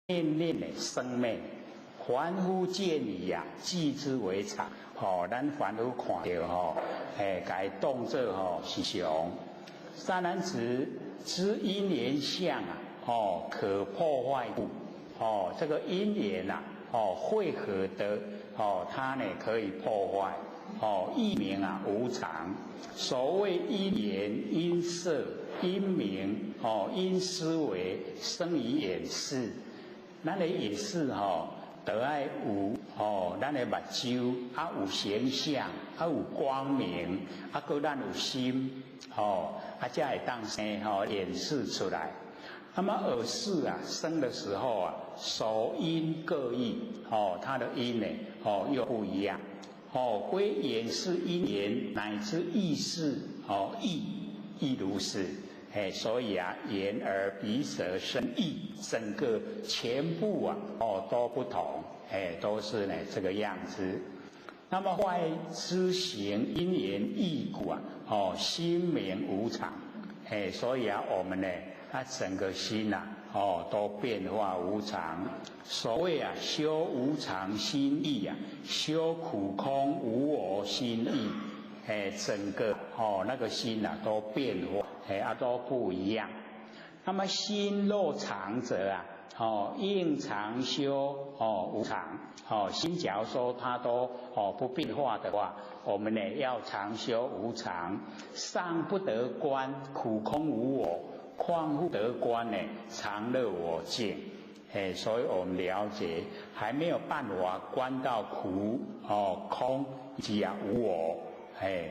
念念的生滅，凡夫見已呀，計之為常。吼，咱凡夫看著吼，哎，共伊當做吼是常。善男子，知因緣相啊，哦，可破壞故。哦，這個因緣呐，哦，會合的，哦，它呢可以破壞。哦，亦名啊無常。所謂因緣、因色、因名，哦，因思維生於眼識。咱的眼識吼，得愛有哦，咱的目睭啊有形象，啊有光明，啊閣咱有心，吼，啊才會當生吼眼識出來。那麼耳識啊生的時候啊，所因各異，哦，它的因呢，哦又不一樣。哦，非眼識因緣乃至意識，哦意亦如是。哎，所以啊，眼耳鼻舌身意，整個全部啊，哦都不同，哎，都是呢這個樣子。那麼壞知行因緣異故啊，哦，心名無常。哎，所以啊，我們呢，啊整個心呐，哦都變化無常。所謂啊，修無常心意啊，修苦空無我心意，哎，整個哦那個心呐都變化，哎啊都不一樣。那麼心若常者啊，哦應常修哦無常，哦心假如說它都哦不變化的話，我們呢要常修無常，尚不得觀苦空無我，況復得觀呢常樂我淨。哎，所以我們了解還沒有辦法觀到苦哦空以及啊無我，哎，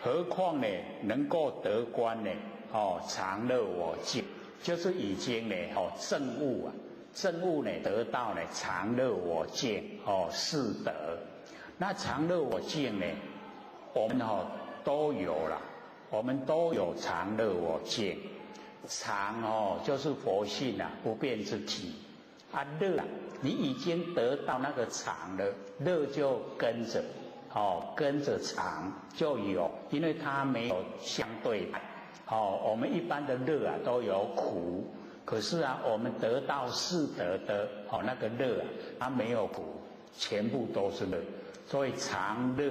何況呢能夠得觀呢？哦，常樂我淨，就是已經呢哦證悟啊，證悟呢得到呢常樂我淨哦四得。那常樂我淨呢，我們哦都有了，我們都有常樂我淨。常哦，就是佛性啊，不變之體啊。樂啊，你已經得到那個常了，樂就跟着哦，跟着常就有，因為它沒有相對。哦，我們一般的樂啊都有苦，可是啊，我們得到四德的哦那個樂啊，它沒有苦，全部都是樂。所以常樂，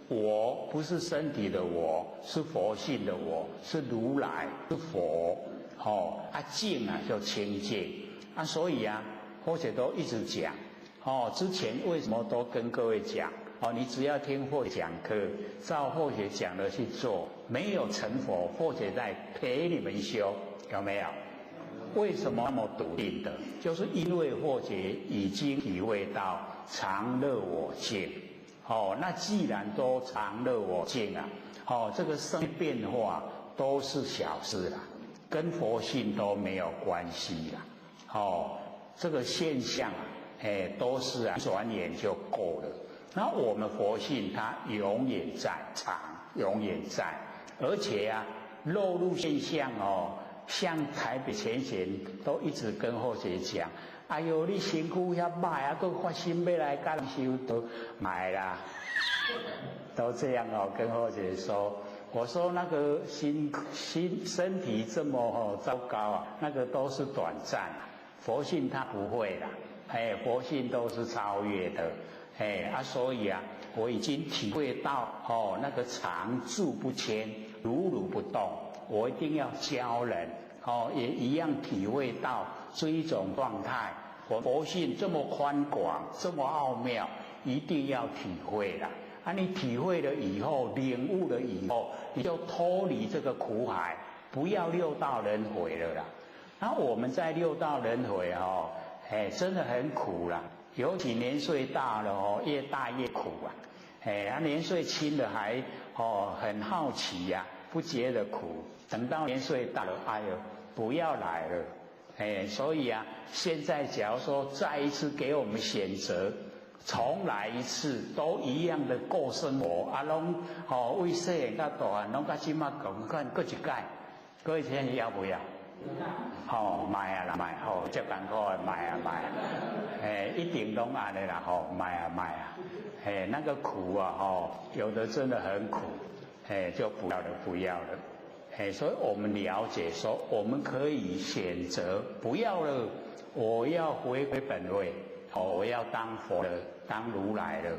我不是身體的我，是佛性的我，是如來，是佛。哦，啊淨啊就清淨啊，所以啊，佛姐都一直講哦，之前為什麼都跟各位講哦？你只要聽佛講課，照佛姐講的去做，沒有成佛，佛姐在陪你們修，有沒有？為什麼那麼篤定的？就是因為佛姐已經體會到常樂我淨。哦，那既然都常樂我淨啊，哦，這個生變化都是小事啦，跟佛性都沒有關係啦。哦，這個現象啊，哎，都是啊，轉眼就過了。那我們佛性它永遠在常，永遠在，而且啊，落入現象哦，像台北前賢都一直跟後學講，哎呦，你身軀遐歹啊，閣發心欲來共人修道，莫啦，都這樣哦，跟後學說，我說那個心心身體這麼哦糟糕啊，那個都是短暫，佛性它不會啦，哎，佛性都是超越的。哎啊，所以啊，我已經體會到哦，那個常住不遷，如如不動。我一定要教人哦，也一樣體會到這一種狀態。佛佛性這麼寬廣，這麼奧妙，一定要體會啦。啊，你體會了以後，領悟了以後，你就脫離這個苦海，不要六道輪迴了啦。那我們在六道輪迴哦，哎，真的很苦啦。尤其年歲大了哦，越大越苦啊！哎，啊年歲輕的還哦很好奇呀，不覺得苦。等到年歲大了，哎呦，不要來了！哎，所以啊，現在假如說再一次給我們選擇，重來一次，都一樣的過生活，啊，攏哦為細漢到大漢，攏佮這馬仝款閣一擺，各位聽要不要？吼，莫啊啦，莫吼，這艱苦的莫啊莫啊，哎，一定攏按呢啦吼，莫啊莫啊，哎，那個苦啊吼，有的真的很苦，哎，就不要了，不要了，哎。哎，所以我們了解說，我們可以選擇不要了，我要回歸本位，哦，我要當佛了，當如來了。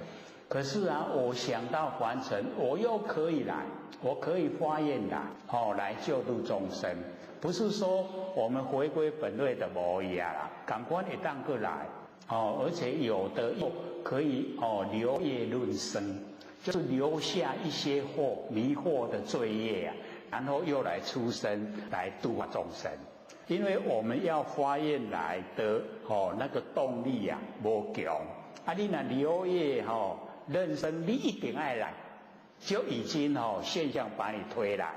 可是啊，我想到凡塵，我又可以來，我可以發願來，哦，來救度眾生。不是說我們回歸本位的無去啊啦，仝款會當閣來，哦，而且有的又可以哦留業潤生，就是留下一些惑迷惑的罪業啊，然後又來出生來度化眾生。因為我們要發願來的哦，那個動力啊，無強。啊，你若留業吼人生，你一定愛來，就已經哦現象把你推來。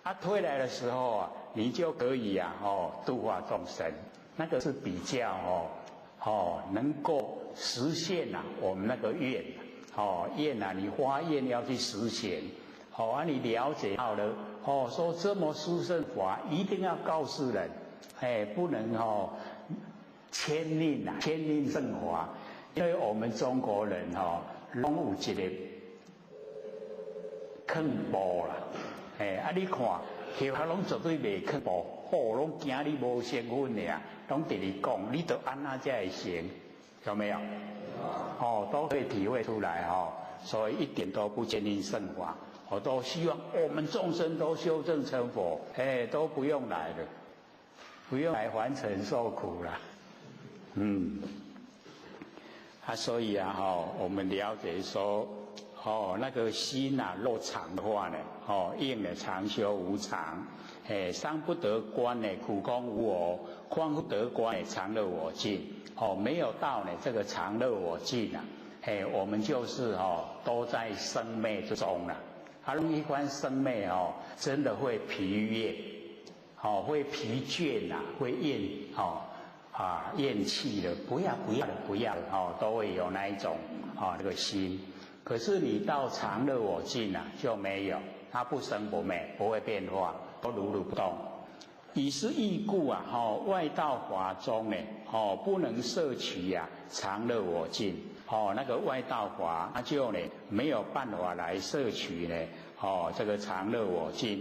啊，推來的時候啊，你就可以啊哦度化眾生。那個是比較哦能夠實現啊我們那個願哦願啊，你發願要去實現。好啊，你了解到了哦，說這麼殊勝法一定要告訴人，哎，不能哦慳吝啊，慳吝聖法，因為我們中國人哦，攏有一個囥布啦，哎，啊你看，學校攏絕對袂囥布，哦，攏驚你無成分的啊，攏佇咧講，你著按怎才會成，有沒有？哦，都可以體會出來哦，所以一點都不慳吝聖法。我都希望我們眾生都修證成佛，哎，都不用來了，不用來凡塵受苦了。嗯，啊，所以啊，哈，我們了解說，哦，那個心啊，若常的話呢，哦，應呢常修無常，哎，尚不得觀呢，苦空無我，況復得觀呢，常樂我淨，哦，沒有到呢這個常樂我淨啊，哎，我們就是哦，都在生滅之中了。啊，攏彼款生滅哦，真的會疲厭，哦，會疲倦呐，會厭哦，啊，厭棄了，不要不要了，不要了，哦，都會有那一種啊這個心。可是你到常樂我淨啊，就沒有，它不生不滅，不會變化，都如如不動。以是義故啊，吼，外道法中呢，哦，不能攝取呀，常樂我淨。哦，那個外道法，它就呢沒有辦法來攝取呢，哦，這個常樂我淨。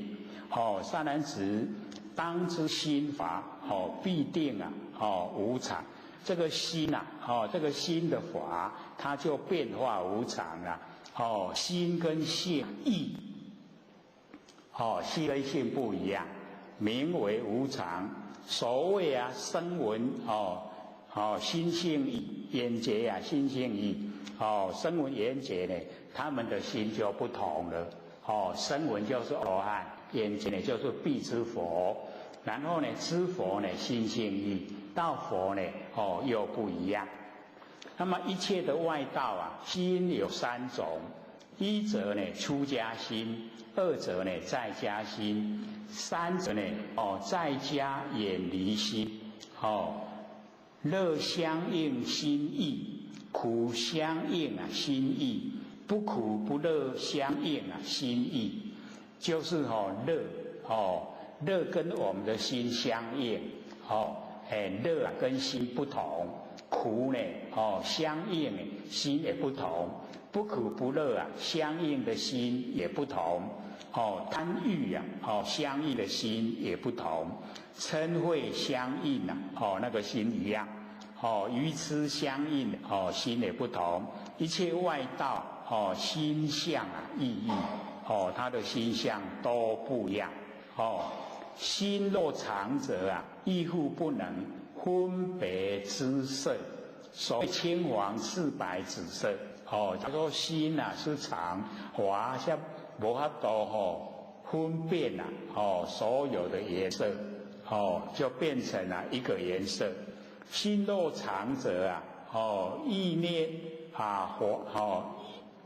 哦，善男子，當知心法，哦，必定啊，哦，無常。這個心呐，哦，這個心的法，它就變化無常了。哦，心跟性異，哦，心跟性不一樣，名為無常。所謂啊，聲聞哦。哦，心性異，緣覺啊，心性異。哦，聲聞緣覺呢，他們的心就不同了。哦，聲聞就是阿羅漢，緣覺呢就是辟支佛。然後呢，支佛呢心性異，到佛呢，哦又不一樣。那麼一切的外道啊，心有三種：一者呢出家心，二者呢在家心，三者呢哦在家遠離心。哦。樂相應心異，苦相應啊心異，不苦不樂相應啊心異，就是哦樂哦樂跟我們的心相應哦，哎樂啊跟心不同，苦呢哦相應心也不同，不苦不樂啊相應的心也不同，哦貪欲啊哦相應的心也不同。嗔恚相應啊，哦，那個心一樣，哦，愚痴相應，哦，心也不同。一切外道，哦，心相啊，異異，哦，他的心相都不一樣。哦，心若常者啊，亦復不能分別知色。所謂青黃赤白紫色，哦，他說心啊是常，華像無法度吼分辨啊，哦，所有的顏色。哦，就變成了一個顏色。心若常者啊，哦，意念啊，佛哦，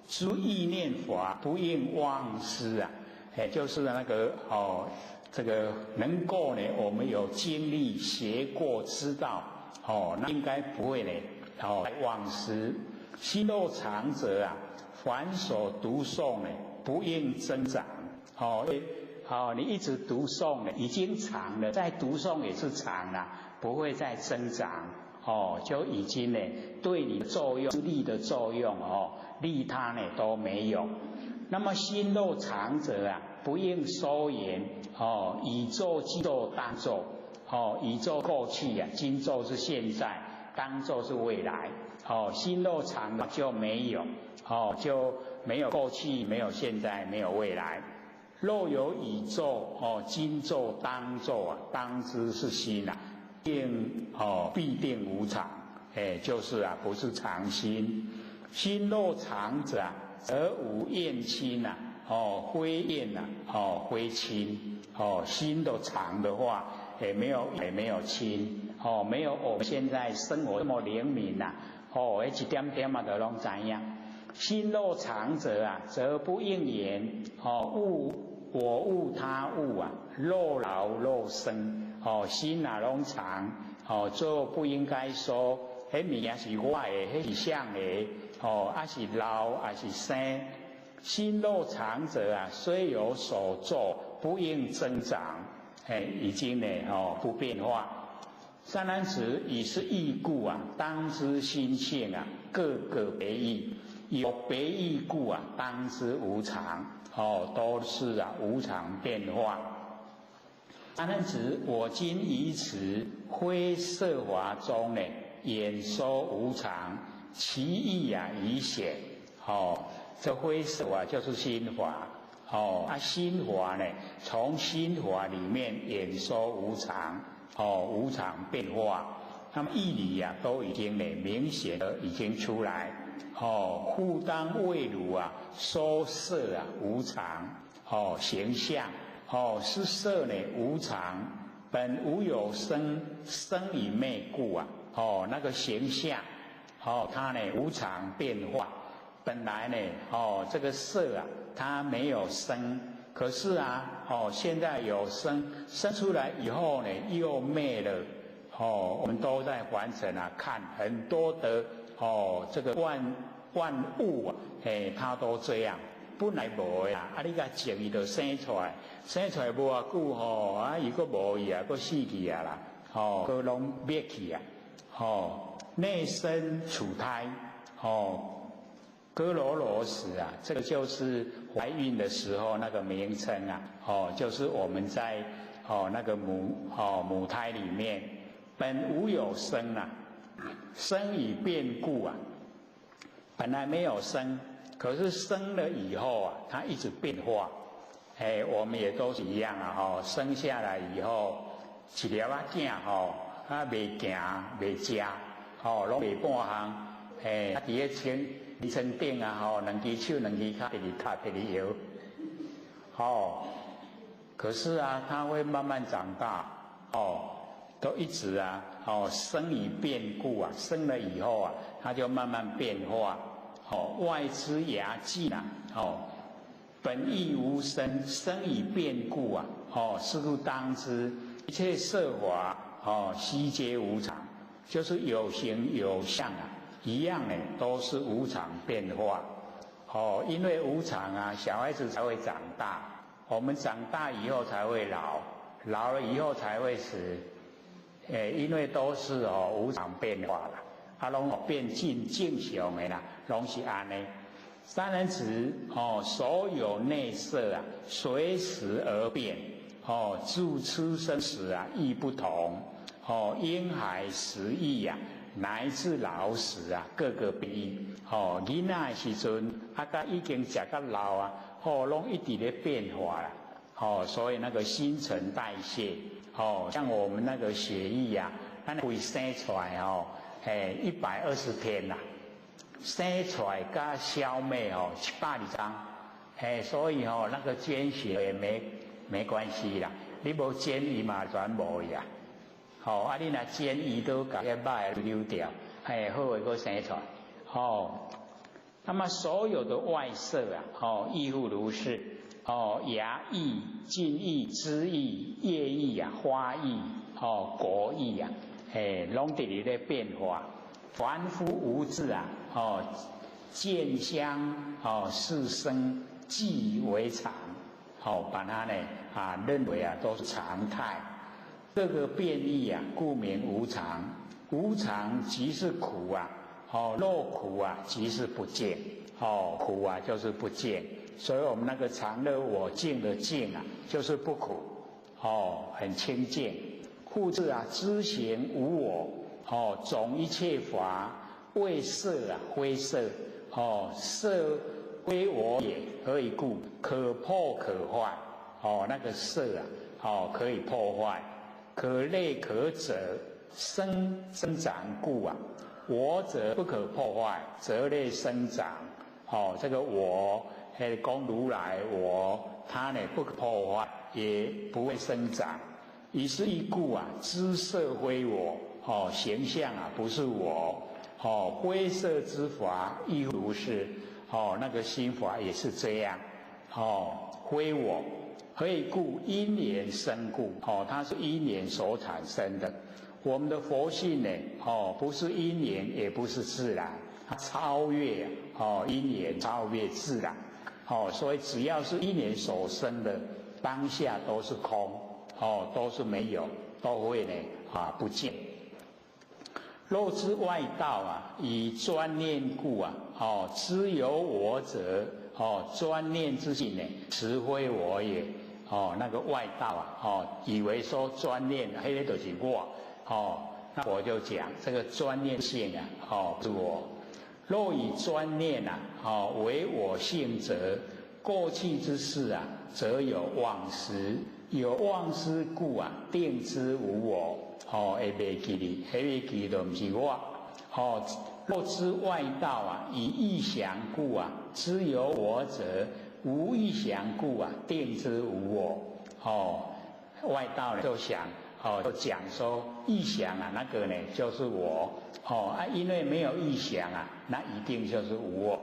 知意念法不應忘失啊。哎，就是那個哦，這個能夠呢，我們有經歷學過知道，哦，那應該不會呢，哦，忘失。心若常者啊，凡所讀誦呢，不應增長，哦。哦，你一直讀誦呢，已經常了，再讀誦也是常了，不會再增長。哦，就已經呢，對你作用利的作用哦，利他呢都沒有。那麼心若常者啊，不應說言哦，已做今做當做哦，已做過去啊，今做是現在，當做是未來。哦，心若常就沒有哦，就沒有過去，沒有現在，沒有未來。若有已做哦，今做當做啊，當知是心啊，定哦必定無常，哎，就是啊，不是常心。心若常者啊，則無厭親啊，哦，非厭啊，哦，非親，哦，心都常的話，也沒有也沒有親，哦，沒有我們現在生活這麼靈敏呐，哦，一點點嘛都攏知影。心若常者啊，則不應言哦，物我物他物啊，若老若生，哦，心啊攏常，哦，就不應該說，彼物件是我的，彼是誰的，哦，抑是老，抑是生。心若常者啊，雖有所作，不應增長，哎，已經呢，哦，不變化。善男子，以是義故啊，當知心性啊，各個別異，有別異故啊，當知無常，哦，都是啊無常變化。阿難子，我今以此非色法中呢，演說無常，其義啊已顯。哦，這非色法就是心法。哦，啊心法呢，從心法裡面演說無常，哦，無常變化，那麼義理啊都已經呢明顯的已經出來。哦，復當為汝啊說色啊無常，哦形象，哦是色呢無常，本無有生，生已滅故啊。哦，那個形象，哦它呢無常變化，本來呢，哦這個色啊它沒有生，可是啊，哦現在有生，生出來以後呢又滅了。哦，我們都在凡塵啊看很多的哦這個萬萬物啊，哎，它都這樣，本來無的啊，啊你共種伊就生出來，生出來無偌久吼，啊伊閣無去啊，閣死去啊啦，哦，閣攏滅去啊，哦，內生處胎，哦，哥羅羅時啊，這個就是懷孕的時候那個名稱啊，哦，就是我們在哦那個母哦母胎裡面，本無有生啊，生已變故啊。本來沒有生，可是生了以後啊，它一直變化。哎，我們也都是一樣啊，吼，生下來以後，一粒仔囝吼，啊袂行袂食，吼，攏袂半項，哎，啊佇咧床床頂啊，吼，兩隻手兩隻跤，直直踏直直搖，吼，可是啊，它會慢慢長大，哦，都一直啊，哦，生已變故啊，生了以後啊，它就慢慢變化。哦，外枝芽盡啊，哦，本亦無生，生已變故啊，哦，是故當知一切色法，哦，悉皆無常，就是有形有相啊，一樣呢，都是無常變化。哦，因為無常啊，小孩子才會長大，我們長大以後才會老，老了以後才會死。誒，因為都是哦無常變化啦，啊，攏變進正常的啦，攏是按呢。善男子哦，所有內色啊，隨時而變，哦，自出生時啊，亦不同，哦，嬰孩時異啊，乃至老死啊，各個變異。哦，囡仔的時陣，啊，佮已經食甲老啊，哦，攏一直咧變化啦。哦，所以那個新陳代謝，哦，像我們那個血液啊，咱會生出來哦，哎，120天啦，生出來佮消滅哦，720天，哎，所以哦，那個捐血也沒關係啦，你無捐伊嘛全無去啊。哦，啊，你若捐伊都共彼歹的溜掉，嘿，好的閣生出來，哦，那麼所有的外色啊，哦，亦復如是。哦，芽異、莖異、枝異、葉異啊，花異，哦，果異啊，嘿，攏佇咧咧變化。凡夫無智啊，哦，見相哦是生，計為常，哦，把它呢啊認為啊都是常態。這個變異啊，故名無常。無常即是苦啊，哦，若苦啊，即是不淨。哦，苦啊就是不淨。所以我們那個常樂我淨的淨啊，就是不苦，哦，很清淨。復次啊，知行無我，哦，總一切法為色啊，非色，哦，色非我也，何以故？可破可壞，哦，那個色啊，哦，可以破壞，可類可者，生生長故啊，我則不可破壞，擇類生長，哦，這個我係講如來我，他呢不可破壞，也不會生長。以是義故啊，知色非我，哦，形象啊不是我，哦，非色之法亦如是，哦，那個心法也是這樣，哦，非我，何以故？因緣生故，哦，它是因緣所產生的。我們的佛性呢，哦，不是因緣，也不是自然，它超越，哦，因緣超越自然，哦，所以只要是因緣所生的，當下都是空。哦，都是沒有，都會呢啊不見。若知外道啊，以專念故啊，哦，知有我者，哦，專念之性呢，實非我也。哦，那個外道啊，哦，以為說專念，彼個就是我。哦，那我就講這個專念性啊，哦，是我。若以專念啊，哦，為我性者，過去之事啊，則有忘失。有忘失故啊，定知無我。哦，會袂記哩，彼個記都毋是我。哦，若知外道啊，以臆想故啊，知有我者，無臆想故啊，定知無我。哦，外道呢就想，哦，就講說臆想啊，那個呢就是我。哦啊，因為沒有臆想啊，那一定就是無我。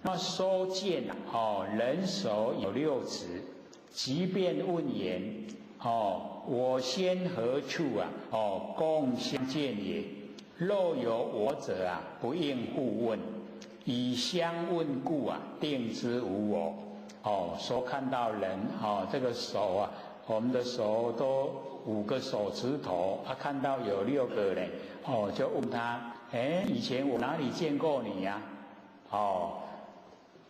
那麼說見啊，哦，人手有六指。即便問言，哦，我先何處啊？哦，共相見也。若有我者啊，不應復問。以相問故啊，定知無我。哦，說看到人，哦，這個手啊，我們的手都五個手指頭，他看到有六個人，哦，就問他，哎，以前我哪裡見過你呀？哦，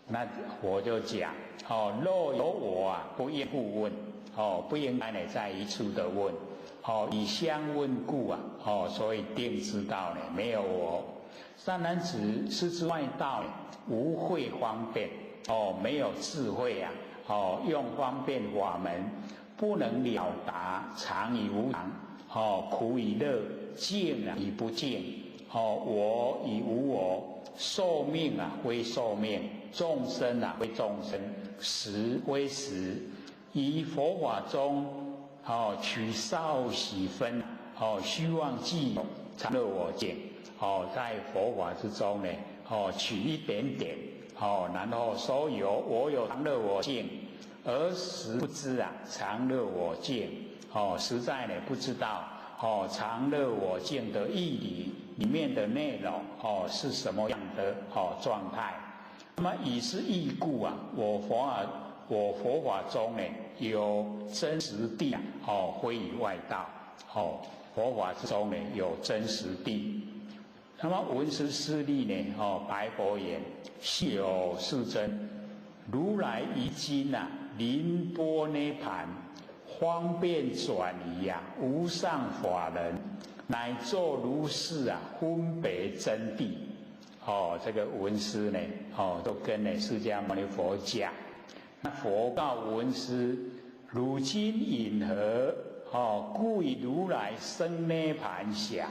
那我就講。哦，若有我啊，不應復問。哦，不應該呢再一次的問。哦，以相問故啊，哦，所以定知道呢，沒有我。善男子，是知外道無慧方便。哦，沒有智慧啊。哦，用方便法門不能了達常與無常。哦，苦與樂，淨啊與不淨。哦，我與無我，壽命啊非壽命，眾生啊非眾生。實非實，於佛法中，哦取少許分，哦虛妄計有常樂我淨，哦在佛法之中呢，哦取一點點，哦然後說有我有常樂我淨，而實不知啊常樂我淨，哦實在呢不知道，哦常樂我淨的義理裡面的內容，哦是什麼樣的哦狀態。那麼以是義故啊，我佛法中呢有真實諦啊，哦，非與外道，哦，佛法之中呢有真實諦。那麼聞思舍利呢，哦，白佛言：昔有世尊，如來於今啊，臨般涅槃，方便轉移啊，無上法輪，乃作如是啊，分別真諦。哦，這個聞思呢，哦，都跟呢釋迦牟尼佛講。那佛告聞思：汝今云何？哦，故於如來生涅槃想。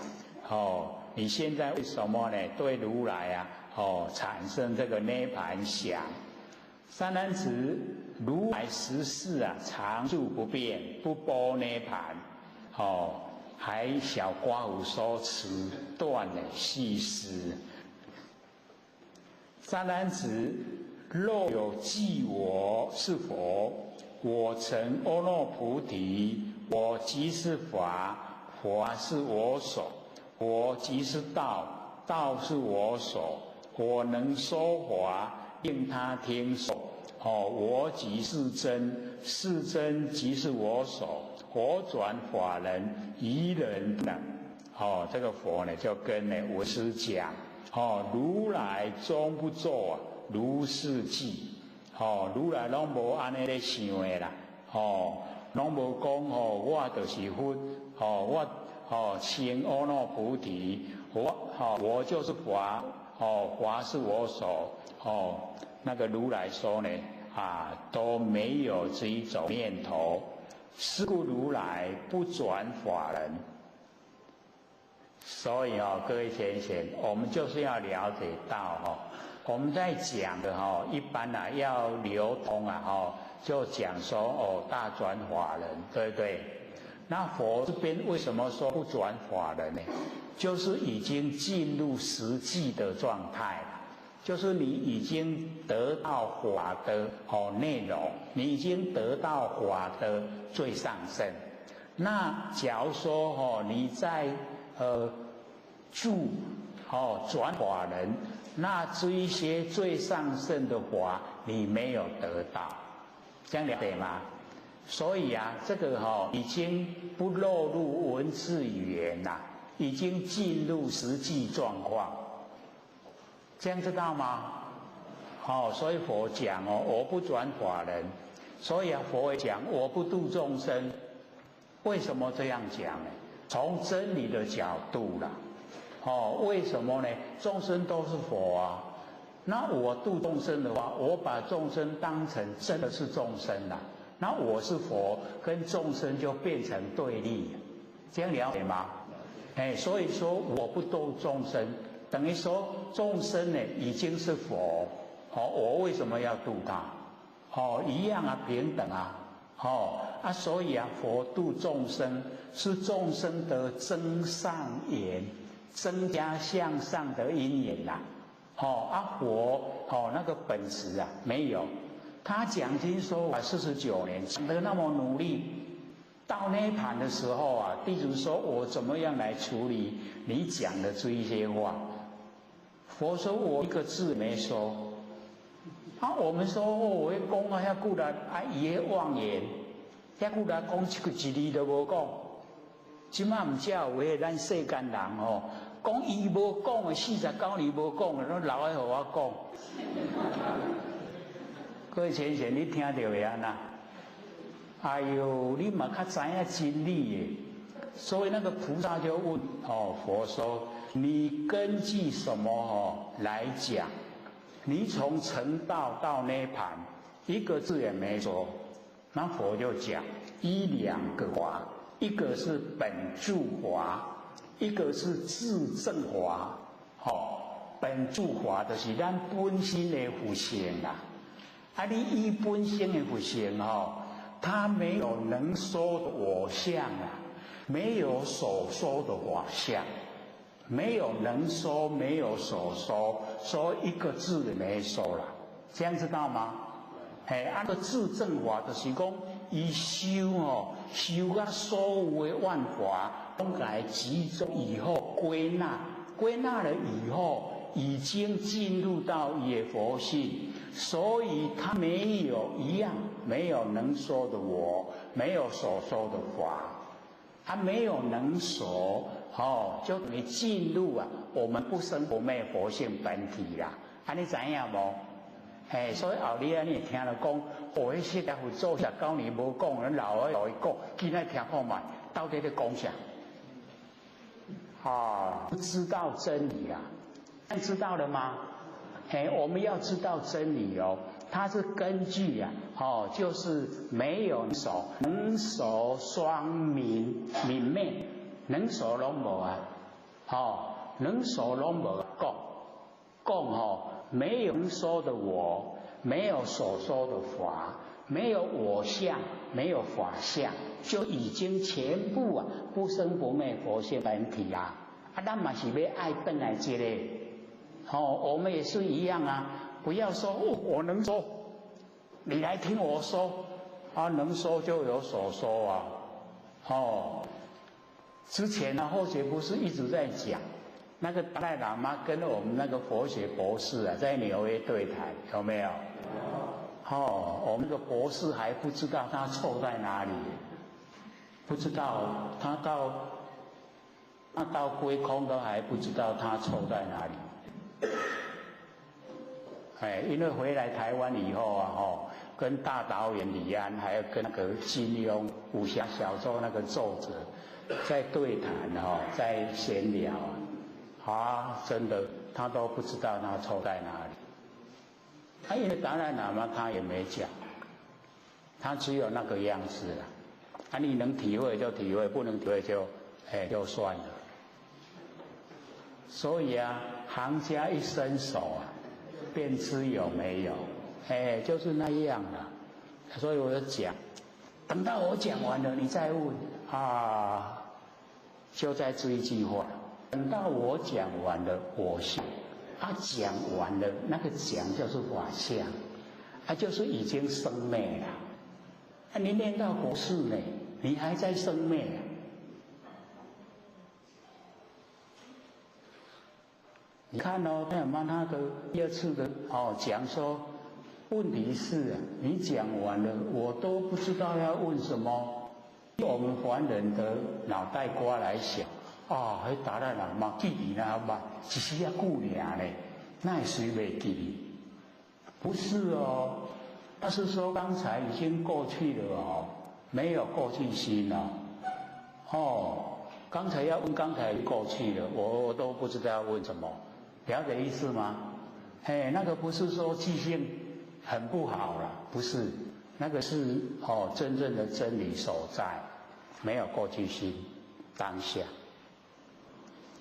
哦，你現在為什麼呢？對如來啊，哦，產生這個涅槃想？善男子，如來實是啊，常住不變，不般涅槃。哦，還小刮胡說此斷呢細思。善男子，若有計我是佛，我成阿耨菩提，我即是法，法是我所，我即是道，道是我所，我能說法，令他聽受。哦，我即是真，是真即是我所，我轉法輪，餘人不能。哦，這個佛呢，就跟呢聞思講。哦，如來終不作啊，如是計。吼，如來攏無按呢咧想的啦，吼，攏無講吼，我就是佛，吼，我吼成阿耨菩提，我吼我就是法，吼法是我所，吼那個如來說呢，啊都沒有這一種念頭，是故如來不轉法輪。所以哦，各位淺顯，我們就是要了解到哈，我們在講的哈，一般啊要流通啊哈，就講說哦大轉法輪，對不對？那佛這邊為什麼說不轉法輪呢？就是已經進入實際的狀態了，就是你已經得到法的哦內容，你已經得到法的最上乘。那假如說哦你在住哦轉法輪，那這一些最上乘的法你沒有得到，這樣了解嗎？所以啊，這個哈已經不落入文字語言啦，已經進入實際狀況，這樣知道嗎？好，所以佛講哦，我不轉法輪，所以啊，佛也講我不度眾生，為什麼這樣講呢？從真理的角度啦，哦，為什麼呢？眾生都是佛啊，那我度眾生的話，我把眾生當成真的是眾生啦，那我是佛，跟眾生就變成對立，這樣了解嗎？哎，所以說我不度眾生，等於說眾生呢已經是佛，哦，我為什麼要度他？哦，一樣啊，平等啊。哦啊，所以啊，佛度眾生是眾生的增上緣，增加向上的因緣呐。哦啊，佛哦那個本質啊沒有，他講經說法49年，講得那麼努力，到涅槃的時候啊，弟子說我怎麼樣來處理你講的這一些話？佛說我一個字沒說。啊，我們說哦，我講啊遐久力，啊伊咧妄言，遐久力講一個一字都無講。這馬毋才有彼咱世間人吼，講伊無講的49年無講的，攏留來予我講。各位淺顯，你聽著會按怎？哎喲，你嘛較知影真理的。所以那個菩薩就問哦，佛說：你根據什麼哦來講？你從成道到涅槃，一個字也沒說。那佛就講一兩個法，一個是本住法，一個是自證法。吼，本住法就是咱本身的佛性啦。啊，你依本性的佛性吼，它沒有能說的我相啊，沒有所說的法相。沒有能說，沒有所說，說一個字也沒說啦，這樣知道嗎？嘿，啊個自證法就是講，伊修哦，修甲所有的萬法攏來集中以後歸納，歸納了以後，已經進入到伊佛性，所以他沒有一樣，沒有能說的我，沒有所說的法，他沒有能所。哦，就等於進入啊，我們不生不滅佛性本體啦。啊，你知影無？嘿，所以後日啊，你聽了講，哦，彼釋迦佛祖49年無講，咱老來予伊講，今仔聽看覓，到底咧講啥？啊，不知道真理啊，知道了嗎？嘿，我們要知道真理哦，它是根據啊，哦，就是沒有所能所雙泯泯滅。能所攏無啊，吼，能所攏無講講吼，沒有能說的我，沒有所說的法，沒有我相，沒有法相，就已經全部啊不生不滅佛性本體啊！啊，咱嘛是欲愛轉來這個，吼，我們也是一樣啊！不要說哦，我能說，你來聽我說，啊，能說就有所說啊，哦。之前呢，後學不是一直在講，那個達賴喇嘛跟我們那個佛學博士啊，在紐約對談，有沒有？哦，我們那個博士還不知道他錯在哪裡，不知道他到歸空都還不知道他錯在哪裡。哎，因為回來台灣以後啊，吼，跟大導演李安，還有跟那個金庸武俠小說那個作者在對談，哈，在閒聊啊，真的，他都不知道他錯在哪裡。他因為達賴喇嘛他也沒講，他只有那個樣子了。啊，你能體會就體會，不能體會就，哎，就算了。所以啊，行家一伸手啊，便知有沒有，哎，就是那樣了。所以我就講，等到我講完了，你再問啊，就在這一句話。等到我講完了，我相啊，講完了，那個講就是法相，啊，就是已經生滅了。啊，你念到國事呢，你還在生滅啊？你看哦，那麼他的第二次的哦講說，問題是啊，你講完了，我都不知道要問什麼。用我們凡人的腦袋瓜來想，啊，彼達賴喇嘛記憶那嘛，一時仔久爾呢，那會隨袂記？不是哦，他是說剛才已經過去了哦，沒有過去心了。哦，剛才要問剛才過去了，我都不知道要問什麼。了解意思嗎？嘿，那個不是說記性很不好了，不是，那個是哦真正的真理所在，沒有過去心，當下。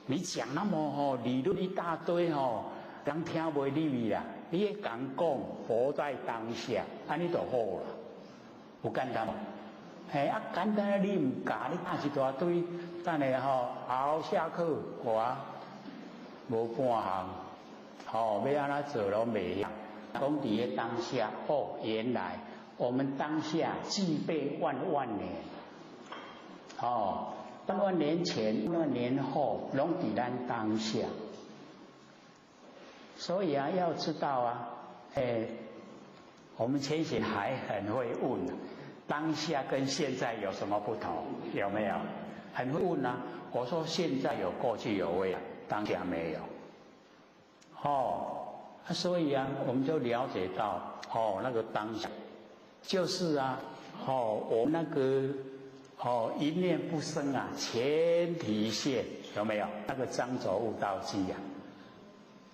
你講那麼哦理論一大堆哦，人聽袂入去啦。你會講講活在當下，按呢就好啦，有簡單無？嘿啊，簡單你毋教，你打一大堆，等下吼，好下課我無半項，吼，欲按怎做攏袂曉。講佇咧當下，哦，原來我們當下具備萬萬年，哦，萬萬年前、萬萬年後，攏佇咱當下。所以啊，要知道啊，哎，我們前賢還很會問，當下跟現在有什麼不同？有沒有？很會問啊。我說現在有過去有未來，當下沒有。哦，所以啊，我們就了解到，哦，那個當下，就是啊，哦，我們那個，哦，一念不生啊，前提現，有沒有？那個張卓悟道記啊，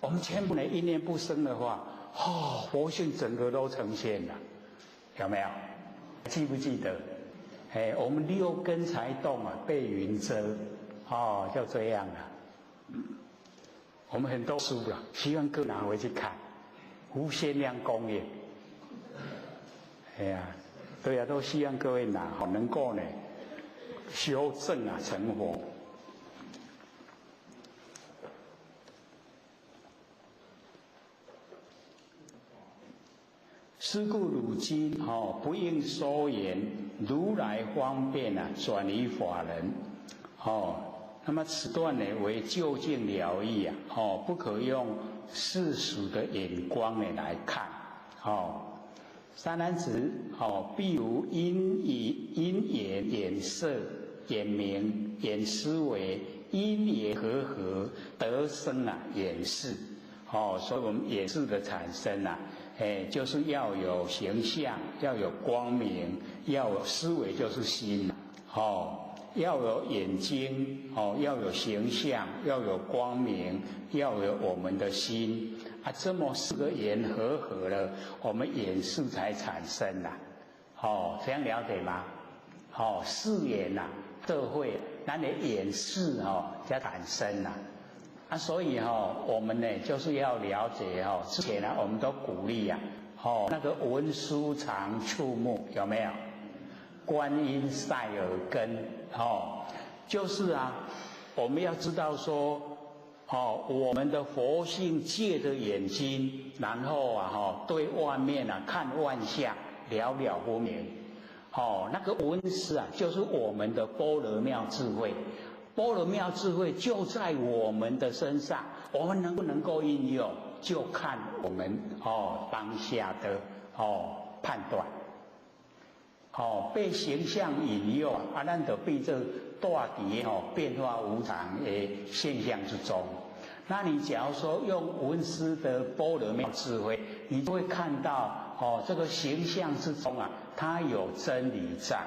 我們全部呢一念不生的話，哦，佛性整個都呈現了，有沒有？記不記得？哎，我們六根才動啊，被雲遮，哦，就這樣了。我們很多書啦，希望各位拿回去看，無限量供應。哎呀，對啊，都希望各位拿，好能夠呢修正啊成佛。是故汝今哦，不應說言如來方便啊，轉移法輪哦。那麼此段呢為究竟了義啊，哦，不可用世俗的眼光呢來看哦。三男子哦，譬如因以因緣眼色、眼明、眼思維，因緣和合得生啊眼識哦，所以我們眼識的產生啊，哎，就是要有形象，要有光明，要有思維，就是心哦。要有眼睛哦，要有形象，要有光明，要有我們的心啊，這麼四個緣和合了，我們眼識才產生啦。哦，這樣了解嗎？哦，四緣呐，社會咱的眼識哦才產生啦。啊，所以哈，我們呢就是要了解哈，之前呢我們都鼓勵啊，哦，那個文殊常觸目有沒有？觀音賽耳根。哦，就是啊，我們要知道說，哦，我們的佛性借着眼睛，然後啊，哈，對外面啊看萬象，了了分明。哦，那個聞思啊，就是我們的般若妙智慧，般若妙智慧就在我們的身上，我們能不能夠應用，就看我們哦當下的哦判斷。哦，被形象引誘啊，咱就變做帶佇哦變化無常的現象之中。那那你假如說用聞思的般若妙智慧，你就會看到哦，這個形象之中啊，它有真理在。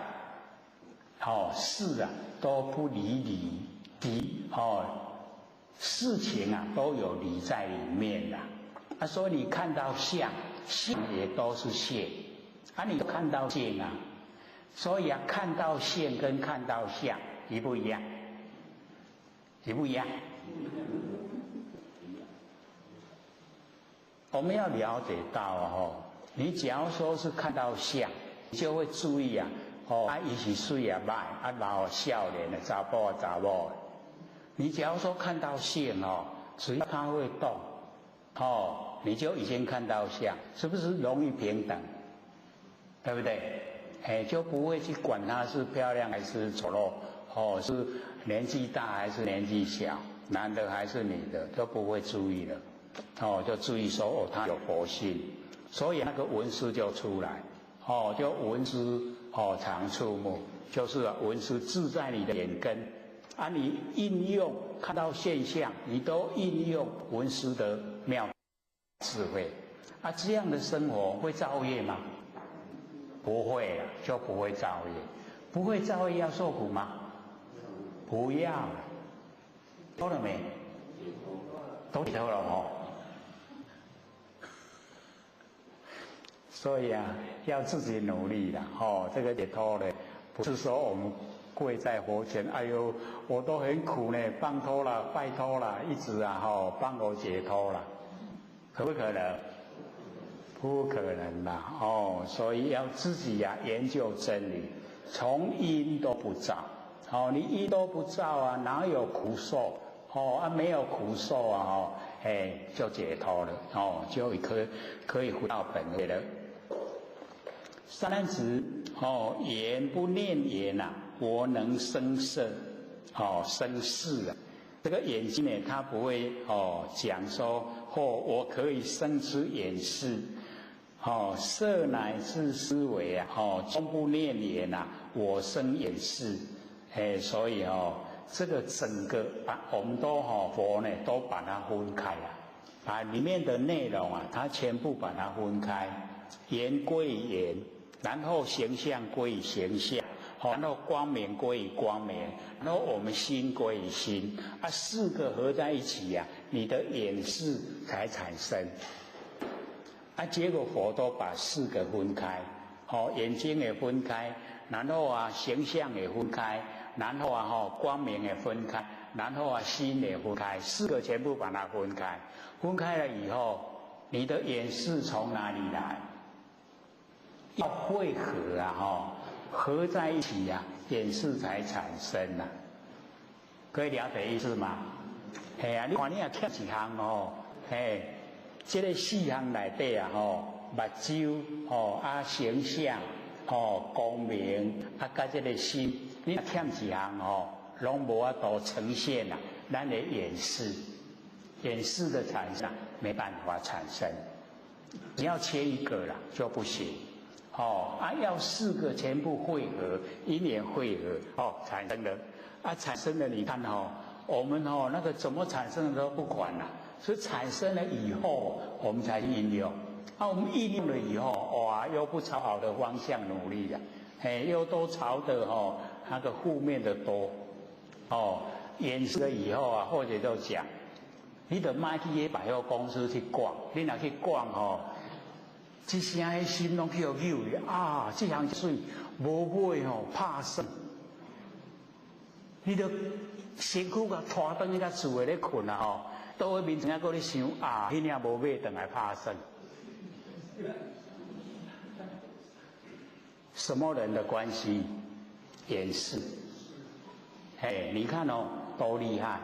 哦，事啊都不離理的哦，事情啊都有理在裡面啦。啊，所以你看到相，相也都是現，啊，你看到見啊，所以啊，看到現跟看到相一不一樣？一不一樣？我們要了解到哦，你假如說是看到相，你就會注意啊，哦，啊，伊是媠啊，歹啊，老少年的查埔啊，查某。你假如說看到現哦，只要它會動，哦，你就已經看到相，是不是容易平等？對不對？哎，就不會去管它是漂亮還是醜陋，哦，是年紀大還是年紀小，男的還是女的，都不會注意了。哦，就注意說哦，他有佛性，所以那個聞思就出來，哦，就聞思哦常觸目，就是聞思自在你的眼根，啊，你應用看到現象，你都應用聞思的妙智慧，啊，這樣的生活會造業嗎？不會啊，就不會造業，不會造業要受苦嗎？不要，脫了沒？都解脫了哦。所以啊，要自己努力啦，哦，這個解脫呢，不是說我們跪在佛前，哎呦，我都很苦呢，拜託了，拜託了，一直啊，吼，幫我解脫了，可不可能？不可能啦，哦，所以要自己呀研究真理，從因都不造，哦，你因都不造啊，哪有苦受？哦啊，沒有苦受啊，哦，哎，就解脫了，哦，就可以回到本位了。三子哦，眼不念眼呐，我能生色，哦，生識啊。這個眼睛呢，它不會哦講說，哦，我可以生出眼識，哦，色乃至思維啊，哦，終不念眼呐，我生眼識，哎，所以哦，這個整個把我們都哦佛呢，都把它分開了，把裡面的內容啊，它全部把它分開，眼歸眼。然後形象歸形象，然後光明歸光明，然後我們心歸心，啊，四個合在一起呀，你的眼識才產生。啊，結果佛都把四個分開，哦，眼睛也分開，然後啊，形象也分開，然後啊，吼，光明也分開，然後啊，心也分開，四個全部把它分開。分開了以後，你的眼識從哪裡來？要匯合啊，吼，合在一起啊，眼識才產生啊。可以了解意思嗎？嘿啊，你看你若欠一項哦，嘿，這個四項內底啊，吼，目睭吼啊，形象吼，光明啊，佮這個心，你若欠一項吼，攏無法度呈現啊，咱的眼識，眼識的產生沒辦法產生，你要缺一個啦就不行。哦啊，要四個全部匯合，因緣匯合，哦，產生了，啊，產生了，你看哦，我們哦那個怎麼產生的都不管了，是產生了以後，我們才應用，啊，我們應用了以後，哇，又不朝好的方向努力了，嘿，又都朝的哦那個負面的多，哦，演示了以後啊，或者就講，你得莫去百貨公司去逛，你若去逛哦。這聲彼心攏去予扭去啊！這項媠，無買吼拍算。你著身軀共拖轉去佮厝內咧睏啊吼，倒去眠床仔閣咧想啊，彼領無買轉來拍算。什麼人的關係？眼識。嘿，你看哦，多厲害，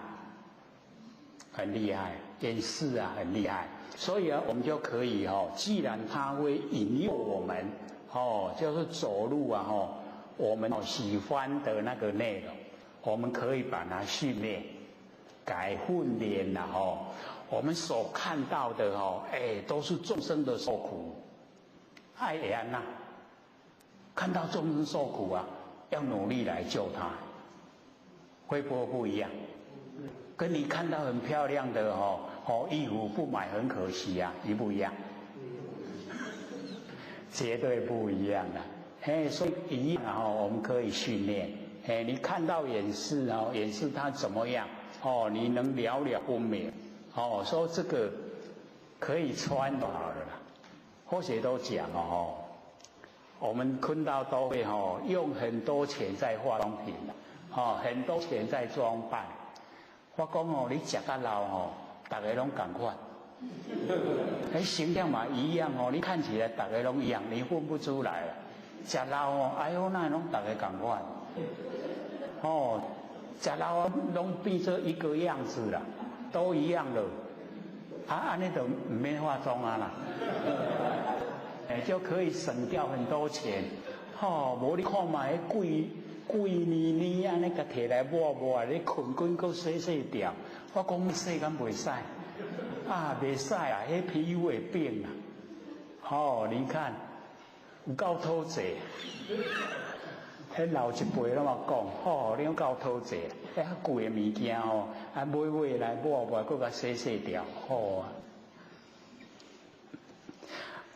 很厲害，眼識啊，很厲害。所以啊，我們就可以哦，既然他會引誘我們，哦，就是走路啊，吼，我們喜歡的那個內容，我們可以把它訓練、改訓練了吼。我們所看到的吼，哎，都是眾生的受苦，愛會按怎，看到眾生受苦啊，要努力來救他，會不會不一樣？跟你看到很漂亮的衣服不買很可惜啊，一不一樣？絕對不一樣啊！哎，所以一樣啊，我們可以訓練。哎，你看到眼識哦，眼識它怎麼樣？哦，你能了了分明。哦，說這個可以穿就好了啦。或許都講哦，我們坤道都會用很多錢在化妝品，哦，很多錢在裝扮。我講哦，你食甲老哦，逐个攏仝款，哎，形象嘛一樣哦，你看起來逐个攏一樣，你分不出來。食老哦，哎喲，哪會攏逐个仝款？哦，食老攏變做一個樣子啦，都一樣了。啊，按呢就毋免化妝啊啦，哎，就可以省掉很多錢。吼，無你看覓貴貴年年按呢，共提來抹抹，你睏睏閣洗洗掉。我講洗敢袂使？啊，袂使啊，彼皮膚會變啊。哦，你看有夠討債，彼老一輩攏嘛講，吼，你講夠討債，彼較貴的物件吼，啊買買來抹抹，閣共洗洗掉，好啊。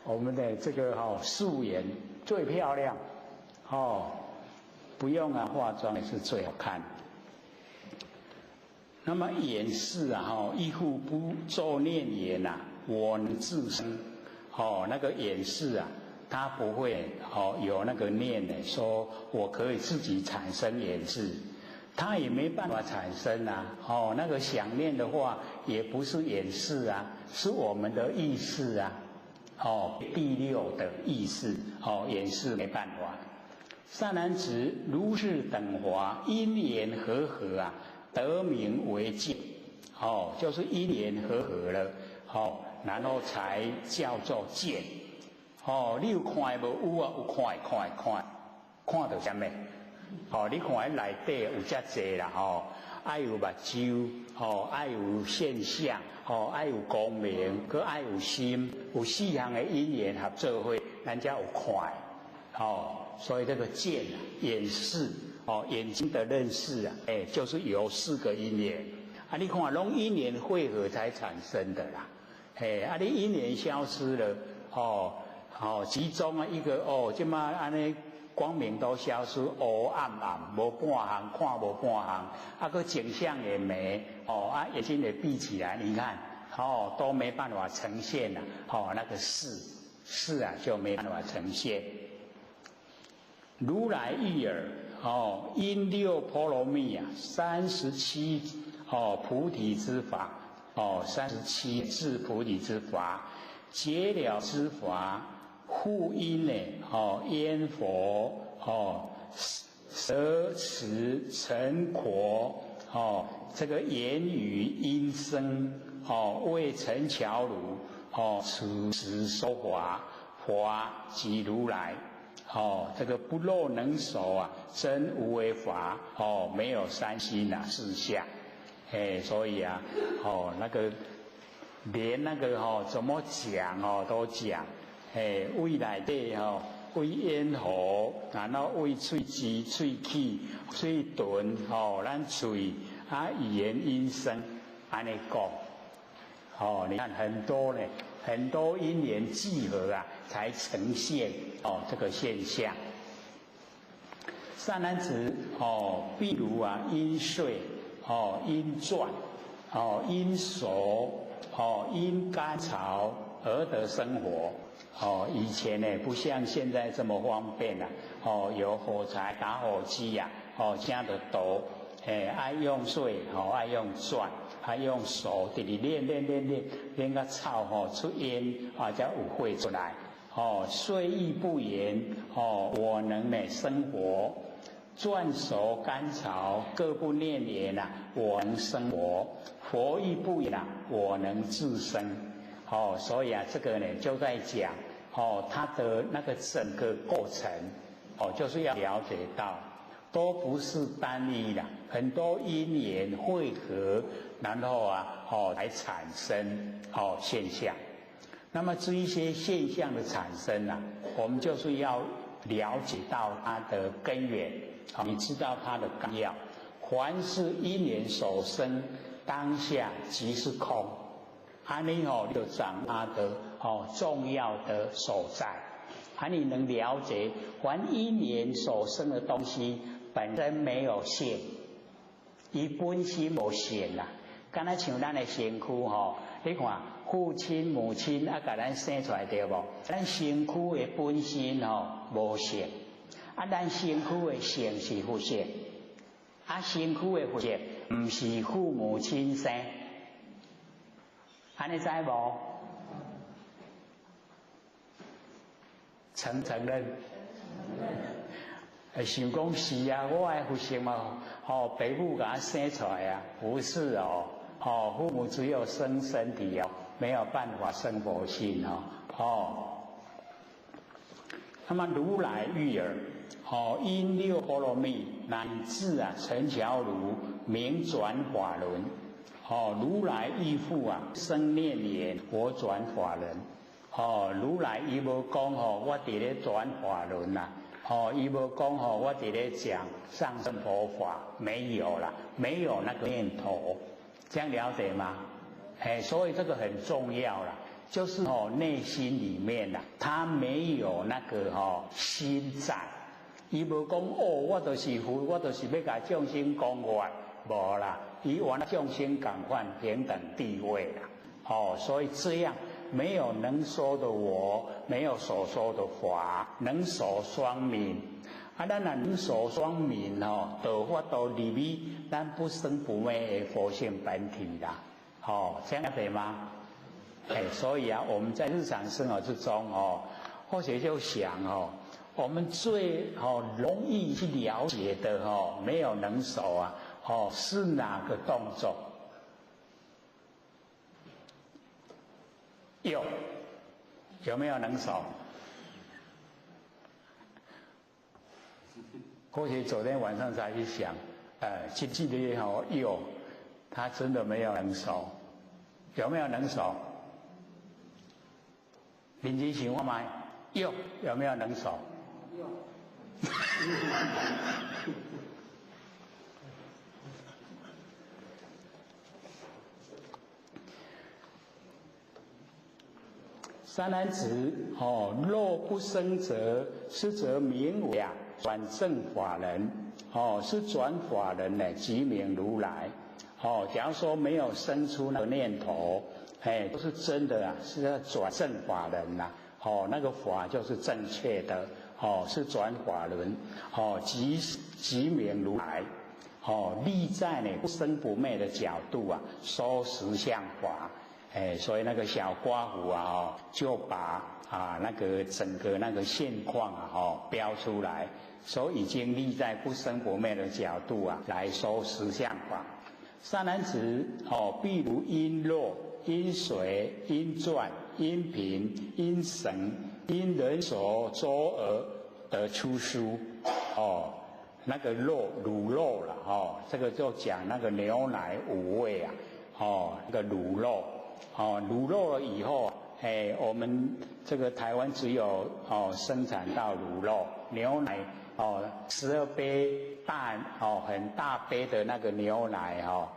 我們的這個素顏最漂亮，哦，不用啊化妝也是最好看。那麼眼識啊，亦復不作念言啊，我能自生，哦，那個眼識啊，它不會有那個念的，說我可以自己產生眼識，它也沒辦法產生啊，哦，那個想念的話，也不是眼識啊，是我們的意識啊，哦，第六的意識，哦，眼識沒辦法。善男子，如是等法，因緣和合啊，得名為見，哦，就是因緣和合了，哦，然後才叫做見。哦，你有看無？有啊，有看，看，看，看著啥物？哦，你看彼內底有遮濟啦，吼，愛有目睭，吼，愛有現象，吼，愛有光明，閣愛有心，有四項的因緣合做伙，咱才有看。哦，所以這個見啊，眼識，哦，眼睛的認識啊，哎，就是由四個因緣。啊，你看，攏因緣會合才產生的啦。嘿，啊，你因緣消失了，哦，哦，其中啊一個哦，這馬按呢光明都消失，烏暗暗，無半項，看無半項，啊，閣景象也沒，哦，啊，眼睛也閉起來，你看，哦，都沒辦法呈現了，哦，那個識，識啊就沒辦法呈現。如來亦爾，哦，因六波羅蜜啊，三十七哦菩提之法，哦，三十七智菩提之法，解了之法，復因呢，哦，咽喉，哦，舌齒塵口，哦，這個言語音聲，哦，為陳喬如，哦，此時說法，法即如來。哦，這個不漏能守啊，真無為法哦，沒有三心啊四相，哎，所以啊，哦，那個連那個怎麼講哦都講，哎，胃內底吼，為咽喉，然後為喙舌、喙齒、喙唇，吼，咱喙啊語言音聲，按呢講，哦，你看很多呢，很多因緣聚合啊，才呈現哦這個現象。善男子哦，譬如啊，因穗哦，因鑽哦，因熟哦，因乾草而得生火哦。以前呢，不像現在這麼方便啦，哦，有火柴、打火機呀，哦，這樣的多，哎，愛用穗哦，愛用鑽，愛用手，直直煉煉煉煉煉個草吼出煙啊，才有火出來。哦，歲亦不言哦，我能呢生火，鑽熟乾草各不念言啊，我能生火，佛亦不言啊，我能自生。哦，所以啊，這個呢就在講哦，它的那個整個過程哦，就是要了解到，都不是單一的，很多因緣會合，然後啊，哦，來產生哦現象。那麼這一些現象的產生啊，我們就是要了解到它的根源，你知道它的綱要。凡是因緣所生，当下即是空。按呢吼，就掌握的哦重要的所在。啊，你能了解，凡因缘所生的东西本身没有性，伊本身无性啦。敢若像咱的身躯吼，你看父亲母亲啊，共咱生出来对无？咱身躯的本身吼无性，啊，咱身躯的性是佛性，啊，身躯的佛性毋是父母亲生，按呢知无？承承认？想讲是啊，我的佛性嘛，吼，爸母共我生出来啊，不是哦。哦，父母只有生身体哦，没有办法生佛性哦。哦，那么如来欲尔，哦，因六波罗蜜乃至啊成巧如名转法轮。哦，如来亦复啊生念言，我转法轮。哦，如来伊无讲吼，我伫咧转法轮呐。哦，伊无讲吼，我伫咧讲上乘佛法，没有啦，没有那个念头。这样了解吗？哎，所以这个很重要啦，就是哦，内心里面呐，他没有那个吼心在，伊无讲哦，我就是佛，我就是欲共众生讲法，无啦，伊与众生仝款平等地位啦。哦，所以这样没有能说的我，没有所说的法，能所双泯。啊，咱若能所双泯吼，就法度入去咱不生不灭的佛性本体啦。哦，这样对吗？哎，所以啊，我们在日常生活之中哦，或许就想哦，我们最哦容易去了解的哦，没有能所啊，哦，是哪个动作？有没有能所？或许昨天晚上才去想，去记得也好，有，他真的没有能所，有没有能所？认真想看觅，有，有没有能所？有。三男子哦，若不生者，是则名为啊转正法轮哦，是转法轮呢，即名如来哦。假如说没有生出那个念头，哎，都是真的啊，是要转正法轮呐。哦，那个法就是正确的哦，是转法轮哦，即名如来哦，立在呢不生不灭的角度啊，说实相法。哎，所以那个小括弧啊，哦，就把啊那个整个那个现况啊，哦标出来，所以已经立在不生不灭的角度啊，来说实相法。善男子哦，譬如因肉、因水、因转、因瓶、因绳、因人所作而得出酥哦，那个肉乳酪了哦，这个就讲那个牛奶五味啊，哦，那个乳酪。哦，乳酪了以后，哎，我们这个台湾只有哦生产到乳酪牛奶哦，12杯大哦很大杯的那个牛奶哦，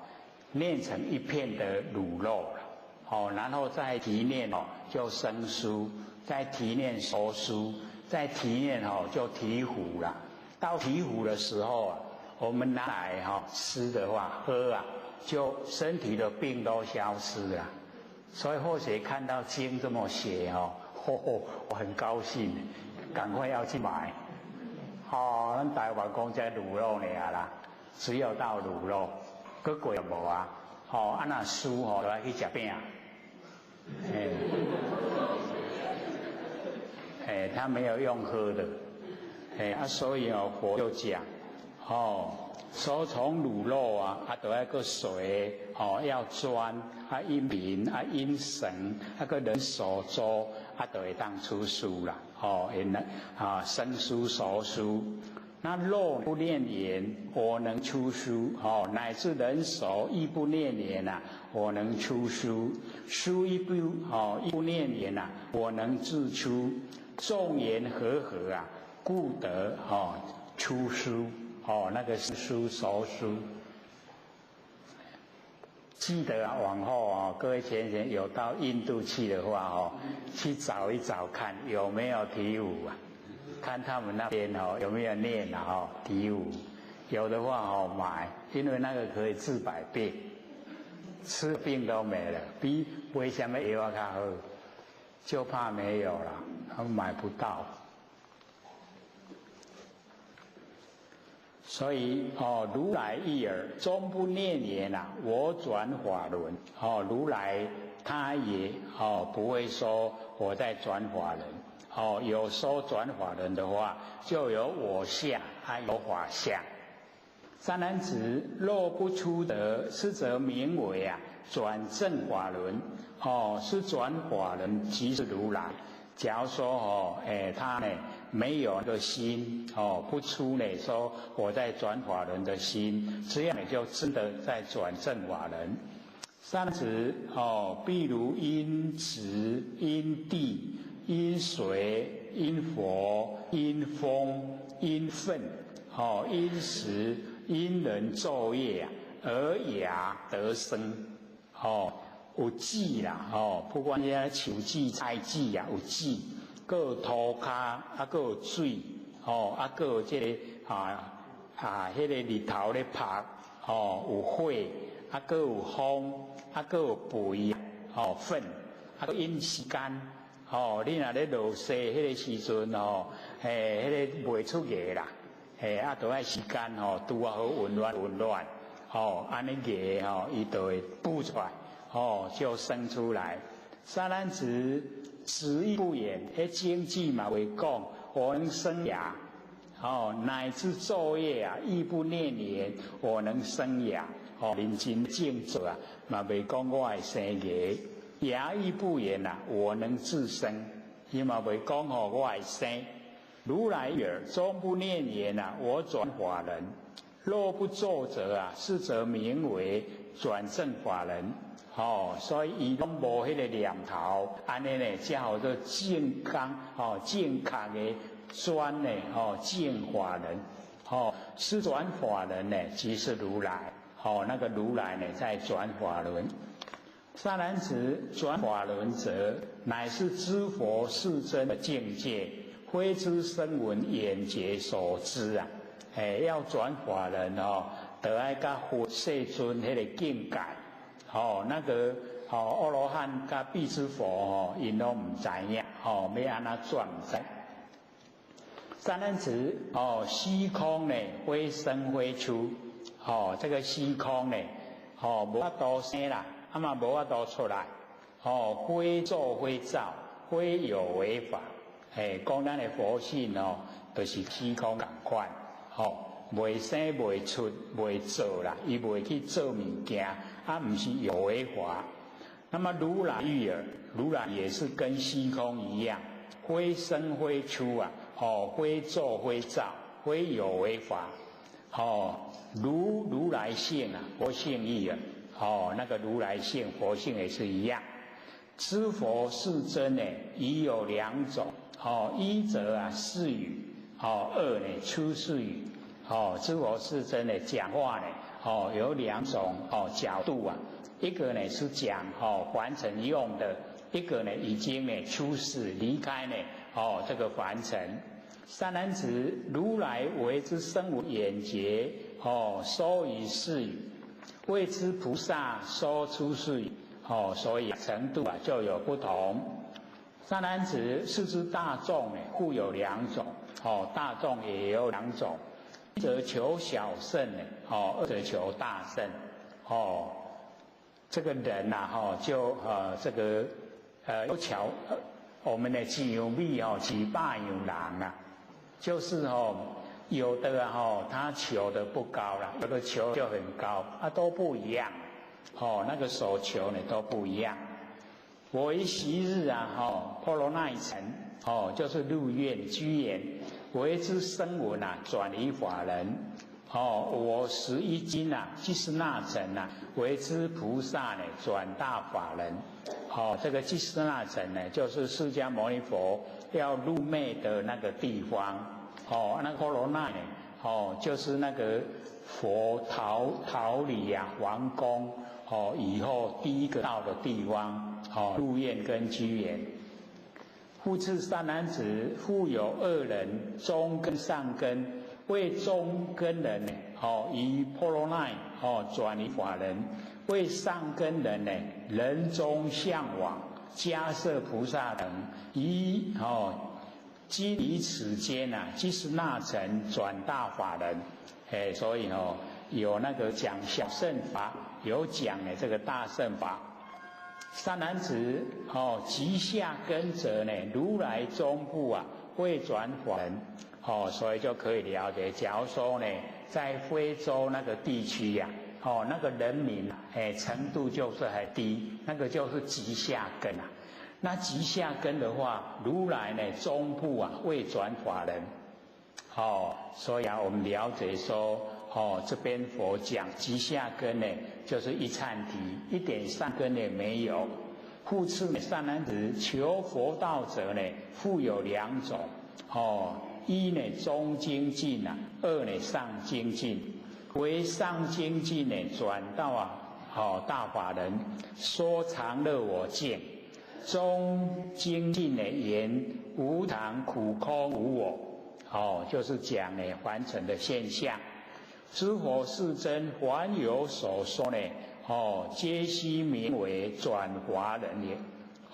炼成一片的乳酪了哦，然后再提炼哦就生酥，再提炼熟酥，再提炼哦就提糊了。到提糊的时候啊，我们拿来哈吃的话喝啊，就身体的病都消失了。所以或许看到经这么写哦，我很高兴，赶快要去买。哦，咱台湾讲这卤肉尔啦，只有到卤肉，阁过就无啊。哦，啊若输吼，就爱去食饼。哎，哎，他没有用喝的，哎啊，所以哦，佛就讲，哦，说从卤肉啊，啊，都爱阁水哦，要钻啊，因瓶啊，因绳啊，阁人手做啊，就会当出酥啦，哦，因啊生酥熟酥。那若不念言，我能出酥哦，乃至人手亦不念言啊，我能出酥。酥亦不哦，亦不念言啊，我能自出。众缘和合啊，故得哦出酥。哦，那个是酥熟酥，記得啊，往後啊，各位先生有到印度去的話哦，去找一找看有沒有醍醐啊，看他們那邊哦有沒有念啊哦醍醐，有的話哦買，因為那個可以治百病，吃病都沒了，比買啥物藥仔較好，就怕沒有了，他們買不到。所以哦，如來亦爾，終不念言啊，我轉法輪。哦，如來他也哦不會說我在轉法輪。哦，有說轉法輪的話，就有我相，還有法相。善男子，若不出得，是則名為啊轉正法輪。哦，是轉法輪，即是如來。假如說哦，哎，他呢沒有那個心哦，不出呢說我在轉法輪的心，這樣你就真的在轉正法輪。善子哦，譬如因時、因地、因水、因火、因風、因糞、哦，因時、因人造業啊，而芽得生哦。有籽啦，吼，不管遐樹籽、菜籽啊，有籽，閣有塗跤，啊，閣有水，吼，啊，閣有這個啊啊，彼個日頭咧曬，吼，有火，啊，閣有風，啊，閣有肥，吼，糞，啊，閣因時間，吼，你若咧落雪彼個時陣，吼，嘿，彼個袂出芽啦，嘿，啊，著愛時間，吼，拄仔好溫暖溫暖，吼，按呢芽，吼，伊就會浮出來。哦，就生出來。善男子，此亦不言，彼經句嘛袂講，我能生芽。哦，乃至造業啊，亦不念言，我能生芽。哦，認真靜坐啊，嘛袂講我會生芽。芽亦不言啊，我能自生。伊嘛袂講吼，我會生。如來爾，終不念言啊，我轉法輪。若不作者啊，是則名為轉正法輪。哦，所以伊攏無彼個念頭，按呢呢，才號做正剛，哦，正確的轉呢，哦，正法輪，哦，是轉法輪呢，即是如來，哦，那個如來呢，在轉法輪。善男子，轉法輪者，乃是知佛世尊的境界，非知聲聞緣覺所知啊！哎，要轉法輪哦，得愛佮佛世尊彼個境界。哦，那個哦，阿羅漢佮辟支佛哦，𪜶攏毋知影，哦，欲按怎轉毋知。善男子，哦，虛空呢，非生非出，哦，這個虛空呢，哦，無法度生啦，啊嘛無法度出來，哦，非作非造，非有為法，嘿，講咱的佛性哦，就是虛空仝款，哦。袂生袂出袂做啦，伊袂去做物件，啊，毋是有為法。那麼如來亦爾，如來也是跟虛空一樣，非生非出啊，哦，非作非造，非有為法。哦，如如來性啊，佛性亦爾，哦，那個如來性、佛性也是一樣。知佛世尊呢，已有兩種，哦，一則啊示語，哦，二呢出世語。哦，知佛世尊呢講話呢，哦，有兩種哦角度啊，一個呢是講哦凡塵用的，一個呢已經呢出世離開呢哦這個凡塵。善男子，如來為之聲聞緣覺哦，說於是語，為之菩薩說出世語，哦，所以程度啊就有不同。善男子，是之大眾呢，復有兩種，哦，大眾也有兩種。一者求小乘呢，哦，二者求大乘，哦，這個人呐，哈，就這個有巧，我們的一樣米哦，飼百樣人啊，就是哦，有的哈，他求的不高啦，有的求就很高，啊，都不一樣，哦，那個所求呢都不一樣。我於昔日啊，哈，波羅奈城，哦，就是鹿苑居延。為之聲聞啊，轉於法輪。哦，我時一今啊，拘尸那城啊，為之菩薩呢，轉大法輪。哦，這個拘尸那城呢，就是釋迦牟尼佛要入滅的那個地方。哦，那個波羅奈呢，哦，就是那个佛逃离呀王宫哦以后第一个到的地方哦，鹿苑跟居延。复次善男子，复有二人，中根上根，为中根人呢，哦，于波罗奈哦转于法轮；为上根人呢，人中向往迦叶菩萨等，于哦今于此间呐，即是那成转大法轮。哎，所以哦，有那个讲小乘法，有讲的这个大乘法。善男子，哦，极下根者呢，如来中部啊，未转法轮，哦，所以就可以了解。假如说呢，在非洲那个地区呀，哦，那个人民哎程度就是很低，那个就是极下根啊。那极下根的话，如来呢中部啊未转法轮，哦，所以啊，我们了解说，哦，这边佛讲极下根呢，就是一阐提，一点善根也没有。复次，善男子，求佛道者呢，复有两种，哦，一呢中精进啊，二呢上精进。为上精进呢，转到啊，哦大法轮，说常乐我净；中精进呢，言无常苦空无我，哦，就是讲呢凡尘的现象。诸佛世尊凡有所说呢，哦，皆悉名为转法轮也。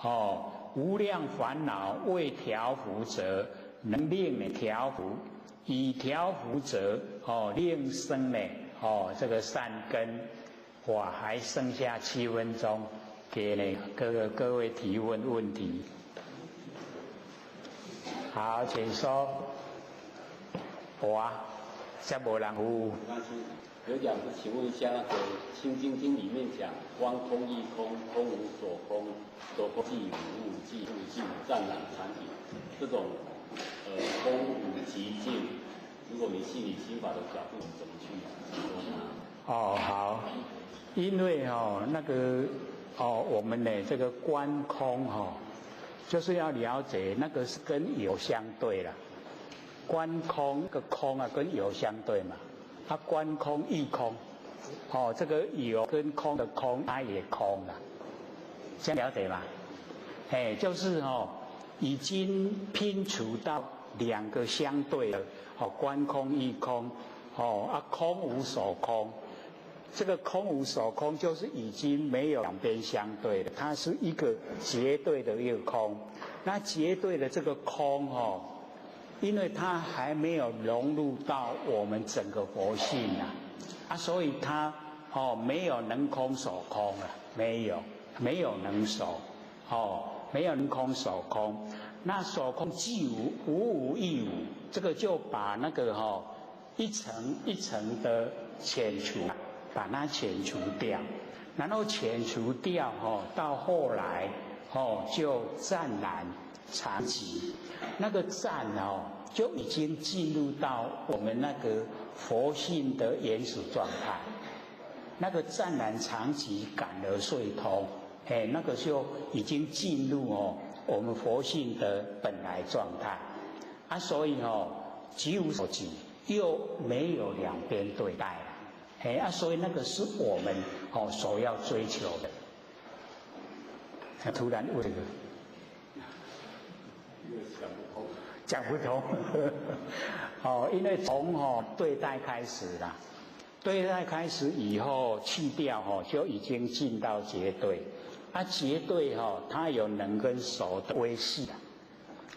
哦，无量烦恼未调伏者，能令呢调伏；已调伏者，哦，令生呢，哦，这个善根。哇，还剩下7分钟，给呢各位提问问题。好，请说。哇，这无人有。有讲，请问一下，那个《清净经》里面讲，观空亦空，空无所空，所空即无物，即无尽，湛然常寂，这种空无极境，如果你心理心法的角度，怎么去说呢？哦，好，因为哦那个哦我们呢这个观空哈，就是要了解那个是跟有相对了，观空个空啊跟有相对嘛。它观空亦空，哦，这个有跟空的空，它也空了，这样了解吗？哎，就是哦，已经拼除到两个相对的，哦，观空亦空，哦啊，空无所空，这个空无所空就是已经没有两边相对的，它是一个绝对的一个空。那绝对的这个空哦，因为它还没有融入到我们整个佛性啊，啊，所以它哦没有能空所空了，没有，没有能所，哦，没有能空所空，那所空即无，无无亦无，这个就把那个哈一层一层的遣除，把它遣除掉，然后遣除掉哦，到后来哦就湛然常寂，那个湛哦，就已经进入到我们那个佛性的原始状态，那个湛然常寂感而遂通，哎，那个就已经进入哦我们佛性的本来状态，啊，所以哦即无所即，又没有两边对待了，哎啊，所以那个是我们哦所要追求的。突然问这个。讲不通，讲不通。哦，因为从哦对待开始啦，对待开始以后去掉哦，就已经进到绝对。啊，绝对哈，它有能跟所的微细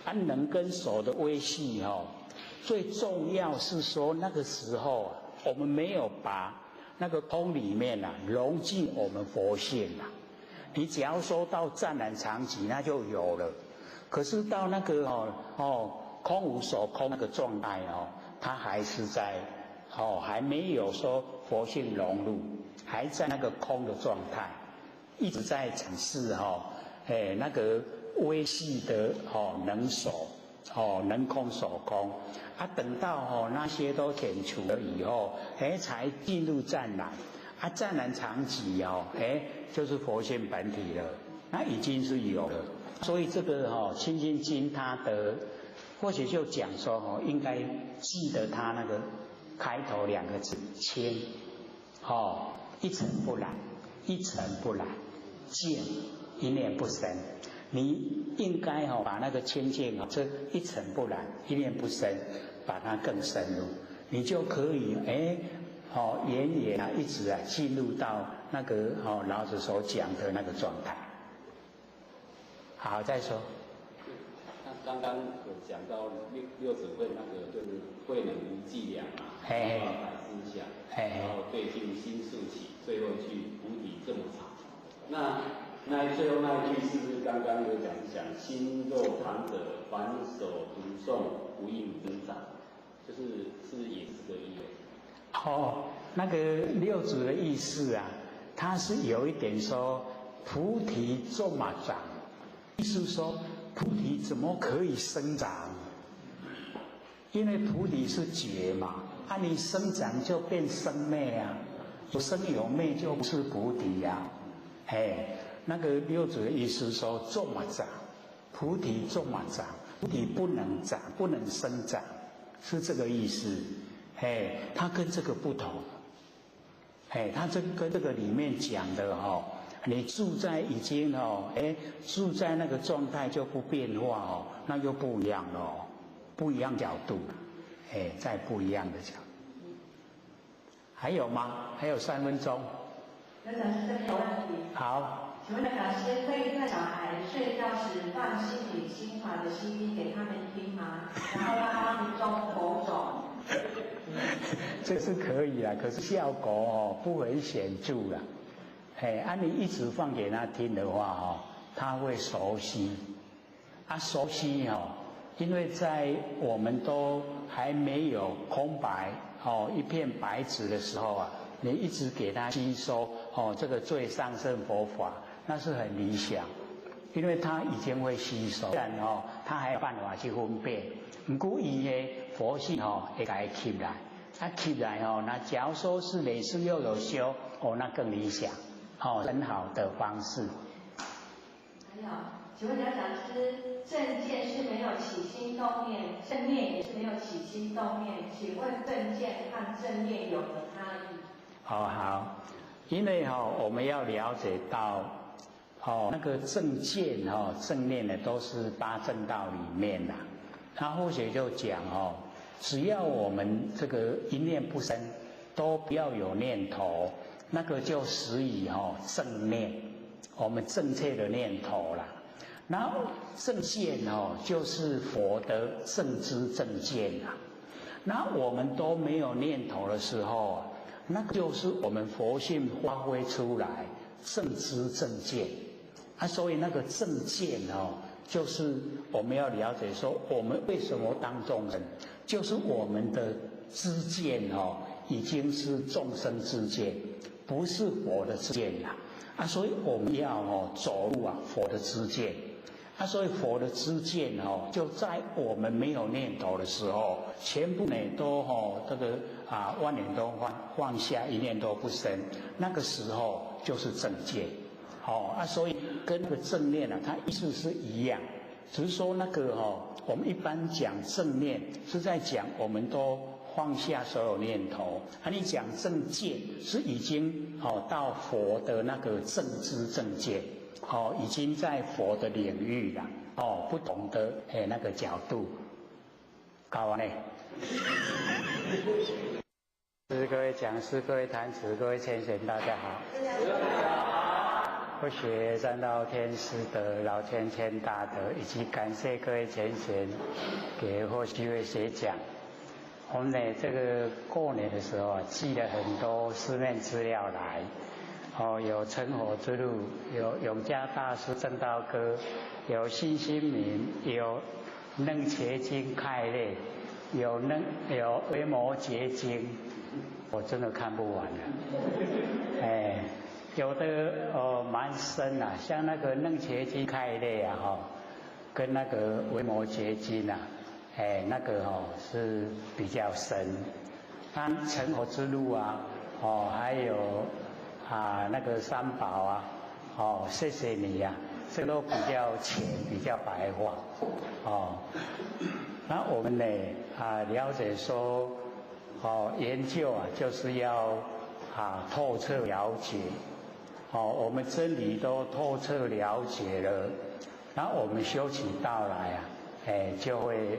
啊，能跟所的微细哈，最重要是说那个时候啊，我们没有把那个空里面啊融进我们佛性啊。你只要说到湛然常寂，那就有了。可是到那个哦哦空无所空那个状态哦，它还是在哦还没有说佛性融入，还在那个空的状态，一直在展示哈哎那个微细的哦能所哦能空所空，啊等到哦那些都遣除了以后，哎才进入湛然，啊湛然常寂哦哎就是佛性本体了，那已经是有了。所以这个哈《清净经》它的或许就讲说哦，应该记得它那个开头两个字清，哦，一尘不染，一尘不染，净一念不生。你应该哦把那个清净哦，这一尘不染，一念不生，把它更深入，你就可以哎，哦，远远啊，一直啊进入到那个哦老子所讲的那个状态。好，再说。那刚刚有讲到六祖会那个就是慧能无伎俩嘛，改思想，然后对境心速起，最后一句菩提这么长。那最后那一句是不是刚刚有讲讲心若常者，反手读诵不应增长，就是也是这个意思。哦，那个六祖的意思啊，他是有一点说菩提这么长，意思说菩提怎么可以生长？因为菩提是觉嘛，啊，你生长就变生灭啊，有生有灭就不是菩提呀，哎。那个六祖的意思说，这么长，菩提这么长，菩提不能长，不能生长，是这个意思。哎，它跟这个不同。哎，它这跟这个里面讲的哦，你住在已经哦，哎，住在那个状态就不变化哦，那又不一样了，不一样角度，哎，在不一样的角度。还有吗？还有3分钟。刘讲师，这边有问题。好。请问老师，可以在小孩睡觉时放心理心法的 CD 给他们听吗？然后让他们种佛种。这是可以啊，可是效果哦不很显著啦。哎，啊你一直放给他听的话哦，他会熟悉。啊，熟悉哦，因为在我们都还没有空白哦一片白纸的时候啊，你一直给他吸收哦这个最上乘佛法。那是很理想，因为他已经会吸收，但哦，他还有办法去分辨。毋过伊的佛性哦会共伊吸来，啊吸来哦，那假如说是累世又有修哦，那更理想，哦，很好的方式。还有，请问杨讲师，正见是没有起心动念，正念也是没有起心动念，请问正见和正念有何差异？好好，因为哈我们要了解到。哦，那个正见哦，正念呢，都是八正道里面呐。他或许就讲哦，只要我们这个一念不生，都不要有念头，那个就属于哦正念，我们正确的念头啦。然后正见哦，就是佛的正知正见呐。那我们都没有念头的时候，那就是我们佛性发挥出来正知正见。啊，所以那个正见哦，就是我们要了解说，我们为什么当众生，就是我们的知见哦，已经是众生知见，不是佛的知见啦。啊，所以我们要哦走入啊佛的知见。啊，所以佛的知见哦，就在我们没有念头的时候，全部呢都哦这个啊万念都放下，一念都不生，那个时候就是正见。哦啊，所以跟那个正念啊，它意思是一样，只是说那个哦，我们一般讲正念是在讲我们都放下所有念头，啊，你讲正见是已经哦到佛的那个正知正见，哦，已经在佛的领域了，哦，不同的哎那个角度，搞完嘞。是各位讲师、各位坛子、各位千贤，大家好。佛学三道天师的老千千大德，以及感谢各位前贤给或机会学讲。我们呢，这个过年的时候啊，寄了很多书面资料来，哦，有成佛之路，有永嘉大师证道歌，有信心铭，有楞伽经开列，有维摩诘经，我真的看不完了，哎。有的哦蛮深啊，像那个楞伽经开列啊哈，跟那个维摩诘经啊，哎那个哦是比较深。那成佛之路啊，哦还有啊那个三宝啊，哦谢谢你呀，这都比较浅，比较白话，哦。那我们呢啊了解说，哦，研究啊，就是要透彻了解。哦，我们真理都透彻了解了，那我们修起道来啊，哎，就会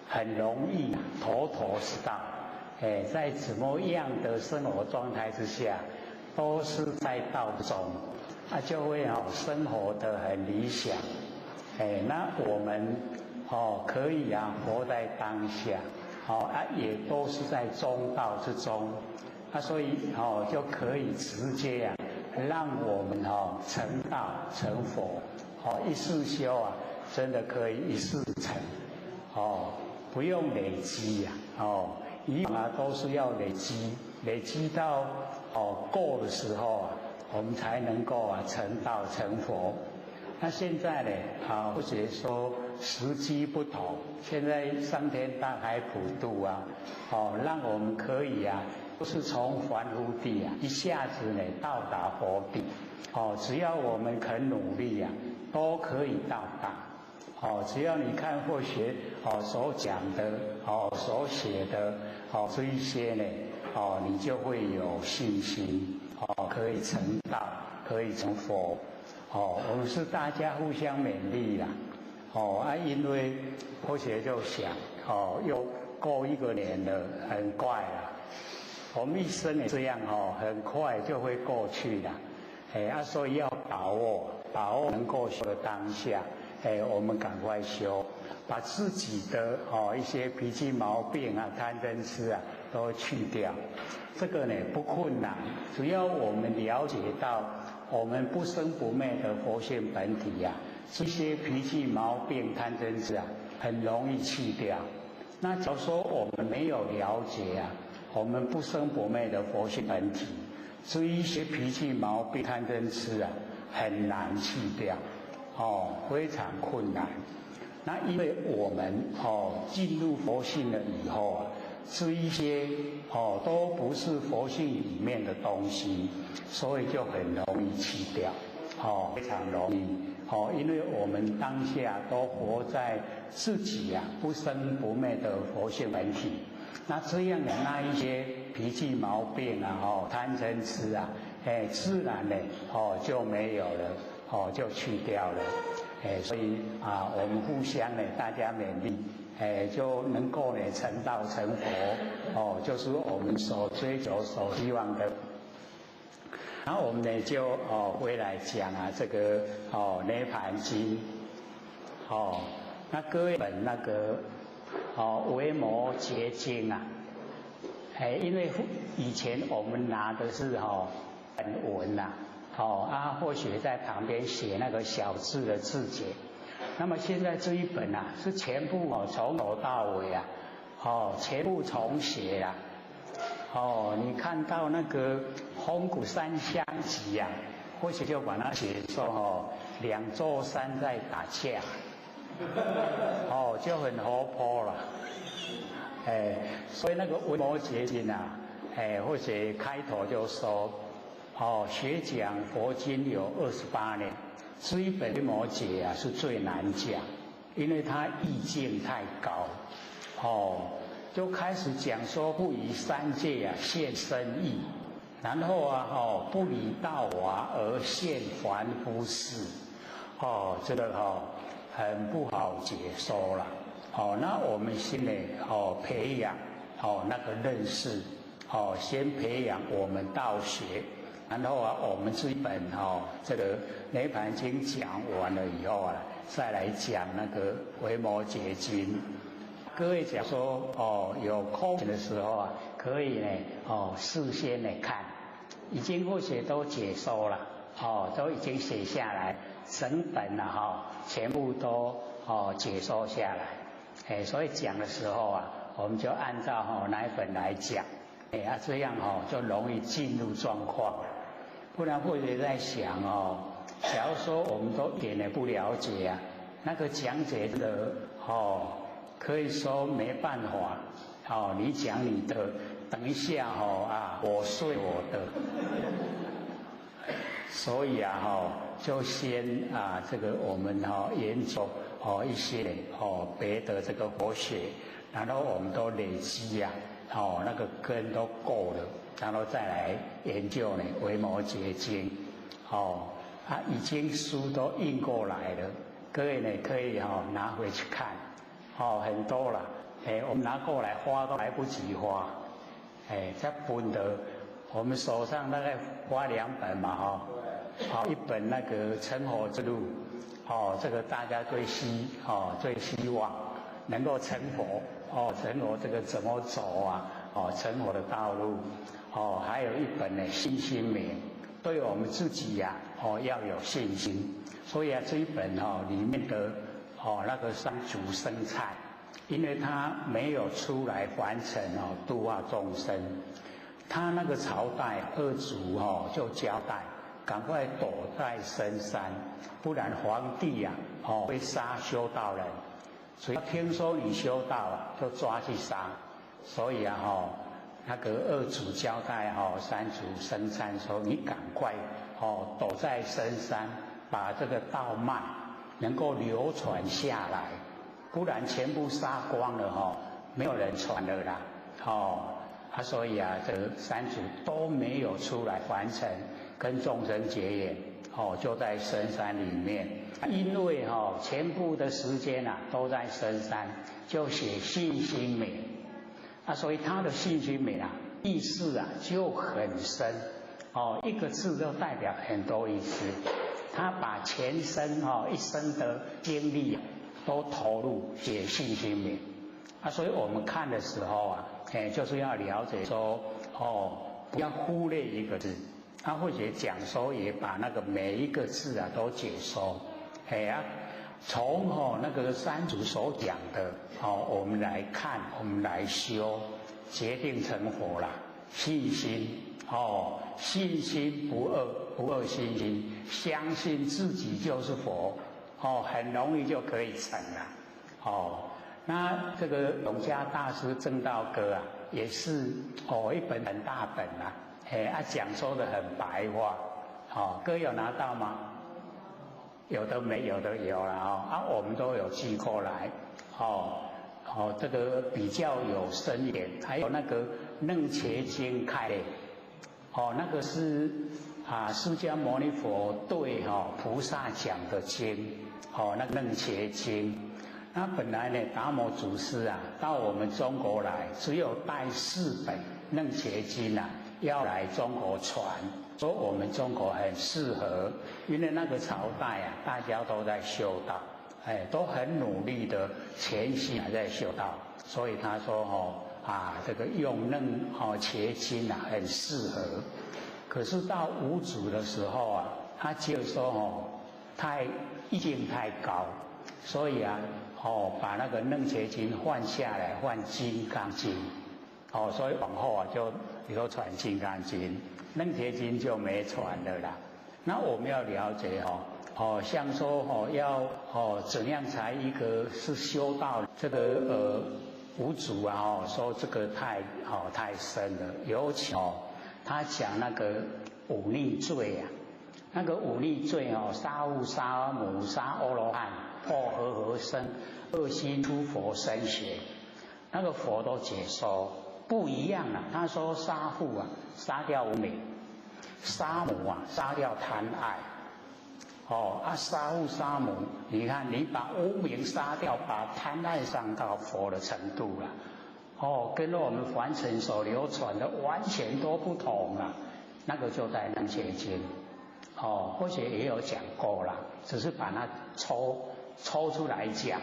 很容易头头是道。哎，在怎么样的生活状态之下，都是在道中，就会生活的很理想。哎，那我们可以活在当下，也都是在中道之中，所以就可以直接让我们成道成佛，一世修啊，真的可以一世成，不用累积呀，以往啊都是要累积，累积到够的时候啊，我们才能够成道成佛。那现在呢？或者说时机不同，现在上天大海普渡啊，让我们可以啊，不是从凡夫地啊，一下子呢到达佛地，只要我们肯努力啊，都可以到达。只要你看或学所讲的所写的这一些呢，你就会有信心，可以成道，可以成佛。我们是大家互相勉励啦。因为佛学就想，又过一个年了，很快啦。我们一生也这样很快就会过去了。哎，所以要把握，把握能够修的当下，哎，我们赶快修，把自己的一些脾气毛病啊、贪嗔痴啊都去掉。这个呢不困难，只要我们了解到我们不生不灭的佛性本体呀，这些脾气毛病、贪嗔痴啊，很容易去掉。那假如说我们没有了解啊，我们不生不灭的佛性本体，这一些脾气毛病、贪嗔痴啊，很难去掉，非常困难。那因为我们进入佛性了以后啊，这一些都不是佛性里面的东西，所以就很容易去掉，非常容易，因为我们当下都活在自己啊不生不灭的佛性本体，那这样的那一些脾气毛病啊，贪嗔痴啊，哎，自然呢，就没有了，就去掉了，哎，所以啊，我们互相呢，大家勉励。哎，就能够呢成道成佛，就是我们所追求、所希望的。然后我们呢就回来讲啊这个《涅槃经》，那各位本那个《维摩诘经》啊，哎，因为以前我们拿的是本文呐，或许在旁边写那个小字的字节。那么现在这一本啊，是全部从头到尾啊，全部重写啊，你看到那个风谷山相集啊，或许就把它写说两座山在打架，就很活泼了，哎，所以那个维摩诘经啊，哎，或许开头就说，学讲佛经有28年。这一本维摩诘啊是最难讲，因为它意境太高，就开始讲说不以三界啊现身意，然后啊不以道法而现凡夫事，这个很不好解说了，那我们先呢培养那个认识，先培养我们道学。然后啊，我们这一本这个《涅槃经》讲完了以后啊，再来讲那个《维摩诘经》。各位讲说有空的时候啊，可以呢事先来看，已经或许都解说了，都已经写下来，整本了全部都解说下来。哎，所以讲的时候啊，我们就按照那一本来讲，哎这样就容易进入状况。不然或者在想假如说我们都一点也不了解啊，那个讲解的可以说没办法你讲你的，等一下我睡我的，所以啊就先啊这个我们研究一些别的这个佛学，然后我们都累积啊哦，那个根都夠了，然後再來研究呢《維摩詰經》。哦，啊，已經書都印過來了，各位呢可以哦拿回去看，哦，很多了，哎，我們拿過來發都來不及發，哎，這本的我們手上大概發兩本嘛，哈，好，一本那個成佛之路，哦，這個大家最希望能夠成佛，哦，成佛這個怎麼走啊？哦，成佛的道路，哦，還有一本呢信心銘，對我們自己呀，哦，要有信心。所以啊，這一本哦裡面的哦那個三祖僧璨，因為他沒有出來凡塵哦度化眾生，他那個朝代二祖哦就交代，趕快躲在深山，不然皇帝呀哦會殺修道人。所以聽說你修道啊，就抓去殺。所以啊吼，那個二祖交代吼三祖僧璨說：你趕快哦躲在深山，把這個道脈能夠流傳下來，不然全部殺光了吼，沒有人傳了啦。哦，啊，所以啊，這個三祖都沒有出來凡塵跟眾生結緣，哦，就在深山裡面。因為哈，全部的時間啊都在深山，就寫信心銘。啊，所以他的信心銘啊，意思啊就很深，哦，一個字就代表很多意思。他把全身哈一生的精力都投入寫信心銘。啊，所以我們看的時候啊，哎，就是要了解說，哦，不要忽略一個字。他或者講說也把那個每一個字啊都解說，哎呀，從哦那個三祖所講的哦，我們來看，我們來修，決定成佛啦。信心哦，信心不二，不二信心，相信自己就是佛哦，很容易就可以成了。哦，那這個永嘉大師證道歌啊，也是哦一本很大本啊。哎，啊，講說的很白話，哦，各位有拿到嗎？有的沒，有的有了哦，啊，我們都有寄過來，哦，哦，這個比較有深一點，還有那個《楞伽經開》，哦，那個是啊，釋迦牟尼佛對哈菩薩講的經，哦，那個《楞伽經》，那本來呢，達摩祖師啊，到我們中國來，只有帶四本《楞伽經》啊。要來中國傳，說我們中國很適合，因為那個朝代啊，大家都在修道，哎，都很努力的潛心啊在修道，所以他說哦啊，這個用楞哦伽經啊很適合。可是到五祖的時候啊，他就說哦，太意境太高，所以啊哦把那個楞伽經換下來，換金剛經。哦，所以往後啊就流傳《金剛經》，《楞伽經》就沒傳了啦。那我們要了解哦，哦，像說哦要哦怎樣才一個是修道這個五祖啊哦說這個太哦太深了，尤其哦他講那個五逆罪啊，那個五逆罪哦，殺父殺母殺阿羅漢，破和合僧，惡心出佛身血，那個佛都解說。不一樣啊！他說殺父啊，殺掉無明；殺母啊，殺掉貪愛。哦啊，殺父殺母，你看你把無明殺掉，把貪愛上到佛的程度了。哦，跟我們凡塵所流傳的完全都不同啊。那個就在《楞伽經》。哦，或許也有講過了，只是把它抽出來講。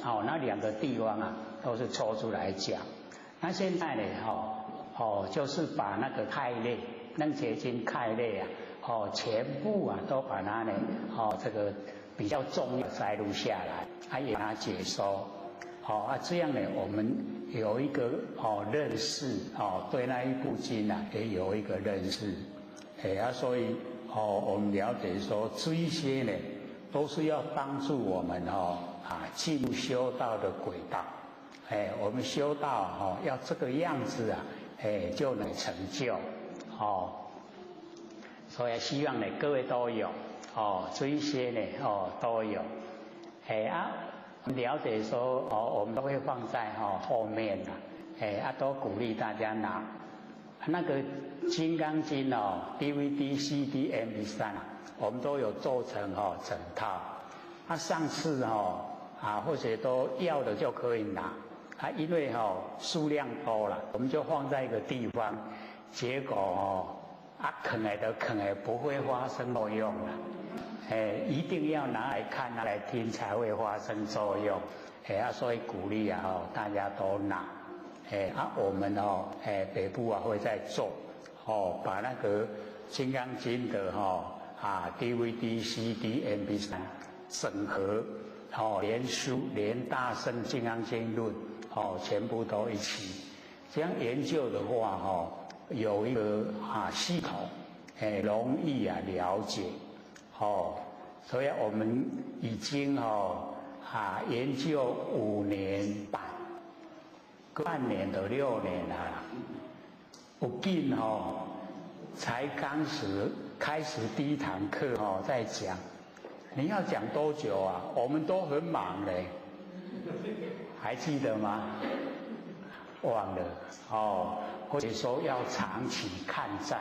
哦，那兩個地方啊，都是抽出來講。那現在呢？哦哦，就是把那個開列《楞伽經》開列啊，哦，全部啊都把它呢，哦，這個比較重要摘錄下來，還有它解說，好啊，這樣呢，我們有一個哦認識，哦，對那一部經啊，也有一個認識，哎啊，所以哦，我們了解說這一些呢，都是要幫助我們哦啊進入修道的軌道。哎，我們修道哦，要這個樣子啊，哎，就能成就哦。所以希望呢，各位都有哦，這一些呢哦都有。哎啊，了解說哦，我們都會放在哈後面的。哎，啊，都鼓勵大家拿那個《金剛經》哦，DVD、CD、MP3啊，我們都有做成哦整套。啊，上次哦啊，或者都要的就可以拿，啊，因為哦數量多了，我們就放在一個地方，結果哦啊，囥的都囥的不會發生作用了，哎，一定要拿來看、拿來聽才會發生作用，哎啊，所以鼓勵啊，哦，大家都拿，哎啊，我們哦，哎，北部啊會再做，哦，把那個《金剛經》的哈啊 DVD、CD、MP3 整合，哦，連書連大乘金剛經論，哦，全部都一起。這樣研究的話，哦，有一個啊系統，哎，容易啊了解，哦，所以我們已經哦啊研究5年半，半年到6年啦，有緊哦，才剛始開始第一堂課哦，在講。你要講多久啊？我們都很忙嘞，還記得嗎？忘了哦。或者說要長期抗戰，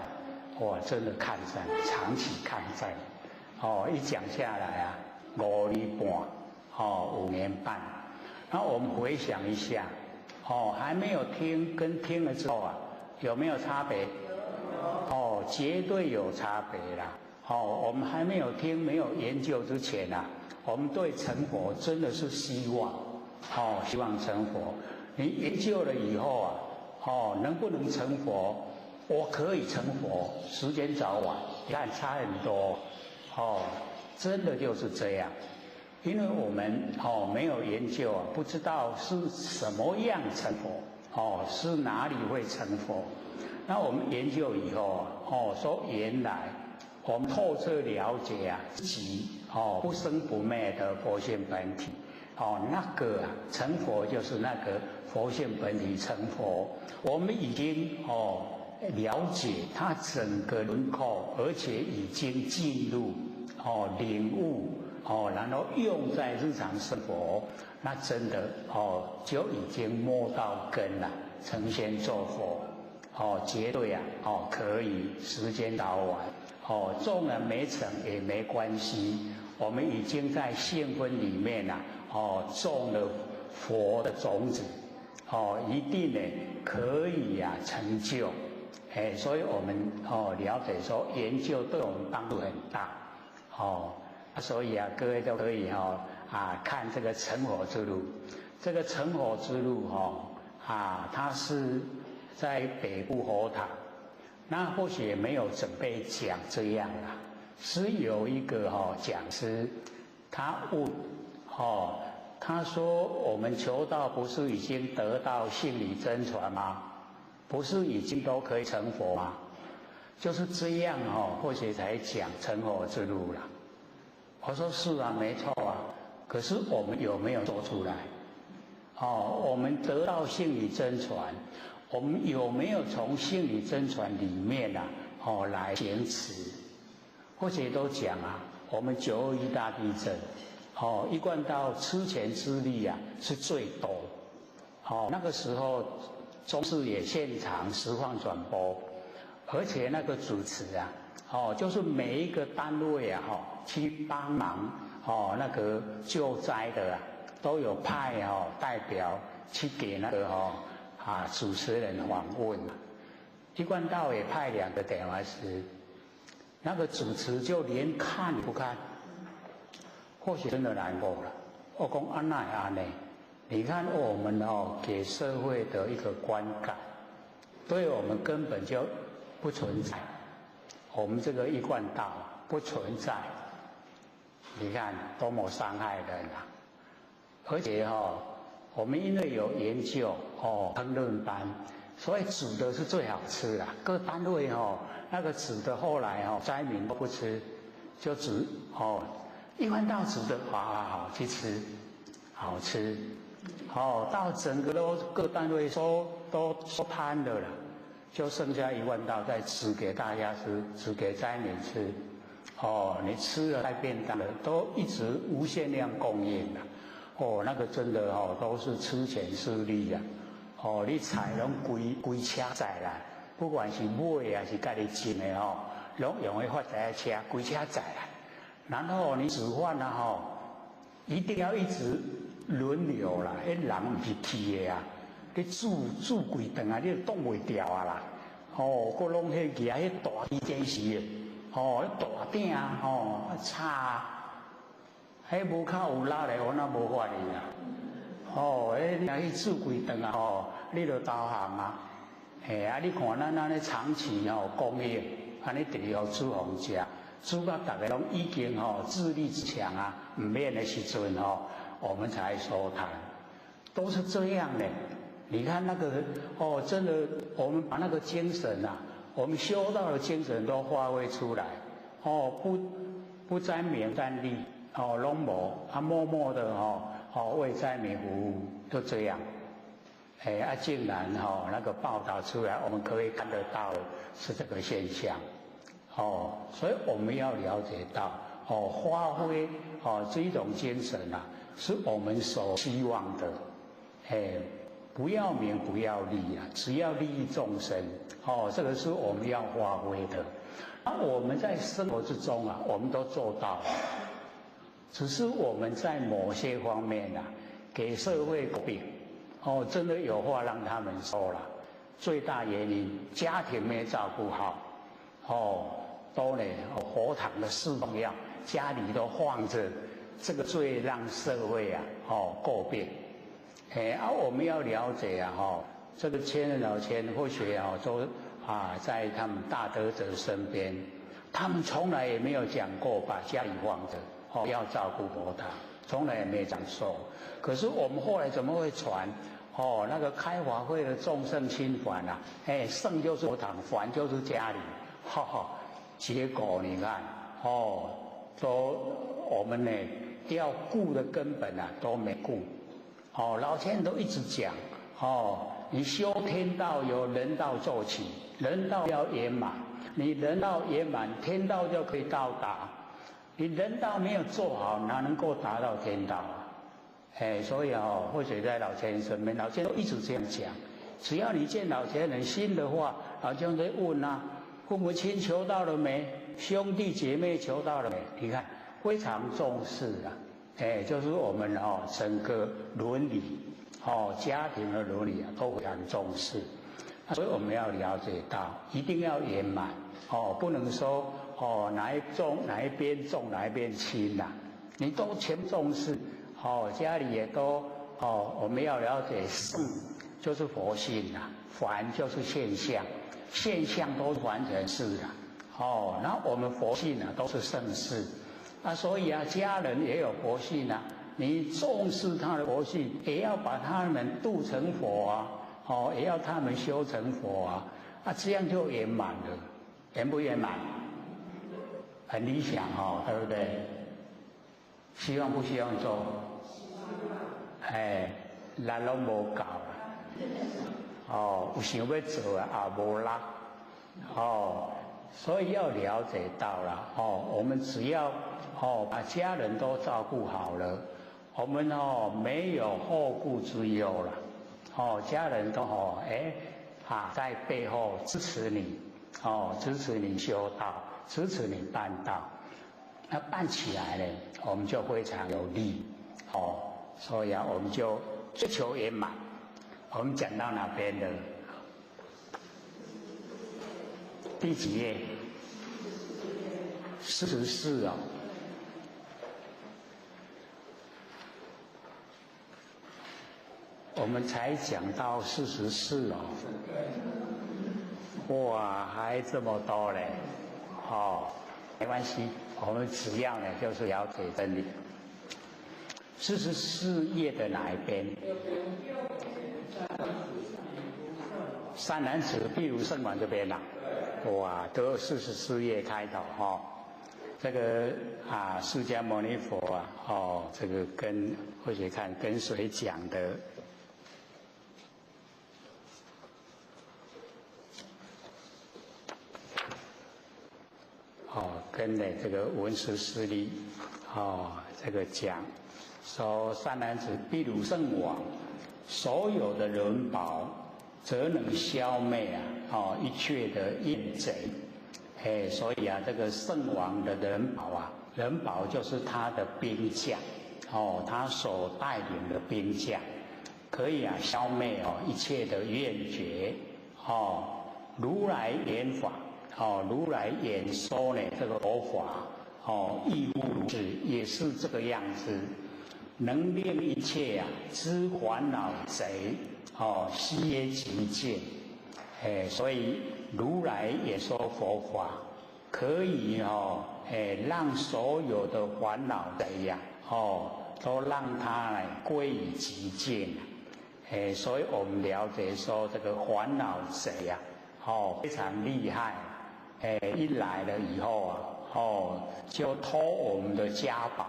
哇，真的抗戰，長期抗戰。哦，一講下來啊，5年半，哦，5年半。那我們回想一下，哦，還沒有聽跟聽了之後啊，有沒有差別？哦，絕對有差別啦。哦，我們還沒有聽、沒有研究之前啊，我們對成佛真的是希望，哦，希望成佛。你研究了以後啊，哦，能不能成佛？我可以成佛，時間早晚，你看差很多。哦，真的就是這樣，因為我們哦沒有研究啊，不知道是什麼樣成佛，哦，是哪裡會成佛。那我們研究以後啊，哦，說原來。我們透徹了解啊，自己哦不生不滅的佛性本體，哦那個啊成佛就是那個佛性本體成佛。我們已經哦了解它整個輪廓，而且已經進入哦領悟哦，然後用在日常生活，那真的哦就已經摸到根了，成仙做佛哦絕對啊哦可以時間早晚。哦，縱然沒成也沒關係，我們已經在性分裡面啊，哦，種了佛的種子，哦，一定呢可以啊成就，哎，所以我們哦了解說研究對我們幫助很大，哦，所以啊各位都可以哦啊看這個成佛之路，這個成佛之路哦啊，它是在北部佛塔。那或許也沒有準備講這樣啊，是有一個哈講師，他問，哦，他說我們求道不是已經得到性理真傳嗎？不是已經都可以成佛嗎？就是這樣哦，或許才講成佛之路了。我說是啊，沒錯啊，可是我們有沒有做出來？哦，我們得到性理真傳。我們有沒有從性理真傳裡面啊，哦來行持？或者都講啊，我們9·21大地震，哦，一貫道出錢出力啊是最多。哦，那個時候中視也現場實況轉播，而且那個主持啊，哦，就是每一個單位啊，哈去幫忙哦，那個救災的啊，都有派哦代表去給那個哦。啊！主持人訪問，一貫道也派兩個點話師，那個主持就連看不看，或許真的難過了。我講按哪會按呢，你看我們哦給社會的一個觀感，對我們根本就不存在，我們這個一貫道不存在，你看多麼傷害人啊！而且哦。我們因為有研究哦，烹飪班，所以煮的是最好吃的。各單位哦，那個煮的後來哦，災民都不吃，就煮哦，一貫道煮的，好好好去吃，好吃，哦，到整個都各單位說都收攤的了，就剩下一貫道在煮給大家吃，煮給災民吃。哦，你吃了帶便當的，都一直無限量供應的。哦，那個真的哦，都是出錢出力呀，哦，你菜攏規規車載來，不管是買還是家己種的吼，攏用彼發財車，規車載來。然後你煮飯啊吼，一定要一直輪流啦，彼人毋是鐵的啊，你煮煮幾頓啊，你就擋袂牢啊啦。哦，閣攏彼舉彼大支電視的，哦，彼大鼎吼，炒，彼無較有力的，我哪無法哩啦。哦，彼你若去煮幾頓啊，吼，你就投降啊。嘿啊，你看咱按呢長期吼公益，按呢直直予煮予食，煮到逐个攏已經吼自立自強啊，毋免的時陣吼，我們才收攤，都是這樣的。你看那個哦，真的，我們把那個精神啊，我們修道的精神都發揮出來，哦，不沾名沾利，哦，攏無，啊，默默的哦，哦，為災民服務，就這樣。哎，啊，竟然哦，那個報道出來，我們可以看得到是這個現象，哦，所以我們要了解到，哦，發揮哦這種精神啊，是我們所希望的，哎。不要名，不要利啊，只要利益眾生，哦，這個是我們要發揮的。那我們在生活之中啊，我們都做到了，只是我們在某些方面啊，給社會詬病，哦，真的有話讓他們說了。最大原因，家庭沒照顧好，哦，都呢，佛堂的事重要，家裡都放着，這個最讓社會啊，哦，詬病。哎，啊，我們要了解啊，吼，這個千人老千或許啊，都啊在他們大德者身邊，他們從來也沒有講過把家裡放着，哦，要照顧佛堂，從來也沒講說。可是我們後來怎麼會傳？哦，那個開法會的眾聖親凡啊，哎，聖就是佛堂，凡就是家裡，哈哈。結果你看，哦，都我們呢要顧的根本啊都沒顧。哦，老千都一直講，哦，你修天道由人道做起，人道要圓滿，你人道圓滿，天道就可以到達。你人道沒有做好，哪能夠達到天道啊？哎，所以哦，或許在老千身邊，老千都一直這樣講。只要你見老千人新的話，老千會問啊，父母親求道了沒？兄弟姐妹求道了沒？你看，非常重視啊。哎，就是我們哦，整個倫理，哦，家庭的倫理啊，都非常重視。所以我們要了解到，一定要圓滿哦，不能說哦哪一重哪一邊重哪一邊輕呐，你都全重視哦，家裡也都哦，我們要了解聖就是佛性呐，凡就是現象，現象都完成事了哦，那我們佛性啊都是聖事。啊，所以啊，家人也有佛性啊，你重視他的佛性，也要把他們度成佛啊，哦，也要他們修成佛啊，啊，這樣就圓滿了，圓不圓滿？很理想哦，對不對？希望不希望做？哎，力攏無夠啦，哦，有想欲做啊，也無力，哦，所以要了解到了，哦，我們只要哦把家人都照顧好了，我們哦沒有後顧之憂了，哦，家人都哦哎啊在背後支持你，哦支持你修道，支持你辦道，那辦起來呢，我們就非常有力，哦，所以啊我們就追求圓滿。我們講到哪邊了？第幾頁？44哦。我們才講到44哦。哇，還這麼多嘞！哦，沒關係，我們只要呢就是了解真理。44頁的哪一邊？善男子，譬如聖王這邊啦，哇，都44頁開頭哈、哦。這個啊，釋迦牟尼佛啊，哦，這個跟或許看跟誰講的？哦，跟呢這個文殊師利哦，這個講說善男子，譬如聖王。所有的人寶，則能消滅啊！哦，一切的怨賊。哎，所以啊，這個聖王的人寶啊，人寶就是他的兵將，哦，他所帶領的兵將，可以啊消滅哦一切的怨結。哦，如來演法，哦，如來演說呢這個佛法，哦，亦復如是，也是這個樣子，能令一切啊之煩惱賊，哦，悉皆寂靜。哎，所以如來也說佛法，可以哦，哎，讓所有的煩惱賊呀，哦，都讓他來歸於寂靜。哎，所以我們了解說這個煩惱賊呀，哦，非常厲害。哎，一來了以後啊，哦，就偷我們的家寶，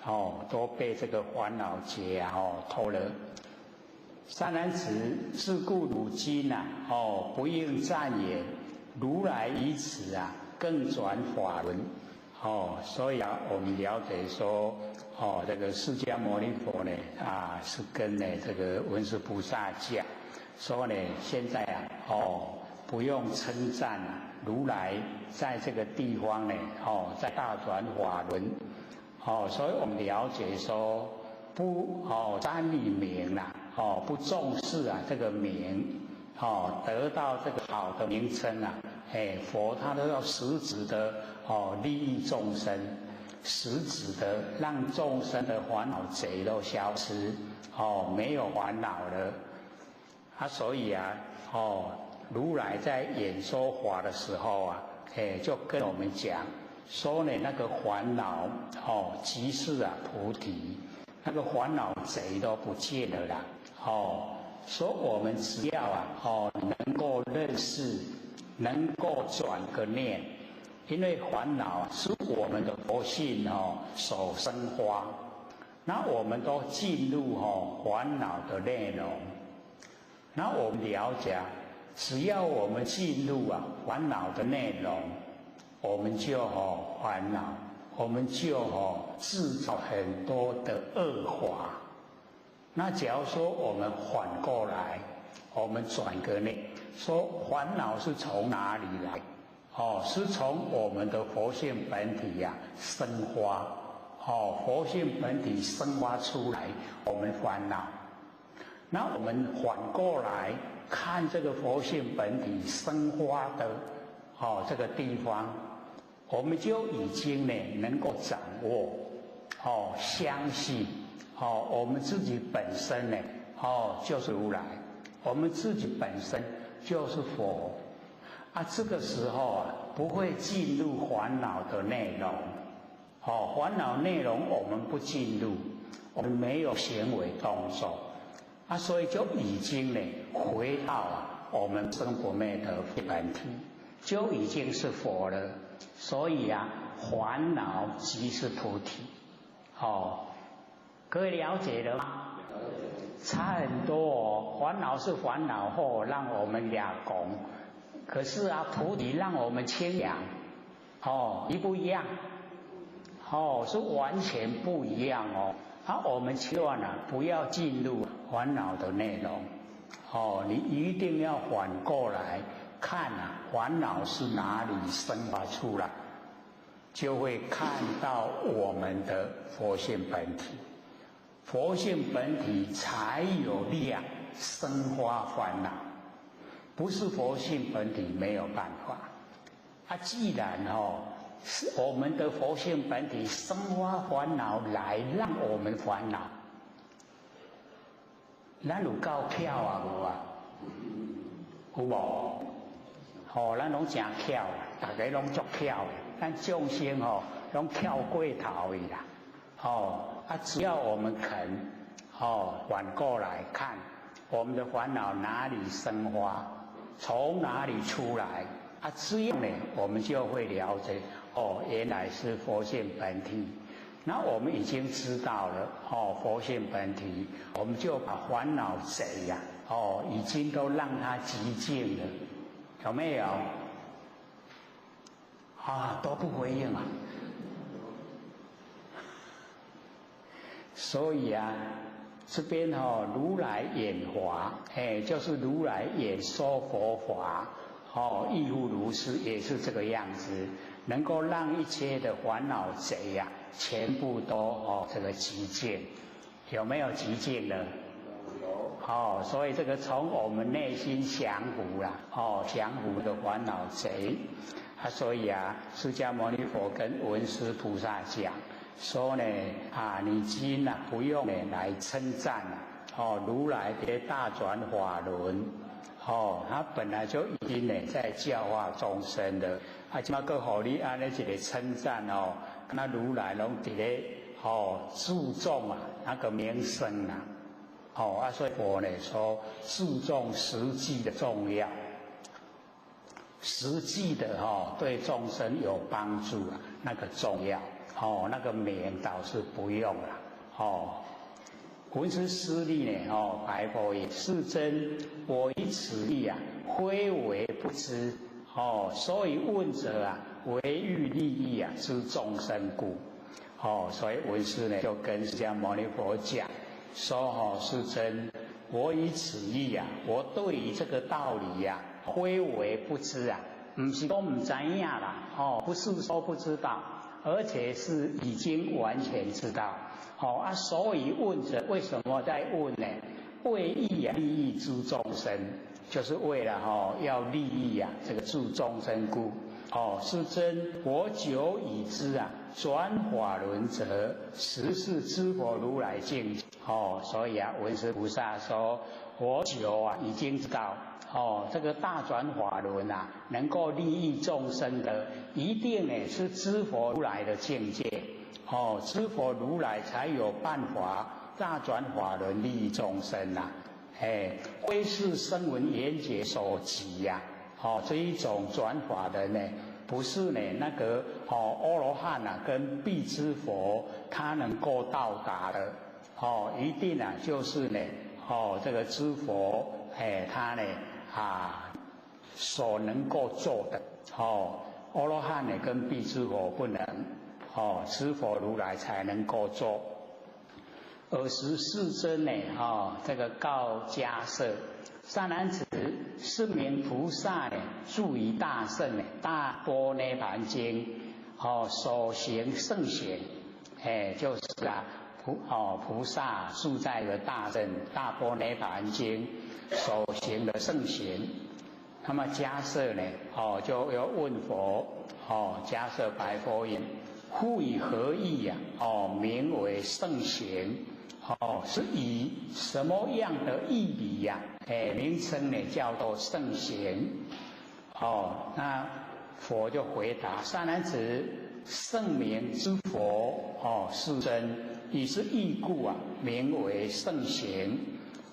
哦，都被這個煩惱賊啊，哦，偷了。善男子，是故汝今啊，哦，不應讚言，如來於此啊，更轉法輪，哦，所以啊，我們了解說，哦，這個釋迦牟尼佛呢，啊，是跟呢這個文殊菩薩講，說呢，現在啊，哦，不用稱讚如來在這個地方呢，哦，在大轉法輪，哦，所以我們了解說，不哦沾於名啦。哦，不重視啊，這個名，哦，得到這個好的名稱啊，哎，佛他都要實質的哦利益眾生，實質的讓眾生的煩惱賊都消失，哦，沒有煩惱了。啊，所以啊，哦，如來在演說法的時候啊，哎，就跟我們講，說呢那個煩惱，哦，即是啊菩提，那個煩惱賊都不見了啦。哦，說我們只要啊，哦，能夠認識，能夠轉個念，因為煩惱是我們的佛性哦所生發，那我們都進入哦煩惱的內容，那我們了解，只要我們進入啊煩惱的內容，我們就哦煩惱，我們就哦製造很多的惡法。那假如說我們反過來，我們轉個念，說煩惱是從哪裡來？哦，是從我們的佛性本體呀生發，哦，佛性本體生發出來，我們煩惱。那我們反過來看這個佛性本體生發的，哦，這個地方，我們就已經呢能夠掌握，哦，相信。哦，我們自己本身呢，哦，就是如來，我們自己本身就是佛，啊，這個時候啊，不會進入煩惱的內容，哦，煩惱內容我們不進入，我們沒有行為動作，啊，所以就已經呢回到啊我們生不滅的本體，就已經是佛了。所以啊，煩惱即是菩提，哦。各位了解了嗎？差很多哦，煩惱是煩惱後讓我們抓狂，可是啊，菩提讓我們清涼，哦，一不一樣？哦，是完全不一樣哦。啊，我們千萬啊，不要進入煩惱的內容，哦，你一定要反過來看啊，煩惱是哪裡生發出來，就會看到我們的佛性本體。佛性本體才有力量生發煩惱，不是佛性本體沒有辦法。啊，既然哦是我們的佛性本體生發煩惱來讓我們煩惱，咱有夠巧啊無啊？有無？哦，咱攏誠巧，大家攏足巧的，咱眾生哦攏巧過頭去啦，哦。啊，只要我們肯，哦，反過來看，我們的煩惱哪裡生發，從哪裡出來，啊，這樣呢，我們就會了解，哦，原來是佛性本體。那我們已經知道了，哦，佛性本體，我們就把煩惱賊呀，哦，已經都讓它寂靜了，有沒有？啊，都不回應啊。所以啊，這邊吼如來演華，哎，就是如來演說佛法，哦，亦復如是，也是這個樣子，能夠讓一切的煩惱賊呀，全部都哦這個寂靜，有沒有寂靜呢？有。哦，所以這個從我們內心降伏啦，哦，降伏的煩惱賊，啊，所以啊，釋迦牟尼佛跟文殊菩薩講。說呢啊，你今啊不用呢來稱讚啊，哦，如來的大轉法輪，哦，他本來就已經呢在教化眾生的，啊，這馬閣予你按呢一个稱讚哦，那如來攏佇咧哦注重啊那個名聲啊，哦啊，所以佛呢說注重實際的重要，實際的哈對眾生有幫助啊，那個重要。哦，那個名倒是不用了。哦，文殊師利呢？哦，白佛言：世尊，我以此義啊，非為不知。哦，所以問者啊，為欲利益啊之眾生故。哦，所以文殊呢就跟釋迦牟尼佛講，說：哦，世尊，我以此義啊，我對於這個道理呀，非為不知啊，毋是講毋知影啦。哦，不是說不知道。而且是已經完全知道，好啊，所以問者為什麼在問呢？為欲啊利益諸眾生，就是為了哈要利益啊這個諸眾生故。哦，世尊，我久已知啊，轉法輪者，實是諸佛如來境。哦，所以啊，文殊菩薩說，我久啊已經知道。哦，這個大轉法輪啊，能夠利益眾生的，一定呢是諸佛如來的境界。哦，諸佛如來才有辦法大轉法輪利益眾生呐。哎，非是聲聞緣覺所及呀。哦，這一種轉法輪呢，不是呢那個哦阿羅漢啊跟辟支佛他能夠到達的。哦，一定啊就是呢，哦這個諸佛哎他呢。啊，所能夠做的哦，阿羅漢呢跟辟支佛不能哦，諸佛如來才能夠做。爾時世尊呢，哦，這個告迦葉，善男子，是名菩薩呢，住於大乘呢，大般涅槃經，哦，所行聖行，哎，就是啊，菩薩住在個大乘大般涅槃經所行的聖行。那麼迦葉呢，哦，就要問佛，哦，迦葉白佛言：復以何義呀？哦，名為聖行。哦，是以什麼樣的義理呀？哎，名稱呢叫做聖行。哦，那佛就回答：善男子，聖名之佛，哦，世尊，以是義故啊，名為聖行。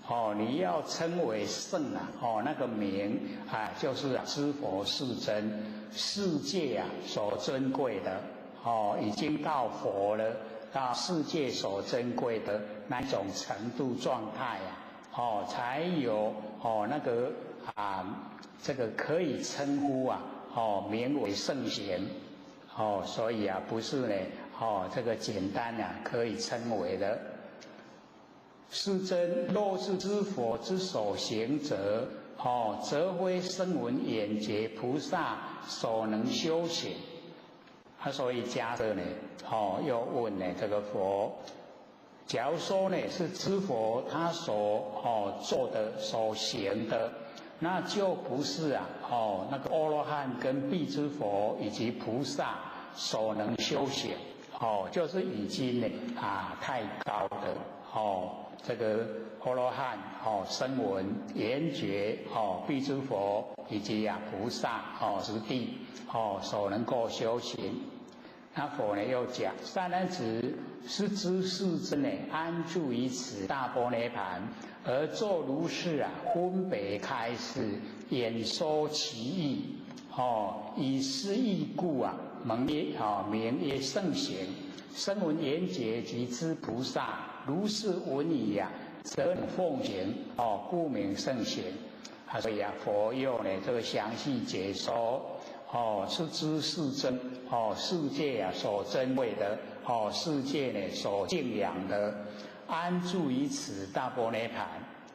哦，你要稱為聖啊，哦，那個名啊，就是諸佛世尊，世界啊所尊貴的，哦，已經到佛了，到世界所珍貴的那種程度狀態啊，哦，才有哦那個啊，這個可以稱呼啊，哦，名為聖賢，哦，所以啊，不是呢，哦，這個簡單啊可以稱為的。世尊，若是諸佛之所行者，哦，則非聲聞緣覺菩薩所能修行。啊，所以迦葉呢，哦，又問呢這個佛，假如說呢是諸佛他所哦做的所行的，那就不是啊，哦那個阿羅漢跟辟支佛以及菩薩所能修行，哦，就是已經呢啊太高的哦，這個阿羅漢哦聲聞緣覺哦辟支佛以及啊菩薩哦十地哦所能夠修行。那佛呢又講，善男子，是知世尊呢安住於此大般涅槃，而作如是啊分別開示演說其義，哦以是義故啊名曰哦名曰聖行。聲聞緣覺及諸菩薩如是聞已啊，則能奉行哦，故名聖行。啊，所以啊，佛又呢這個詳細解說哦，是知世尊哦，世界啊所珍貴的哦，世界呢所敬仰的安住於此大般涅槃，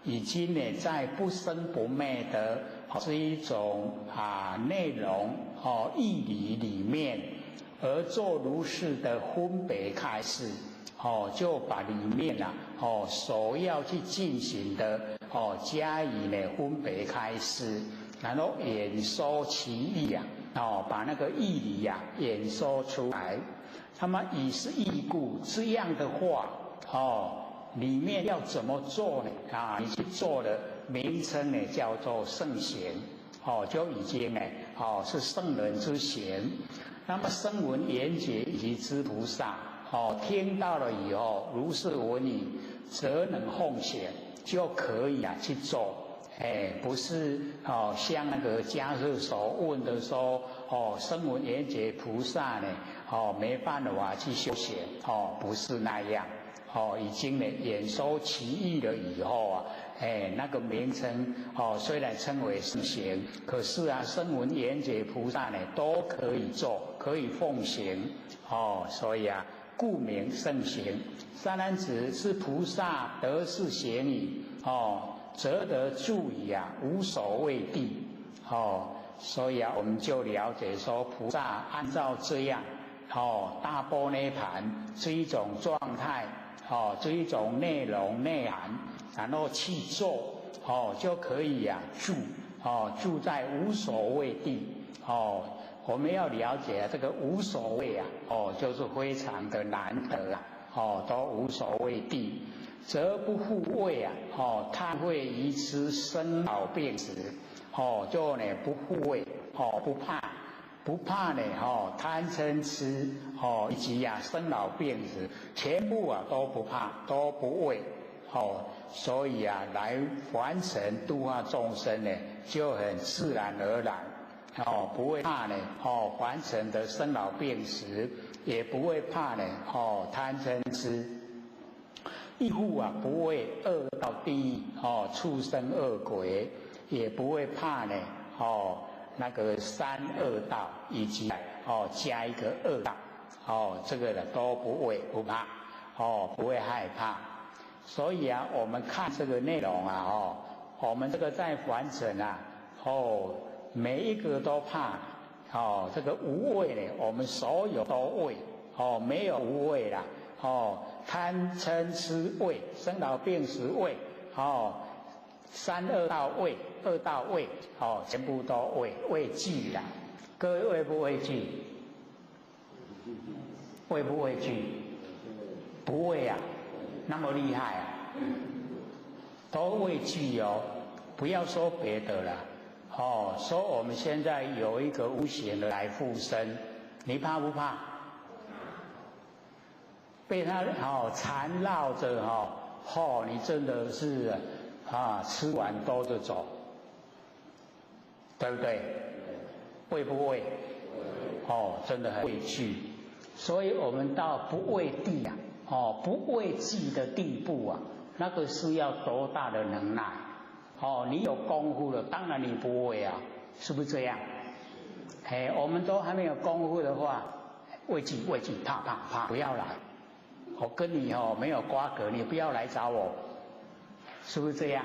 已經呢在不生不滅的這一種啊內容哦義理裡面，而做如是的分別開示，哦就把裡面啊哦所要去進行的哦加以呢分別開示，然後演說其義啊，哦把那個義理呀演說出來。那麼以是義故，這樣的話，哦，裡面要怎麼做呢？啊，你去做的名稱呢，叫做聖賢，哦，就已經呢，哦，是聖人之賢。那麼聲聞緣覺以及諸菩薩，哦，聽到了以後，如是聞已，則能奉行，就可以啊去做。哎，不是哦，像那個迦葉所問的說，哦，聲聞緣覺菩薩呢，哦，沒辦法去修行，哦，不是那樣，哦，已經呢演說其義了以後啊，哎，那個名稱哦，雖然稱為聖賢，可是啊，聲聞緣覺菩薩呢都可以做，可以奉行，哦，所以啊，故名聖行。善男子，是菩薩得是行已，哦。則得住於啊無所畏地，哦，所以啊，我們就了解說，菩薩按照這樣，哦，大般涅槃這一種狀態，哦，這一種內容內涵，然後去做，哦，就可以啊住，哦，住在無所畏地，哦，我們要了解這個無所畏啊，哦，就是非常的難得啊，哦，都無所畏地。則不復畏啊！哦，貪恚愚癡生老病死，哦，就呢不復畏，哦，不怕，不怕呢，哦，貪嗔癡，哦，以及啊生老病死，全部啊都不怕，都不畏，哦，所以啊來凡塵度化眾生呢，就很自然而然，哦，不會怕呢，哦，凡塵的生老病死，也不會怕呢，哦，貪嗔癡。亦復啊，不畏惡道地獄哦，畜生餓鬼，也不會怕呢哦，那個三惡道以及哦加一個惡道哦，這個呢都不畏不怕哦，不會害怕。所以啊，我們看這個內容啊哦，我們這個在凡塵啊哦，每一個都怕哦，這個無畏呢，我們所有都畏哦，沒有無畏啦。哦，貪嗔癡畏，生老病死畏，哦，三惡道畏，惡道畏，哦，全部都畏，畏懼啦。各位畏不畏懼？畏不畏懼？不畏啊，那麼厲害啊，都畏懼哦。不要說別的了，哦，說我們現在有一個無形的來附身，你怕不怕？被他哦纏繞着哈，哦，你真的是啊，吃完兜著走，對不對？畏不畏？哦，真的很畏懼。所以我們到不畏地啊，哦，不畏懼的地步啊，那個是要多大的能耐？哦，你有功夫了，當然你不畏啊，是不是這樣？哎，我們都還沒有功夫的話，畏懼畏懼，怕怕怕，不要來。我跟你哦沒有瓜葛，你不要來找我，是不是這樣？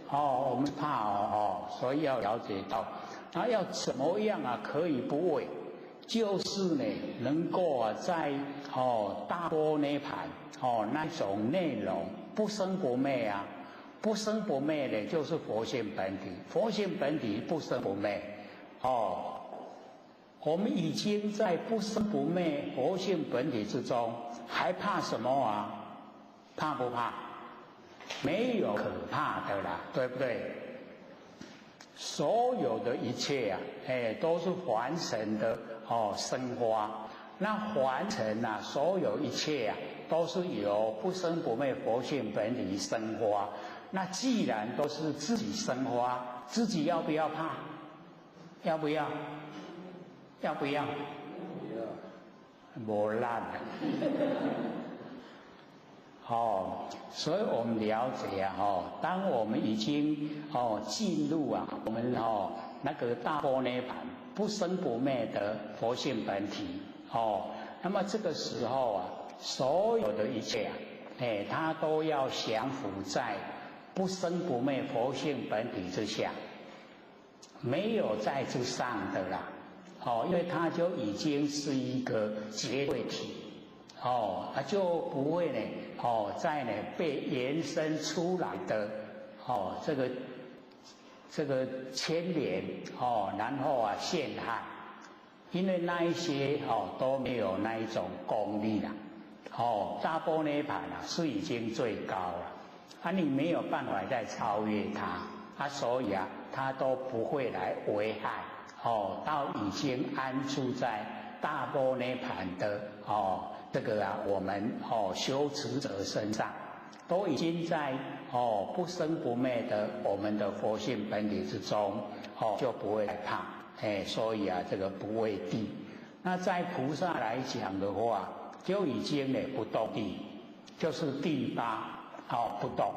哦，我們怕哦哦，所以要了解到，那要怎麼樣啊可以不畏？就是呢，能夠啊在哦大般涅槃哦那種內容不生不滅啊，不生不滅的，就是佛性本體，佛性本體不生不滅哦。我們已經在不生不滅佛性本體之中，還怕什麼啊？怕不怕？沒有可怕的啦，對不對？所有的一切啊，哎，都是凡塵的哦生發。那凡塵啊，所有一切啊，都是由不生不滅佛性本體生發。那既然都是自己生發，自己要不要怕？要不要？要不要？無力。哦，所以我們了解啊，哦，當我們已經哦進入啊，我們哦那個大般涅槃不生不滅的佛性本體哦，那麼這個時候啊，所有的一切啊，哎，他都要降伏在不生不灭佛性本体之下，没有在之上的啦。哦，因为它就已经是一个绝对体，哦，它就不会呢，哦，在呢被延伸出来的，哦，这个牵连，哦，然后啊陷害，因为那一些哦都没有那一种功力啦，哦，大般涅槃啊是已经最高了，啊，你没有办法再超越它，啊，所以啊，它都不会来危害。哦，到已经安住在大般涅槃的哦，这个啊，我们哦修持者身上，都已经在哦不生不灭的我们的佛性本体之中，哦就不会害怕，哎，所以啊，这个不畏地。那在菩萨来讲的话，就已经呢不动地，就是第八哦不动，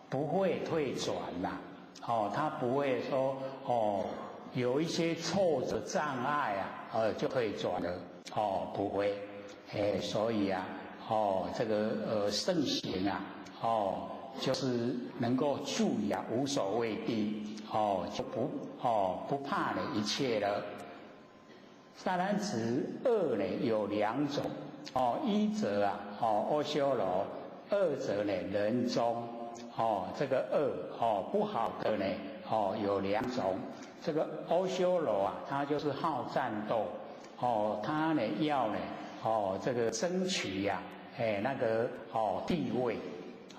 不会退转啦，哦，他不会说哦。有一些挫折障碍啊，就退转了，哦，不会，哎，所以啊，哦，这个圣行啊，哦，就是能够住啊，无所畏地，哦，就不哦不怕的一切了。三男子恶呢有两种，哦，一则啊，哦阿修罗；二则呢人中，哦，这个恶哦不好的呢，哦有两种。这个阿修罗啊，他就是好战斗，哦，他呢要呢，哦，这个争取呀，哎，那个哦地位，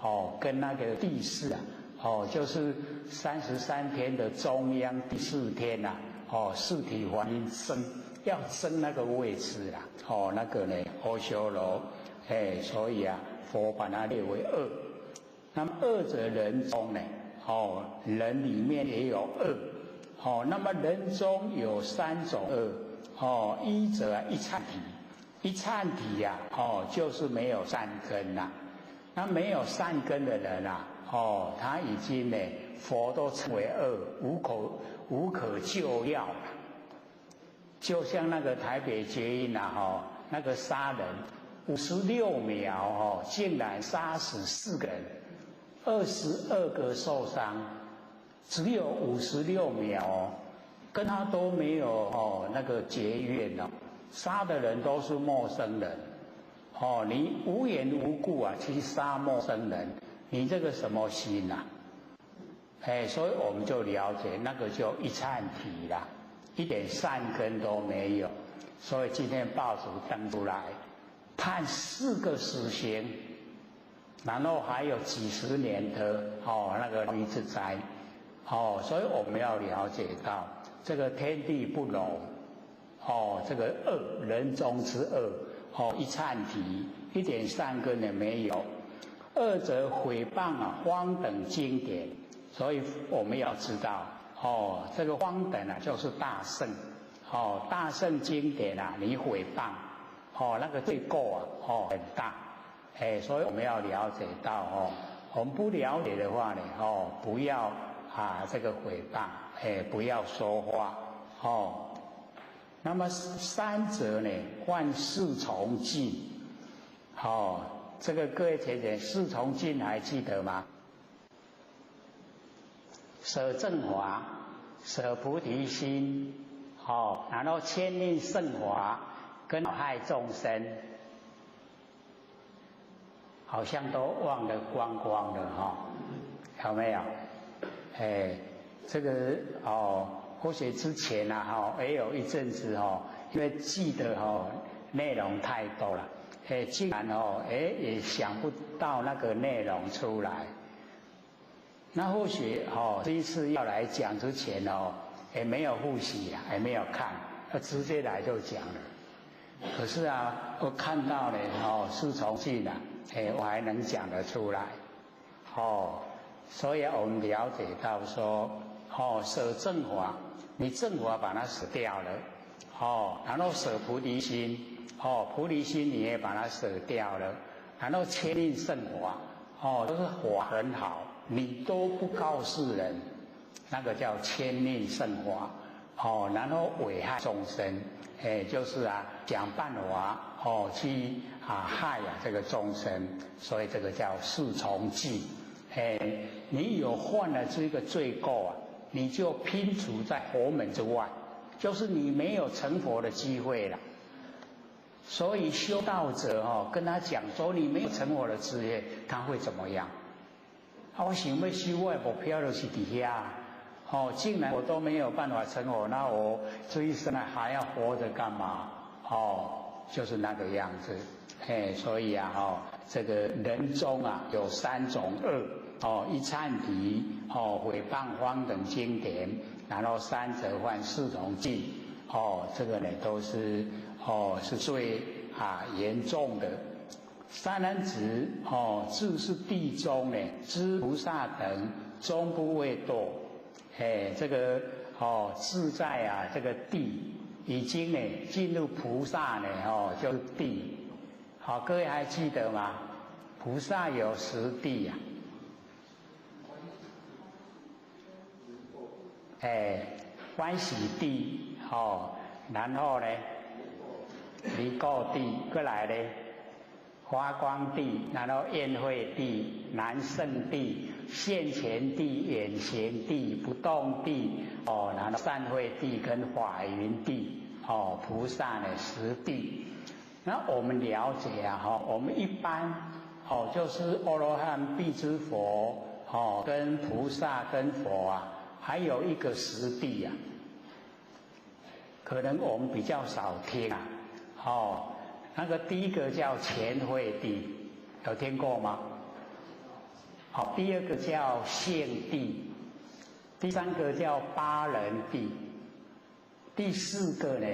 哦，跟那个地势啊，哦，就是33天的中央第四天呐，哦，四体还阴争，要争那个位置啦，哦，那个呢阿修罗，哎，所以啊，佛把它列为恶。那么恶者人中呢，哦，人里面也有恶。哦，那么人中有三种恶，哦，一者一忏体，一忏体呀，哦，就是没有善根呐。那没有善根的人啊，哦，他已经呢，佛都称为恶，无可救药了。就像那个台北捷运呐，哦，那个杀人56秒哦，竟然杀死四个人，22个受伤。只有五十六秒哦，跟他都没有哦那个结怨哦，杀的人都是陌生人，哦，你无缘无故啊去杀陌生人，你这个什么心呐？哎，所以我们就了解那个就一忏体啦，一点善根都没有，所以今天报纸登出来，判四个死刑，然后还有几十年的哦那个一直灾。哦，所以我们要了解到这个天地不容，哦，这个恶人中之恶，哦，一忏体，一点善根也没有。二则毁谤啊，方等经典，所以我们要知道，哦，这个方等啊，就是大圣，哦，大圣经典啊，你毁谤，哦，那个罪过啊，哦，很大，哎，所以我们要了解到，哦，我们不了解的话呢，哦，不要。啊，这个毁谤，哎，不要说话，哦。那么三者呢，犯四重禁，哦，这个各位姐姐，四重禁还记得吗？舍正法，舍菩提心，哦，然后悭吝圣法，跟害众生，好像都忘得光光了哈，有没有？哎，这个哦，或许之前啊哈，也有一阵子哈，因为记得哈内容太多了，哎，竟然哦，哎也想不到那个内容出来。那或许哦，这一次要来讲之前哦，也没有复习啊，也没有看，他直接来就讲了。可是啊，我看到了哦，四重禁啊，哎，我还能讲得出来，哦。所以我们了解到说，哦，舍正法，你正法把它舍掉了，哦，然后舍菩提心，哦，菩提心你也把它舍掉了，然后悭吝圣法，哦，都是法很好，你都不告诉人，那个叫悭吝圣法，哦，然後危害眾生，哎，就是啊，想辦法哦去啊害啊這個眾生，所以這個叫四重記。哎，你有犯了這個罪過啊，你就擯除在佛門之外，就是你沒有成佛的機會了。所以修道者哦，跟他講說你沒有成佛的機會，他會怎麼樣？啊，我想欲修，我的目標就是佇遐。哦，竟然我都沒有辦法成佛，那我這一生還要活着幹嘛？哦，就是那個樣子。嘿，所以啊，哦，這個人中啊有三種惡，哦，一懺提，哦，毀謗方等經典，然後三者犯四重禁，哦，這個呢都是哦是最啊嚴重的。善男子，哦，自是地中呢，知菩薩等終不畏墮。哎，這個哦自在啊，這個地已經呢進入菩薩呢，哦就是地。好，各位還記得嗎？菩薩有十地啊。哎，歡喜地，哦，然後呢，離垢地，過來呢，發光地，然後焰慧地、難勝地、現前地、遠行地、不動地，哦，然後善慧地跟法雲地，哦，菩薩的十地。那我們了解啊，哈，我們一般，哦，就是阿羅漢、辟支佛，哦，跟菩薩跟佛啊，還有一個十地啊，可能我們比較少聽啊，哦，那個第一個叫前慧地，有聽過嗎？好，第二個叫現地，第三個叫八人地，第四個呢，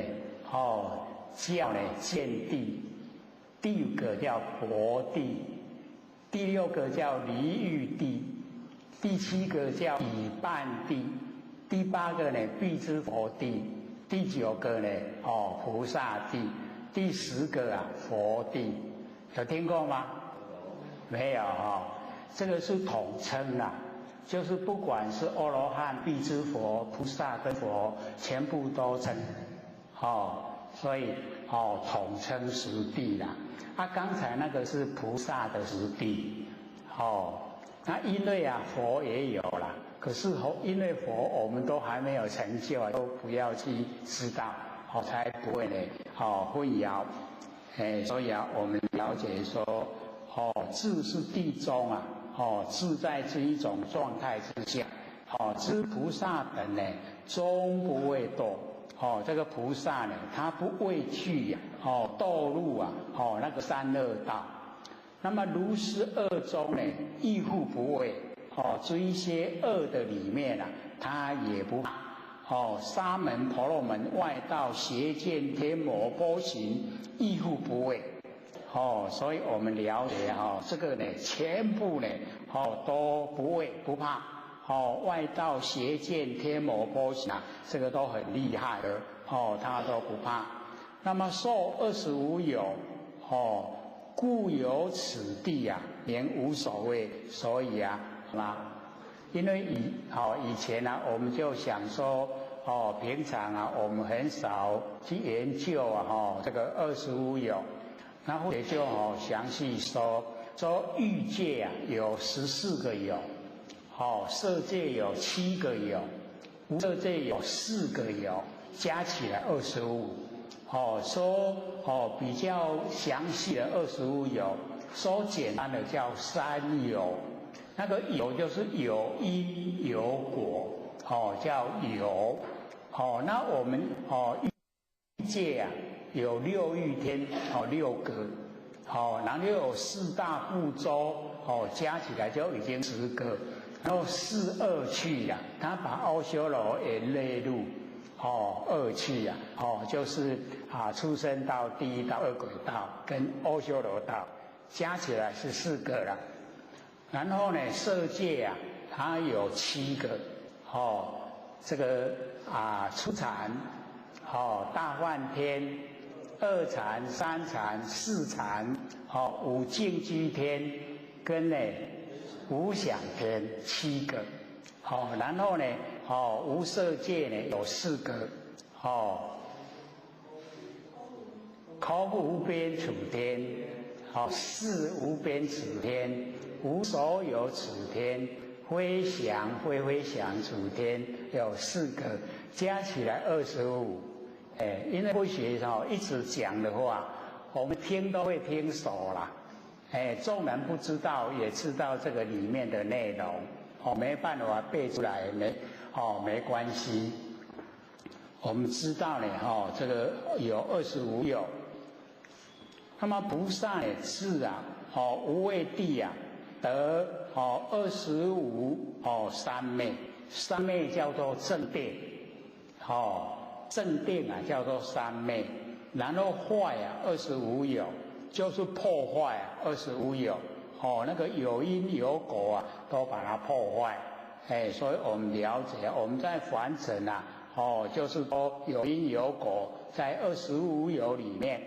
哦，叫呢見地，第五個叫佛地，第六個叫離欲地，第七個叫已辦地，第八個呢辟支佛地，第九個呢哦菩薩地，第十個啊佛地，有聽過嗎？沒有哈，這個是統稱啦，就是不管是阿羅漢、辟支佛、菩薩跟佛，全部都稱，哦。所以哦，統稱十地啦。啊，剛才那個是菩薩的十地，哦，那因為啊佛也有啦，可是佛因為佛我們都還沒有成就，都不要去知道，哦，才不會呢，哦混淆。哎，所以啊，我們了解說，哦，自是地中啊，哦，自在這一種狀態之下，哦，知菩薩等呢，終不畏墮。哦，這個菩薩呢，他不畏懼呀，哦，墮入啊，哦，那個三惡道。那麼如是惡中呢，亦復不畏。哦，這一些惡的裡面啊，他也不怕。哦，沙門、婆羅門、外道、邪見、天魔、波旬，亦復不畏。哦，所以我們了解哈，這個呢，全部呢，哦，都不畏不怕。哦，外道邪見天魔波旬啊，這個都很厲害的，哦，他都不怕。那麼受25有，哦，故有此地啊，連無所謂。所以啊，什麼？因為以前呢，我們就想說，哦，平常啊，我們很少去研究啊，哦，這個25有，然後也就哦詳細說，說欲界啊有14個有。哦，色界有7個有，無色界有4個有，加起來25。哦，說哦比較詳細的25有，說簡單的叫三有。那個有就是有因有果，哦叫有。哦，那我們哦欲界啊有6欲天，哦6個，哦然後又有4大部洲，哦加起來就已經10個。然後四惡趣呀，他把阿修羅也列入，哦，惡趣呀，哦，就是啊，畜生道、地獄道、餓鬼道跟阿修羅道，加起來是4個了。然後呢，色界啊，它有7個，哦，這個啊，初禪，哦，大梵天、二禪、三禪、四禪，哦，五淨居天跟呢。無想天7個，好，然後呢，哦，哦，無色界呢有四個，哦，空無邊處天，哦，識無邊處天，無所有處天，非想非非想處天，有四個，加起來25。哎，因為不學哦，一直講的話，我們聽都會聽熟了。哎，縱然不知道，也知道這個裡面的內容。哦，沒辦法背出來，沒關係。我們知道呢，哦，這個有25有。那麼菩薩呢，是啊，哦，無畏地啊，得哦25哦三昧，三昧叫做正定，哦，正定啊叫做三昧，然後壞啊25有，就是破壞啊25有，哦，那個有因有果啊，都把它破壞，哎，所以我們了解，我們在凡塵啊，哦，就是說有因有果，在25有裡面。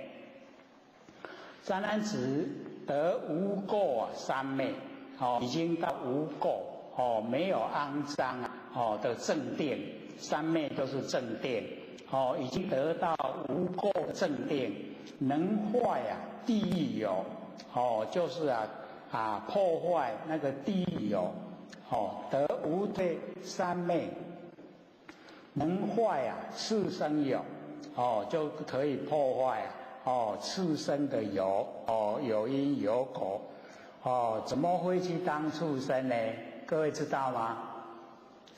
三安子得無垢啊三昧，哦，已經到無垢，哦，沒有骯髒啊，哦的正定，三昧都是正定，哦，已經得到無垢正定，能壞啊地獄有，哦，就是啊破壞那個地獄有，哦，得無退三昧，能壞啊畜生有，哦，就可以破壞啊。哦，畜生的有，哦，有因有果，哦，怎麼會去當畜生呢？各位知道嗎？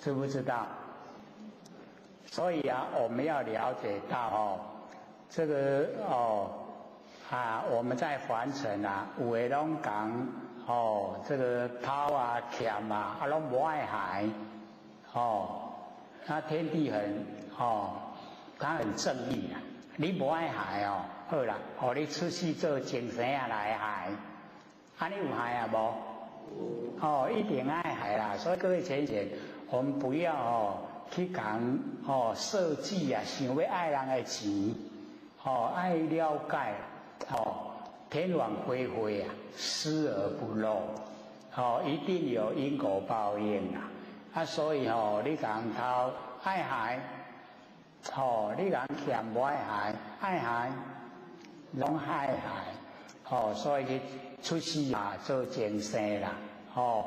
知不知道？所以啊，我們要了解到哦，這個哦啊，我們在凡塵啊，有的攏講哦，這個偷啊、欠啊，啊攏無愛害，哦，那天地很哦，他很正義啊，你無愛害哦。好啦，予你出世做眾生啊來害，啊你有害啊無？哦，一定愛害啦。所以各位淺顯，我們不要哦去講哦設計啊，想欲愛人的錢，哦愛了解，哦天網恢恢啊，疏而不漏，哦一定有因果報應啊。啊所以哦你講偷愛害，哦你講欠無愛害，愛害。攏害害，哦，所以去出世啊做眾生啦，哦，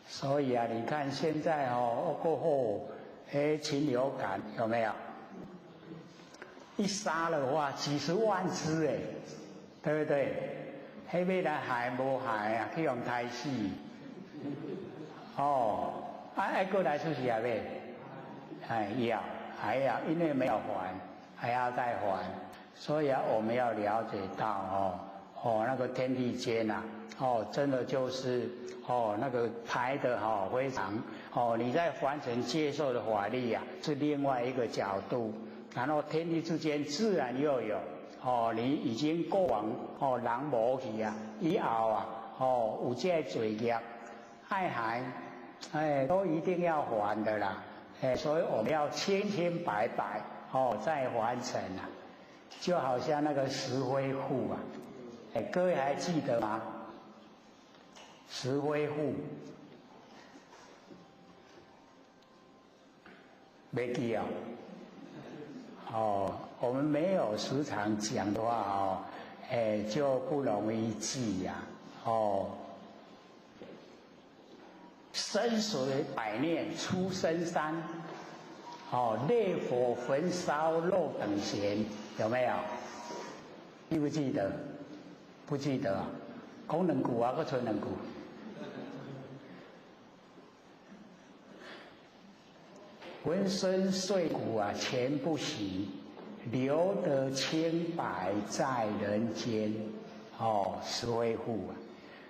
所以啊，你看現在哦，過後，哎，禽流感有沒有？一殺的話，幾十萬隻哎，對不對？彼欲來害無害啊，去予刣死。哦，啊，愛過來出世啊未？哎，要，還要，因為沒有還，還要再還。所以啊，我們要了解到哦，哦，那個天地間啊，哦，真的就是哦，那個排的哈非常哦，你在凡塵接受的法律啊，是另外一個角度。然後天地之間自然又有哦，你已經過往哦，人無去啊，以後啊，哦，有這個罪業，愛還，哎，都一定要還的啦。哎，所以我們要清清白白哦，再凡塵啊。就好像那個石灰戶啊，哎，各位還記得嗎？石灰戶，沒記哦。哦，我們沒有時常講的話哦，哎，就不容易記呀。哦，深水百煉出深山，哦，烈火焚燒肉等閒。有沒有？記不記得？不記得啊？講兩句啊，閣剩兩句。粉身碎骨啊，全不洗，留得清白在人間。哦，石灰戶啊。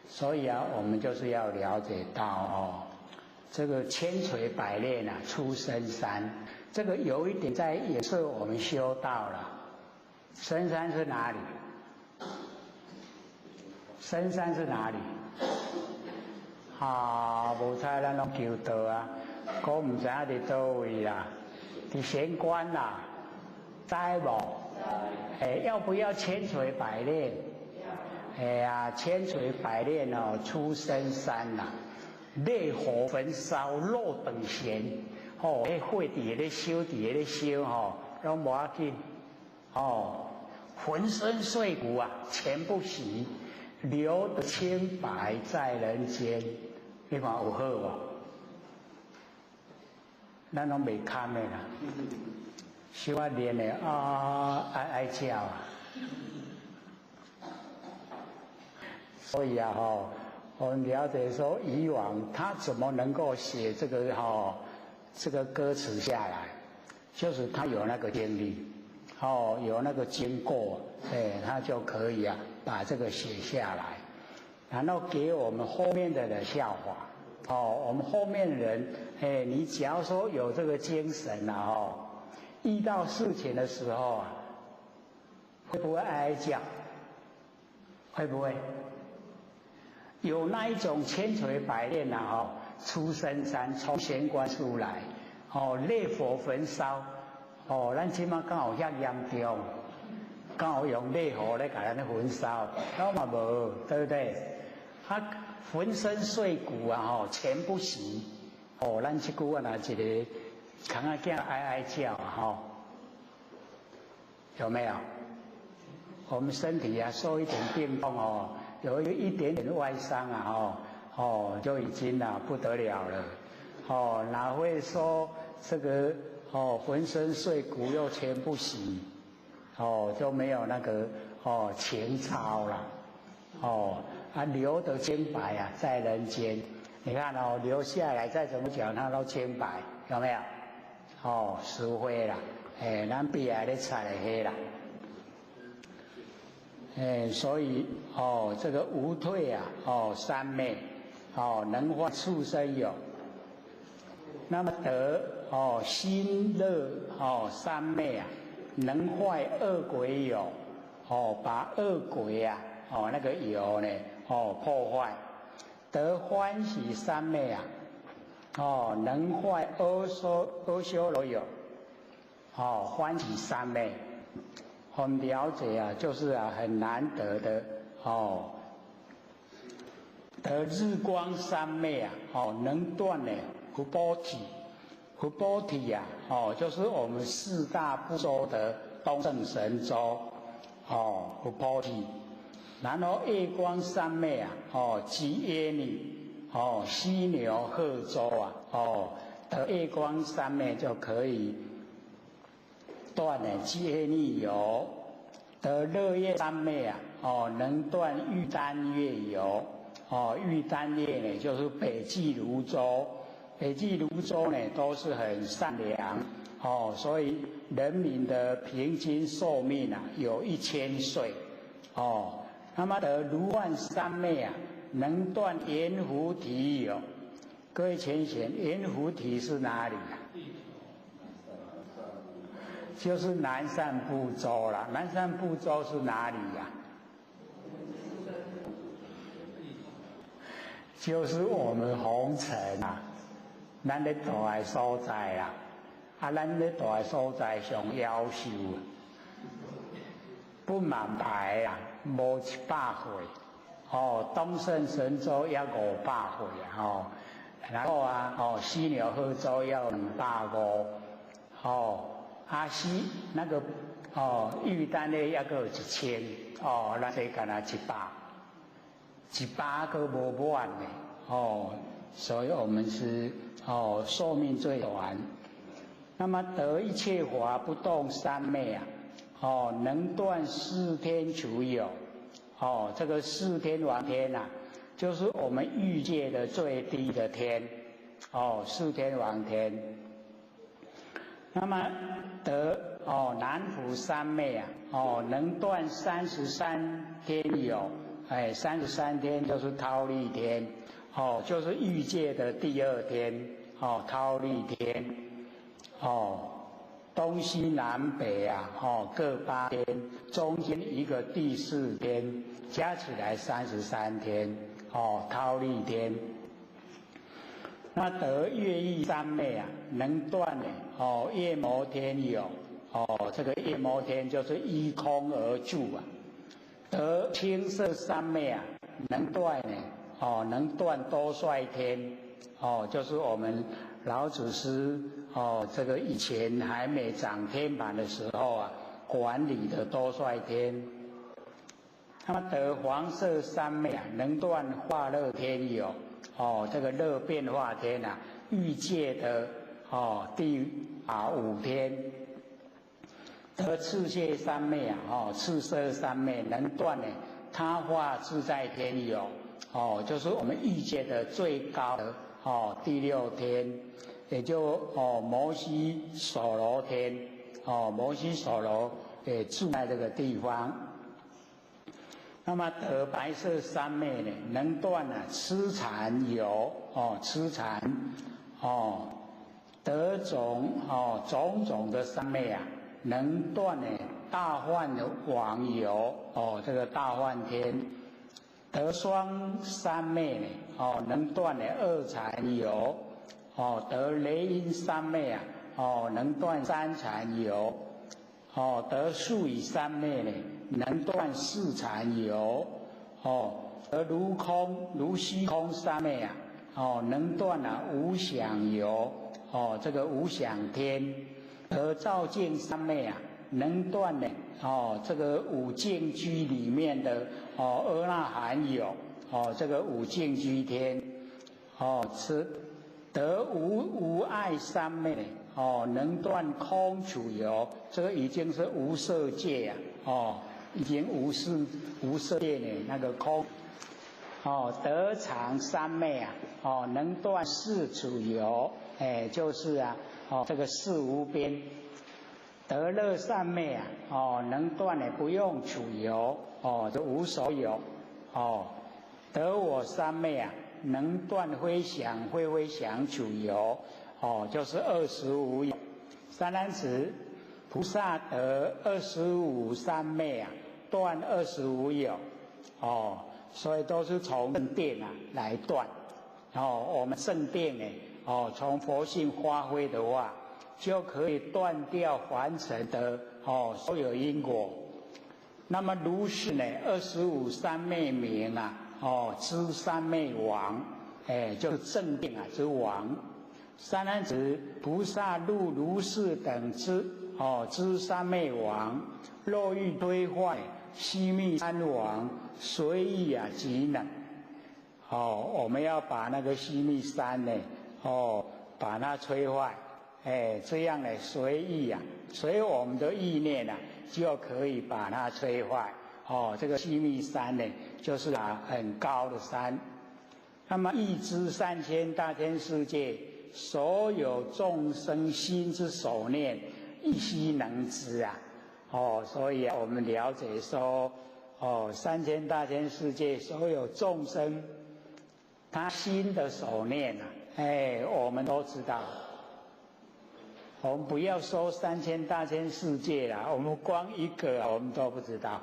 所以啊，我們就是要了解到哦，這個千錘百煉啊，出深山。這個有一點在也是我們修道了。深山是哪裡？深山是哪裡？啊，無彩咱攏求道啊，閣毋知影佇佗位啦，佇玄關啦，知無？哎，要不要千錘百煉？哎呀，千錘百煉哦，出深山啦，烈火焚燒肉等閒。哦，彼火佇咧燒，佇咧燒吼，攏無要緊，哦，粉身碎骨啊，全不惜，留得清白在人間，你看有好無？咱攏袂堪的啦，小可練的啊，哀哀叫啊！所以啊，吼，我們了解說，以往他怎麼能夠寫這個吼這個歌詞下來，就是他有那個經歷，哦，有那個經過，哎，他就可以啊把這個寫下來，然後給我們後面的人效法。哦，我們後面的人，哎，你只要說有這個精神啊，哦，遇到事情的時候啊，會不會哀哀叫？會不會？有那一種千錘百煉啊，哦，出深山從玄關出來，哦，烈火焚燒，哦，咱這馬敢有遐嚴重，敢有用烈火來共咱焚燒，攏嘛無，對不對？啊，粉身碎骨啊，吼，全不惜。哦，咱這久啊，若一个空仔囝哀哀叫啊，吼，有沒有？我們身體啊，受一點病痛哦，有一點點外傷啊，吼，哦，就已經啊不得了了。哦，哪會說這個哦，粉身碎骨又全不惜，哦，就沒有那個哦情操了，哦。啊，留得清白啊，在人間，你看哦，留下來再怎麼講，他都清白，有沒有？哦，是非啦，哎，咱悲哀咧擦的黑啦，哎，所以哦，這個無退啊，哦，三昧，哦，能化畜生有，那麼得哦心樂哦三昧啊，能壞惡鬼有，哦，把惡鬼啊，哦那個有呢。哦，破壞得歡喜三昧啊！哦，能壞阿修阿修羅有，哦，歡喜三昧，我們了解啊，就是啊，很難得的哦。得日光三昧啊，哦，能斷呢佛菩提，佛菩提呀，哦，就是我們四大部洲的東勝神洲，哦，佛菩提。然後夜光三昧啊，哦，及耶尼，哦，犀牛賀洲啊，哦，得夜光三昧就可以斷了劫逆有，得樂業三昧啊，哦，能斷欲丹業有，哦，欲丹業呢就是北俱盧洲，北俱盧洲呢都是很善良，哦，所以人民的平均壽命啊有1000歲，哦。那麼得如幻三昧啊，能斷閻浮提有。各位淺顯，閻浮提是哪裡啊？就是南贍部洲啦。南贍部洲是哪裡呀？就是我們紅塵啊，咱咧住的所在啊，啊，咱咧住的所在上夭壽，不滿排啊。無100歲，哦，東勝神洲要500歲啊，哦，然後啊，哦，犀牛賀洲要250，哦，阿西那個哦，玉丹的抑閣有1000，哦，咱這敢若100，100個無滿的，哦，所以我們是哦壽命最短。那麼得一切法不動三昧啊。哦，能斷四天處有，哦，這個四天王天啊，就是我們欲界的最低的天，哦，四天王天。那麼得哦南府三昧啊，哦，能斷33天有，哎，33天就是忉利天，哦，就是欲界的第二天，哦，忉利天，哦。東西南北啊，哦，各8天，中間一個第四天，加起來33天，哦，忉利天。那得月意三昧啊，能斷呢，哦，夜摩天有，哦，這個夜摩天就是依空而住啊。得青色三昧啊，能斷呢，哦，能斷多帥天，哦，就是我們老祖師哦，這個以前還沒掌天盤的時候啊，管理的兜率天。那麼得黃色三昧啊，能斷化樂天有，哦，這個樂變化天啊，欲界的哦第五天。得赤色三昧啊，哦，赤色三昧能斷呢，他化自在天有，哦，就是我們欲界的最高的哦第六天，也就哦摩醯首羅天，哦摩醯首羅也住在這個地方。那麼得白色三昧呢，能斷啊痴禪有，哦痴禪，哦得種哦種種的三昧啊，能斷呢大梵王有，哦這個大梵天。得雙三昧呢，哦能斷呢二禪有，哦得雷音三昧啊，哦能斷三禪有，哦得數語三昧呢，能斷四禪有，哦得如空如虛空三昧啊，哦能斷啊無想有，哦這個無想天。得照鏡三昧啊，能斷呢，哦這個五淨居裡面的哦阿那含有，哦這個五淨居天，哦此得無無礙三昧，哦能斷空處有，這個已經是無色界啊，哦已經無色無色界呢那個空，哦得常三昧啊，哦能斷四處有，哎就是啊，哦這個四無邊。得樂三昧啊，哦能斷呢不用處有，哦就無所有，哦得我三昧啊，能斷非想非非想處有，哦就是25有。三男子菩薩得25三昧啊，斷25有，哦所以都是從正定啊來斷，哦我們正定呢，哦從佛性發揮的話，就可以斷掉凡塵的哦所有因果。那麼如是呢，25三昧名啊，哦知三昧王，哎，就是正定啊之王。三男子菩薩入如是等知哦知三昧王，若欲推壞須彌山王，隨意啊即能。哦，我們要把那個須彌山呢，哦把它摧壞。哎，這樣呢，隨意啊，隨我們的意念啊，就可以把它摧壞。哦，這個須彌山呢，就是啊很高的山。那麼欲知三千大千世界所有眾生心之所念，一須能知啊。哦，所以啊，我們了解說，哦，三千大千世界所有眾生，他心的所念啊，哎，我們都知道。我們不要說三千大千世界了，我們光一個我們都不知道。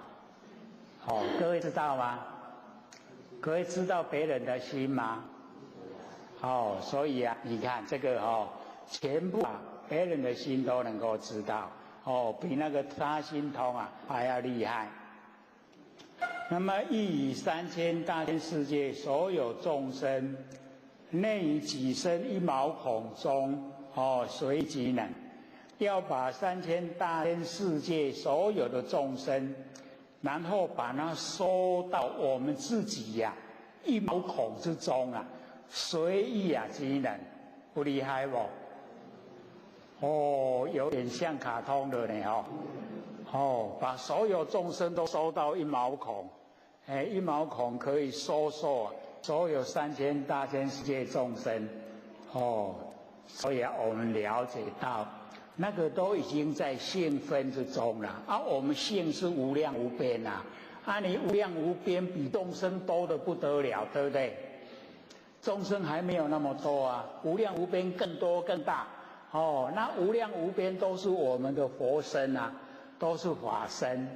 哦，各位知道嗎？各位知道別人的心嗎？哦，所以啊，你看這個哦，全部啊，別人的心都能夠知道。哦，比那個他心通啊還要厲害。那麼欲以三千大千世界所有眾生，內於己身一毛孔中。哦，隨即能，要把三千大千世界所有的眾生，然後把它收到我們自己呀、啊、一毛孔之中啊，隨意啊即能，不厲害不？哦，有點像卡通的呢哦。哦，把所有眾生都收到一毛孔，哎，一毛孔可以收受所有三千大千世界眾生，哦。所以啊，我們了解到，那個都已經在性分之中了。啊，我們性是無量無邊啊，啊，你無量無邊比眾生多得不得了，對不對？眾生還沒有那麼多啊，無量無邊更多更大。哦，那無量無邊都是我們的佛身啊，都是法身。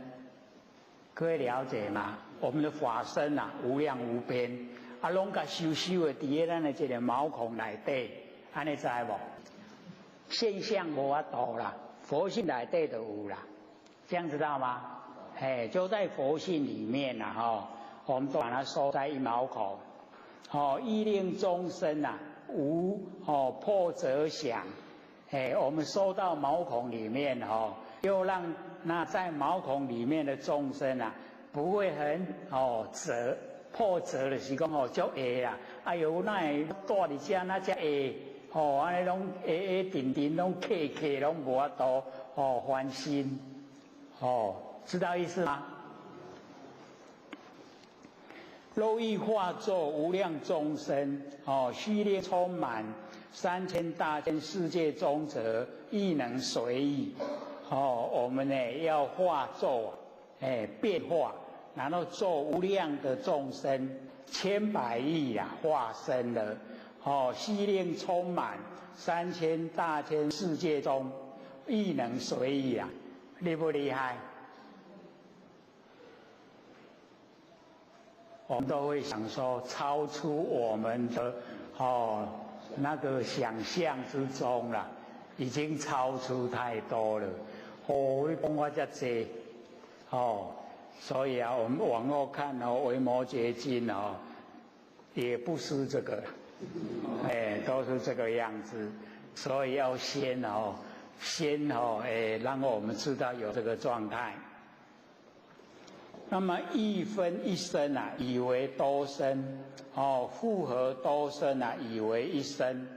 各位了解嗎？我們的法身啊，無量無邊，啊，攏共收收的佇咧咱的這個毛孔內底。按呢知無？現象無法度啦，佛性內底就有啦，這樣知道嗎？哎，就在佛性裡面啦，吼，我們都把它收在一毛孔，哦，欲令眾生啊無哦破則想，哎，我们收到毛孔里面哦，又让那在毛孔里面的众生啊，不会很哦折破折的是讲哦足会啦，哎呦，哪会住伫遮那遮会哦，按呢拢会会定定拢客客拢无法度哦翻身哦，知道意思吗？若欲化作无量众生哦，须令充满三千大千世界中者，亦能随意哦。我们呢要化作哎变化，然后做无量的众生，千百亿啊化身了哦，悉令充满三千大千世界中，亦能随意啊，厉不厉害？我们都会想说，超出我们的哦那个想象之中了，已经超出太多了。哦，你讲我这济哦，所以啊，我们往后看哦，《维摩诘经》哦，也不是这个，哎，都是这个样子。所以要先哦，先哦，哎，让我们知道有这个状态。那么一分一生啊，以为多生哦；复合多生啊，以为一生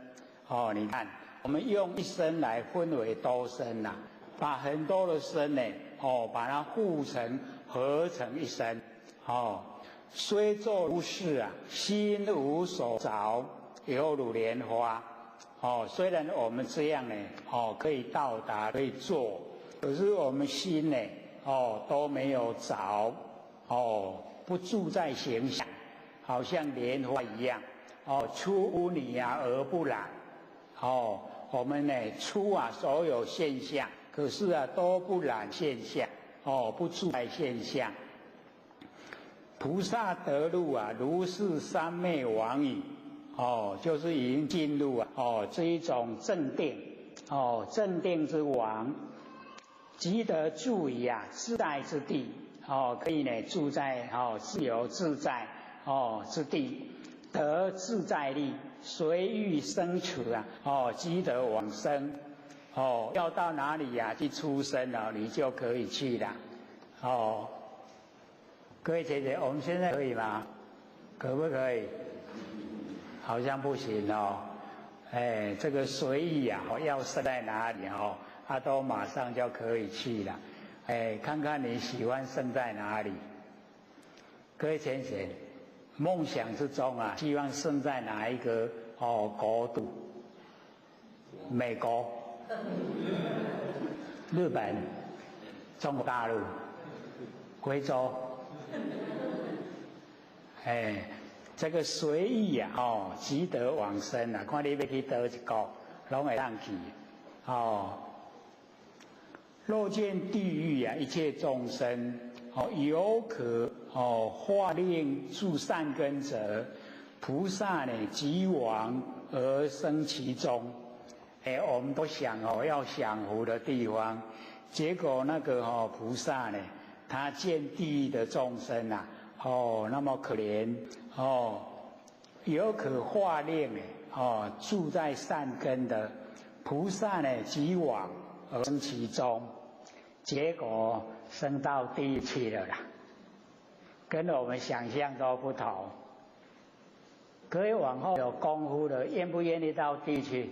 哦。你看，我们用一生来分为多生呐，把很多的生呢，哦，把它互成合成一生哦。虽作如是啊，心无所着，犹如莲花哦。虽然我们这样呢，哦，可以到达，可以做，可是我们心呢？哦，都没有着，哦，不住在形象，好像莲花一样，哦，出污泥啊而不染，哦，我们呢出啊所有现象，可是啊都不染现象，哦，不住在现象。菩萨得入啊，如是三昧王矣，哦，就是已经进入啊，哦这一种正定，哦正定之王。即得住于啊自在之地，哦，可以呢住在哦自由自在哦之地，得自在力，随欲生处啊，哦，即得往生，哦，要到哪里呀去出生哦，你就可以去了，哦，各位姐姐，我们现在可以吗？可不可以？好像不行哦，哎，这个随意啊，要生在哪里哦？他都马上就可以去了，哎，看看你喜欢生在哪里？各位浅显，梦想之中啊，希望生在哪一个哦国度？美国、日本、中国大陆、贵州，哎，这个随意啊，哦，即得往生啊，看你欲去佗一国，拢会当去，哦。若见地狱啊，一切众生哦，有可哦化令住善根者，菩萨呢即往而生其中。哎，我们都想哦，要享福的地方，结果那个哦菩萨呢，他见地狱的众生啊，哦那么可怜哦，有可化令呢哦住在善根的菩萨呢，即往而生其中，结果生到地狱去了啦，跟我们想象都不同。可以往后有功夫的，愿不愿意到地狱去？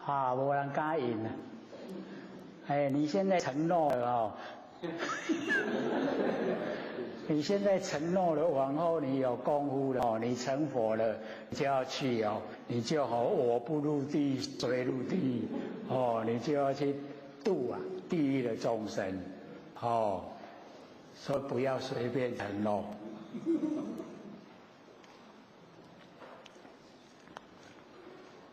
啊，无人敢应啊！哎，你现在承诺了哦，你现在承诺了，往后你有功夫了哦，你成佛了，你就要去哦，你就好，我不入地狱谁入地狱？哦，你就要去度啊地狱的众生，哦，所以不要随便承诺。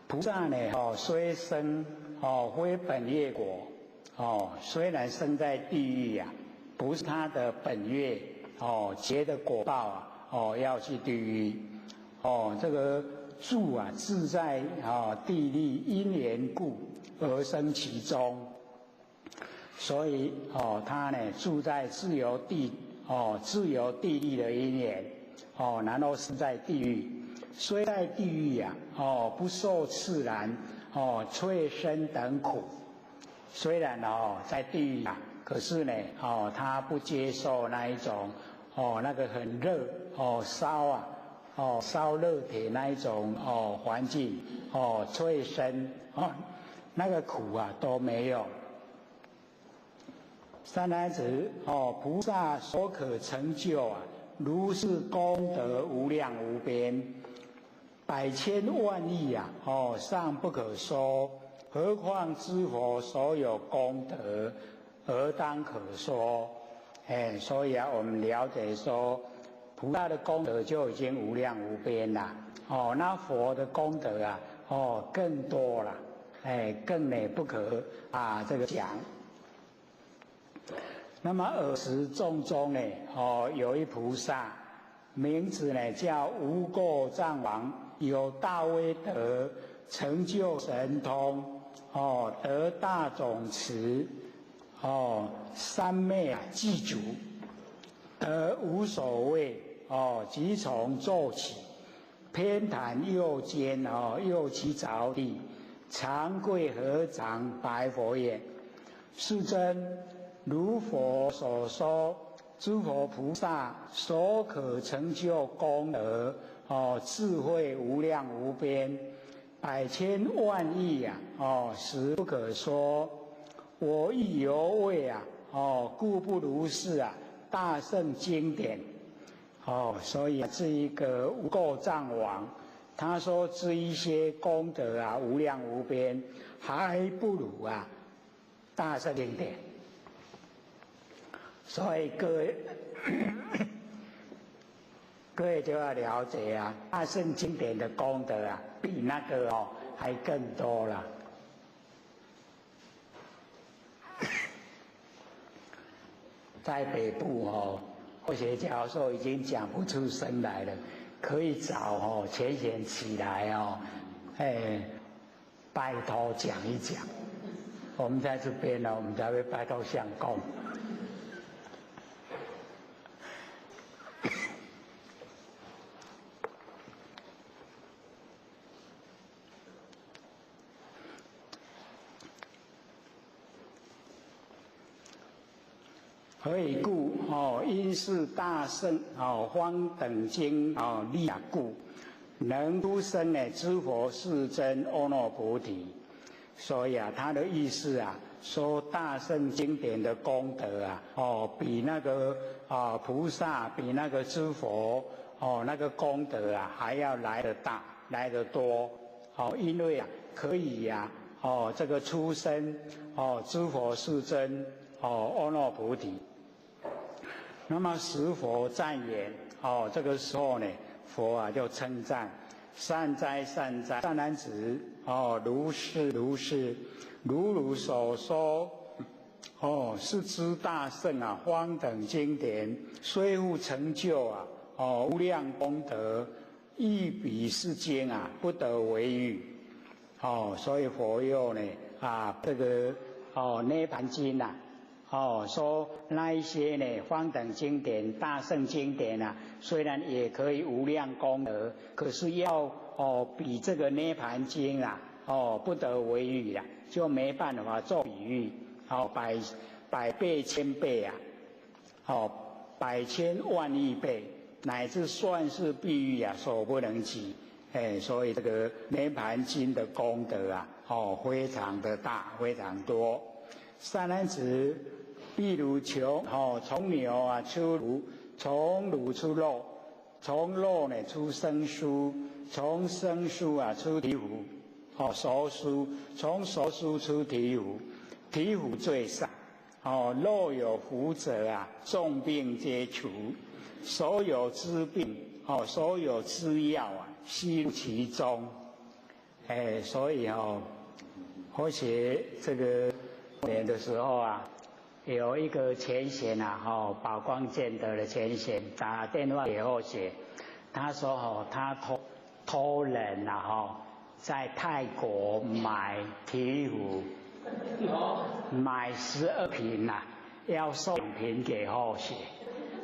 菩萨呢，哦，虽生哦非本业果，哦，虽然生在地狱呀，不是他的本业。哦，结的果报啊，哦，要去地狱，哦，这个住啊自在啊地利因缘故而生其中，所以哦，他呢住在自由地哦自由地利的因缘，哦，然后是在地狱，虽在地狱呀，哦，不受炽然，哦，脆身等苦。虽然哦在地狱啊，可是呢，哦他不接受那一种哦那个很热哦烧啊哦烧热铁那一种哦环境哦脆身哦那个苦啊都没有。善男子哦，菩萨所可成就啊，如是功德无量无边，百千万亿啊哦尚不可说。何况诸佛所有功德，而当可说。哎，所以啊，我们了解说，菩萨的功德就已经无量无边了。哦，那佛的功德啊，哦，更多了。哎，更呢不可啊这个讲。那么尔时众中呢，哦，有一菩萨，名字呢叫无垢藏王，有大威德，成就神通。哦，得大种持，哦，三昧啊，具足，得无所畏，哦，即从坐起，偏袒右肩，哦，右膝着地，长跪合掌白佛言：世尊，如佛所说，诸佛菩萨所可成就功德，哦，智慧无量无边。百千万亿啊，哦，实不可说。我亦犹未啊，哦，故不如是啊。大圣经典，哦，所以这一个无垢藏王，他说这一些功德啊，无量无边，还不如啊大圣经典。所以各位，各位就要了解啊，大圣经典的功德啊，比那个哦还更多了。在北部哦，或许教授已经讲不出声来了，可以找哦浅显起来哦，哎，拜托讲一讲。我们在这边呢，我们才会拜托相公。何以故？哦，因是大圣哦，方等经哦利啊故，能出生呢诸佛世尊阿耨菩提。所以啊，他的意思啊，说大圣经典的功德啊，哦，比那个啊菩萨，比那个诸佛哦那个功德啊，还要来得大，来得多。哦，因为啊，可以呀，哦，这个出生哦，诸佛世尊哦，阿耨菩提。那么时佛赞言，哦，这个时候呢，佛啊就称赞：善哉善哉，善男子，哦，如是如是，如汝所说，哦，是知大圣啊，方等经典，虽复成就啊，哦，无量功德，亦彼世间啊，不得为喻。哦，所以佛又呢，啊，这个哦，涅槃经呐。哦，说那一些呢，方等经典、大圣经典啊，虽然也可以无量功德，可是要哦比这个涅槃经啊，哦不得为喻啊，就没办法做比喻。哦，百百倍千倍啊，哦百千万亿倍，乃至算是比喻啊，所不能及。哎，所以这个涅槃经的功德啊，哦非常的大，非常多。善男子。譬如从哦，从牛啊出乳，从乳出肉，从肉呢出生酥，从生酥啊出醍醐，哦熟酥，从熟酥出醍醐，醍醐最上，哦若有福者啊，众病皆除，所有之病哦，所有之药啊，悉入其中。哎，所以哦，或许这个年的时候啊。有一个前贤啊，吼，宝光建德的前贤打电话给后学，他说吼，他托托人啊，吼，在泰国买醍醐，买12瓶呐，要送瓶给后学，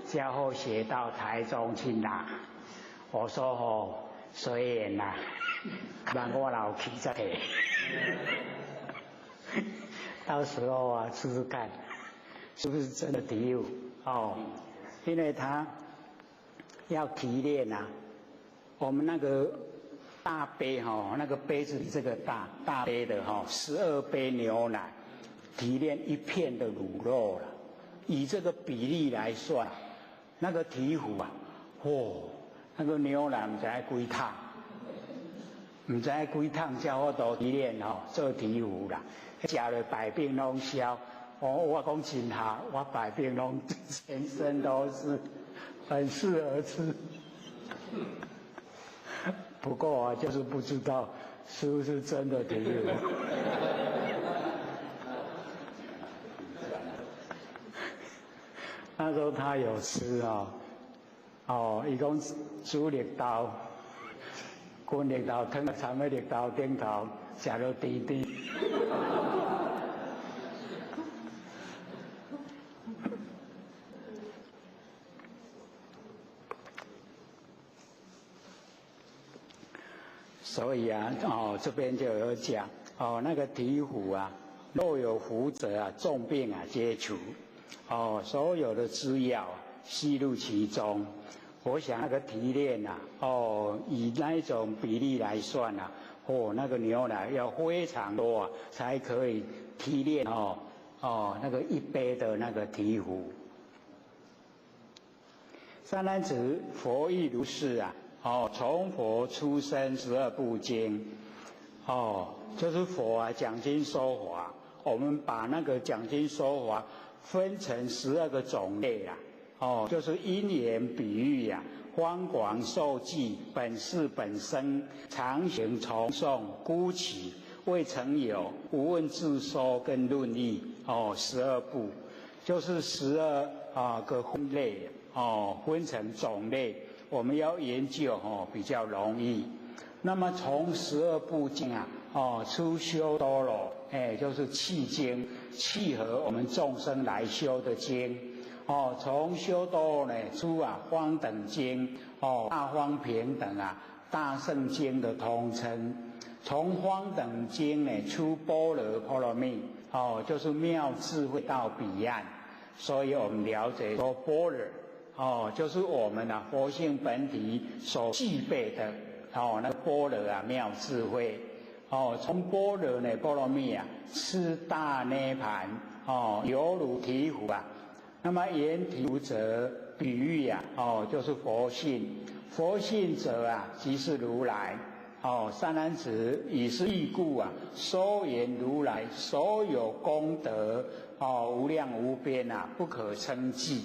叫后学到台中去拿。我说吼，随缘呐。万我老去再提，到时候啊试试看，是不是真的醍醐哦？因为他要提炼啊，我们那个大杯哈，那个杯子比这个大大杯的哈，12杯牛奶提炼一片的乳酪了，以这个比例来算，那个醍醐啊，嚯，那个牛奶毋知几桶，毋知几桶才好度提炼吼做醍醐啦，食了百病攏消。我讲真好，我百病攏全身都是，很适合吃。不过啊，就是不知道是不是真的醍醐。那时候他有吃哦，哦，伊讲煮绿豆，滚绿豆汤，掺在绿豆顶头，食了甜甜。所以啊，哦，这边就有讲，哦，那个醍醐啊，若有福者啊，重病啊皆除，哦，所有的之药吸入其中。我想那个提炼啊，哦，以那一种比例来算啊，哦，那个牛奶要非常多啊，才可以提炼哦，哦，那个一杯的那个醍醐。善男子，佛亦如是啊。哦，从佛出生12部经，哦，就是佛啊讲经说法。我们把那个讲经说法分成12个种类啊，哦，就是因缘比喻啊，方广受记，本是本生，常行重诵，孤起未曾有，无问自说跟论议，哦，12部，就是12啊个分类，哦，分成种类。我们要研究哦比较容易。那么从12部经啊，哦出修多罗，哎，就是契经，契合我们众生来修的经。哦，从修多罗呢出啊方等经，哦大方平等啊大圣经的通称。从方等经呢出般若波罗蜜，哦就是妙智慧到彼岸。所以我们了解说般若。哦，就是我们啊佛性本体所具备的哦，那个般若啊妙智慧哦，从般若呢波罗蜜啊，吃大涅槃哦，犹如醍醐啊。那么言醍醐者，比喻啊哦，就是佛性，佛性者啊，即是如来哦。善男子，以是义故啊，说言如来所有功德哦，无量无边啊，不可称计。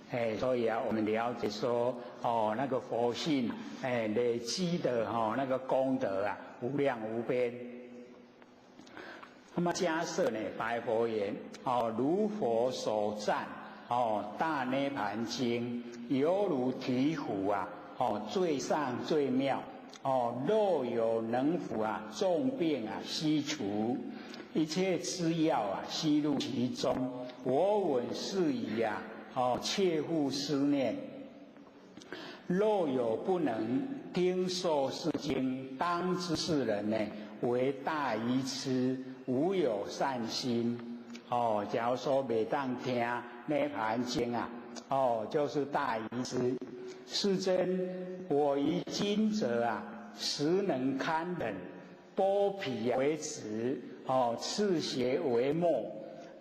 哎，所以啊，我们了解说，哦，那个佛性，哎，累积的哦，那个功德啊，无量无边。那么迦叶呢，白佛言：哦，如佛所赞，哦，大涅槃经，犹如醍醐啊，哦，最上最妙，哦，若有能服啊，众病啊，悉除，一切之药啊，悉入其中。我闻是已啊。哦，切勿思念。若有不能听受是经，当知是人呢，为大愚痴，无有善心。哦，假如说袂当听涅槃经啊，哦，就是大愚痴。世尊，我于今者啊，实能堪忍，剥皮为纸，哦，刺血为墨，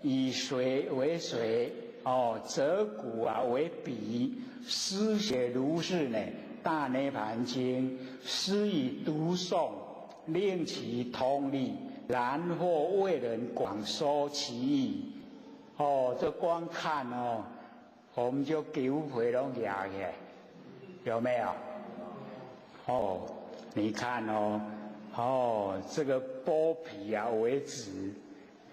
以水为水。哦，折骨啊为笔，诗写如是呢。大涅槃经，施以读诵，令其通利，然后为人广说其义。哦，这光看哦，我们就皮拢压起来，有没有？哦，你看哦，哦，这个剥皮啊为纸。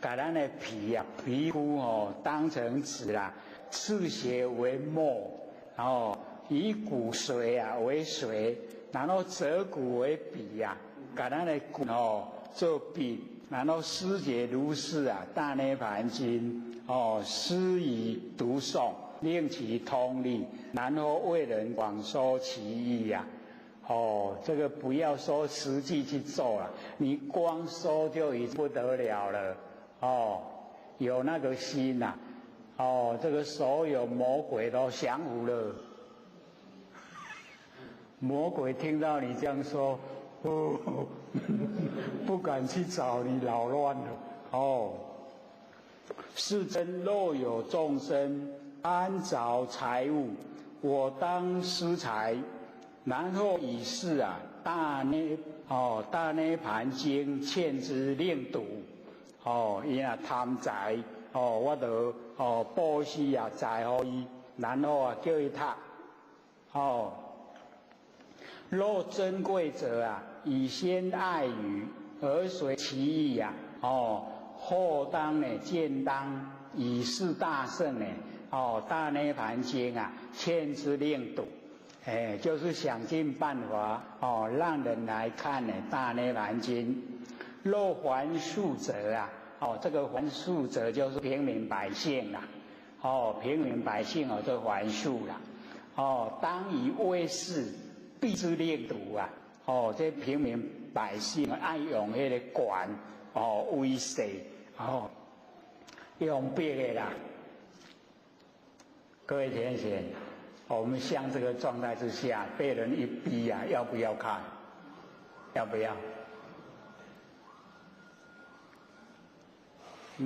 把咱的皮啊、皮肤哦当成纸啦，刺血为墨，然后以骨髓啊为水，然后折骨为笔啊，把咱的骨哦做笔，然后诗解如是啊，大涅槃经哦，施以读诵，令其通利，然后为人广说其义呀。哦，这个不要说实际去做了，你光说就已经不得了了。哦，有那个心呐，哦，这个所有魔鬼都降服了。魔鬼听到你这样说，哦，不敢去找你扰乱了。哦，世尊，若有众生贪着财物，我当施财，然后以是啊大涅槃经劝之令读。哦，伊若贪财，哦，我就布施啊财予伊，然后啊叫伊读。哦，若珍贵者啊，以先爱语而随其意呀，哦，后当呢见当以是大圣呢，哦，大涅槃经啊，劝之令读，哎，就是想尽办法哦，让人来看呢大涅槃经。若凡庶者啊，哦，这个凡庶者就是平民百姓啦，哦，平民百姓哦，就凡庶啦，哦，当以威势逼之令读啊，哦，这平民百姓爱用彼个权哦威势哦，用逼的啦。各位天贤，我们像这个状态之下，被人一逼啊，要不要看？要不要？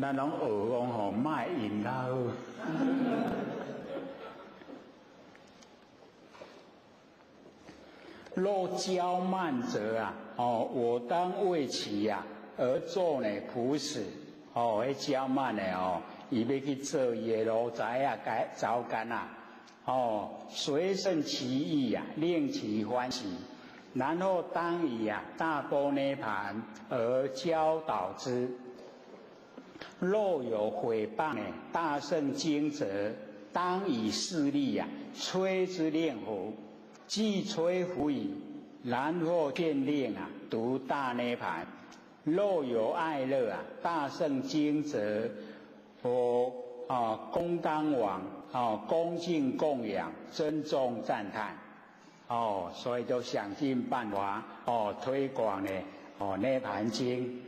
咱拢学讲吼，莫引较好。若骄慢者啊，哦，我当为其啊而做呢仆使。哦，彼骄慢的哦，伊欲去做伊的奴才啊，该糟干啊。哦，随顺其意啊，令其欢喜，然后当以啊大般涅槃而教导之。若有毁谤呢大圣经者，当以势力啊摧之令伏，既摧伏矣，然后见令啊读大涅槃。若有爱乐啊大圣经者，我啊恭当王啊恭敬供养，尊重赞叹。哦，所以就想尽办法哦推广呢哦涅槃经。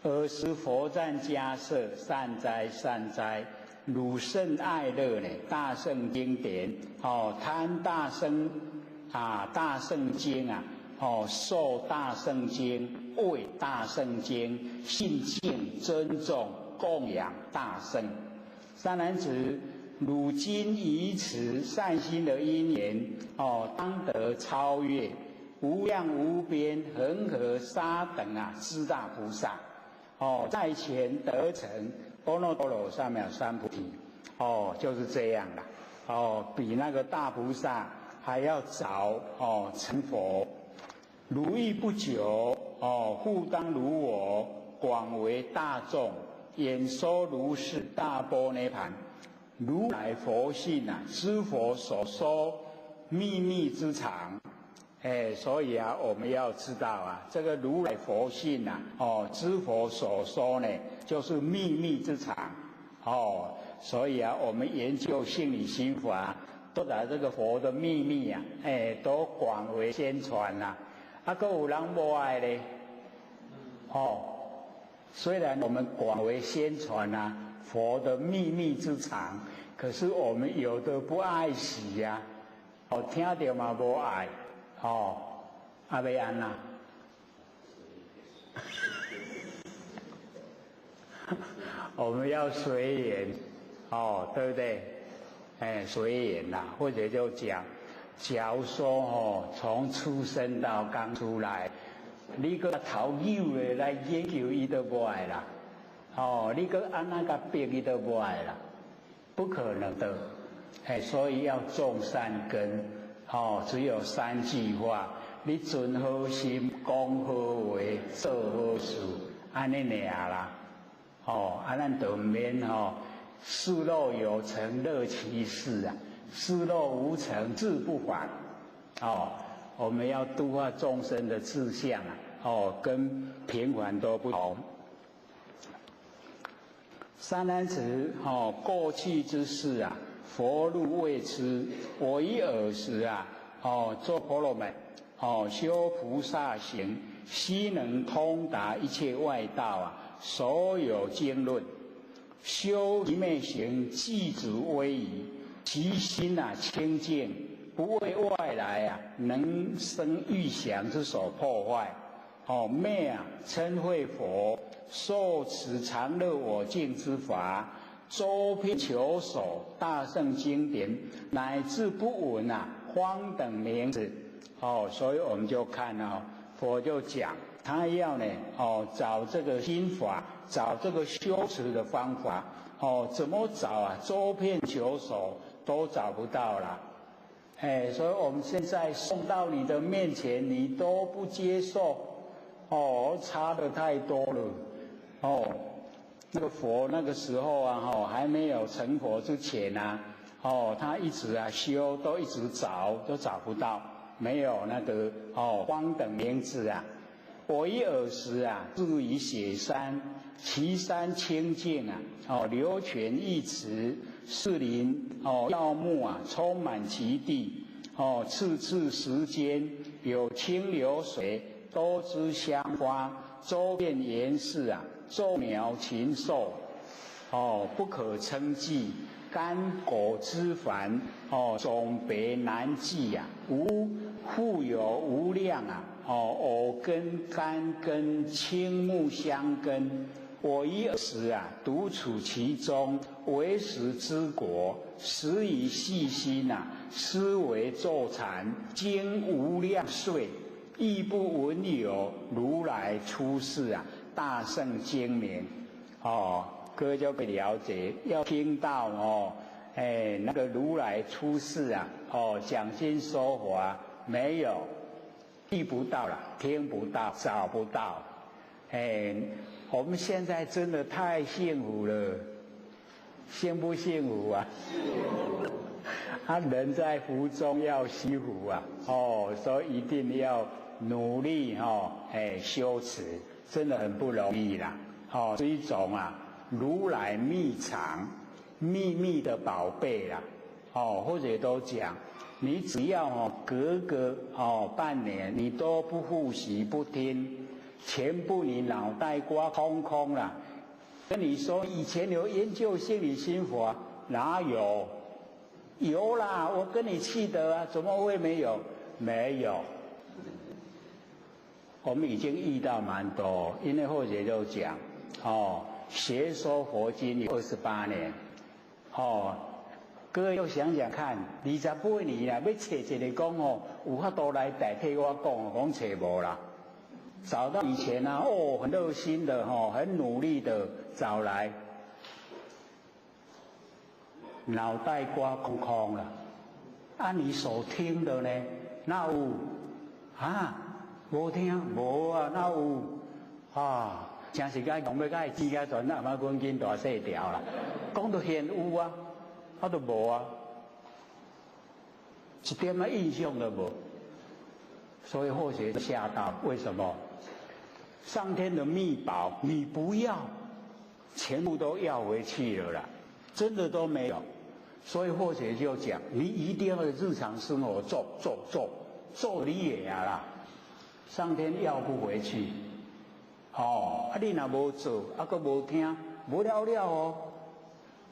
尔时佛赞迦叶，善哉善哉，汝甚爱乐呢大圣经典哦，贪大圣啊大圣经啊哦，受大圣经，为大圣经，信敬尊重供养大圣。善男子，汝今以此善心的因缘哦，当得超越无量无边恒河沙等啊之大菩萨。哦，在前得成阿耨多罗三藐三菩提，哦，就是这样啦。哦，比那个大菩萨还要早哦成佛。如意不久哦，复当如我广为大众演说如是大般涅槃。如来佛性啊，知佛所说秘密之藏。哎，所以啊，我们要知道啊，这个如来佛性啊，哦，知佛所说呢，就是秘密之藏，哦，所以啊，我们研究性理心法，都把这个佛的秘密啊，哎，都广为宣传呐。啊，阁有人无爱咧，哦，虽然我们广为宣传啊，佛的秘密之藏，可是我们有的不爱惜呀，哦，听到嘛无爱。哦，啊欲按怎？我们要随缘，哦，对不对？哎，随缘啦，或者就讲，假如说哦，从出生到刚出来，你阁头扭的来研究伊都无爱啦，哦，你阁按怎共逼伊都无爱啦，不可能的，哎，所以要种善根。哦，只有三句话：你存好心，讲好话，做好事，按呢尔啦。哦，啊，咱就毋免吼，事若有成，乐其事啊；事若无成，自不凡。哦，我们要度化众生的志向啊，哦，跟平凡都不同。善男子，哦，过去之事啊。佛入未知，我于尔时啊，哦，做婆羅門，哦，修菩薩行，悉能通達一切外道啊，所有經論，修一昧行，寂止威儀，其心啊清淨，不為外來啊能生欲想之所破壞。哦，滅啊稱會佛，受持常樂我淨之法，周遍求索大乘經典，乃至不聞啊方等名字。哦，所以我們就看哦，佛就講，他要呢，哦，找這個心法，找這個修持的方法，哦，怎麼找啊？周遍求索都找不到了。哎，所以我們現在送到你的面前，你都不接受，哦，差的太多了，哦，那個佛那個時候啊，哦，還沒有成佛之前啊，哦，他一直啊修，都一直找，都找不到，沒有那個哦方等名字啊。我於爾時啊，住於雪山，其山清淨啊，哦，流泉溢池，樹林哦，藥木啊，充滿其地，哦，次次時間有清流水，多枝香花，周遍岩寺啊，眾鳥禽獸，哦，不可稱計，乾果枝繁，哦，種別難計啊，無復有無量啊。哦，藕根、柑根、青木香根，我於爾時啊，獨處其中，為食之果，時以細心啊，思維坐禪，經無量歲，亦不聞有如來出世啊，大聖經名。哦，各位就可以了解，要聽到哦，哎，那個如來出世啊，哦，講經說法沒有。遇不到了，聽不到，找不到。哎，我們現在真的太幸福了，幸不幸福啊？幸福。啊，人在福中要惜福啊，哦，所以一定要努力哦，哎，修持，真的很不容易啦。哦，是一種啊，如來秘藏、秘密的寶貝啦。哦，或者都講。你只要哦隔個哦半年，你都不複習不聽，全部你腦袋瓜空空了。跟你說以前有研究心理心法，哪有？有啦，我跟你記得啊，怎麼會沒有？沒有。我們已經遇到蠻多，因為或者就講哦，學說佛經有28年，哦。各位又想想看，28年啦，欲揣一个講哦，有法度來代替我講，講揣無啦。找到以前啊，哦，很熱心的吼，很努力的找來，腦袋瓜空空了。啊，你所聽的呢？哪有？啊，無聽，無啊，哪有？啊，真是該講欲共伊剪甲全，阿媽趕緊大細條啦。講到現有啊。啊都無啊，一點仔印象都無，所以後學嚇到。為什麼？上天的秘寶你不要，全部都要回去了啦，真的都沒有。所以後學就講，你一定要日常生活做做做做你也啊啦，上天要不回去。哦，啊你若無做，啊閣無聽，無了了哦。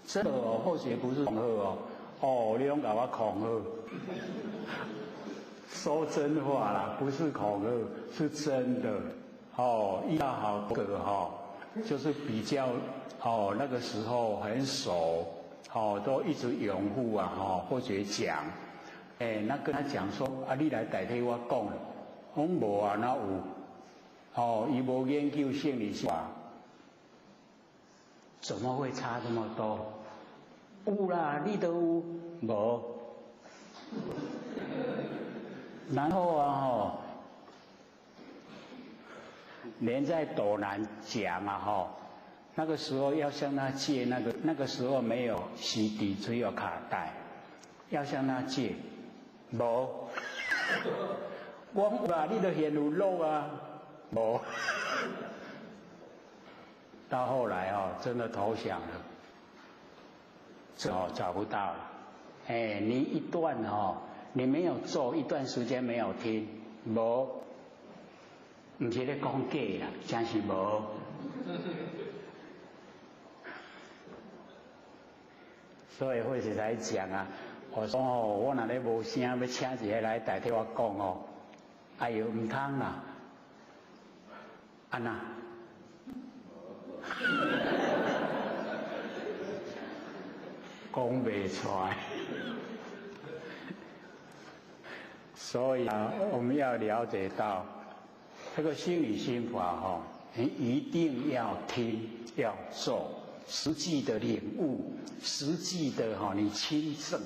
真的哦，或許不是恐嚇哦，哦，你攏共我恐嚇，說真話啦，不是恐嚇，是真的。哦，遇到好多個哈，就是比較哦，那個時候很熟，哦，都一直擁護啊，哈，或者講，哎，那跟他講說，啊，你來代替我講，我無啊，哪有？哦，伊無研究心理學。怎麼會差這麼多？有啦，你都有無？然後啊吼，連在斗南講啊吼，那個時候要向他借那個，那個時候沒有 CD，只有卡帶，要向他借，無。我有啦，你都現有錄啊，無。到後來哦，真的投降了，哦找不到了。哎，你一段哦，你沒有做一段時間沒有聽，無，毋是咧講假啦，真是無。所以會時來講啊，我說哦，我若咧無聲，欲請一个來代替我講哦，哎喲，毋通啦，按怎？講袂出來。所以啊，我們要了解到這個心理心法哈，你一定要聽，要做，實際的領悟，實際的哈，你親證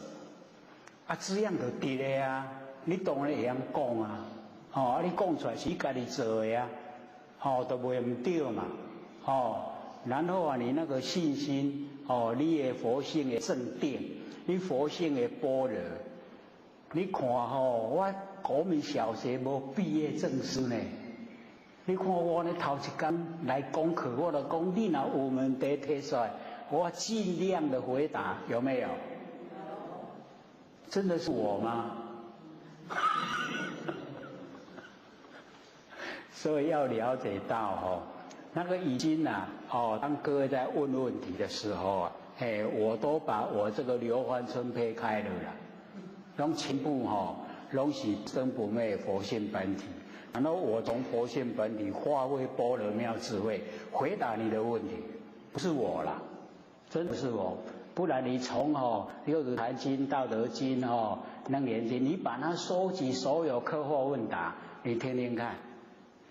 啊，這樣就對了啊。你當然會曉講啊，哦，啊，你講出來是你家己做的啊，哦，都袂毋對嘛，哦，然後啊，你那個信心，哦，你的佛性的正定，你佛性的般若。你看吼，我國民小學無畢業證書呢。你看我呢頭一工來講課，我就講你若有問題提出來，我盡量的回答，有沒有？真的是我嗎？所以要了解到吼，那個已經啊，哦，當各位在問問題的時候啊，嘿，我都把我這個流歡春披開了啦。攏全部吼，攏是生不滅佛性本體。然後我從佛性本體發揮般若妙智慧，回答你的問題，不是我啦，真不是我。不然你從吼六祖壇經、道德經、吼楞嚴經，你把它收集所有課後問答，你聽聽看，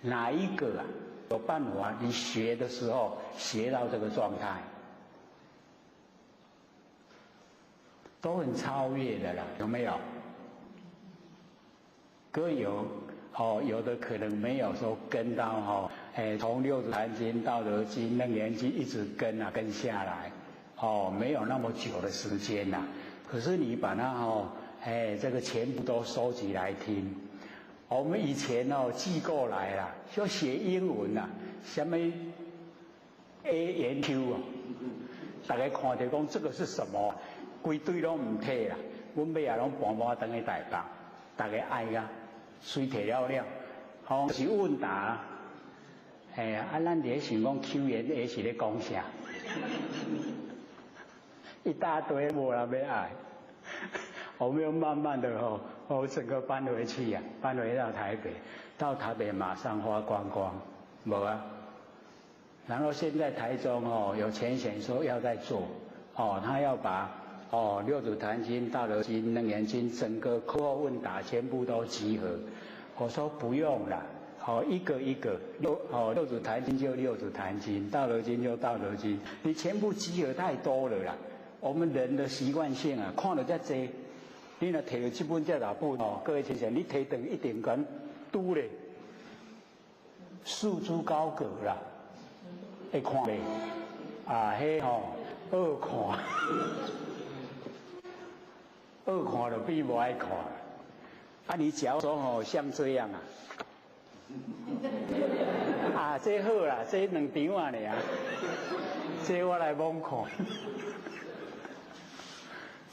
哪一個啊有辦法？你學的時候學到這個狀態，都很超越的啦，有沒有？各有哦，有的可能沒有說跟到哦，哎，從六祖壇經、道德經、楞嚴經一直跟啊跟下來，哦，沒有那麼久的時間啦。可是你把它哦，哎，這個全部都收集來聽。我們以前哦寄過來啦，就寫英文啦，什麼 A N Q 啊，大家看著講這個是什麼？規堆攏毋提啦，阮尾仔攏搬搬轉去台北，大家愛啊，隨提了了，吼是問答，嘿啊，啊咱佇咧想講 Q N A 是咧講啥？一大堆無人欲愛，我們又慢慢的吼，我整個搬回去啊，搬回到台北，到台北馬上花光光，無啊。然後現在台中哦有淺顯說要再做，哦他要把。哦，六祖壇經、道德經、楞嚴經，整個課後問答全部都集合。我說不用了，哦，一個一個六祖壇經就六祖壇經，道德經就道德經，你全部集合太多了啦。我們人的習慣性啊，看著遮濟，你若提著這本這老本哦，各位先生，你提轉一定敢拄咧，束之高閣啦，會看袂？啊，彼吼好看。好看就變無愛看，啊！你假如說吼像這樣啊，啊，這好啦，這兩張啊爾，這我來罔看，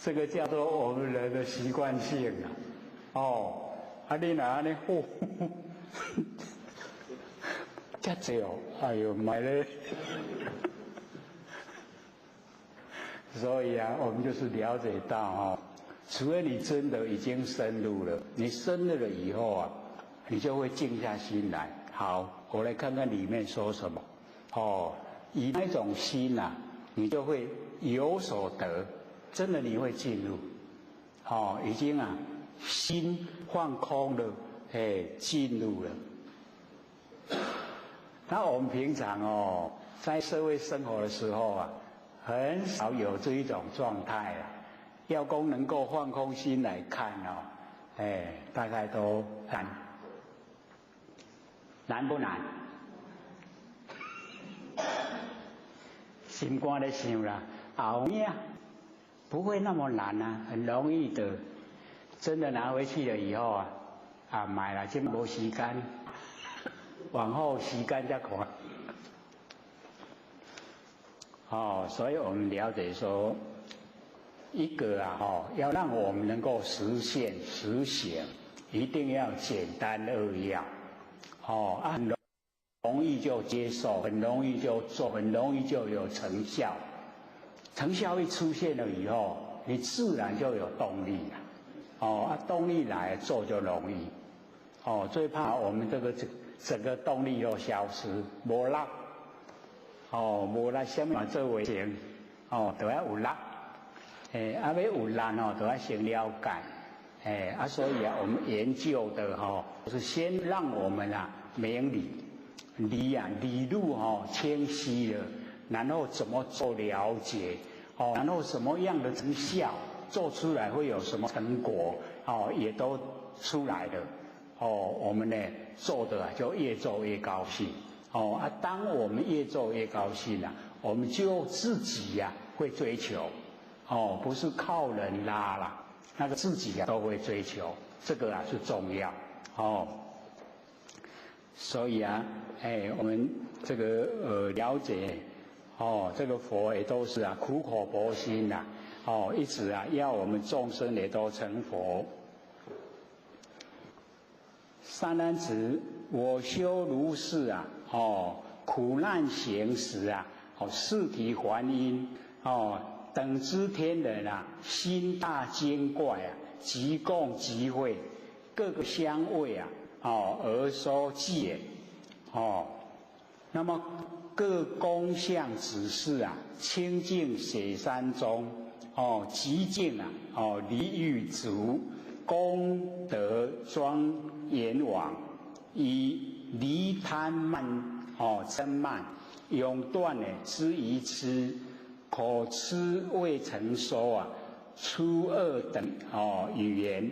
這個叫做我們人的習慣性啊，哦，啊你若按呢好，遮濟哦，哎喲，莫咧。所以啊，我們就是了解到哦。除非你真的已經深入了，你深入了以後啊，你就會靜下心來。好，我來看看裡面說什麼。哦，以那種心啊，你就會有所得，真的你會進入。哦，已經啊，心放空了，哎，進入了。那我們平常哦，在社會生活的時候啊，很少有這一種狀態啊。要講能夠放空心來看哦，哎，大概都難，難不難？心肝咧想啦，後面不會那麼難啊，很容易的。真的拿回去了以後啊，啊買了就無時間，往後時間再看。哦，所以我們了解說。一個啊，要讓我們能夠實現實行，一定要簡單扼要，很容易就接受，很容易就做，很容易就有成效。成效一出現了以後，你自然就有動力了。動力來做就容易。最怕我們這個整個動力又消失，無力。無力，啥物嘛做袂成。都要有力。要有力哦，都要先了解。所以啊，我們研究的是先讓我們啊明理，理啊理路清晰了，然後怎麼做了解，然後什麼樣的成效做出來會有什麼成果，也都出來了。我們呢做的啊就越做越高興。當我們越做越高興啊，我們就自己呀會追求。不是靠人拉啦，那個自己啊都會追求，這個啊是重要。所以啊，我們這個了解，這個佛也都是啊苦口婆心呐，一直啊要我們眾生也都成佛。善男子，我修如是啊，苦難行時啊，四諦梵音，等諸天人啊，心大精怪啊，極共集會，各個相位啊，而說偈言，那麼各宮相指示啊，清淨雪山中，寂靜啊，離欲足，功德莊嚴王，以離貪慢，嗔慢，永斷呢之愚癡。口吃未曾說啊，出惡等語言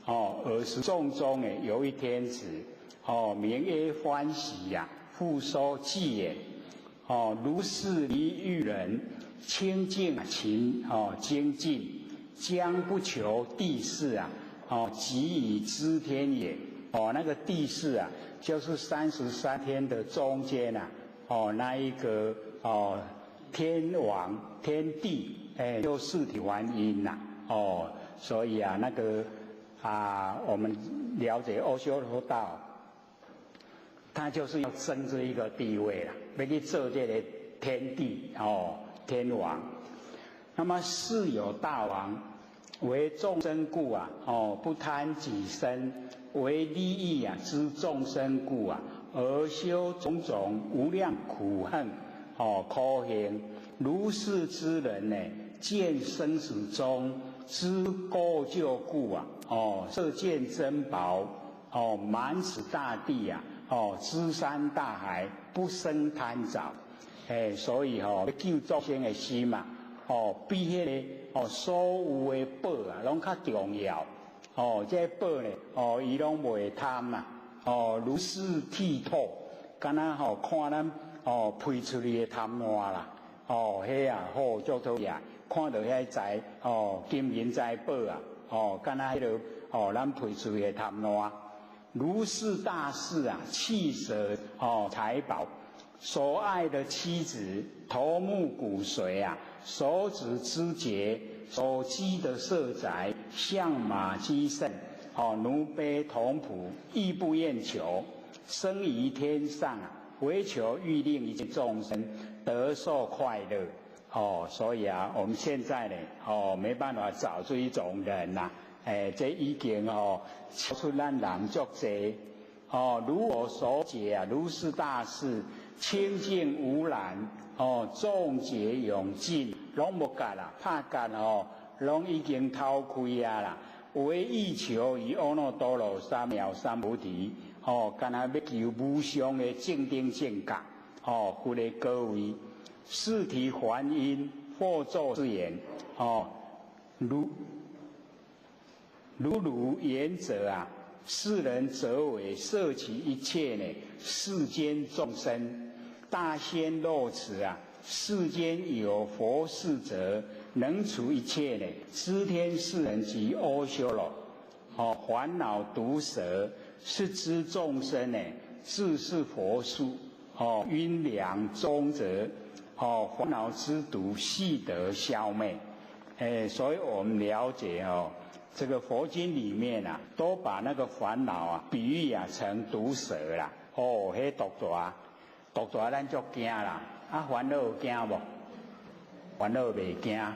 爾時眾中呢有一天子名曰歡喜呀，復說偈言如是離欲人清淨勤精進，將不求帝釋啊即以知天也那個帝釋啊，就是33天的中間啊那一個天王天帝，就四諦梵音呐，所以啊，那個啊，我們了解阿修羅道，他就是要爭這一個地位啦，欲去做這個天帝天王。那麼世有大王為眾生故啊，不貪己身，為利益啊之眾生故啊，而修種種無量苦恨。苦行，如是之人呢，見生死中之過救故啊，設見珍寶，滿此大地啊，知山大海，不生貪著。所以救眾生的心嘛，比彼個所有的寶啊，攏較重要。這寶呢，伊攏袂貪啊，如是剔透，敢若看咱。批出去的痰爛啦，彼啊好足討厭，看著遐財，金銀財寶啊，敢若彼个，咱批出去的痰爛。如是大士啊，棄捨財寶，所愛的妻子，頭目骨髓啊，手指肢節，所積的舍宅，象馬雞勝，奴婢童僕，亦不願求，生於天上啊。唯求欲令一切眾生得受快樂，所以啊，我們現在呢，沒辦法找出一種人呐，這已經超出咱人足濟，如我所解啊，如是大士清淨無染，眾結永盡，攏無結啦，拍結攏已經透開啊啦，唯欲求於阿耨多羅三藐三菩提。敢若欲求無上的正等正覺，佛的果位，四諦梵音，復作是言，如如汝言者啊，是人則為攝取一切呢世間眾生，大仙若此啊，世間有佛事者，能除一切呢諸天世人及阿修羅，煩惱毒蛇。是知眾生呢，自是佛樹，陰涼中則，煩惱之毒悉得消滅。哎，所以我們了解哦，這個佛經裡面啊，都把那個煩惱啊比喻啊成毒蛇啦。哦，彼毒蛇，毒蛇咱足驚啦，啊煩惱有驚無？煩惱袂驚，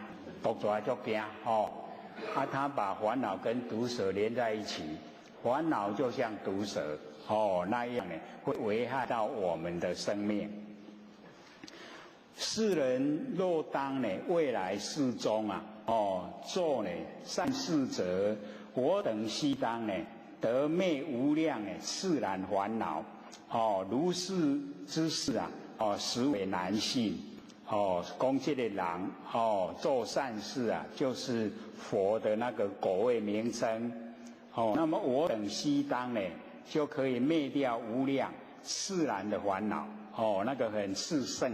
毒蛇足驚哦。啊，他把煩惱跟毒蛇連在一起，煩惱就像毒蛇哦那樣呢，會危害到我們的生命。世人若當呢未來世中啊，哦做呢善事者，我等悉當呢得滅無量的熾燃煩惱。哦，如是之事啊，哦實為難信。哦，講這個人哦做善事啊，就是佛的那個果位名稱。哦，那麼我等悉當呢，就可以滅掉無量熾燃的煩惱。哦，那個很熾盛，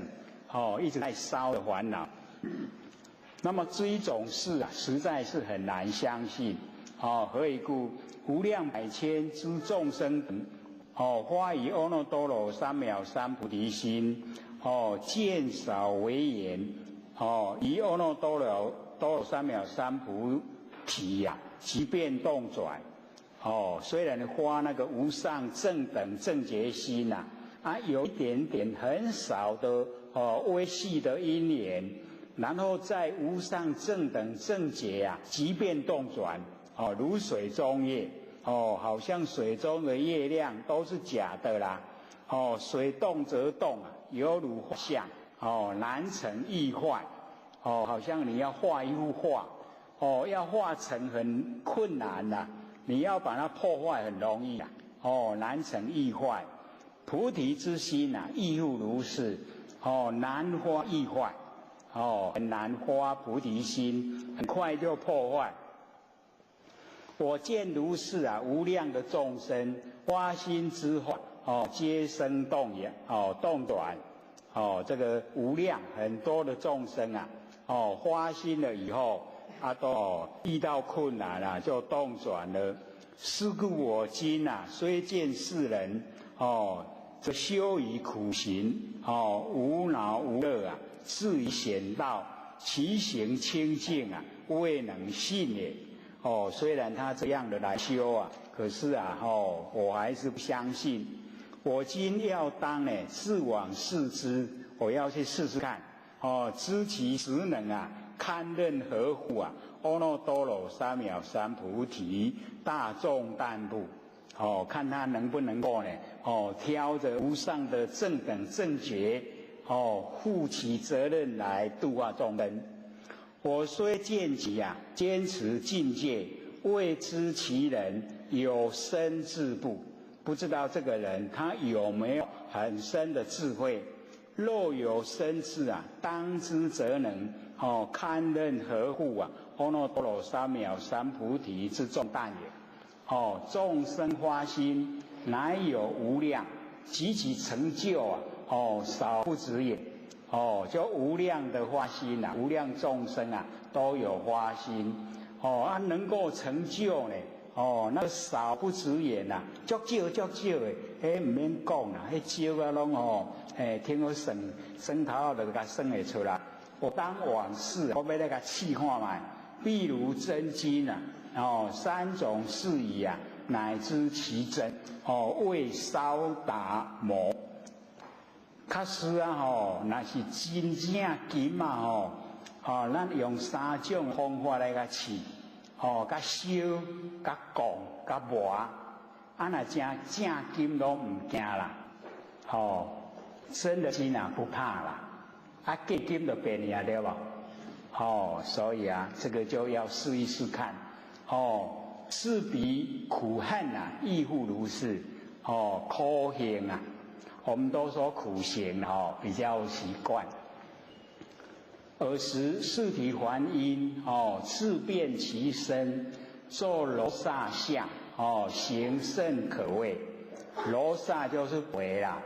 哦，一直在燒的煩惱。那麼這種事啊，實在是很難相信。哦，何以故？無量百千之眾生等，哦，發於阿耨多羅三藐三菩提心。哦，見少為緣，哦，於阿耨多羅多羅三藐三菩提呀，即便動轉。哦，雖然發那個無上正等正覺心呐，啊，有一點點很少的哦微細的因緣，然後在無上正等正覺啊，即便動轉，哦，如水中月，哦，好像水中的月亮都是假的啦，哦，水動則動啊。猶如畫像，哦，難成易壞，哦，好像你要畫一幅畫，哦，要畫成很困難呐，你要把它破壞很容易啊，哦，難成易壞。菩提之心呐，亦復如是，哦，難發易壞，哦，很難發菩提心，很快就破壞。我見如是啊，無量的眾生發心之後，哦，皆生動搖，哦，動轉，哦，這個無量很多的眾生啊，哦，發心了以後，啊，都遇到困難了，就動轉了。是故我今啊，雖見世人，哦，這修於苦行，哦，無惱無樂啊，至於險道，其行清淨啊，未能信也。哦，雖然他這樣的來修啊，可是啊，哦，我還是不相信。我今要當呢，自往視之，我要去試試看。哦，知其實能啊，堪任荷負啊，阿耨多羅三藐三菩提大眾擔不？哦，看他能不能夠呢？哦，挑着無上的正等正覺，哦，負起責任來度化眾生。我雖見其啊，堅持禁戒，未知其人有深智不？不知道這個人他有沒有很深的智慧？若有深智啊，當知則能哦，堪任荷負啊，阿耨多羅三藐三菩提之重擔也。哦，眾生發心乃有無量，及其成就啊，哦，少不止也。哦，就無量的發心啊，無量眾生啊，都有發心。哦，啊，能夠成就呢？哦，那個少不止也呐，足少足少的，彼毋免講啦，彼少啊攏吼，嘿，聽好算，算頭就共算會出來。我當往視，我欲來共試看覓，譬如真金啊，哦，三種事宜啊，乃知其真，哦，謂燒打磨。確實啊吼，若是真正金啊吼，吼，咱用三種方法來共試。哦，共燒、共摃、共磨，啊，若正正金攏毋驚啦，吼，真的金啊不怕啦，啊，假金就變去啊，對無？哦，所以啊，這個就要試一試看，哦，是彼苦恨啊，亦復如是，哦，苦行啊，我們都說苦行哦，比較習慣。爾時釋提桓因哦，自變其身，作羅剎相哦，形甚可畏。羅剎就是鬼啦，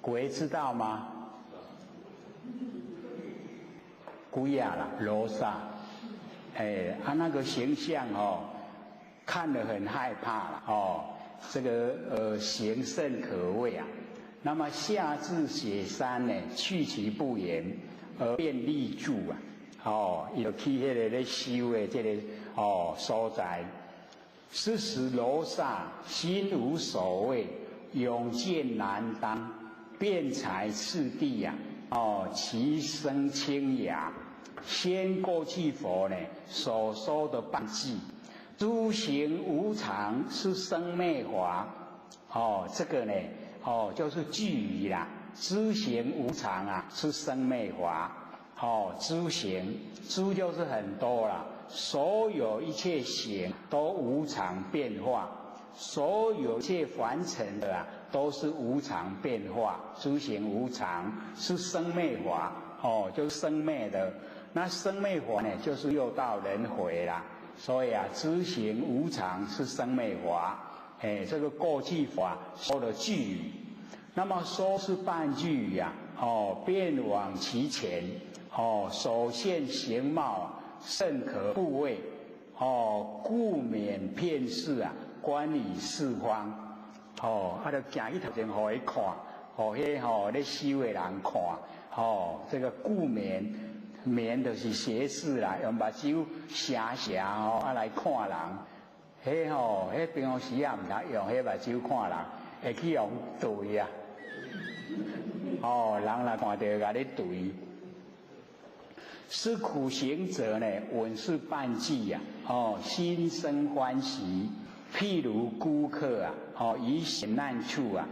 鬼知道嗎？鬼啊啦，羅剎，哎，他那個形象哦，看得很害怕啦哦，這個形甚可畏啊。那麼下至雪山呢，去其不言，而便立住啊！哦，伊就去彼个咧修的這个所在。是时罗刹心无所畏，勇健难当，辩才次第呀！其声清雅。先过去佛呢所说的半句，诸行无常是生灭法。这个呢，就是句语啦。诸行无常啊，是生灭法。诸行，诸就是很多啦。所有一切行都无常变化，所有一切凡尘的啊，都是无常变化。诸行无常是生灭法，就是生灭的。那生灭法呢，就是六道轮回啦。所以啊，诸行无常是生灭法。哎，这个过去法说的句语，那么说是半句语呀，便往其前，所现形貌甚可怖畏，故免遍视啊，观以四方，啊，就行去头前，予伊看，予彼咧修的人看，这个故免，免就是斜视啦，用目睭斜斜啊来看人，彼平常时啊，毋通用彼目睭看人，会去予对啊，人若看著共你对。是苦行者呢，闻是半句呀，心生欢喜。譬如孤客啊，于险难处啊，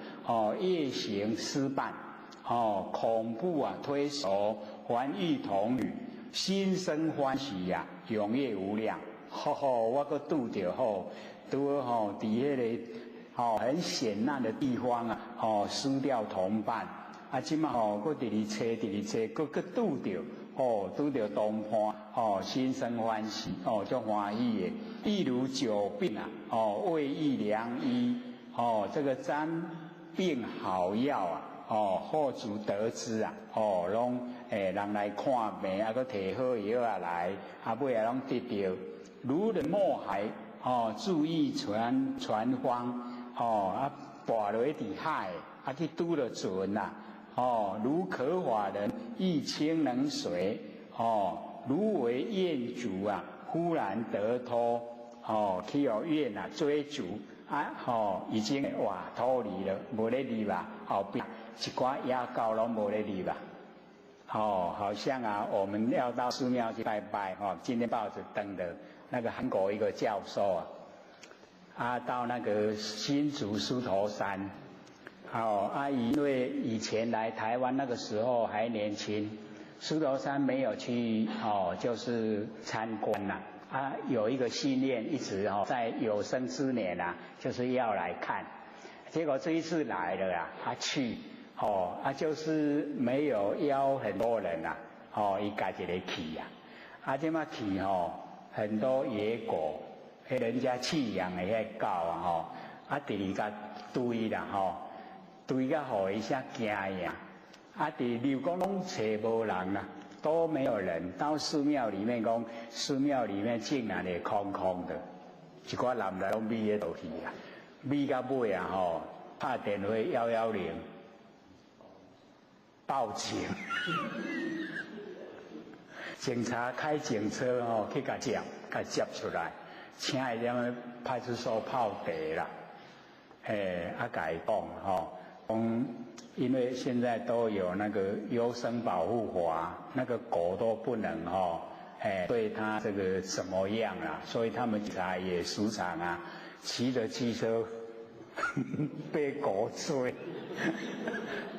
夜行失伴，恐怖啊，推手，还欲童女，心生欢喜呀，踊跃无量。吼吼，我阁拄著吼，拄好吼，伫彼个很险难的地方啊，失掉同伴，啊，这马吼，阁直直揣，直直揣，阁阁拄著。拄著同伴，心生欢喜，足欢喜的。亦如久病啊，未遇良医，这个占病好药啊，后足得知啊，拢人来看病啊，阁提好药啊来，啊尾啊拢得著。如人没海，注意船船方，啊，跋落伫海，啊去拄著船啦。如渴法人遇清冷水，如为怨卒啊，忽然得脱，去予怨啊追逐啊，已经哇脱离了，无咧入啊，后壁一寡野狗拢无咧入啊，好像啊，我们要到寺庙去拜拜，今天报纸登的那个韩国一个教授啊，啊，到那个新竹狮头山。因为以前来台湾那个时候还年轻，狮头山没有去就是参观呐。啊，有一个心愿，一直在有生之年啊，就是要来看。结果这一次来了啊，他去啊，就是没有邀很多人呐，伊家己一个去呀。啊，这马去很多野狗，彼人家饲养的彼狗啊啊，直直共追啦。追甲予伊啥惊呀！啊，伫庙讲拢揣无人啦，都没有人。到寺庙里面讲，寺庙里面竟然也空空的，一寡男的拢覕咧倒去啊，覕到尾啊吼，拍电话110，报警，警察开警车去共接，共接出来，请伊踮派出所泡茶啦，嘿，啊，共伊讲吼。因为现在都有那个优生保护法，那个狗都不能哎，对它这个怎么样啊？所以他们警察也时常啊，骑着机车被狗追，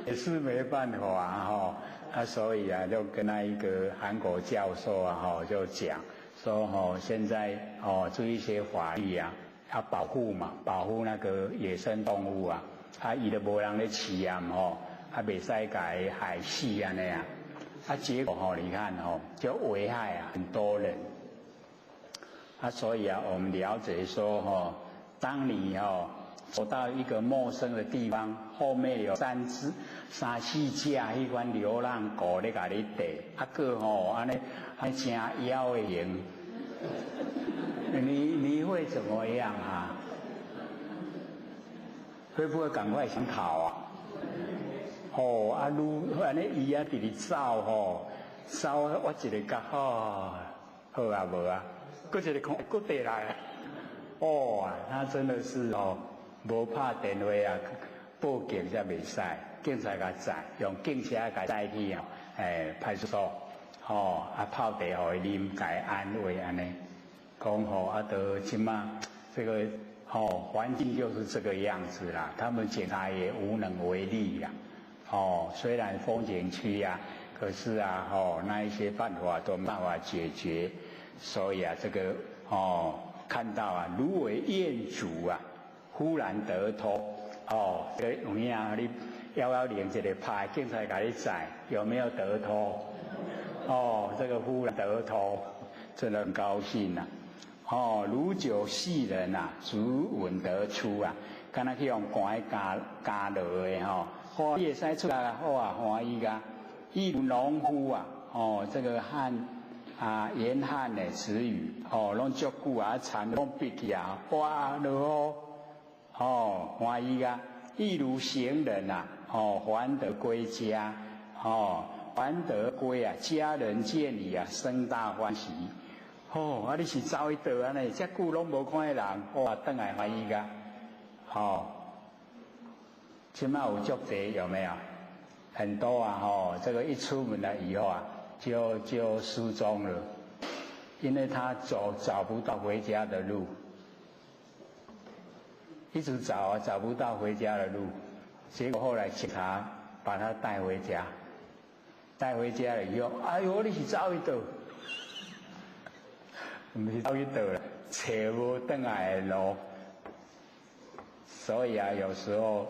也是没办法哈。啊，所以啊，就跟那一个韩国教授啊，就讲说现在这一些法律啊，要保护嘛，保护那个野生动物啊。啊，伊都无人咧饲啊，啊，袂使共伊害死按呢啊，啊，结果你看就危害啊很多人。啊，所以啊，我们了解说当你走到一个陌生的地方，后面有三只、三四只彼款流浪狗咧共你綴，啊，阁按呢还真妖的形，你会怎么样啊？会不会赶快想跑啊？啊，愈按呢伊啊直直走走我一个角，吼，好啊無啊，閣一个看，閣綴來啊，哦，他真的是哦，無拍電話啊，報警才袂使，警察共載，用警車共載去哦，派出所，吼，啊泡茶予伊啉，共伊安慰按呢，講吼啊，都這馬這個吼環境就是這個樣子啦，他們警察也無能為力啦，哦，雖然風景區啊，可是啊，吼那一些辦法都沒辦法解決，所以啊，這個哦，看到啊，如為怨卒啊，忽然得脫，哦，這個有影你110一個拍，警察共你載，有沒有得脫？哦，這個忽然得脫，真的很高興呐。哦，如久繫人啊，足穩得出啊，敢若去予關監監牢的吼，哇，你會使出來好啊，歡喜噶。亦如農夫啊，哦，這個旱啊嚴旱的時雨，哦，攏足久啊，田攏閉去啊，哇，落雨，哦，歡喜噶。亦如行人啊，哦，還得歸家，哦，還得歸啊，家人見你啊，生大歡喜。哦，啊，你是走去佗按呢？遮久攏無看彼人，哇，轉來歡喜噶，吼，這馬有足濟有沒有？很多啊，吼，這個一出門了以後啊，就失蹤了，因為他走找不到回家的路，一直找啊，找不到回家的路，結果後來警察把他帶回家，帶回家了以後，哎呦，你是走去佗？毋是走去佗啦，揣無轉來的路。所以啊，有時候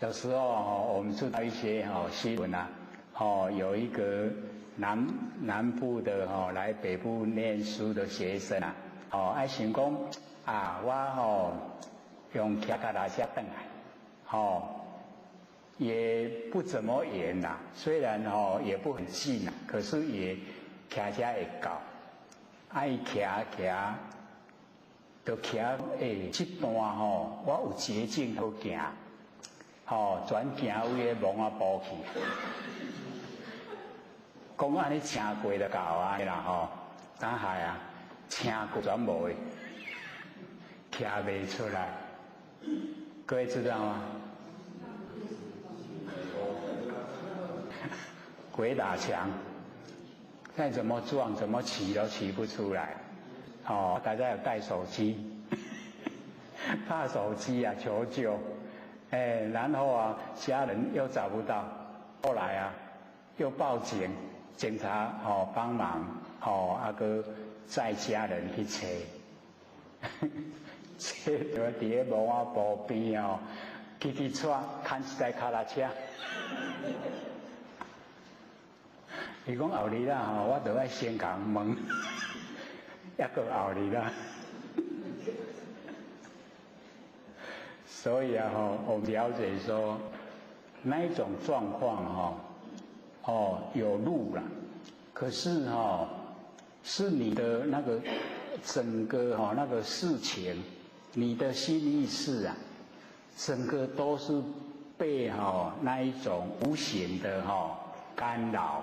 哦，我們知道一些哦新聞啊，哦有一個南部的哦來北部念書的學生啊，哦愛想講啊，我吼用騎腳踏車轉來，吼也不怎麼遠啦，雖然吼也不很近啊，可是也騎車會到。啊伊騎騎，就騎欸，這段吼，我有捷徑好行，吼，轉行位个墓仔埔去。講按呢車過就到啊啦吼，但係啊，車過轉無的，騎袂出來，各位知道嗎？鬼打牆。再怎麼撞，怎麼騎都騎不出來。哦，大家有帶手機，怕手機啊求救，哎，然後啊家人又找不到，後來啊又報警，警察哦幫忙，哦阿哥載家人去揣，揣著佇个墓仔埔邊哦，去揣，牽一台跤踏車。伊講後日啦吼，我著愛先共問，抑閣後日啦。所以啊吼，我們了解說，那一種狀況吼，哦有路啦，可是吼，是你的那個整個吼那個事情，你的心意識啊，整個都是被吼那一種無形的吼干擾。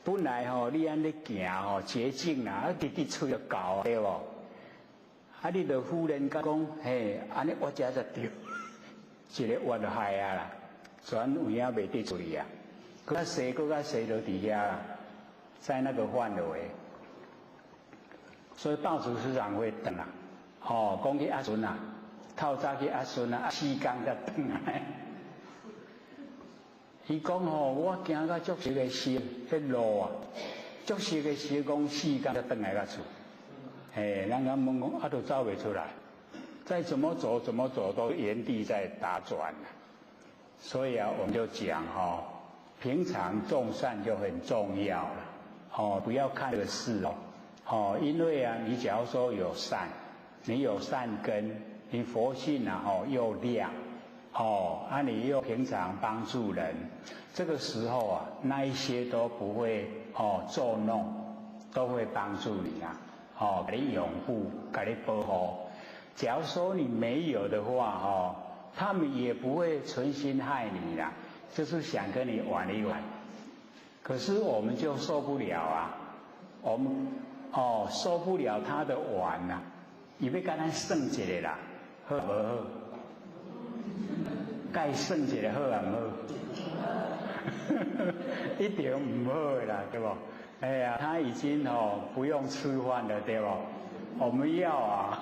本來吼，你按呢行吼捷徑啦，啊直直出就到對無？啊，你就忽然間講，嘿，按呢我這才對，一个彎就害啊啦，全有影袂得出去啊，閣較細，閣較細就佇遐啦，在那個範圍，所以報紙市場會轉啊，吼，講去阿孫啊，透早去阿孫啊，四工才轉來。伊講吼，我行到足熟的時，彼路啊，足熟的時講四工才轉來到厝。嘿，人家問講啊，都走袂出來，再怎麼走怎麼走都原地在打轉。所以啊，我們就講吼，平常種善就很重要了。哦，不要看這個事哦，哦，因為啊，你假如說有善，你有善根，你佛性啊，哦又亮。哦，啊，你又平常幫助人，這個時候啊，那一些都不會哦作弄，都會幫助你啊，哦，給你擁護，給你保護。假如說你沒有的話，哦，他們也不會存心害你啦，就是想跟你玩一玩。可是我們就受不了啊，我們哦受不了他的玩啊，伊欲共咱耍一下啦，好無好？共伊耍一下好啊毋好？一定毋好的啦，對無？哎呀，他已經哦不用吃飯了，對無？我們要啊，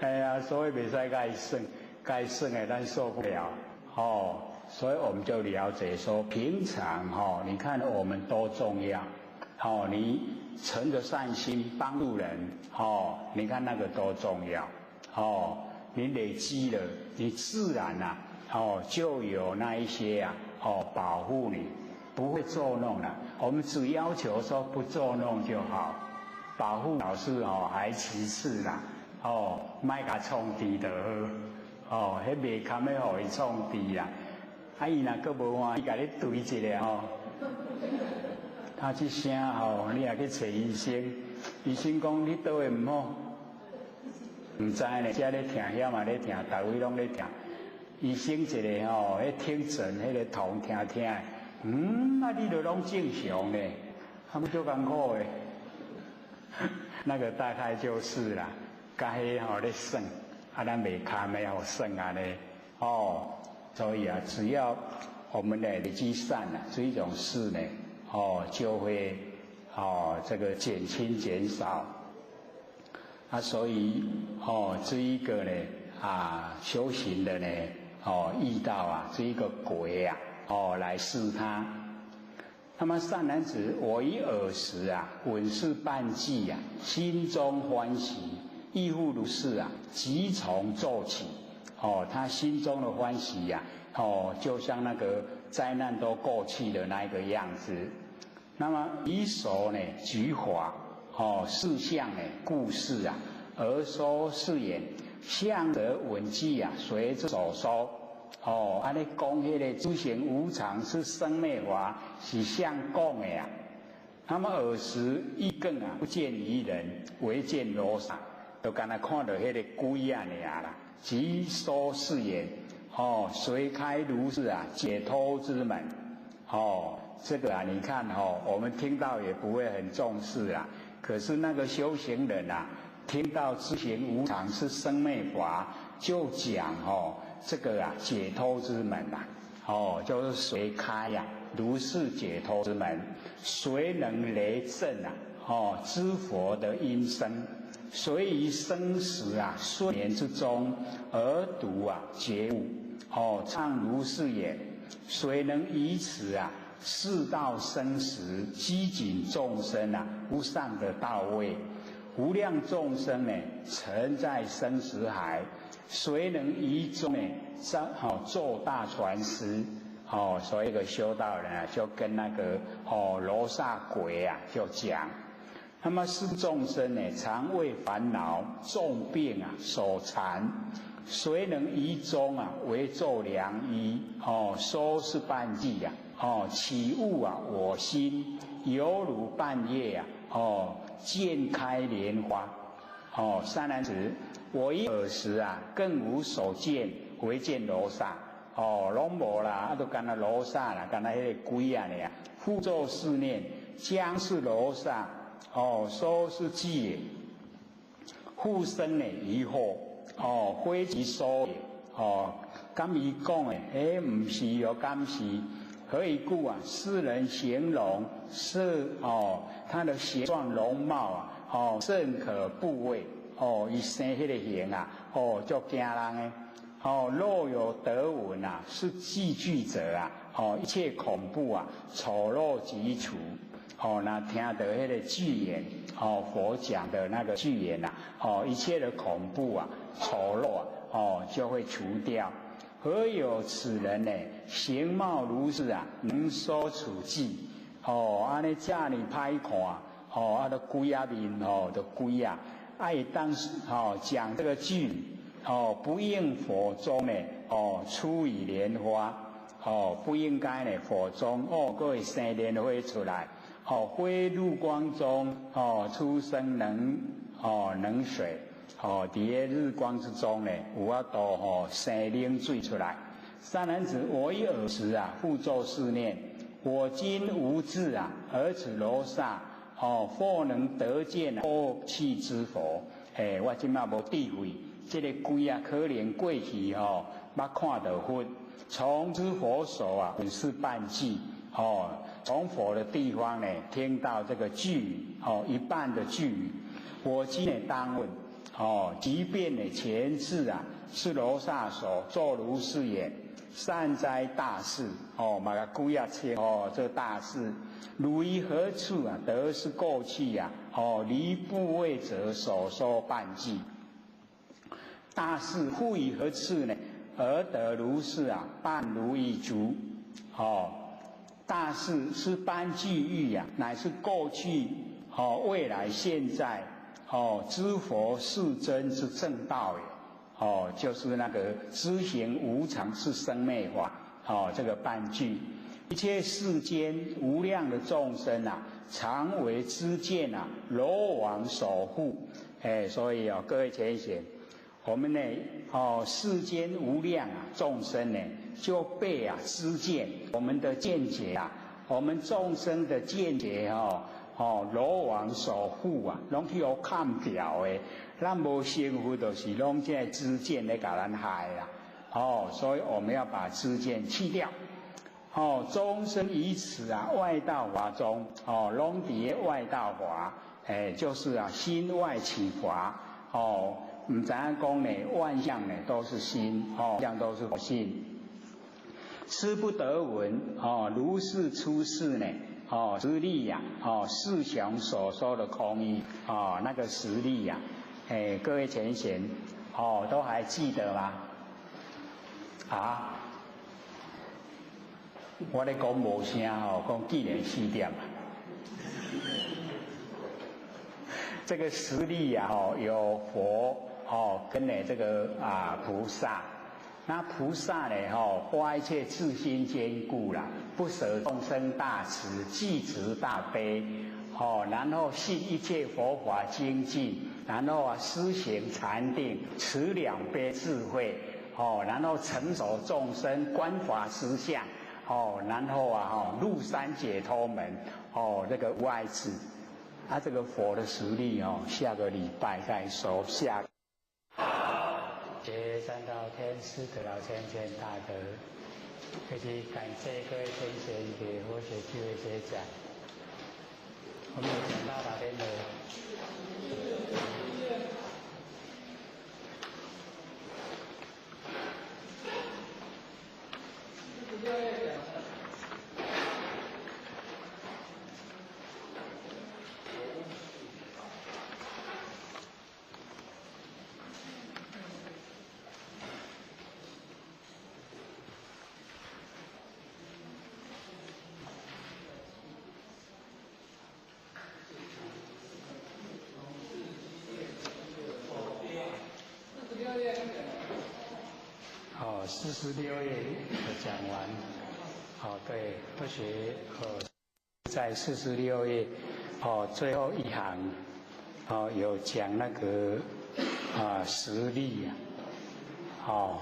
哎呀，所以袂使共伊耍，共伊耍的咱受不了，哦，所以我們就了解說，平常哈，你看我們多重要，哦，你存着善心幫助人，哦，你看那個多重要，哦，你累積了，你自然啊，哦，就有那一些啊，哦，保護你，不會作弄了。我們只要求說不作弄就好，保護老師哦還其次啦，哦，莫共創治就好，哦，彼袂堪欲予伊創治啦，啊伊若閣無歡喜，共你對一下吼，他這聲吼，你也去揣醫生，醫生講你佗位毋好，毋知呢，遮咧疼，遐嘛咧疼，逐位攏咧疼。醫生一個吼，彼聽診彼個銅聽聽，嗯，啊你都攏正常呢，啊毋足艱苦的，那個大概就是啦，共彼吼咧耍，啊咱袂堪的予耍按呢，哦，所以啊，只要我們的累積善啊，這一種事呢，哦，就會哦這個減輕減少，啊，所以哦這一個呢啊修行的呢。哦，遇到啊，這一個鬼啊，哦，來試他。那麼善男子，我於爾時啊，聞是半偈啊，心中歡喜，亦復如是啊，即從坐起。哦，他心中的歡喜呀，哦，就像那個災難都過去的那一個樣子。那麼以手呢舉法，哦，四相呢故事啊，而說是言。相則聞偈啊，隨之所說。哦，按呢講彼个諸行無常是生滅法，是相講的啊。那麼爾時意更啊，不見於人，唯見羅剎，就干焦看著彼个鬼仔爾啦。即說是言，哦，隨開如是啊，解脫之門。哦，這個啊，你看哦，我們聽到也不會很重視啊。可是那個修行人啊，聽到諸行無常是生滅法，就講哦，這個啊解脫之門啊，哦，就是隨開呀，如是解脫之門，誰能來證啊？哦，知佛的音聲，誰於生死啊睡眠之中而獨啊覺悟？哦，唱如是言，誰能以此啊示道生死飢饉眾生啊無上的道位？無量眾生呢，沉在生死海，誰能於中呢？做大船師？哦，所以個修道人啊，就跟那個哦羅剎鬼啊，就講，那麼是眾生呢，常為煩惱重病啊所纏，誰能於中啊為做良醫？哦，說是半偈啊，哦，啟悟啊，我心猶如半夜啊，哦。見開蓮花，哦，善男子，我於爾時啊，更無所見，唯見羅剎，哦，攏無啦，啊，都干焦羅剎啦，干焦彼个鬼仔爾，復作是念，將是羅剎，哦，說是偈也，復生呢疑惑，哦，非其說也，哦，敢伊講的，欸，毋是又敢是？何以故啊？世人形容是哦，他的形狀容貌啊，哦，甚可怖畏哦，伊生彼个形啊，哦，足驚人的哦。若有得聞啊，是偈句者啊，哦，一切恐怖啊，醜陋即除哦。若聽著彼个句言哦，佛講的那個句言啊，哦，一切的恐怖啊，醜陋啊，哦，就會除掉。何有此人呢？形貌如是啊，能說此偈？哦，按呢遮爾歹看，哦，啊，都鬼仔面哦，都鬼仔，會當哦講這個句，哦，不應火中呢，哦，出以蓮花，哦，不應該呢，火中哦，閣會生蓮花出來，哦，非日光中哦，出生冷哦冷水。哦，佇个日光之中呢，有法度吼生冷水出來。善男子，我於爾時啊，復作是念：我今无智啊，而此罗刹哦，或能得见过去之佛？哎，我这马无智慧，这个鬼啊，可能过去吼，捌看到佛，从之佛所啊，闻是半句哦，从佛的地方呢，听到这个句哦，一半的句。我今呢当问哦，即便呢前世啊，是罗刹所作如是言。善哉大士哦，嘛个鬼啊称哦，这大士，汝于何处啊？得是过去呀？哦，离怖畏者所说半句。大士复于何处呢？而得如是啊？半如意足。哦，大士是半句义啊，乃是过去哦，未来现在哦，知佛世尊之正道也。哦，就是那个知行无常是生灭法，哦，这个半句，一切世间无量的众生啊，常为知见啊，罗网所护。哎，所以哦，各位浅显，我们呢，哦，世间无量啊，众生呢，就被啊知见，我们的见解啊，我们众生的见解哦，哦，罗网所护啊，拢去予砍掉的。咱无成佛，就是拢这知见咧共咱害啦。哦，所以我们要把知见去掉。哦，终身于此啊，外道法中，哦，拢伫咧外道法，哎，就是啊，心外起法。哦，毋知影讲呢，万象呢都是心，哦，万象都是佛性。师不得闻，哦，如是出世呢，哦，实力呀，哦，四雄所说的空义，哦，那个实力呀。哎，各位前贤，哦，都还记得吗？啊，我咧讲无声哦，讲既然4点。这个实力呀，哦，有佛哦，跟呢这个啊菩萨，那菩萨呢，哦，发一切自心坚固啦，不舍众生大慈，具持大悲，哦，然后信一切佛法精进。然后啊，施行禅定，持两边智慧，哦，然后成熟众生，观法实相，哦，然后啊，哦，入三解脱门，哦，这个无碍智，啊，这个佛的实力哦，下个礼拜再说。下。谢三道天师得到千千大德，以及感谢各位天贤给佛学聚会学讲。我们讲到哪边了？哦，46页讲完。哦，对，不学哦，在46页哦最后一行哦有讲那个啊实力啊，哦，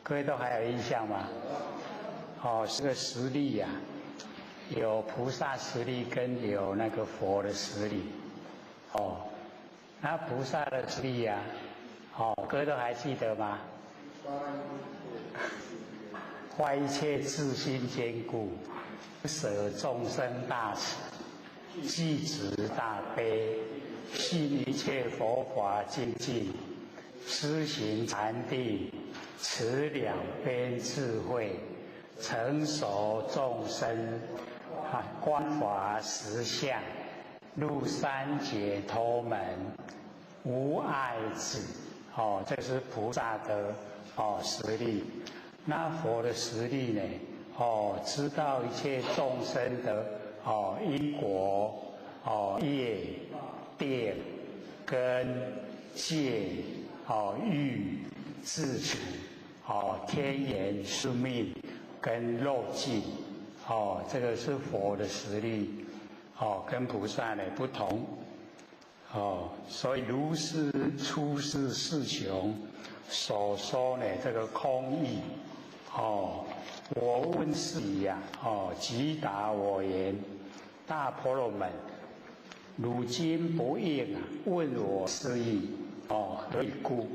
各位都还有印象吗？哦，这个实力啊，有菩萨实力跟有那个佛的实力。哦，那菩萨的实力啊，哦，各位都还记得吗？发一切自心坚固，舍众生大慈，具持大悲，信一切佛法精进，施行禅定，持两边智慧，成熟众生，观法实相，入三解脱门，无碍智。哦，这是菩萨的哦实力。那佛的实力呢？哦，知道一切众生的哦因果、哦业、定、根、界、哦欲、自处、哦天眼、宿命跟漏尽，哦，这个是佛的实力，哦，跟菩萨呢不同，哦，所以如是出世四穷所说呢，这个空义。哦，我问是已呀，哦，即答我言：大婆罗门，汝今不应啊，问我是义，哦，何以故？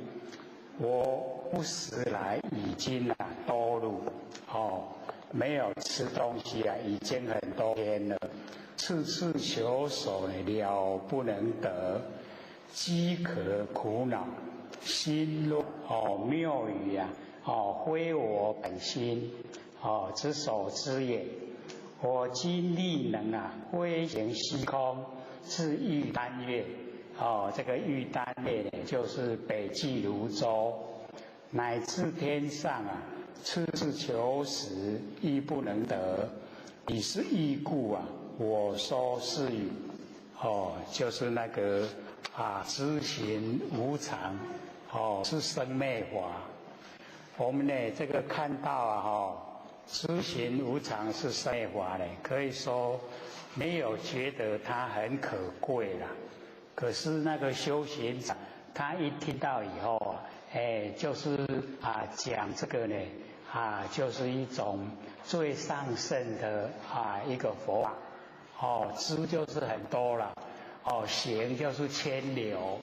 我不食来已经啊多日，哦，没有吃东西啊，已经很多天了，次次求索呢，了不能得，饥渴苦恼，心乱哦，谬语呀，哦，非我本心，哦，之所知也。我今力能啊，飞行虚空至欲丹月，哦，这个欲丹月呢，就是北俱卢洲，乃至天上啊，次次求食亦不能得，以是义故啊，我说是语，哦，就是那个啊，知行无常，哦，是生灭法。我们呢，这个看到啊，哈，知行无常是生灭法呢，可以说没有觉得它很可贵啦。可是那个修行者，他一听到以后啊，哎，就是啊讲这个呢，啊，就是一种最上乘的啊一个佛法。哦，知就是很多了，哦，行就是迁流，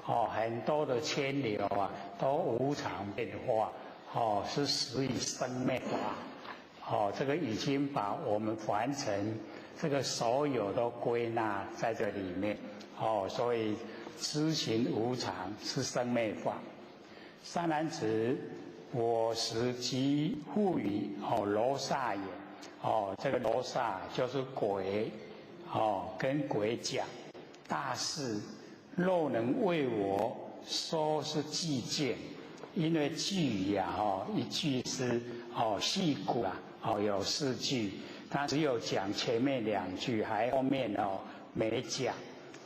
哦，很多的迁流啊，都无常变化。哦，是属于生灭法，哦，这个已经把我们凡尘这个所有都归纳在这里面，哦，所以知行无常是生灭法。善男子，我时即复语哦罗刹言，哦，这个罗刹就是鬼，哦，跟鬼讲，大士若能为我说是寂静。因为句呀，哈，一句是哦细故啊，哦有四句，他只有讲前面两句，还后面哦没讲，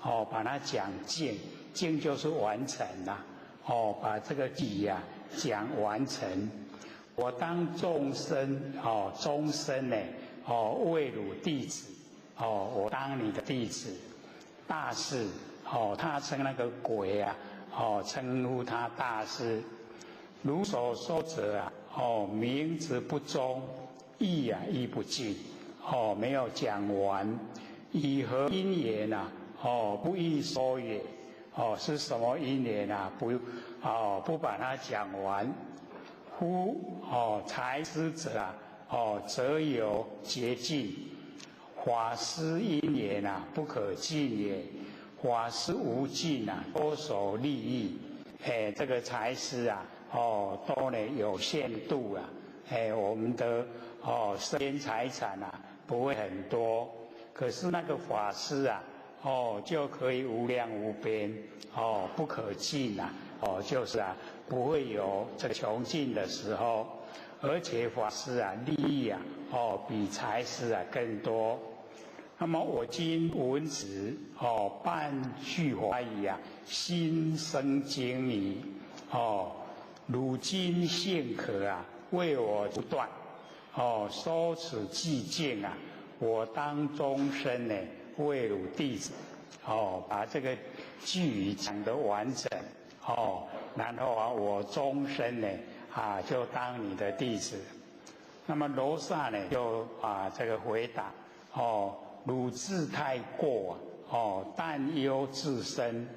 哦把它讲尽，尽就是完成了，哦把这个句呀讲完成。我当众生哦，终身呢哦为汝弟子，哦我当你的弟子，大士哦他称那个鬼啊，哦称呼他大士。汝所说者啊，哦，名字不中，义啊义不尽，哦，没有讲完，以何因缘啊？哦，不应说也，哦，是什么因缘啊？不，哦，不把它讲完。夫哦，财施者啊，哦，则有捷径；法师因缘啊，不可尽也。法师无尽啊，多所利益。哎，这个财施啊。哦，都呢有限度啊，哎，我们的哦身边财产啊不会很多，可是那个法师啊，哦就可以无量无边，哦不可尽啊，哦就是啊不会有这个穷尽的时候，而且法师啊利益啊，哦比财施啊更多。那么我今闻此哦半句法语啊，心生惊疑，哦。汝今幸可啊，为我不断哦，说此寂静啊，我当终身呢为汝弟子哦，把这个句语讲得完整哦，然后啊，我终身呢啊就当你的弟子。那么罗刹呢就啊这个回答哦，汝志太过啊，哦，但忧自身，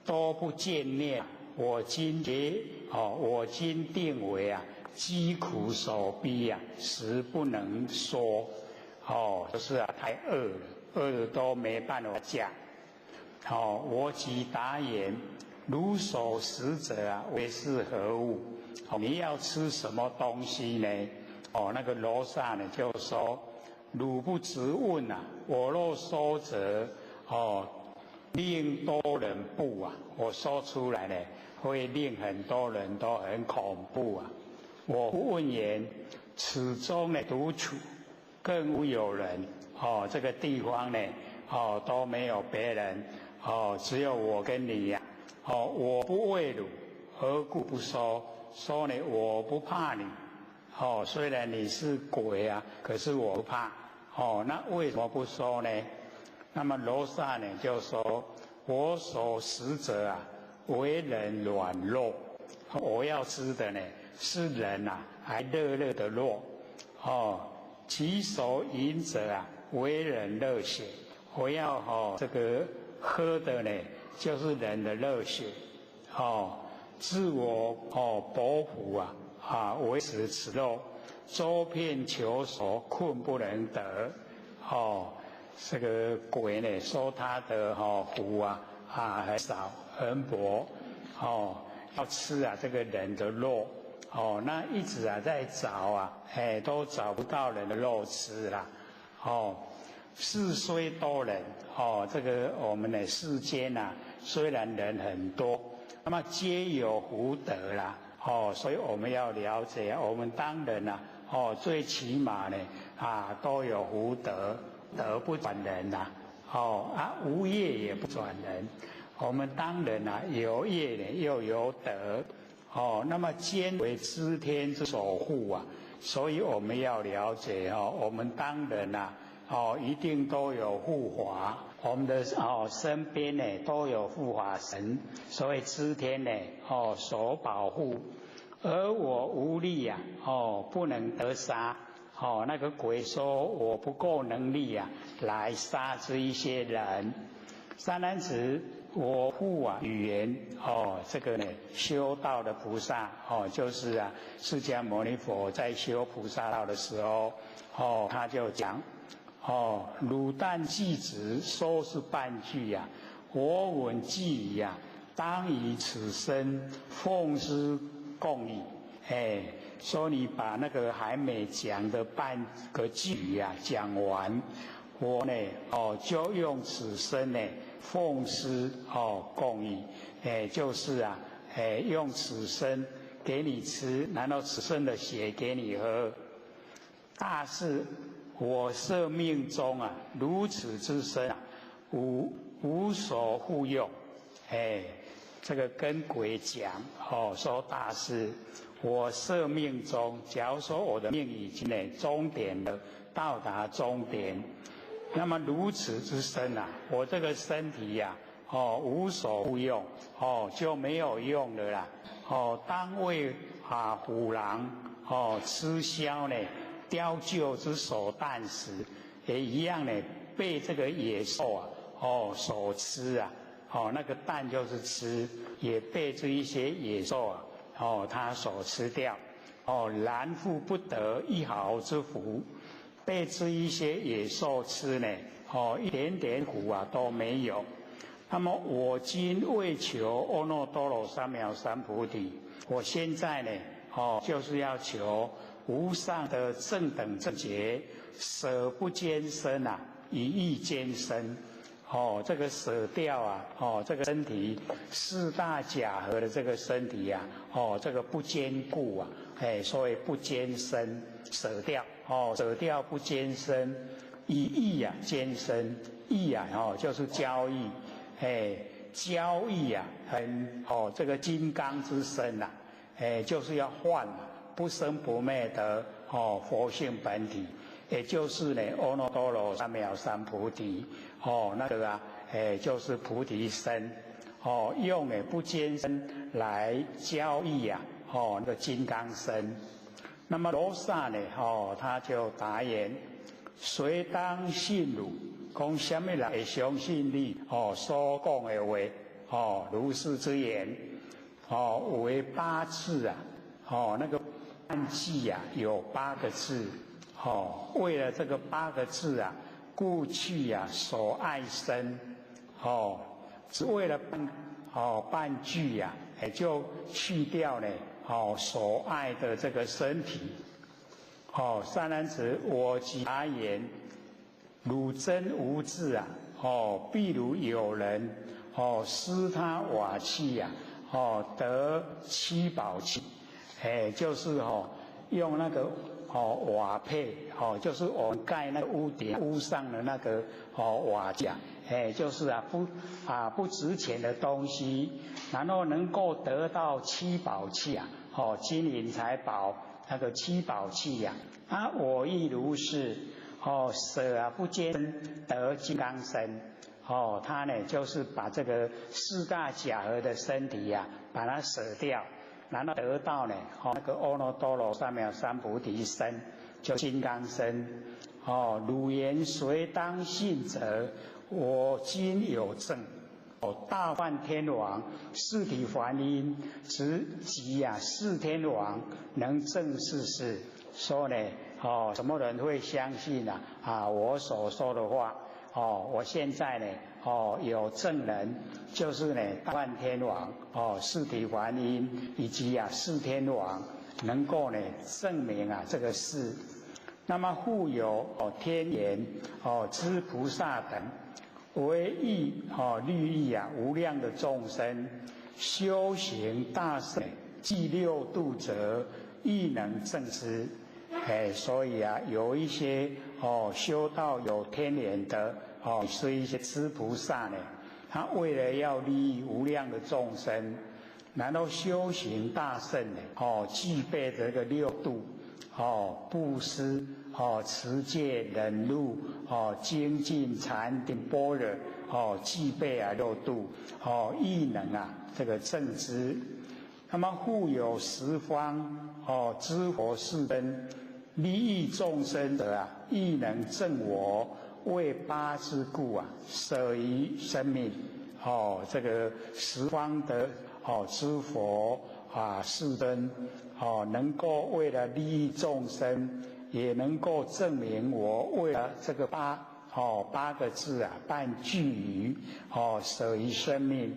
多不见念。我今觉哦，我今定为啊，饥苦所逼啊，实不能说哦，就是啊，太饿了，饿的都没办法讲。哦，我即答言：汝所食者啊，为是何物？哦，你要吃什么东西呢？哦，那个罗刹呢就说：汝不直问啊，我若说者，哦，令多人怖啊，我说出来呢，会令很多人都很恐怖啊！我复问言：此中呢独处，更无有人哦。这个地方呢，哦都没有别人哦，只有我跟你呀。哦，我不畏汝，何故不说？说呢，我不怕你。哦，虽然你是鬼啊，可是我不怕。哦，那为什么不说呢？那么罗刹呢就说：我所食者啊，为人软弱，我要吃的呢是人啊，還熱熱的肉，哦，其所飲者啊，為人熱血。我要哦，這個喝的呢，就是人的熱血，哦，自我哦薄福啊，啊為食此肉，周遍求索，困不能得，哦，這個鬼呢說他的哦福啊啊很少很薄，哦，要吃啊這個人的肉，哦，那一直啊在找啊，哎都找不到人的肉吃啦，哦。世雖多人，哦，這個我們的世間啊，雖然人很多，那麼皆有福德啦，哦，所以我們要了解，我們當人啊，哦，最起碼呢，啊，都有福德，德不轉人呐，哦，啊，無業也不轉人，我們當人啊，有業呢，又有德，哦，那麼兼為諸天之所護啊，所以我們要了解哦，我們當人啊。哦，一定都有護法，我們的哦身邊呢都有護法神，所以諸天呢哦所保護，而我無力呀，哦不能得殺，哦那個鬼說我不夠能力呀，來殺這一些人。善男子，我復啊語言哦，這個呢修道的菩薩哦，就是啊釋迦牟尼佛在修菩薩道的時候，哦他就講。哦，汝但偈子說是半句呀，我聞句已呀，當以此身奉施供你。哎，說你把那個還沒講的半個句呀講完，我呢哦就用此身呢奉施哦供你。哎，就是啊，哎用此身給你吃，然後此身的血給你喝。大士。我設命終啊，如此之身啊，無所復用。哎，這個跟鬼講哦，說大士，我設命終，假如說我的命已經呢終點了，到達終點，那麼如此之身啊，我這個身體呀，哦無所復用，哦就沒有用了啦。哦，當為啊虎狼哦吃梟呢。雕鷲之所啖食，也一樣呢，被這個野獸啊，哦所吃啊，哦那個啖就是吃，也被這一些野獸啊，哦他所吃掉，哦然復不得一毫之福，被這一些野獸吃呢，哦一點點福啊都沒有。那麼我今為求阿耨多羅三藐三菩提，我現在呢，哦就是要求。無上的正等正覺，捨不堅身啊，以欲堅身。哦，這個捨掉啊，哦，這個身體四大假合的這個身體啊，哦，這個不堅固啊，哎，所以不堅身，捨掉，哦，捨掉不堅身，以欲啊堅身，欲啊，哦，就是交易，哎，交易啊，很哦，這個金剛之身呐，哎，就是要換。不生不滅的哦佛性本體，也就是呢阿耨多羅三藐三菩提哦，那個啊，哎就是菩提身哦，用呢不堅身來交易啊，哦那個金剛身。那麼羅剎呢，哦他就答言：誰當信汝？講啥物人會相信你？哦所講的話，哦如是之言，哦為八字啊，哦那個。半句啊，有八個字，哦，為了這個八個字啊，故去啊所愛身，哦，只為了半哦半句呀，也就去掉呢，哦所愛的這個身體，哦，善男子，我即答言，汝真無智啊，哦，譬如有人哦施他瓦器呀，哦得七寶器。哎，就是哦，用那個哦瓦片哦，就是我們蓋那個屋頂屋上的那個哦瓦架，哎，就是啊不值錢的東西，然後能夠得到七寶器啊，哦金銀財寶那個七寶器呀，啊我亦如是，哦捨啊不堅得金剛身，哦他呢就是把這個四大假合的身體呀，把它捨掉。然後得到呢，哦那個阿耨多羅三藐三菩提身，就金剛身。哦，汝言誰當信者？我今有證。哦，大梵天王釋提桓因，及啊四天王能證是事。說呢，哦，什麼人會相信啊？啊，我所說的話，哦，我現在呢，哦，有證人，就是呢，大梵天王，哦，釋提桓因以及啊四天王，能夠呢證明啊這個事。那麼復有哦天眼哦諸菩薩等，為欲哦利益啊無量的眾生，修行大乘具六度者，亦能證之。哎，所以啊，有一些哦修道有天眼的哦，是一些諸菩薩呢，他為了要利益無量的眾生，然後修行大乘呢，哦，具備這個六度，哦，布施，哦，持戒、忍辱，哦，精進、禪定、般若，哦，具備啊六度，哦，亦能啊這個證知。那麼復有十方哦諸佛世尊利益眾生者啊，亦能證我為八字故啊，捨於生命。哦，這個十方的哦諸佛啊世尊哦，能夠為了利益眾生，也能夠證明我為了這個八哦八個字啊，半句語哦捨於生命。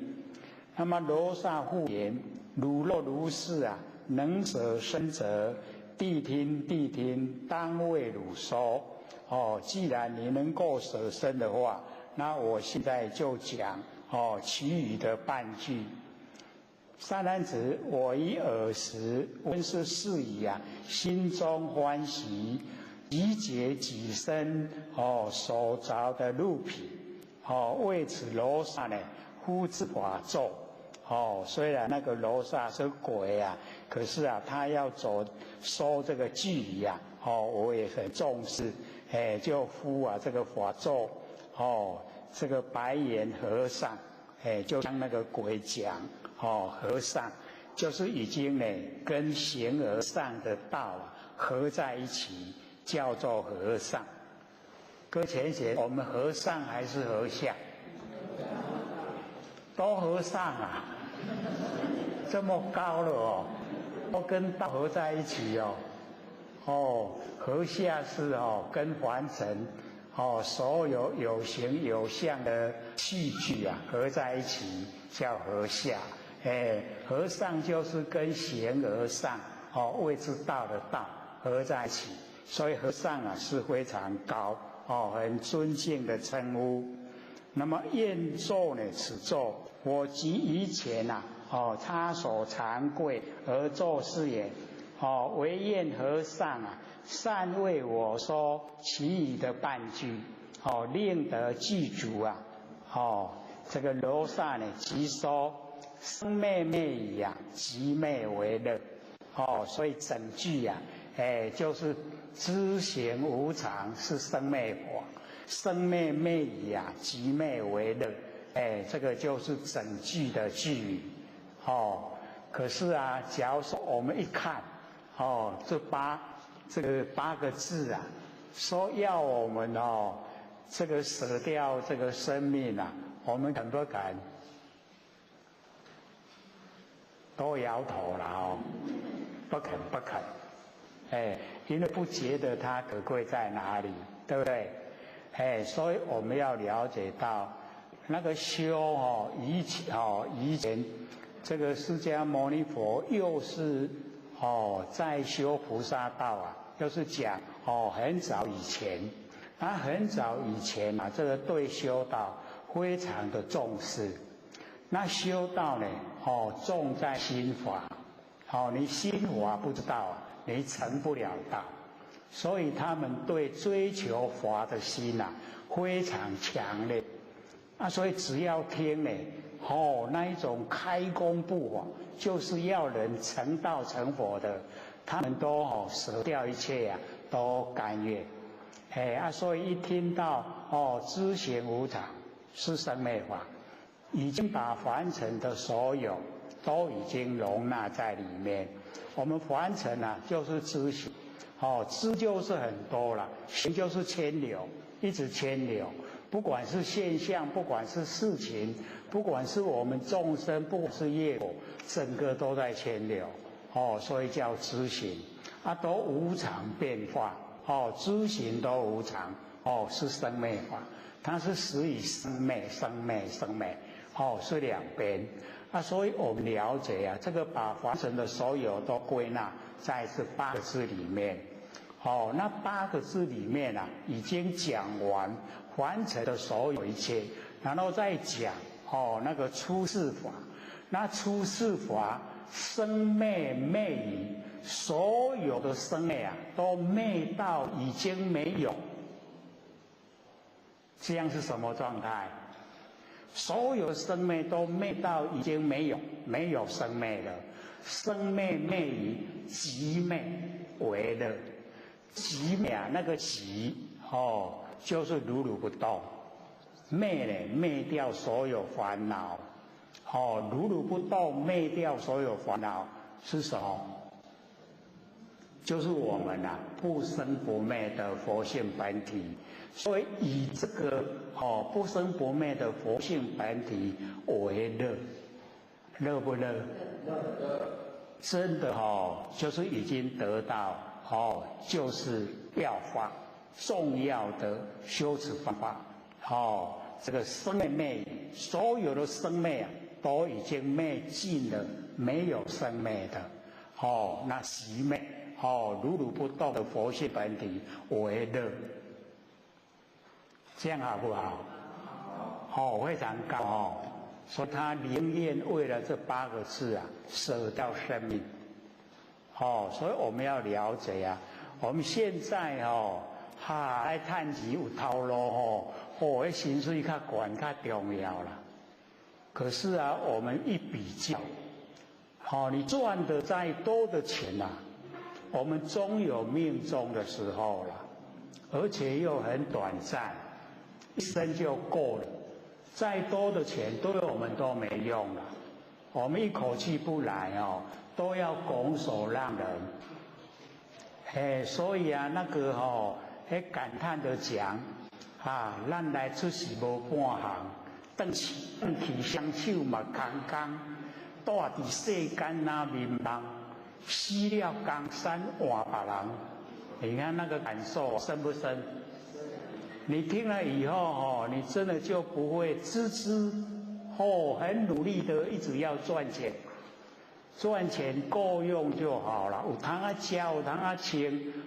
那麼羅剎復言：汝若如是啊，能捨身者，諦聽諦聽，當為汝說。哦，既然你能夠捨身的話，那我現在就講哦，其餘的半句。善男子，我於爾時聞是事已啊，心中歡喜，已解己身哦所著的鹿皮哦，為此羅剎呢，敷之法咒。哦，雖然那個羅剎是鬼啊，可是啊，他要走說這個句語啊，哦，我也很重視，哎，就敷啊這個法咒，哦，這個白眼和尚，哎，就像那個鬼講，哦，和尚就是已經呢跟形而上的道啊合在一起，叫做和尚。各位淺顯，我們和尚還是和下？都和尚啊，這麼高了哦，都跟道合在一起哦。哦，和下是哦，跟凡塵哦，所有有形有相的器具啊合在一起叫和下。哎，和尚就是跟形而上哦，謂之道的道合在一起，所以和尚啊是非常高哦，很尊敬的稱呼。那麼願咒呢？此咒我即以前啊，哦，插手慚愧而作是言，哦，惟願和尚啊，善為我說其餘的半句，哦，令得具足啊，哦，這個羅剎呢，即說生滅滅已啊，寂滅為樂，哦，所以整句啊，哎，就是知行無常是生滅法。生滅滅已啊，寂滅為樂，哎，這個就是整句的句語，哦。可是啊，假如說我們一看，哦，這個八個字啊，說要我們哦，這個捨掉這個生命啊，我們敢不敢？都搖頭了哦，不肯不肯，哎，因為不覺得它可貴在哪裡，對不對？哎，所以我們要了解到，那個修哦，以前哦，以前這個釋迦牟尼佛又是哦在修菩薩道啊，又是講哦很早以前，他很早以前啊，這個對修道非常的重視。那修道呢，哦重在心法，哦你心法不知道，你成不了道。所以他們對追求法的心啊非常強烈啊，所以只要聽呢，哦那一種開功布法，就是要人成道成佛的，他們都哦捨掉一切啊，都甘願。哎啊，所以一聽到哦知行無常是生滅法，已經把凡塵的所有都已经容纳在里面。我们凡尘啊，就是知行，哦，知就是很多了，行就是牵流，一直牵流。不管是现象，不管是事情，不管是我们众生，不管是业果，整个都在牵流，哦，所以叫知行，啊，都无常变化，哦，知行都无常，哦，是生灭法，它是始于生灭，生灭，生灭，哦，是两边，啊，所以我们了解啊，这个把凡尘的所有都归纳在这八个字里面，哦，那八个字里面啊，已经讲完凡尘的所有一切，然后再讲哦那个出世法，那出世法生灭灭已，所有的生灭啊都灭到已经没有，这样是什么状态？所有生灭都灭到已经没有，没有生灭了，生灭灭已，寂灭为乐，寂灭啊那个寂哦。就是如如不动，灭呢，灭掉所有烦恼，哦，如如不动，灭掉所有烦恼是什么？就是我们啊不生不灭的佛性本体。所以以这个哦不生不灭的佛性本体为乐，乐不乐？乐。真的哦，就是已经得到哦，就是要法。重要的修持方法，哦，这个生灭灭，所有的生灭啊，都已经灭尽了，没有生灭的，哦，那寂灭，哦，如如不动的佛性本体为乐，这样好不好？好，哦，非常高哦，所以他宁愿为了这八个字啊，舍掉生命，哦，所以我们要了解啊，我们现在哦。哈，爱趁钱有头路吼，哦，彼薪水较悬较重要啦。可是啊，我们一比较，好，你赚的再多的钱呐，我们终有命终的时候啦，而且又很短暂，一生就过了。再多的钱对我们都没用了，我们一口气不来哦，都要拱手让人。嘿，所以啊，那个吼。彼感叹的讲，啊，咱来出世无半项，转去转去双手嘛空空，蹛伫世间若迷茫，死了江山换别人。你看那个感受深不深？你听了以后哦，你真的就不会孜孜哦，很努力的一直要赚钱。赚钱够用就好了，有通啊食，有通啊穿，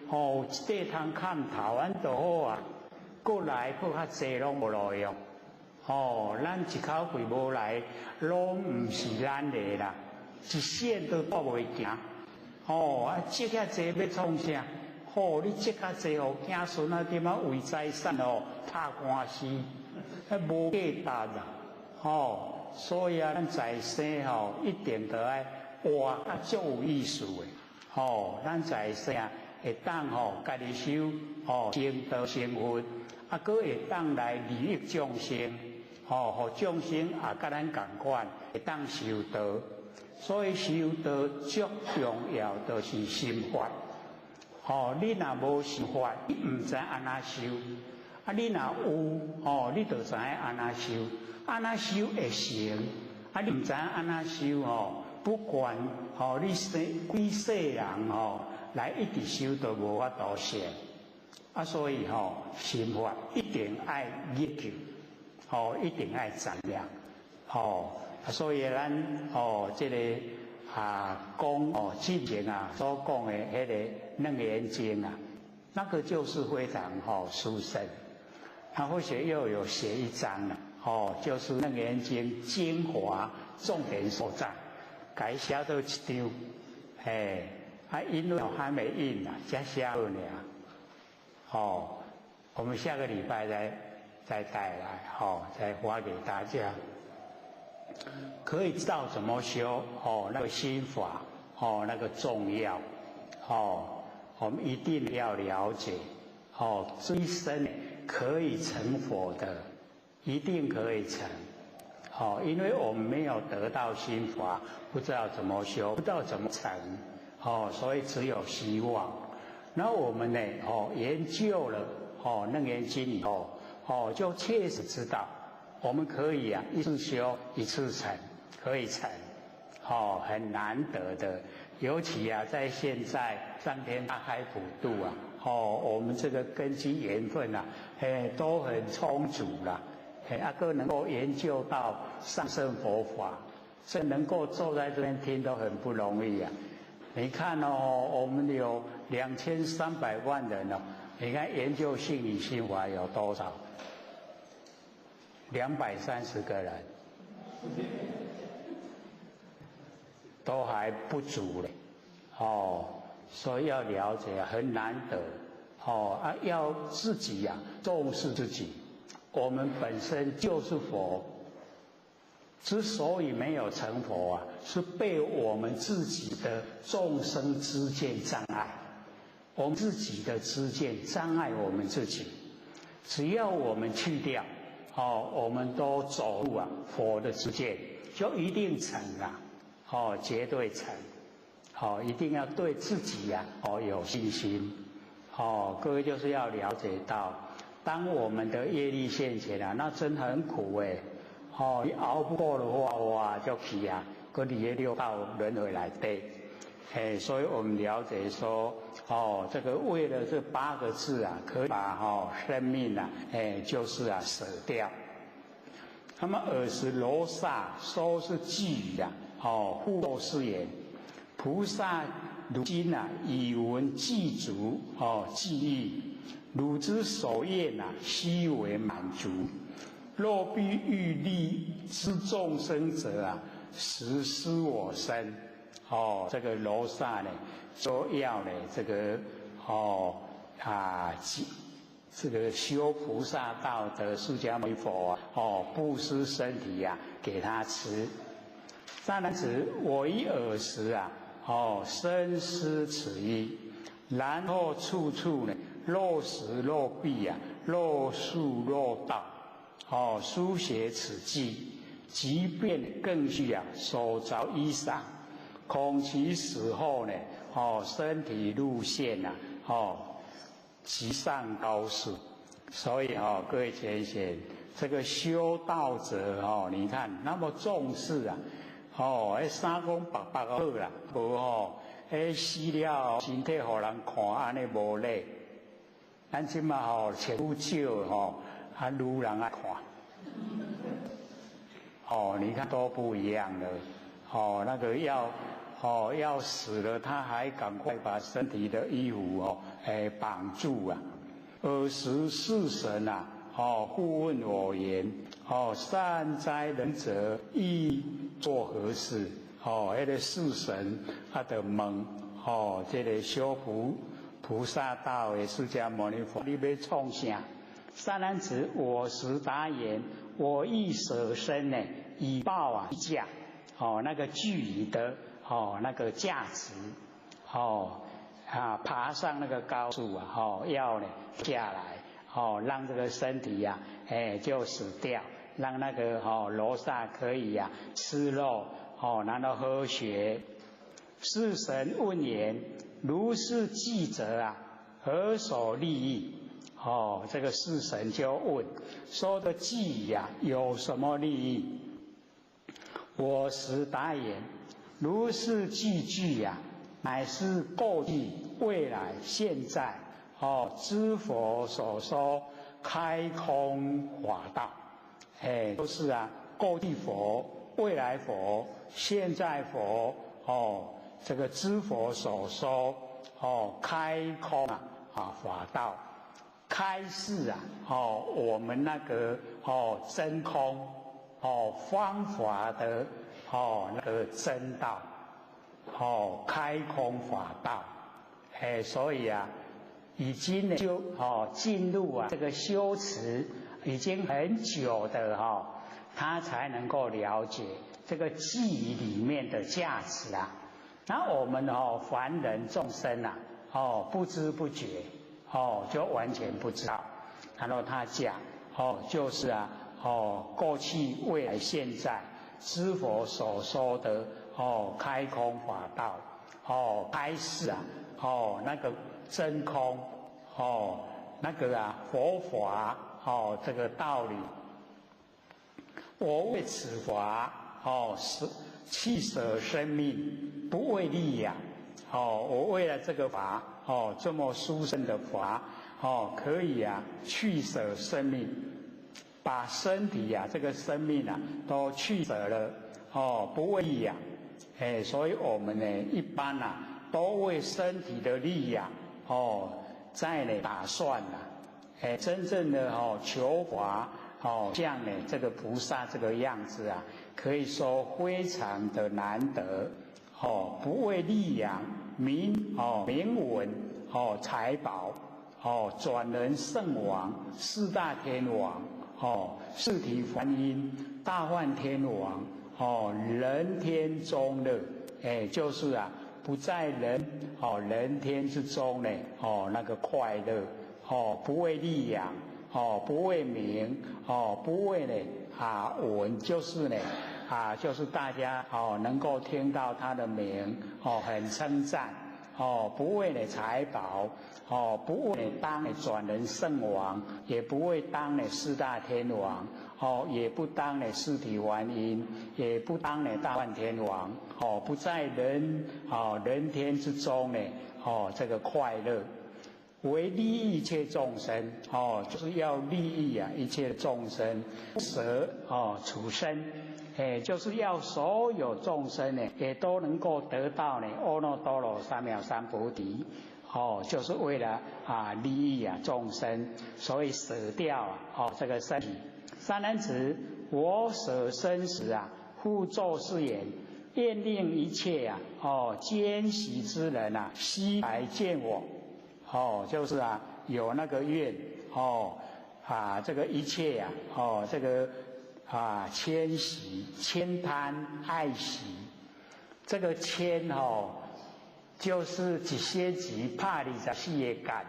吼，一块通崁头，按就好啊。阁来阁较济拢无路用，吼，咱一口气无来，拢毋是咱的啦，一线都带袂行，吼，啊，积遐济欲创啥？吼，你积较济，予子孙啊，点仔为财产哦，拍官司，彼无价值啦，吼，所以啊，咱在生吼，一定著爱活啊，足有意思的，吼，咱在生会当吼，家己修吼，成道成佛，啊，阁会当来利益众生，吼，予众生也佮咱仝款，会当修道。所以修道足重要，就是心法。吼，你若无心法，你毋知按怎修；啊，你若有，吼，你就知影按怎修，按怎修会成。啊，你毋知影按怎修吼，不管吼你生几世人吼，来一直修都无法度成。啊，所以吼，心法一定爱研究，吼，一定爱知影，吼。所以咱吼这个啊讲哦，之前啊所讲的彼个楞严经啊，那个就是非常吼殊胜。他或许又有写一章了，哦，就是楞严经精华重点所在，该写做一张，嘿，啊，因为还没印啊，才写好尔。哦，我们下个礼拜再带来，哦，再发给大家。可以知道怎么修哦，那个心法哦，那个重要哦，我们一定要了解哦，这一生可以成佛的，一定可以成哦，因为我们没有得到心法，不知道怎么修，不知道怎么成，哦，所以只有希望。那我们呢，哦，研究了哦《楞严经》以后，哦，就确实知道，我们可以啊，一次修一次成，可以成，哦，很难得的。尤其啊，在现在上天大开普度啊，哦，我们这个根基缘分啊，哎，都很充足了。哎，阿哥能够研究到上乘佛法，这能够坐在这边听都很不容易啊！你看哦，我们有2300万人哦，你看研究性理心法有多少？230个人，都还不足嘞，哦，所以要了解很难得，哦啊，要自己呀重视自己。我们本身就是佛，之所以没有成佛啊，是被我们自己的众生知见障碍，我们自己的知见障碍我们自己。只要我们去掉，哦，我们都走入啊佛的知见，就一定成啊，哦，绝对成，哦，一定要对自己呀，哦，有信心，哦，各位就是要了解到。当我们的业力现前啊，那真很苦哎！哦，你熬不过的话，哇，就去啊，阁伫咧六道轮回内底。哎，所以我们了解说，哦，这个为了这八个字啊，可以把哦生命啊，哎，就是啊舍掉。那么尔时罗刹说是偈语啊，哦，复作是言：菩萨如今啊，已闻具足哦偈义。汝之所愿啊，悉为满足。若彼欲利之众生者啊，实施我身。哦，这个罗刹呢，说要呢，这个哦啊，这个修菩萨道的释迦牟尼佛啊，哦，布施身体呀，给他吃。善男子，我于尔时啊，哦，深思此义，然后处处呢。若石若壁啊，若树若道，哦，书写此偈，即便更须啊，手着衣裳，恐其死后呢，哦，身体露现呐，哦，即上高树。所以哦，各位浅显，这个修道者哦，你看那么重视啊，哦，彼衫讲白白好啦，无吼，彼死了身体予人看按呢无礼。咱这马吼穿愈少吼，啊愈人爱看。哦，你看都不一样了。哦，那个要哦要死了，他还赶快把身体的衣服哦，哎绑住啊。尔时四神啊，哦复问我言：哦，善哉仁者，欲作何事？哦，彼个四神啊，就问哦，这个修菩萨道的释迦牟尼佛，你欲创啥？善男子，我实答言：我欲舍身呢，以报啊价，哦，那个具仪的哦，那个价值，哦啊，爬上那个高树啊，哦，要呢下来，哦，让这个身体呀，哎，就死掉，让那个哦罗刹可以呀吃肉，哦，然后喝血。四神问言：如是偈者啊，何所利益？哦，这个四神就问说的偈呀，有什么利益？我实答言：如是偈句呀，乃是过去、未来、现在哦，诸佛所说开空法道，哎，都是啊，过去佛、未来佛、现在佛哦。这个诸佛所说哦，开空啊啊法道，开示啊哦，我们那个哦真空哦方法的哦那个真道哦开空法道，哎，所以啊，已经呢就哦进入啊这个修持已经很久的哈，他才能够了解这个偈语里面的价值啊。那我们哦，凡人众生呐，哦，不知不觉，哦，就完全不知道。然后他讲，哦，就是啊，哦，過去、未來、現在，諸佛所說的哦，開空法道，哦，開示啊，哦，那個真空，哦，那個啊佛法，哦，這個道理，我為此法，哦，是棄捨生命，不為利養，哦，我為了這個法，哦，這麼殊勝的法，哦，可以啊，去捨生命。把身體啊，這個生命啊，都去捨了，哦，不為利養，哎，所以我們呢，一般啊，都為身體的利養，哦，在呢打算呐，哎，真正的哦求法，哦，像呢這個菩薩這個樣子啊，可以說非常的難得，哦，不為利養名哦名聞哦財寶哦轉輪聖王四大天王。哦，四諦梵音，大梵天王，哦，人天中樂，哎，就是啊，不在人哦人天之中呢，哦，那個快樂，哦，不為利養，哦，不為名，哦，不為呢啊聞，就是呢啊，就是大家哦能夠聽到他的名，哦，很稱讚，哦，不為呢財寶。哦，不為當轉輪聖王，也不會當呢四大天王，哦，也不當呢四諦梵音，也不當呢大梵天王，哦，不在人哦人天之中呢，哦，這個快樂，為利益一切眾生，哦，就是要利益啊一切眾生，捨哦處身，哎，就是要所有眾生呢，也都能夠得到呢阿耨多羅三藐三菩提。哦，就是為了啊利益啊眾生，所以捨掉啊哦這個身體。善男子，我捨身時啊，復作是言：願令一切啊哦慳惜之人啊，悉來見我。哦，就是啊有那個願哦啊這個一切啊哦這個啊慳惜慳貪愛惜，這個慳哦。就是一小節拍24個結，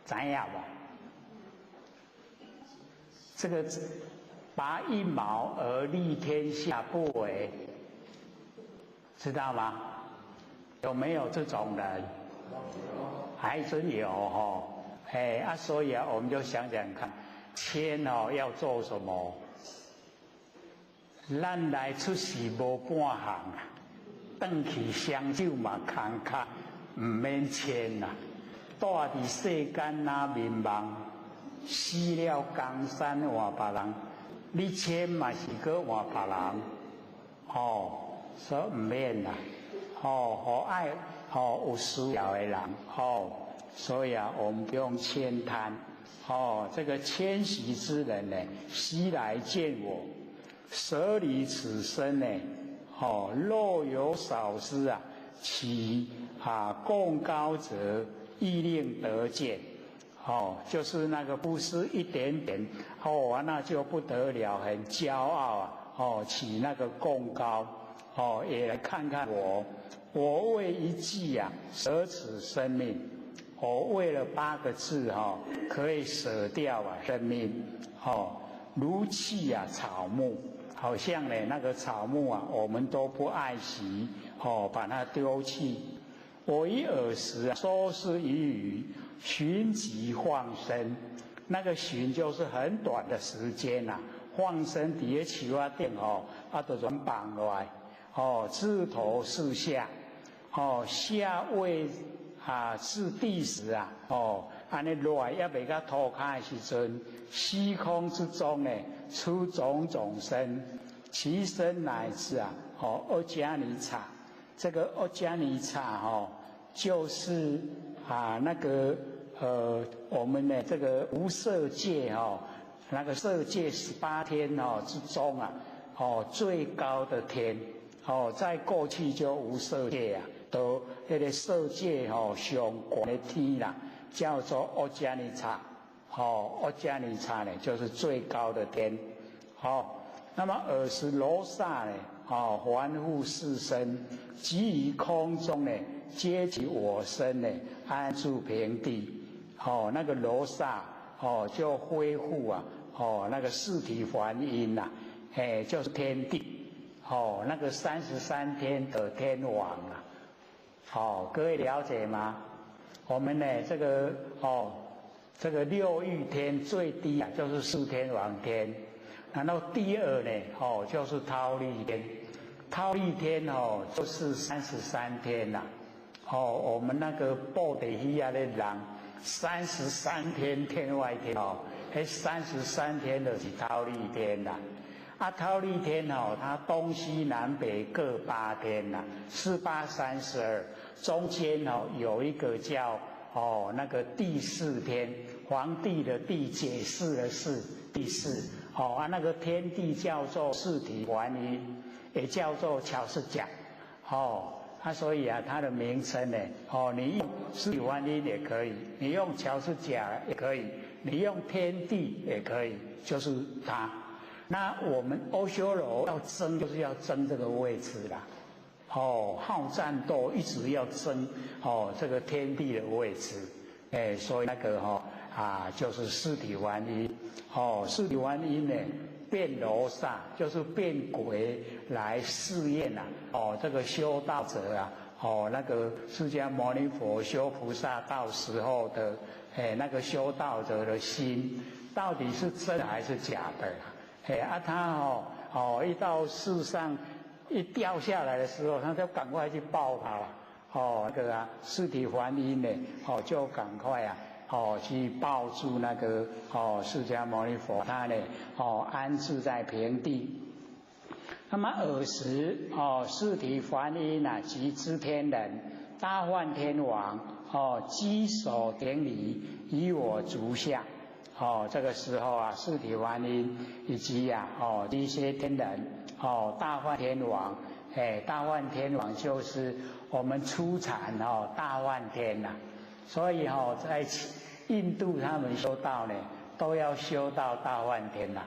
知影無？這個拔一毛而利天下不為，知道嗎？有沒有這種人？還真有吼！哎啊，所以啊，我們就想想看，慳哦要做什麼？咱來出世無半項啊！轉去雙手嘛空跤，毋免慳啦。蹛佇世間若眠夢，死了江山換別人，你慳嘛是閣換別人，哦，所以毋免啦。哦，予愛哦有需要的人，哦，所以啊，我們不用慳貪。哦，這個慳惜之人呢，悉來見我，捨離此身呢。哦，若有少施啊，起啊貢高者，亦令得見。哦，就是那個布施一點點，哦，那就不得了，很驕傲啊。哦，起那個貢高，哦，也來看看我，我為一句啊，捨此生命。我為了八個字哈，可以捨掉啊生命。哦，如棄啊草木。好像呢，那個草木啊，我們都不愛惜，哦，把它丟棄。我於爾時啊，說是一語，尋即放生。那個尋就是很短的時間呐，放生佇咧樹仔頂哦，啊，就轉放落來，哦，自頭視下，哦，下未啊至地時啊，哦，按呢落來猶未到塗跤的時陣，虛空之中呢，出種種聲，其聲乃是啊，哦，厄迦尼剎，這個厄迦尼剎哦，就是啊那個我們的這個無色界哦，那個色界18天哦之中啊，哦最高的天哦，在過去就無色界啊，都彼個色界哦上懸的天啦，叫做厄迦尼剎，哦，厄迦尼剎呢就是最高的天，哦，那麼爾時羅剎呢，哦，環護四身，即於空中呢，接起我身呢，安住平地，哦，那個羅剎哦就恢復啊，哦那个四體梵音呐，哎，就是天帝，哦，那個三十三天的天王啊，哦，各位了解嗎？我們呢這個哦，這個六欲天最低啊，就是四天王天，然後第二呢，哦，就是忉利天，忉利天哦，就是三十三天呐，哦，我們那個布袋戲啊的人，三十三天天外天哦，彼三十三天就是忉利天啦。啊，忉利天哦，它東西南北各8天呐，四八三十二，中間哦有一個叫哦那個帝釋天，皇帝的帝，解釋的釋，帝釋，哦啊那個天帝叫做釋提桓因，也叫做憍屍迦，哦，啊所以啊它的名稱呢，哦你用釋提桓因也可以，你用憍屍迦也可以，你用天帝也可以，就是他。那我們阿修羅要爭，就是要爭這個位置啦，哦，好戰鬥，一直要爭哦這個天帝的位置，哎，所以那個哈啊，就是釋提桓因，哦，釋提桓因呢變羅剎，就是變鬼來試驗啊，哦，這個修道者啊，哦，那個釋迦牟尼佛修菩薩道時候的，哎，那個修道者的心到底是真還是假的？嘿啊，他哦哦，一到世上一掉下來的時候，他就趕快去抱他了。哦，那個啊，釋提桓因呢，哦，就趕快啊，哦，去抱住那個哦，釋迦牟尼佛，他呢，哦，安置在平地。那麼爾時哦，釋提桓因啊，及諸天人、大梵天王哦，稽首頂禮於我足下。哦，這個時候啊，釋提桓因以及呀，哦，一些天人，哦，大梵天王，哎，大梵天王就是我們初禪哦，大梵天呐。所以哦，在印度他們修道呢，都要修到大梵天呐。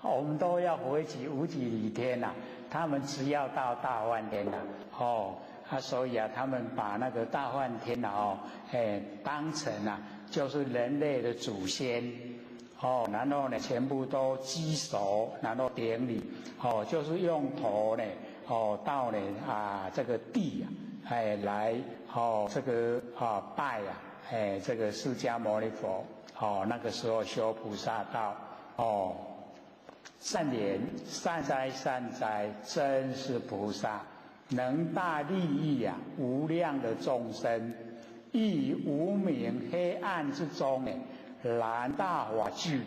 我們都要回去五幾里天呐，他們只要到大梵天呐。哦，啊，所以啊，他們把那個大梵天呐，哦，哎，當成啊，就是人類的祖先，哦，然後呢，全部都稽首，然後頂禮，哦，就是用頭呢，哦，到呢啊這個地啊，哎來，哦，這個啊拜啊，哎這個釋迦牟尼佛，哦，那個時候修菩薩道，哦，善言善哉善哉，真是菩薩，能大利益啊無量的眾生。欲於無明黑暗之中呢，燃大法炬，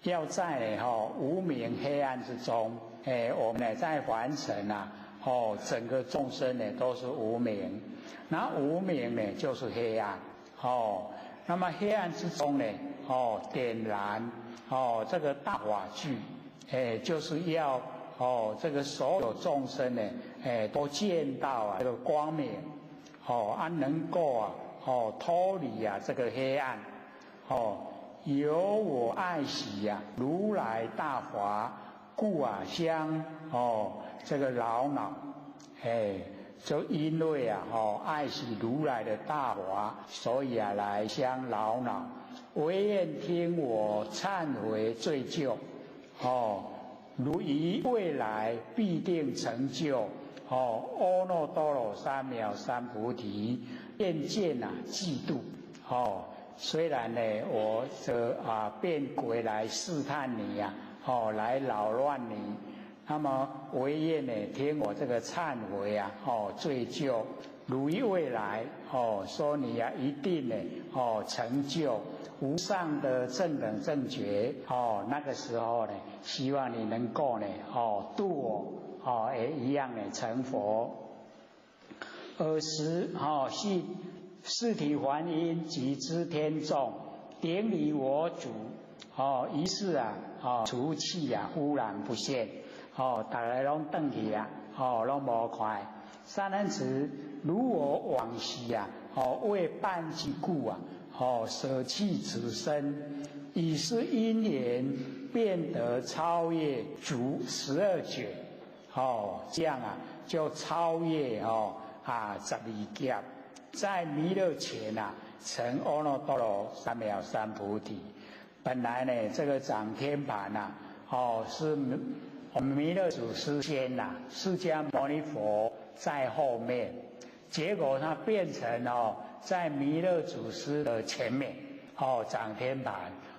要在吼無明黑暗之中，哎，我們呢在凡塵啊，哦，整個眾生呢都是無明，那無明呢就是黑暗，哦，那麼黑暗之中呢，哦，點燃哦這個大法炬，哎，就是要哦這個所有眾生呢，哎，都見到啊這個光明。哦，啊，能夠啊，哦，脫離啊這個黑暗，哦，由我愛喜呀，如來大法，故啊相哦這個擾惱，哎，就因為啊，哦愛喜如來的大法，所以啊來相擾惱，唯願聽我懺悔罪咎，哦，汝於未來必定成就。哦，阿耨多羅三藐三菩提，厭見啊嫉妒。哦，雖然呢，我這啊變鬼來試探你呀，哦，來擾亂你。那麼唯願呢，聽我這個懺悔啊，哦，罪咎，汝於未來，哦，說你呀，一定呢，哦，成就無上的正等正覺。哦，那個時候呢，希望你能夠呢，哦，度我。哦，也一樣呢，成佛。爾時，哦，是釋提桓因及諸天眾頂禮我足，哦，於是啊，哦，除氣啊，忽然不現，哦，大家攏轉去啊，哦，攏無看。善男子，如我往昔啊，哦，為半句故啊，哦，捨棄此身，以是因緣，便得超越諸十二劫。哦，這樣啊，就超越哦啊十二劫，在彌勒前啊，成阿耨多羅三藐三菩提。本來呢，這個掌天盤呐，哦，是我們彌勒祖師先呐，釋迦牟尼佛在後面，結果它變成哦，在彌勒祖師的前面，哦，掌天盤，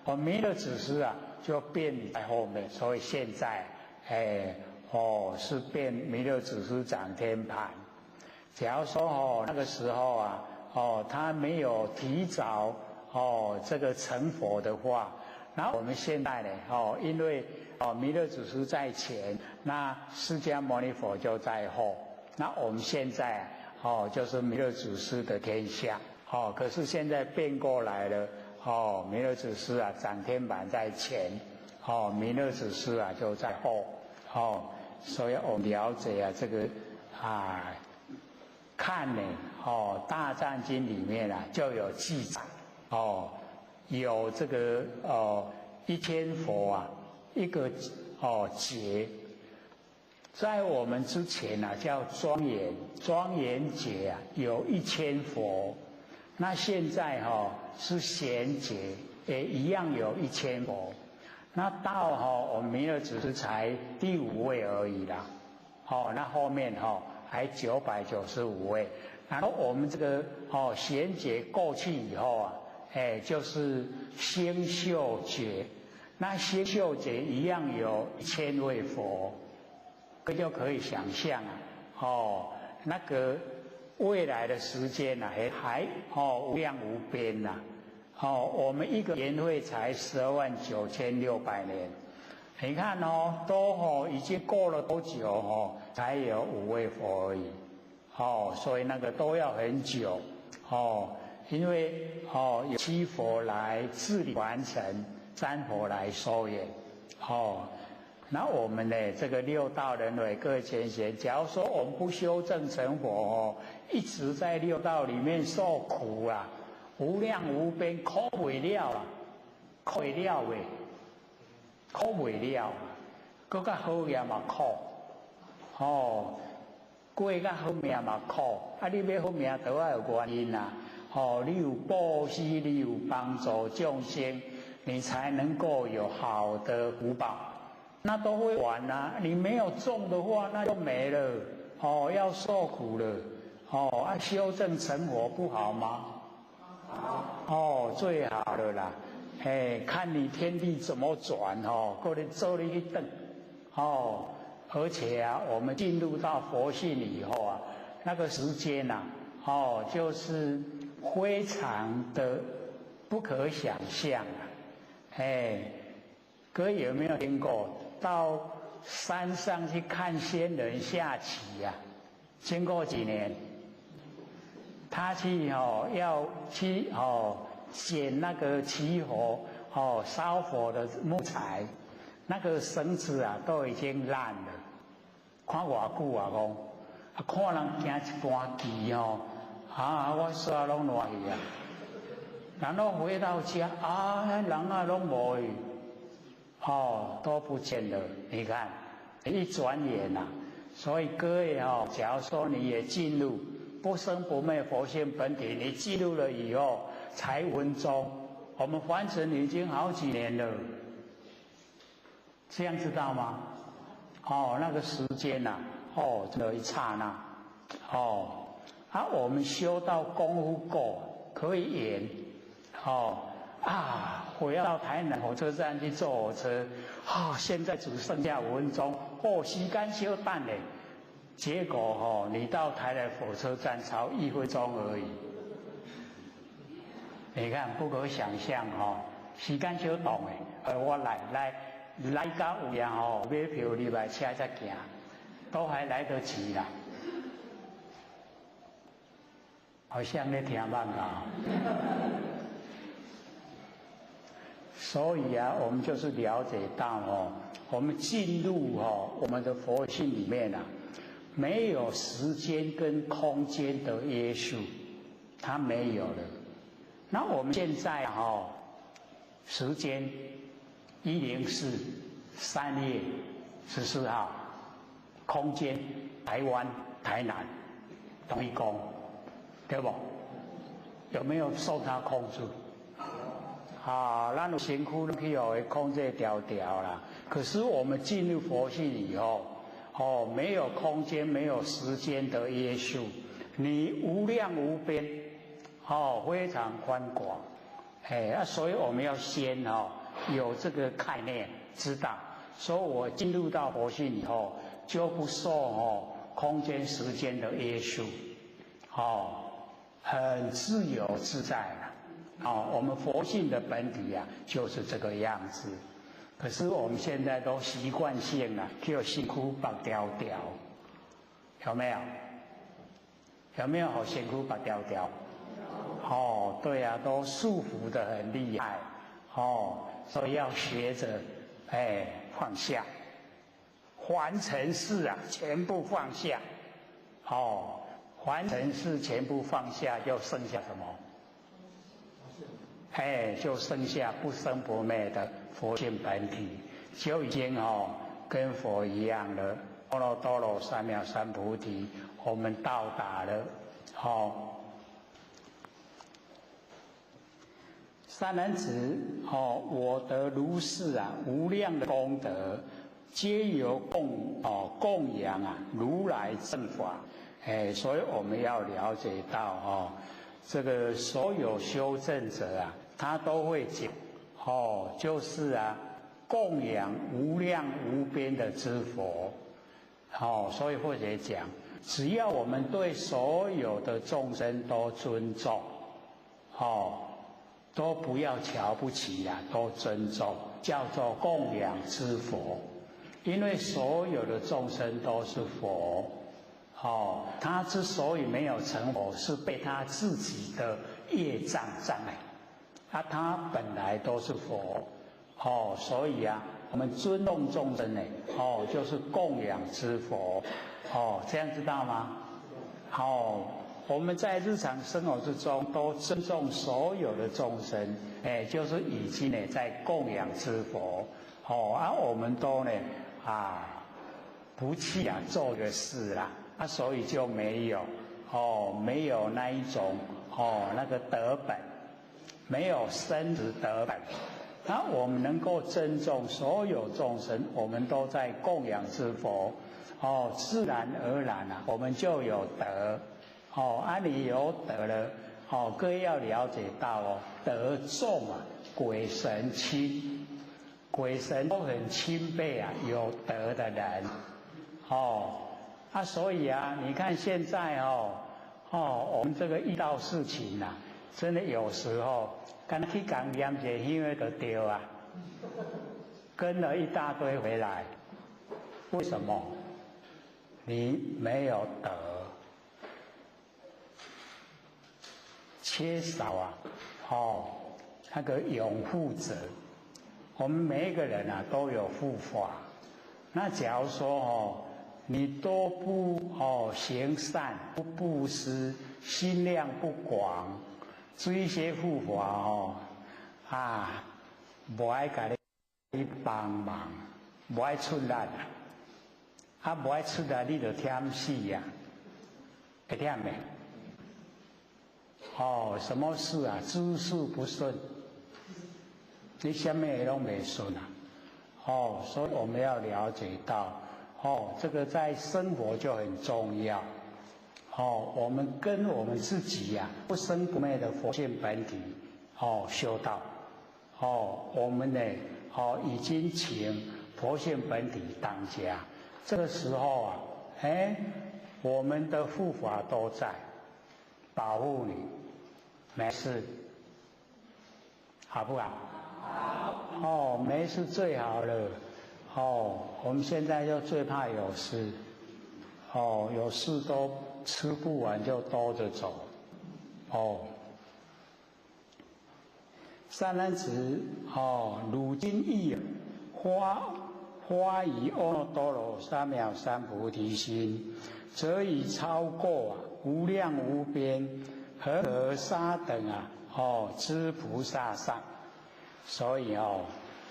我彌勒祖師啊就變在後面，所以現在，哎，哦，是變彌勒祖師掌天盤。假如說哦，那個時候啊，哦，他沒有提早哦這個成佛的話，那我們現在呢，哦，因為哦彌勒祖師在前，那釋迦牟尼佛就在後，那我們現在哦就是彌勒祖師的天下，哦，可是現在變過來了，哦，彌勒祖師啊掌天盤在前，哦，彌勒祖師啊就在後，哦，所以我們了解啊這個啊。看呢，哦，《大藏經》裡面啊就有記載，哦，有這個哦一千佛啊，一個哦劫，在我們之前啊叫莊嚴莊嚴劫啊，有一千佛，那現在哈是賢劫，也一樣有一千佛，那到哈我們彌勒只是才第五位而已啦，哦，那後面哈。還995位，然後我們這個哦賢劫過去以後啊，哎就是星宿劫，那星宿劫一樣有一千位佛，這就可以想象啊，哦那個未來的時間啊，還哦無量無邊呐，哦我們一個緣會才12萬9600年。你看哦，都哦已經過了多久哦，才有五位佛而已，哦，所以那個都要很久，哦，因為哦有七佛來治理完成，三佛來收圓，哦，那我們呢這個六道輪迴各前賢，假如說我們不修正成佛哦，一直在六道裡面受苦啊，無量無邊，苦未了啊，苦未了的。苦袂了，閣較好業嘛苦，哦，過較好命嘛苦，啊，你欲好命都愛有原因啦，哦，你有布施，你有幫助眾生，你才能夠有好的福報，那都會完啊。你沒有種的話，那就沒了，哦，要受苦了，哦，啊，修正成佛不好嗎？好，哦，最好的啦。哎，看你天地怎麼轉哦，過來做你去轉哦。而且啊，我們進入到佛性以後啊，那個時間呐，哦，就是非常的不可想象啊。哎，各位有沒有聽過到山上去看仙人下棋呀？經過幾年，他去哦，要去哦。撿那個起火哦燒火的木材，那個繩子啊都已經爛了。看偌久啊講，啊看人行一盤棋哦，啊我煞攏爛去啊。然後回到家啊，彼人啊攏無去，哦都不見了。你看，一轉眼啊，所以各位哦，假如說你也進入不生不滅佛性本體，你進入了以後。才五分鐘，我們完成已經好幾年了，這樣知道嗎？哦，那個時間吶，哦，這一剎那，哦，啊，我們修到功夫夠，可以演，哦，啊，我要到台南火車站去坐火車，啊，現在只剩下五分鐘，哦，時間相等嘞，結果哦，你到台南火車站才1分鐘而已。你看，不可想象哦，時間相同的，我來來來到位啊吼，買票入來車才行，都還來得及啦。好像咧聽夢啊。所以啊，我們就是了解到哦，我們進入哦我們的佛性裡面啊，沒有時間跟空間的約束，它沒有了。那我們現在哦，時間104 3月14號，空間台灣台南同一宮，對不？有沒有受它控制？啊，咱有身躯攏去予伊控制牢牢啦。可是我們進入佛性以後，哦，沒有空間，沒有時間的約束，你無量無邊，哦，非常寬廣，哎，啊，所以我們要先哦有這個概念，知道，所以我進入到佛性以後，就不受哦空間時間的約束，哦，很自由自在了。哦，我們佛性的本體啊，就是這個樣子。可是我們現在都習慣性啊，叫身軀縛牢牢，有沒有？有沒有予身軀縛牢牢？哦，對啊，都束縛得很厲害，哦，所以要學着，哎，放下，凡塵事啊，全部放下，哦，凡塵事全部放下，就剩下什麼？哎，就剩下不生不滅的佛性本體，就已經哦跟佛一樣了。阿耨多羅三藐三菩提，我們到達了。哦，善男子，哦，我得如是啊無量的功德，皆由供養啊如來正法。哎，所以我們要了解到哦，這個所有修證者啊，他都會講，哦，就是啊，供養無量無邊的之佛，哦，所以或者講，只要我們對所有的眾生都尊重，哦，都不要瞧不起啊，都尊重，叫做供養之佛，因為所有的眾生都是佛。哦，他之所以沒有成佛，是被他自己的業障障礙。啊，他本來都是佛，哦，所以啊，我們尊重眾生呢，哦，就是供養之佛，哦，這樣知道嗎？哦，我們在日常生活之中都尊重所有的眾生，哎，就是已經呢在供養之佛，哦，啊，我們都呢啊不去啊做個事啦。啊，所以就沒有哦，沒有那一種哦，那個德本，沒有生死德本。那我們能夠尊重所有眾生，我們都在供養之佛，哦，自然而然啊，我們就有德。哦，啊，你有德了，哦，各位要了解到哦，德重啊，鬼神親，鬼神都很欽佩啊，有德的人，哦。啊，所以啊，你看現在哦，哦，我們這個遇到事情啊，真的有時候，敢去共念一個香就對啊，跟了一大堆回來，為什麼？你沒有德，缺少啊，哦，那個擁護者。我們每一個人啊都有護法，那假如說哦，你都不哦行善，不布施，心量不廣，這一些護法哦啊，無愛共你幫忙，無愛出力，啊，無愛出力，你就忝死啊，會忝袂？哦，什麼事啊？諸事不順，你啥物攏袂順啊？哦，所以我們要了解到。哦，這個在生活就很重要。哦，我們跟我們自己呀，不生不滅的佛性本體，哦，修道。哦，我們呢，哦，已經請佛性本體當家。這個時候啊，哎，我們的護法都在保護你，沒事，好不好？好。哦，沒事最好了。哦，我們現在就最怕有事，哦，有事都吃不完就兜着走，哦。善男子，哦，汝今亦發於阿耨多羅三藐三菩提心，則已超過啊無量無邊恆河沙等啊，哦之菩薩上。所以哦，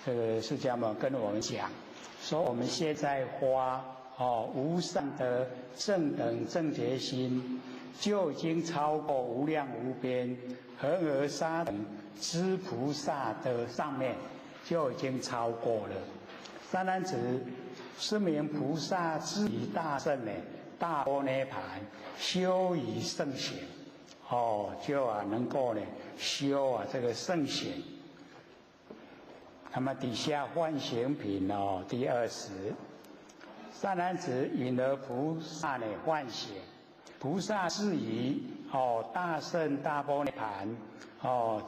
這個釋迦牟跟我們講，說我們現在發哦無上的正等正覺心，就已經超過無量無邊恒河沙等之菩萨的上面，就已经超过了。善男子，是名菩萨之以大乘呢，大般涅槃，修于圣行，哦，就啊能够呢修啊这个圣行。那么底下梵行品哦，第20。善男子，云何菩萨呢梵行？菩萨是以哦大乘大般涅槃哦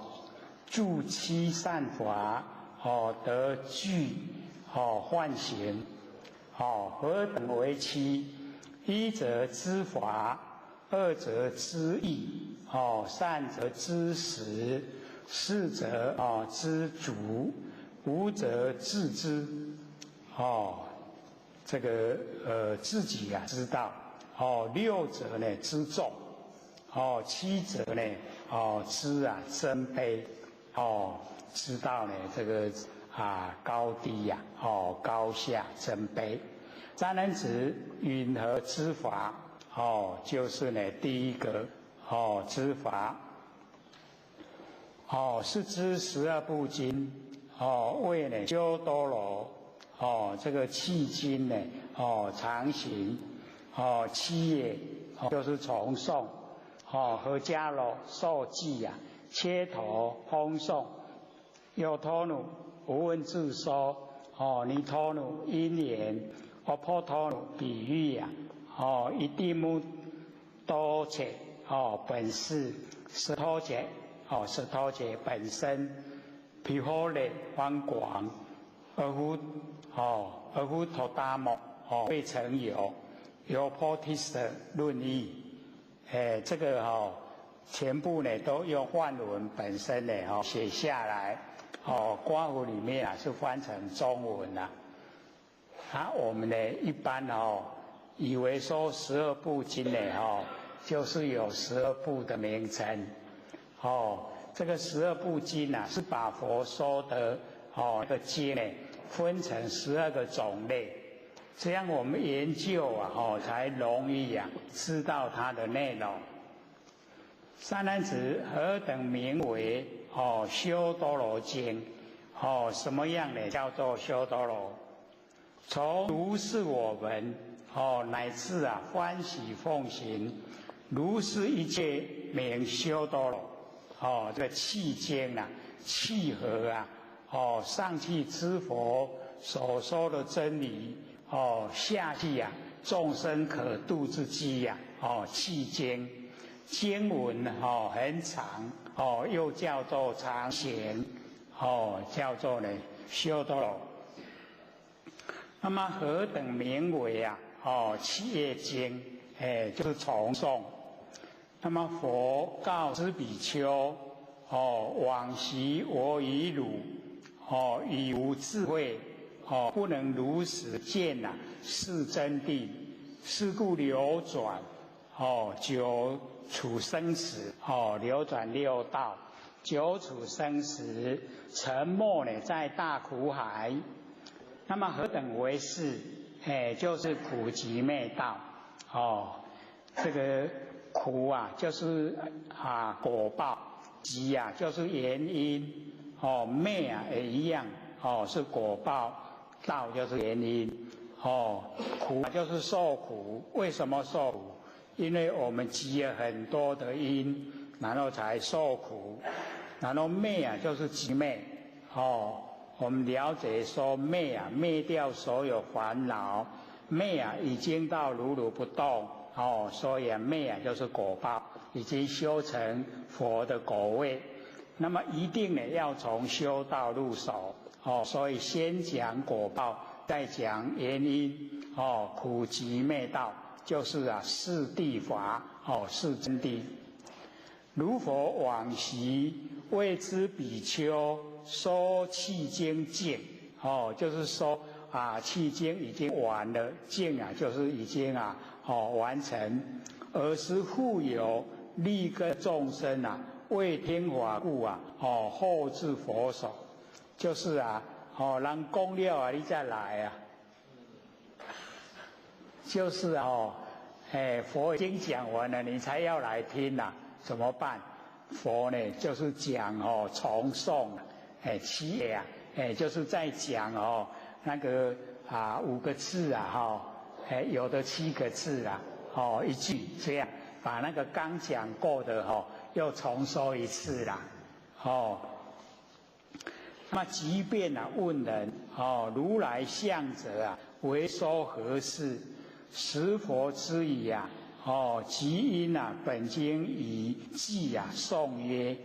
住七善法哦得具哦梵行哦何等为七？一者知法，二者知义，哦三者知时，四者哦知足，五者自知哦这个自己啊知道。哦，六者呢知众，哦，七者呢，哦知啊尊卑，哦知道呢这个啊高低呀，哦高下尊卑。善男子，云何知法？哦，就是呢第一个哦知法，哦是知十二部经，哦为呢修多罗，哦这个契经呢，哦常行。哦，七业就是重诵，哦，和迦罗受记呀，切头烹诵，有托努无问自说，哦，尼托努因缘，阿婆托努比喻呀，哦，一地目多切，哦，本是石头节，哦，石头节本身，毗诃勒方广，而夫哦，而夫陀达摩，哦，未曾有。有菩提舍论义，哎，这个哈，全部呢都用梵文本身的哈写下来，哦，括弧里面啊是翻成中文呐。啊，我们呢一般哦，以为说十二部经呢哈，就是有十二部的名称，哦，这个十二部经啊是把佛说的哦个经呢分成12个种类。这样我们研究啊，哦，才容易啊，知道它的内容。善男子，何等名为哦修多罗经？哦，什么样的叫做修多罗？从如是我闻哦，乃至啊欢喜奉行，如是一切名修多罗。哦，这个契经啊，契合啊，哦，上契之佛所说的真理。哦，下契啊，众生可度之机呀！哦，契经，经文哦很长，哦又叫做长行，哦叫做呢修多罗。那么何等名为啊？哦，契业经，哎，就是重诵。那么佛告知比丘：哦，往昔我与汝，哦，已无智慧。哦，不能如实见呐，是真谛，是故流转，哦，久处生死，哦，流转六道，久处生死，沉没呢在大苦海。那么何等为是？哎，就是苦集灭道。哦，这个苦啊，就是啊果报；集啊，就是原因。哦，灭啊也一样，哦，是果报。道就是原因，哦，苦就是受苦。为什么受苦？因为我们积了很多的因，然后才受苦。然后灭啊，就是寂灭，哦，我们了解说灭啊，灭掉所有烦恼，灭啊已经到如如不动，哦，所以灭啊就是果报，已经修成佛的果位。那么一定呢要从修道入手。哦，所以先讲果报，再讲原因。哦，苦集灭道就是啊四谛法，哦四真谛。如佛往昔为之比丘说契经尽，哦，就是说啊契经已经完了，尽啊就是已经啊哦完成，尔时复有利根众生啊为听法故啊哦后至佛所。就是啊，哦，人讲了啊，你再来啊。就是哦，哎，佛已经讲完了，你才要来听呐，怎么办？佛呢就是講哦重誦，哎七個啊，哎就是在講哦那個啊五個字啊哈，哎有的七個字啊，哦一句這樣，把那個剛講過的哈又重說一次啦，哦。那即便啊問人哦，如來像者啊，為說何事？時佛之語啊，哦，即因啊，本經以偈啊頌曰，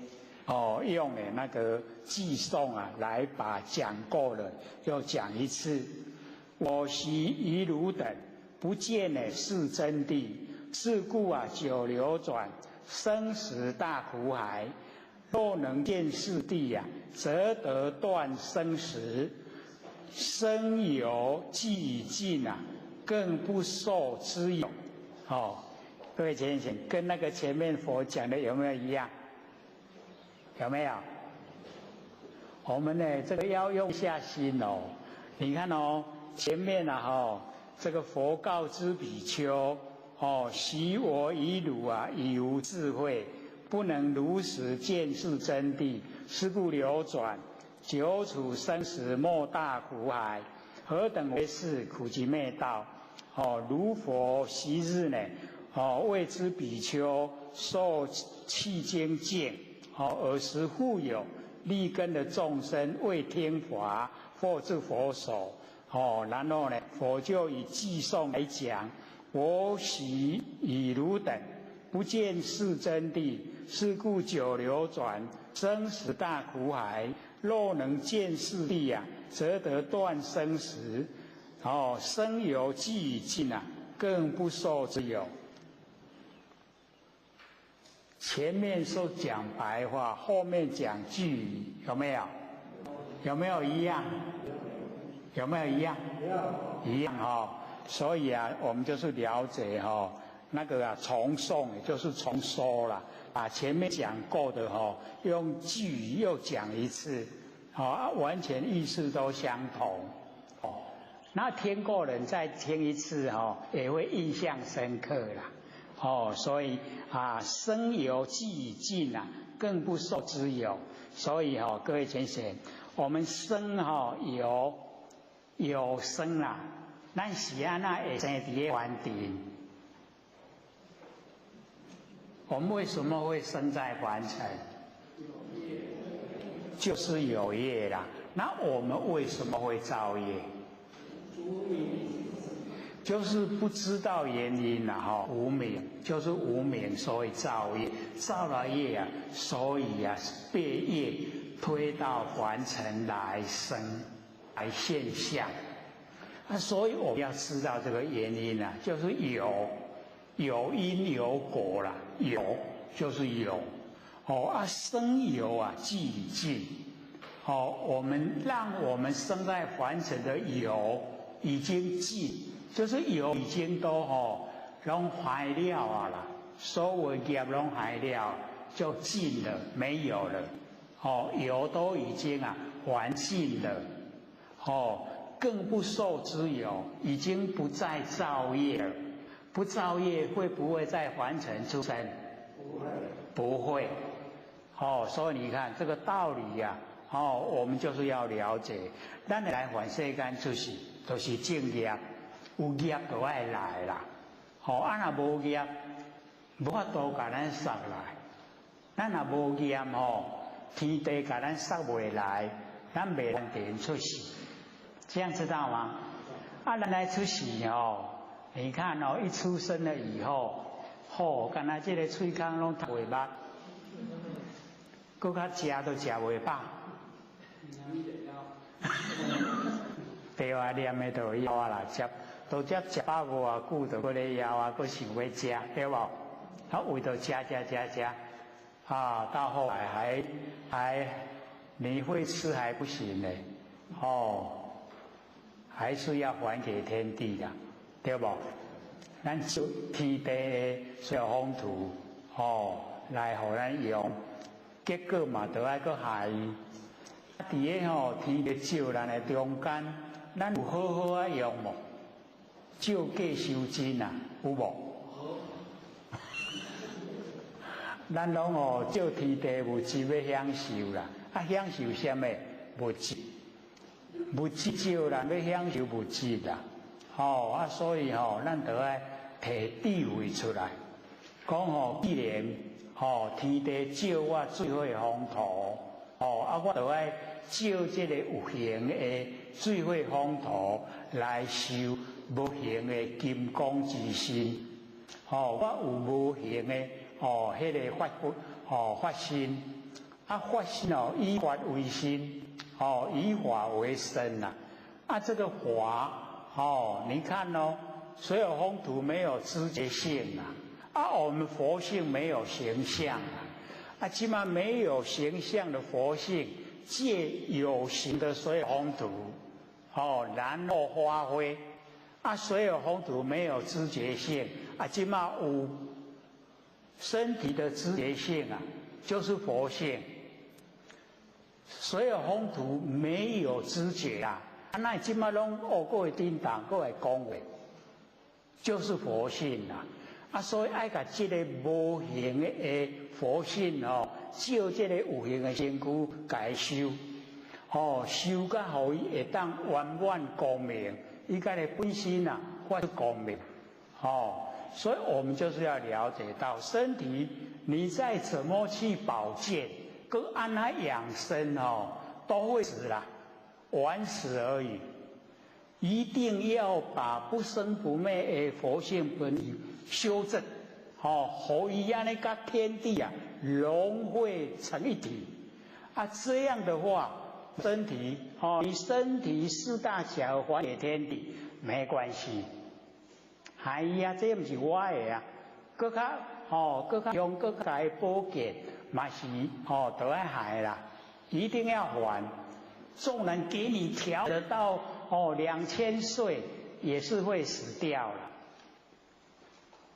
哦，用的那個偈頌啊，來把講過了又講一次。我昔與汝等不見呢是真諦，是故啊久流轉生死大苦海。若能見是諦呀，則得斷生死，生有既已盡啊，更不受之有。哦，各位淺顯，跟那個前面佛講的有沒有一樣？有沒有？我們呢，這個要用下心哦。你看哦，前面啊，哈，這個佛告知比丘，哦，昔我與汝啊，已無智慧。不能如實見是真諦，是故流轉久處生死莫大苦海。何等為是苦集滅道？哦，如佛昔日呢？哦，為之比丘受契經見，哦，爾時復有利根的眾生未聽法，或至佛手，哦，然後呢，佛就以偈頌來講：我昔與汝等不見是真諦。是故久流轉生死大苦海，若能見是諦啊，則得斷生死。哦，生有既已盡啊，更不受之有。前面說講白話，後面講句語，有沒有？有沒有一樣？有沒有一樣？一樣哦。所以啊，我們就是了解哈，那個啊重誦就是重說啦。把前面講過的哈，用句語又講一次，好，完全意思都相同。哦，那聽過人再聽一次哈，也會印象深刻啦。哦，所以啊，生有既已盡啊，更不受之有。所以哈，各位淺顯，我們生哈有有生啦，咱是按怎會生佇個凡塵？我們為什麼會生在凡塵？就是有業啦。那我們為什麼會造業？就是不知道原因啦，哈，無明就是無明，所以造業，造了業啊，所以啊，被業推到凡塵來生，來現象。啊，所以我們要知道這個原因啊，就是有因有果啦，有就是有，哦啊，生有啊，既已盡，哦，我們讓我們生在凡塵的有已經盡，就是有已經都哦攏壞了啊啦，所有業攏壞了，就盡了，沒有了，哦，有都已經啊還盡了，哦，更不受之有，已經不再造業了。不造業會不會再凡塵出生？不會，不會。哦，所以你看這個道理呀，啊，哦，我們就是要了解。咱來凡世間出世，就是種業，有業就愛來啦。哦，啊若無業，無法度共咱索來。咱若無業吼，天地共咱索袂來，咱袂能點出世。這樣知道嗎？啊，咱來出世哦。你看哦，一出生了以後，吼，敢若這个喙空攏吞袂捌，閣較食都食袂飽。對啊，念的就枵啊啦，食都才食飽無偌久，就閣咧枵啊，閣想欲食，對無？啊，為著食食食食，啊，到後來還你會吃還不行呢，哦，還是要還給天地的。對無？咱就天地的小風土，吼，來予咱用，結果嘛，都愛閣害伊。佇个吼天地照咱的中間，咱有好好啊用無？照假修真啊，有無？咱攏哦照天地物質欲享受啦，啊享受啥物？物質，物質照咱欲享受物質啦，吼啊所以吼，咱著愛提智慧出來，講吼既然吼天地照我水火風土，吼啊我著愛照這个有形的水火風土來修無形的金剛之身，吼我有無形的哦，彼个法哦法身，啊法身哦以法為身，哦以法為身呐，啊這個法哦，你看哦，所有風土沒有知覺性啊，啊我們佛性沒有形象啊，啊起碼沒有形象的佛性，借有形的所有風土，哦然後發揮，啊所有風土沒有知覺性，啊起碼有。身體的知覺性啊，就是佛性。所有風土沒有知覺啊，啊，這擺攏哦，閣會叮當，閣會講話，就是佛性啊。啊，所以愛共這个無形的佛性哦，照這个有形的身軀共修，哦，修甲予伊會當圓滿光明，伊家的本身啊發出光明，哦。所以我們就是要了解到身體，你再怎麼去保健，閣按怎養生哦，都會死啦，晚死而已。一定要把不生不滅的佛性本體修正，哦，予伊按呢佮天地啊融匯成一體。啊，這樣的話，身體哦，你身體四大小還給天地沒關係。哎呀，這毋是我的啊！閣較吼，閣較用閣較保健，嘛是吼都愛還啦，一定要還。縱然給你調得到哦2000歲，也是會死掉了。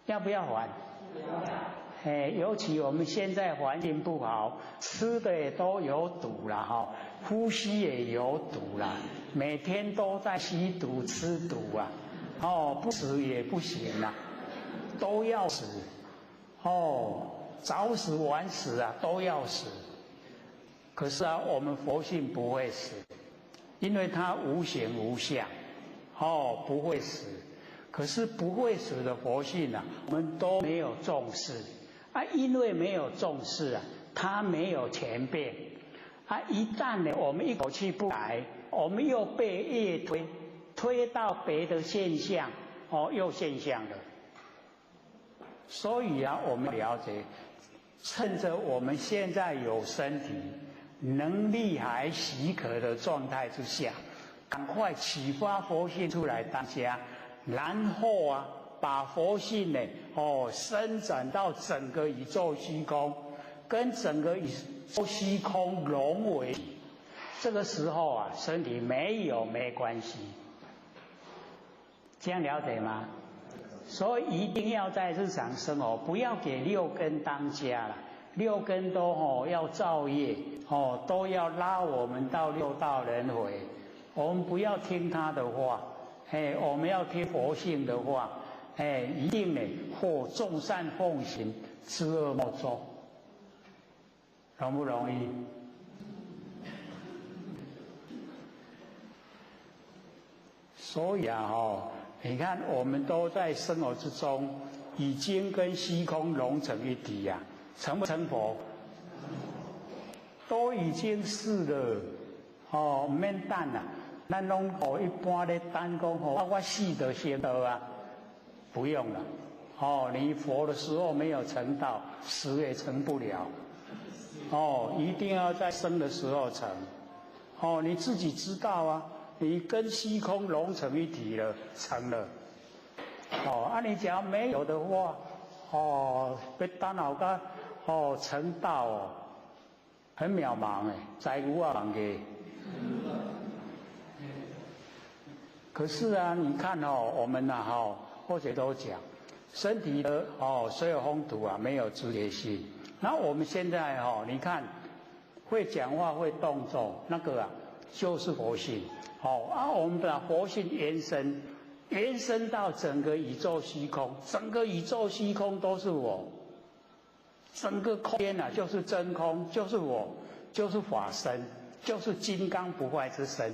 要不要還？要。哎，尤其我們現在環境不好，吃的也都有毒了哈，呼吸也有毒了，每天都在吸毒吃毒啊。哦，不死也不行啊，都要死。哦，早死晚死啊，都要死。可是啊，我們佛性不會死，因為它無形無相，哦，不會死。可是不會死的佛性啊，我們都沒有重視啊，因為沒有重視啊，它沒有權變啊。一旦呢，我們一口氣不來，我們又被業推。推到別的現象，哦，又現象了。所以啊，我們了解，趁着我們現在有身體能力還許可的狀態之下，趕快啟發佛性出來當家，然後啊，把佛性呢，哦，伸展到整個宇宙虛空，跟整個宇宙虛空融為。這個時候啊，身體沒有沒關係。這樣了解嗎？所以一定要在日常生活，不要給六根當家了。六根都吼要造業，哦都要拉我們到六道輪迴。我們不要聽他的話，嘿，我們要聽佛性的話，嘿，一定呢，或眾善奉行，諸惡莫作，容不容易？所以啊，吼。你看，我們都在生活之中，已經跟虛空融成一體呀，成不成佛？都已經是了，哦，毋免等啦。咱攏哦一般咧等講吼，啊，我死就成道啊，不用了。哦，你活的時候沒有成道，死也成不了。哦，一定要在生的時候成。哦，你自己知道啊。你跟虛空融成一體了，成了。哦，啊，你只要沒有的話，哦，欲等後個哦成道哦，很渺茫誒，在無啊茫嘅。可是啊，你看哦，我們呐哈，或者都講，身體的哦，所有風土啊，沒有知覺性。那我們現在哦，你看會講話、會動作，那個啊，就是佛性。好啊，我們把佛性延伸，延伸到整個宇宙虛空，整個宇宙虛空都是我。整个空间啊，就是真空，就是我，就是法身，就是金刚不坏之身。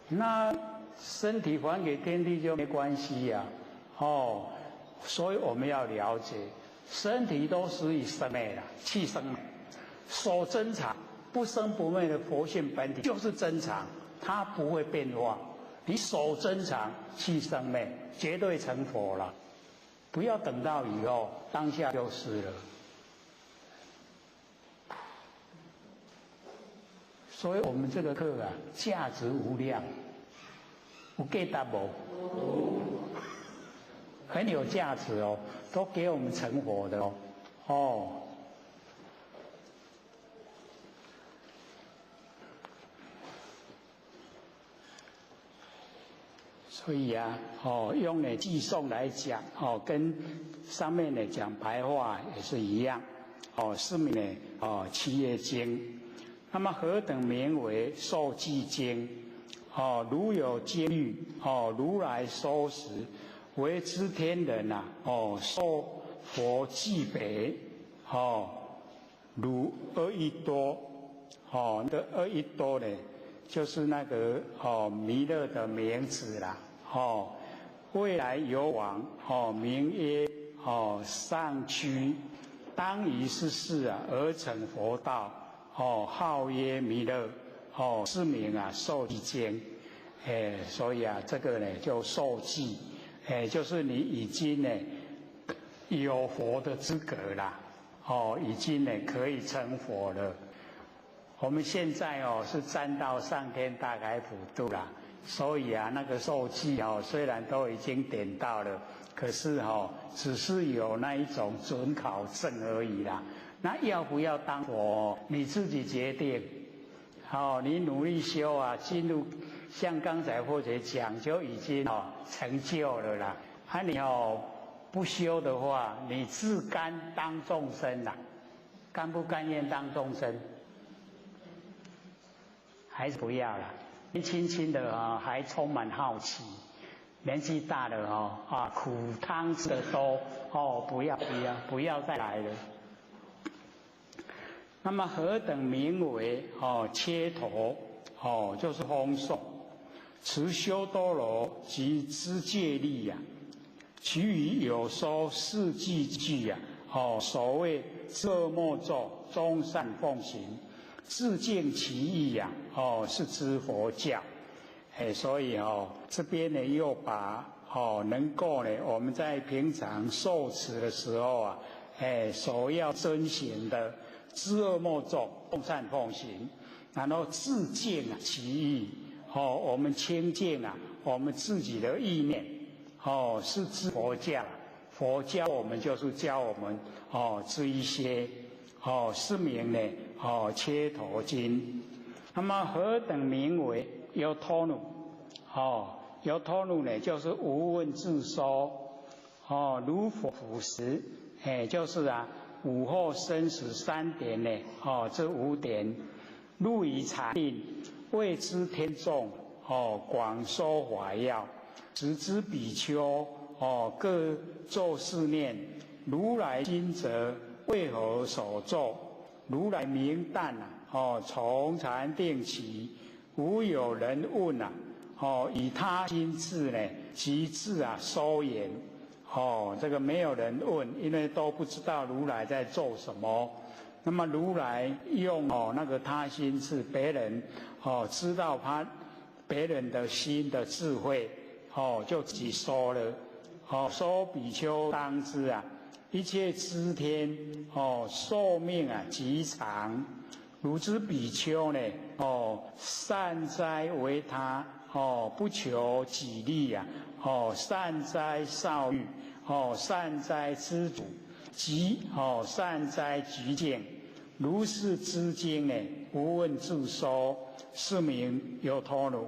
那身体还给天地就没关系呀，哦，所以我们要了解，身体都是以生灭的，气生灭，所珍藏不生不灭的佛性本体就是珍藏，它不会变化。你所珍藏气生灭，绝对成佛了。不要等到以后，当下就是了。所以我们这个课啊，价值无量，有价值无？很有价值哦，都给我们成佛的哦，哦。所以啊，哦，用呢偈颂来讲，哦，跟上面呢讲白话也是一样，哦，是名呢，哦，七业经。那么何等名为受记经？哦，如有监狱，哦，如来收拾，为知天人呐，哦，受佛记别，哦，如阿逸多，哦，那个阿逸多呢，就是那个哦弥勒的名字啦，哦，未来有王，哦，名曰哦上区，当于是世啊而成佛道。哦，号曰弥勒，哦，是名啊受记经，哎，所以啊，这个呢就受记，哎，就是你已经呢有佛的资格啦，哦，已经呢可以成佛了。我们现在哦是站到上天大开普度啦，所以啊那个受记哦虽然都已经点到了，可是哦只是有那一种准考证而已啦。那要不要当佛，你自己决定。好，你努力修啊，进入像刚才或者讲就已经哦成就了啦。啊，你哦不修的话，你自甘当众生啦，甘不甘愿当众生？还是不要了。年轻轻的啊，还充满好奇；年纪大了哦，啊，苦汤吃得多哦，不要不要不要再来了。那么何等名为哦切头哦，就是风诵，持修多罗及知戒力呀，其余有说四句句呀，哦，所谓色莫作，中善奉行，自净其意呀，哦，是知佛教。哎，所以哦，这边呢又把哦能够呢我们在平常受持的时候啊，哎，所要遵循的。知恶莫作，众善奉行，然后自净其意。哦，我们清净啊，我们自己的意念，哦，是知佛教。佛教我们就是教我们哦，知一些哦，是名呢哦，切陀经。那么何等名为有托努？哦，有托努呢，就是无问自说。哦，如佛辅时，哎，就是啊。午后申时3点呢，哦，这5点，入于禅定，谓之天众，哦，广说法要，直知比丘，哦，各作是念：如来今则为何所作？如来明旦啊，哦，从禅定起，无有人问啊，哦，以他心智呢，即智啊收言。哦，这个没有人问，因为都不知道如来在做什么。那么如来用哦那个他心智，别人哦知道他别人的心的智慧，哦就自己说了。哦，说比丘当知啊，一切知天哦寿命啊极长，汝之比丘呢哦善哉为他哦不求己利啊哦善哉少欲。哦，善哉知足，即哦善哉寂静，如是之经呢，无问自说，是名有托奴。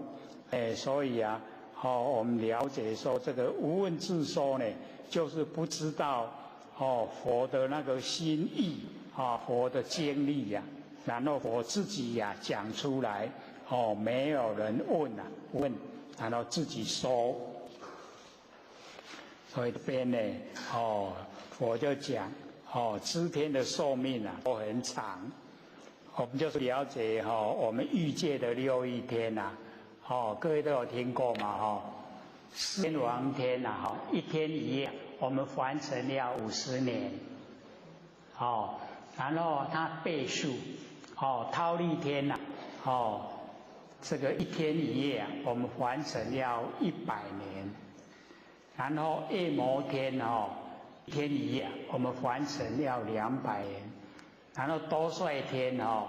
哎，所以啊，哦，我们了解说这个无问自说呢，就是不知道哦佛的那个心意啊，佛的经历呀，然后佛自己呀讲出来，哦，没有人问啊问，然后自己说。所以这边呢，哦，佛就讲，哦，諸天的壽命啊都很長。我們就是了解哈，我們欲界的六欲天呐，哦，各位都有聽過嘛，哈，四天王天呐，哈，一天一夜，我們凡塵要50年，哦，然後它倍數，哦，忉利天呐，哦，這個一天一夜啊，我們凡塵要100年，然後夜摩天哦，一天一夜，我們凡塵要200年。然後兜率天哦，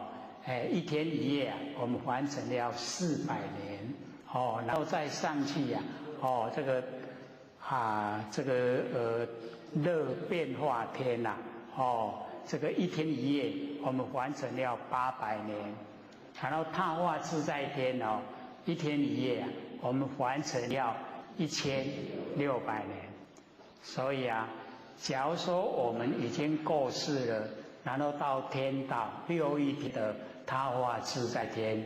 哎，一天一夜啊，我們凡塵要400年，哦，然後再上去呀，哦，這個啊，這個樂變化天呐，哦，這個一天一夜，我們凡塵要800年，然後他化自在天哦，一天一夜啊，我們凡塵要1600年。所以啊，假如說我們已經過世了，然後到天道六欲天的他化自在天，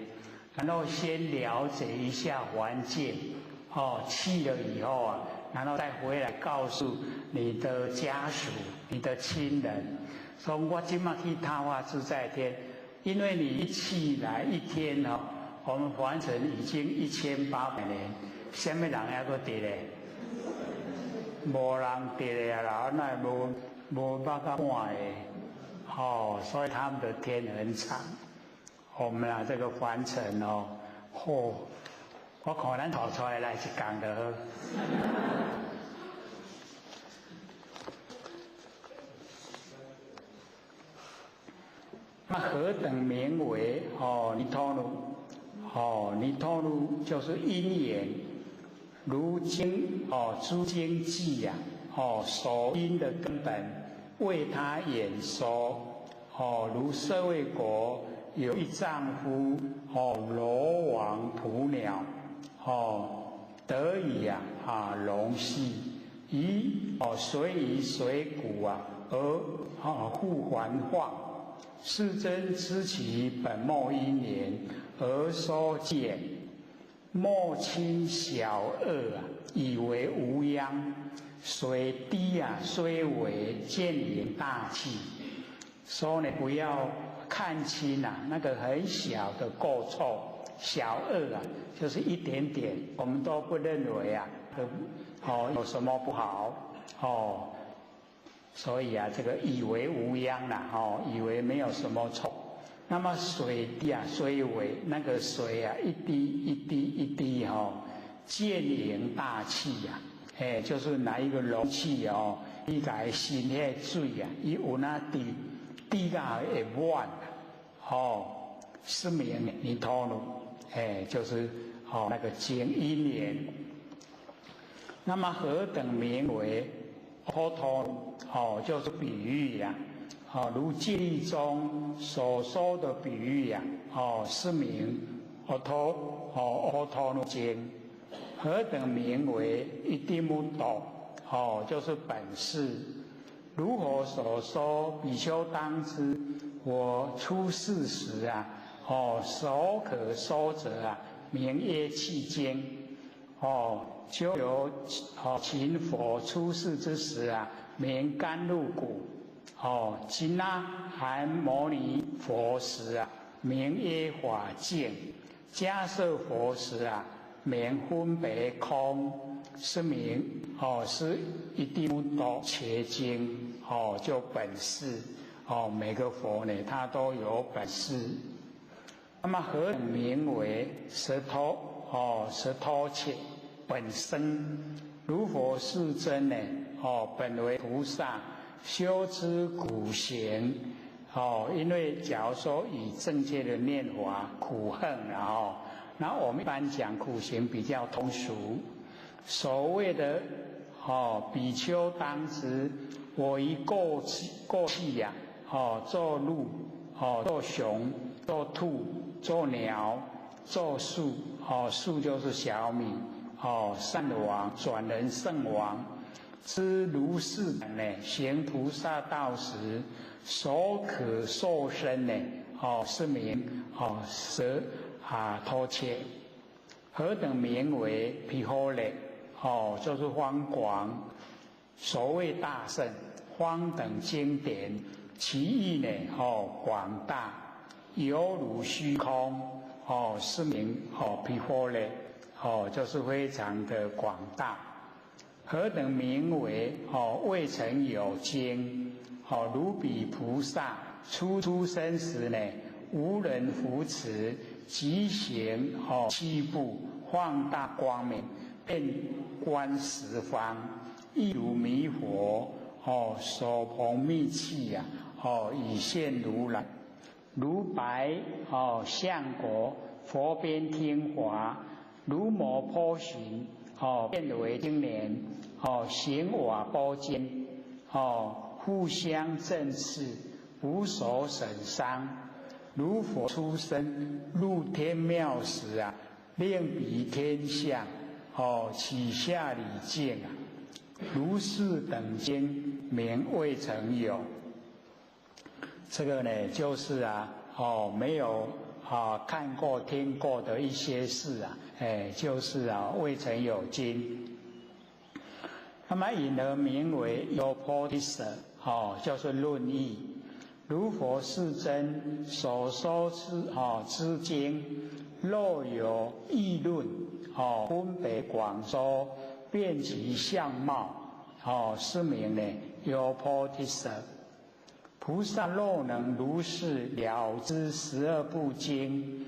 然後先了解一下環境，哦，去了以後啊，然後再回來告訴你的家屬、你的親人，說我這馬去他化自在天，因為你一去來一天哦，我們凡塵已經1800年，啥物人還閣佇咧？無人佇咧啊啦，那無無捌甲半個。哦，所以他們的天很長。我們啊，這個凡塵哦，嚯，我看咱吐出來來一工就好。那何等名為哦？彌陀如，哦，彌陀如就是因緣，如經哦，諸經記呀，哦，所因的根本。為他演說，哦，如舍衛國有一丈夫，哦，羅網捕鳥，哦，得以啊啊龍戲，以哦隨魚隨穀啊而啊復還化，世尊知其本末因緣而說偈：莫輕小惡啊，以為無恙。水滴啊，雖微，漸盈大器。說呢，不要看輕啊，那個很小的過錯、小惡啊，就是一點點，我們都不認為啊，哦有什麼不好哦。所以啊，這個以為無恙啦，哦，以為沒有什麼錯。那麼水滴啊，雖微，那個水啊，一滴一滴一滴哈，漸盈大器呀。哎，就是拿一個容器哦，伊共伊盛彼個水啊，伊有那滴滴到會滿，哦，是名彌陀如，哎，就是哦那個經因緣。那麼何等名為阿陀？哦，就是比喻呀，哦，如偈律中所說的比喻呀，哦，是名阿陀，哦，阿陀羅經。何等名為一定不懂？哦，就是本事。如何所說？比丘當知，我出世時啊，哦，所可說者啊，名曰契經。哦，就有哦，勤佛出世之時啊，名甘露谷。哦，緊那含牟尼佛時啊，名曰法淨。迦葉佛時啊，名分別空，是名哦，是一定多切經哦，就本事哦，每個佛呢，他都有本事。那麼何名為舌頭哦？舌頭切本身，如佛世尊呢？哦，本為菩薩修之苦行哦，因為假如說以正確的念法苦恨然後。那我們一般講苦行比較通俗，所謂的哦比丘當知，我於過去呀，哦做鹿，哦做熊，做兔，做鳥，做樹，哦樹就是小米，哦善王轉輪聖王，知如是呢行菩薩道時，所可受身呢，哦是名哦舌。啊，陀切，何等名為毗婆勒？哦，就是方廣。所谓大乘方等经典，其义呢，广大，犹如虚空，是名毗婆勒，就是非常的广大。何等名为未曾有经？如彼菩萨初出生时呢，无人扶持，即行七步，放大光明，遍观十方，亦如弥佛手捧密器呀，以现如来，如白相国佛边听法，如摩波旬变为青年，行瓦钵间，互相正视，无所损伤。如佛出生入天庙时啊，令彼天相起下礼敬啊，如是等经名未曾有。这个呢，就是啊，没有啊看过听过的一些事啊，哎，就是啊未曾有经。那么因而名为优婆提舍，就是论义。如佛世尊所说之经，若有议论，分别广说，辨其相貌，是名呢优婆提舍。菩萨若能如是了知十二部经，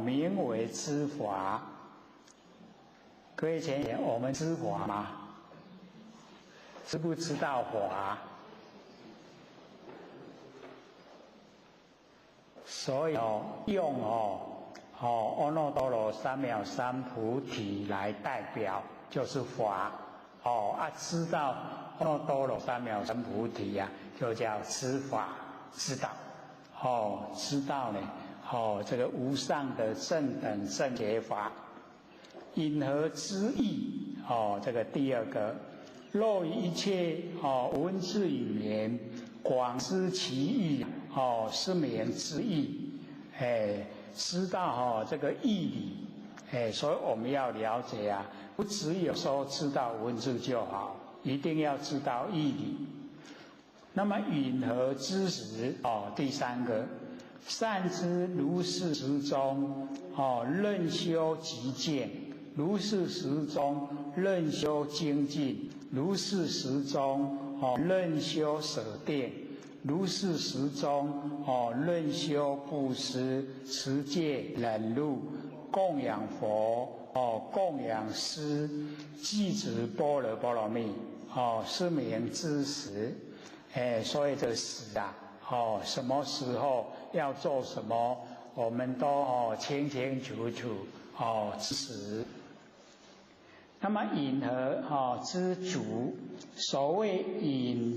名为知法。各位前贤，我们知法吗？知不知道法？所以用阿耨多罗三藐三菩提来代表，就是法。知道阿耨多罗三藐三菩提呀，就叫知法知道。知道呢，这个无上的正等正觉法，因何之义？这个第二个，若以一切文字语言广知其义，是名知义。哎，知道这个义理，哎，所以我们要了解啊，不只有说知道文字就好，一定要知道义理。那么允何知识？第三个，善知如是时中，任修极见；如是时中，任修精进；如是时中，任修舍定；如是时中，任修布施、持戒、忍辱、供养佛，供养师、寂止般若波罗蜜，是名知识。哎，所以这时啊，什么时候要做什么，我们都清清楚楚，知时。那么饮和知足，所谓饮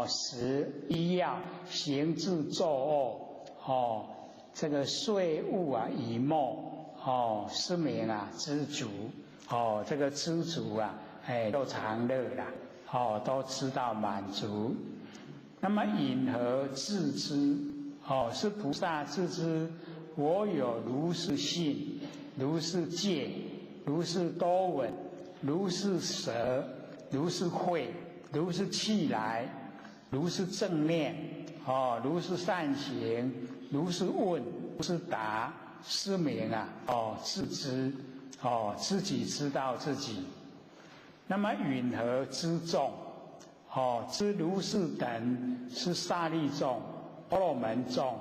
食医药行住坐卧，这个税务啊以末，是名啊知足，这个知足啊，哎，都常乐啦。都知道满足。那么饮何自知？是菩萨自知，我有如是信，如是戒，如是多闻，如是舍，如是慧，如是气来，如是正念，如是善行，如是问，如是答，是名啊，自知，自己知道自己。那么允何知众？知如是等是刹利众、婆罗门众、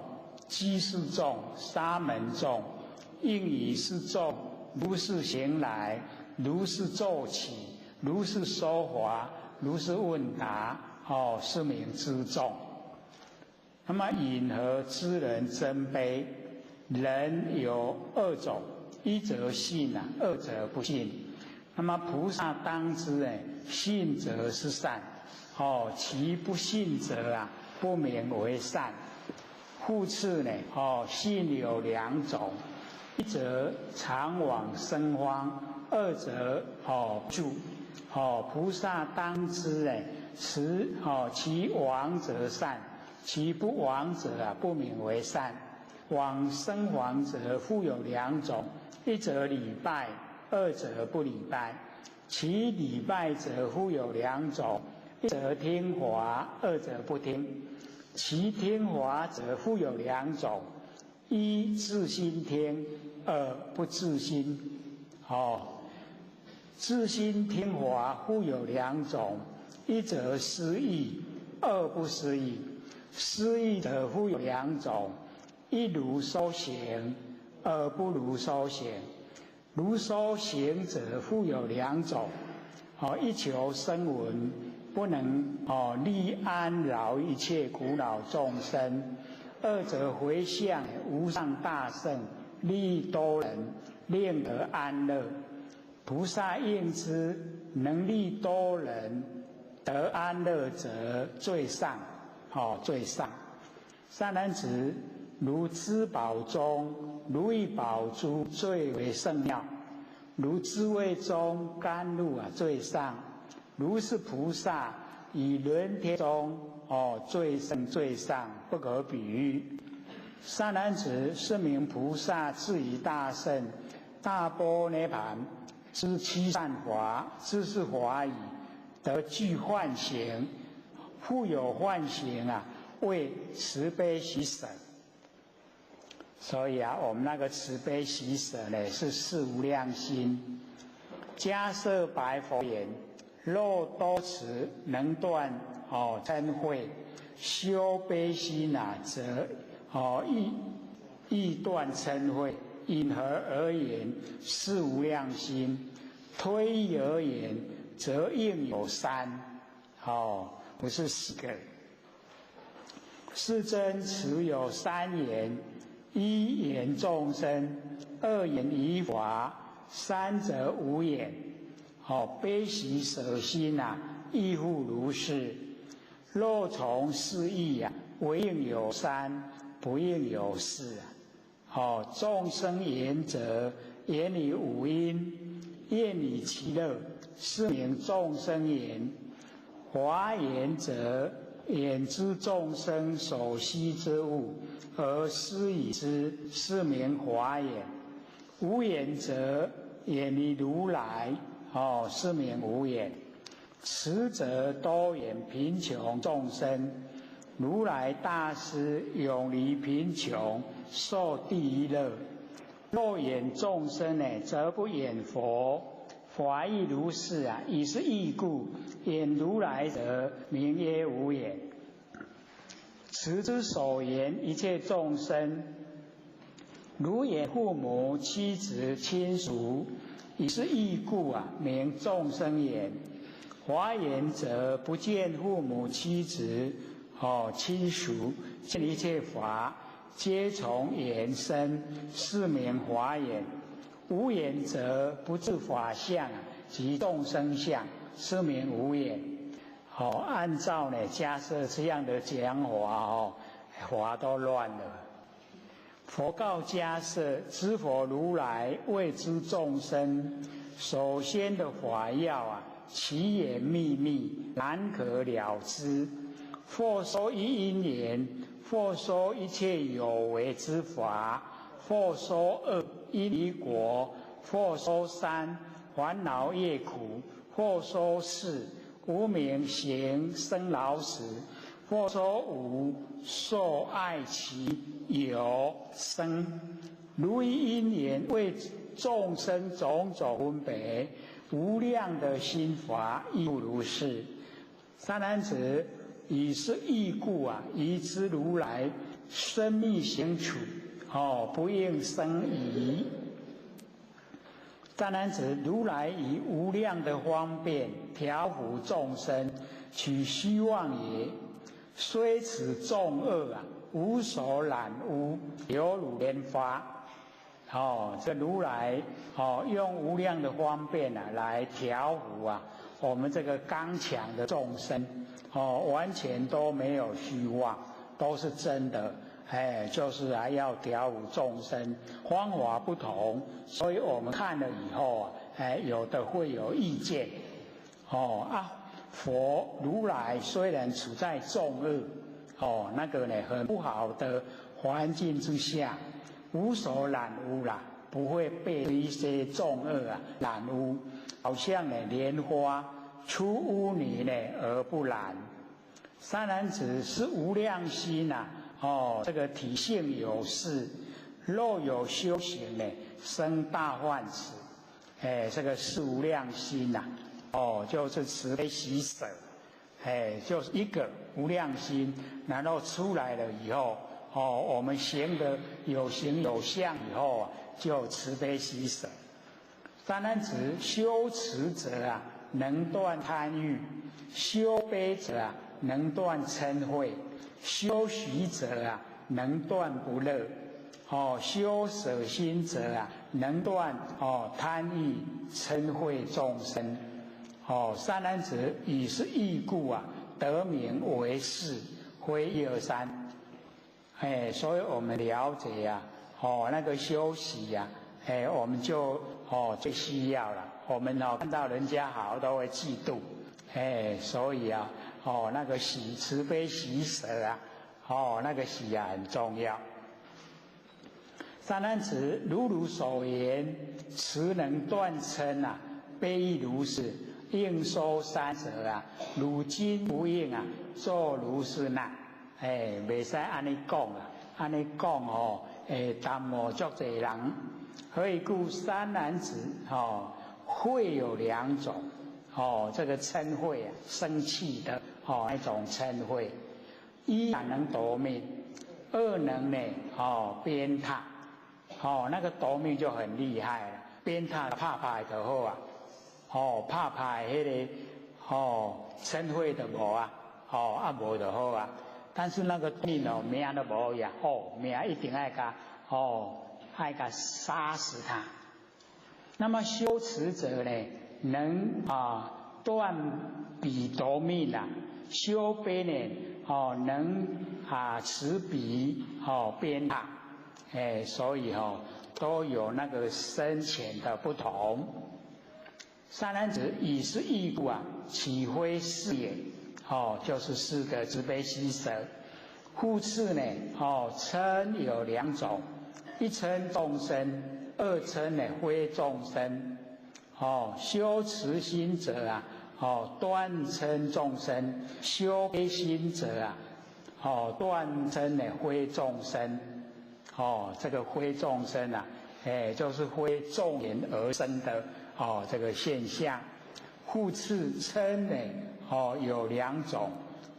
居士众、沙门众，应以是众如是行来，如是坐起，如是说法，如是问答，是名知众。那么允何知人真悲？人有二种，一则信啊，二则不信。那么菩萨当知，哎，信则是善，其不信者啊，不名为善。复次呢，信有两种，一则常往生方，二则住。菩萨当知，哎，此其往者善，其不往者啊，不名为善。往生往者复有两种，一则礼拜，二者不礼拜。其礼拜者复有两种：一者听法，二者不听。其听法者复有两种：一自心听，二不自心。哦，自心听法复有两种：一者思义，二不思义。思义者复有两种：一如所行，二不如所行。如所行者复有两种：哦，一求声闻，不能哦利安饶一切苦恼众生；二者回向无上大圣，利益多人，令得安乐。菩萨应知能利多人得安乐者最上，哦最上。善男子，如资宝中如意宝珠最为胜妙，如智慧中甘露啊最上，如是菩萨以轮天中哦最胜最上，不可比喻。善男子，是名菩萨智以大圣大般涅盘知七善法，知是法语，得具幻行，复有幻行啊，为慈悲喜舍。所以啊，我们那个慈悲喜舍呢，是四无量心。迦叶白佛言：若多慈能断哦嗔恚，修悲心啊，则哦亦亦断嗔恚。因何而言四无量心？推移而言，则应有三，哦，不是四个。世尊此有三言：一言众生，二言于法，三则无言。哦，悲喜舍心啊，亦复如是。若从是义啊，唯应有三，不应有四啊。哦，众生言者，言以五阴，愿以其乐，是名众生言。华言者，言之众生所需之物而施以之，是名华言。无言者，言于如来，哦，是名无言。慈者多言贫穷众生，如来大师永离贫穷，受第一乐。若言众生呢，则不言佛。法亦如是啊，以是义故，言如来者，名曰无言。慈之所言一切众生，如言父母、妻子、亲属，以是义故啊，名众生言。华言者，不见父母、妻子、哦亲属，见一切法，皆从言生，是名华言。无言者，不知法相及众生相，是名无言。好，按照呢迦叶这样的讲法哦，法都乱了。佛告迦叶：知佛如来为之众生，首先的法要啊，其言秘密，难可了知。或说一因缘，或说一切有为之法，或说二因与果，或说三烦恼业苦，或说四无明行生老死，或说五受爱取有生。如一因缘为众生种种分别，无量的心法亦如是。善男子，以是义故啊，宜知如来深密行处，哦，不应生疑。善男子，如来以无量的方便调伏众生，取虚妄也。虽此众恶啊，无所染污，犹如莲花。哦，这如来哦，用无量的方便啊，来调伏啊，我们这个刚强的众生，哦，完全都没有虚妄，都是真的。哎，就是啊，要调伏众生，方法不同，所以我们看了以后啊，哎，有的会有意见。哦啊，佛如来虽然处在众恶，哦，那个呢很不好的环境之下，无所染污啦，不會被一些眾惡啊染污，好像呢蓮花出污泥呢而不染。善男子，是無量心呐，哦，這個體性有四，若有修行呢，生大歡喜。哎，這個是無量心呐，哦，就是慈悲喜捨，哎，就是一個無量心，然後出來了以後，哦，我們行的有形有相以後啊，就慈悲喜捨。善男子，修慈者啊，能斷貪欲；修悲者啊，能斷嗔恚；修喜者啊，能斷不樂。哦，修捨心者啊，能斷哦貪欲嗔恚眾生。哦，善男子，以是義故啊，得名為士。非一二三。哎，所以我們了解呀，哦，那個修習呀，哎，我們就哦最需要了。我們哦看到人家好都會嫉妒，哎，所以啊，哦那個喜慈悲喜捨啊，哦那個喜啊很重要。善男子，如汝所言，慈能斷嗔啊，悲亦如是，應說三者啊，汝今不應啊，作如是難。哎，袂使按呢講啊，按呢講哦，會耽誤足濟人。何以故？善男子，哦，恚有兩種，哦，這個嗔恚啊，生氣的哦那種嗔恚，一能奪命，二能呢，哦鞭撻，哦那個奪命就很厲害了，鞭撻拍拍就好啊，哦拍拍彼個，哦嗔恚就無啊，哦啊無就好啊。但是那個命哦，命都無呀，哦，命一定愛共，哦，愛共殺死他。那麼修慈者呢，能啊斷彼奪命啊；修悲呢，哦，能啊持彼哦鞭撻。哎，所以哦都有那個深淺的不同。善男子，以是義故啊，豈非是也？哦，就是四個慈悲喜捨。復次呢，哦，嗔有兩種，一嗔眾生，二嗔呢非眾生。哦，修慈心者啊，哦斷嗔眾生；修悲心者啊，哦斷嗔呢非眾生。哦，這個非眾生啊，哎，就是非眾緣而生的哦這個現象。復次嗔呢，哦，有兩種，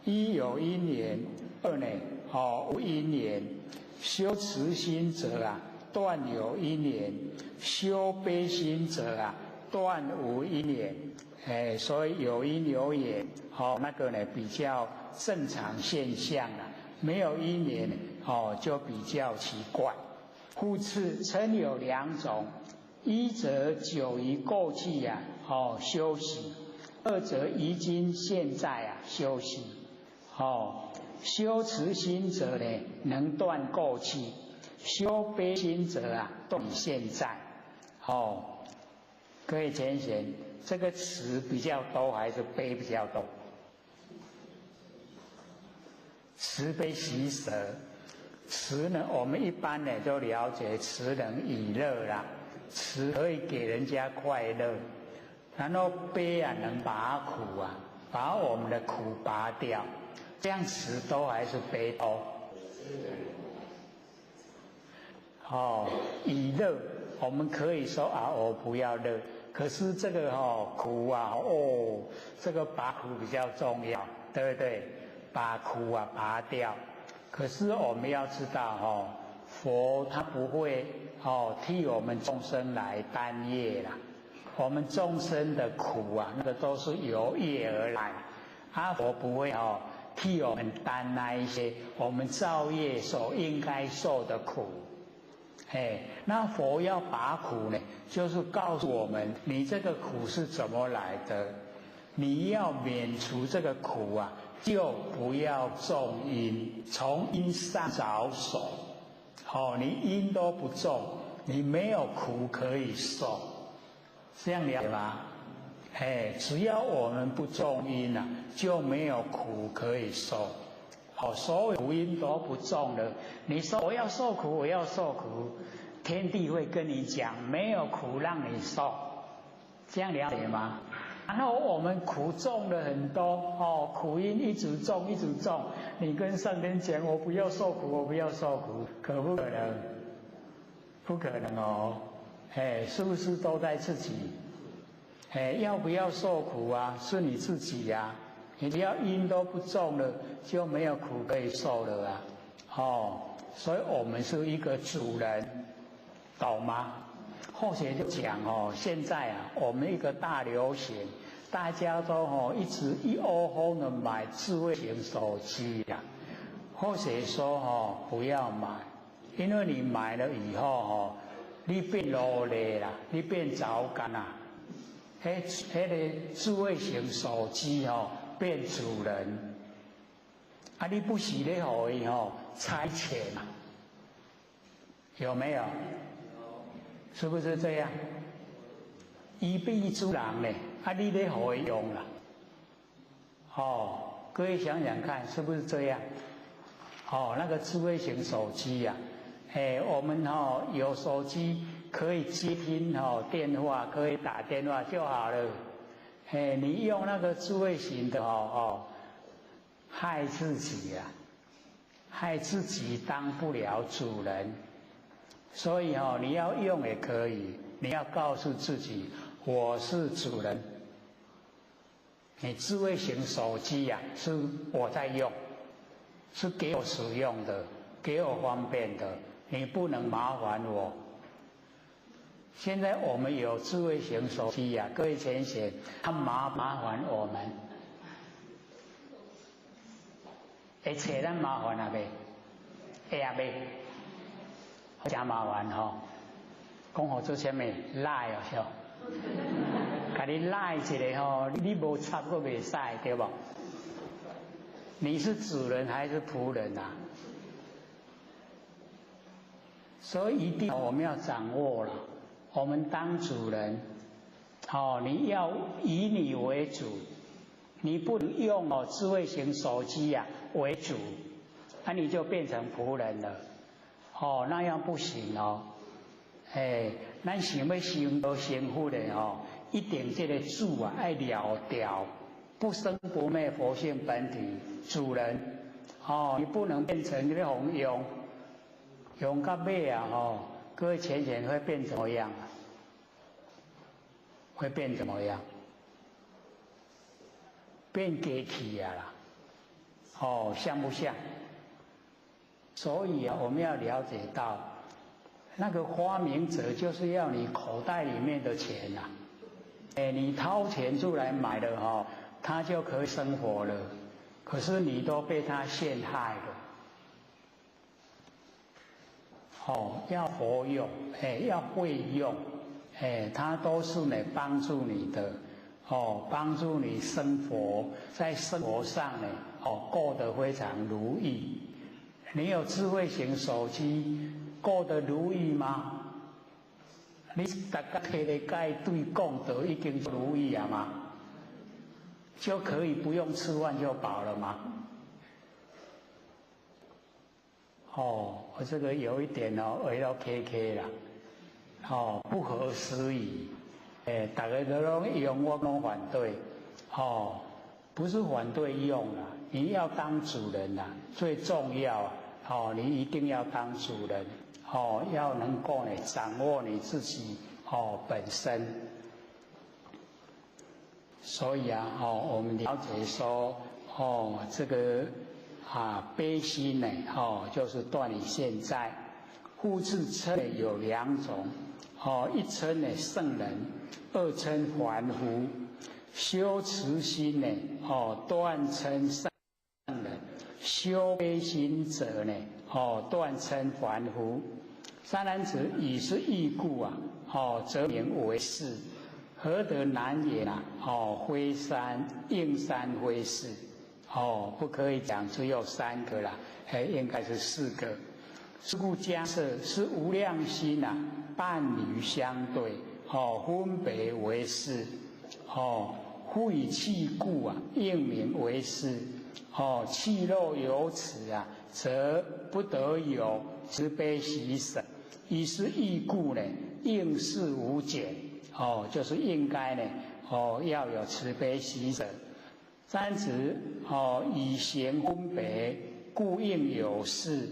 一有因緣，二呢，哦無因緣。修慈心者啊，斷有因緣；修悲心者啊，斷無因緣。哎，所以有因有緣，哦，那個呢比較正常現象啊，沒有因緣，哦就比較奇怪。復次嗔有兩種，一則久於過去呀，哦修習；二則於今現在啊修習。哦，修慈心者呢，能斷過去；修悲心者啊，斷現在。哦，各位淺顯，這個慈比較多還是悲比較多？慈悲喜捨，慈呢，我們一般呢都了解慈能與樂啦，慈可以給人家快樂，然後悲啊能拔苦啊，把我們的苦拔掉，這樣慈多還是悲多？哦，與樂，我們可以說啊，我不要樂，可是這個哦苦啊，哦，這個拔苦比較重要，對不對？把苦啊拔掉。可是我們要知道哦，佛他不會哦替我們眾生來擔業啦。我們眾生的苦啊，那個都是由業而來。阿佛不會哦替我們擔那一些我們造業所應該受的苦。哎，那佛要拔苦呢，就是告訴我們，你這個苦是怎麼來的？你要免除這個苦啊，就不要種因，從因上着手。哦，你因都不種，你沒有苦可以受，這樣了解嗎？哎，只要我們不種因啊，就沒有苦可以受。好，所有苦因都不種了，你說我要受苦，我要受苦，天地會跟你講，沒有苦讓你受，這樣了解嗎？然後我們苦種了很多哦，苦因一直種一直種，你跟上天講，我不要受苦，我不要受苦，可不可能？不可能哦，哎，是不是都在自己？哎，要不要受苦啊？是你自己呀，你只要因都不種了，就沒有苦可以受了啊！哦，所以我們是一個主人，懂嗎？後學就講哦，現在啊，我們一個大流行，大家都哦一直一窩蜂的買智慧型手機呀。後學說哦，不要買，因為你買了以後哦，你變奴隸啦，你變糟干啦。彼个智慧型手機哦，變主人，啊，你不是咧予伊吼差遣啊？有沒有？是不是這樣？伊變主人咧，啊，你咧予伊用啦。哦，各位想想看，是不是這樣？哦，那個智慧型手機呀，哎，我們哦有手機。可以接聽哦電話，可以打電話就好了。哎，你用那個智慧型的哦哦，害自己呀，害自己當不了主人。所以哦，你要用也可以，你要告訴自己我是主人。你智慧型手機呀，是我在用，是給我使用的，給我方便的，你不能麻煩我。現在我們有智慧型手機呀，各位淺顯，他麻煩我們，會找咱麻煩啊未？會啊未？真麻煩吼！講好做啥物？賴哦，是。共你賴一下吼，你無插閣袂使，對無？你是主人還是僕人啊？所以一定我們要掌握了。我們當主人，哦，你要以你為主，你不能用哦智慧型手機呀為主，那你就變成僕人了，哦，那樣不行哦，哎，咱想欲修道成佛的哦，一定這個主啊愛了掉，不生不滅佛性本體主人，哦，你不能變成這個用，用到尾啊吼。各位淺顯會變怎麼樣？會變怎麼樣？變機器啊啦！哦，像不像？所以啊，我們要了解到，那個發明者就是要你口袋裡面的錢呐。哎，你掏錢出來買的哈，他就可以生活了。可是你都被他陷害了。哦，要活用，哎，要會用，哎，它都是呢幫助你的，哦，幫助你生活，在生活上呢，哦，過得非常如意。你有智慧型手機，過得如意嗎？你大家提來共對講，就已經如意了嗎？就可以不用吃飯就飽了嗎？哦，我這個有一點哦，為了 KK 啦，哦，不合時宜，哎，大家都攏用，我攏反對，哦，不是反對用啦，你要當主人啦，最重要啊，哦，你一定要當主人，哦，要能夠呢掌握你自己哦本身。所以啊，哦，我們了解說，哦，這個。啊，悲心呢，哦，就是斷於現在。復次稱有兩種，哦，一稱呢聖人，二稱凡夫。修慈心呢，哦，斷稱聖人；修悲心者呢，哦，斷稱凡夫。三男子以是義故啊，哦，則名為是。何得難言啊？哦，非三應三非四。哦，不可以講只有三個啦，哎，應該是四個。是故迦葉是無量心啊，伴侶相對，哦，分別為四。哦，復以氣故啊，應名為四。哦，氣若有此啊，則不得有慈悲喜捨，以是义故呢，应事无减哦，就是应该呢哦，要有慈悲喜舍。三子哦，以行分别，故应有事。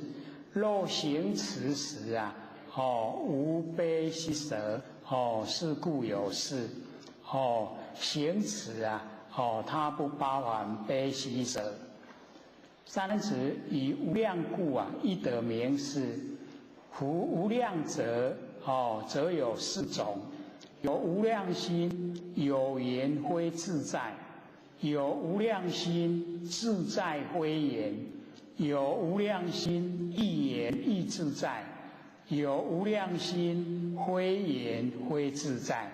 若行持时啊，哦，无悲喜舍，哦，是故有事。哦，行持啊，哦，它不包含悲喜舍。三子以无量故啊，亦得名事。夫无量者，哦，则有四种：有无量心，有缘非自在；有无量心，自在非缘；有无量心，亦缘亦自在；有无量心，非缘非自在。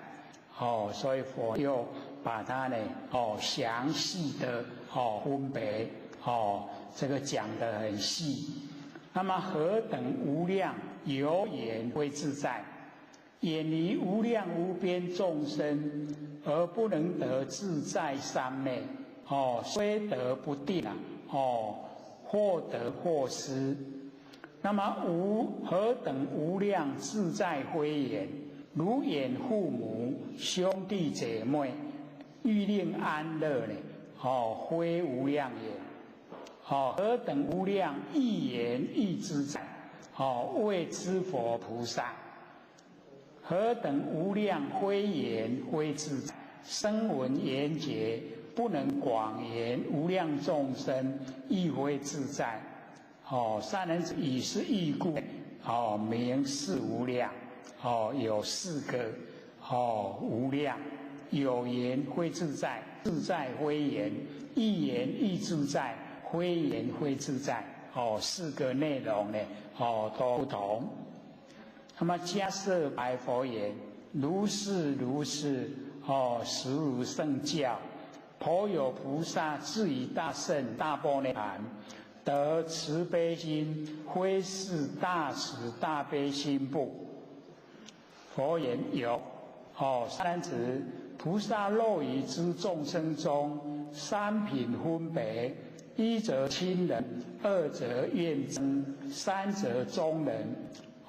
哦，所以佛又把它呢，哦，详细的哦分别，哦，这个讲得很细。那么何等无量有缘非自在，远离无量无边众生而不能得自在三昧，哦，虽得不定啊，哦，或得或失。那么无何等无量自在非缘，如远父母、兄弟姐妹，欲令安乐呢？哦，非无量缘。哦，何等无量亦缘亦自在？哦，谓之佛菩萨。何等无量非缘非自在，声闻缘觉不能广言无量众生亦非自在。哦，善男子，以是义故，哦，名四无量。哦，有四个哦无量，有缘非自在，自在非缘，亦缘亦自在，非缘非自在。哦，四个内容呢，哦都不同。那么迦叶白佛言：如是如是，哦，实如圣教。颇有菩萨自以大圣大般涅槃，得慈悲心，非是大慈大悲心不？佛言有。哦，善男子，菩萨若于诸众生中三品分别：一则亲人，二则怨憎，三则中人。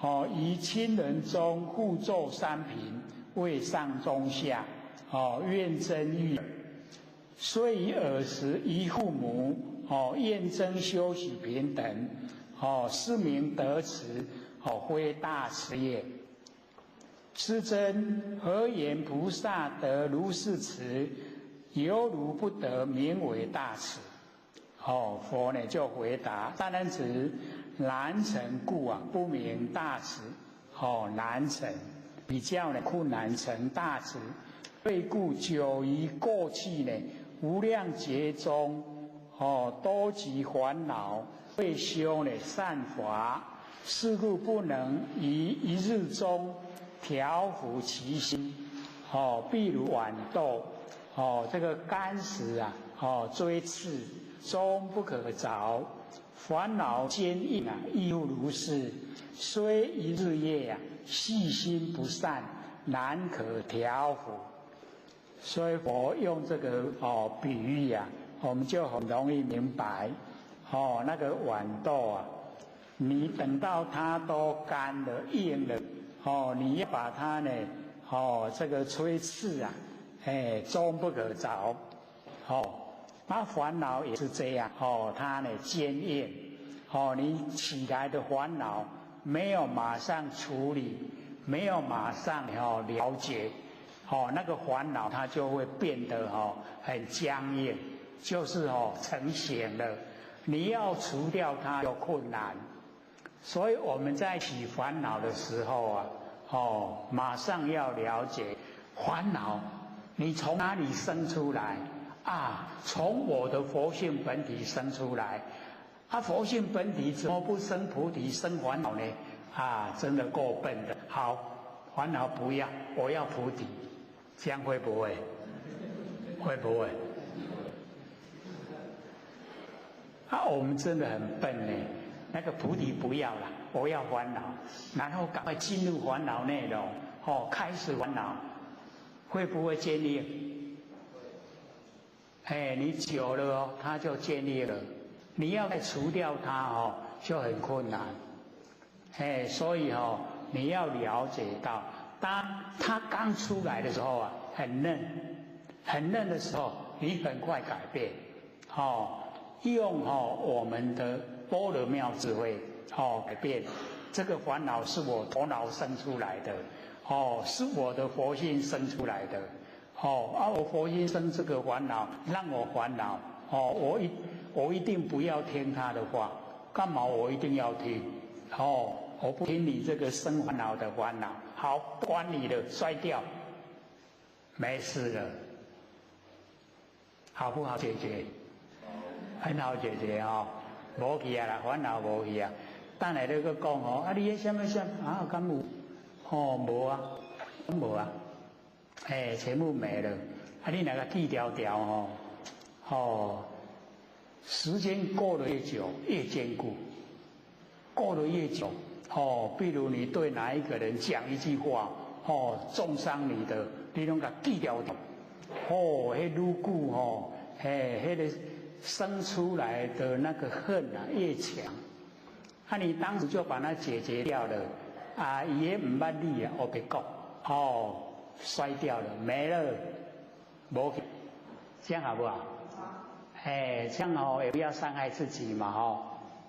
哦，于亲人中复作三品，为上中下。哦，怨憎欲，虽于尔时于父母，哦，怨憎修习平等，哦，是名得慈，哦，非大慈也。师尊，何言菩萨得如是慈，犹如不得，名为大慈？哦，佛呢就回答：善男子，难成故啊，不名大慈。哦，难成，比较呢困难成大慈。对故久于过去呢，无量劫中，哦，多集烦恼，未修呢善法，是故不能于一日中调伏其心。哦，譬如豌豆，哦，这个干石啊，哦，锥刺终不可着，烦恼坚硬啊，亦复如是。虽一日夜啊，细心不善，难可调伏。所以佛用这个哦比喻啊，我们就很容易明白。哦，那个豌豆啊，你等到它都干了、硬了，哦，你要把它呢，哦，这个吹刺啊，哎，终不可着。哦，那烦恼也是这样，哦，它呢坚硬，哦，你起来的烦恼没有马上处理，没有马上哦了解，哦，那个烦恼它就会变得哦很僵硬，就是哦成型了。你要除掉它有困难，所以我们在起烦恼的时候啊，哦，马上要了解烦恼，你从哪里生出来啊？从我的佛性本体生出来。啊，佛性本体怎么不生菩提生烦恼呢？啊，真的够笨的。好，烦恼不要，我要菩提，这样会不会？会不会？啊，我们真的很笨呢。那个菩提不要了，我要烦恼，然后赶快进入烦恼内容，哦，开始烦恼，会不会建立？哎，你久了哦，它就建立了。你要再除掉它哦，就很困难。哎，所以哦，你要了解到，當他剛出來的時候啊，很嫩，很嫩的時候，你很快改變，哦，用哦我們的般若妙智慧，哦改變這個煩惱是我頭腦生出來的，哦，是我的佛性生出來的，哦，啊我佛性生這個煩惱，讓我煩惱，哦，我一定不要聽他的話，幹嘛我一定要聽？哦，我不聽你這個生煩惱的煩惱，好，不管你的，摔掉，沒事了，好不好解決？很好解決哦，無去啊啦，煩惱無去啊。等下你閣講哦，啊你彼啥物啥啊敢有？哦無啊，無啊，哎，全部沒了。啊你若共記牢牢哦，哦，時間過得越久越堅固，過得越久，哦，比如你對哪一個人講一句話，哦，中傷你的，你攏共記牢牢。哦，彼愈久吼，嘿，彼個生出來的那個恨啊越強，啊，你當時就把它解決掉了，啊，伊也毋捌你啊，我別講，哦，摔掉了，沒了，無去，這樣好不好？哎，這樣哦，也不要傷害自己嘛，吼，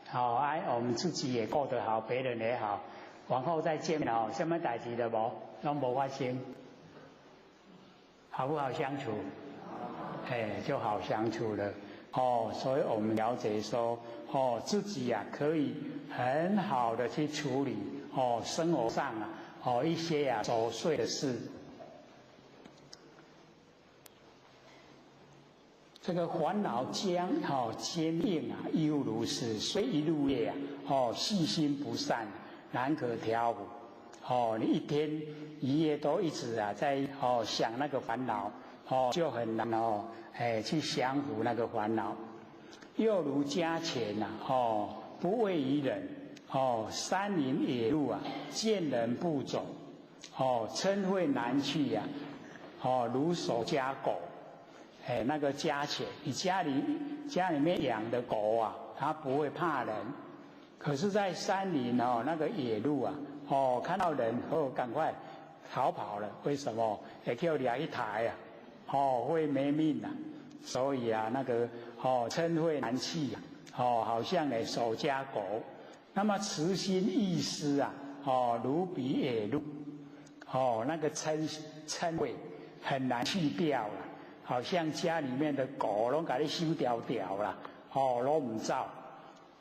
好，哎，我們自己也過得好，別人也好，往後再見面哦，什麼代誌都無，攏無發生，好不好相處？哎，就好相處了。哦，所以我們了解說，哦，自己呀可以很好的去處理哦，生活上啊，哦一些啊瑣碎的事。這個煩惱將哦堅硬啊，猶如是雖一日夜啊，哦細心不善，難可調伏。哦，你一天一夜都一直啊在哦想那個煩惱，哦就很難哦哎去降服那個煩惱。又如家犬呐，哦不畏於人，哦山林野鹿啊見人不走，哦嗔恚難去呀，哦如守家狗。哎，那個家犬，你家裡面養的狗啊，它不會怕人。可是，在山林哦，那個野鹿啊，哦，看到人哦，趕快逃跑了。為什麼？會叫掠去刣啊，哦，會沒命啊。所以啊，那個哦，嗔恚難去啊，哦，好像呢守家狗。那麼慈心易失啊，哦，如彼野鹿，哦，那個嗔恚很難去掉了。好像家裡面的狗攏共你收牢牢啦，哦，攏毋走。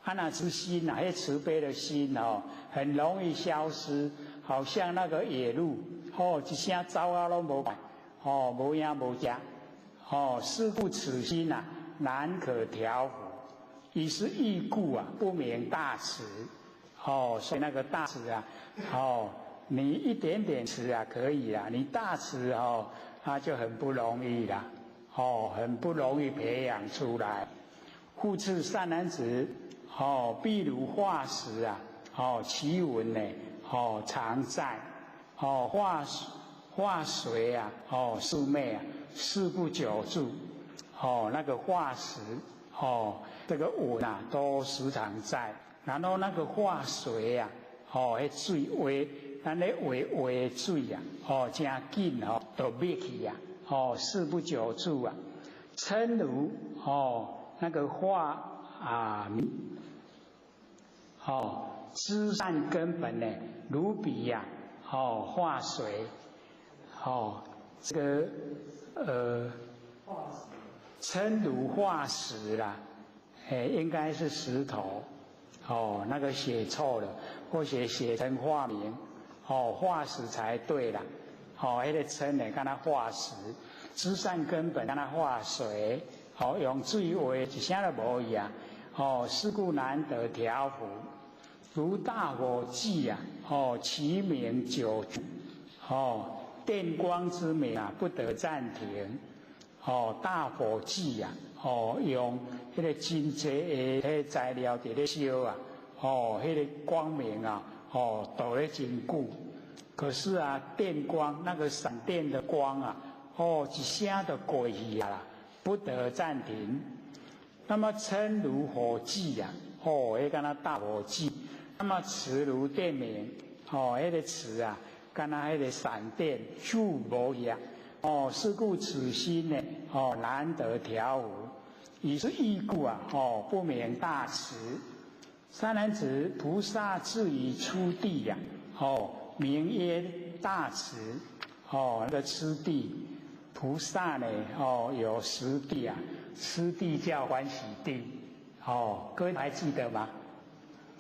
啊，若是心啊，彼慈悲的心哦，很容易消失。好像那個野鹿，哦，一聲走啊攏無哦，無影無跡。哦，是故此心啊，難可調伏。以是義故啊，不名大慈。哦，所以那個大慈啊，哦，你一點點慈啊可以啊，你大慈哦。那就很不容易啦，哦，很不容易培養出來。復次善男子，哦，譬如化石啊，哦，其紋呢，哦，常在，哦，化水啊，哦，宿命啊，事不久住，哦，那個化石，哦，這個紋啊，都時常在。然後那個化水啊，哦，彼水畫。咱咧畫畫水啊，哦，真緊哦，就滅去啊，哦，事不久住啊。嗔如哦，那個化啊，哦，知善根本呢，如彼呀，哦，化水，哦，這個嗔如化石啦，哎，應該是石頭，哦，那個寫錯了，或寫寫成化名。哦，化石才對啦。哦，彼個嗔呢，敢若化石，知善根本敢若化水。哦，用水畫一聲都無去啊。哦，是故難得調伏。如大火炬啊，哦，其明久住。哦，電光之明啊，不得暫停。哦，大火炬啊，哦，用彼個真濟的彼材料佇咧燒啊。哦，彼個光明啊。哦，都咧真久，可是啊，電光那個閃電的光啊，哦，一聲就過去啊，不得暫停。那麼嗔如火炬啊，哦，彼敢若大火炬。那麼慈如電明，哦，彼个慈啊，敢若彼个闪电，咻無去啊！哦，是故此心呢，哦，難得調伏，以是義故啊，哦，不名大慈。善男子，菩薩至於初地呀，哦，名曰大慈。哦，那個初地菩薩呢，哦，有十地啊，初地叫歡喜地。哦，各位還記得嗎？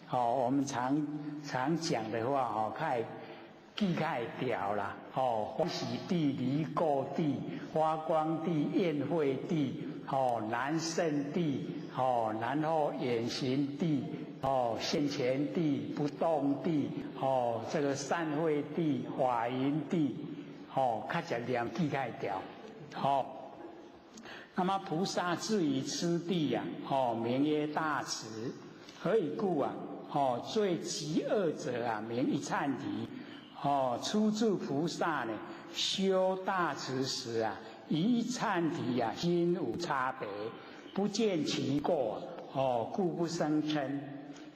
哦，我們常常講的話，哦，較記較會牢啦。哦，歡喜地、離垢地、發光地、焰慧地，哦，難勝地，哦，然後遠行地，哦，現前地、不動地，哦，這個善慧地、法雲地，哦，較捷念記較會牢。好，那麼菩薩至於初地呀，哦，名曰大慈。何以故啊？哦，最極惡者啊，名一闡提。哦，初住菩薩呢，修大慈時啊，一闡提啊，心無差別，不見其過，哦，故不生嗔。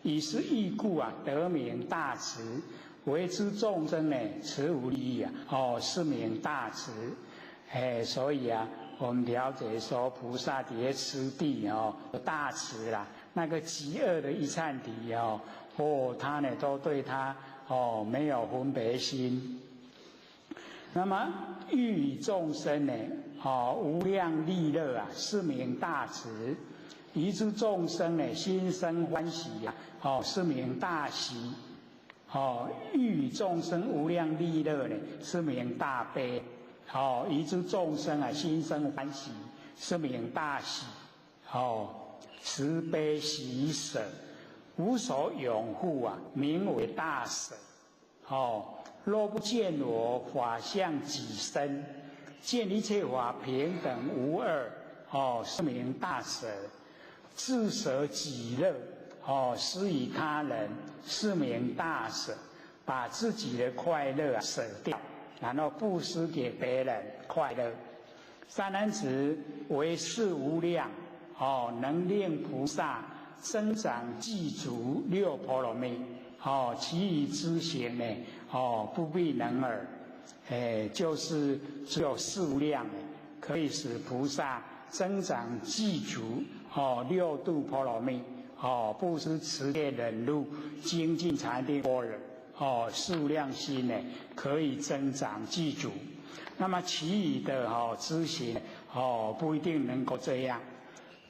以是義故啊，得名大慈。為諸眾生呢，慈無利益啊，哦，是名大慈。哎，所以啊，我們了解說菩薩佇初地哦，大慈啦，那個極惡的一闡提哦，哦，他呢都對他哦沒有分別心。那麼欲與眾生呢，哦無量利樂啊，是名大慈。於諸眾生呢，心生歡喜呀，哦，是名大喜。哦，欲與眾生無量利樂呢，是名大悲。哦，於諸眾生啊，心生歡喜，是名大喜。哦，慈悲喜捨，無所擁護啊，名為大捨。哦，若不見我法相己身，見一切法平等無二，哦，是名大捨。自捨己樂，哦，施與他人，是名大捨。把自己的快樂捨掉，然後布施給別人快樂。善男子，唯是無量，哦，能令菩薩增長具足六波羅蜜，哦，其餘之行呢，哦，不必能爾。哎，就是只有四無量，可以使菩薩增長具足哦六度波羅蜜，哦，布施、持戒、忍辱、精進、禪定、般若，哦，四無量心呢，可以增長具足。那麼其餘的哦之行哦，不一定能夠這樣。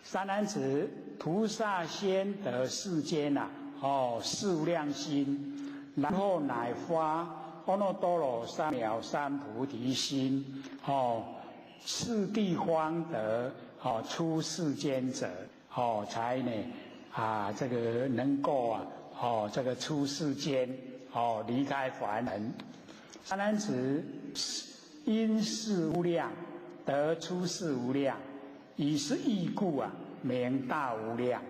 善男子，菩薩先得世間呐，哦，四無量心，然後乃發阿耨多羅三藐三菩提心，哦，次第方得哦出世間者，哦，才呢啊這個能夠啊，哦這個出世間，哦離開凡塵。善男子，因四無量得出世無量，以是義故啊，名大無量。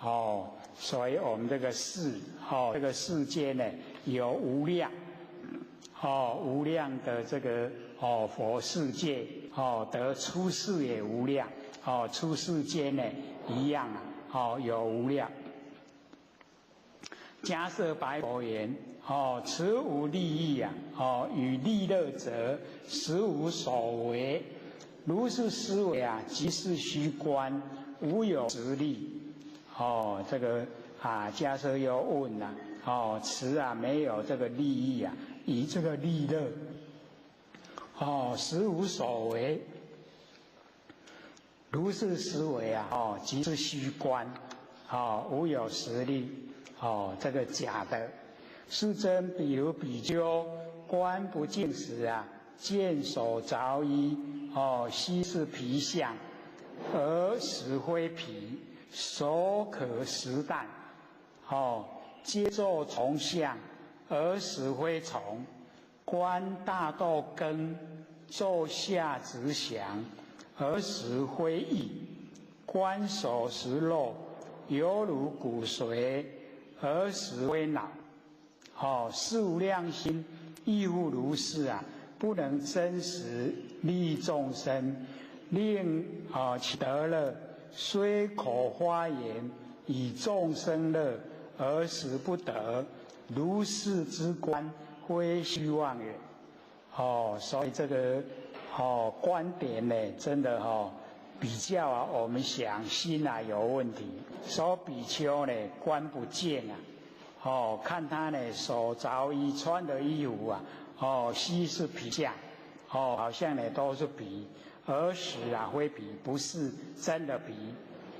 哦，所以我們這個世，哦，這個世間呢，有無量，哦，無量的這個哦佛世界，哦得出世也無量，哦出世間呢一樣啊，哦有無量。迦葉白佛言：哦，慈無利益啊，哦與利樂者，實無所為。如是思維啊，即是虛觀，無有實力。哦，這個啊，迦葉又問了，哦，慈啊，沒有這個利益啊，以這個利樂，哦，實無所為。如是思維啊，哦，即是虛觀，哦，無有實力，哦，這個假的。世尊，比如比丘觀不淨時啊，見手著衣，哦，悉是皮相，而實非皮，手可食啖，哦，皆作蟲相，而實非蟲。觀大豆羹，作下直響，而實非液。觀手食肉，猶如骨髓，而實非腦。哦，四無量心亦復如是啊，不能真實利益眾生，令啊其得樂，雖口發言以眾生樂，而實不得。如是之观，非虚妄也。哦，所以這個哦觀點呢，真的哦比較啊，我們想心啊有問題。說比丘呢觀不淨啊，哦，看他呢所著衣穿的衣服啊，哦，悉是皮相，哦，好像呢都是皮，而實啊非皮，不是真的皮，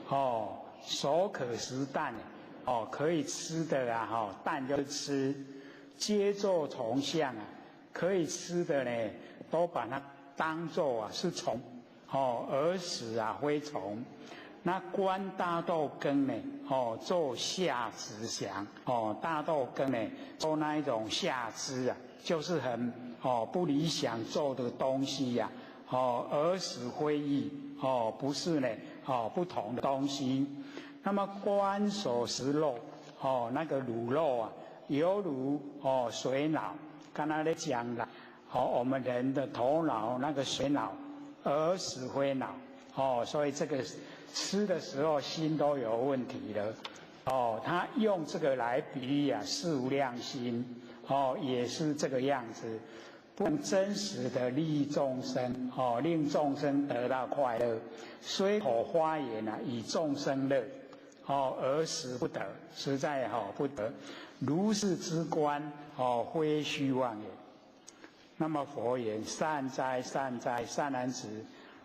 哦，所可食蛋，哦，可以吃的啊，哈，啖就是吃，皆作蟲相啊，可以吃的呢，都把它當做啊是蟲，哦，而實啊非蟲。那觀大豆根呢，哦，做下肢相，哦，大豆根呢做那一種下肢啊，就是很哦不理想做的東西呀，哦，而實非異，哦，不是呢，哦，不同的東西。那麼觀所食肉，哦，那個滷肉啊，猶如哦水腦，剛才咧講啦，哦，我們人的頭腦那個水腦，而實非腦，哦，所以這個吃的時候心都有問題了，哦，他用這個來比喻啊，四無量心，哦，也是這個樣子，不能真實的利益眾生，哦，令眾生得到快樂，雖口發言啊，與眾生樂，哦，而實不得，實在哈不得，如是之觀，哦，非虛妄也。那麼佛言：善哉善哉，善男子，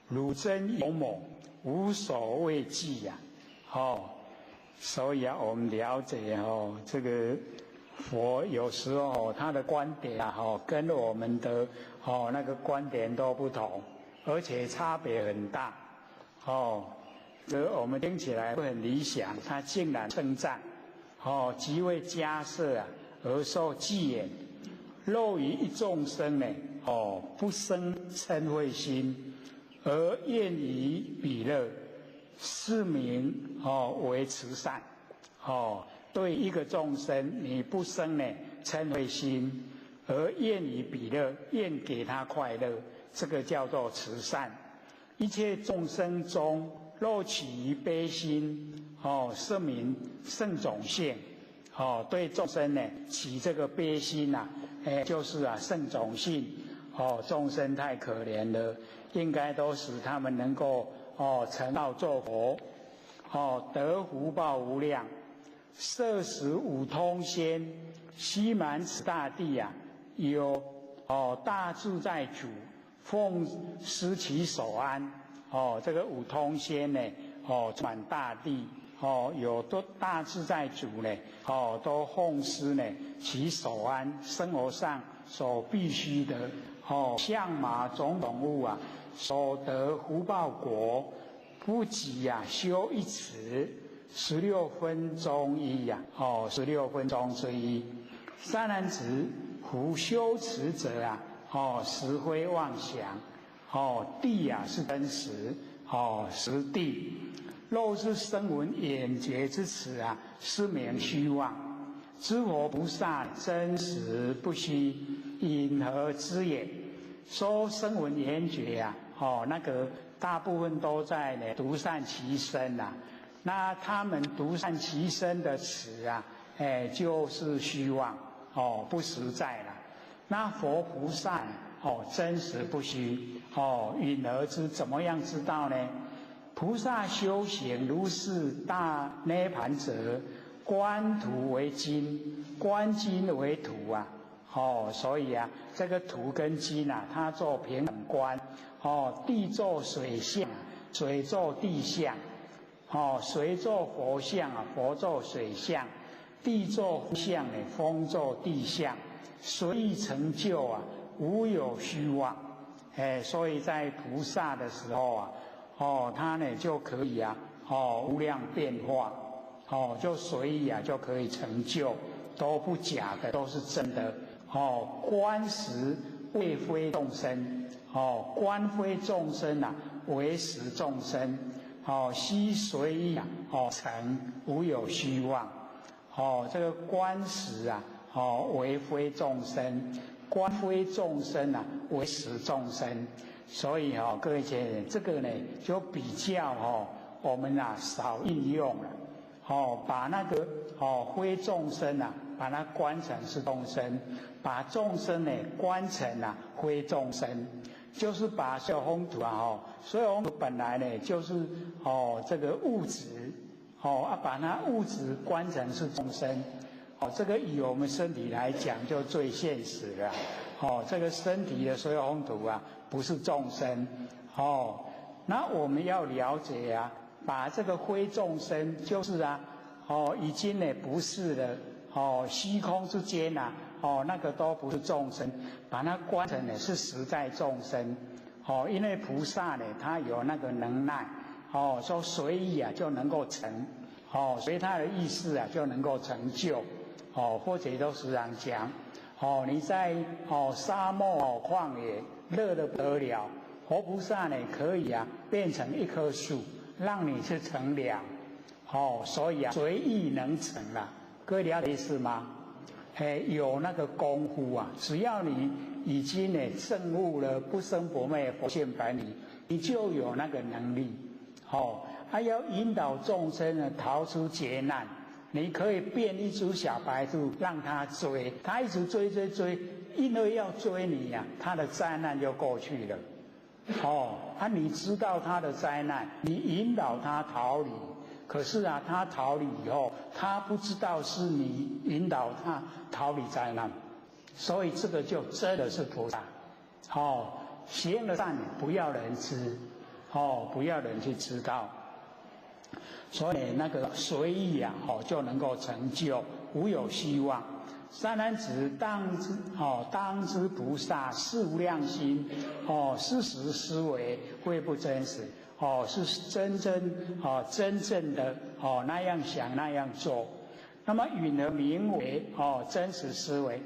汝真勇猛，無所畏懼呀！哦，所以啊，我們了解哦，這個佛有時候他的觀點啊，哦，跟我們的哦那個觀點都不同，而且差別很大。哦，這我們聽起來會很理想，他竟然稱讚，哦，即為迦葉啊而授記言，若於一眾生呢，哦，不生嗔恚心，而願與彼樂，是名哦為慈善。哦，對一個眾生，你不生呢嗔恚心，而願與彼樂，願給他快樂，這個叫做慈善。一切眾生中，若起於悲心，哦，是名勝種性。哦，對眾生呢起這個悲心呐，哎，就是啊勝種性。哦，眾生太可憐了，應該都使他們能夠哦成道作佛，哦得福報無量。設使五通仙悉滿此大地啊，有哦大自在主奉施其所安。哦，這個五通仙呢，哦滿大地，哦有多大自在主呢，哦都奉施呢其所安，生活上所必須的。哦，象馬種種物啊，所得福報果，不及啊修一持十六分鐘一呀，哦，十六分鐘之一。善男子，夫修持者啊，哦，實非妄想，哦，諦啊是真實，哦，實諦。若是聲聞緣覺之詞啊，是名虛妄。諸佛菩薩真實不虛，云何知也？說聲聞緣覺啊，哦，那個大部分都在呢獨善其身呐。那他們獨善其身的詞啊，哎，就是虛妄，哦，不實在了。那佛菩薩哦，真實不虛，哦，云何知？怎麼樣知道呢？菩薩修行如是大涅槃者，觀土為金，觀金為土啊！哦，所以啊，這個土跟金啊，它做平等觀。哦，地做水相，水做地相。哦，水做佛相啊，佛做水相；地做風相呢，風做地相。隨意成就啊，無有虛妄。哎，所以在菩薩的時候啊，哦，他呢就可以啊，哦，無量變化。哦，就隨意啊，就可以成就，都不假的，都是真的。哦，觀實為非眾生，哦，觀非眾生啊，為實眾生。哦，悉隨意啊，哦，成無有虛妄。哦，這個觀實啊，哦，為非眾生，觀非眾生啊，為實眾生。所以哦，各位親，這個呢，就比較哦，我們啊少應用了。哦，把那个非众生啊，把它观成是众生，把众生呢观成啊非众生，就是把所有风土啊，所有风土本来呢就是这个物质，把它物质观成是众生，这个以我们身体来讲就最现实了，这个身体的所有风土啊不是众生，那我们要了解啊，把这个非众生就是啊，已经呢不是了，虚空之间呐，那个都不是众生，把它观成呢是实在众生，因为菩萨呢他有那个能耐，说随意啊就能够成，随他的意思啊就能够成就，或者都时常讲，你在沙漠旷野热得不得了，佛菩萨呢可以啊变成一棵树，让你去乘凉，所以啊随意能成啊，各位了解意思吗？嘿，有那个功夫啊，只要你已经呢证悟了不生不灭佛性本体，你就有那个能力，还要引导众生呢逃出劫难，你可以变一只小白兔让他追，他一直追追追，因为要追你呀，他的灾难就过去了。你知道他的灾难，你引导他逃离，可是啊，他逃离以后，他不知道是你引导他逃离灾难，所以这个就真的是菩萨。行了善不要人知，不要人去知道，所以那个随意啊，就能够成就，无有虚妄。善男子，当知当知菩萨四无量心，是实思维，非不真实，是真真真正的那样想那样做。那么允而名为真实思维，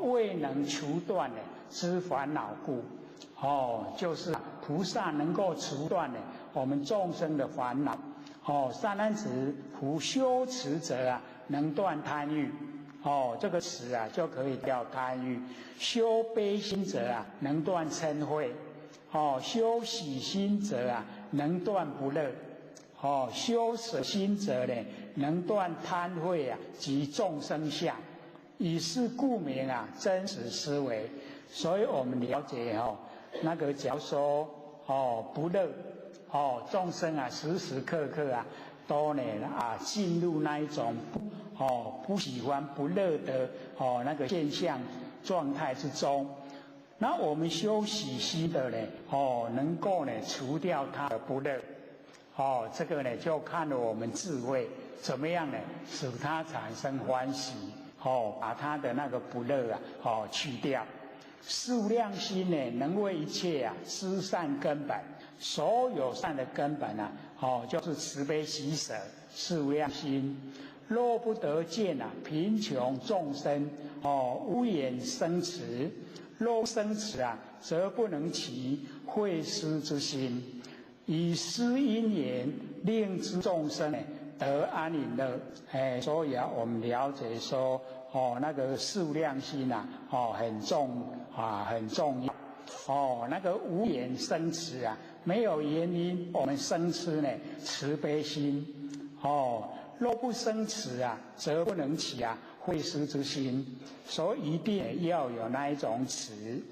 未能除断的之烦恼故，就是菩萨能够除断的我们众生的烦恼。善男子，夫修持者啊，能断贪欲。这个词啊就可以掉贪欲。修悲心者啊，能断嗔恚；修喜心者啊，能断不乐；修舍心者呢，能断贪恚啊及众生相。以是故名啊真实思维。所以我们了解那个假如说不乐，众生啊时时刻刻啊都呢啊进入那一种不喜欢不乐的那个现象状态之中。那我们修喜心的呢，能够呢除掉他的不乐，这个呢就看了我们智慧怎么样呢，使他产生欢喜，把他的那个不乐啊，去掉。四无量心呢，能为一切啊施善根本，所有善的根本啊，就是慈悲喜舍四无量心。若不得见啊，贫穷众生无眼生慈；若生慈啊，则不能起惠施之心，以施因缘，令之众生呢得安隐乐。所以啊，我们了解说，那个四无量心啊，很重啊，很重要。那个无眼生慈啊，没有原因，我们生慈呢慈悲心，若不生慈啊，则不能起啊惠施之心，所以一定要有那一种慈，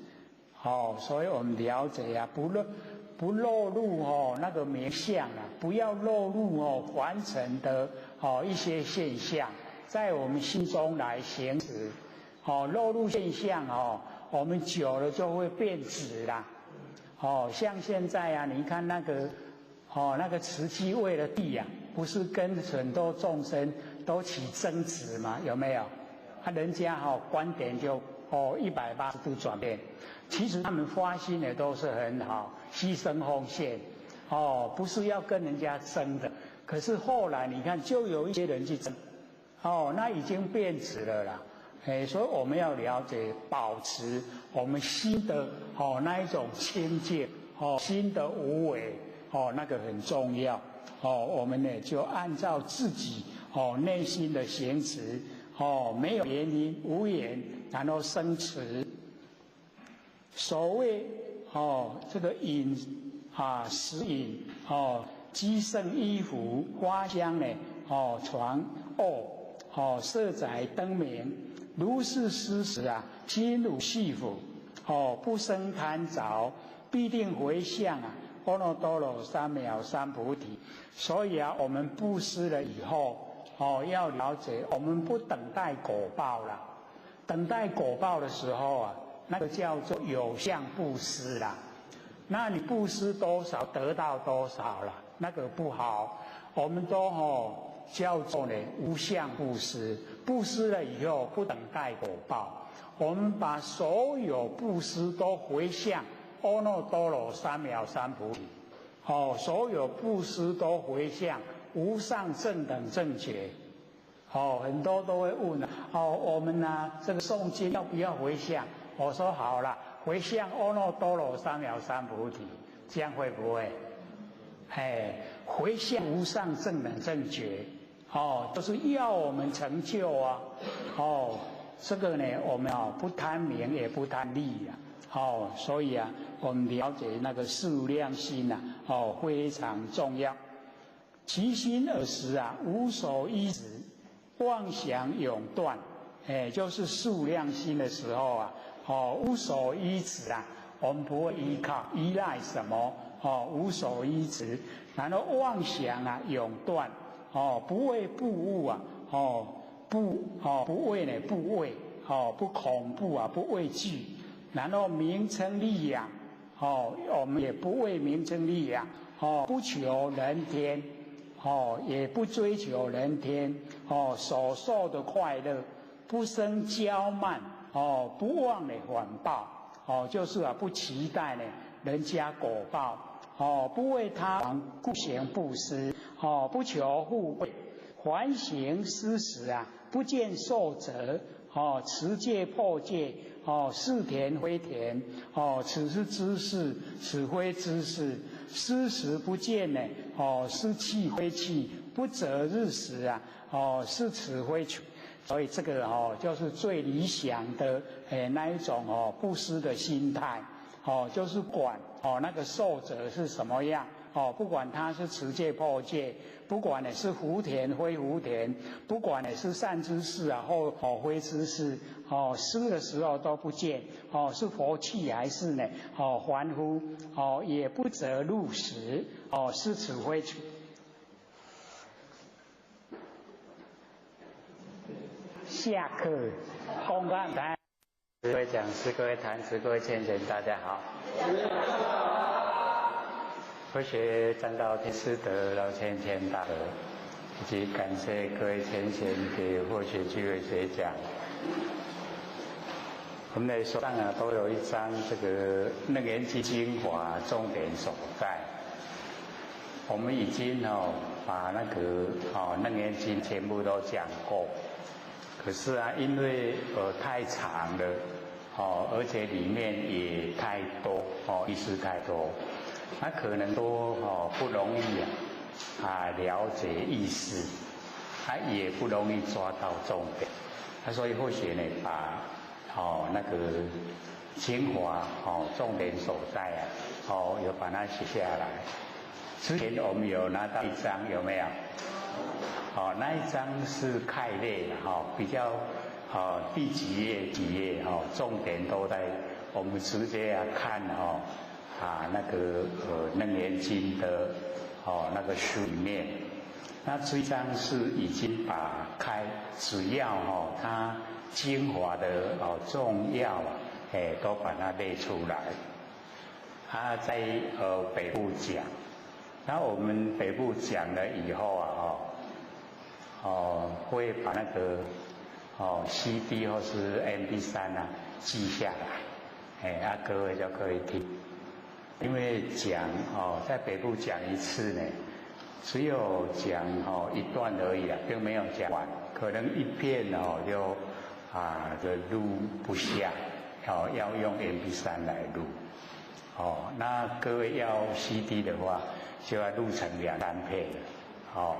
所以我们了解啊，不落入那个名相啊，不要落入凡尘的一些现象，在我们心中来行持，落入现象我们久了就会变质啦，像现在啊，你看那个那个慈济为了地啊，不是跟很多众生都起争执吗？有没有？人家观点就180度转变。其实他们发心也都是很好，牺牲奉献，不是要跟人家争的。可是后来你看，就有一些人去争，那已经变质了啦。所以我们要了解，保持我们心的那一种清净，心的无为，那个很重要。我们呢就按照自己内心的行持，没有原因无缘，然后生慈。所谓这个饮啊食饮，积胜衣服花香呢，哦床卧哦色载灯明，如是施时啊，心无系缚哦，不生贪着，必定回向啊，阿耨多罗三藐三菩提。所以啊，我们布施了以后哦，要了解，我们不等待果报了。等待果报的时候啊，那个叫做有相布施啦。那你布施多少，得到多少了，那个不好。我们都叫做呢无相布施，布施了以后不等待果报，我们把所有布施都回向阿耨多罗三藐三菩提，哦，所有布施都回向无上正等正觉。哦，很多都会问哦，我们呢这个诵经要不要回向？我说好了，回向阿耨多罗三藐三菩提，这样会不会？哎，回向无上正等正觉，哦，就是要我们成就啊，哦，这个呢，我们啊不贪名也不贪利呀，哦，所以啊，我们了解那个四无量心呐，哦，非常重要。其心尔时啊，无所依止，妄想永断，哎，就是四无量心的时候啊，哦，无所依止啊，我们不会依靠依赖什么。哦，无所依止，然后妄想啊永断，哦，不畏怖物啊，哦，不哦不畏呢不畏，哦不恐怖啊不畏惧，然后名称利养，哦我们也不为名称利养，哦不求人天，哦也不追求人天，哦所受的快乐不生骄慢，哦不忘呢反报，哦就是啊不期待呢人家果报。哦，不为他人故行布施，哦，不求富贵，凡行施时啊，不见受者，哦，持戒破戒，哦，是田非田，哦，此是知识，此非知识，施时不见呢，哦，是气非气，不择日时啊，哦，是此非此，所以这个哦，就是最理想的诶那一种哦布施的心态，哦，就是管。哦，那个受者是什么样？哦，不管他是持戒破戒，不管你是福田非福田，不管你是善知识啊或哦非知识，哦施的时候都不见，哦是佛器还是呢？哦凡夫，哦也不择入食，哦是此非此。下课，公干台。各位讲师、各位坛子、各位千贤，大家好。佛学占道天师德老千千大德，以及感谢各位前贤给佛学机会学讲。我们的手上啊都有一张这个《楞严经》精华重点所在。我们已经哦把那个哦《楞严经》全部都讲过。可是啊，因为太长了，哦，而且里面也太多哦，意思太多，那可能都哦不容易啊了解意思，他也不容易抓到重点，那所以或许呢，把哦那个精华哦重点所在啊，哦有把它写下来。之前我们有拿到一张，有没有？哦，那一张是概列的哈，比较哦第几页几页哈，重点都在我们直接啊看哦啊那个《楞严经》的哦那个书里面，那这一张是已经把开只要哦它精华的哦重要啊，哎都把它列出来。他在北部讲，那我们北部讲了以后啊哦。哦，会把那个哦 CD 或是 MP3 啊记下来，哎，啊各位就可以听。因为讲哦，在北部讲一次呢，只有讲哦一段而已啊，并没有讲完，可能一片哦就啊就录不下，哦要用 MP3 来录。哦，那各位要 CD 的话，就要录成两三片了，哦。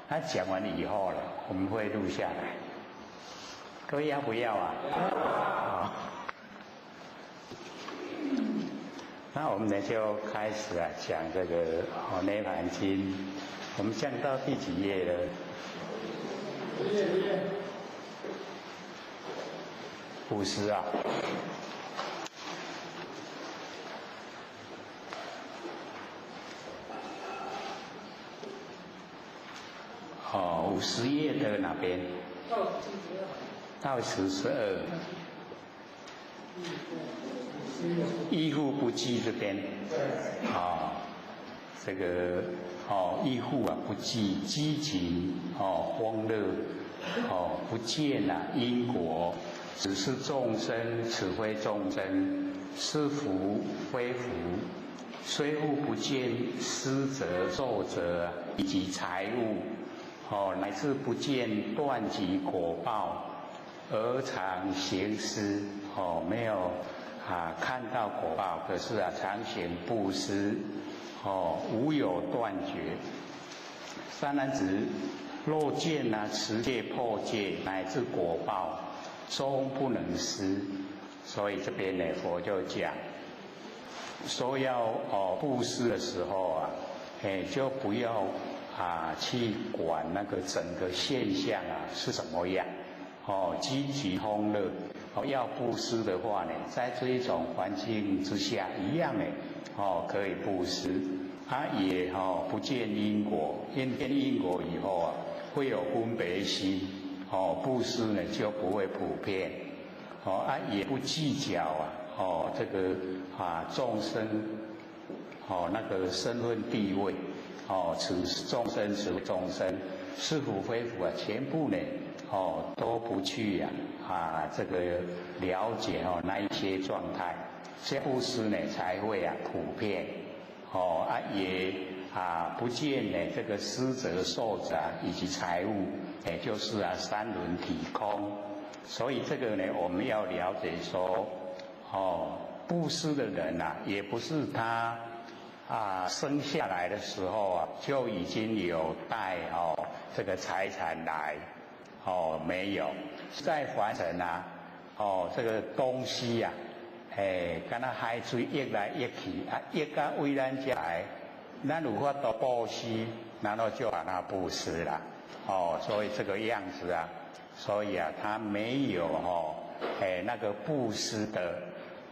那讲完以后了，我们会录下来。各位要不要啊？好。那我们呢就开始啊讲这个《涅槃经》，我们讲到第几页了？页？50啊。哦，50页的哪边？到42。依附不计这边。啊，这个哦，依附啊不计积极哦，欢乐哦，不见啊因果，只是众生，此非众生，是福非福，虽复不见施者受者以及财物。哦，乃至不见断集果报而常行施，哦，没有啊看到果报，可是啊常行布施，哦，无有断绝。三男子若见啊持戒破戒乃至果报，终不能施。所以这边呢，佛就讲说要哦布施的时候啊，哎，就不要啊去管那个整个现象啊是怎么样，哦，积极通乐，哦，要布施的话呢，在这一种环境之下，一样呢，哦，可以布施，啊也哦不见因果，因见因果以后啊，会有分别心，哦，布施呢就不会普遍，哦啊也不计较啊，哦这个啊众生，哦那个身份地位。哦，此众生，此众生，是福非福啊，全部呢，哦，都不去呀，啊，这个了解哦那一些状态，这布施呢才会啊普遍，哦啊也啊不见呢这个施者受者以及财物，也就是啊三轮体空，所以这个呢我们要了解说，哦布施的人呐，也不是他。啊，生下来的时候啊，就已经有带哦这个财产来，哦没有，在凡尘啊，哦这个东西呀，哎，敢若海水溢来溢去，啊溢到为咱遮来，咱有法度布施，然后就把它布施了，哦，所以这个样子啊，所以啊，他没有哦，哎那个布施的。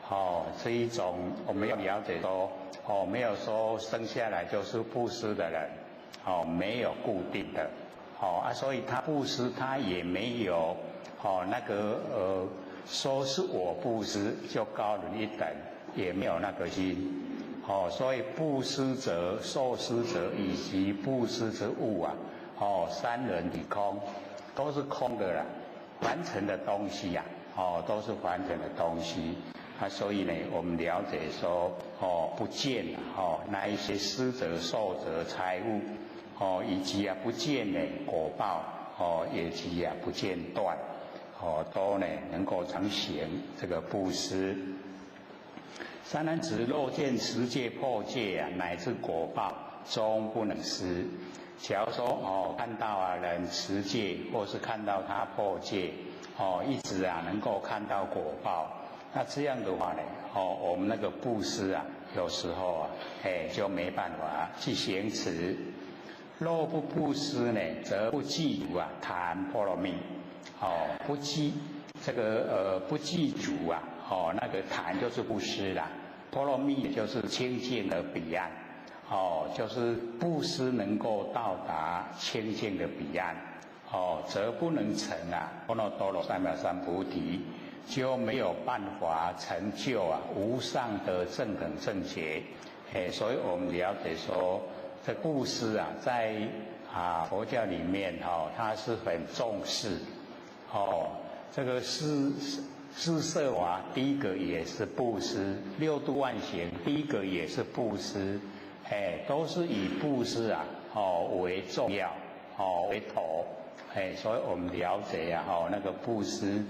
哦，这一种我们要了解说，哦，没有说生下来就是布施的人，哦，没有固定的，哦啊，所以他布施他也没有，哦那个说是我布施就高人一等，也没有那个心，哦，所以布施者、受施者以及布施之物啊，哦，三轮体空，都是空的啦，凡尘的东西呀，哦，都是凡尘的东西。啊，所以呢，我们了解说，哦，不见哦，那一些施者、受者、财物，哦，以及啊不见呢果报，哦，以及啊不见断，哦，都呢能够成行这个布施。三男子若见持戒破戒啊，乃至果报，终不能施。假如说哦，看到啊人持戒，或是看到他破戒，哦，一直啊能够看到果报。那这样的话呢，哦，我们那个布施啊，有时候啊，哎，就没办法去行持。若不布施呢，则不具足啊檀波罗蜜。哦，不具这个不具足啊，哦，那个檀就是布施啦，波罗蜜就是清净的彼岸。哦，就是布施能够到达清净的彼岸，哦，则不能成啊阿耨多罗三藐三菩提。就没有办法成就啊无上的正等正觉，哎，所以我们了解说，这布施啊，在啊佛教里面哦，它是很重视，哦，这个施舍法第一个也是布施，六度万行第一个也是布施，哎，都是以布施啊哦为重要，哦为头，哎，所以我们了解啊哦那个布施。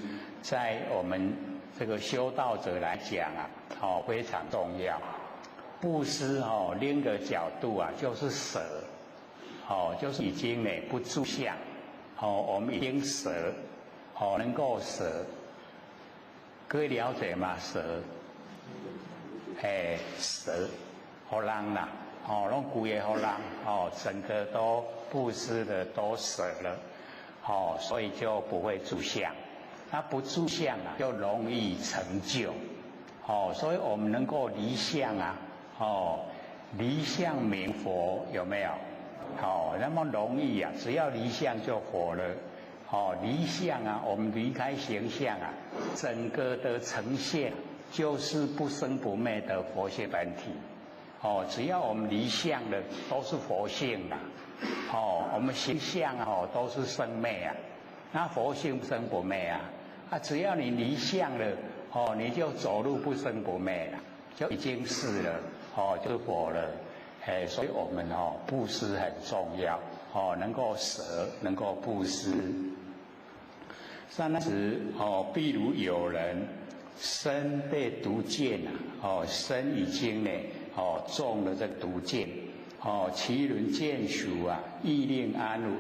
在我们这个修道者来讲啊，哦非常重要。布施哦，另一个角度啊，就是舍，哦，就是已经呢不住相，哦，我们已经舍，哦，能够舍，各位了解吗？舍，哎，舍，予人啦，哦，拢规个予人，哦，整个都布施的都舍了，哦，所以就不会住相。那不住相啊，就容易成就。哦，所以我们能够离相啊，哦，离相名佛，有没有？哦，那么容易啊，只要离相就佛了。哦，离相啊，我们离开形象啊，整个的呈现就是不生不灭的佛性本体。哦，只要我们离相的都是佛性啊。哦，我们形象哦都是生灭啊，那佛性不生不灭啊。啊，只要你离相了，哦，你就走路不生不灭了，就已经是了，哦，就是佛了。哎，所以我们哦布施很重要，哦，能够舍，能够布施。善男子哦，譬如有人身被毒箭啊，哦，身已经呢，哦，中了这毒箭，哦，其人见属啊，亦令安稳，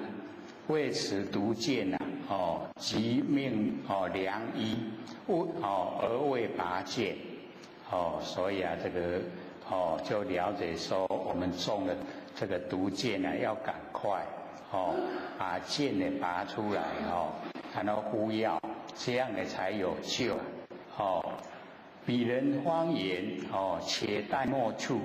为此毒箭啊，哦，即命哦良医，未哦而未拔剑，哦，所以啊，这个哦就了解说，我们中了这个毒箭呢，要赶快哦把箭呢拔出来哦。然后敷药，这样呢才有救。哦，彼人方言哦，且待莫触。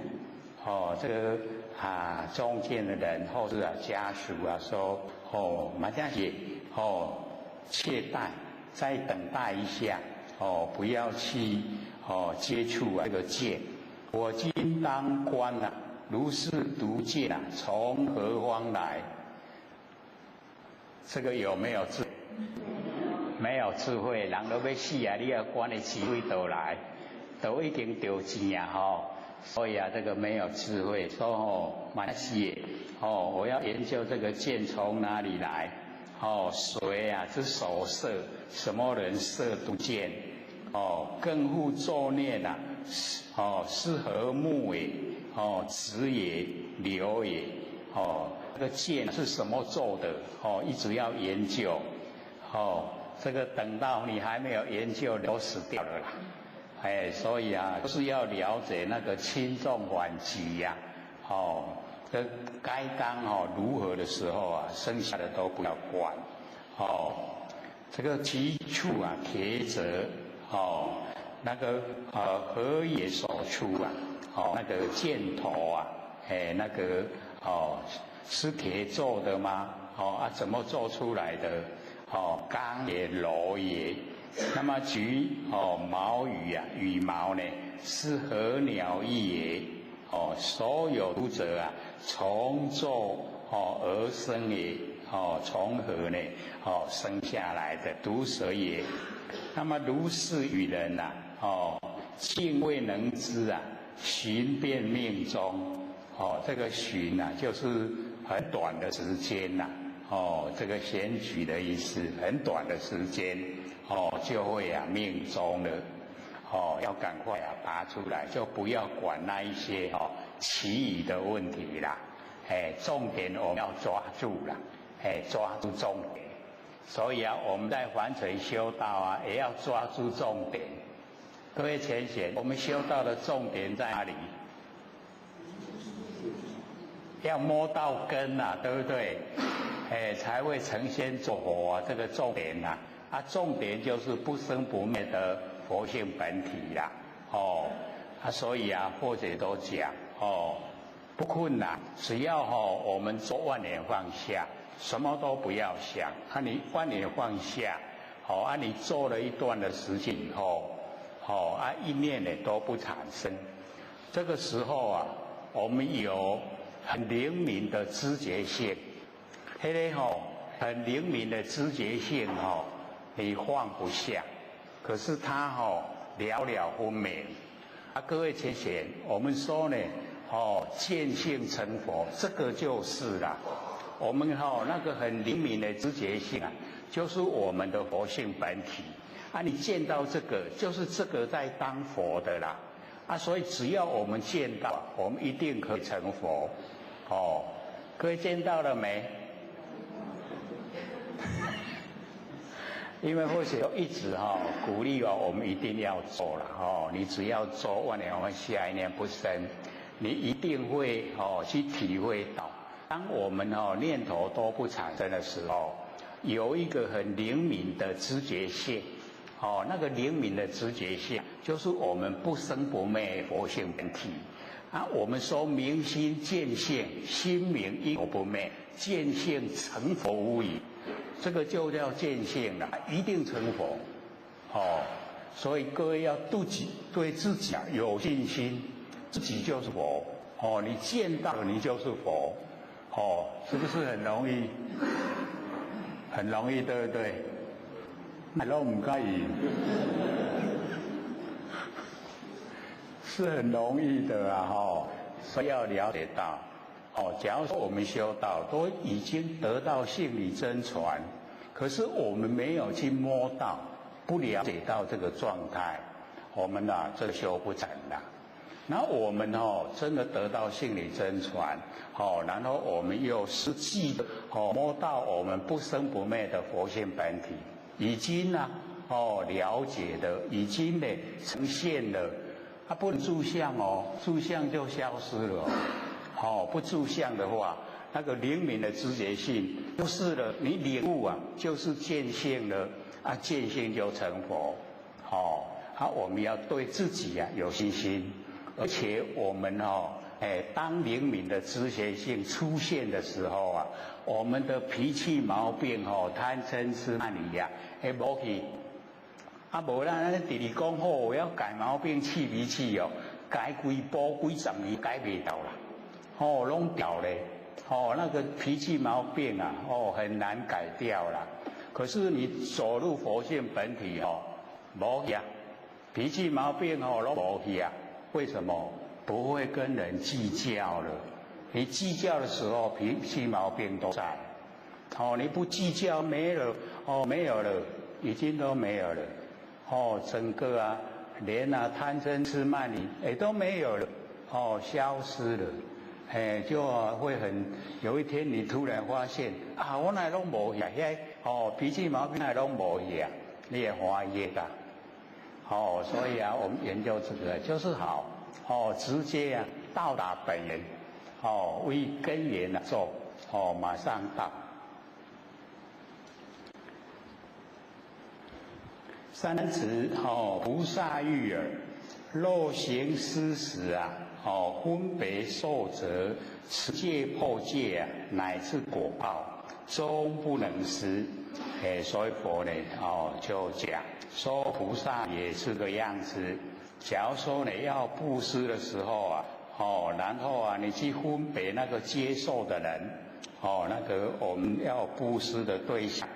哦，这个啊中箭的人或是啊家属啊说哦，马家姐哦，切待，再等待一下哦，不要去哦接触啊这个箭。我今当观啊，如是毒箭啊，从何方来？这个有没有智？没有智慧，人都欲死啊！你要观的智慧都来，都已经著箭啊！吼，所以啊，这个没有智慧，说哦，蛮死哦，我要研究这个箭从哪里来？哦，谁啊？是手射？什么人射毒箭？哦，更复作念啊！哦，是何木也？哦，子也，流也？哦，这个箭是什么做的？哦，一直要研究。哦，这个等到你还没有研究，都死掉了啦。哎，所以啊，就是要了解那个轻重缓急呀。哦，这该当哦如何的时候啊，剩下的都不要管。哦，这个其处啊，铁者哦，那个何也所出啊？哦，那个箭头啊，哎，那个哦是铁做的吗？哦啊，怎么做出来的？哦，钢也，螺也。那么举哦毛羽啊，羽毛呢是何鸟翼也？哦，所有毒者啊，从作哦而生也。哦，从何呢？哦，生下来的毒蛇也。那么如是与人呐，哦，竟未能知啊，寻便命终。哦，这个寻呐，就是很短的时间呐。哦，这个选举的意思，很短的时间，哦，就会啊命终了。哦，要赶快啊拔出来，就不要管那一些哦其余的问题啦。哎，重点我们要抓住了，哎，抓住重点。所以啊，我们在凡尘修道啊，也要抓住重点。各位浅显，我们修道的重点在哪里？要摸到根呐，对不对？哎，才会成仙做佛啊，这个重点呐，啊，重点就是不生不灭的佛性本体啦，哦，啊，所以啊，或者都讲哦，不困难，只要哦，我们做万念放下，什么都不要想，啊，你万念放下，好，啊，你做了一段的时间以后，哦，啊，一念呢都不产生，这个时候啊，我们有很灵敏的知觉性。彼个吼很灵敏的知觉性吼，你放不下，可是他吼了了分明。啊，各位浅显，我们说呢，哦，见性成佛，这个就是啦。我们吼那个很灵敏的知觉性啊，就是我们的佛性本体。啊，你见到这个，就是这个在当佛的啦。啊，所以只要我们见到，我们一定可以成佛。哦，各位见到了没？因为或许一直哈鼓励哦，我们一定要做了哦。你只要做万念放下，一念不生，你一定会哦去体会到，当我们哦念头都不产生的时候，有一个很灵敏的知觉性，哦，那个灵敏的知觉性就是我们不生不灭佛性本体。啊，我们说明心见性，心明一不灭，见性成佛无疑，这个就叫见性了，一定成佛。哦，所以各位要对自己啊有信心，自己就是佛。哦，你见到你就是佛。哦，是不是很容易？很容易，对不对？那拢毋介意，是很容易的啊！哈，所以要了解到，哦，假如说我们修道都已经得到性理真传，可是我们没有去摸到，不了解到这个状态，我们啊，这修不成的。那我们哦，真的得到性理真传，哦，然后我们又实际的哦摸到我们不生不灭的佛性本体，已经呢哦了解的，已经呢呈现了，它不能住相哦，住相就消失了，哦，不住相的话，那个灵敏的知觉性就是了，你领悟啊，就是见性了，啊，见性就成佛，哦，啊，我们要对自己啊有信心。而且我们哦，哎，当灵敏的知觉性出现的时候啊，我们的脾气毛病哦，贪嗔痴慢疑呀，会无去。啊，无咱按呢直直讲好，我要改毛病、气脾气哦，改几波几十年改袂到啦，哦，拢掉咧，哦，那个脾气毛病啊，哦，很难改掉啦。可是你走入佛性本体哦，无去啊，脾气毛病哦，拢无去啊。为什么不会跟人计较了？你计较的时候，脾气毛病都在。哦，你不计较，没了，哦，没有了，已经都没有了。哦，整个啊，连啊贪嗔痴慢疑也都没有了，哦，消失了。哎，就会很有一天你突然发现啊，我哪拢无去，遐哦脾气毛病哪拢无去啊，你会欢喜噶。哦，所以啊，我们研究这个就是好，哦，直接啊到达本源，哦，为根源啊做，哦，马上到。三持哦，菩萨欲耳，若行施时啊，哦，分别受者，持戒破戒啊，乃至果报，终不能施。哎，所以佛呢，哦，就讲说菩萨也是个样子。假如说你要布施的时候啊，哦，然后啊，你去分别那个接受的人，哦，那个我们要布施的对象，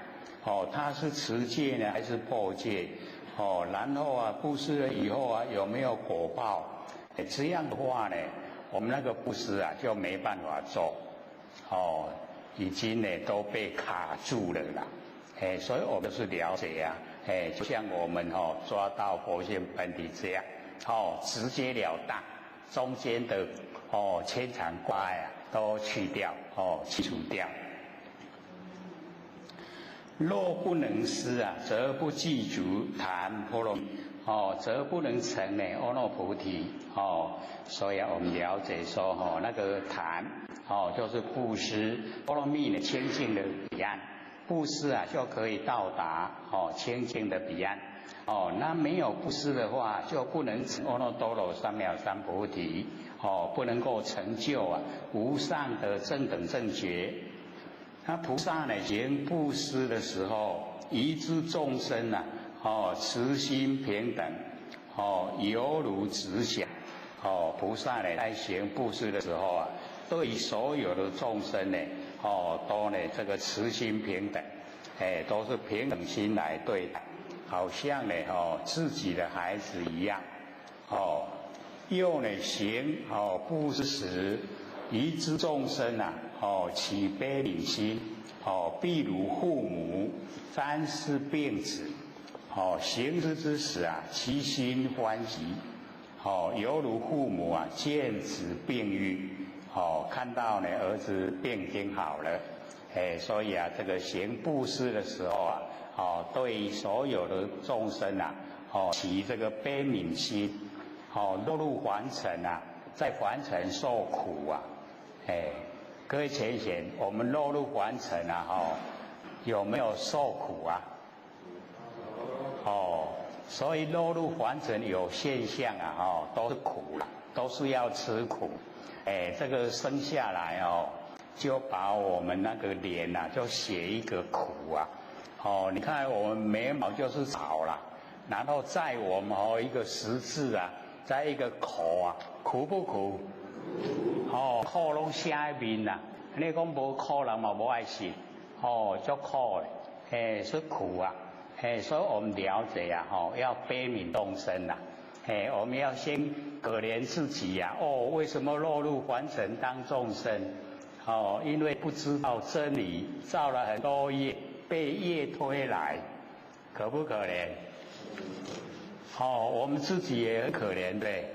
哦，他是持戒呢还是破戒？哦，然后啊，布施了以后啊，有没有果报？这样的话呢，我们那个布施啊就没办法做，哦，已经呢都被卡住了啦。哎，所以我们是了解啊，哎，就像我们哦抓到佛性本体这样，哦，直截了当，中间的哦牵肠挂碍啊都去掉，哦，去除掉。若不能施啊，则不具足檀波罗蜜，哦，则不能成呢阿耨菩提，哦，所以啊，我们了解说哦，那个檀哦，就是布施波罗蜜呢清净的彼岸。布施啊，就可以到达哦清净的彼岸。哦，那没有布施的话，就不能成阿耨多罗三藐三菩提。哦，不能够成就啊无上的正等正觉。那菩萨呢行布施的时候，宜知众生啊，哦慈心平等，哦犹如慈祥。哦，菩萨呢在行布施的时候啊，对所有的众生呢，哦，都呢这个慈心平等，哎，都是平等心来对待，好像呢哦自己的孩子一样，哦，又呢行哦布施时，宜知众生啊，哦起悲悯心，哦，譬如父母瞻视病子，哦行施之时啊，其心欢喜，哦犹如父母啊见子病愈。哦，看到呢儿子病已经好了，哎，所以啊，这个行布施的时候啊，哦，对所有的众生啊，哦，起这个悲悯心，哦，落入凡尘啊，在凡尘受苦啊，哎，各位浅显，我们落入凡尘啊，哦，有没有受苦啊？哦，所以落入凡尘有现象啊，哦，都是苦了，都是要吃苦。哎，这个生下来哦，就把我们那个脸呐，就写一个苦啊。哦，你看我们眉毛就是草了，然后在我们哦一个十字啊，在一个口啊，苦不苦？哦，苦攏寫喺面啦。你講無苦人嘛無愛信，哦，足苦的，哎，是苦啊，哎，所以我們了解啊，吼，要悲憫眾生呐，哎，我們要先可憐自己呀，哦，為什麼落入凡塵當眾生？哦，因為不知道真理，造了很多業，被業推來，可不可憐？哦，我們自己也很可憐對，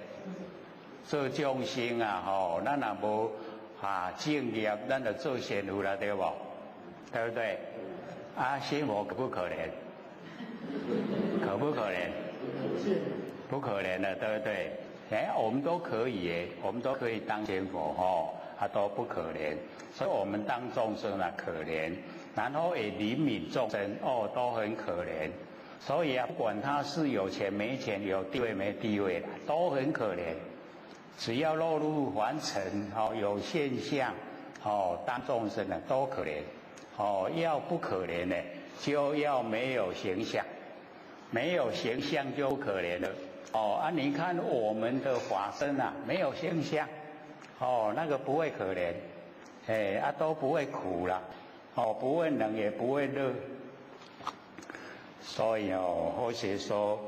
做眾生啊，吼，咱若無啊正業，咱就做仙佛了，對無？對不對？啊，仙佛可不可憐？可不可憐？不可憐的，對不對？哎，我們都可以，我們都可以當仙佛，吼，啊都不可憐，所以我們當眾生啊可憐，然後也憐憫眾生，哦，都很可憐。所以啊，不管他是有錢沒錢，有地位沒地位，都很可憐。只要落入凡塵，哦，有現象，哦，當眾生的都可憐。哦，要不可憐呢，就要沒有形象，沒有形象就可憐了。哦啊，你看我們的法身啊，沒有形象，哦，那個不會可憐，哎啊都不會苦啦，哦，不會冷也不會熱。所以哦，或許說，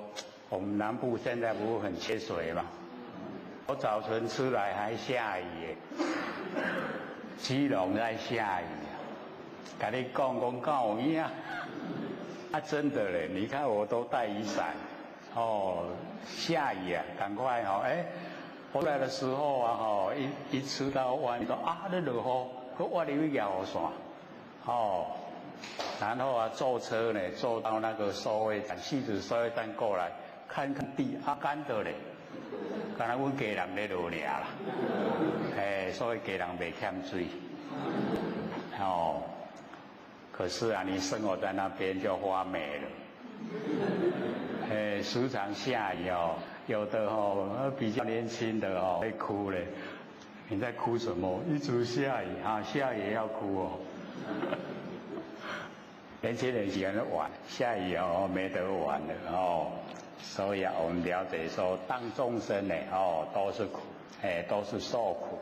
我們南部現在不是很缺水嗎？我早晨出來還下雨，基隆在下雨，共你講講敢有影？啊，真的嘞！你看我都帶雨傘，哦，下雨啊，趕快哦，哎，回來的時候啊，吼，一出到外面說啊，咧落雨，我入去搖雨傘，哦，然後啊，坐車呢，坐到那個收費站，汐止收費站過來，看看地啊，乾的嘞，敢若阮家人咧落爾啦，哎，所以家人袂欠水，哦。可是啊，你生活在那邊就發霉了。哎，時常下雨哦，有的哦比較年輕的哦會哭嘞。你在哭什麼？一直下雨啊，下雨也要哭哦。年輕人喜歡玩，下雨哦沒得玩了哦。所以啊，我們了解說，當眾生呢哦都是苦，哎都是受苦。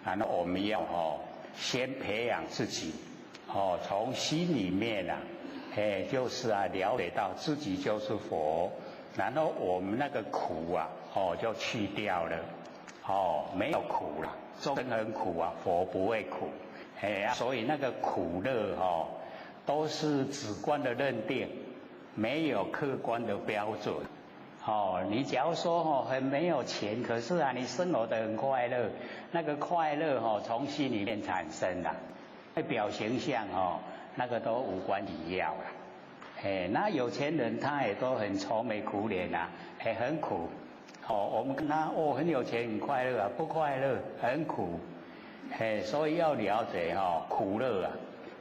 然後我們要哦先培養自己。哦，從心裡面啊，哎，就是啊，了解到自己就是佛，然後我們那個苦啊，哦，就去掉了，哦，沒有苦了，眾生很苦啊，佛不會苦，哎，所以那個苦樂哦，都是主觀的認定，沒有客觀的標準。哦，你假如說哦很沒有錢，可是啊，你生活得很快樂，那個快樂哦，從心裡面產生的。表形象哦，那個都無關緊要了。哎，那有錢人他也都很愁眉苦臉啊，也很苦。哦，我們跟他哦很有錢很快樂啊，不快樂很苦。哎，所以要了解哦，苦樂啊，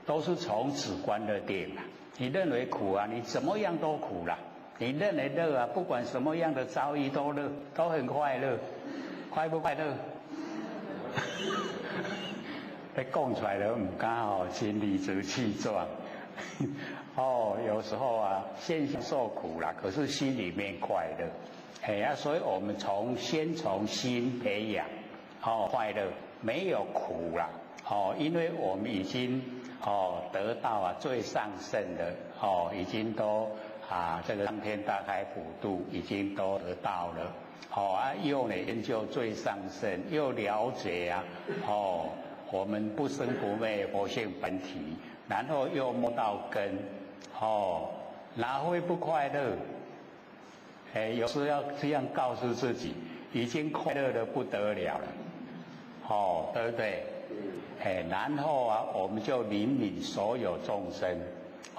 都是從主觀的定啊。你認為苦啊，你怎麼樣都苦啦。你認為樂啊，不管什麼樣的遭遇都樂，都很快樂，快不快樂？你講出來都唔敢哦，真理直氣壯。哦，有時候啊，現象受苦啦，可是心裡面快樂。哎啊，所以我們先從心培養，哦，快樂沒有苦啦。哦，因為我們已經哦得到啊最上乘的哦，已經都啊這個上天大開普度已經都得到了。哦啊，又呢研究最上乘，又了解啊，哦。我們不生不滅佛性本體，然後又摸到根，哦，哪會不快樂？哎，有時要這樣告訴自己，已經快樂得不得了了，哦，對不對？哎，然後啊，我們就憐憫所有眾生，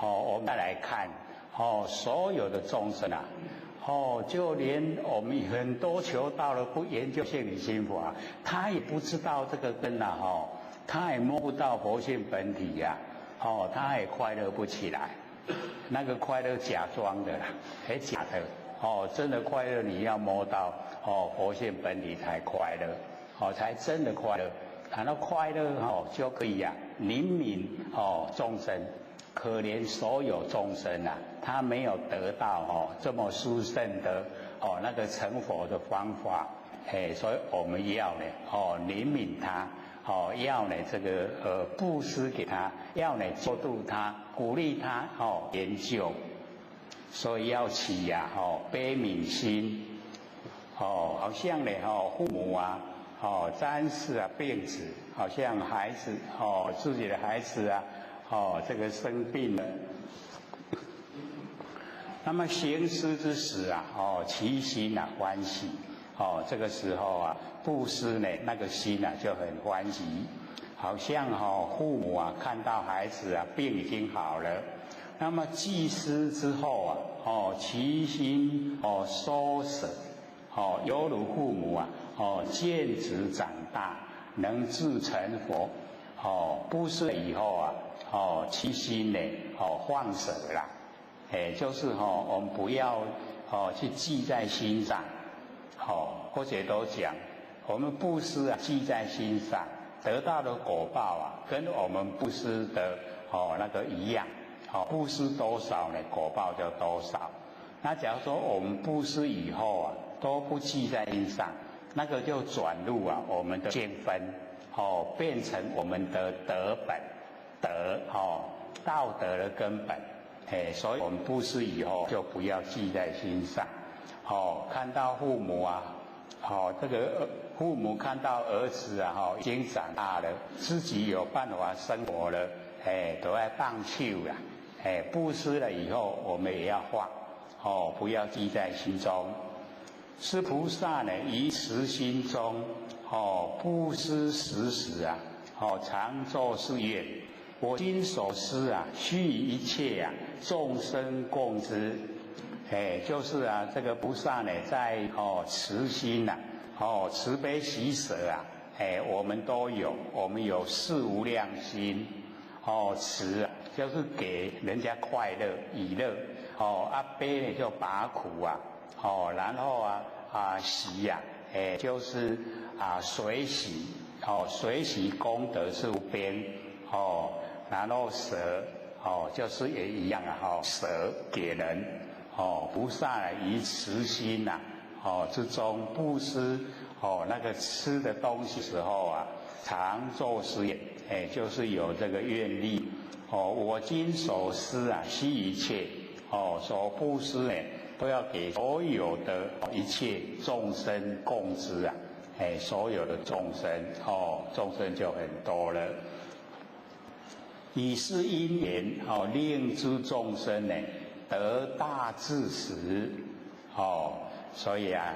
哦，我們再來看，哦，所有的眾生啊，哦，就連我們很多求道的不研究性理心法，他也不知道這個根啊，哦。他也摸不到佛性本體呀，哦，他也快樂不起來。那個快樂假裝的啦，係假的。哦，真的快樂你要摸到哦佛性本體才快樂，哦才真的快樂。談到快樂哦就可以啊憐憫哦眾生，可憐所有眾生啊，他沒有得到哦這麼殊勝的哦那個成佛的方法，嘿，所以我們要呢哦憐憫他，哦要呢這個布施給他，要呢救度他，鼓勵他哦研究，所以要起呀哦悲憫心，哦好像呢哦父母啊哦暫時啊病死，好像孩子哦自己的孩子啊哦這個生病了，那麼行施之時啊哦其心啊歡喜，哦這個時候啊布施呢那個心啊就很歡喜，好像哦父母啊看到孩子啊病已經好了，那麼濟施之後啊哦其心哦收捨，哦猶如父母啊哦見子長大能自成佛，哦布施以後啊哦其心呢哦放捨啦，哎就是哦我們不要哦去記在心上，哦或者都講我們布施啊記在心上，得到的果報啊跟我們布施的哦那個一樣，哦布施多少呢果報就多少。那假如說我們布施以後啊都不記在心上，那個就轉入啊我們的見分，哦變成我們的德本，德哦道德的根本，哎，所以我們布施以後就不要記在心上，哦看到父母啊，哦這個父母看到兒子啊，哈已經長大了，自己有辦法生活了，哎都愛放手啦，哎布施了以後我們也要放，哦不要記在心中。是菩薩呢，於慈心中，哦，布施時時啊，哦，常作是願：我今所施啊，須與一切啊眾生共之。哎，就是啊，這個菩薩呢，在哦慈心呐，哦慈悲喜捨啊，哎，我們都有，我們有四無量心，哦慈啊，就是給人家快樂、喜樂，哦啊悲呢就拔苦啊，哦然後啊。啊喜呀，哎，就是啊隨喜，哦隨喜功德是無邊，哦，然後捨，哦就是也一樣啊，哦捨給人，哦菩薩於慈心呐，哦之中布施，哦那個吃的東西時候啊，常作是願，哎，就是有這個願力，哦我今所施啊，悉一切，哦所布施呢，都要給所有的一切眾生共之啊！哎，所有的眾生哦，眾生就很多了。以是因緣哦，令諸眾生呢得大智時哦，所以啊，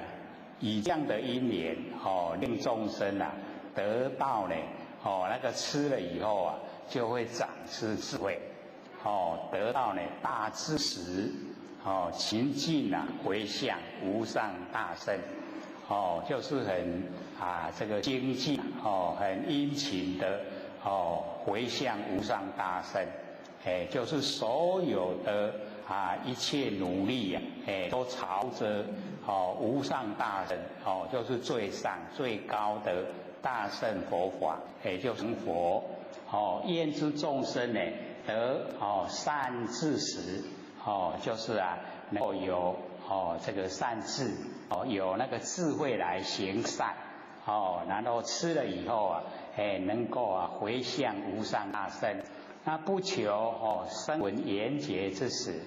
以這樣的因緣哦，令眾生啊得到呢哦，那個吃了以後啊，就會長出智慧哦，得到呢大智時。哦，勤進啊，迴向無上大乘，哦，就是很啊這個精進哦，很殷勤的哦，迴向無上大乘，哎，就是所有的啊一切努力呀，哎，都朝着哦無上大乘，哦，就是最上最高的大乘佛法，哎，就成佛，哦，願諸眾生呢得哦善知識。哦，就是啊，能夠有哦這個善智，哦有那個智慧來行善，哦，然後吃了以後啊，哎能夠啊迴向無上大乘，那不求哦聲聞緣覺之時，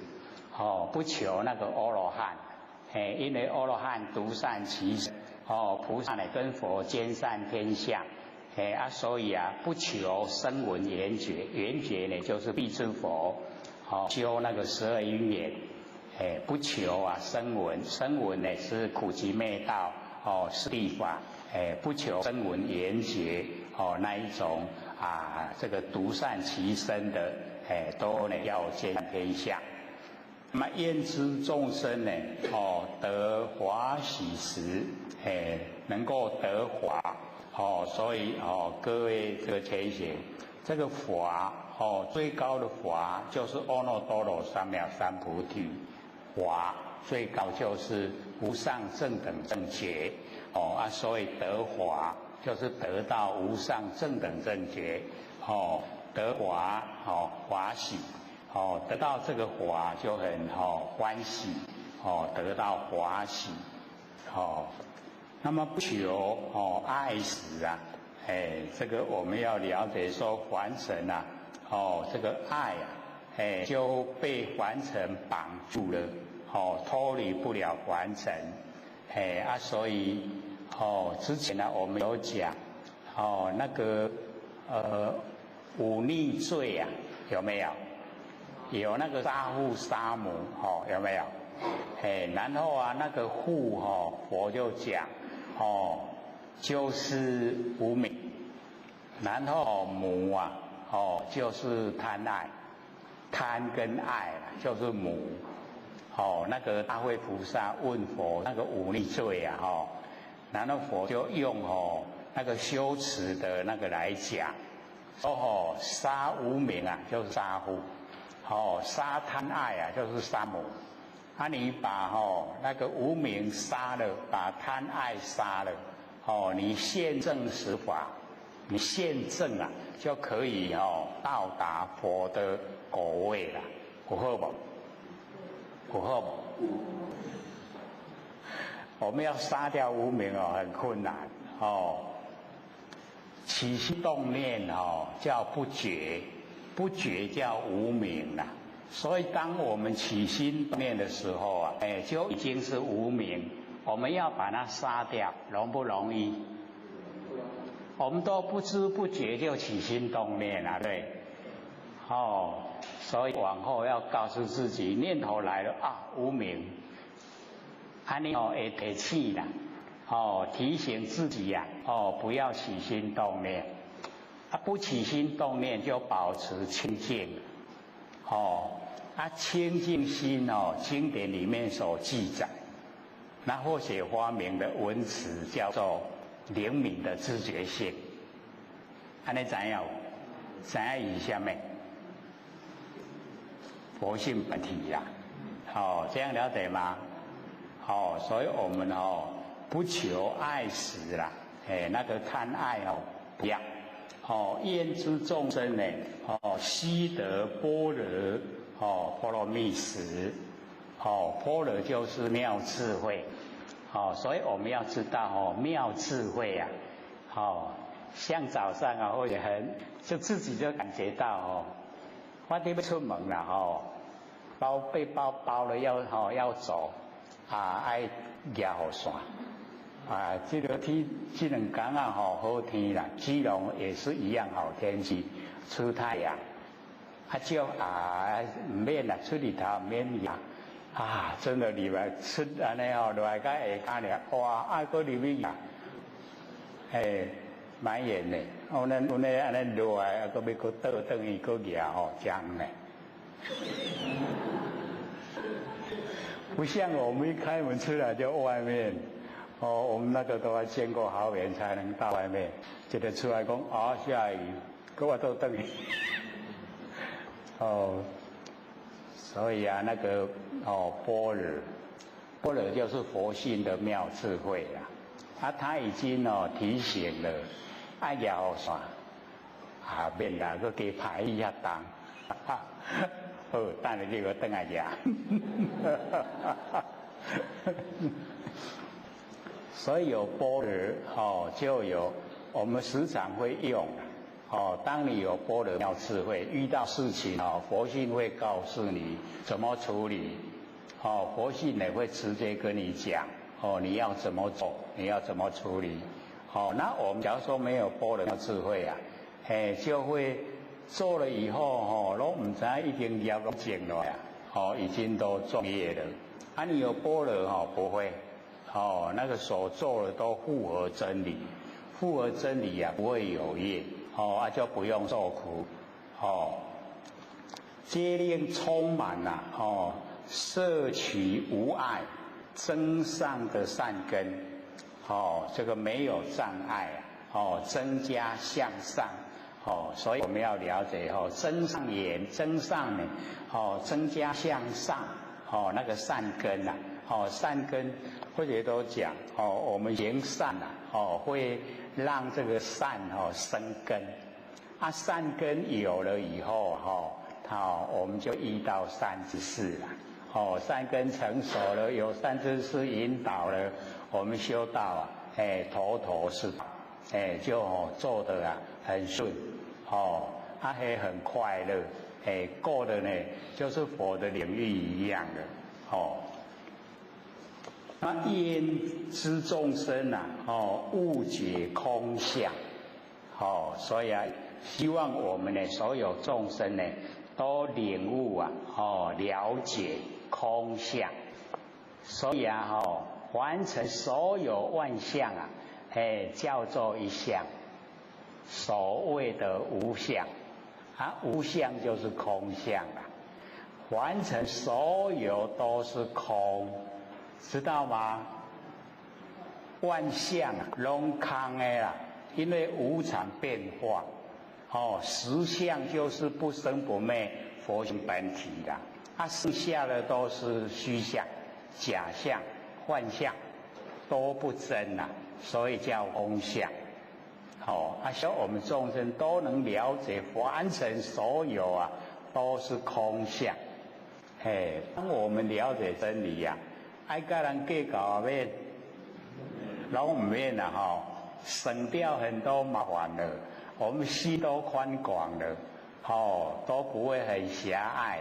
哦不求那個阿羅漢，哎因為阿羅漢獨善其身，哦菩薩呢跟佛兼善天下，哎啊所以啊不求聲聞緣覺，緣覺呢就是辟支佛。哦，修那個十二因緣，哎，不求啊聲聞，聲聞呢是苦集滅道，哦，四諦法，哎，不求聲聞緣覺，哦，那一種啊，這個獨善其身的，哎，都呢要兼天下。那麼願諸眾生呢，哦，得法喜食，哎，能夠得法，哦，所以哦，各位這個前賢，這個法。哦，最高的法就是阿耨多罗三藐三菩提法，最高就是无上正等正觉。哦啊，所以得法就是得到无上正等正觉。哦，得法哦法喜，哦得到这个法就很欢喜，哦得到法喜，哦，那么不求爱食啊，哎，这个我们要了解说凡尘啊，哦这个爱啊，哎就被凡尘绑住了，哦脱离不了凡尘，哎啊所以之前呢我们有讲，哦那个五逆罪啊，有没有？有那个杀父杀母，哦，有没有？哎，然后啊，那个父哦，佛就讲，哦，就是无明，然后母啊，哦，就是贪爱，贪跟爱就是母，哦，那个大慧菩萨问佛那个五逆罪啊，哦，然后佛就用那个修持的那个来讲。哦，杀无明啊，就是杀父；哦，杀贪爱啊，就是杀母。啊，你把那个无明杀了，把贪爱杀了，哦，你现证实法，你现证啊，就可以到达佛的果位了。有好无？有好无？我们要杀掉无明哦，很困难哦。起心动念哦，叫不觉，不觉叫无明啦。所以当我们起心动念的时候啊，哎，就已经是无明。我们要把它杀掉，容不容易？我们都不知不觉就起心动念了，对。哦，所以往后要告诉自己，念头来了啊，无明，按呢会提醒啦。哦，提醒自己呀，哦，不要起心动念，啊，不起心动念就保持清净，哦，啊，清净心哦，经典里面所记载，那或许发明的文词叫做灵敏的知觉性，按呢知影无？知影伊啥物？佛性本体呀，哦，这样了解吗？哦，所以我们不求爱食啦，哎，那个贪爱哦，不要，哦，愿诸众生呢，哦，悉得般若，哦，波罗蜜时，哦，般若就是妙智慧，哦，所以我们要知道哦，妙智慧啊，哦，像早上啊，会很就自己就感觉到哦，我得欲出门了哦，包背包包了要要走啊，爱举雨伞。啊，这个天这两天啊，吼好天啦，基隆也是一样好天气，出太阳，啊就啊毋免啦，出日头毋免呀，啊真的入来出按呢吼，落来到下跤尔，哇，啊阁入去呀，哎，蛮远的，我咱阮咧按呢落来，啊阁欲阁倒转去阁举吼，这样呢。不像我们一开门出来就外面。哦，我们那个都要经过好远才能到外面。一个出来讲啊，下雨，阁我倒转去。哦，所以啊，那个哦，般若，般若就是佛性的妙智慧啦。啊，他已经提醒了，爱举雨伞，啊免啦，阁加排一下重。好，等下你阁转来举。所以有般若哦，就有我们时常会用哦。当你有般若妙智慧，遇到事情哦，佛性会告诉你怎么处理哦，佛性也会直接跟你讲哦，你要怎么做，你要怎么处理哦。那我们假如说没有般若妙智慧啊，嘿，就会做了以后哦，拢毋知已经业拢种了呀，哦，已经都造业了。啊，你有般若哦，不会。哦，那个所做的都符合真理，符合真理啊，不会有业，哦，啊就不用受苦，哦，皆令充满了哦，摄取无碍，增上的善根，哦，这个没有障碍啊，哦，增加向上，哦，所以我們要了解哦，增上緣，增上呢，哦，增加向上，哦，那個善根呐，哦，善根或者都講，哦，我們行善呐，哦，會讓這個善哦生根，啊，善根有了以後，哈，好，我們就遇到善知識了，哦，善根成熟了，有善知識引導了，我們修道啊，哎，頭頭是道，哎，就做得啊很順。哦，他還很快樂，哎，過的呢就是佛的領域一樣的，哦。那願諸眾生啊，哦，悟解空相，哦，所以啊，希望我們的所有眾生呢，都領悟啊，哦，了解空相，所以啊，哦，完成所有萬象啊，哎，叫做一相。所謂的無相，啊，無相就是空相啊，完成所有都是空，知道嗎？萬象攏空的啦，因為無常變化，哦，實相就是不生不滅佛性本體啦，啊，剩下的都是虛相、假象、幻象，都不真啦，所以叫空相。哦，啊，希望我們眾生都能了解，凡塵所有啊，都是空相。嘿，當我們了解真理呀，愛佮人計較啊免，攏毋免啦吼，省掉很多麻煩了，我們心都寬廣了，哦，都不會很狹隘。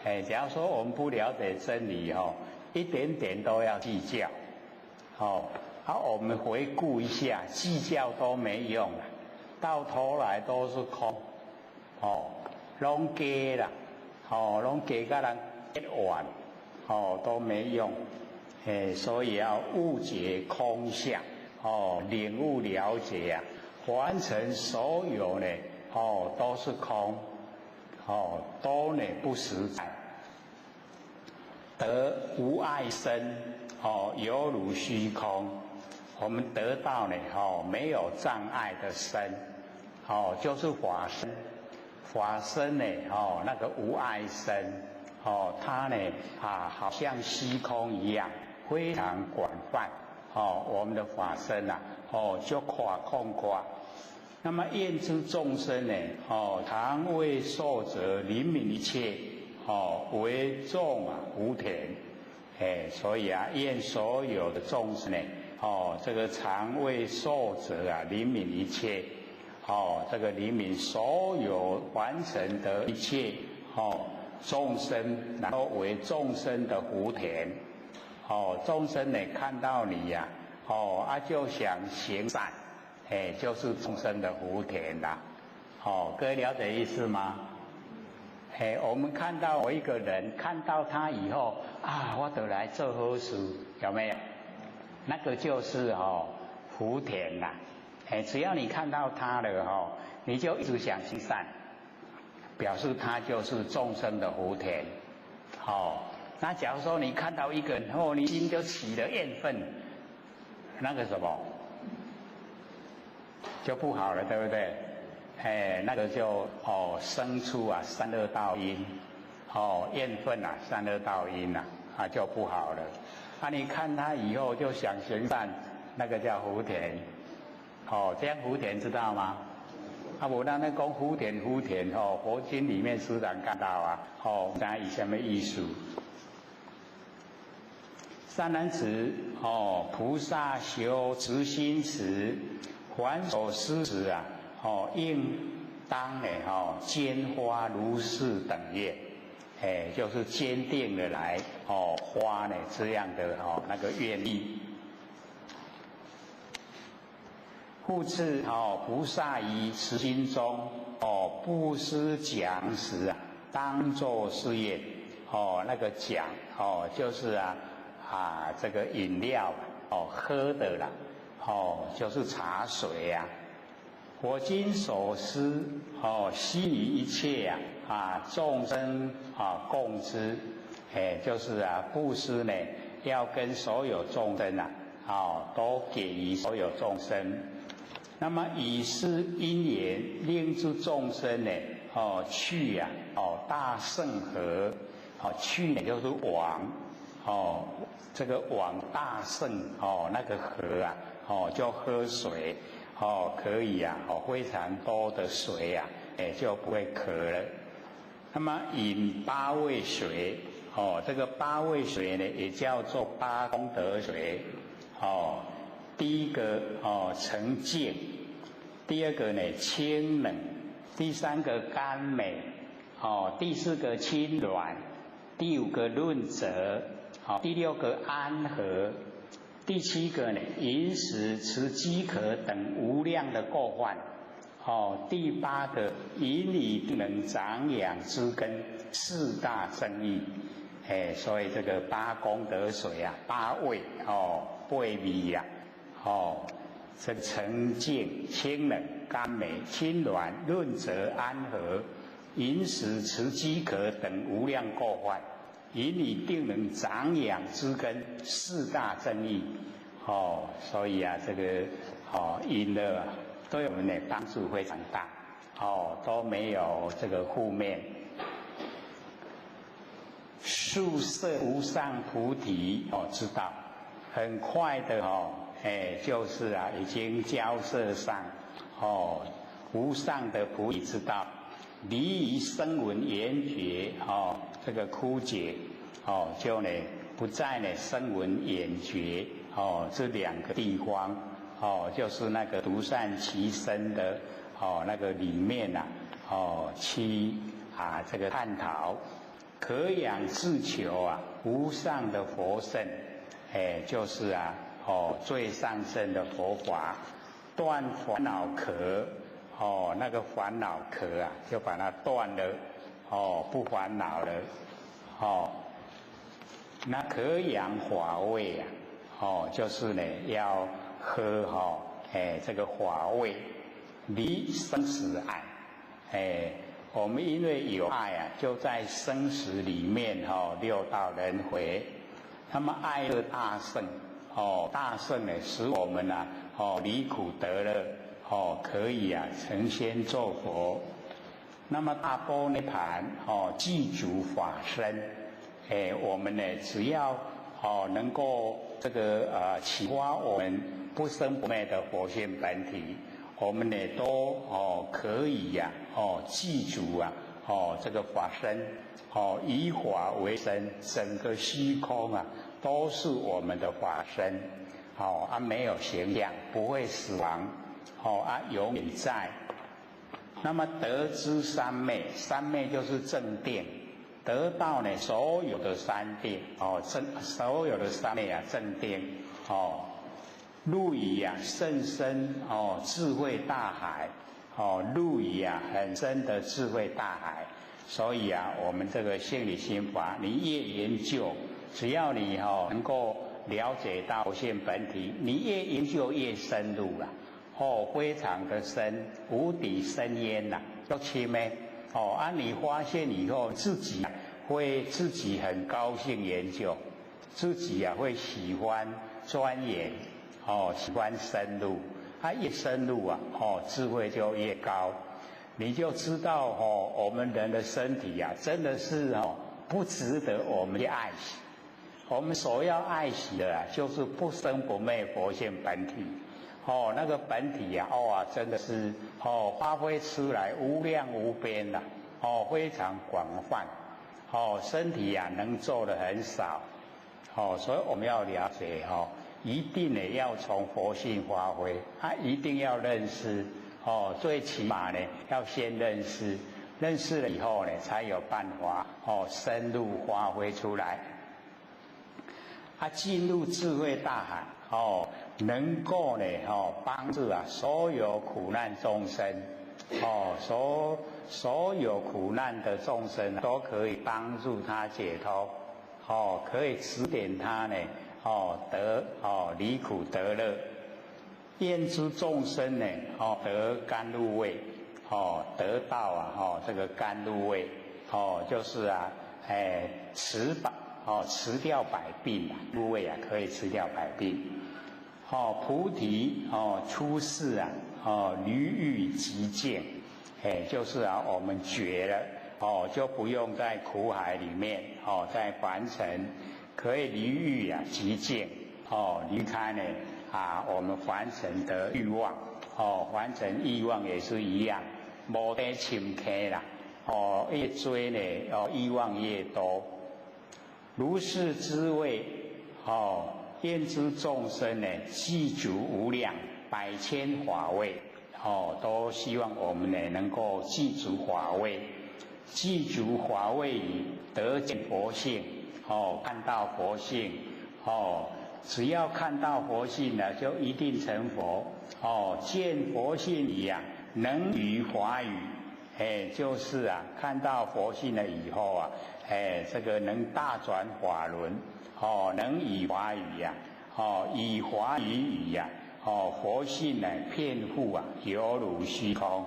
嘿，假如說我們不了解真理吼，一點點都要計較，哦。好，我們回顧一下，計較都沒用，到頭來都是空，哦，攏假啦，哦，攏假佮人結怨，哦，都沒用，哎，所以要悟解空相，哦，領悟了解啊，凡塵所有呢，哦，都是空，哦，都呢不實在，得無礙身，哦，猶如虛空。我們得到呢，哦，沒有障礙的身，哦，就是法身。法身呢，哦，那個無礙身，哦，它呢，啊，好像虛空一樣，非常廣泛。哦，我們的法身啊，哦，就闊空闊。那麼願諸眾生呢，哦，嘗味受者，憐憫一切，哦，為眾啊福田。哎，所以啊，願所有的眾生呢，哦，這個嘗味受者啊，憐憫一切，哦，這個憐憫所有完成的一切，哦，眾生，然後為眾生的福田，哦，眾生呢看到你呀，哦，啊就想行善，哎，就是眾生的福田啦，哦，各位了解意思嗎？哎，我們看到我一個人，看到他以後啊，我得來做好事，有沒有？那個就是哦福田啦，哎，只要你看到他了哦，你就一直想行善，表示他就是眾生的福田。哦，那假如說你看到一個人哦，你心就起了怨憤，那個什麼就不好了，對不對？哎，那個就哦生出啊三惡道因，哦怨憤啊三惡道因啊，啊就不好了。啊，你看他以後就想行善，那個叫福田。哦，這樣福田知道嗎？啊，無咱咧講福田福田哦，佛經裡面時常看到啊，哦，知影伊啥物意思？善男子，哦，菩薩修慈心時，凡所施時啊，哦，應當呢，哦，堅發如是等願，哎，就是堅定的來，哦，發呢這樣的哦那個願力。復次，哦，菩薩於慈心中，哦，布施講時啊，當作是願，哦，那個講，哦，就是啊，啊，這個飲料，哦，喝的啦，哦，就是茶水呀。我今所施，哦，悉與一切啊，啊，眾生啊共之，哎，就是啊，布施呢，要跟所有眾生啊，哦，都給予所有眾生。那么以是因缘，令诸众生呢，去呀，大圣河，去呢就是往，这个往大圣那个河啊，就喝水，可以啊，非常多的水啊，哎，就不会渴了。那么饮八味水，这个八味水呢，也叫做八功德水，第一个澄净，第二个呢清冷，第三个甘美，第四个清软，第五个润泽，第六个安和，第七个呢饮食持饥渴等无量的过患，第八个饮以能长养之根四大正义，哎，所以这个八功德水啊，八味八味呀。这澄净、清冷、甘美、清软、润泽、安和，饮食持饥渴等无量过患，饮以定能长养之根四大正义。所以啊，这个饮了对我们的帮助非常大。都没有这个负面。速摄无上菩提知道，很快的哎，就是啊，已经交涉上无上的菩提之道，离于声闻缘觉这个枯竭就呢不在呢声闻缘觉这两个地方就是那个独善其身的那个里面呐去啊这个探讨，可养自求啊无上的佛圣，哎，就是啊最上乘的佛法，断烦恼壳，那个烦恼壳啊，就把它断了，不烦恼了，那可养法味啊，就是呢要喝哎这个法味，离生死爱，哎，我们因为有爱啊，就在生死里面六道轮回，那么爱乐大圣。大圣呢，使我们啊，离苦得乐，可以啊成仙做佛。那么大般涅槃，具足法身，哎，我们呢，只要能够这个启发我们不生不灭的佛性本体，我们呢都可以呀，具足啊，这个法身，以法为身，整个虚空啊，都是我们的法身，没有形象，不会死亡，永远在。那么得知三昧，三昧就是正定，得到呢所有的三定，正所有的三昧啊正定，入于啊甚深智慧大海，入于啊很深的智慧大海。所以啊，我们这个性理心法，你越研究，只要你能够了解到佛性本体，你越研究越深入了，非常的深，无底深渊呐，都深的。你发现以后，自己会自己很高兴研究，自己啊会喜欢钻研，喜欢深入，越深入啊，智慧就越高。你就知道我们人的身体啊，真的是不值得我们去爱惜。我们所要爱惜的啊，就是不生不灭佛性本体。那个本体呀，真的是发挥出来无量无边呐，非常广泛。身体呀能做的很少。所以我们要了解一定呢要从佛性发挥，一定要认识。最起码呢，要先认识，认识了以后呢，才有办法深入发挥出来。进入智慧大海，能够呢帮助啊所有苦难众生，所有苦难的众生都可以帮助他解脱，可以指点他呢，得离苦得乐。愿诸众生呢，得甘露味，得到啊，这个甘露味，就是啊，哎，辞百，辞掉百病啊，露味啊，可以辞掉百病。菩提，出世啊，哦，离欲极净，哎，就是啊，我们觉了，哦，就不用在苦海里面，哦，在凡尘，可以离欲啊极净，哦，离开呢啊，我们凡尘的欲望，哦，凡尘欲望也是一样，无得深坑啦，哦，越追呢，哦，欲望越多。如是之谓，哦，愿诸众生呢，具足无量百千法位，哦，都希望我们呢能够具足法位，具足法位以得见佛性，哦，看到佛性，哦，只要看到佛性呢，就一定成佛，哦，见佛性一样，能语法语，哎，就是啊，看到佛性了以后啊，哎，这个能大转法轮，哦，能以法语呀，哦，以法语语呀，哦，佛性呢遍覆啊，犹如虚空，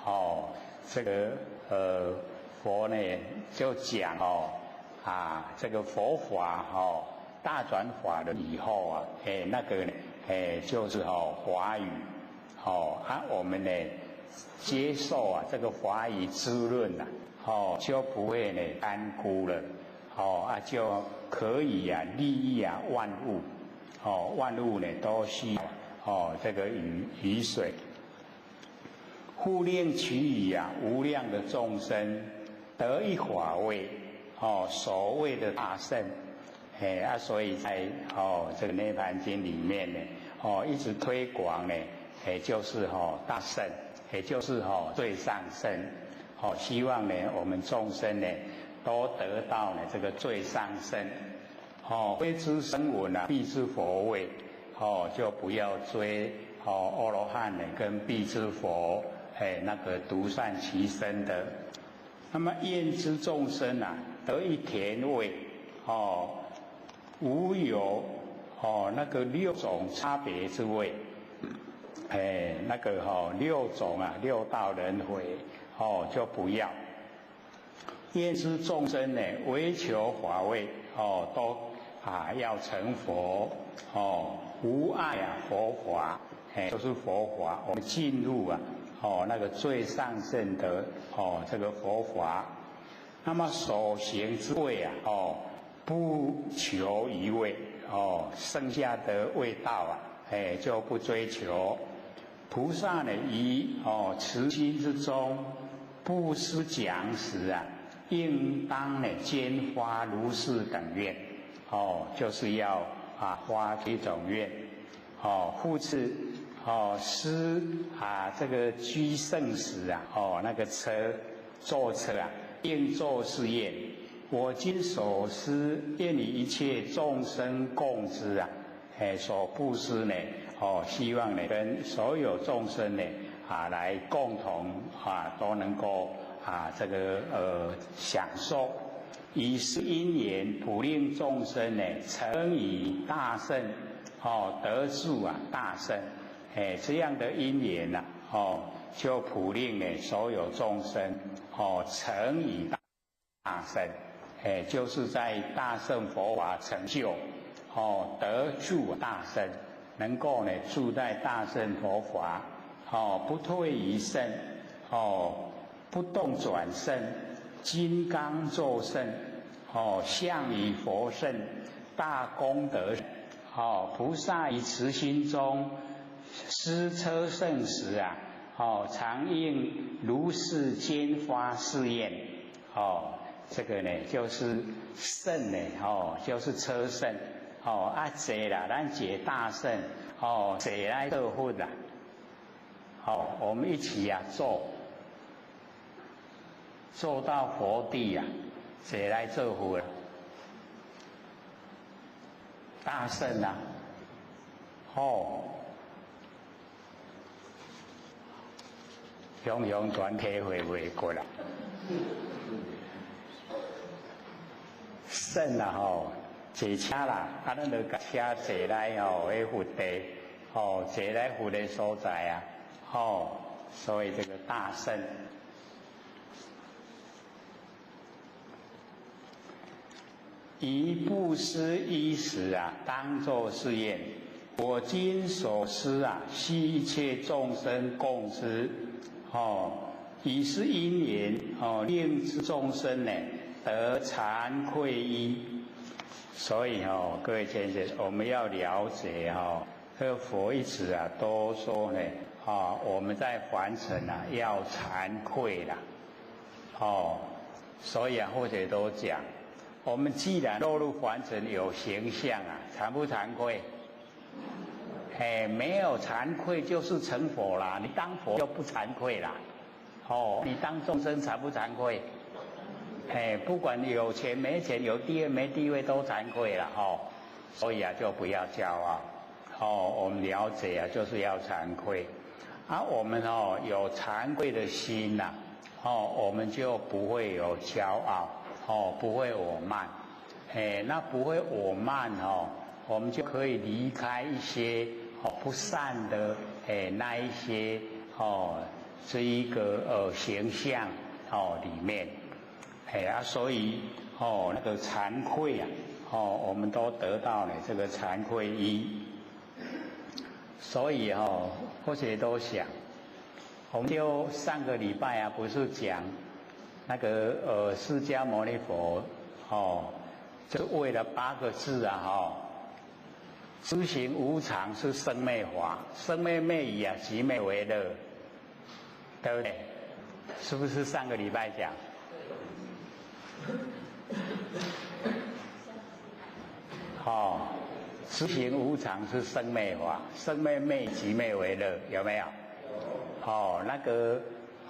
哦，这个佛呢就讲哦，啊，这个佛法哦，大转法轮以后啊，哎，那个呢，哎，就是哦法语，哦啊，我们呢接受啊这个法语滋润呐，哦，就不会呢干枯了，哦啊就可以啊利益啊万物，哦万物呢都需要哦这个雨水，复令其余啊无量的众生得一法位，哦所谓的大圣，哎啊所以在哦这个涅槃经里面呢，哦一直推广呢，哎就是哦大圣，也就是哦最上圣。哦，希望呢，我们众生呢，都得到呢这个最上圣。哦，非知声闻啊，必知佛位。哦，就不要追哦阿罗汉呢，跟必知佛哎那个独善其身的。那么愿之众生啊，得一田位。哦，无有哦那个六种差别之位。哎，那个哦六种啊，六道轮回。哦，就不要。愿之众生呢，唯求法位，哦，都啊要成佛，哦，无碍啊佛法，哎，就是佛法，我们进入啊，哦那个最上乘的哦这个佛法。那么所行之位啊，哦，不求一位，哦，剩下的味道啊，哎，就不追求。菩萨呢，于哦慈心之中。布施讲时啊，应当呢兼发如是等愿，哦，就是要啊发这种愿，哦，复次哦施啊这个居圣时啊，哦那个车坐车啊，应作是愿：我今所施，愿与一切众生共之啊，哎所布施呢，哦希望呢跟所有众生呢。啊，来共同啊，都能够啊，这个享受，以是因缘，普令众生呢，成以大圣，哦，得住啊大圣，哎，这样的因缘呐，哦，就普令呢所有众生，哦，成以大圣，哎，就是在大圣佛法成就，哦，得住大圣，能够呢住在大圣佛法。哦，不退于圣，哦，不动转圣，金刚作圣，哦，相与佛圣，大功德，哦，菩萨于慈心中施车圣时啊，哦，常应如是兼发誓愿，哦，这个呢就是圣呢，哦，就是车圣，哦，啊坐啦，咱坐大圣，哦，坐来做佛啦。好，我们一起呀做，做到佛地呀，谁来做佛？大圣啊，哦，雄雄全体会袂过啦，圣啊吼，坐车啦，啊，咱就共车坐来吼，彼佛地，吼，坐来佛的所在啊。哦，所以这个大圣，以布施衣食啊，当作是愿。我今所施啊，悉一切众生共之，哦，以是因缘哦，令诸众生呢得慚愧衣。所以哦，各位先生，我们要了解哈，这个佛一直啊都说呢，啊，我们在凡尘啊要慚愧啦，哦，所以啊，或者都讲，我们既然落入凡尘有形象啊，惭不惭愧？哎，没有惭愧就是成佛啦，你当佛就不惭愧啦，哦，你当众生惭不惭愧？哎，不管有钱没钱，有地位没地位，都惭愧了哦。所以啊，就不要骄傲。哦，我们了解啊，就是要惭愧。啊，我们哦有惭愧的心呐，哦，我们就不会有骄傲，哦，不会我慢。哎，那不会我慢哦，我们就可以离开一些哦不善的哎那一些哦这一个形象哦里面。哎啊，所以哦，那个惭愧啊，哦，我们都得到了这个惭愧衣。所以哦，或者都想，我们就上个礼拜啊，不是讲那个释迦牟尼佛哦，就为了八个字啊，哈，诸行无常是生灭法，生灭灭已啊，寂灭为乐，对不对？是不是上个礼拜讲？哦，诸行无常是生灭法，生灭灭寂灭为乐，有没有？哦，那个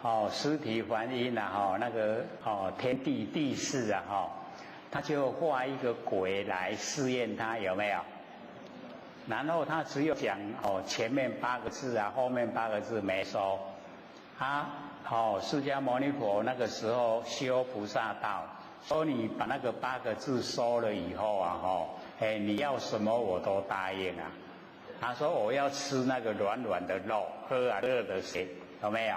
哦，尸体还阴啊，哈，那个哦，天地地势啊，哈，他就画一个鬼来试验他有没有？然后他只有讲哦，前面八个字啊，后面八个字没说。啊，哦，释迦牟尼佛那个时候修菩萨道。说你把那个八个字说了以后啊，吼，哎，你要什么我都答应啊。他说我要吃那个软软的肉，喝啊热的水，有没有？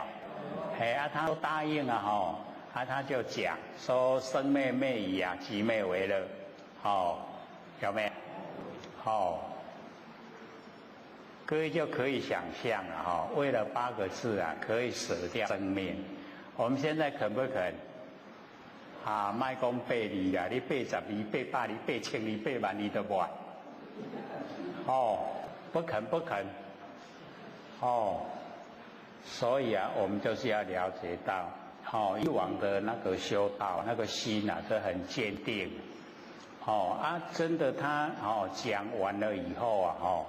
哎啊，他都答应了吼，啊，他就讲说生灭灭已啊，寂灭为乐，哦，有没有？哦，各位就可以想象了哈，为了八个字啊，可以舍掉生命。我们现在肯不肯？啊，莫讲八字啦，你80字、800字、8000字、8万字都无爱。哦，不肯不肯。哦，所以啊，我们就是要了解到，哦，以往的那个修道那个心啊，是很坚定。哦啊，真的他哦讲完了以后啊，哦，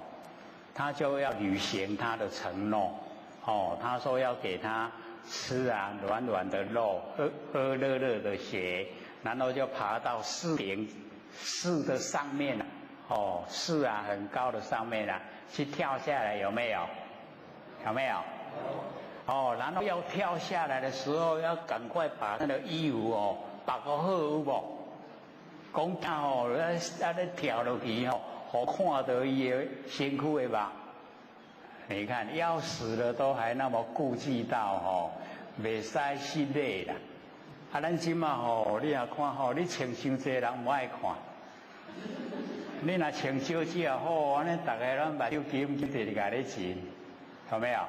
他就要履行他的承诺。哦，他说要给他吃啊软软的肉，喝喝热热的血，然后就爬到寺顶寺的上面哦，寺啊很高的上面啊，去跳下来有没有？有没有？哦，然后要跳下来的时候，要赶快把那个衣服哦绑个好有无？讲他哦，啊咧跳落去哦，好看到伊的身躯的吧？你看，要死了都还那么顾忌到吼，袂使失礼啦。啊，咱这马吼，你若看吼，你穿伤济人无爱看。你若穿少少好，按呢逐个拢目睭金金直直共你亲，有没有？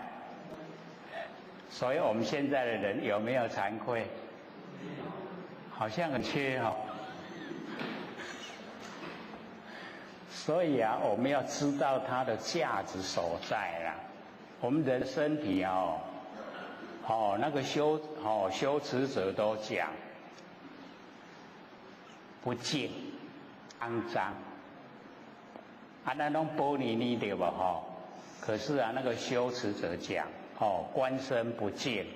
所以我们现在的人有没有惭愧？好像很缺哦。所以啊，我们要知道它的价值所在啦。我们人身体哦，哦那个修持者都讲不净、肮脏，啊，那拢玻璃呢对不吼？可是啊，那个修持者讲哦，观身不净，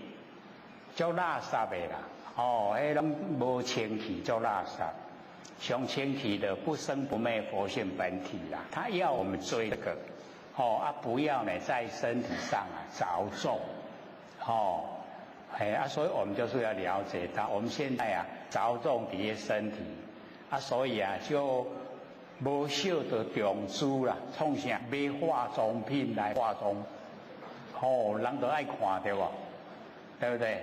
足垃圾的啦，哦，彼拢无清气，足垃圾。上清气的不生不灭佛性本体啦，他要我们追这个，哦啊，不要呢在身体上啊着重，哦，哎啊，所以我们就是要了解到，我们现在啊着重伫身体，啊，所以啊就无受到重视啦，创啥买化妆品来化妆，哦，人都爱看对不？对不对？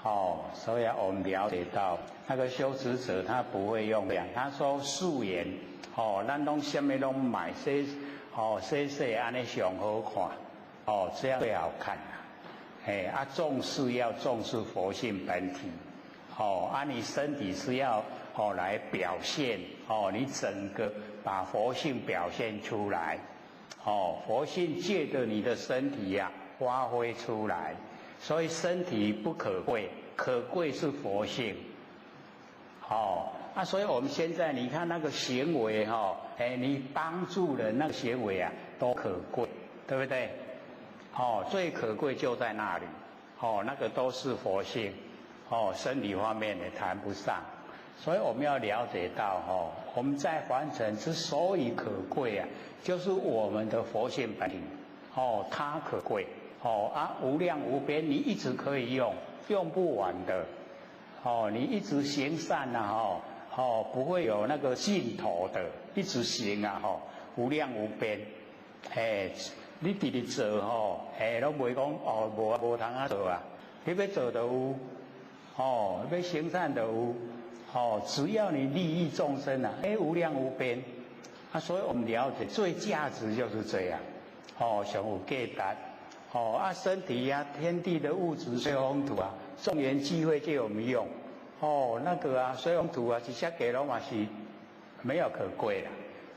哦，所以啊，我们了解到那个修持者他不会用量，他说素颜，哦，咱拢啥物拢买，说哦，洗洗按呢上好看，哦，这样最好看。哎，啊，重视要重视佛性本体，哦，啊，你身体是要哦来表现，哦，你整个把佛性表现出来，哦，佛性借着你的身体呀发挥出来，所以身体不可贵，可贵是佛性，哦，啊，所以我们现在你看那个行为哈，哎，你帮助人那个行为啊，都可贵，对不对？哦，最可贵就在那里，哦，那个都是佛性，哦，身体方面也谈不上，所以我们要了解到，哦，我们在凡尘之所以可贵啊，就是我们的佛性本体，哦，它可贵，哦啊，无量无边，你一直可以用，用不完的，哦，你一直行善呐，哦，哦，不会有那个尽头的，一直行啊，哦，无量无边，哎。你直直做吼，哎，拢袂讲哦，无啊，无通啊做啊。你欲做就有，哦，欲行善就有，哦，只要你利益众生啊，哎，无量无边。啊，所以我们了解最价值就是这样，哦，上有价值，哦啊，身体呀，天地的物质随风土啊，众缘际会借我们用，哦，那个啊，随风土啊，一些给拢嘛是没有可贵啦，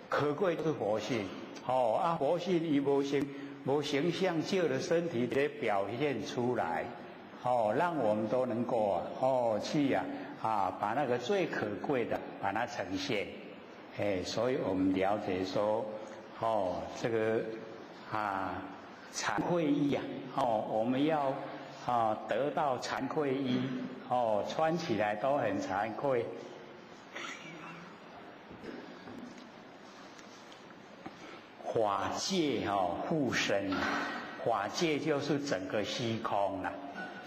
可贵就是佛性。哦啊，佛性伊无形无形象，借的身体来表现出来，哦，让我们都能够啊，哦去呀啊，把那个最可贵的把它呈现，哎，所以我们了解说，哦，这个啊，惭愧衣啊，哦，我们要啊得到惭愧衣，哦，穿起来都很惭愧。法界哈护身，法界就是整个虚空啦，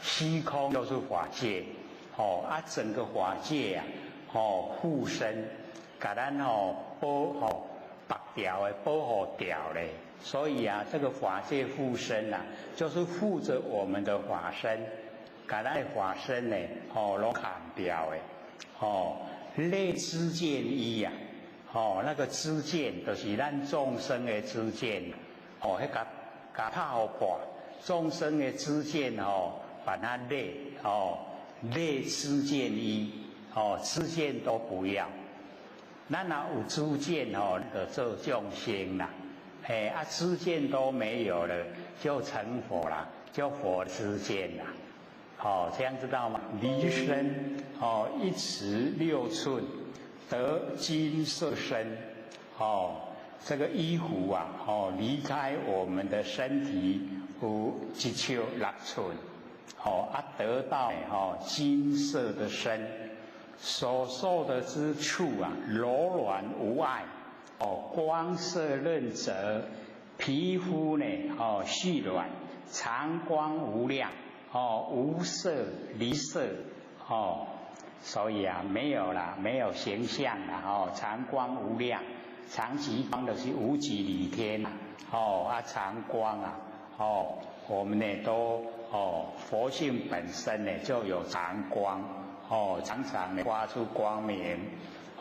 虚空就是法界，哦啊整个法界啊，哦护身，共咱吼保护拔掉的保护掉嘞，所以啊这个法界护身啊，就是护着我们的法身，共咱的法身呢，哦拢砍掉的，哦内知见衣呀。哦，那个知见就是咱众生的知见，哦，彼共共拍予破，众生的知见哦，把它裂，哦，裂知见衣，哦，知见都不要。咱若有知见哦，就做众生啦，嘿，啊，知见都没有了，就成佛啦，就佛知见啦。哦，这样知道吗？离身哦，一尺六寸。得金色身，哦，这个衣服啊，哦，离开我们的身体有一尺六寸，哦，啊，得到哦金色的身，所受的之处啊，柔软无碍，哦，光色润泽，皮肤呢，哦，细软，常光无亮，哦，无色离色，哦。所以啊，没有啦，没有形象啦，哦，常光无量，常寂光就是无极理天，哦啊，常光啊，哦，我们呢都哦，佛性本身呢就有常光，哦，常常呢发出光明，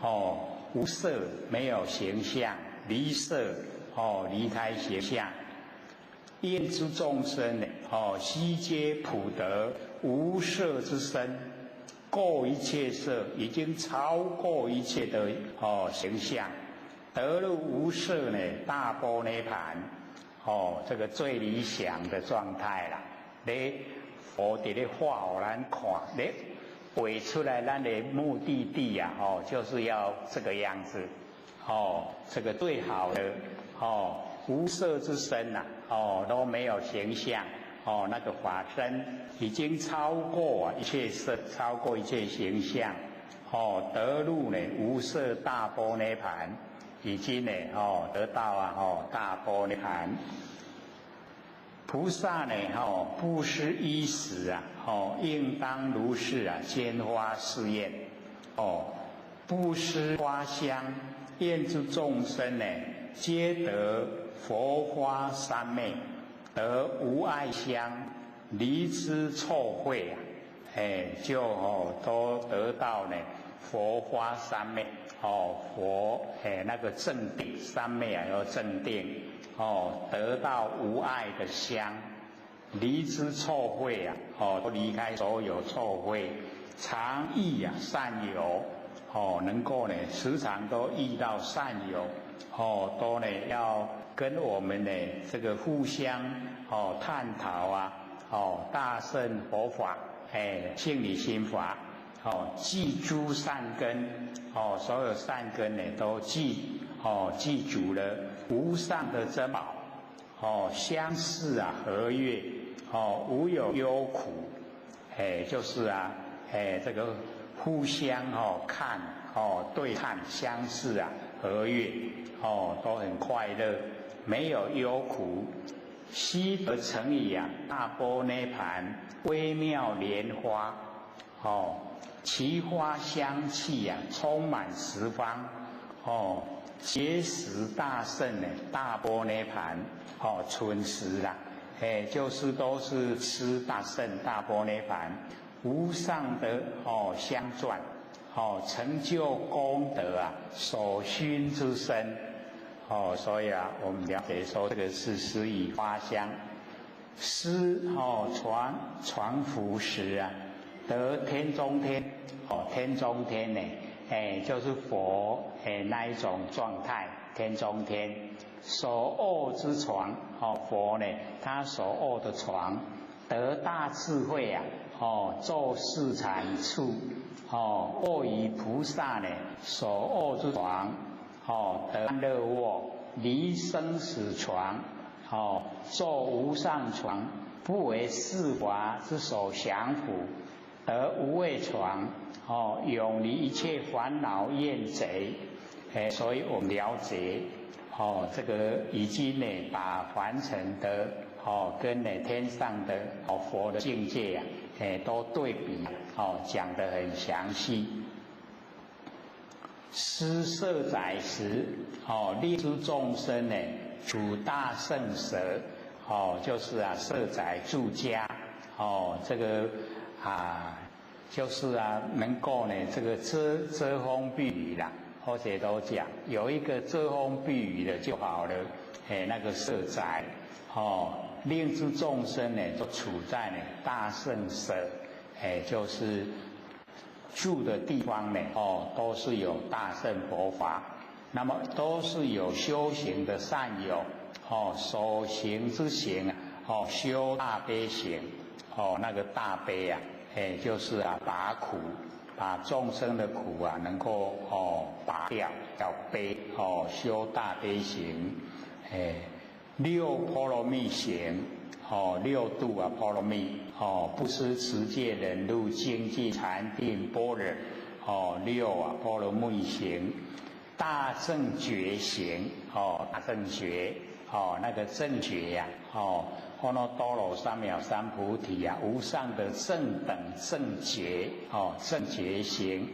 哦，无色没有形象，离色哦，离开形象，愿诸众生呢，哦，悉皆普得无色之身。过一切色，已经超过一切的哦形象，得入无色呢大般涅槃，哦，这个最理想的状态啦。咧佛伫咧画予咱看，咧画出来咱的目的地呀，哦，就是要这个样子，哦，这个最好的哦无色之身呐，哦都没有形象。哦，那个法身已经超过一切色，超过一切形象，哦，得入呢无色大般涅槃，已经呢哦得到啊哦大般涅槃。菩萨呢哦布施衣食啊哦应当如是啊鲜花试验，哦布施花香，愿诸众生呢皆得佛花三昧。得无碍香，离之臭秽啊，哎，就哦都得到呢佛花三昧哦，佛哎那个正定三昧啊，要正定哦，得到无碍的香，离之臭秽啊，哦，离开所有臭秽，常遇啊善友哦，能够呢时常都遇到善友哦，都呢要跟我们呢这个互相哦探讨啊哦大乘佛法哎性理心法哦，具诸善根哦，所有善根呢都具哦具足了无上的珍宝哦，相似啊和悦哦，无有忧苦哎，就是啊哎这个互相哦看哦对看相似啊和悦哦，都很快乐，没有忧苦。悉得成已啊，大波涅盘微妙莲花哦，其花香气啊，充满十方哦，结实大圣呢，大波涅盘哦，春食啦，哎，就是都是吃大圣大波涅盘，无上的哦香转哦，成就功德啊，所熏之身。哦，所以啊，我们了解说这个是施以花香，施哦床床服时啊，得天中天哦，天中天呢，哎，就是佛哎那一种状态，天中天所卧之床哦，佛呢他所卧的床，得大智慧啊，哦，做四禅处哦，卧于菩萨呢所卧之床。哦，得安乐卧，离生死床，哦，坐无上床，不为四法之所降伏，得无畏床，哦，永离一切烦恼怨贼，哎，所以我们了解，哦，这个已经呢，把凡尘的，哦，跟呢天上的哦佛的境界啊，哎，都对比，哦，讲得很详细。施设宅时，哦，令诸众生呢，处大圣舍，哦，就是啊，设宅住家，哦，这个啊，就是啊，能够呢，这个遮遮风避雨啦，或者都讲有一个遮风避雨的就好了，哎，那个设宅，哦，令诸众生呢，都处在呢大圣舍，哎，就是。住的地方呢，哦，都是有大乘佛法，那么都是有修行的善友，哦，所行之行啊，哦，修大悲行，哦，那个大悲啊，哎，就是啊，拔苦，把众生的苦啊，能够哦拔掉，叫悲，哦，修大悲行，哎，六波罗蜜行。哦，六度啊，波罗蜜哦，布施、持戒、忍辱、精进、禅定、般若哦，六啊，波罗蜜行，大正觉行哦，大正觉哦，那个正觉呀哦，阿耨多罗三藐三菩提啊，无上的正等正觉哦，正觉行，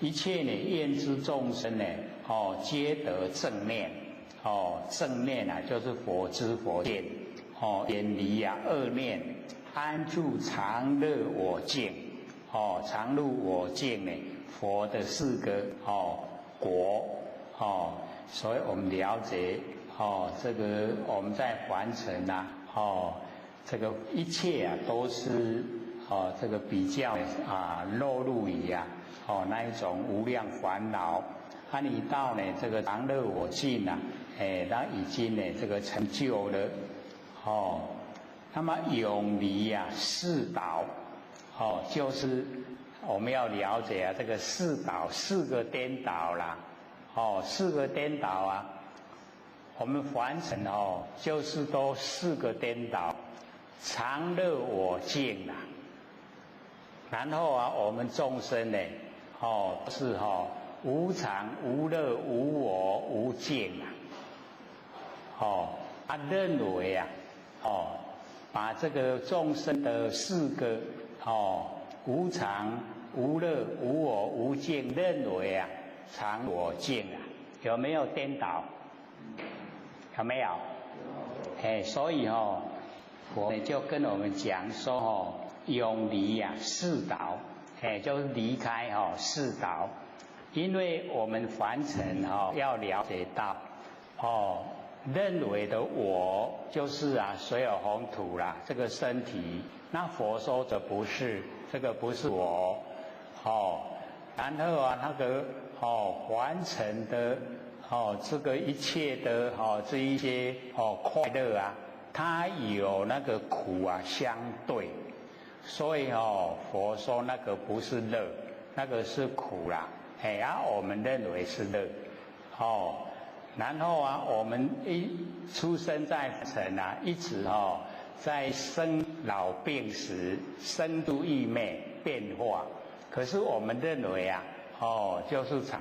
一切呢，愿之众生呢哦，皆得正念哦，正念啊，就是佛知佛见。哦，远离啊恶念，安住常乐我净。哦，常乐我净呢，佛的四个哦果哦，所以我们了解哦，这个我们在凡尘呐哦，这个一切啊都是哦这个比较啊落入于啊哦那一种无量烦恼，啊你到呢这个常乐我净啊，哎，他已经呢这个成就了。哦，那么永离呀四倒，哦，就是我们要了解啊，这个四倒四个颠倒啦，哦，四个颠倒啊，我们凡尘哦，就是都四个颠倒，常乐我净啦，然后啊，我们众生呢，哦，是哦，无常无乐无我无净啊，哦，啊认为啊。哦，把这个众生的四个哦无常、无乐、无我、无净认为啊常我净啊，有没有颠倒？有没有？哎，所以哦，佛就跟我们讲说哦，永离啊四倒，哎，就是离开哦四倒，因为我们凡尘哈要了解到哦，认为的我就是啊水火风土啦，这个身体。那佛说的不是，这个不是我哦。然后啊那个哦凡尘的哦这个一切的哦这一些哦快乐啊，它有那个苦啊相对，所以哦佛说那个不是乐，那个是苦啦。哎啊，我们认为是乐，哦，然后啊，我们一出生在尘啊，一直哦在生老病死、生度异灭变化，可是我们认为啊，哦，就是常，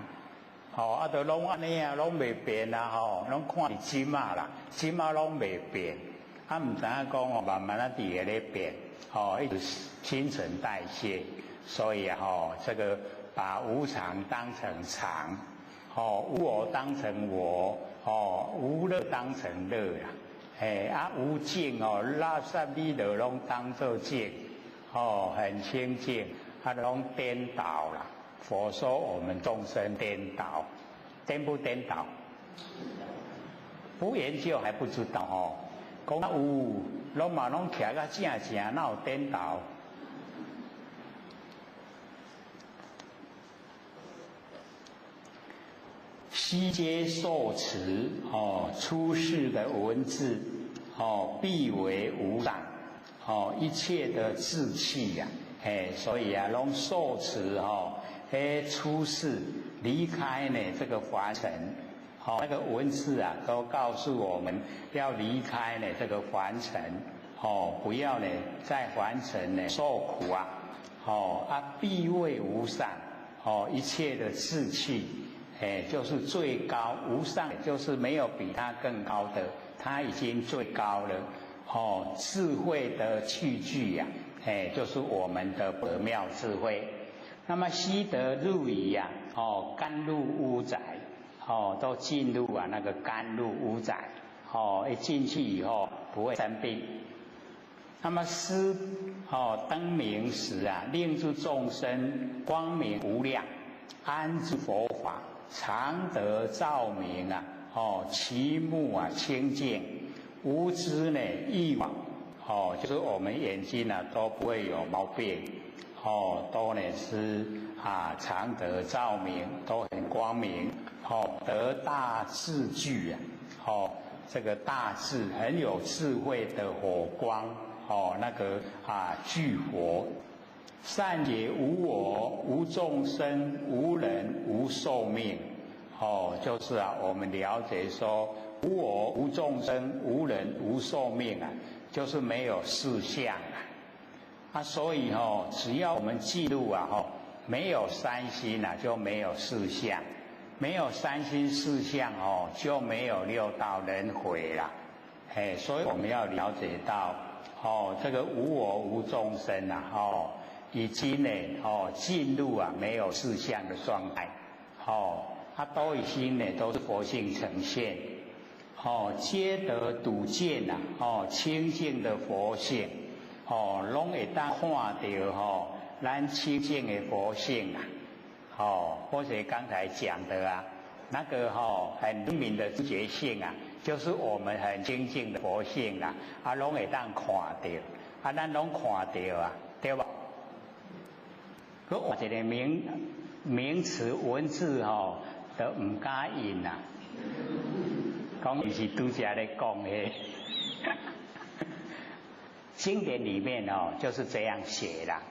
哦，啊，都拢按呢啊，拢袂变啊，吼，拢看伫这马啦，这马拢袂变，啊，毋知影讲哦，慢慢啊伫咧变，哦，一直新陈代谢，所以啊，吼，这个。把无常当成常，哦，无我当成我，哦，无乐当成乐啦，哎啊，无净哦，垃圾你都拢当做净，哦，很清净，啊，拢颠倒啦。佛说我们众生颠倒，颠不颠倒？不研究还不知道哦。讲有，拢嘛拢徛甲正正，哪有颠倒？悉皆受持哦，出世的文字哦，必为无上哦，一切的志气呀，哎，所以啊，拢受持哦，哎，出世离开呢这个凡尘，哦，那个文字啊，都告诉我们要离开呢这个凡尘，哦，不要呢在凡尘呢受苦啊，哦啊，必为无上哦，一切的志气。哎，就是最高无上，就是没有比他更高的，他已经最高了。哦，智慧的器具呀，哎，就是我们的不妙智慧。那么悉得入矣呀，哦，甘露屋宅，哦，都进入啊那个甘露屋宅，哦，一进去以后不会生病。那么施哦灯明时啊，令诸众生光明无量，安住佛法。常得照明啊，哦，其目啊清净，无知呢欲望，哦，就是我们眼睛啊都不会有毛病，哦，都呢是啊常得照明，都很光明，哦，得大智聚啊，哦，这个大智很有智慧的火光，哦，那个啊聚火。善解无我、无众生、无人、无寿命，哦，就是啊，我们了解说无我、无众生、无人、无寿命啊，就是没有四相啊。啊，所以哦，只要我们记录啊，吼，没有三心啊，就没有四相；没有三心四相哦，就没有六道轮回啦。哎，所以我们要了解到，哦，这个无我、无众生啊，哦。已经呢，哦，进入啊没有四相的状态，哦，它都已经呢都是佛性呈现，哦，皆得睹见呐，哦，清净的佛性，哦，拢会当看到吼，咱清净的佛性啊，哦，或者刚才讲的啊，那个吼很灵敏的知觉性啊，就是我们很清净的佛性啊，啊，拢会当看到，啊，咱拢看到啊，对吧？阁换一个名名词文字吼，都毋敢印啊！讲伊是拄才咧讲的，经典里面哦就是这样写啦。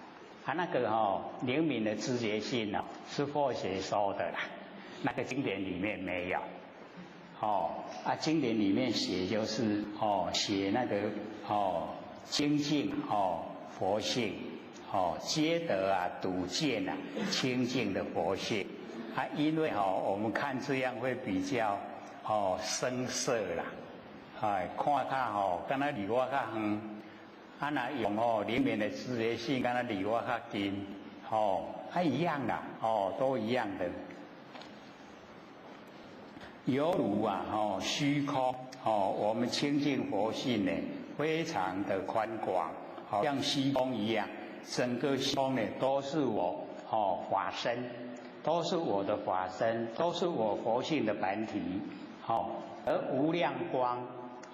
啊，那个哦灵敏的知觉性哦是佛学说的啦，那个经典里面没有。哦，啊，经典里面写就是哦写那个哦清净哦佛性。哦，皆得啊，睹见啊，清净的佛性。啊，因为哦，我们看这样会比较哦生涩啦。哎，看较吼，敢若离我较远。啊，若用哦里面的知觉性，敢若离我较近。哦，啊一样啦，哦，都一样的。犹如啊，哦虚空，哦，我们清净佛性呢，非常的宽广，好像虚空一样。整个虚空呢都是我哦法身，都是我的法身，都是我佛性的本体，哦，而无量光，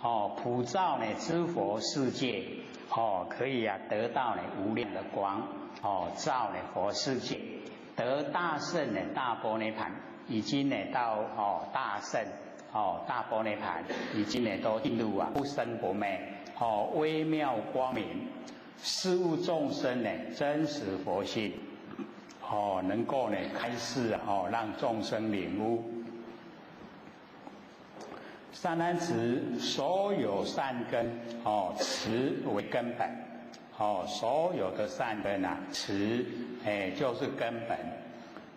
哦，普照呢诸佛世界，哦，可以啊得到呢无量的光，哦，照呢佛世界，得大乘呢大般涅槃，已经呢到哦大乘，哦大般涅槃，已经呢都进入啊不生不灭，哦微妙光明，示悟众生呢真实佛性。哦，能够呢开示哦，让众生领悟。善男子，所有善根哦，慈为根本。哦，所有的善根啊，慈哎就是根本。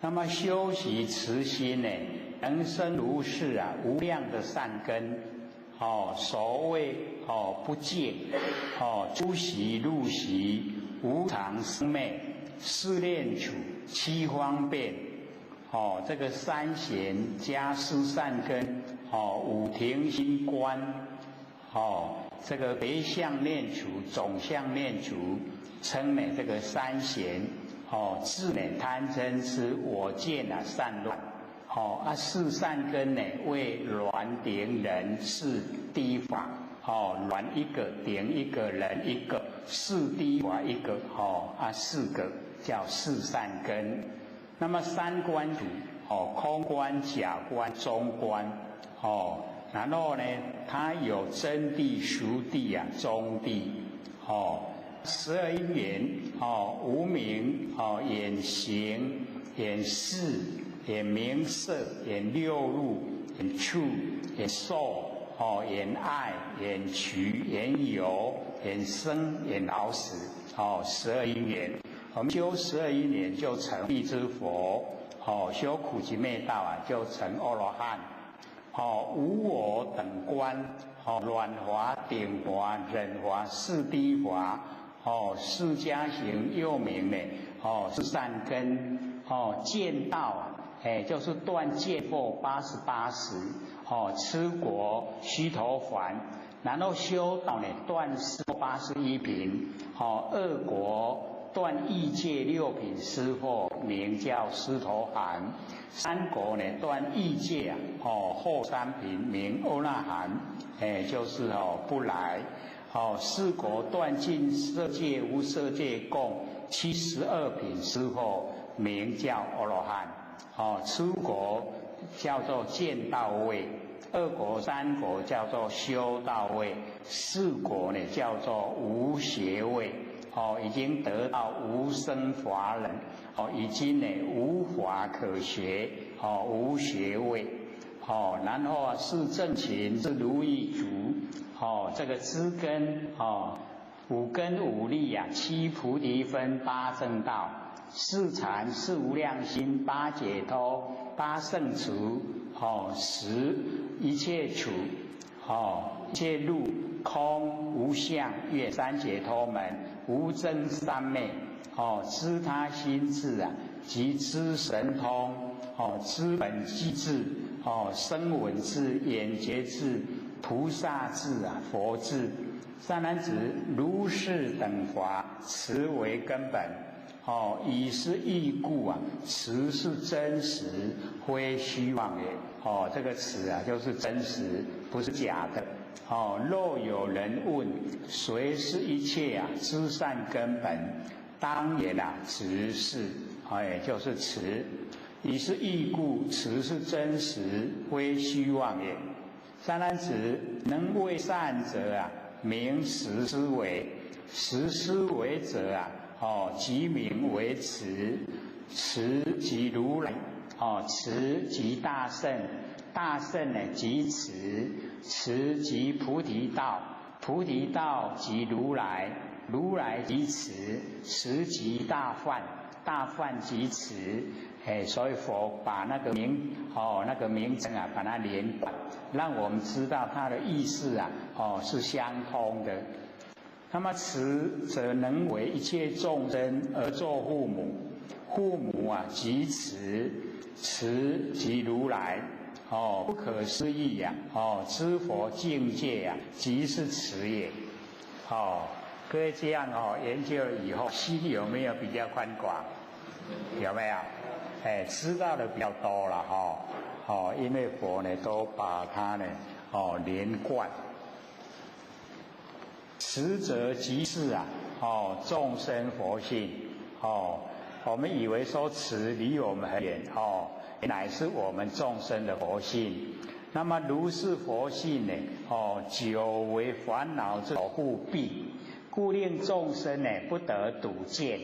那么修习慈心呢，能生如是啊无量的善根。哦，所谓哦不戒哦，出习入习无常生灭四念处七方便，哦，这个三贤加四善根，哦，五停心观，哦，这个别相念处、总相念处，称呢这个三贤，哦，智呢贪嗔痴我见啊散乱，哦啊四善根呢为鸾顶忍世谛法，哦，鸾一个顶一个人一个，四谛法一个，哦啊四个。叫四善根，那么三观处哦，空观、假观、中观哦，然后呢，它有真谛、熟谛啊、中谛哦，十二因缘哦，无明哦，眼行、眼识、眼名色、眼六入、眼触、眼受哦，眼爱、眼取、眼有、眼生、眼老死哦，十二因缘。我们修十二因缘就成辟支佛，哦，修苦集灭道啊就成阿罗汉，哦，无我等观，哦，软华、顶华、忍华、四谛华，哦，四加行又名呢，哦，是善根，哦，见道啊，哎，就是断见惑88识，哦，出果须陀洹，然后修道呢，断思81品，哦，二果。断欲界六品思惑，名叫斯陀含；三果呢，断欲界啊，哦后三品名阿那含，哎，就是哦不来。哦，四果断尽色界无色界共72品思惑，名叫阿罗汉。哦，初果叫做见道位，二果三果叫做修道位，四果呢叫做无学位。哦，已经得到无生法忍，哦，已经呢无法可学，哦，无学位，哦，然后啊是正勤，是如意足，哦，这个知根，哦，五根五力啊，七菩提分，八正道，四禅，四无量心，八解脱，八圣处，哦，十一切处，哦，一切路，空无相，越三解脱门。无諍三昧，哦，知他心智啊，即知神通，哦，知本机智，哦，声闻智、眼觉智、菩萨智啊，佛智。善男子，如是等法，慈为根本，哦，以是义故啊，慈是真实，非虚妄也。哦，这个慈啊，就是真实，不是假的。哦，若有人问，谁是一切啊知善根本？当言啊，慈是，哎，就是慈。以是义故，慈是真实，非虚妄也。善男子，能为善者啊，名实思维；实思维者啊，哦，即名为慈。慈即如来，哦，慈即大圣。大圣呢，即慈，慈即菩提道，菩提道即如来，如来即慈，慈即大梵，大梵即慈。哎，所以佛把那个名哦，那个名称啊，把它连贯，让我们知道它的意思啊，哦，是相通的。那么慈则能为一切众生而作父母，父母啊即慈，慈即如来。哦，不可思议呀！哦，知佛境界呀，即是慈也。哦，各位这样哦，研究了以后，心有没有比较宽广？有没有？哎，知道的比較多了哈，哦，因為佛呢都把它呢，哦，連貫。慈則即是啊，哦，眾生佛性，哦，我們以為說慈離我們很遠，哦，乃是我們眾生的佛性。那麼如是佛性呢，哦，久為煩惱之所覆蔽，故令眾生呢不得睹見。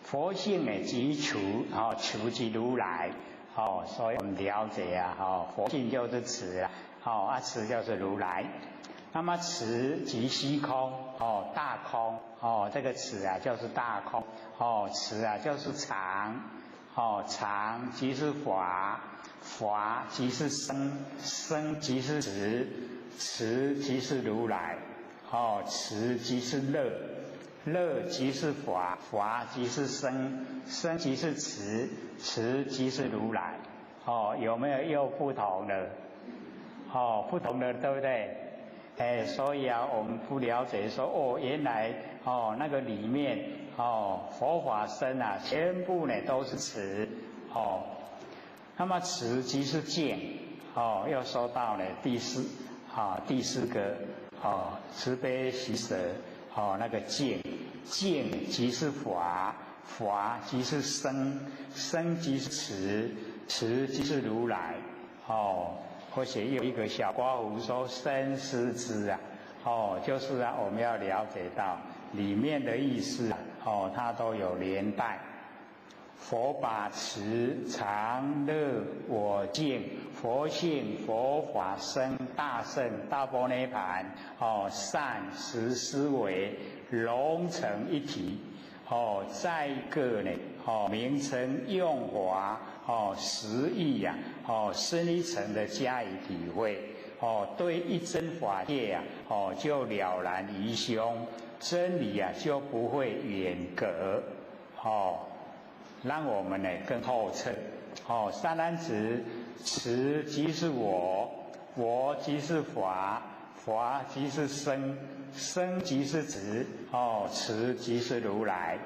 佛性呢即慈，哦，慈即如來，哦，所以我們了解啊，哦，佛性就是慈啊，哦，啊慈就是如來。那麼慈即虛空，哦，大空，哦，這個慈啊就是大空，哦，慈啊就是常，哦，常即是法，法即是生，生即是慈，慈即是如來，哦，慈即是樂，樂即是法，法即是生，生即是慈，慈即是如來，哦，有沒有又不同的？哦，不同的，對不對？哎，所以啊，我們不了解說，哦，原來哦，那個裡面哦，佛法僧啊，全部呢都是慈，哦，那麼慈即是淨，哦，又說到呢第四啊，第四個哦，慈悲喜捨，哦，那個淨，淨即是法，法即是生，生即是慈，慈即是如來，哦。或許有一個小括弧說生思之啊，哦，就是啊，我們要了解到裡面的意思哦，它都有連帶。佛把慈常樂我淨佛性佛法僧大聖大般涅槃哦善實思維融成一體哦，再一個呢哦名稱用法哦實義呀哦深一層的加以體會哦，對一真法界啊哦就了然於胸，真理啊就不會遠隔哦，讓我們呢更透徹。哦，三男子，慈即是我，我即是法，法即是生，生即是慈，哦，慈即是如來。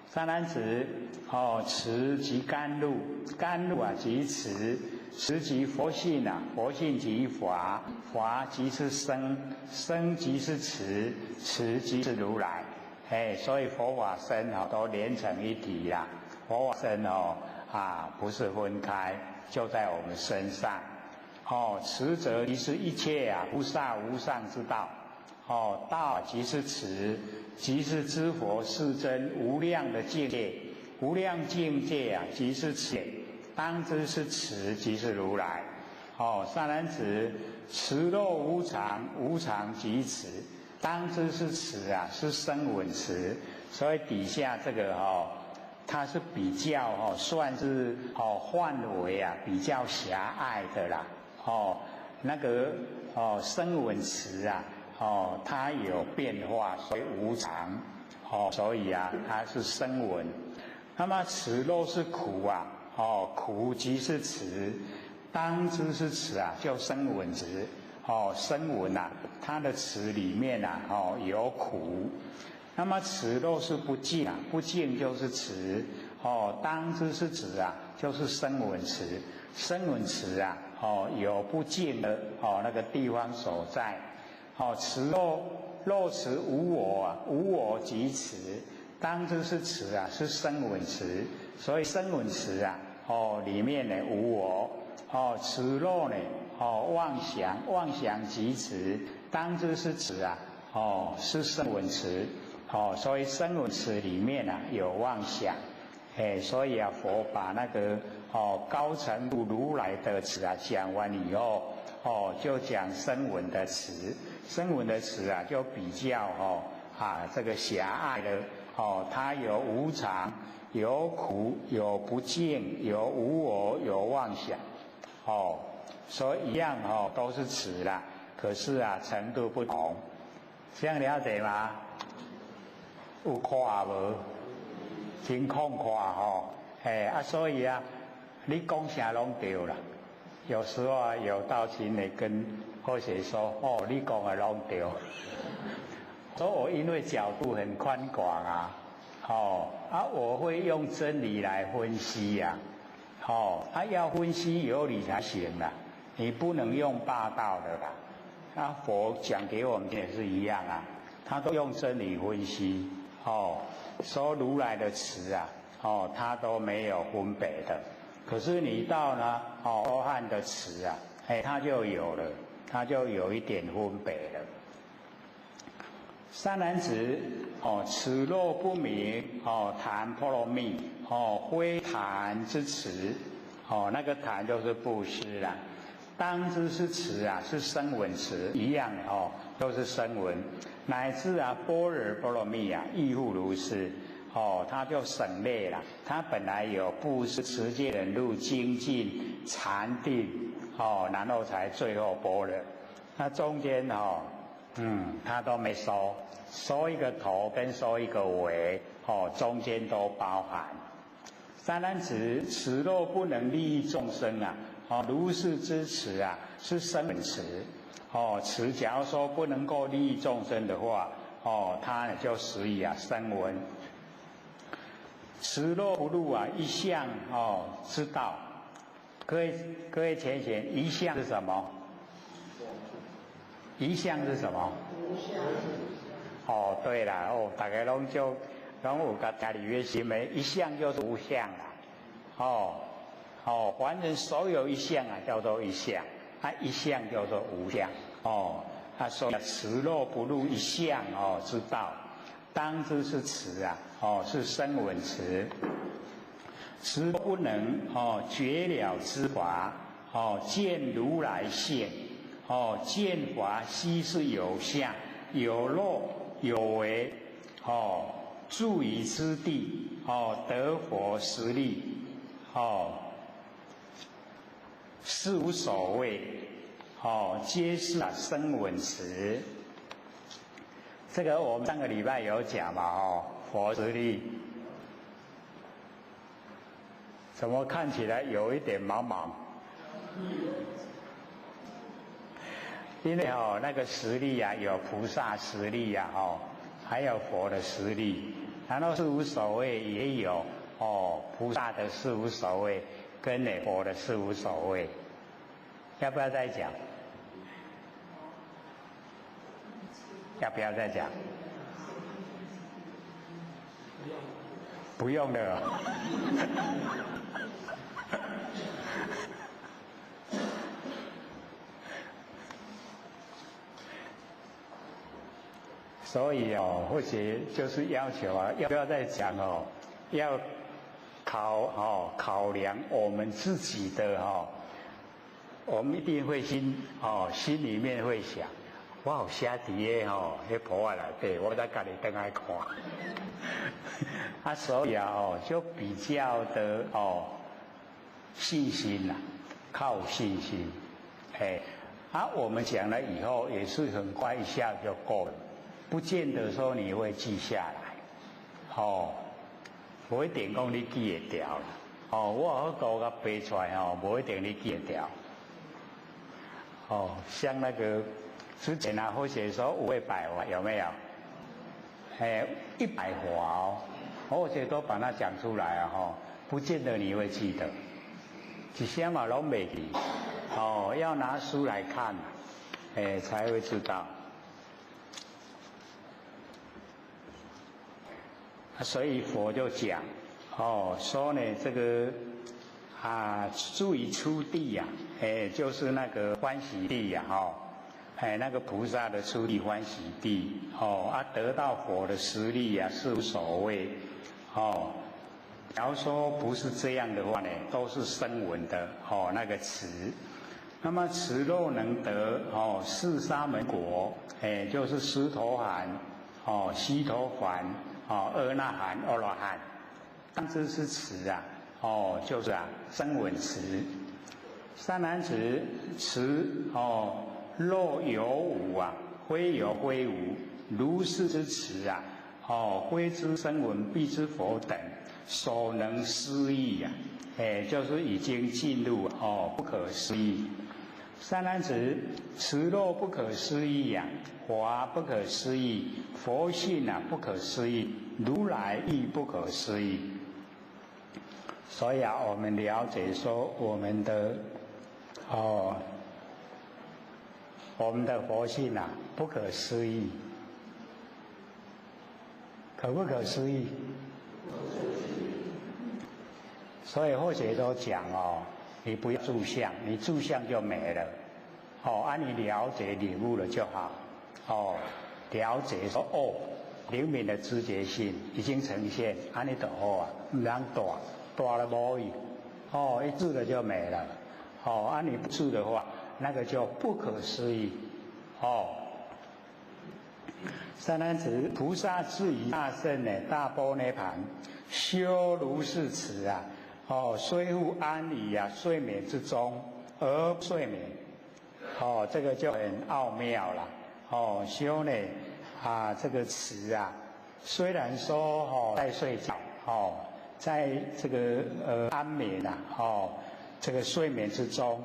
三男子，哦，慈即甘露，甘露啊即慈，慈即佛性啊，佛性即法，法即是生，生即是慈，慈即是如來。哎，所以佛法僧哦都連成一體啦。佛法僧哦啊，不是分開，就在我們身上。哦，慈則即是一切啊菩薩無上之道。哦，道即是慈，即是知佛世尊無量的境界，無量境界啊，即是慈。當知是慈，即是如來。哦，善男子，慈若無常，無常即慈。當知是慈啊，是聲聞慈。所以底下這個哦，它是比較哦，算是哦範圍啊比較狹隘的啦。哦，那個哦聲聞慈啊，哦它有變化，所以無常。哦，所以啊它是聲聞。那麼慈若是苦啊，哦苦即是慈，當知是慈啊，就聲聞慈。哦，聲聞啊，它的慈裡面啊，哦有苦。那麼慈若是不淨啊，不淨就是慈。哦，當知是慈啊，就是聲聞慈。聲聞慈啊，哦有不淨的哦那個地方所在。哦，慈若若慈無我啊，無我即慈。當知是慈啊，是聲聞慈。所以聲聞慈啊，哦裡面呢無我。哦，慈若呢，哦妄想，妄想即慈。當知是慈啊，哦是聲聞慈。哦，所以聲聞慈裡面啊有妄想，哎，所以啊佛把那個哦高程度如來的慈啊講完以後，哦就講聲聞的慈，聲聞的慈啊就比較哦啊這個狹隘的哦，它有無常、有苦、有不淨、有無我、有妄想，哦，所以一樣哦都是慈啦，可是啊程度不同，這樣了解嗎？有看無？真曠闊吼，哎啊，所以啊，你講啥攏對啦。有時候啊，有道親呢跟後學說，哦，你講的攏對。所以我因為角度很寬廣啊，哦啊，我會用真理來分析呀，哦，他要分析有理才行啦，你不能用霸道的啦。那佛讲给我们也是一样啊，他都用真理分析，哦，说如来的词啊，哦，他都没有分别的。可是你到呢，哦，阿汉的词啊，哎，他就有了，他就有一点分别了。善男子，哦，此若不明，哦，檀波罗蜜，哦，非檀之词，哦，那个檀就是布施啦。当知是持啊，是声闻持一样哦，都是声闻，乃至啊般若波罗蜜啊，亦复如是。哦，他就省略了。他本来有布施、持戒、忍辱、精进、禅定，哦，然后才最后般若。那中间哦，他都没收，收一个头跟收一个尾，哦，中间都包含。善男子，此若不能利益众生啊，哦，如是之持啊，是声闻持。哦，持假如说不能够利益众生的话，哦，他呢就死于啊声闻。持若不入啊一向哦之道，各位浅显，一向是什么？一向是什么？哦，对了，哦，大家拢就拢有个家里面行为，一向就是无相啦。哦哦，反正所有一向啊叫做一向，啊一向叫做无相。哦，他说持若不入一向哦之道，当知是持啊，哦是声闻持，持不能哦绝了之法，哦见如来性，哦见法悉是有相有漏有为，哦住于之地，哦得佛实力，哦是无所谓，哦皆是啊声闻持。这个我们上个礼拜有讲嘛，哦，佛实力，怎么看起来有一点茫茫？因为哦，那个实力啊，有菩萨实力啊，哦，还有佛的实力，然后是无所谓也有哦，菩萨的是无所谓，跟那佛的是无所谓，要不要再讲？要不要再讲？不用了。所以哦，或许就是要求啊，要不要再讲哦？要考量我们自己的哦，我们一定会心哦，心里面会想。我有写伫个吼，彼簿仔内底，我再家己转来看。啊，所以啊哦，就比较的哦，信心呐，靠信心。哎，啊，我们讲了以后也是很快一下就够了，不见得说你会记下来。哦，无一定讲你记会牢啦。哦，我好多甲背出来吼，无一定你记会牢。哦，像那个。之前啊，或者说五位百华有没有？哎，100华哦，或者都把它讲出来啊吼，不见得你会记得，一些嘛拢袂记，哦，要拿书来看，哎，才会知道。所以佛就讲，哦，说呢这个啊，住于初地呀，哎，就是那个欢喜地呀，哦。哎，那个菩萨的初地欢喜地，哦啊，得到佛的实力啊，是无所谓，哦。假如说不是这样的话呢，都是声闻的哦，那个持。那么持若能得哦，四沙门果，哎，就是斯陀含，哦，须陀洹，哦，阿那含、阿罗汉，当知是持啊，哦，就是啊，声闻持。善男子，持哦。若有无啊，非有非无，如是之持啊，哦，非知声闻，彼之佛等所能思议啊，哎，就是已经进入哦不可思议。善男子，持若不可思议啊，法不可思议，佛性啊不可思议，如来亦不可思议。所以啊，我們了解說我們的哦，我們的佛性啊，不可思議，可不可思議？所以後學都講哦，你不要住相，你住相就沒了。哦，按你了解領悟了就好。哦，了解說哦，靈敏的知覺性已經呈現，按呢就好啊，毋通大，大了無去。哦，一住了就沒了。哦，按你不住的話，那個就不可思議。哦，善男子，菩薩至於大聖呢，大般涅槃，修如是持啊。哦，雖復安於啊睡眠之中而睡眠，哦，這個就很奧妙了。哦，修呢啊這個持啊，雖然說哦在睡覺，哦，在這個安眠啊，哦，這個睡眠之中，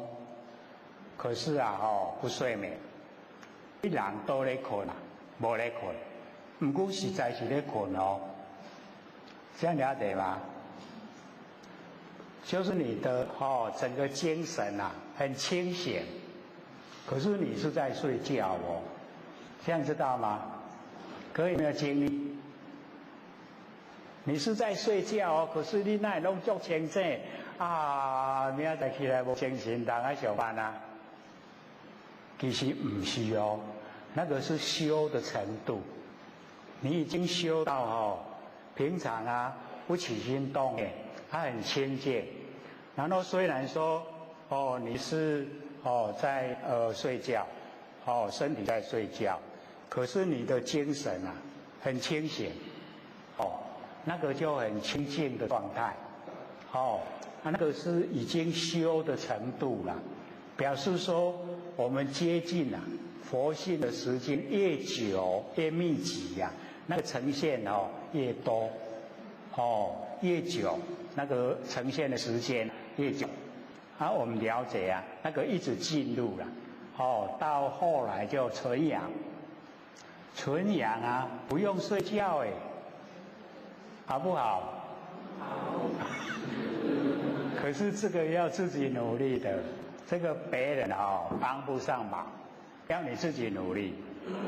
可是啊哦不睡眠，彼人都咧睏啊，無咧睏，毋過實在是咧睏哦，這樣了解嗎？就是你的哦，整個精神啊很清醒，可是你是在睡覺哦，這樣知道嗎？可以沒有經歷？你是在睡覺哦，可是你哪會攏足清醒啊？明仔載起來無精神，人愛上班啊？其實毋是哦，那個是修的程度，你已經修到哦，平常啊不起心動念，它很清淨。然後雖然說哦你是哦在睡覺，哦身體在睡覺，可是你的精神啊很清醒，哦那個就很清淨的狀態，哦那個是已經修的程度了，表示說我們接近啊佛性的時間越久越密集呀，那個呈現哦越多，哦越久那個呈現的時間越久，啊我們了解啊，那個一直進入了，哦到後來就純陽，純陽啊不用睡覺誒，好不好？好。可是這個要自己努力的，這個別人哦幫不上忙，要你自己努力。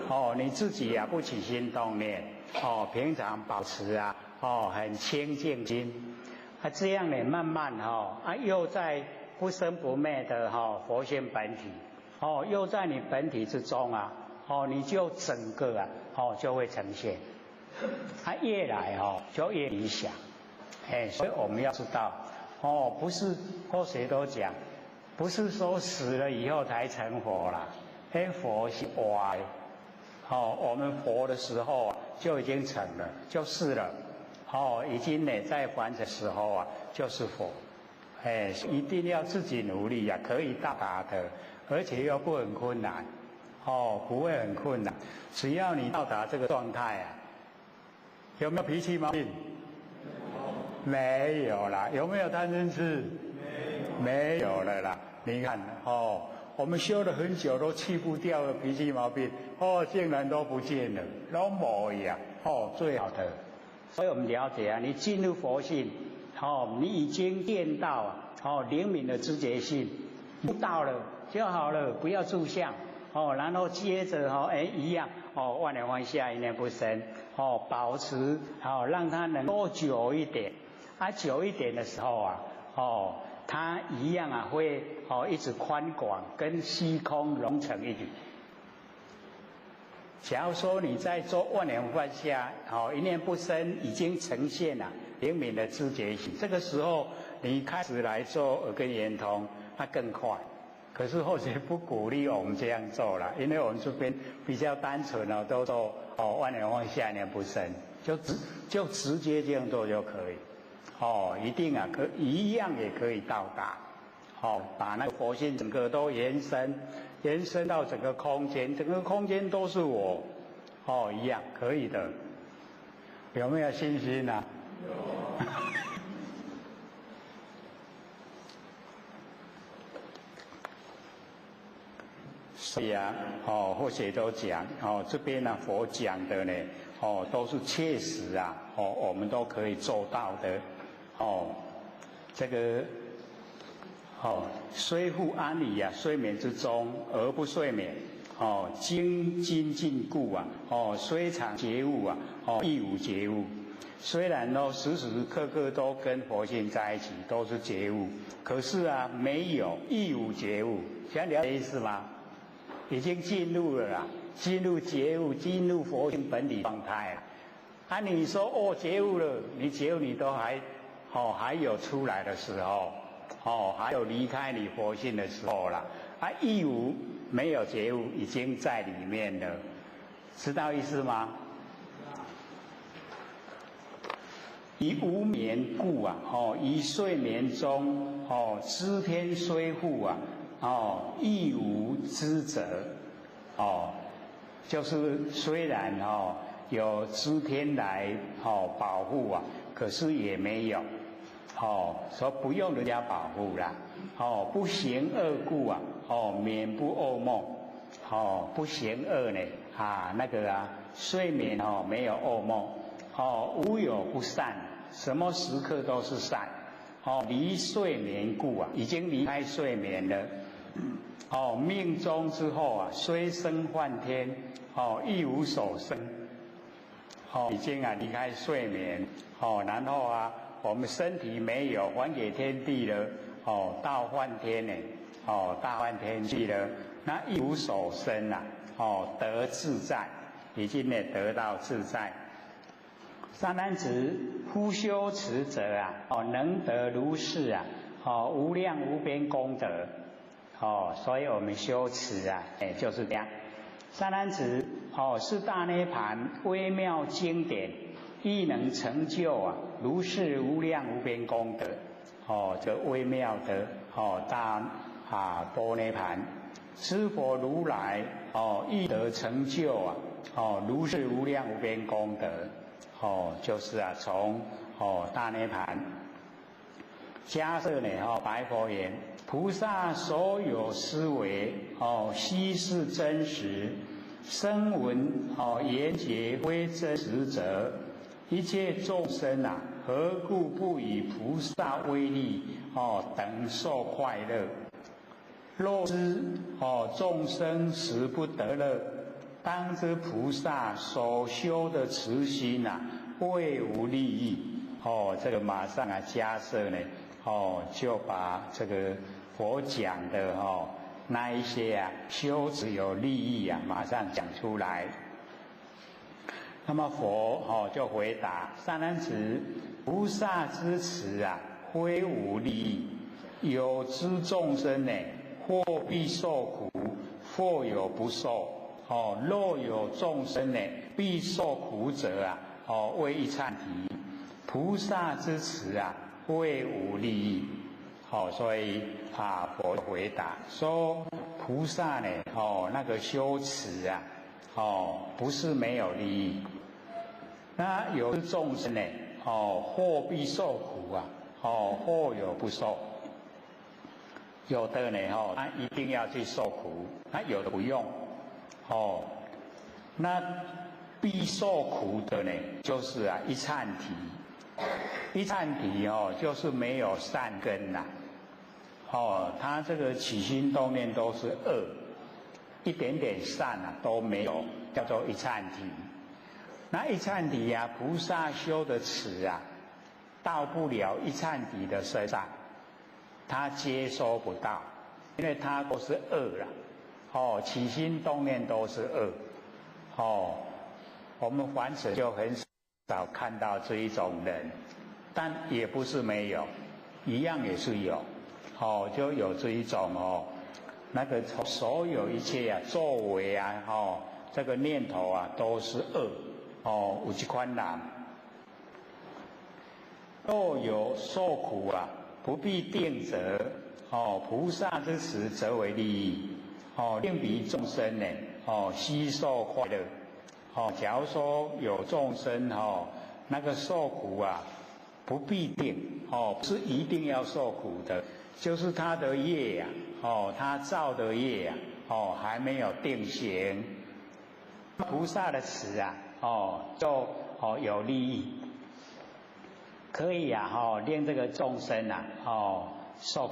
哦，你自己啊不起心動念，哦平常保持啊哦很清淨心，啊這樣呢慢慢哦啊又在不生不滅的哈佛性本體，哦又在你本體之中啊，哦你就整個啊哦就會呈現，啊越來哦就越理想，哎所以我們要知道，哦不是後學都講，不是說死了以後才成佛啦，哎佛是活的，哦我們活的時候啊就已經成了，就是了，哦已經呢在還的時候啊就是佛，哎一定要自己努力呀，可以到達的，而且又不很困難，哦不會很困難，只要你到達這個狀態啊，有沒有脾氣毛病？沒有啦。有沒有貪嗔痴？沒有了啦。你看哦，我們修了很久都去不掉的脾氣毛病，哦，竟然都不見了，攏無去啊！哦，最好的。所以我們了解啊，你進入佛性，哦，你已經見到啊，哦，靈敏的知覺性，到了就好了，不要住相，哦，然後接着哦，哎，一樣，哦，萬念放下，一念不生，哦，保持，哦，讓它能夠久一點，啊，久一點的時候啊，哦，它一樣啊，會哦一直寬廣，跟虛空融成一體。假如說你在做萬念放下，哦，一念不生，已經呈現了靈敏的知覺性，這個時候你開始來做耳根圓通，那更快。可是後學不鼓勵我們這樣做了，因為我們這邊比較單純哦，都做哦萬念放下，一念不生，就直接這樣做就可以。哦，一定啊，可一樣也可以到達。哦，把那個佛性整個都延伸，延伸到整個空間，整個空間都是我，哦，一樣可以的。有沒有信心啊？有。所以啊，哦，或許都講，哦，這邊呢，佛講的呢，哦，都是切實啊，哦，我們都可以做到的，哦。这个哦，虽复安于啊睡眠之中而不睡眠，哦，精精进故啊，哦，虽常觉悟啊，哦，亦无觉悟。虽然哦时时刻刻都跟佛性在一起，都是觉悟，可是啊，没有亦无觉悟，想了解意思吗？已经进入了啦，进入觉悟，进入佛性本体状态了。啊，你说哦觉悟了，你觉悟你都还，哦还有出来的时候，哦还有离开你佛性的时候了。啊，亦无没有觉悟，已经在里面了，知道意思吗？以无眠故啊，哦，以睡眠中哦，知天虽复啊，哦，亦无知者，哦，就是虽然哦有知天来哦保护啊，可是也没有，哦，说不用人家保护啦，哦，不行恶故啊，哦，免不噩梦，哦，不行恶呢，啊，那个啊，睡眠哦没有噩梦。哦，无有不善，什么时刻都是善。哦，离睡眠故啊，已经离开睡眠了。哦，命终之后啊，虽生幻天，哦，亦无所生。哦，已经啊离开睡眠。哦，然后啊，我们身体没有还给天地了。哦，到幻天呢？哦，大幻天去了，那一无所生啊。哦，得自在，已经呢得到自在。三男子，夫修持者啊，哦，能得如是啊，哦，无量无边功德，哦，所以我们修持啊，哎，就是这样。三男子，哦，是大涅盘微妙经典，亦能成就啊，如是无量无边功德，哦，这微妙的哦大啊般涅盘，知佛如来哦，亦得成就啊，哦，如是无量无边功德。哦，就是啊，从哦大涅盘，迦叶呢，哦白佛言：菩萨所有思维，哦悉是真实，声闻哦言解非真实者，一切众生啊，何故不以菩萨威力哦等受快乐？若知哦众生实不得乐。当知菩萨所修的慈心呐，未无利益。哦，这个马上啊，迦叶呢，哦，就把这个佛讲的哦那一些啊修持有利益啊，马上讲出来。那么佛哦就回答善男子：菩萨之慈啊，非无利益。有知众生呢，或必受苦，或有不受。哦，若有众生呢，必受苦者啊，哦，为一忏提，菩萨之慈啊，为无利益。好，所以啊，佛回答说，菩萨呢，哦，那个修持啊，哦，不是没有利益。那有众生呢，哦，或必受苦啊，哦，或有不受。有的呢，哦，他一定要去受苦，他有的不用。哦，那必受苦的呢，就是啊一忏体，一忏体哦，就是没有善根呐，哦，他这个起心动念都是恶，一点点善啊都没有，叫做一忏体。那一忏体啊，菩萨修的慈啊，到不了一忏体的身上，他接收不到，因为他都是恶了。哦，起心动念都是恶，哦，我们凡尘就很少看到这一种人，但也不是没有，一样也是有，哦，就有这一种哦，那个从所有一切啊作为啊，哦，这个念头啊都是恶，哦，有这款人，若有受苦啊，不必定责，哦，菩萨之慈则为利益。哦，令彼众生呢，哦，悉受快乐。哦，假如说有众生哦，那个受苦啊，不必定哦，是一定要受苦的，就是他的业呀，哦，他造的业呀，哦，还没有定型。菩萨的慈啊，哦，就哦有利益。可以啊，吼，令這個眾生啊，哦，受。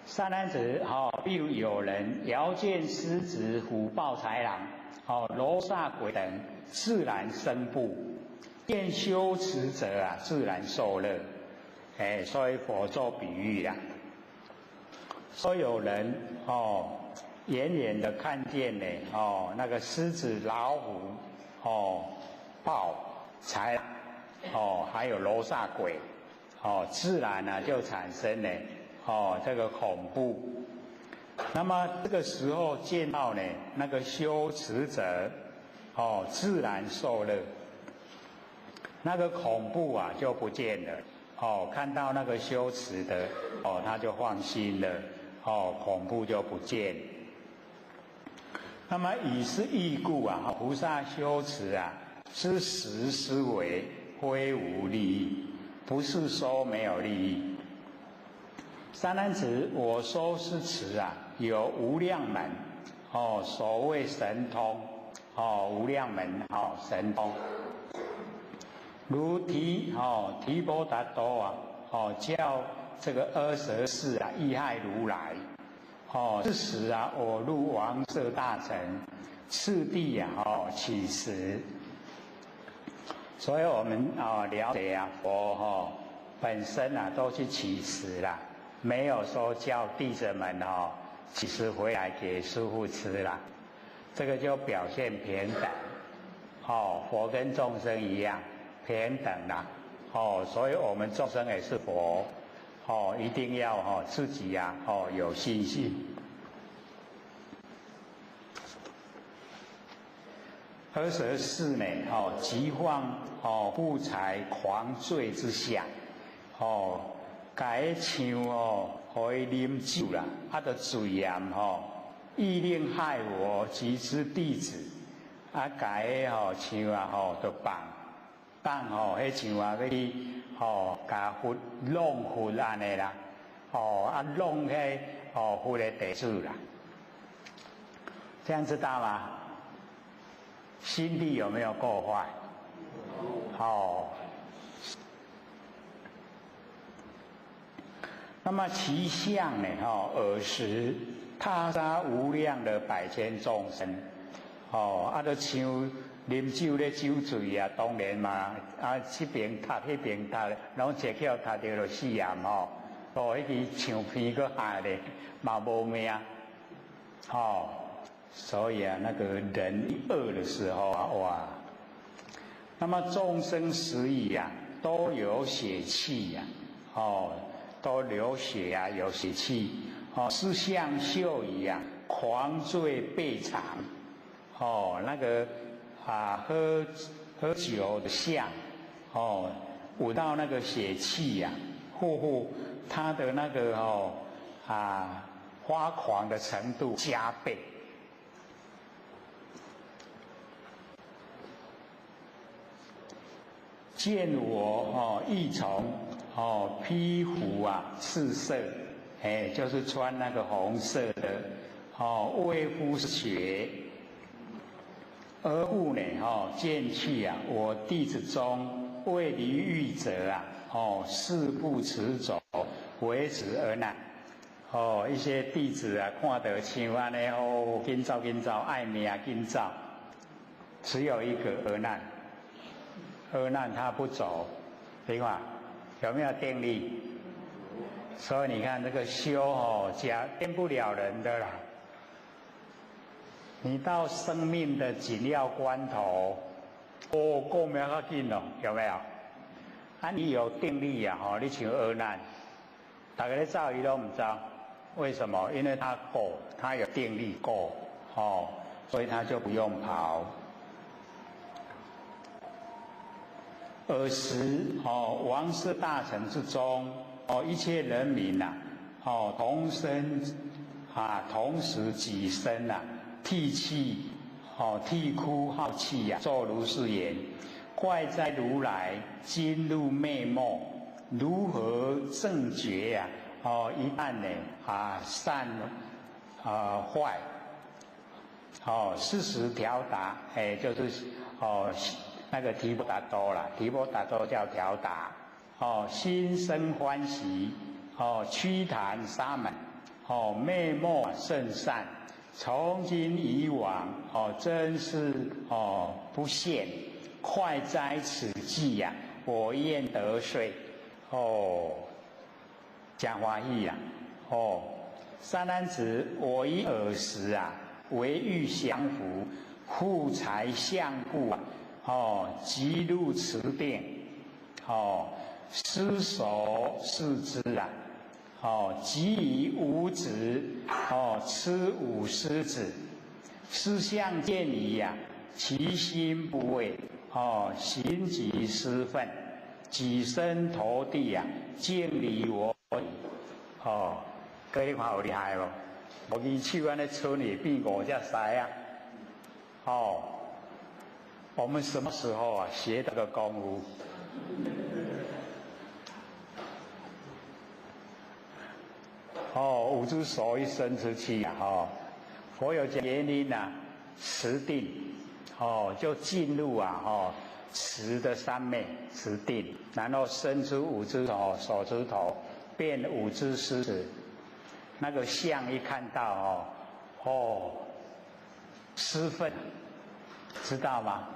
善男子，吼，比如有人遙見獅子、虎豹、豺狼，哦，羅剎鬼等，自然生怖；見修持者啊，自然受樂。哎，所以佛做比喻啦，說有人哦，遠遠的看見呢，哦，那個獅子、老虎、哦，豹、豺狼，哦，還有羅剎鬼，哦，自然呢就產生呢，哦，這個恐怖。那麼這個時候見到呢，那個修持者，哦，自然受樂，那個恐怖啊就不見了。哦，看到那個修持的，哦，他就放心了，哦，恐怖就不見。那麼以是義故啊，菩薩修持啊，是實思維，非無利益，不是說沒有利益。善男子，我說是持啊，有無量門，哦，所謂神通，哦，無量門，哦，神通。如提哦提婆達多啊，哦叫這個阿闍世啊，欲害如來，哦是時啊，我入王舍大城，次第啊，哦乞食。所以我們啊了解啊佛哈本身啊都去乞食啦，沒有說叫弟子們哦乞食回來給師父吃啦，這個就表現平等，哦佛跟眾生一樣。平等啦，哦，所以我們眾生也是佛，哦，一定要哦自己呀，哦有信心。阿闍世呢，哦，即放哦富財狂醉之相，哦，共彼像哦，予伊啉酒啦，啊，就醉啊，吼，欲令害我及之弟子，啊，共彼吼像啊，吼就放。放吼，彼像啊，欲去吼，共佛弄佛按呢啦，哦啊弄彼哦佛的弟子啦，這樣知道嗎？心地有沒有夠壞？哦。那麼其相呢？吼，爾時他殺無量的百千眾生，哦，啊，都像。啉酒咧酒醉啊，當然嘛，啊，這邊踢彼邊踢，攏一去踢著就死啊吼！哦，彼支橡皮閣害咧，嘛無命，吼！所以啊，那個人一餓的時候啊，哇！那麼眾生死已啊，都有血氣呀，哦，都流血啊，有血氣，哦，是像秀儀啊，狂醉備嘗，哦，那個。啊，喝喝酒的相，哦，聞到那個血氣呀，呼呼，他的那個哦，啊，發狂的程度加倍。見我哦，欲從哦披服啊，赤色，哎，就是穿那個紅色的，哦，微乎血。而復呢？哦，見去啊！我弟子中未離欲者啊，哦，誓不辭走，唯此阿難。哦，一些弟子啊，看到像按呢，哦，緊走緊走，愛命緊走。只有一個阿難，阿難他不走，對吧？有沒有定力？所以你看這個修哦，假騙不了人的啦。你到生命的緊要關頭，哦，過命較緊哦，有沒有？啊，你有定力啊，吼，你像阿難，大家咧走伊攏毋走，為什麼？因為他夠，他有定力夠，哦，所以他就不用跑。爾時，哦，王舍大城之中，哦，一切人民呐，哦，同聲啊，同時舉聲啊。涕泣，哦，涕哭號泣呀，作如是言：怪哉如來，今入滅沒，如何正覺呀？哦，一旦呢啊善啊壞，哦，適時調達，哎，就是哦那个提婆达多啦，提婆达多叫调达，哦，心生欢喜，哦，趋谈沙门，哦，面目甚善，从今以往，哦，真是哦不现，快哉此际呀，我愿得遂，哦，真欢喜呀，哦，善男子，我于尔时啊，为欲降伏，护财相故啊。哦，即入持定，哦，施手四肢啊，哦，即以五指，哦，持五狮子，师相见已呀，其心不畏，哦，行己施愤，举身投地啊，敬礼我，哦，各位你看有厉害无？五支手按呢伸去变五只狮啊，哦。我们什么时候啊学这个功夫？哦，五只手一伸出去啊，哦，佛有讲原因呐，持定，哦，就进入啊，哦，持的三昧持定，然后伸出五只手手指头，变五只狮子，那个相一看到哦，哦，狮奋，知道吗？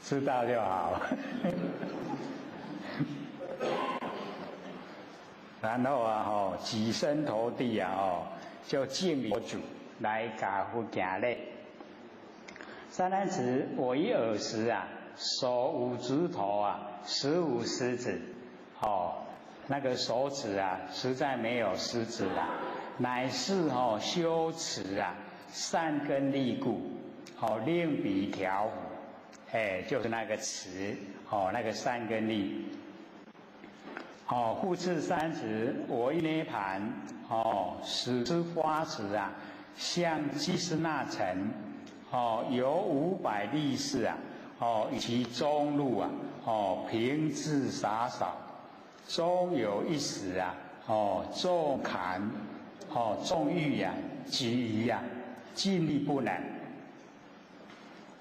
知道就好。然后啊，吼，举身投地啊，哦，就敬礼主来加佛行礼。善男子，我于尔时啊，手五指头啊，十五狮子，哦，那个手指啊，实在没有狮子啊，乃是哦修持啊善根力故，哦令彼调伏，哎，就是那个持，哦那个善根力。哦，复次三子，我一涅盘，哦，使之花池啊，向基斯那城，哦，有500力士啊，哦，以其中路啊，哦，平治洒扫，终有一时啊，哦，众坎，哦，众欲呀，及鱼呀，尽力不能。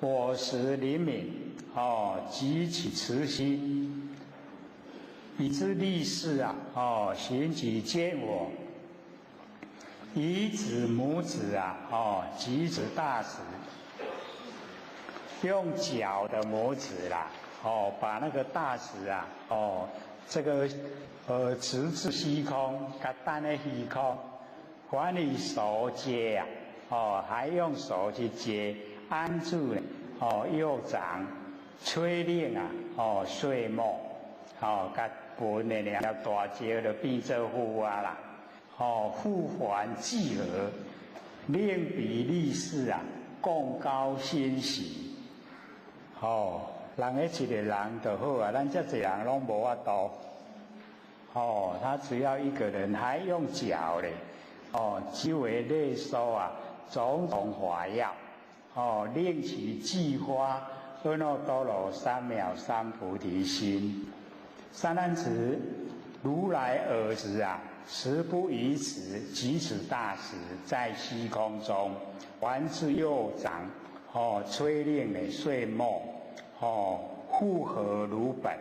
我时灵敏，哦，举起慈心。以之力士啊，哦，行己见我，以子母子啊，哦，举止大石，用脚的拇指啦，哦，把那个大石啊，哦，这个直至虚空，给单的虚空，还以手接啊，哦，还用手去接，安住哦，右掌，吹令啊，哦，碎末，哦，给。本的两条大石就变做护啊啦，哦，复还聚合，令彼力士啊，共高欣喜。哦，人彼一个人就好啊，咱遮济人拢无法度。哦，他只要一个人，还用脚咧，哦，即为内收啊，种种法药，哦，令其具发阿耨多罗三藐三菩提心。善男子，如来尔时啊，时不于此举此大石在虚空中，还自右掌，哦，吹令的碎末，哦，复合如本。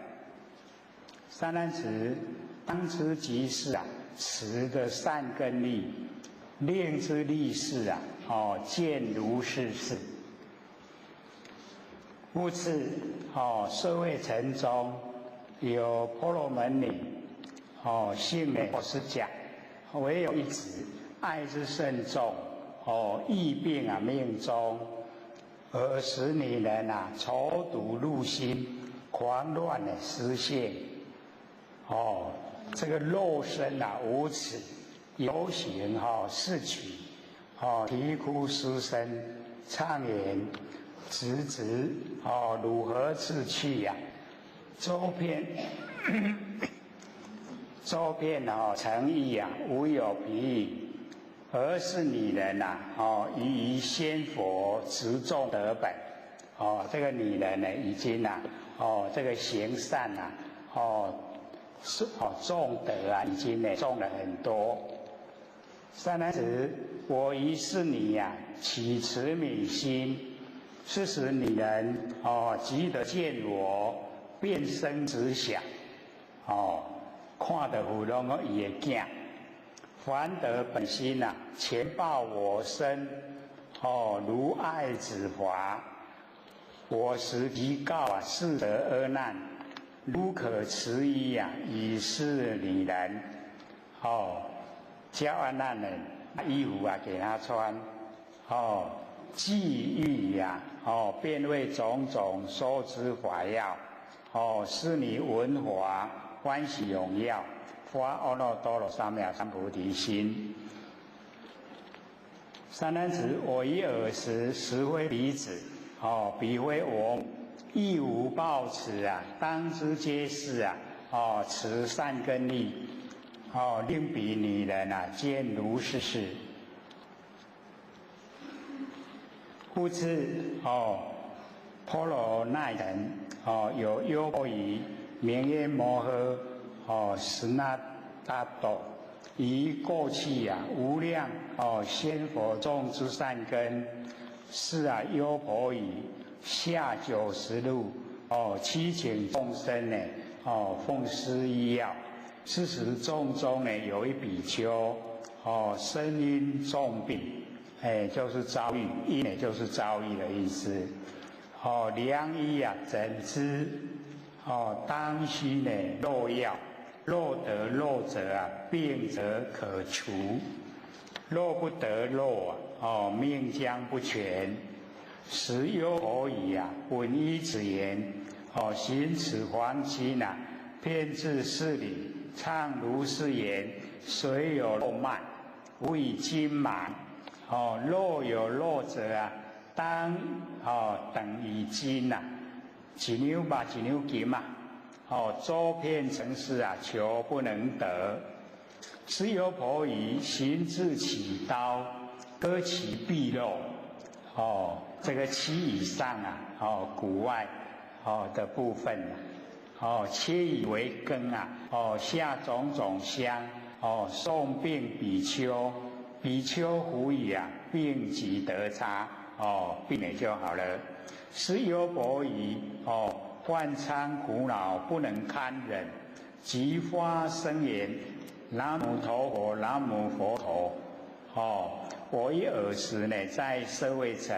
善男子，当知即是啊，持的善根力，令之力士啊，哦，见如是事。复次，哦，舍卫城中。有婆罗门女，哦，姓名我是讲，唯有一子，爱之甚重，哦，疫病啊命中，尔时女人啊，愁毒入心，狂乱的失性，哦，这个肉身啊无耻，游行哈四取，哦，啼哭失声，唱言，直直哦，如何自去呀？周遍，周遍哦，诚意啊，无有疲意，而是女人呐，哦，已于仙佛持众德本，哦，这个女人呢，已经呐，哦，这个行善呐，哦，是哦，众德啊，已经呢，种了很多。善男子，我于是你呀，起慈悯心，是使女人哦，即得见我，便生此想哦，看著佛攏講伊會驚，還得本心呐，前報我身哦，如愛子華，我時即告啊，世得阿難，汝可持衣呀，以示女人哦，叫阿難呢，衣服啊給他穿哦，既欲呀哦，便為種種說之法要哦，是你聞法歡喜榮耀，發阿耨多羅三藐三菩提心。善男子，我於爾時實非彼子，哦，彼非我，亦無報此啊，當知皆是啊，哦，此善根力，哦，令彼女人啊見如是事。復次，哦，波羅奈人，哦，有優婆夷，名曰摩訶，哦，斯那達多。於過去啊，無量哦先佛種之善根，是啊優婆夷下九十路哦，祈請眾生呢哦奉施醫藥。是時眾中呢有一比丘哦，身因重病，哎，就是遭遇，因呢就是遭遇的意思。哦，良醫啊診之哦，當須呢落藥。若得肉者啊，病則可除；若不得肉啊，哦，命將不全。時優婆夷啊，聞醫子言，哦，行此黃金啊，遍至四里，唱如是言：誰有肉賣？吾以金買。哦，若有肉者啊，當哦等以金呐，一兩肉一兩金啊。哦，周遍城市啊，求不能得。時優婆夷行自起刀，割其臂肉。哦，這個膝以上啊，哦，骨外哦的部分，哦，切以為羹啊，哦，下種種香，哦，送病比丘，比丘服矣啊，病即得差，哦，病也就好了。時優婆夷哦。患瘡苦惱不能堪忍，即發聲言：南無陀佛，南無佛陀。哦，我於爾時呢，在舍衛城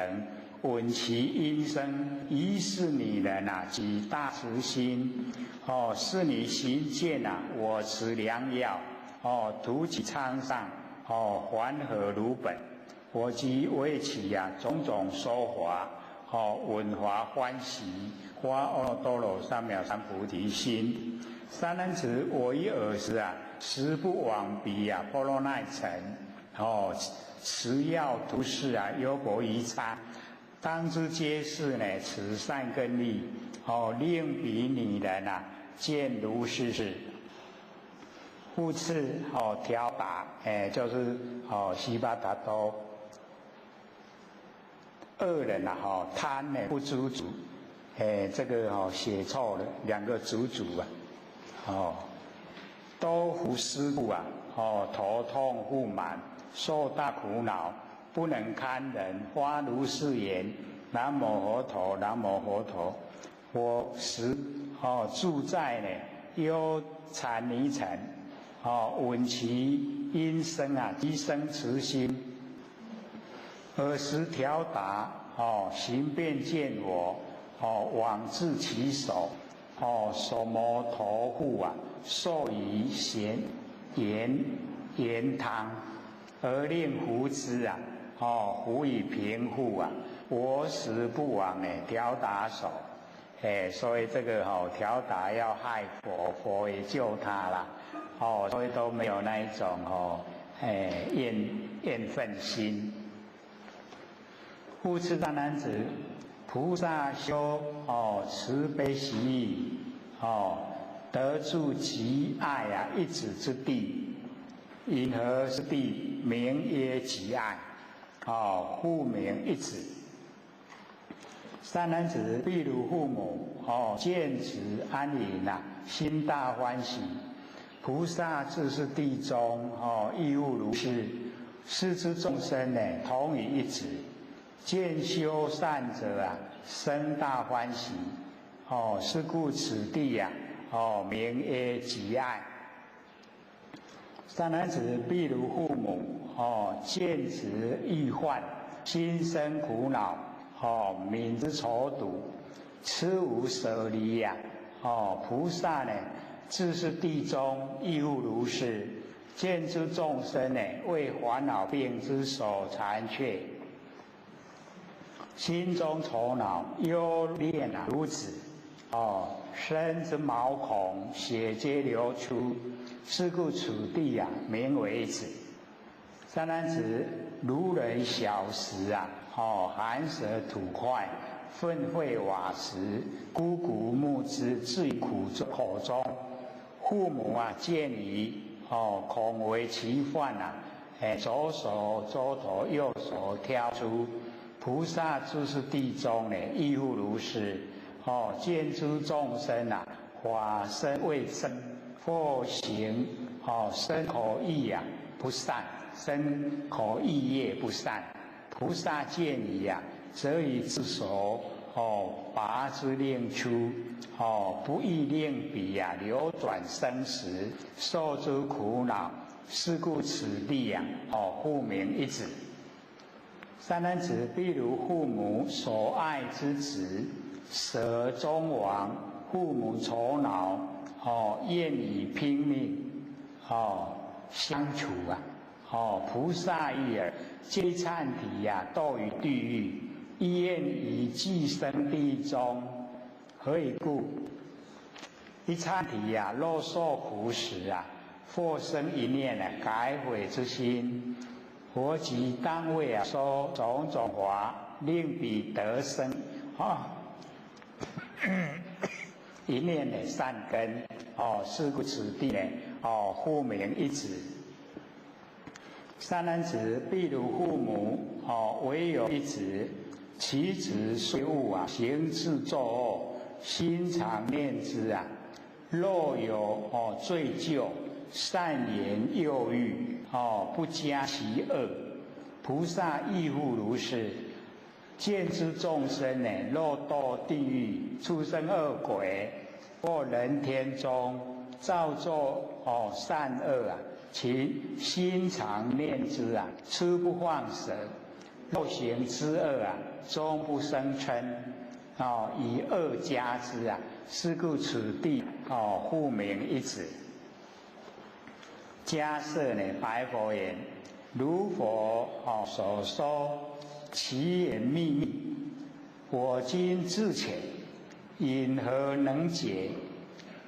聞其音聲，於是女人啊，起大慈心。哦，是女行見啊，我持良藥，哦，塗其瘡上，哦，還和如本。我即為其啊種種說法，哦，聞法歡喜。發阿耨多羅三藐三菩提心。善男子，我於爾時啊，實不往彼啊波羅奈城，哦，持藥塗是啊，優婆夷瘡，當知皆是呢，此善根力，哦，令彼女人啊見如是事。復次哦，調達，哎，就是哦，悉巴達多惡人啊，吼貪呢不知足。哎，這個哦寫錯了，兩個足足啊，哦，多服施故啊，哦頭痛腹滿，受大苦惱，不能堪忍，發如是言：南無佛陀，南無佛陀。我時哦住在呢優禪尼城，哦聞其音聲啊，即生慈心，爾時調達哦行便見我。哦，往至其手，哦，手摩頭腹啊，授以鹹鹽鹽湯，而令服之啊，哦，服以平復啊，我實不往呢，調達手，哎，所以這個哦，調達要害佛，佛也救他啦，哦，所以都沒有那一種哦，哎怨怨憤心。復次善男子。菩薩修哦慈悲喜欲哦，得住極愛啊一指之地，云何是地？名曰極愛哦，復名一指。善男子，譬如父母哦，見此安隱啊，心大歡喜。菩薩至是地中哦，亦復如是。是诸众生呢，同于一子，见修善者啊，生大欢喜。哦，是故此地呀，哦，名曰极爱。善男子，譬如父母，哦，见子欲患，心生苦恼，哦，悯之愁毒，痴无舍离呀。哦，菩萨呢，自是地中亦复如是，见诸众生呢，为烦恼病之所残却，心中愁恼忧恋啊，如此，哦，身之毛孔血皆流出，是故此地啊，名为子。善男子，如人小食啊，哦，含舌吐块，粪秽瓦石，孤骨木枝，置苦口中。父母啊，见已，哦，恐为其患啊，哎，左手捉头，右手挑出。菩萨住是地中呢，亦复如是。哦，见诸众生啊，法身未生，或行哦，身口意啊不善，身口意业不善。菩萨见已啊，则以自手哦，拔之令出，哦，不欲令彼啊流转生死，受诸苦恼。是故此地啊，哦，复名一子。善男子，譬如父母所爱之子，舍终亡，父母愁恼，哦，愿以拼命，哦，相处啊，哦，菩萨亦尔，皆忏体呀，堕于地狱，亦愿以寄生地中。何以故？一忏体呀，若受苦时啊，或生一念呢，改悔之心。佛即当为啊说种种法，令彼得生啊一念的善根哦，是故此地呢哦，复名一子。善男子，譬如父母哦，唯有一子，其子虽恶啊，行事作恶，心常念之啊。若有哦罪咎，善言诱喻哦，不加其恶。菩萨亦复如是，见之众生呢，若堕地狱、畜生恶鬼或人天中，造作哦善恶啊，其心常念之啊，痴不放舍；若行之恶啊，终不生嗔哦，以恶加之啊。是故此地哦，复名一子。迦叶呢，白佛言：如佛哦所说，其言秘密，我今自浅，云何能解？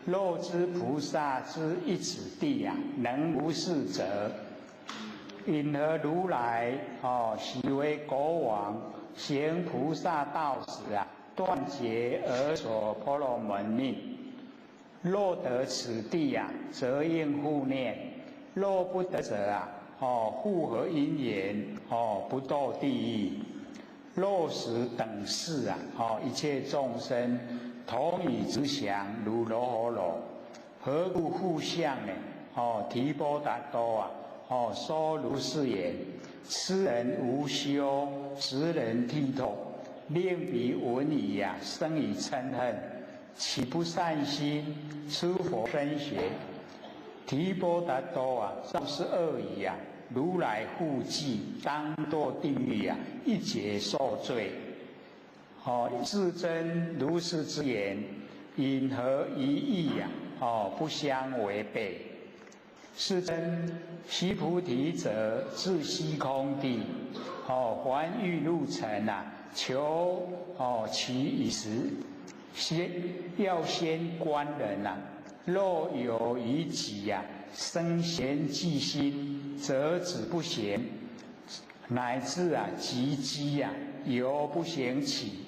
若知菩萨之一子地啊，能无是者，云何如来哦，喜为国王，行菩萨道时啊，断结而所婆罗门命？若得此地啊，则应护念；若不得者啊，哦，复何因缘哦，不堕地狱？若时等事啊，哦，一切众生同以直想，如罗睺罗，何故复相呢？哦，提婆达多啊，哦，说如是言：痴人无修，直人剃头，令彼闻已呀，生以嗔恨，起不善心，出佛身学。提婆达多啊，造是恶语啊，如来护记，当堕地狱啊，一劫受罪。哦，世尊如是之言，云何一义呀？哦，不相违背。世尊，须菩提者，自虚空地，哦，凡欲入城啊，求哦其已时，先要先观人呐。若有于己呀，生嫌忌心，则止不行；乃至啊，及机呀，犹不行起。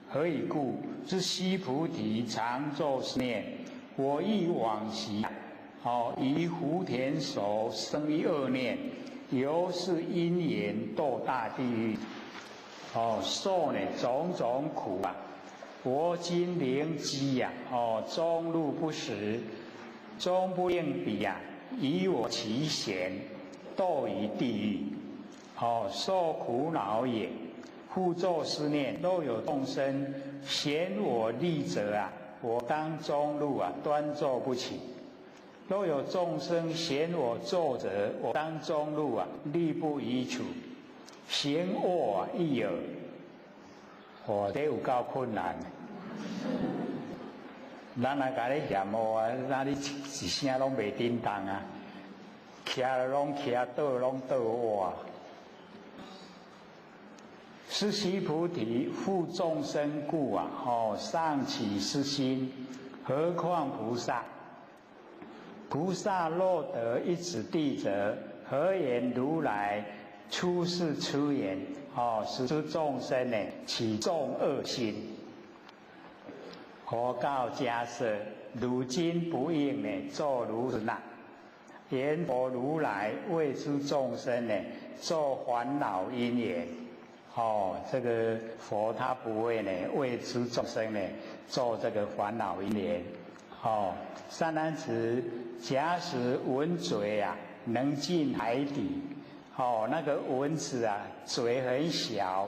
何以故？是须菩提常作是念：我欲往昔，哦，于福田所生一恶念，由是因缘堕大地狱，哦，受呢种种苦啊。我今灵机呀，哦，终路不食，终不应彼呀，以我其嫌，堕于地狱。哦，受苦恼也。复作是念：若有众生嫌我立者啊，我当中路啊，端坐不起；若有众生嫌我坐者，我当中路啊，立不移处。行卧啊，亦尔。哦，这有够困难。咱来共你嫌恶啊，那你一声拢袂振动啊，徛拢徛倒拢倒卧。是须菩提，复众生故啊，哦，尚起是心，何况菩萨？菩萨若得一指地者，何言如来出世出言？哦，使诸众生呢起众恶心。佛告迦叶：汝今不应呢作如是那。言佛如来为诸众生呢作烦恼因缘。哦，这个佛他不会呢为诸众生呢做这个烦恼因缘。哦，善男子，假使蚊嘴啊能进海底，哦，那个蚊子啊嘴很小，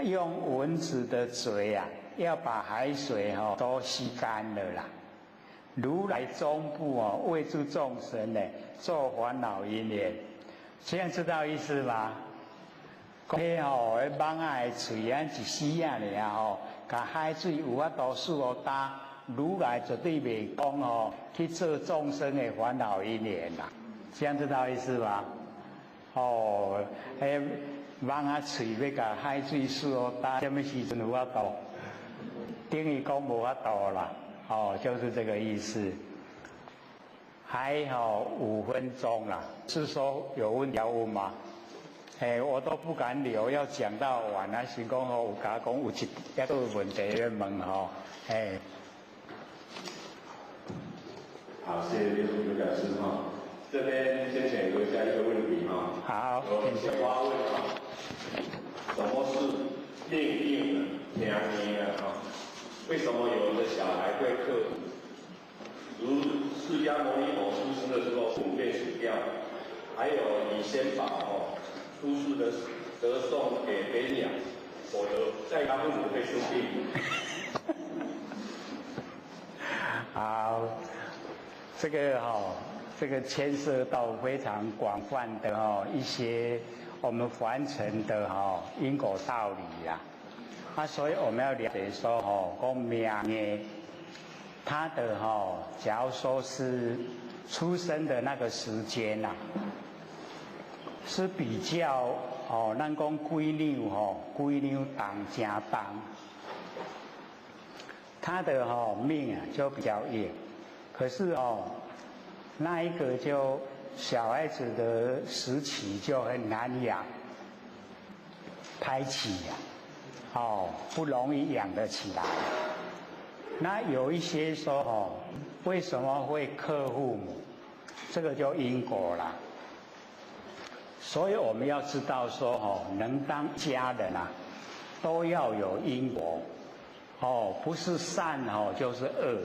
用蚊子的嘴啊要把海水哦都吸干了啦。如来终不哦为诸众生呢做烦恼因缘，这样知道意思吗？讲彼吼，彼蠓仔的喙啊，一丝仔尔吼，共海水有法度输予焦，如来绝对袂讲吼去做众生的烦恼因缘啦。这样知道意思吗？哦，彼蠓仔喙欲共海水输予焦，啥物时阵有法度？等于讲无法度啦。哦，就是这个意思。还好5分钟啦，是说有问题要问吗？哎，我都不敢留，要讲到晚啊。是讲吼，有共我讲有一个问题欲问吼，哎。好，谢谢刘刘讲师哈。这边先请留下一个问题哈。好。有小花问哈，什么是命硬听命啊？哈，为什么有的小孩会克？如释迦牟尼佛出生的时候，父母被死掉，还有李仙宝哦。出世的得送给别人养，否则在家父母会生病。好，这个哈，这个牵涉到非常广泛的哦一些我们凡尘的哈因果道理呀。啊，所以我们要了解说吼，讲命呢，他的哈，假如说是出生的那个时间呐，是比较哦，咱讲几两吼，几两重正重，他的吼命啊就比较硬。可是哦，那一个就小孩子的时期就很难养，歹饲呀，哦，不容易养得起来。那有一些说哦，为什么会克父母？这个就因果啦。所以我们要知道说哦，能当家人啊，都要有因果，哦，不是善哦就是恶。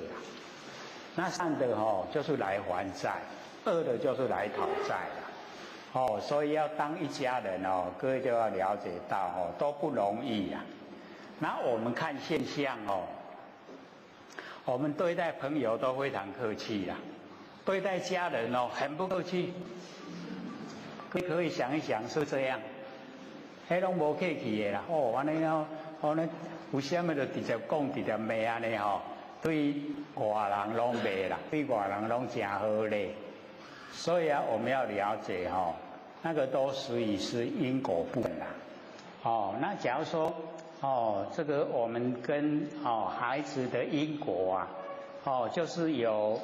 那善的哦就是来还债，恶的就是来讨债啦。哦，所以要当一家人哦，各位就要了解到哦，都不容易呀。那我们看现象哦，我们对待朋友都非常客气啦，对待家人哦很不客气。可以想一想，是这样，彼拢无客气的啦。哦，按呢哦，按呢有啥物就直接讲，直接骂按呢吼，对外人拢袂啦，对外人拢诚好咧。所以啊，我们要了解吼，那个都属于是因果部分啦。哦，那假如说哦，这个我们跟哦孩子的因果啊，哦，就是有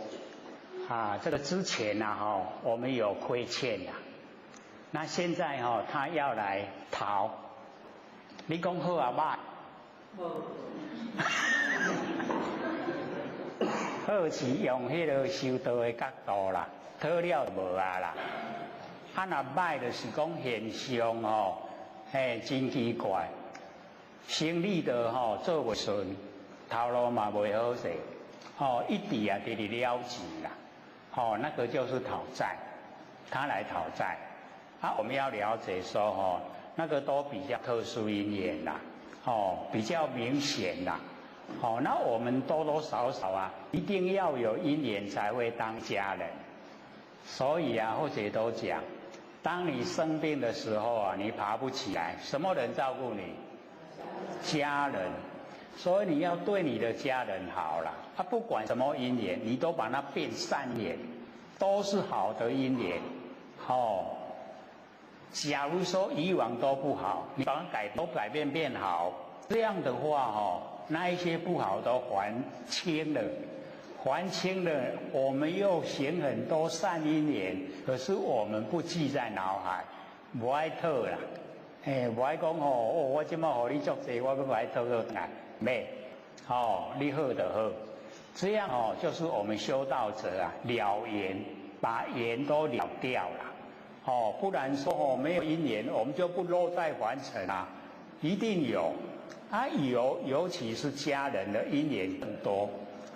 啊这个之前呐哈，我们有亏欠呐。那现在哈，他要来讨，你讲好啊歹？好。好是用彼个修道的角度啦，讨了就无啊啦。啊，若歹就是讲现象吼，嘿，真奇怪，生理的吼做袂顺，头路嘛袂好势，吼一直啊伫咧了钱啦，吼那个就是讨债，他来讨债。啊，我们要了解说哦，那个都比较特殊因缘啦，哦，比较明显啦，哦，那我们多多少少啊，一定要有因缘才会当家人。所以啊，或者都讲，当你生病的时候啊，你爬不起来，什么人照顾你？家人。所以你要对你的家人好了，他不管什么因缘，你都把它变善缘，都是好的因缘，哦。假如说以往都不好，你把它改都改变变好，这样的话哦，那一些不好都还清了，还清了，我们又行很多善因缘，可是我们不记在脑海，不爱讨啦，哎，不爱讲哦，我这么予你足济，我阁爱讨倒来，没，哦，你好就好，这样哦，就是我们修道者啊，了缘，把缘都了掉了。哦，不然说哦没有因缘，我们就不落在凡尘啊，一定有，啊有，尤其是家人的因缘更多，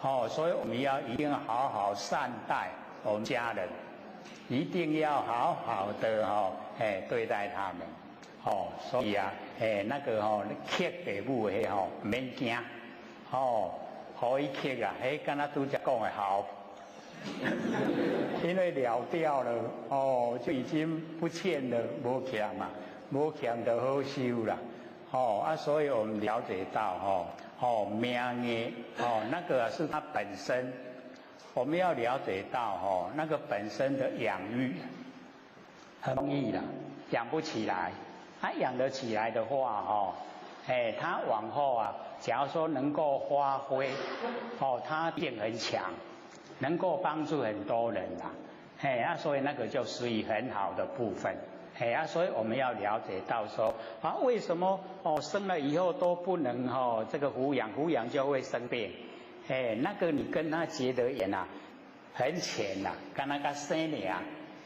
哦，所以我们要一定好好善待我们家人，一定要好好的哦，哎对待他们，哦，所以啊，哎那个哦，克父母的吼，免惊，哦，可以克啊，彼敢若拄才讲的好。因为了掉了哦，就已经不欠了，无欠嘛，无欠就好修啦，哦啊，所以我们了解到哦哦命运哦那个是它本身，我们要了解到哦那个本身的养育很容易啦，养不起来，他养得起来的话哦，哎，他往后啊，假如说能够发挥哦，他一定很强。能够帮助很多人啦，嘿啊，所以那个就是一很好的部分，嘿啊，所以我们要了解到说啊，为什么哦生了以后都不能哦这个抚养，抚养就会生病，哎，那个你跟他结的缘啊，很浅呐，跟那个生尔，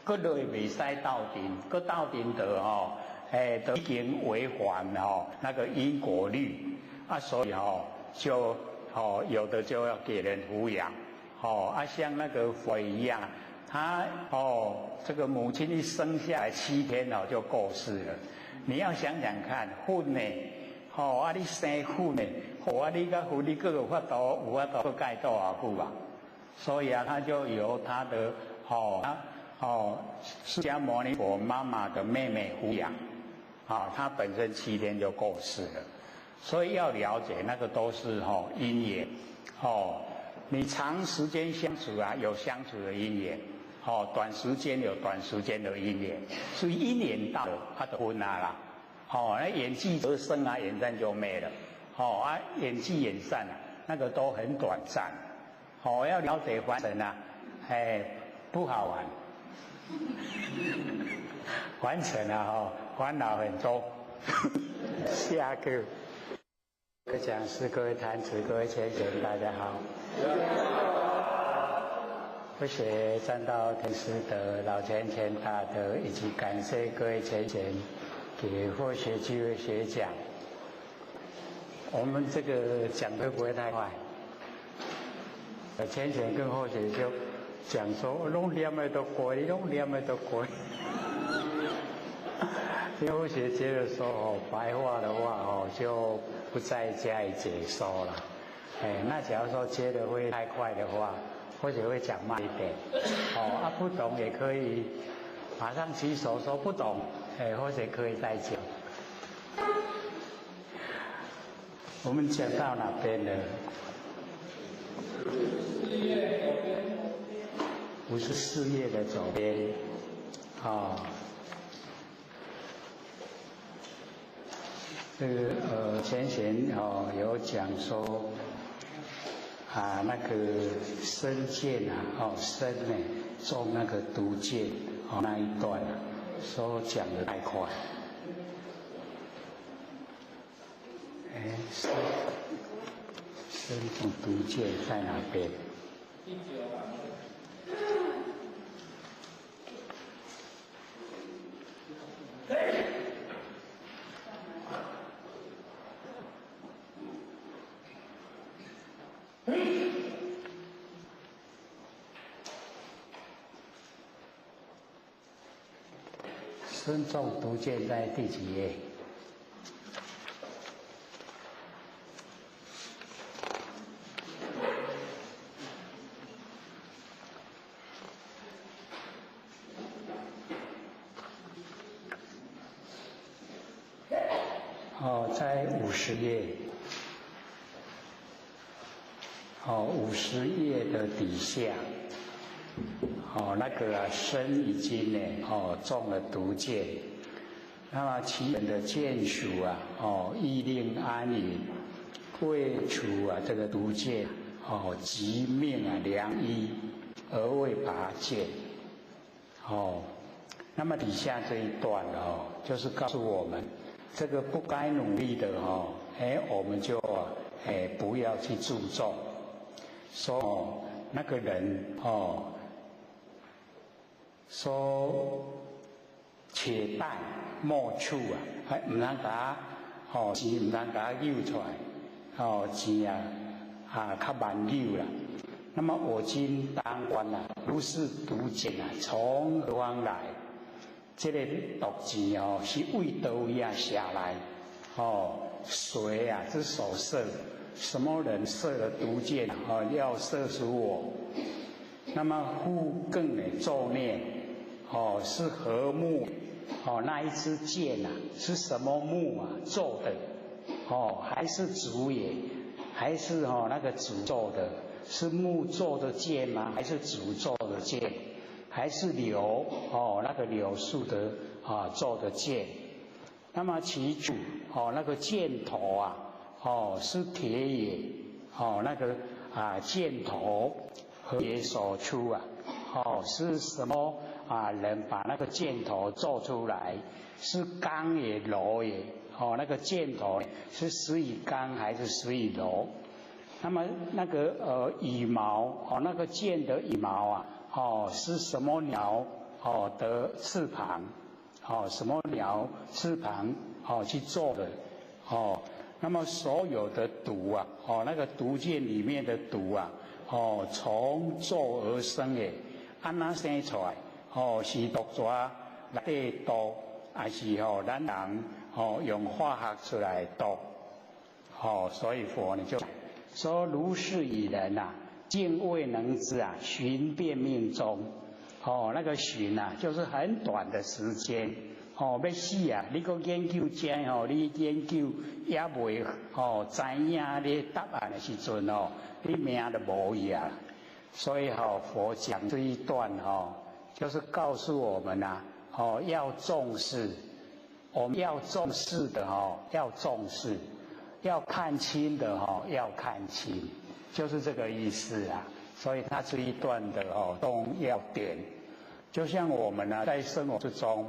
阁落袂使斗阵，阁斗阵就哦，哎，都已经违反哦那个因果律啊，所以哦就哦有的就要给人抚养。哦啊，像那个佛一样，他哦，这个母亲一生下来7天哦就过世了。你要想想看，佛呢，哦啊，你生佛呢，哦啊，你佮佛你阁有法度，有法度阁盖多少久啊？所以啊，他就由他的哦，他哦，释迦牟尼佛妈妈的妹妹抚养，啊，他本身7天就过世了。所以要了解那个都是哦因缘，哦。你长时间相处啊，有相处的因缘，哦，短时间有短时间的因缘，所以因缘到了，他就分啊啦，哦，那缘聚则生啊，缘散就灭了，哦啊，缘聚缘散啊，那个都很短暂，哦，要了解凡尘啊，哎，不好玩，凡尘啊，哦，烦恼很多，下课。各位讲师、各位坛子、各位前贤，大家好。不学占道天师的老前贤大德，以及感谢各位前贤给佛学机会学讲。我们这个讲会不会太快？前贤跟后学就讲说，拢念的都过，拢念的都过。因为后学接着说哦，白话的话哦，就不再加以解说了。哎，那假如说接的会太快的话，或许会讲慢一点。哦，啊，不懂也可以马上举手说不懂，哎，或许可以再讲。我们讲到哪边了？54页的左边，哦。这个前贤哦有讲说啊，那个身见啊，哦身呢中那个毒箭哦那一段啊，说讲的太快。哎，身中毒箭在哪边？身中毒箭在第几页？哦，在五十页。哦，五十页的底下，哦，那个啊，身已经呢，哦，中了毒箭。那么其人的眷属啊，哦，意令安隐，未除啊这个毒箭，哦，即命啊良医而未拔剑。哦，那么底下这一段哦，就是告诉我们，这个不该努力的哦，哎，我们就哎不要去注重。说那个人哦，说且待莫触啊，还毋通共哦钱毋通共揪出来，哦钱啊啊较慢揪啦。那么我今当观啊，如是毒箭啊，从何方来？这个毒箭哦，是为佗位啊下来？哦，谁啊？之所射？什么人射了毒箭哦，要射死我？那么复更呢作念哦，是何木？哦，那一支箭啊，是什么木啊做的？哦，还是竹也？还是哦那个竹做的？是木做的箭吗？还是竹做的箭？还是柳哦那个柳树的啊做的箭？那么其主哦那个箭头啊哦是铁也哦那个啊箭头何也所出啊？哦是什么啊人把那个箭头做出来？是钢也螺也？哦那个箭头是施以钢还是施以螺？那么那个羽毛哦那个箭的羽毛啊哦是什么鸟哦的翅膀？哦什么鸟翅膀哦去做的？哦那么所有的毒啊哦那个毒箭里面的毒啊哦从做而生的，按怎生出来？哦是毒蛇内底毒，还是哦咱人哦用化学出来毒？哦所以佛呢就说如是以人啊，竟未能知啊，寻变命中。哦，那个寻啊，就是很短的时间。哦，欲死啊，你阁研究这哦，你研究也未哦知影你答案的时阵哦，你命就无去啊。所以哦，佛讲这一段哦，就是告诉我们呐，哦，要重视，我们要重视的哦，要重视，要看清的哦，要看清，就是这个意思啊。所以它这一段的哦重要点，就像我们呢在生活之中，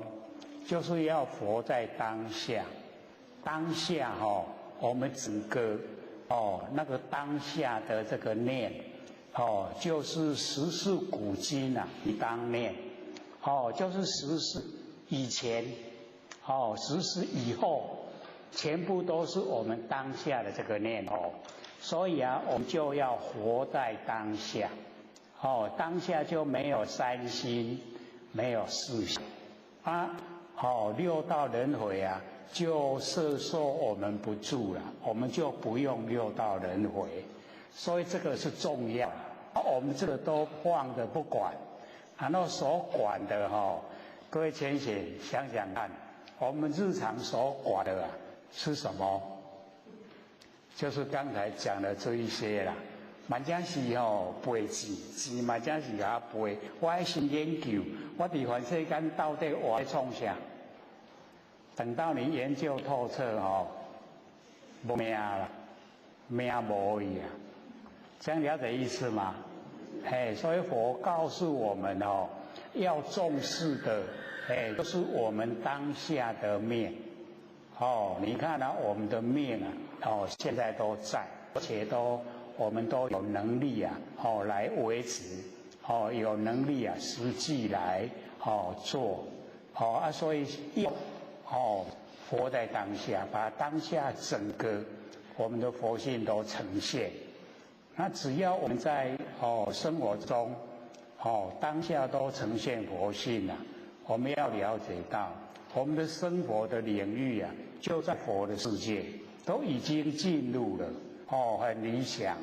就是要活在当下，当下哦，我们整个哦那个当下的这个念哦，就是时事古今啊，你当念哦，就是时事以前哦，时事以后，全部都是我们当下的这个念头。所以啊，我们就要活在当下，哦，当下就没有三心，没有四心，啊，哦，六道轮回啊，就摄受我们不住了，我们就不用六道轮回，所以这个是重要，我们这个都放着不管，然后所管的哈，各位浅显想想看，我们日常所管的啊是什么？就是刚才讲的这一些啦，嘛正是吼背钱，钱嘛正是共背。我爱先研究，我伫凡世间到底活咧创啥？等到你研究透彻吼，无命啦，命无去啊！这样了解意思吗？嘿，所以佛告诉我们哦，要重视的，哎，就是我们当下的命。哦，你看啊，我们的命啊，哦，现在都在，而且都我们都有能力啊，哦，来维持，哦，有能力啊，实际来哦做，哦啊，所以要哦活在当下，把当下整个我们的佛性都呈现。那只要我们在哦生活中，哦当下都呈现佛性啊，我们要了解到。我们的生活的领域啊，就在佛的世界，都已经进入了，哦，很理想。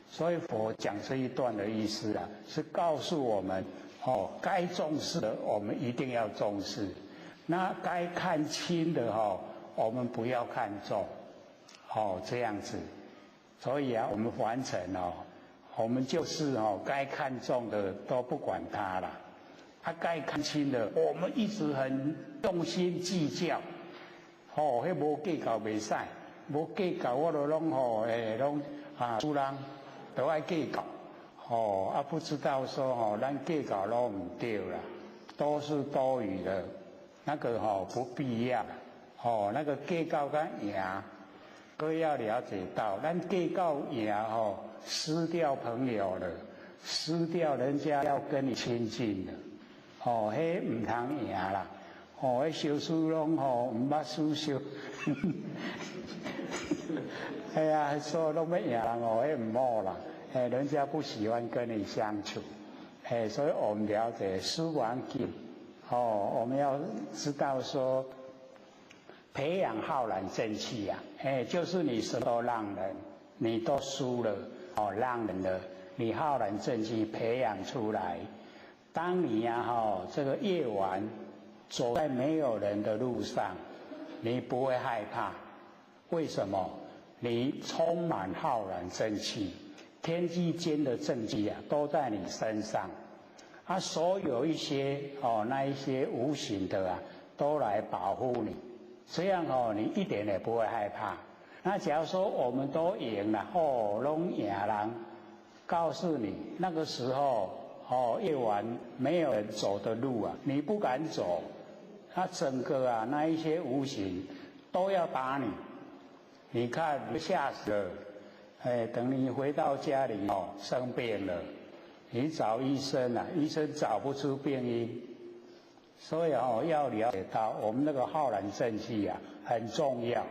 所以佛讲这一段的意思啊，是告诉我们，哦，该重视的我们一定要重视，那该看轻的哈，我们不要看重，哦，这样子。所以啊，我们凡尘哦，我们就是哦，该看重的都不管它了，他该看轻的，我们一直很用心计较，哦，彼无计较袂使，无计较我都拢吼，哎，拢啊，输人都爱计较，哦，啊，不知道说吼，咱计较拢毋对啦，都是多余的，那个吼不必要，哦，那个计较佮赢。各位要了解到，咱计较赢吼，失掉朋友了，失掉人家要跟你亲近了，哦，彼毋通赢啦，哦，彼相思拢吼毋捌输相，哎呀，说拢欲赢人哦，彼毋好啦，哎，人家不喜欢跟你相处，哎，所以我们了解输完紧，哦，我们要知道说，培养浩然正气呀，哎，就是你什么都让人，你都输了，哦，让人了，你浩然正气培养出来，当你呀哈这个夜晚走在没有人的路上，你不会害怕，为什么？你充满浩然正气，天地间的正气啊，都在你身上，啊，所有一些哦那一些无形的啊，都来保护你。这样哦，你一点也不会害怕。那假如说我们都赢了，哦，拢赢人，告诉你那个时候哦，夜晚没有人走的路啊，你不敢走，那整个啊那一些无形都要打你，你看你吓死了。哎，等你回到家里哦，生病了，你找医生啊，医生找不出病因。所以哦，要了解到我们那个浩然正气啊，很重要。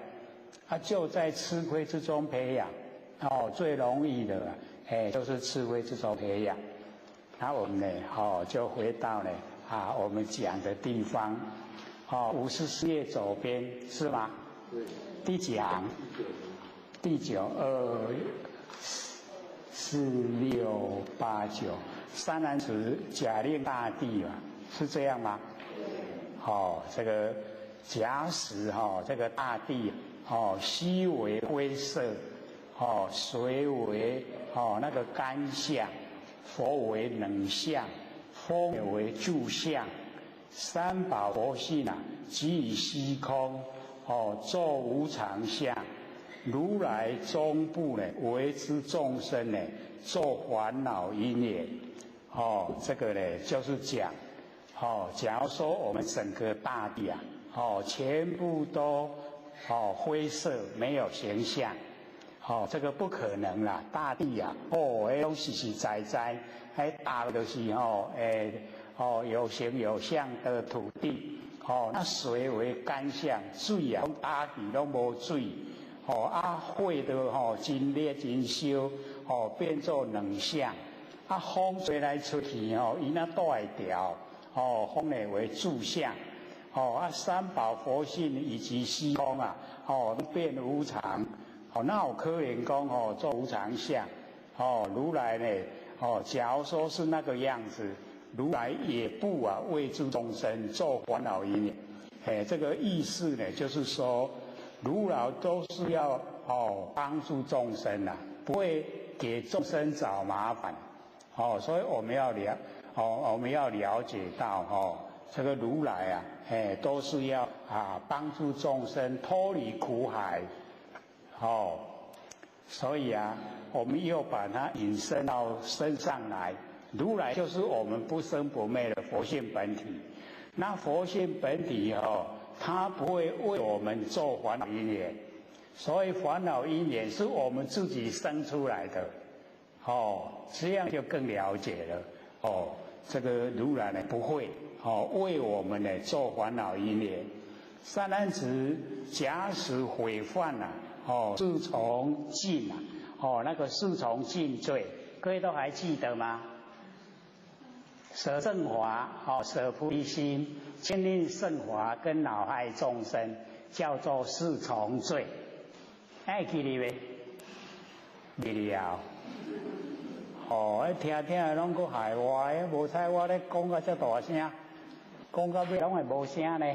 啊，就在吃亏之中培养，哦，最容易的，哎，就是吃亏之中培养。那我们呢，哦，就回到呢，啊，我们讲的地方，哦，54页左边是吗？对。第几行？第九，二、四、六、八、九，三男子假令大地嘛，是这样吗？哦，这个假使哈，这个大地哦，悉为灰色，哦，水为哦那个干相，火为冷相，风为住相，三宝佛性啊，即以虚空哦，作无常相，如来终不呢，为之众生呢，作烦恼因也。哦，这个呢，就是讲。哦，假如说我们整个大地啊，哦，全部都哦灰色，没有形象，哦，这个不可能啦。大地啊，哦，彼拢实实在在，彼大就是哦，哎，哦，有形有相的土地，哦，那水为干相，水啊，大地拢无水，哦，啊，火就吼真热真烧，哦，变做冷相，啊，风吹来吹去吼，伊若都会调。哦，风呢为住相，哦啊，三宝佛性以及虚空啊，哦变无常，哦那有可能讲哦做无常相，哦如来呢，哦假如说是那个样子，如来也不啊为诸众生做烦恼因，哎这个意思呢就是说，如来都是要哦帮助众生啊，不会给众生找麻烦，哦所以我们要了。哦，我们要了解到哦，这个如来啊，哎，都是要啊帮助众生脱离苦海，哦，所以啊，我们又把它引申到身上来，如来就是我们不生不灭的佛性本体。那佛性本体哦，它不会为我们做烦恼因缘，所以烦恼因缘是我们自己生出来的，哦，这样就更了解了，哦。这个如来呢不会哦为我们呢做烦恼因缘。善男子，假使毁犯呐，哦四重禁啊，哦那个四重禁罪，各位都还记得吗？舍正法哦，舍菩提心，慳吝圣法跟恼害众生，叫做四重罪。會記得袂？記了。哦，聽聽攏閣害我的，無彩我咧講甲遮大聲，講到尾攏會無聲呢。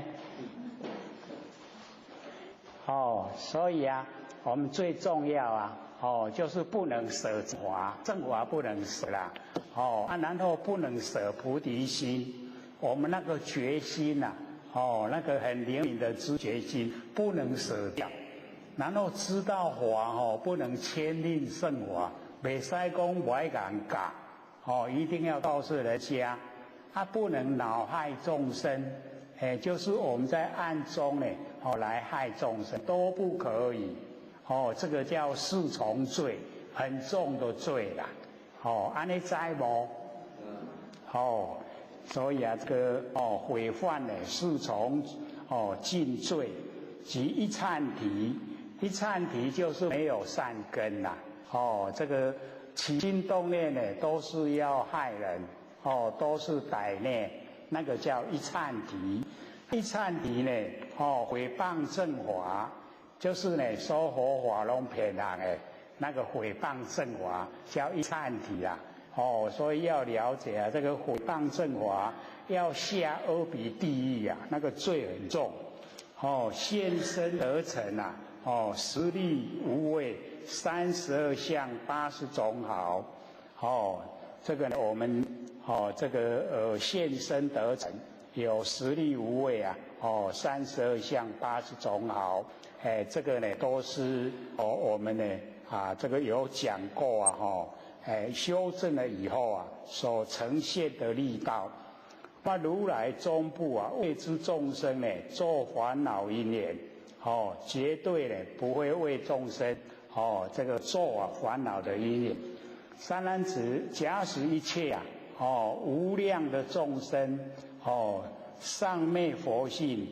哦，所以啊，我們最重要啊，哦，就是不能捨法，正法不能捨啦。哦，啊，然後不能捨菩提心，我們那個決心呐，哦，那個很靈敏的知覺心不能捨掉。然後知道法哦，不能慳吝聖法，袂使講無愛共人教，哦，一定要告訴人家，啊，不能惱害眾生，哎，就是我們在暗中呢，哦，來害眾生都不可以，哦，這個叫四重罪，很重的罪啦，哦，按呢知無？哦，所以啊，這個哦，毀犯呢四重哦盡罪及一闡提，一闡提就是沒有善根啦，哦，這個起心動念呢都是要害人，哦，都是歹念，那個叫一闡提。一闡提呢，哦，毀謗正法，就是呢說佛法攏騙人的，那個毀謗正法叫一闡提啊。哦，所以要了解啊，這個毀謗正法要下阿鼻地獄啊，那個罪很重。哦，現身而成啊，哦，十力無畏，32相80種好。哦，這個呢，我們哦，這個現身得成有十力無畏啊，哦，32相80種好。哎，這個呢都是哦，我們呢啊，這個有講過啊，哈。哎，修正了以後啊，所呈現的力道，那如來終不啊，為之眾生呢做煩惱因緣，哦，絕對呢不會為眾生哦這個做啊煩惱的因緣。三男子，假使一切啊，哦無量的眾生，哦上滅佛性，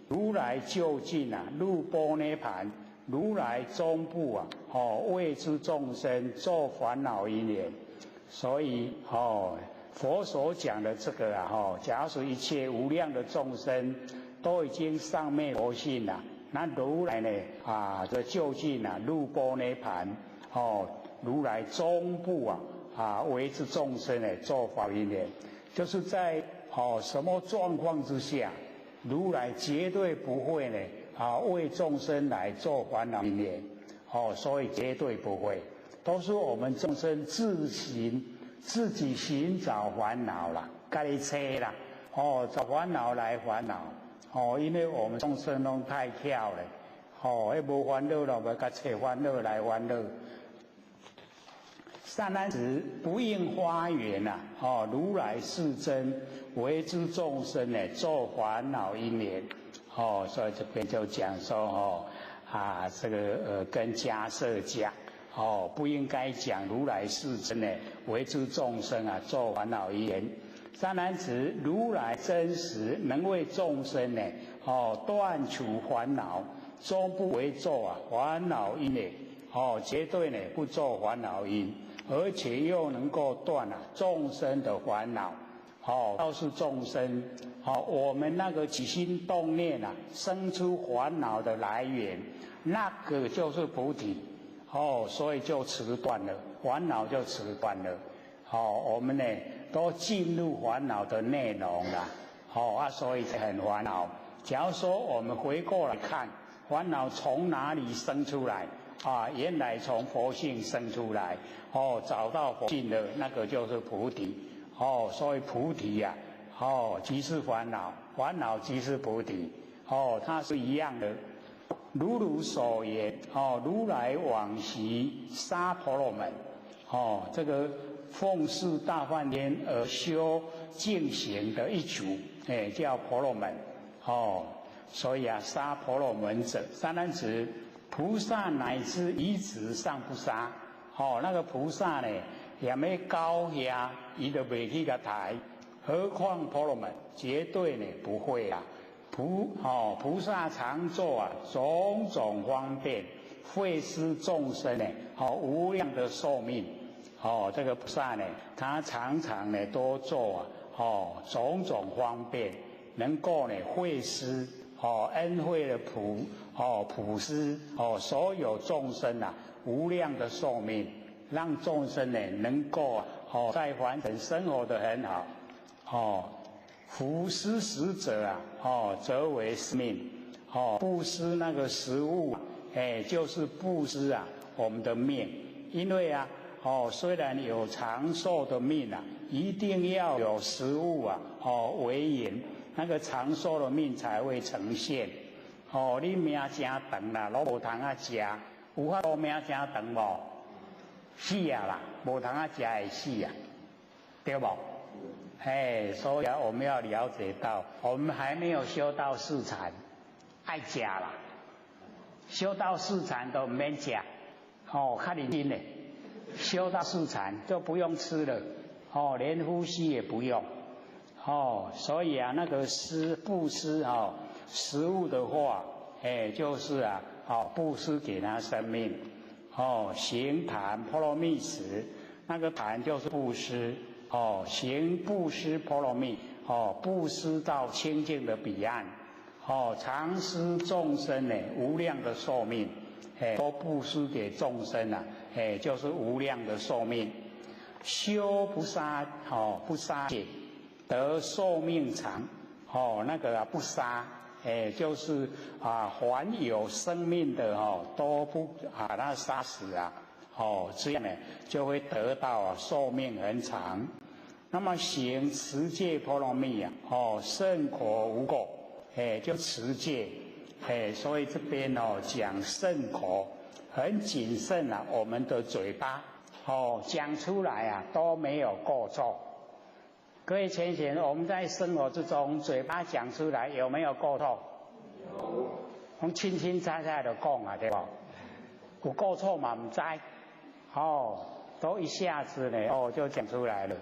如來究竟啊入般涅槃。如來終不啊，哦，為諸眾生做煩惱因緣，所以哦，佛所講的這個啊，哦，假使一切無量的眾生都已經上滅佛性了，那如來呢啊，這究竟啊入般涅槃，哦，如來終不啊啊為之眾生呢做煩惱因緣，就是在哦什麼狀況之下，如來絕對不會呢。啊，為眾生來做煩惱因緣，哦，所以絕對不會，都是我們眾生自行自己尋找煩惱啦，家己揣啦，哦，找煩惱來煩惱，哦，因為我們眾生攏太巧了，哦，彼無煩惱了，欲共揣煩惱來煩惱。善男子，不應發言呐，哦，如來世尊為諸眾生呢做煩惱因緣。哦，所以這邊就講說哦，啊，這個跟迦葉講，哦，不應該講如來世尊呢為諸眾生啊做煩惱因緣。善男子，如來真實能為眾生呢，哦，斷除煩惱，終不為做啊煩惱因呢，哦，絕對呢不做煩惱因，而且又能夠斷啊眾生的煩惱。哦，告訴眾生，哦，我們那個起心動念啊，生出煩惱的來源，那個就是菩提，哦，所以就辭斷了，煩惱就辭斷了。哦，我們呢都進入煩惱的內容了，哦啊，所以很煩惱。假如說我們回過來看，煩惱從哪裡生出來？啊，原來從佛性生出來。哦，找到佛性的那個就是菩提。哦，所以菩提呀，哦，即是煩惱，煩惱即是菩提，哦，它是一樣的。如汝所言，哦，如來往昔殺婆羅門，哦，這個奉事大梵天而修淨行的一族，哎，叫婆羅門，哦，所以啊，殺婆羅門者，善男子，菩薩乃至餘子尚不殺，哦，那個菩薩呢，連狗仔，伊都袂去共刣，何況婆羅門？絕對呢不會啊！菩薩常做啊種種方便，惠施眾生呢，哦無量的壽命。哦，這個菩薩呢，他常常呢多做啊，哦种种方便，能够呢惠施哦恩惠的普哦普施哦所有众生啊无量的寿命，让众生呢能够哦在凡尘生活的很好哦。夫施食者啊，哦，则为命。哦，布施那个食物，哎，就是布施啊，我们的命。因为啊，哦，虽然有长寿的命啊，一定要有食物啊，哦，为缘，那个长寿的命才会呈现。哦，你命真长啦，拢无通啊食，有法度命真长无？死啊啦，无通啊食会死啊，对无？哎，所以啊，我们要了解到，我们还没有修到四禅，爱食啦。修到四禅都毋免食，哦，较认真嘞。修到四禅就不用吃了，哦，连呼吸也不用，哦，所以啊，那个施布施哦，食物的话，哎，就是啊，哦，布施给他生命，哦，行檀波罗蜜时，那个檀就是布施。哦，行布施波罗蜜，哦，布施到清净的彼岸，哦，常施众生呢无量的寿命，哎，都布施给众生啊，哎，就是无量的寿命。修不杀，哦，不杀戒，得寿命长，哦，那个啊不杀，哎，就是啊，凡有生命的哦，都不把它杀死啊。哦，这样呢就会得到啊寿命很长。那么行持戒波罗蜜啊，哦，胜口无过，哎，就持戒，哎，所以这边哦讲胜口，很谨慎啊，我们的嘴巴哦讲出来啊都没有过错。各位浅显，我们在生活之中，嘴巴讲出来有没有过错？有。拢清清楚楚就讲啊，对无？有过错嘛？毋知。哦，都一下子呢，哦，就讲出来了，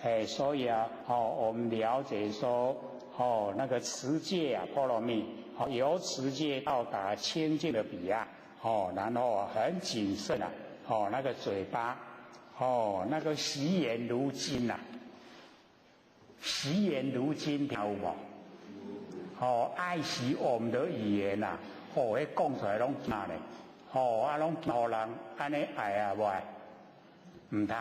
哎，所以啊，哦，我们了解说，哦，那个持戒啊，波罗蜜，哦，由持戒到达清净的彼岸，哦，然后很谨慎啊，哦，那个嘴巴，哦，那个惜言如金呐，惜言如金，听有无？哦，爱惜我们的语言呐，哦，彼讲出来拢金咧。哦，啊，拢予人按呢爱啊，无爱，毋通，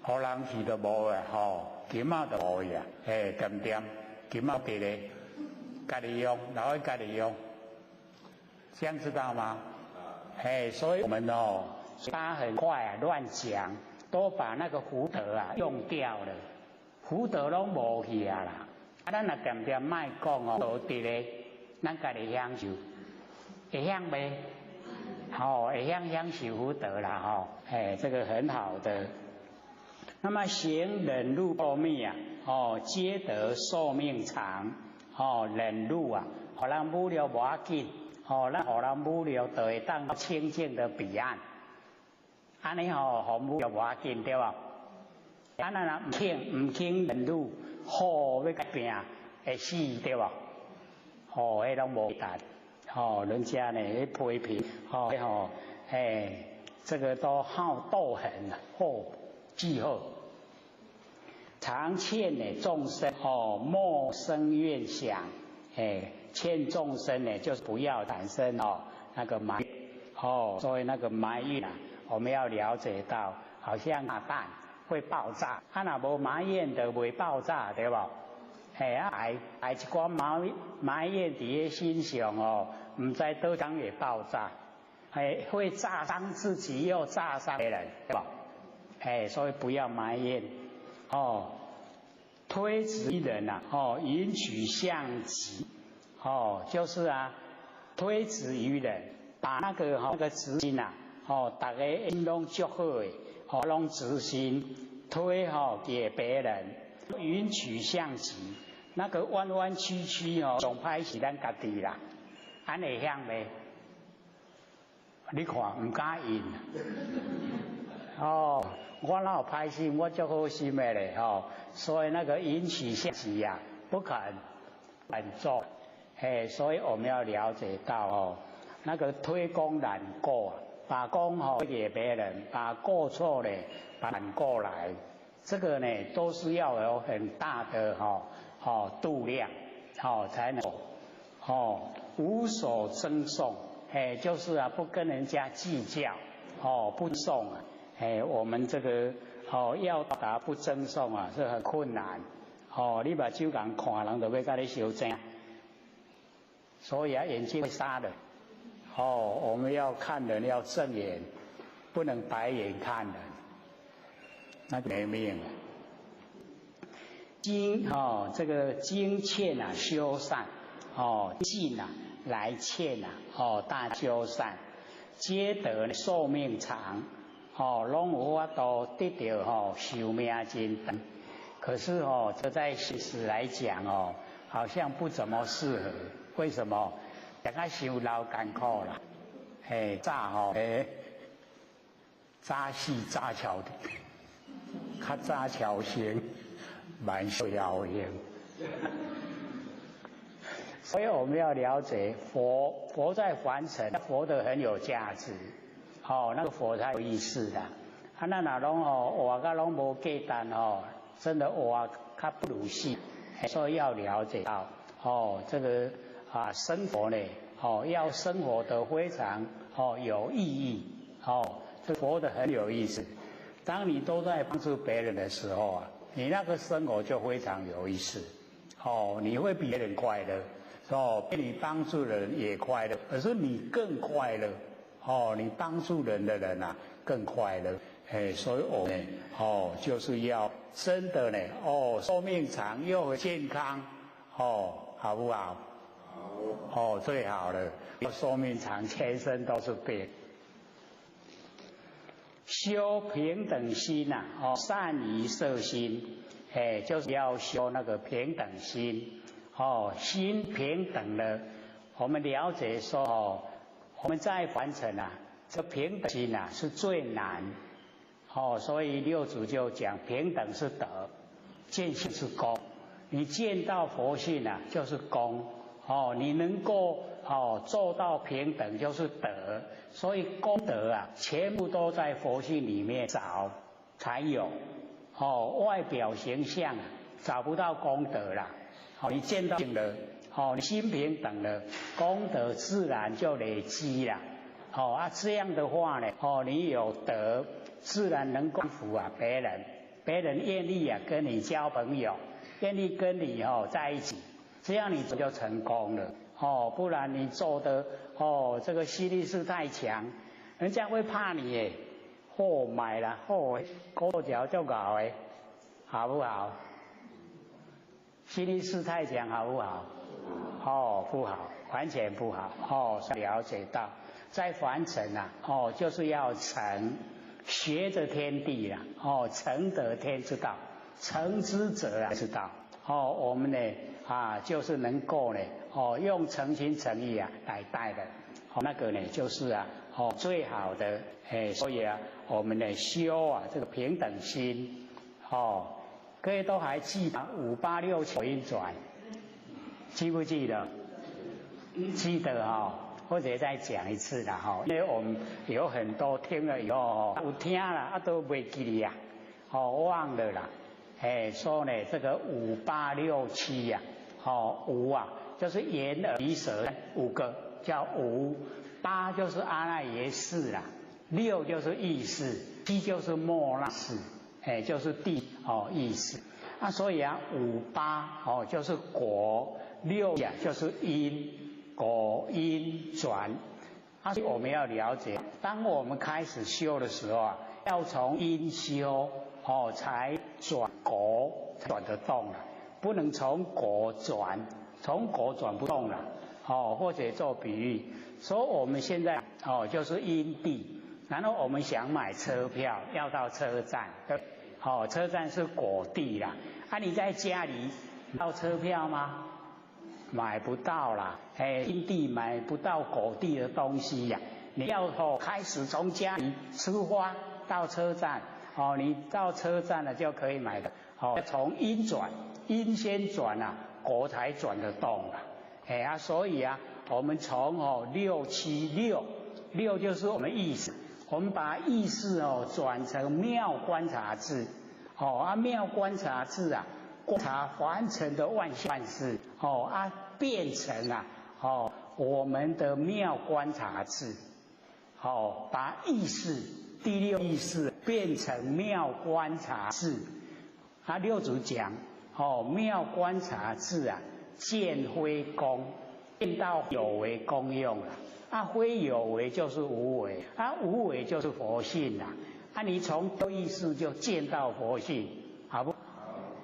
予人去就无啊，吼，金仔就无去啊，嘿，恬恬，金仔伫咧，家己用，留去家己用，这样知道吗？嘿，所以我们哦，嘴巴很快啊，乱讲，都把那个福德啊用掉了，福德拢无去啊啦。啊，咱若恬恬莫讲哦，无伫咧，咱家己享受，会晓袂？哦，会晓享受福德啦，吼，哎，这个很好的。那么行忍辱波罗蜜啊，哦，皆得寿命长。哦，忍辱啊，予人侮辱无要紧，哦，咱予人侮辱就会当清净的彼岸。按呢吼，予侮辱无要紧对无？啊，咱若毋肯毋肯忍辱，好欲共拼会死对无？哦，彼拢无值。哦，人家呢批评，哦吼，哎，这个都好斗狠啊，哦，记恨。常劝呢众生哦，莫生怨想，哎，劝众生呢，就是不要产生哦那个埋哦，所以那个埋怨啊，我们要了解到，好像炸弹会爆炸，啊若无埋怨就袂爆炸，对无？嘿啊，埋埋一寡埋埋怨伫咧心上哦，毋知佗工会爆炸，嘿，会炸伤自己又炸伤别人，对无？哎，所以不要埋怨哦。推辞于人呐，哦，迎取向己，哦，就是啊，推辞于人，把那个哈那个直心呐，哦，逐家拢足好的，哦，拢直心推哈给别人，迎取向己，那个弯弯曲曲哦，上歹是咱家己啦，按呢会晓袂？你看毋敢应，哦。我哪有歹心？我足好心的咧，吼！所以那个迎取向己呀，不肯肯做，嘿，所以我们要了解到哦，那个推功揽过，把功吼给别人，把过错咧揽过来，这个呢都是要有很大的度量，才能无所争讼，哎，就是啊不跟人家计较，不讼啊，哎，我们这个要到达不争讼啊是很困难，你目睭共看人就欲共你相争，所以啊眼睛会杀人，我们要看人要正眼，不能白眼看人，那就没命了。精这个精劝啊修善，尽啊来劝啊大修善，皆得寿命长，攏有法度得著寿命真长。可是这在现实来讲好像不怎么适合。为什么？大家伤老艰苦啦，嘿，早嘿，早死早超的，较早超生，慢消用。所以我们要了解佛，佛在凡尘，活得很有价值，那个佛才有意思的。啊，咱若攏活甲攏無價值真的活較不如死。所以要了解到，這個啊生活呢，要生活得非常有意義，這活得很有意思。當你都在幫助別人的時候啊，你那個生活就非常有意思，你會比別人快樂，被你幫助的人也快樂，可是你更快樂，你幫助人的人啊更快樂，哎，所以我們就是要真的呢，壽命長又健康，好不好？好，最好了，壽命長，全身都是病。修平等心呐，善於攝心，哎，就是要修那個平等心，心平等了，我們了解說，我們在凡塵啊，這平等心啊是最難，所以六祖就講平等是德，見性是功，你見到佛性啊，就是功，你能夠做到平等就是德，所以功德啊，全部都在佛性裡面找才有，外表形象啊找不到功德啦，你見到了，你心平等了，功德自然就累積啦，這樣的話呢，你有德，自然能夠服啊別人，別人願意啊跟你交朋友，願意跟你在一起，這樣你就成功了。不然你做的這個吸力是太強，人家會怕你耶。買啦，股腳就搞的，好不好？吸力式太強好不好？不好，完全不好。了解到在凡塵啊，就是要成，學着天地啦，成得天之道，成之者啊之道。我們呢啊，就是能夠呢，用誠心誠意啊來待的，那個呢就是啊，最好的，哎，所以啊，我們呢修啊這個平等心，各位都還記得5、8、6、7運轉，記不記得？記得或者再講一次啦，因為我們有很多聽了以後，有聽啦，啊都袂記得啊，忘了啦。哎，說呢，這個5、8、6、7呀，五啊，就是眼耳鼻舌五個叫五，八就是阿賴耶識啦，六就是意識，七就是末那識，哎，就是地意識。啊，所以啊，5、8就是果，六呀就是因，果因轉。啊，所以我們要了解，當我們開始修的時候啊，要從因修。才轉果轉得動了，不能從果轉，從果轉不動了。或者做比喻，說我們現在就是因地，然後我們想買車票，要到車站，對，車站是果地啦。啊，你在家裡要車票嗎？買不到啦，哎，因地買不到果地的東西呀。你要開始從家裡出發到車站。你到車站了就可以買的。從因轉，因先轉啊，果才轉得動啊。哎啊，所以啊，我們從6、7、6，六就是我們意識，我們把意識轉成妙觀察智，哦啊，妙觀察智啊，觀察凡塵的萬象萬事，哦啊，變成啊，哦我們的妙觀察智，哦把意識第六意識變成妙觀察智。啊，六祖講，哦妙觀察智啊，見非功，見到有為功用啦。啊，非有為就是無為，啊無為就是佛性啦。啊，你從意識就見到佛性，好不？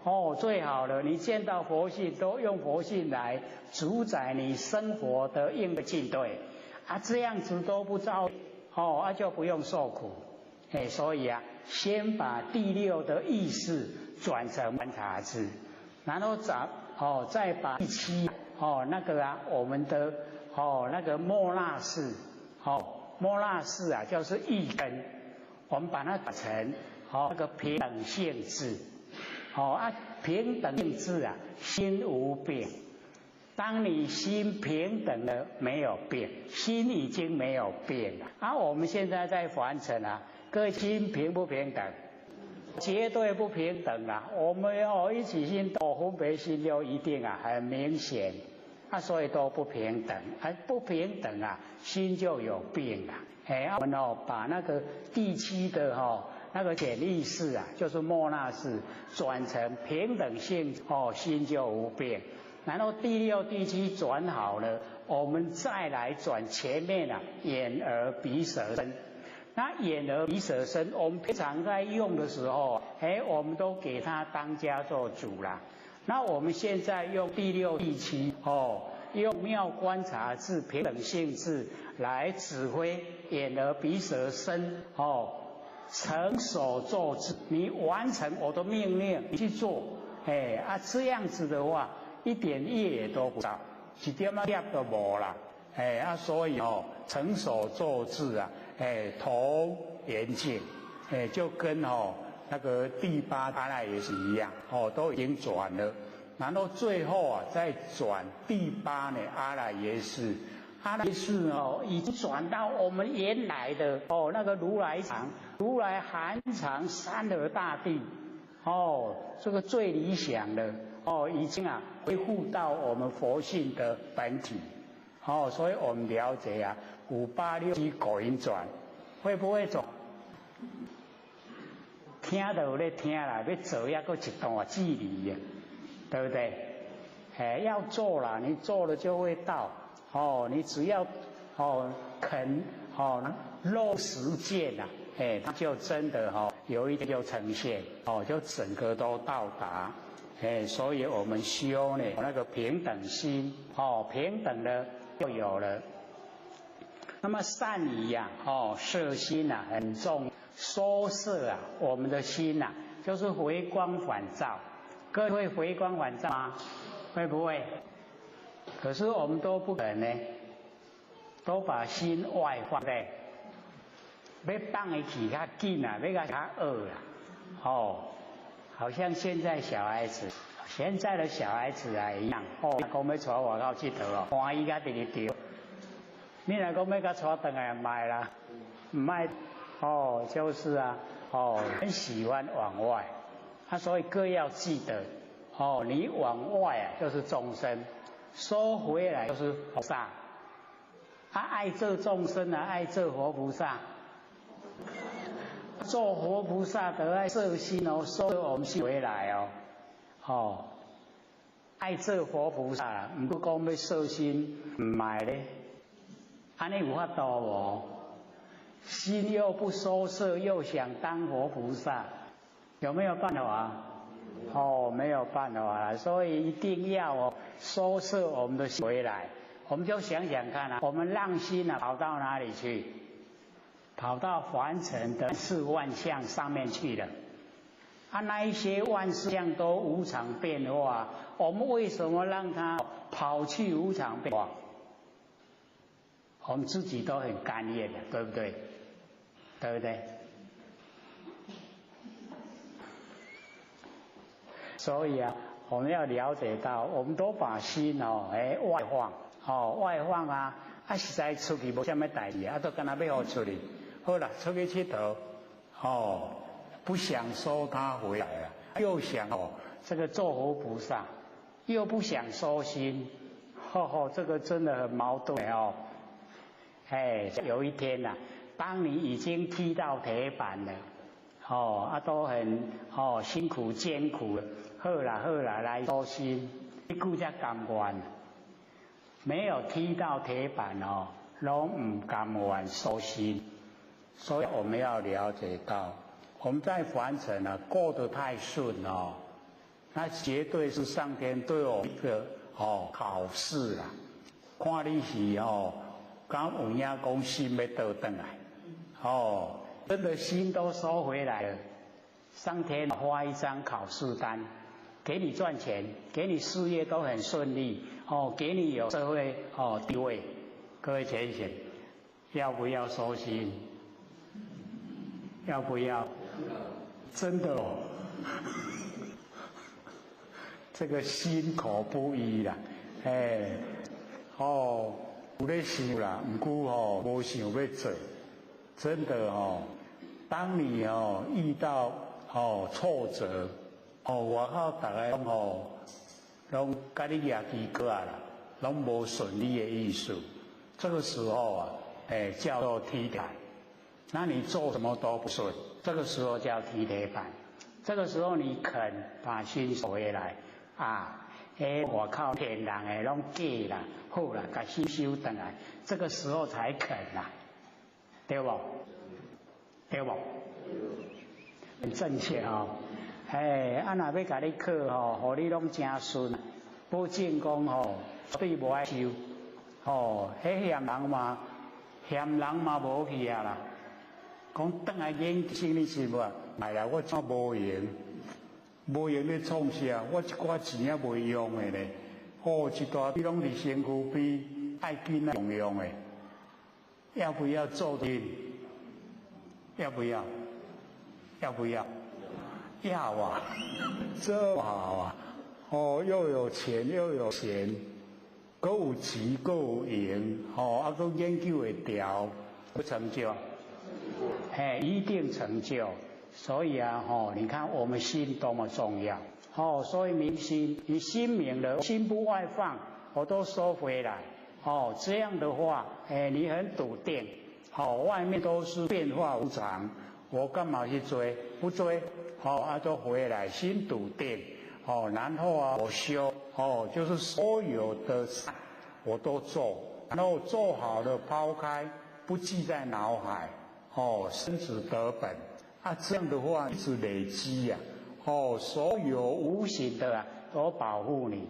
哦，最好了，你見到佛性，都用佛性來主宰你生活的應對進退，啊，這樣子都不造，哦，啊就不用受苦。哎，所以啊，先把第六的意識轉成觀察智，然後再哦，再把第七哦那個啊，我們的哦那個末那識，哦末那識啊，就是意根，我們把它轉成哦那個平等性智。哦啊，平等性智啊，心無病。當你心平等了，沒有病，心已經沒有病了。啊，我們現在在凡塵啊，各位心平不平等？絕對不平等啊！我們要一起心動，分別心就一定啊，很明顯。啊，所以都不平等，啊不平等啊，心就有病啊。哎，我們哦，把那個第七的哈。那個潛意識啊，就是末那識轉成平等性哦，心就無病。然後第六、第七轉好了，我們再來轉前面啊，眼耳鼻舌身。那眼耳鼻舌身，我們平常在用的時候，哎，我們都給他當家做主啦。那我們現在用第六、第七哦，用妙觀察智、平等性智來指揮眼耳鼻舌身哦。成所作智，你完成我的命令，你去做，哎啊，這樣子的話，一點業也都不造，一點仔業都無啦，哎啊，所以哦，成所作智啊，哎，同圓鏡，哎，就跟哦那個第八阿賴耶識一樣，哦，都已經轉了，然後最後啊，再轉第八呢阿賴耶識。阿賴耶識哦，已經轉到我們原來的哦那個如來藏，如來含藏山河大地，哦，這個最理想的哦，已經啊恢復到我們佛性的本體，哦，所以我們了解啊，五八六七五音轉，會不會轉？聽就有咧聽啦，欲做猶閣一段距離啊，對不對？哎，要做啦，你做了就會到。哦，你只要哦肯哦落實踐呐，哎，它就真的哦有一天就呈現，哦，就整個都到達，哎，所以我們修呢那個平等心，哦，平等的就有了。那麼善語呀，哦，攝心呐很重，收攝啊，我們的心呐，就是回光返照。各位會回光返照嗎？會不會？可是我們都不肯呢，都把心外放咧，欲放伊去較緊啊，欲共較惡啦，哦，好像現在小孩子，現在的小孩子啊一樣，哦，講欲帶外口𨑨迌哦，歡喜甲直直著。你若講欲共帶轉來，毋愛啦，毋愛，哦，就是啊，哦，很喜歡往外，啊，所以各要記得，哦，你往外啊，就是眾生。收回來就是菩薩，啊，愛做眾生啊，愛做活菩薩，做活菩薩得愛攝心哦，收我們心回來哦，哦，愛做活菩薩，毋過講欲攝心，毋愛咧，按呢有法度無？心又不收攝，又想當活菩薩，有沒有辦法？哦，沒有辦法，所以一定要哦收攝我們的心回來。我們就想想看啊，我們讓心啊跑到哪裡去？跑到凡塵的事萬象上面去了。啊，那一些萬象都無常變化，我們為什麼讓它跑去無常變化？我們自己都很甘願的，對不對？對不對？所以啊，我們要了解到，我們都把心哦，哎外放，哦外放啊，啊實在出去無啥物代誌，啊都干焦欲予出去，好啦，出去𨑨迌，哦，不想收他回来啊，又想哦这个做活菩萨，又不想收心，吼吼，这个真的很矛盾哦。哎，有一天呐，当你已经踢到铁板了，哦啊都很哦辛苦艰苦了，好啦好啦，来收心，你顾才甘愿。没有踢到铁板哦，拢唔甘愿收心。所以我们要了解到，我们在凡尘啊过得太顺哦，那绝对是上天对我一个哦考试啊，看你是哦，敢有影讲心欲倒转来，哦，真的心都收回来了，上天发一张考试单，给你赚钱，给你事业都很顺利，哦，给你有社会哦地位，各位浅显，要不要收心？要不要？真的哦，这个心口不一啦，哎，哦，有咧想啦，毋过哦，无想欲做，真的哦。当你哦遇到哦挫折，哦外口逐个拢哦拢共你攑支戈仔啦，拢无顺你的意思，这个时候啊，哎叫做踢台。那你做什么都不顺，这个时候叫踢铁板。这个时候你肯把心收回来啊？哎，外口骗人的拢假啦，好啦，共心收转来，这个时候才肯啦，对无？对无？很正确哦。哎，啊若欲共你考吼，予你拢真顺，保证讲吼，绝对无爱收。哦，彼嫌人嘛，嫌人嘛无去啊啦。讲转来研究你是无？来啦，我怎无闲？无闲咧创啥？我一寡钱也袂用的咧。哦，一大堆拢伫身躯边，爱紧仔用用的。要不要做的？要不要？要不要？要啊！这么好啊！哦，又有钱又有闲，阁有钱阁有闲，哦，啊，阁研究会调，不成就？哎，一定成就。所以啊，吼，你看我们心多么重要，哦，所以明心，你心明了，心不外放，我都收回来，哦，这样的话，哎，你很笃定，哦，外面都是变化无常，我干嘛去追？不追，哦，啊，都回来，心笃定，哦，然后啊，我修，哦，就是所有的善我都做，然后做好了抛开，不记在脑海，哦，生死得本。啊，这样的话是累积呀，哦，所有无形的啊，都保护你，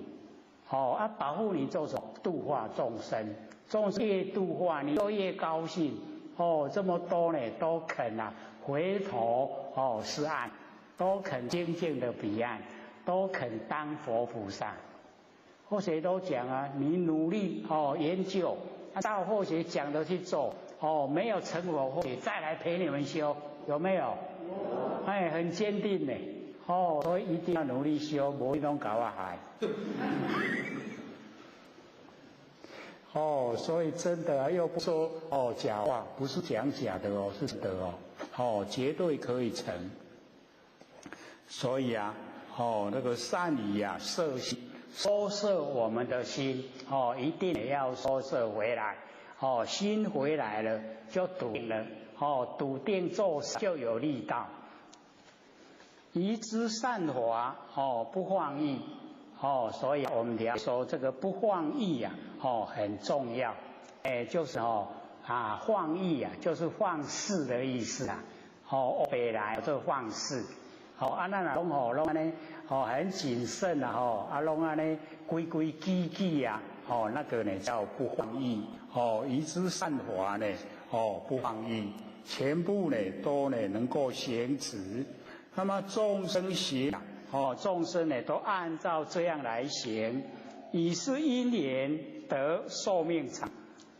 哦啊，保护你做什么？度化众生，众生越度化，你就越高兴，哦，这么多呢，都肯啊，回头哦是岸，都肯精进的彼岸，都肯当佛菩萨。后学都讲啊，你努力哦研究，到后学讲的去做，哦，没有成佛，后学再来陪你们修。有没有？哎，很坚定呢。哦，所以一定要努力修，无你拢共我害。哦，所以真的又不说哦假话，不是讲假的哦，是真的哦。哦，绝对可以成。所以啊，哦，那个善语啊，摄心，收摄我们的心，哦，一定也要收摄回来。哦，心回来了就笃定了。哦，笃定做事就有力道。宜知善法，哦，不放逸，哦，所以我们要说这个不放逸呀，哦，很重要。哎，就是哦，啊，放逸啊，就是放肆的意思啊。哦，白来这放肆。哦，啊，咱若拢吼拢按呢，哦，很谨慎啊，吼，啊，拢按呢规规矩矩啊，哦，那个呢叫不放逸。哦，宜知善法呢，哦，不放逸。全部呢都呢能够行持，那么众生行，哦，众生呢都按照这样来行，以是因缘得寿命长，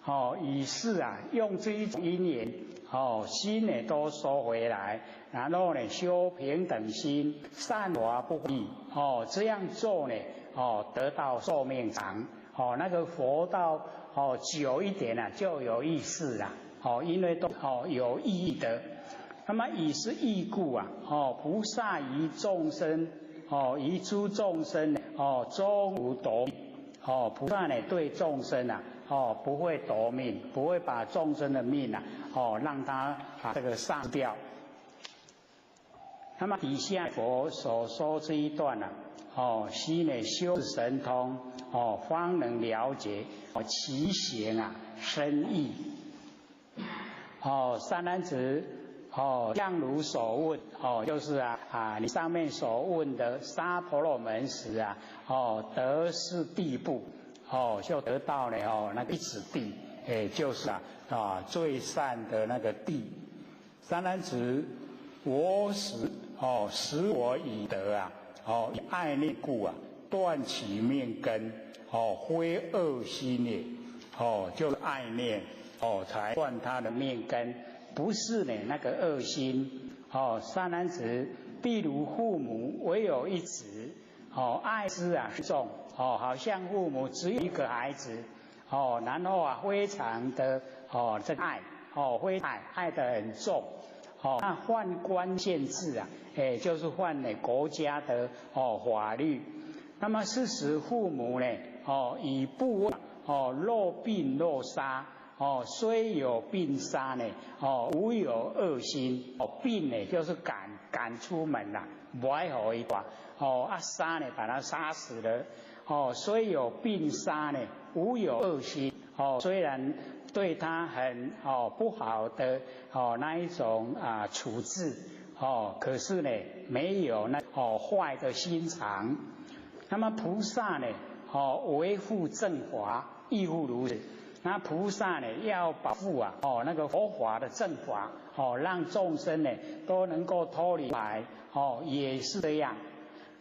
哦，以是啊用这一种因缘，哦，心呢都收回来，然后呢修平等心，善法不放逸，哦，这样做呢，哦，得到寿命长，哦，那个佛道哦久一点啊就有意思了。哦，因为都哦有意义的，那麼以是義故啊，菩薩於眾生，於諸眾生，終無奪命，菩薩呢對眾生啊，不會奪命，不會把眾生的命啊，讓他把這個喪掉。那麼底下佛所說這一段啊，須呢修神通，方能了解其行啊深義。善男子。像如所問，就是啊，你上面所問的殺婆羅門時啊，得是地步，就得到了那個一尺地，哎，就是啊最善的那個地。善男子，我時時我已得啊，以愛念故啊，斷其命根，非惡心也，就是愛念，才斷他的命根。不是呢，那個惡心善男子，譬如父母唯有一子，愛之啊重，好像父母只有一個孩子，然後啊非常的這個愛，非愛愛得很重，那犯官限制啊，哎，就是犯了國家的法律，那麼是時父母呢，以不若病若殺。雖有病殺呢，無有惡心。病呢就是趕出門啦，不愛予伊蹛。啊殺呢把他殺死了。雖有病殺呢，無有惡心。雖然對他很不好的那一種啊處置，可是呢沒有那壞的心腸。那麼菩薩呢，維護正法，亦復如此。那菩薩呢，要保護啊，那個佛法的正法，讓眾生呢都能夠脫離來，也是這樣。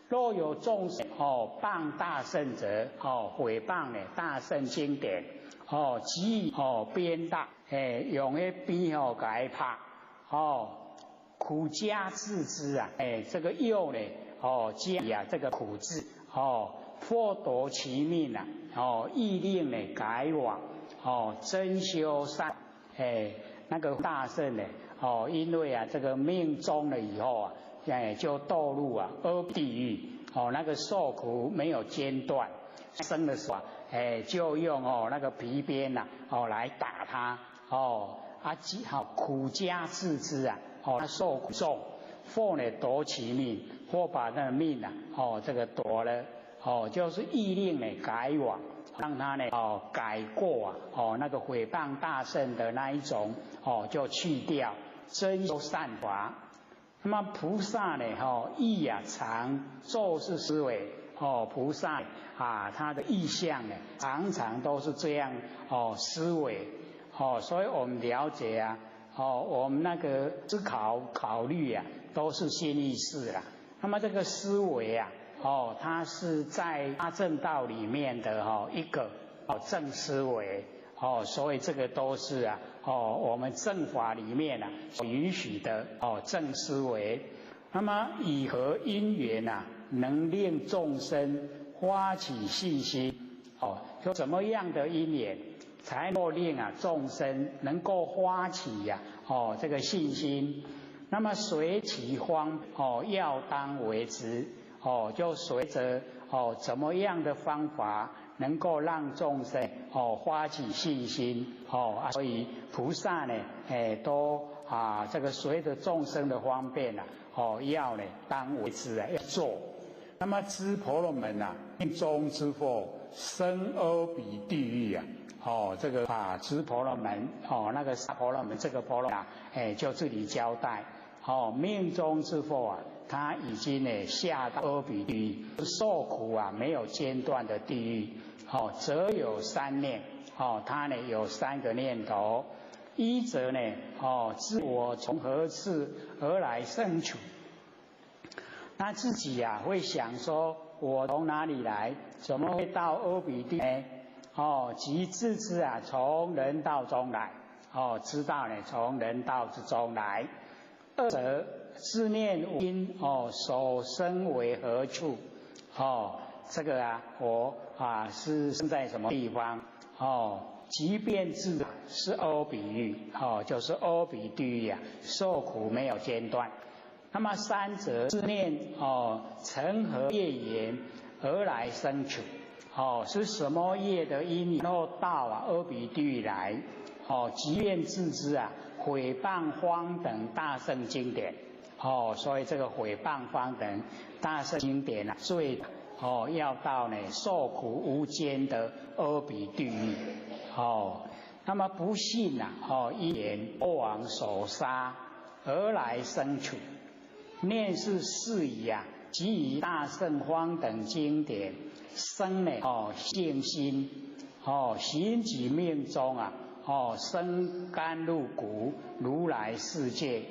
若有眾生謗大聖者，毀謗呢大聖經典，給予鞭打，哎，用彼鞭共伊拍，苦加治之啊，哎，這個又呢，加啊這個苦治，或奪其命啊，欲令呢改往。真修善，哎，那個大聖呢，因為啊，這個命終了以後啊，哎，就墮入啊阿地獄，那個受苦沒有間斷，生的時候啊，哎，就用那個皮鞭呐，來打他，啊，好苦加治之啊，他受苦重，或呢奪其命，或把那個命啊，這個奪了，就是欲令呢改往。讓他呢改過啊那個毀謗大聖的那一種就去掉，真修善法。那麼菩薩呢意啊常作是思維菩薩啊他的意向呢常常都是這樣思維所以我們了解啊我們那個思考考慮啊都是心意識啦。那麼這個思維啊。它是在八正道裡面的一個正思維所以這個都是啊我們正法裡面啊所允許的正思維。那麼以何因緣啊，能令眾生發起信心？說怎麼樣的因緣才能夠令啊眾生能夠發起呀這個信心？那麼隨其方要當為之。就隨着怎麼樣的方法能夠讓眾生發起信心所以菩薩呢，哎都啊這個隨着眾生的方便啊，要呢當為之啊要做。那麼諸婆羅門啊，命終之後生阿鼻地獄啊，這個啊諸婆羅門那個殺婆羅門這個婆羅門啊，哎就這裡交代命終之後啊。他已經呢下到阿鼻地獄受苦啊，沒有間斷的地獄。則有三念，他呢有三個念頭。一則呢，自我從何處而來生處？他自己呀會想說，我從哪裡來？怎麼會到阿鼻地呢？即自知啊，從人道中來。知道呢，從人道之中來。二則自念今所生為何處？這個啊，我啊是生在什麼地方？即便至是阿鼻狱，就是阿鼻地狱啊，受苦没有间断。那么三者是念成何业缘而来生处？是什么业的因，然后到啊阿鼻地狱来？即便自知啊，毁谤方等大圣经典，所以这个毁谤方等大圣经典啊，最要到呢受苦无间的阿鼻地狱。那么不信呐，因缘国王所杀而来生处，念是是以啊，即以大圣方等经典生呢，信心，行己命中啊。生甘露谷如来世界，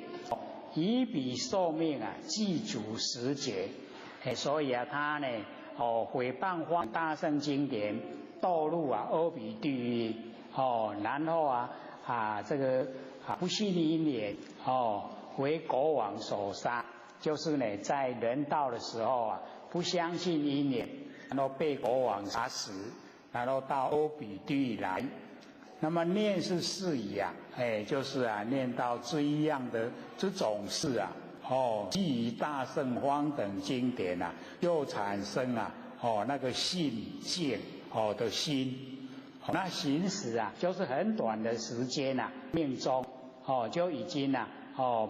以彼寿命啊，计足十劫。所以啊，他呢，毁谤方大圣经典，堕入啊阿鼻地狱，然后啊这个啊不信因缘，为国王所杀，就是呢，在人道的时候啊，不相信因缘，然后被国王杀死，然后到阿鼻地狱来。那么念是事宜啊，就是啊，念到这一样的这种事啊，基于大圣方等经典啊，又产生啊，那个信见的心，那行时啊，就是很短的时间啊，命中就已经啊，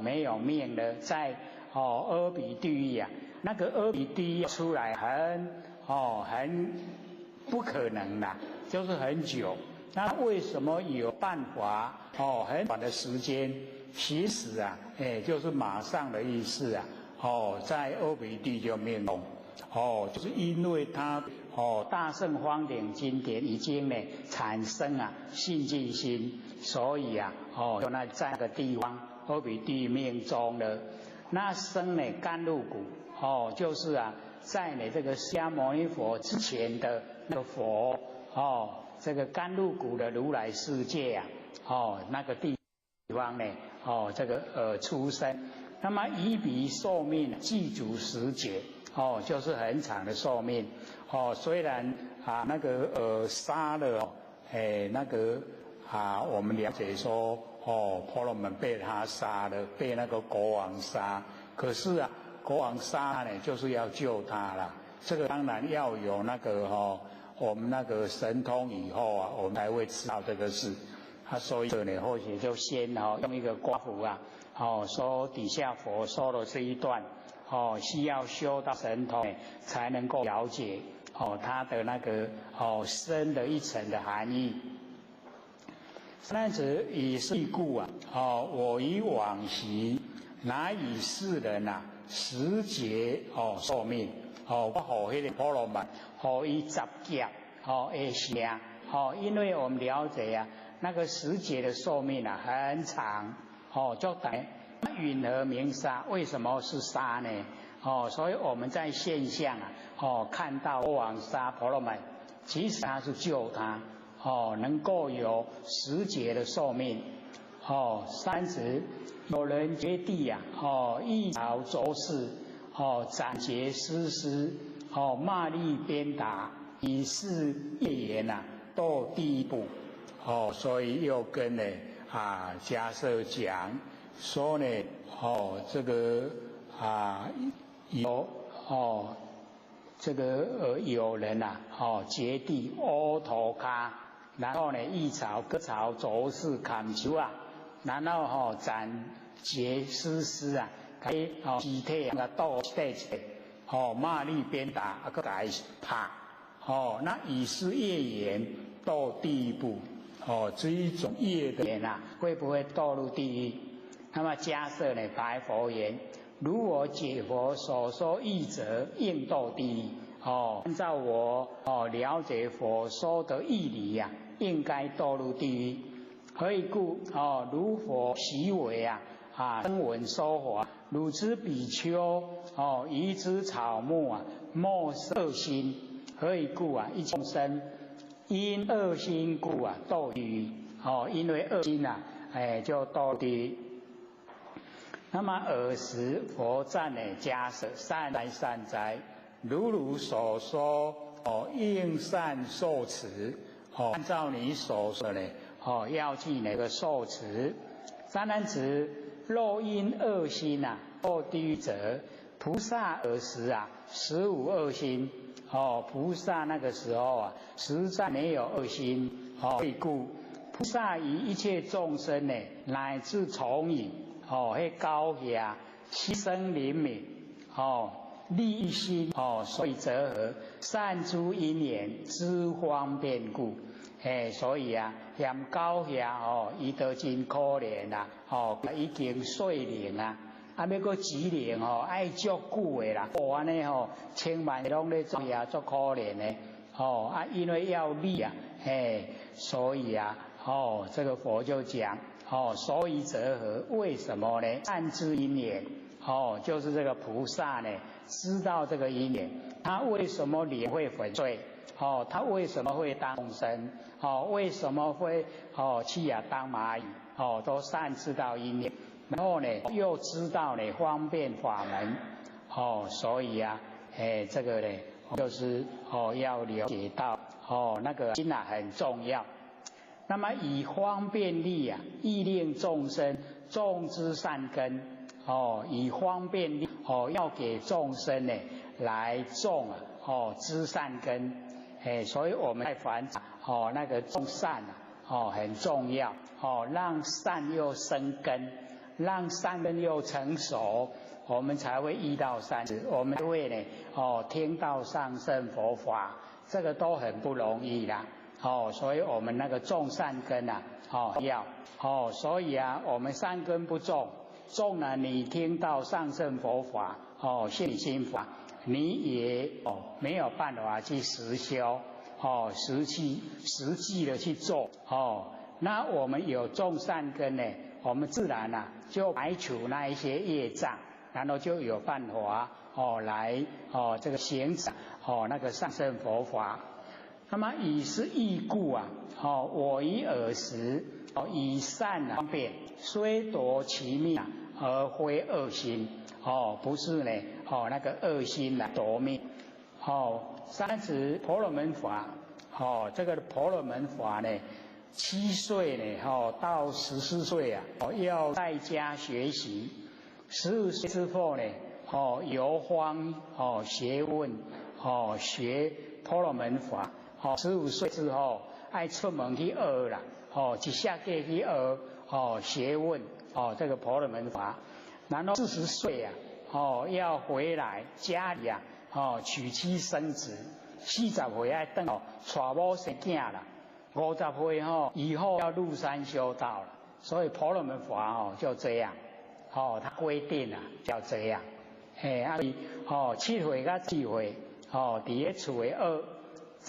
没有命了，在阿鼻地狱啊，那个阿鼻地狱出来很很不可能啦，就是很久。那为什么有办法？很短的时间，其实啊，就是马上的意思啊。在阿鼻地就命终，就是因为他大圣方等经典已经呢产生啊信净心，所以啊，就那在那个地方阿鼻地命终了。那生呢甘露谷，就是啊，在你这个释迦牟尼佛之前的那个佛，这个甘露谷的如来世界啊，那个地方呢，这个出生，那么以彼寿命计足十劫，就是很长的寿命，虽然啊那个杀了，那个啊我们了解说，婆罗门被他杀了，被那个国王杀，可是啊国王杀呢就是要救他了，这个当然要有那个我们那个神通以后啊，我们才会知道这个事。所以呢，或许就先用一个括弧啊，说底下佛说的这一段，需要修到神通才能够了解它的那个深的一层的含义。三者以是故啊，我于往昔乃以世人啊十劫寿命。我予彼个婆罗门，予伊十劫，会成，因为我们了解啊，那个十劫的寿命啊很长，就等云何名杀？为什么是杀呢？所以我们在现象啊，看到国王杀婆罗门，其实他是救他，能够有十劫的寿命，三十有人掘地啊，一朝浊世。斩截尸尸，骂力鞭打，以是业缘呐，到第一步，所以又跟呢啊迦叶讲说呢，这个啊有这个有人呐，掘地乌头卡，然后呢一朝各朝浊世砍树啊，然后斩截尸尸啊。给尸体啊，倒一个，骂力鞭打，啊，阁共伊拍，那以是业缘到地步，这一种业的缘啊，会不会堕入地狱？那么迦叶呢，白佛言：如我解佛所说义者，应堕地狱。按照我了解佛说的义理呀，应该堕入地狱。何以故？如佛习为啊，声闻说法。汝之比丘，于之草木啊，莫恶心。何以故啊？一众生因恶心故啊，堕地狱。因为恶心啊，就堕地狱。那么尔时佛赞呢迦叶，善哉善哉，如汝所说，应善受持。哦，按照你所說的哦，要去那個受持。三男子若因惡心啊，墮地獄者，菩薩爾時啊，實無惡心。哦，菩薩那個時候啊，實在沒有惡心。哦，故菩薩於一切眾生呢，乃至蟲蟻，哦，彼狗蟻，悉生憐憫，哦，利益心，哦，所以者何？善諸因緣，知方便故。嘿，所以啊，嫌狗蟻哦，伊都真可憐啦，哦，已經歲齡啊，啊，欲閣幾年吼，愛足久的啦，哦，按呢吼，千萬攏咧做也足可憐的，哦，啊，因為要利啊，嘿，所以啊，哦，這個佛就講，哦，所以者何？為什麼呢？善知因緣，哦，就是這個菩薩呢，知道這個因緣，他為什麼臉會粉碎？哦，他為什麼會當眾生？哦，為什麼會哦去啊當螞蟻？哦，都善知道因緣，然後呢，又知道呢方便法門，哦，所以啊，哎，這個呢，就是哦要了解到哦那個心啊很重要。那麼以方便力啊，欲令眾生種之善根，哦，以方便力哦要給眾生呢來種啊，哦知善根。哎，所以我們在凡哦，那個種善啊，哦很重要，哦讓善又生根，讓善根又成熟，我們才會遇到善知識，我們會呢，哦聽到上乘佛法，這個都很不容易啦，哦，所以我們那個種善根啊，哦要，哦所以啊，我們善根不種，縱然你聽到上乘佛法，哦現心法。你也哦沒有辦法去實修，哦實際實際的去做哦。那我們有種善根呢，我們自然啊就排除那一些業障，然後就有辦法哦來哦這個行持哦那個上乘佛法。那麼以是義故啊，哦我於爾時哦以善方便，雖奪其命而非惡心。哦，不是呢，哦，那個惡心來奪命，哦，三子婆羅門法，哦，這個婆羅門法呢，7歲呢，哦，到14歲啊，哦，要在家學習，15歲之後呢，哦，遊方哦學問，哦，學婆羅門法，哦，15歲之後愛出門去學啦，哦，一下過去學，哦，學問，哦，這個婆羅門法。然後40歲啊，哦，要回來家裡啊，哦，娶妻生子。40歲愛轉哦，娶某生囝啦。50歲吼，以後要入山修道了。所以婆羅門法哦就這樣，哦，他規定啊要這樣。嘿，啊，哦，7歲佮4歲，哦，佇咧厝的學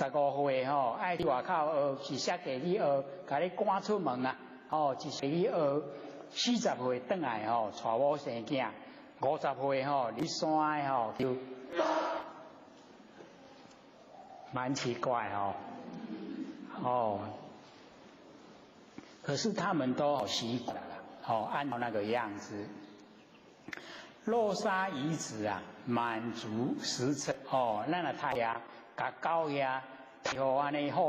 ，15歲吼，愛去外口學，是設計去學，共你趕出門啊，哦，一歲去學。40歲轉來吼，娶某生囝；50歲吼，入山的吼，就蠻奇怪哦。哦，可是他們都習慣了，哦，按照那個樣子。若殺魚子啊，滿足十車哦，咱若殺蟻，共狗蟻，予按呢好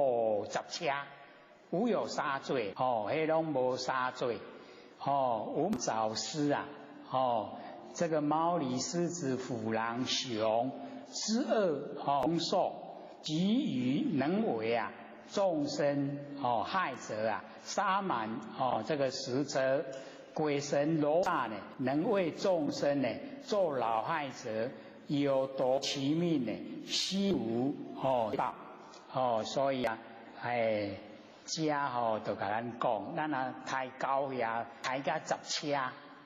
十車，無有殺罪哦，彼攏無殺罪。哦，無蚤獅啊，哦，這個貓狸獅子虎狼熊之惡哦，獸及餘能為啊眾生哦害者啊，殺滿哦這個十車，鬼神羅剎呢，能為眾生呢做惱害者，有奪其命呢，悉無哦報哦，所以啊，哎。遮吼就共咱講，咱若刣狗蟻，刣甲十車，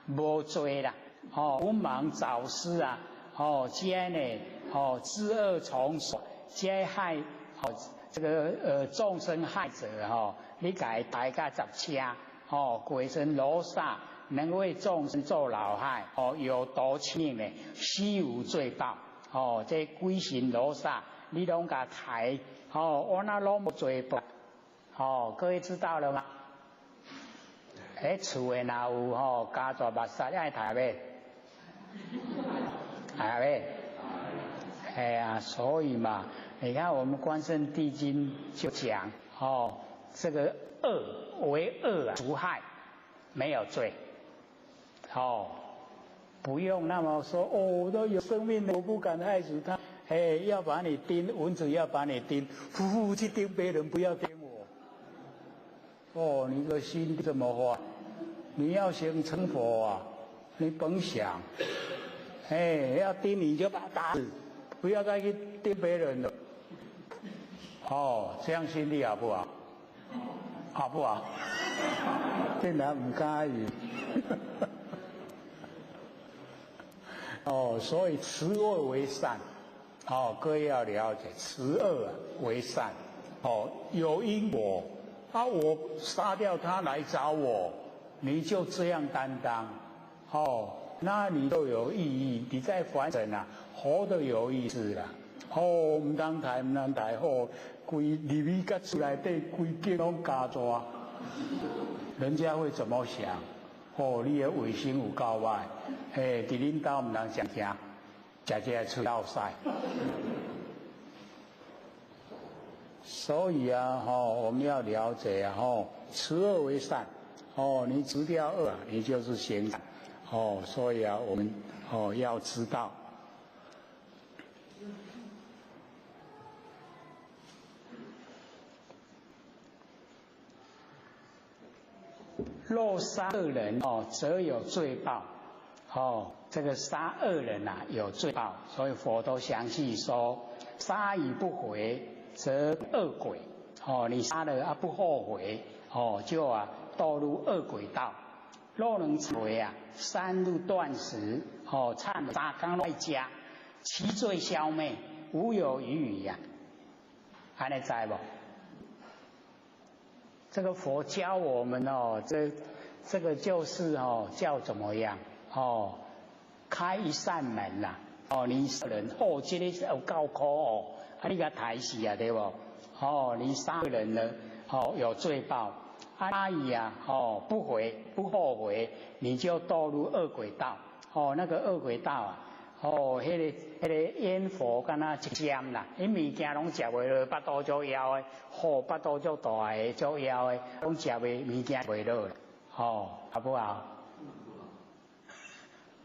無罪啦。吼，蚊虻蚤蝨啊，吼，這呢，吼，諸惡蟲獸，這害，吼，這個眾生害者吼，你共伊刣甲十車，吼，鬼神羅剎能為眾生做惱害，哦，有奪其命呢，悉無罪報。吼，這鬼神羅剎，你攏共刣，吼，我那攏無罪報。哦，各位知道了嗎？哎，厝的若有吼家大目屎愛刣欲？刣欲？哎呀，所以嘛，你看我們關聖帝君就講，哦。哦，这个恶为恶啊，除害没有罪，哦，不用那么说哦，我都有生命，我不敢害死他。哎，要把你叮蚊子，要把你叮，呼呼去叮别人，不要叮我。哦，你个心这么坏，你要想成佛啊，你甭想。哎，要叮你就把他打死，不要再去叮别人了。哦，这样心地好不好？好不好？竟然唔介意。哦，所以慈恶为善。哦，各位要了解，慈恶为善。哦，有因果，啊，我杀掉他来找我，你就这样担当。哦，那你就有意义，你在凡尘啊，活得有意思啦。哦，唔通抬，唔通抬，哦，规入去甲厝内底规间拢加大，人家会怎么想？哦，你的卫生有够歹，嘿，伫恁兜毋通食啥，食这个喙落屎。所以啊，吼，我们要了解啊，吼，除恶为善，哦，你除掉恶，你就是行善，哦，所以啊，我们哦要知道。若杀恶人哦，则有罪报。哦，这个杀恶人呐，有罪报，所以佛都详细说：杀已不悔，则恶鬼。哦，你杀了啊不后悔，哦，就啊堕入恶鬼道。若能忏悔啊，三路断食，哦，忏三工来加，其罪消灭，无有余矣呀。按呢知无？这个佛教我们哦，这个就是哦，叫怎么样哦？开一扇门啦，哦，你杀人哦，这个是有够苦哦，啊，你共刣死啊，对无？哦，你杀人了，哦，有罪报，阿姨啊，哦，不悔不后悔，你就堕入恶鬼道，哦，那个恶鬼道啊，哦，彼个烟火敢若一针啦，彼物件拢食袂落，腹肚足枵的，吼，腹肚足大的，足枵的，拢食袂物件袂落，哦，好不好？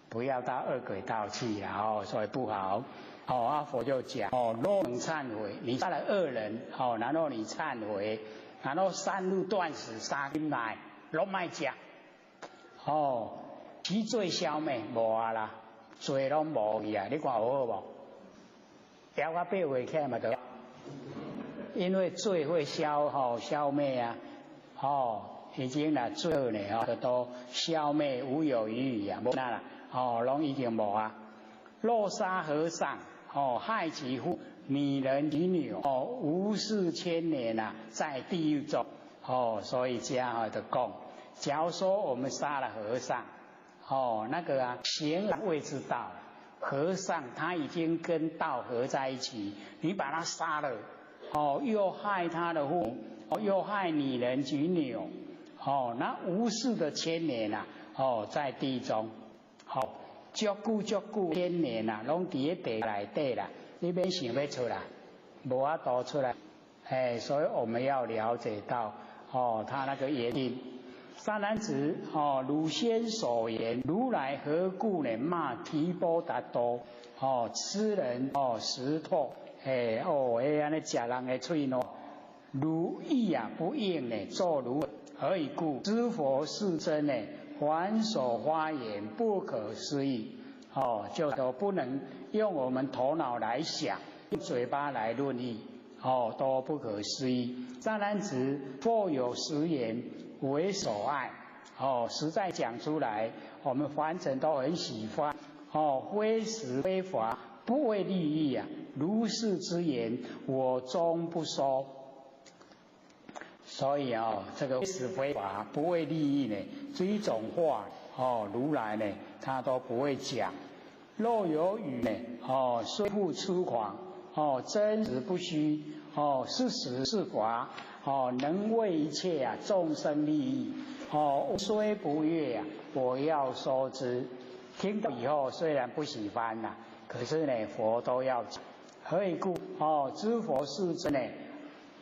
不要到恶鬼道去啦，哦，所以不好。哦，阿佛就讲，哦，若能忏悔，你杀了恶人，哦，然后你忏悔，然后三路断食，三更来，拢莫食，哦，其罪消灭，无啊啦。罪拢无去啊！你看有好无？枵到8月起来嘛得，因为罪会消吼消灭啊，哦，已经啦罪呢吼都消灭无有余矣啊，无啦，哦，拢已经无啊。若杀和尚，哦，害其父女人及女哦，无数千年啊，在地狱中，哦，所以这样就讲，假如说我们杀了和尚。哦，那个啊，行未知道，和尚他已经跟道合在一起，你把他杀了，哦，又害他的父母，哦，又害女人及牛，哦，那无数的千年啊，哦，在地中，好，足久足久千年啊，拢伫咧地内底啦，你免想欲出来，无法度出来，哎，所以我们要了解到，哦，他那个原因。善男子，哦，汝先所言，如来何故呢？骂提婆达多，哦，吃人哦，食唾，哎，哦，哎，按呢食人的喙嚢，汝意啊不应呢，作如何以故？知佛世尊呢，凡所发言，不可思议，哦，就都不能用我们头脑来想，用嘴巴来论议，哦，都不可思议。善男子，或有实言。为所爱，哦，实在讲出来，我们凡尘都很喜欢，哦，非实非法，不为利益啊，如是之言，我终不说。所以啊，这个非实非法，不为利益呢，这一种话，哦，如来呢，他都不会讲。若有语呢，哦，虽复粗犷，哦，真实不虚，哦，是实是法。哦，能为一切啊众生利益，哦，虽不悦啊，我要说之。听到以后虽然不喜欢呐，可是呢，佛都要讲。何以故？哦，知佛世尊呢，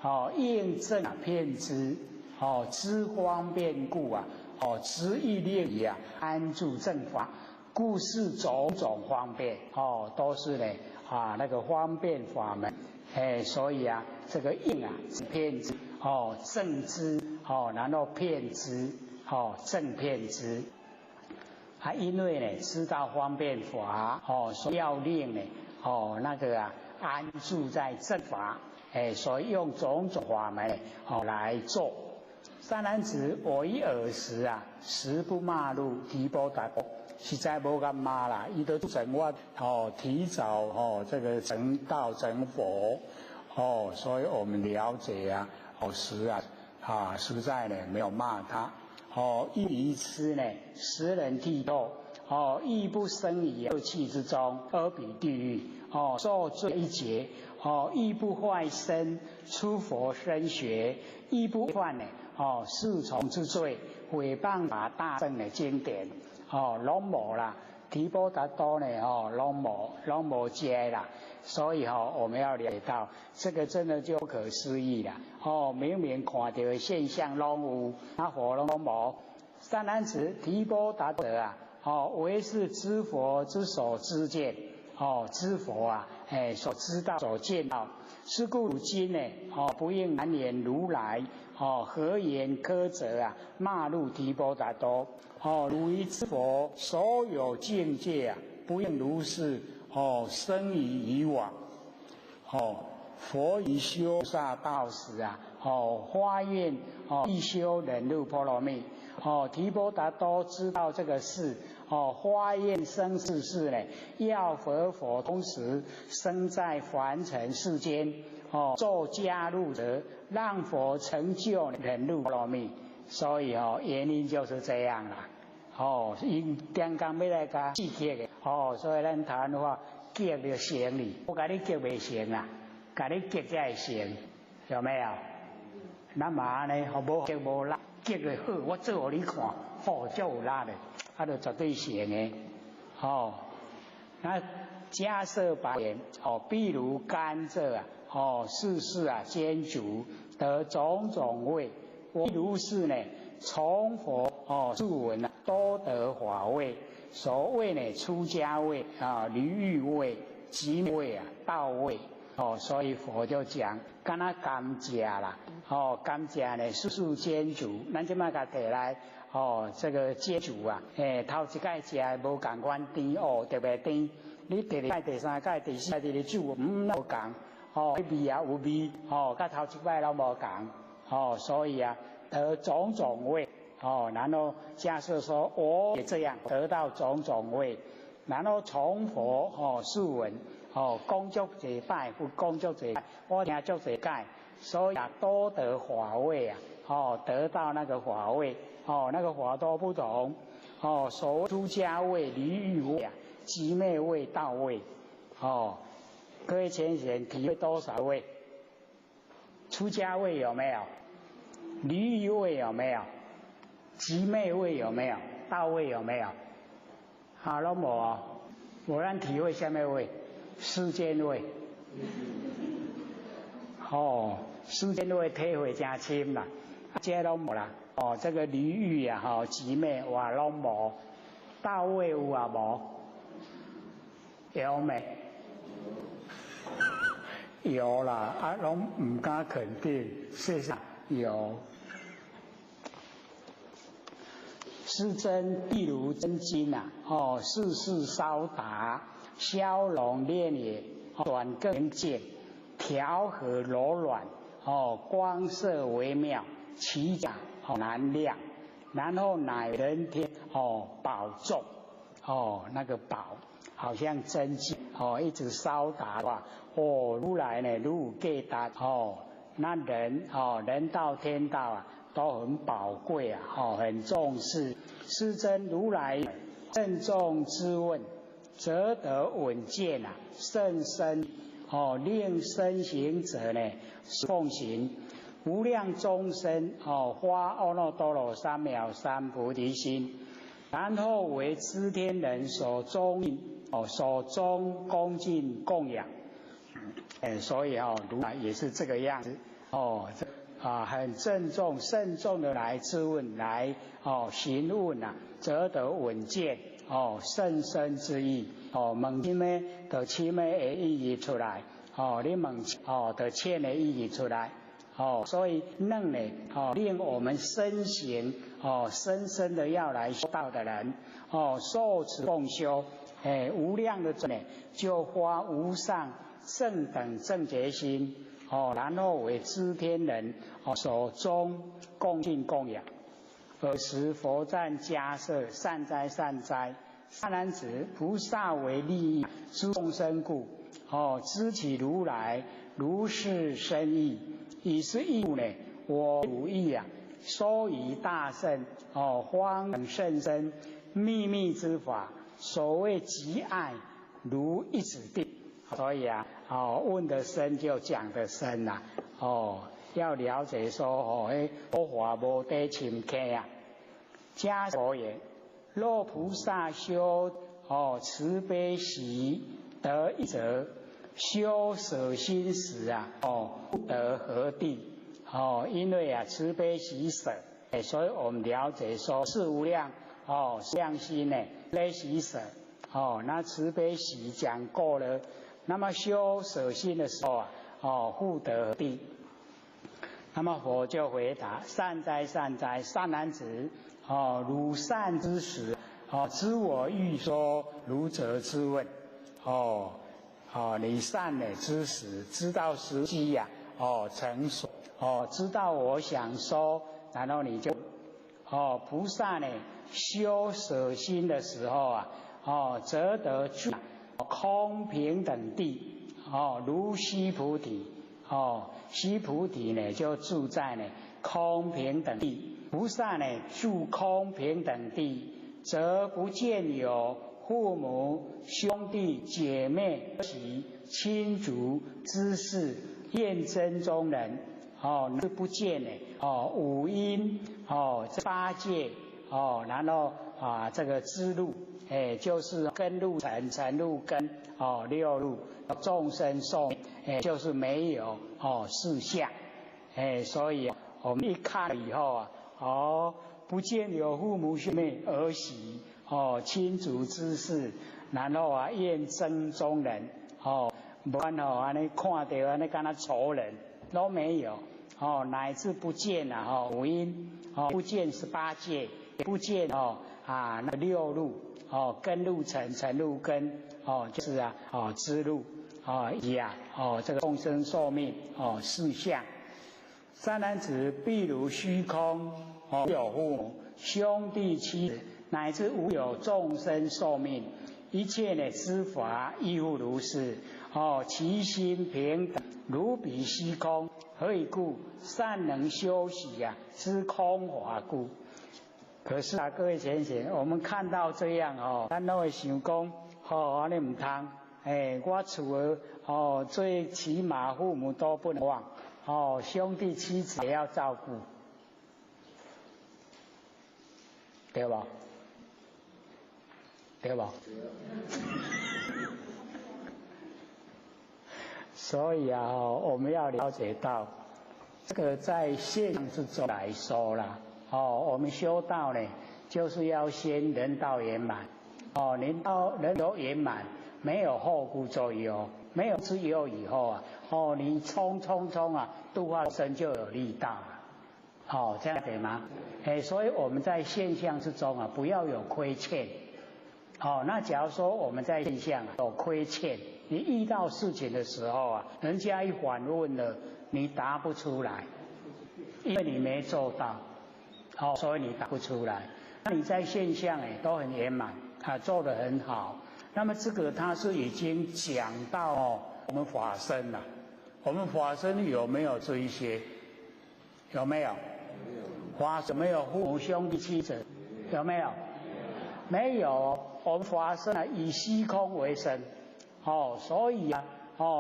哦，应正啊遍知，哦，知方便故啊，哦，知欲令已啊，安住正法，故是种种方便，哦，都是呢啊那个方便法门，哎，所以啊，这个应啊遍知，哦，正知，哦，然后遍知，哦，正遍知，啊，因为呢知道方便法，哦，所以要令呢，哦，那个啊安住在正法，哎，所以用种种法门哦来做。善男子，我于尔时啊，实不骂辱提婆达多，实在无共骂啦，伊都成我哦，提早哦这个成道成佛哦，所以我们了解啊，哦实啊啊实在呢没有骂他哦，亦愚痴呢，实能剃度哦，亦不生于恶趣之中，阿鼻地狱哦，受罪一劫哦，亦不坏身出佛身血，亦不犯呢。哦，四重之罪，毁谤法大乘的经典，哦，攏無啦，提婆達多呢，哦，攏無，攏無這啦，所以哦，我們要了解到，這個真的就不可思議啦，哦，明明看到的現象攏有，啊，佛攏無。善男子，提婆達多啊，哦，唯是知佛之所知見，哦，知佛啊，哎，所知道、所見到，是故汝今呢，哦，不應難言如來。哦，何言苛責啊？罵辱提婆達多。哦，汝於知佛所有境界啊，不應如是。哦，生疑疑惑。哦，佛於修薩道時啊，哦，發願哦，欲修忍辱波羅蜜。哦，提婆達多知道這個事，哦，發願生世世呢，要和佛同時生在凡塵世間。哦，做加入者，讓佛成就忍辱波羅蜜，所以哦，原因就是這樣啦。哦，𪜶定工欲來共刺激的，哦，所以咱台灣話激就成哩，無共你激袂成啦，共你激才會成，有沒有？咱嘛按呢，予無激無力，激就好，我做予你看，哦，足有力的，啊，就絕對成的，哦。那迦葉白言，哦，譬如甘蔗啊。哦，世世啊，堅足得種種味。我如是呢，從佛哦，素聞啊，多得法味。所謂呢，出家味啊，離欲味、極味啊，道味。哦，所以佛就講，敢若甘蔗啦，哦，甘蔗呢，世世堅足。咱這擺共提來，哦，這個堅足啊，欸，頭一擺食的無仝款甜哦，特別甜。你第二擺、第三擺、第四擺佇咧煮，嗯，無仝。哦，味也有味，哦，佮頭一擺攏無仝，哦，所以啊，得種種味，哦，然後假設說我也這樣得到種種味，然後從佛哦素聞，哦講足濟擺，佛講足濟擺，我聽足濟擺，所以啊多得法味啊，哦，得到那個法味，哦，那個法都不同，哦，所謂出家味、離欲味啊、極昧味、道味，哦。各位淺顯體會多少味？出家味有沒有？離欲味有沒有？極昧味有沒有？道味有沒有？好，攏無，無咱體會啥物味？世間味。哦，世間味體會真深啦，這攏無啦。哦，這個離欲啊，吼，極昧哇攏無，道味有啊無？有沒？有啦，啊，攏毋敢肯定，事實上有。師尊，譬如真金啊，哦，世世燒達，消融煉也，轉更淨，調和柔軟，哦，光色微妙，其價難量，然後乃人天哦寶眾，哦那個寶好像真金哦，一直燒達的話，哦如來呢如有價值哦，那人哦人道天道啊都很寶貴啊，哦很重視。師尊如來鄭重之問，則得穩健啊，甚深哦，令身行者呢奉行無量眾生哦，發阿耨多羅三藐三菩提心，然後為諸天人所恭哦，所尊恭敬供養。哎，所以哦，如來也是這個樣子。哦，啊，很郑重、慎重的来质问、来询问啊，则得稳健甚深之意。问深的，就深的会意义出来。你问就浅的意义出来。所以楞呢，令我们深行深深的要来修道的人，受持共修，哎，无量的呢，就发无上正等正觉心，然后为知天人所终恭敬供养。尔时佛赞迦叶，善哉善哉，善男子，菩萨为利益诸众生故，知其如来如是深意。以是义故呢，我汝意啊，说以大乘方等甚深秘密之法，所谓极爱如一指定。所以啊，问得深就讲得深呐。要了解说哎，佛法无底深坑啊。迦叶言：若菩萨修慈悲喜得一者，修舍心时啊，不得何地？因为啊，慈悲喜舍，所以我们了解说，四无量量心呢，悲喜舍，那慈悲喜讲过了，那么修舍心的时候啊，复得何地？那么佛就回答：善哉善哉，善男子，汝善知识，知我欲说，如则之问，你善的知识，知道时机呀，成熟，知道我想说，然后你就，菩萨呢修舍心的时候啊，则得住空平等地，如须菩提，须菩提呢就住在呢空平等地，菩萨呢住空平等地，则不见有父母、兄弟、姐妹、及亲族、知识、厌憎中人，是不见的，五阴，这八界，然后啊，这个支路，哎，就是根入尘，尘入根，六入众生寿命，哎，就是没有四相，哎，所以我们一看以后啊，不见有父母兄妹儿媳。亲族之事，然后啊，厌憎中人，无管按呢看到按呢敢若仇人都没有，乃至不见啊，五阴，不见十八界，不见那六入，根入尘，尘入根，就是啊，支路，以啊，这个众生寿命，四相。善男子，譬如虚空，有父母、兄弟、妻子，乃至无有众生寿命，一切呢之法亦复如是。其心平等，如彼虚空。何以故？善能修习啊，知空法故。可是啊，各位浅显，我们看到这样咱拢会想讲，按呢毋通，哎，我厝的最起码父母都不能忘，兄弟妻子也要照顾，对吧？对吧？所以啊，我们要了解到，这个在现象之中来说啦，我们修道呢，就是要先人道圆满，人道人都圆满，没有后顾之忧，没有之忧以后啊，你冲冲冲啊，度化生就有力道了，这样对吗？哎，所以我们在现象之中啊，不要有亏欠。那假如说我们在现象有亏欠，你遇到事情的时候啊，人家一反问了，你答不出来，因为你没做到，所以你答不出来。那你在现象哎都很圆满，啊，做得很好。那么这个他是已经讲到我们法身了，我们法身有没有这一些？有没有？法身没有父母兄弟妻子？有没有？没有。我们法身啊，以虚空为身，所以啊，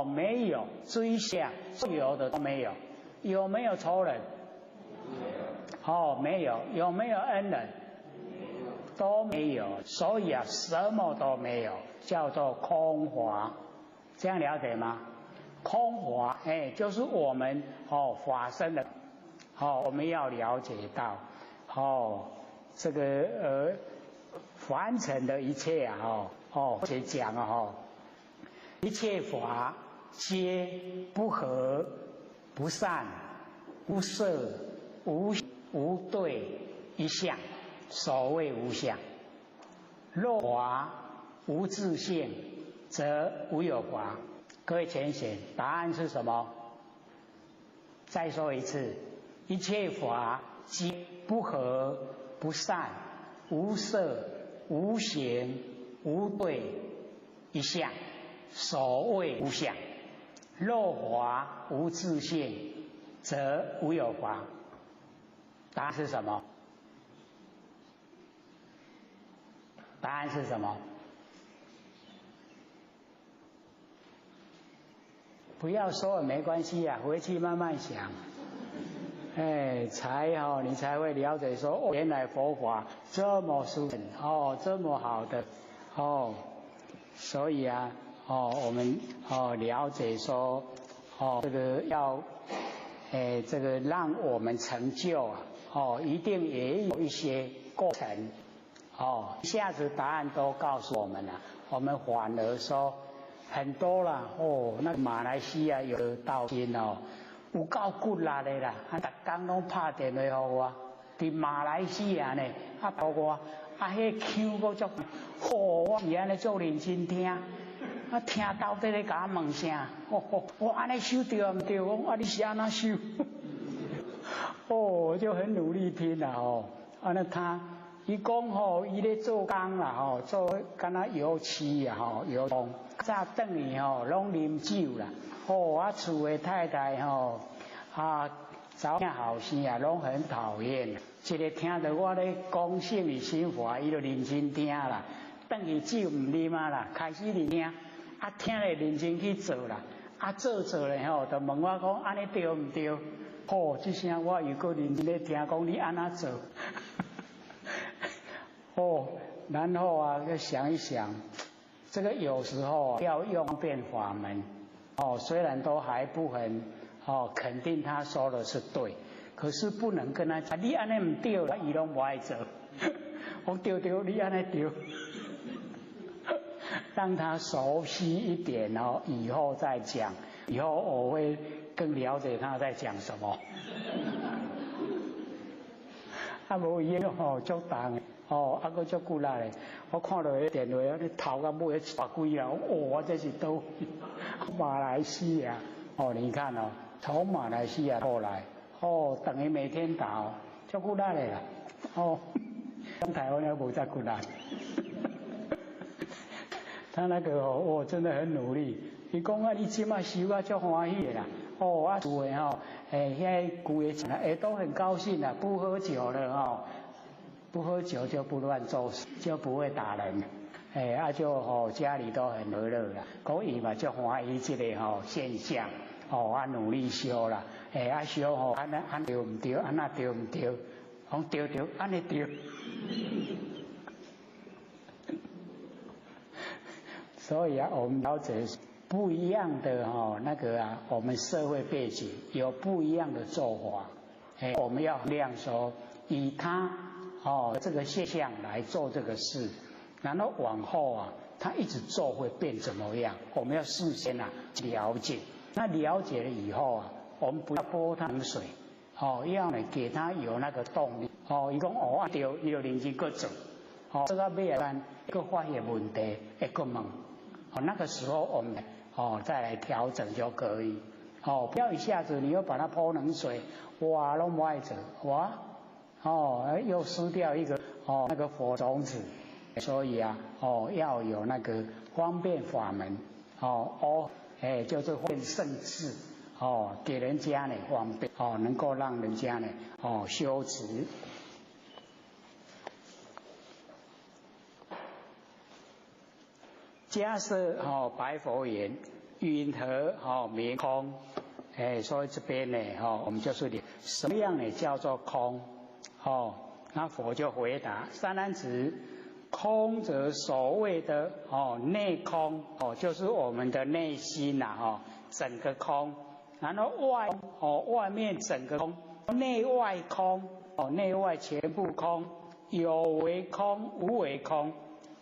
没有追想，有的都没有。有没有仇人？没有。有没有恩人？都没有。所以啊，什么都没有，叫做空华。这样了解吗？空法哎，就是我们哦法身的，哦，我们要了解到哦，这个凡尘的一切啊，哦哦，且讲啊，哈，一切法皆不合、不善、无色、无对一相，所谓无相。若法无自性，则无有法。各位浅显，答案是什么？再说一次，一切法皆不合、不善、无色、无形、无对一相，所谓无相。若法无自性，则无有法。答案是什么？答案是什么？不要说没关系啊，回去慢慢想，哎，才哦，你才会了解说，哦，原来佛法这么殊胜哦，这么好的哦，所以啊，哦，我们哦了解说，哦，这个要，哎，这个让我们成就啊，哦，一定也有一些过程，哦，一下子答案都告诉我们了，我们反而说。很多啦，哦，那马来西亚有个道心哦，有够骨力的啦，啊，逐工拢拍电话予我，伫马来西亚呢，啊，予我，啊，彼腔阁足，哦，我是按呢足认真听，啊，听到底咧共我问啥？哦哦，我按呢修对毋对？我讲啊，你是按怎修？哦，我就很努力听啦，哦，啊，那他。伊讲吼，伊咧做工啦吼，做敢若油漆啊吼，油工。早转去吼，拢啉酒啦。哦，我厝的太太吼，啊，查某后生啊，拢很讨厌。一个听著我咧讲胜义心法，伊就认真听啦。转去酒毋啉啊啦，开始伫听，啊听咧认真去做啦，啊做做咧吼，就问我讲按呢对毋对？吼，这声我又阁认真咧听，讲你按怎做？哦，然后啊，就想一想，这个有时候要用变法门，哦，虽然都还不很哦肯定他说的是对，可是不能跟他讲，你按呢毋对，伊拢无爱做，我对对，你按呢对，让他熟悉一点哦，以后再讲，以后我会更了解他在讲什么。啊，无伊吼足重。哦，啊，阁足骨力的，我看到彼电话，你头到尾大几啊！哦，我这是佗位？马来西亚，哦，你看哦，从马来西亚过来，哦，等于每天打，足骨力的啦，哦，台湾也无遮骨力。他那个哦，哦，真的很努力。伊讲啊，你这马修啊，足欢喜的啦。哦，啊，厝的吼，哎，遐规个哎都很高兴啦，不喝酒了吼。不喝酒就不乱做事，就不会打人，哎，啊就吼家里都很和乐啦。讲伊嘛足欢喜这个吼现象，哦啊努力修啦，哎啊修吼按呢按对毋对，按那对毋对，讲对对，按呢对。所以啊，我们了解不一样的吼那个啊，我们社会背景有不一样的做法，哎，我们要量说以他。哦，这个现象来做这个事，然后往后啊，他一直做会变怎么样？我们要事先啊了解。那了解了以后啊，我们不要泼他冷水，哦，要呢给他有那个动力。哦，伊讲哦啊对，伊就认真阁做。哦，做到尾啊，阁发现问题，会阁问。哦，那个时候我们哦再来调整就可以。哦，不要一下子你又把他泼冷水，哇，拢无爱做，哇。哦，又失掉一个哦那个佛种子，所以啊哦要有那个方便法门哦哦哎就是变圣智哦给人家呢方便哦能够让人家呢哦修持。迦叶哦白佛言：云何哦名空？哎，所以这边呢哦我们就是什么样呢叫做空？哦，那佛就回答三男子，空则所谓的哦内空哦，就是我们的内心呐哦，整個空，然後外哦外面整個空，內外空哦內外全部空，有為空無為空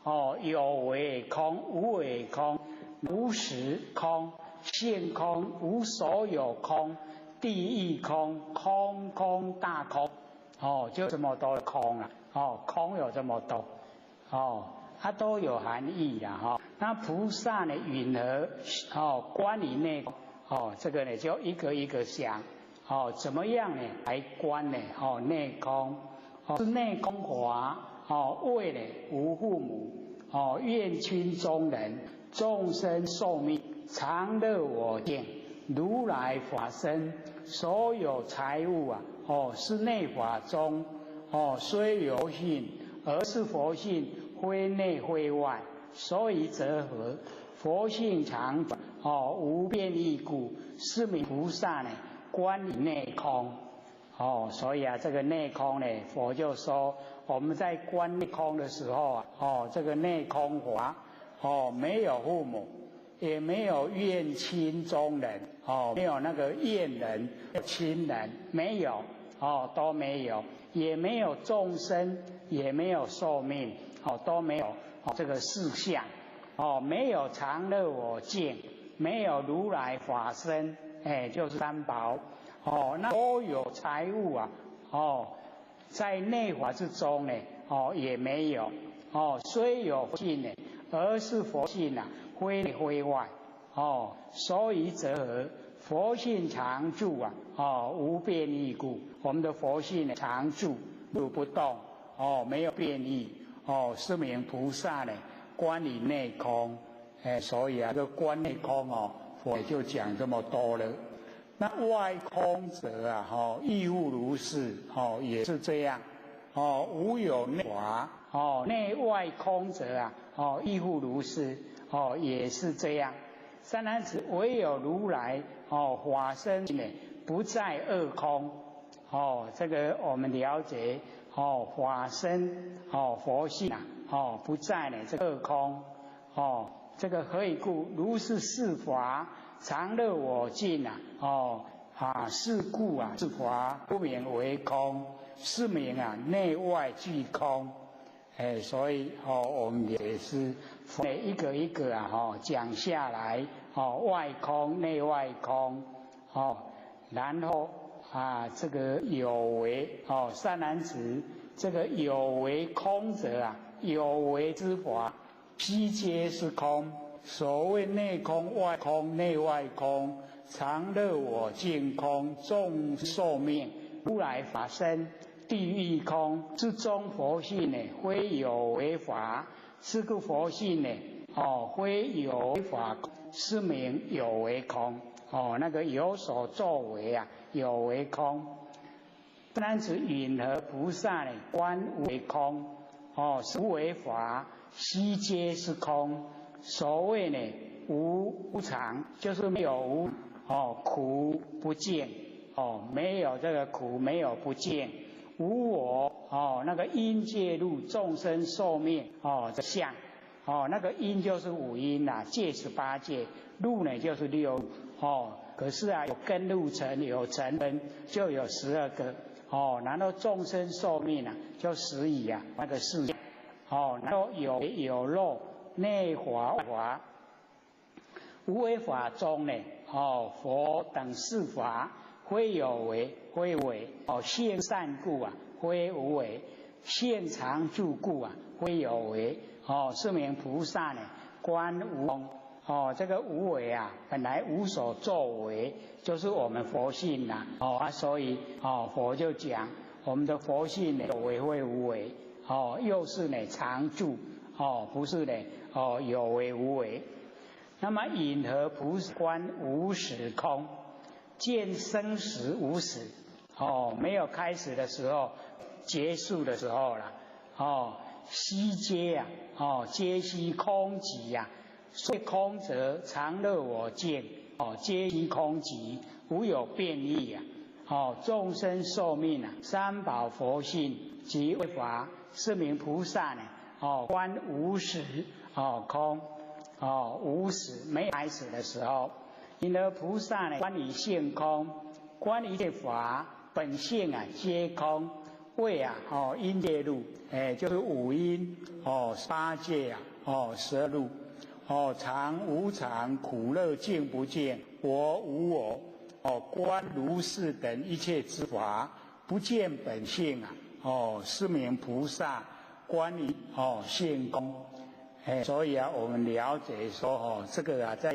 哦有為空無為空，無實空性空無所有空，地獄空空空大空哦，就這麼多的空啊哦，空有這麼多哦，它都有含義啦哈。那菩薩呢，云何哦觀於內哦，這個呢就一個一個想哦，怎麼樣呢來觀呢？哦，內空哦是內空法哦，為呢無父母哦，怨親中人，眾生壽命常樂我淨，如來法身，所有財物啊哦是內法中哦，雖有性，而是佛性，非內非外。所以者何？佛性常哦，無變異故，是名菩薩呢觀於內空哦。所以啊，這個內空呢，佛就說我們在觀內空的時候啊，哦，這個內空法哦，沒有父母，也沒有怨親中人哦，沒有那個怨人、親人，沒有哦，都沒有，也沒有眾生，也沒有壽命，哦，都沒有。這個四相，哦，沒有常樂我淨，沒有如來法身，哎，就是三寶，哦，那所有財物啊，哦，在內法之中呢，哦，也沒有，哦，雖有佛性呢，而是佛性啊，非內非外，哦，所以者何？佛性常住啊，哦，無變異故，我們的佛性呢常住，不動，哦，沒有變異。哦，是名菩薩呢，觀於內空，哎，所以啊，這個觀內空哦，佛就講這麼多了。那外空者啊，哦，亦復如是，哦，也是這樣，哦，無有內法，哦，內外空者啊，哦，亦復如是，哦，也是這樣。善男子，唯有如來哦，法身呢，不在二空，哦，這個我們了解。哦，法身哦，佛性啊，哦，不在呢這個二空，哦，這個何以故？如是四法常樂我淨啊，哦啊，是故啊，是法不名為空，是名啊內外俱空。哎，所以哦，我們也是一個一個啊，哦講下來，哦外空內外空，哦，然後。啊，這個有為哦，善男子，這個有為空者啊，有為之法，悉皆是空。所謂內空、外空、內外空，常樂我淨空，眾壽命如來法身，地獄空之中佛性呢，非有為法，是故佛性呢，哦，非有為法，是名有為空。哦，那個有所作為啊，有為空。善男子，云何菩薩呢？觀無為空，哦，無為法，悉皆是空。所謂呢，無無常，就是沒有無，哦，苦不淨，哦，沒有這個苦，沒有不淨，無我，哦，那個陰界入眾生壽命，哦，這相，哦，那個陰就是五陰呐，界18界，入呢就是六。哦，可是啊，有根入塵，有塵根，就有12個。哦，然後眾生壽命啊，就十以啊，那個四。哦，然後有有漏，內法外法，無為法中呢，哦，佛等四法，非有為，非為。哦，性善故啊，非無為；性常住故啊，非有為。哦，是名菩薩呢，觀無空。哦，這個無為啊，本來無所作為，就是我們佛性呐。哦啊，所以哦，佛就講我們的佛性呢，有為非無為。哦，又是呢常住。哦，不是呢，哦有為無為。那麼云何菩薩觀無始空，見生死無始。哦，沒有開始的時候，結束的時候了。哦，悉皆啊，哦，皆悉空寂呀。所以空者常樂我淨，哦，皆悉空寂，無有變異啊！哦，眾生壽命啊，三寶佛性及為法，是名菩薩呢。哦，觀無始哦空，哦無始沒開始的時候，因而菩薩呢，觀於性空，觀一切法本性啊，皆空。謂啊，哦，因界入，哎，就是五陰，哦，八界啊，哦，十二入，哦，常無常，苦樂淨不淨，我無我，哦，觀如是等一切之法，不見本性啊，哦，是名菩薩觀於哦性空。哎，所以啊，我們了解說哦，這個啊，在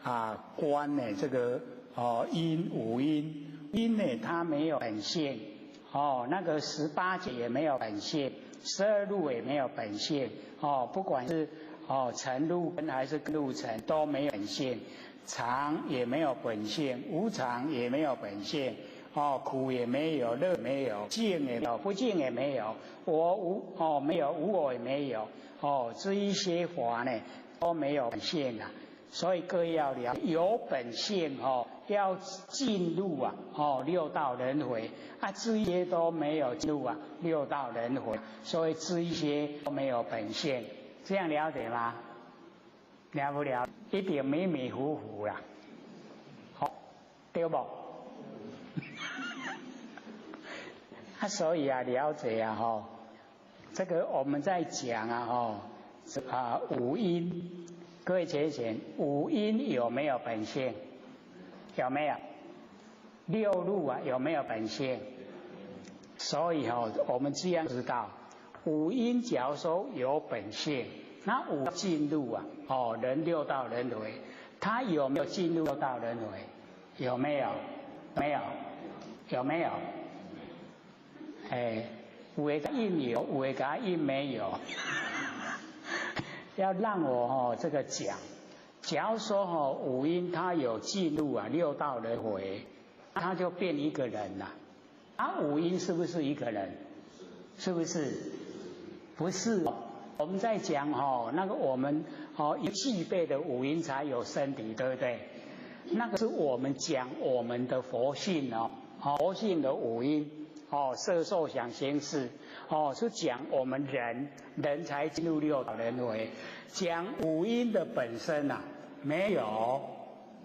啊觀呢，這個哦因五陰，陰呢，它沒有本性，哦，那個十八界也沒有本性，十二入也沒有本性，哦，不管是哦塵入根還是根入塵都沒有本性，常也沒有本性，無常也沒有本性，哦，苦也沒有，樂沒有，淨也沒有，不淨也沒有，我無哦沒有，無我也沒有，哦，這一些法呢都沒有本性啊，所以各位要了有本性哦，要進入啊哦六道輪迴啊，這一些都沒有進入啊六道輪迴，所以這一些都沒有本性，這樣了解嗎？了不了？一點迷迷糊糊啦，好，對不？啊，所以啊，了解啊，吼，這個我們在講啊，吼，啊五陰，各位淺顯，五陰有沒有本性？有沒有？六入啊，有沒有本性？所以吼，我們這樣知道，五陰假如說有本性，那五進入啊，哦，人六道輪迴，他有沒有進入六道輪迴？有沒有？沒有？有沒有？哎，有的應有，有的應沒有。要讓我哦這個講，假如說哦五陰他有進入啊六道輪迴，他就變一個人啦。啊，五陰是不是一個人？是不是？不是。我們在講哦，那個我們哦具備的五陰才有身體，對不對？那個是我們講我們的佛性哦，佛性的五陰。哦，色受想行識，哦，是講我們人人才進入六道輪迴。講五陰的本身啊，沒有，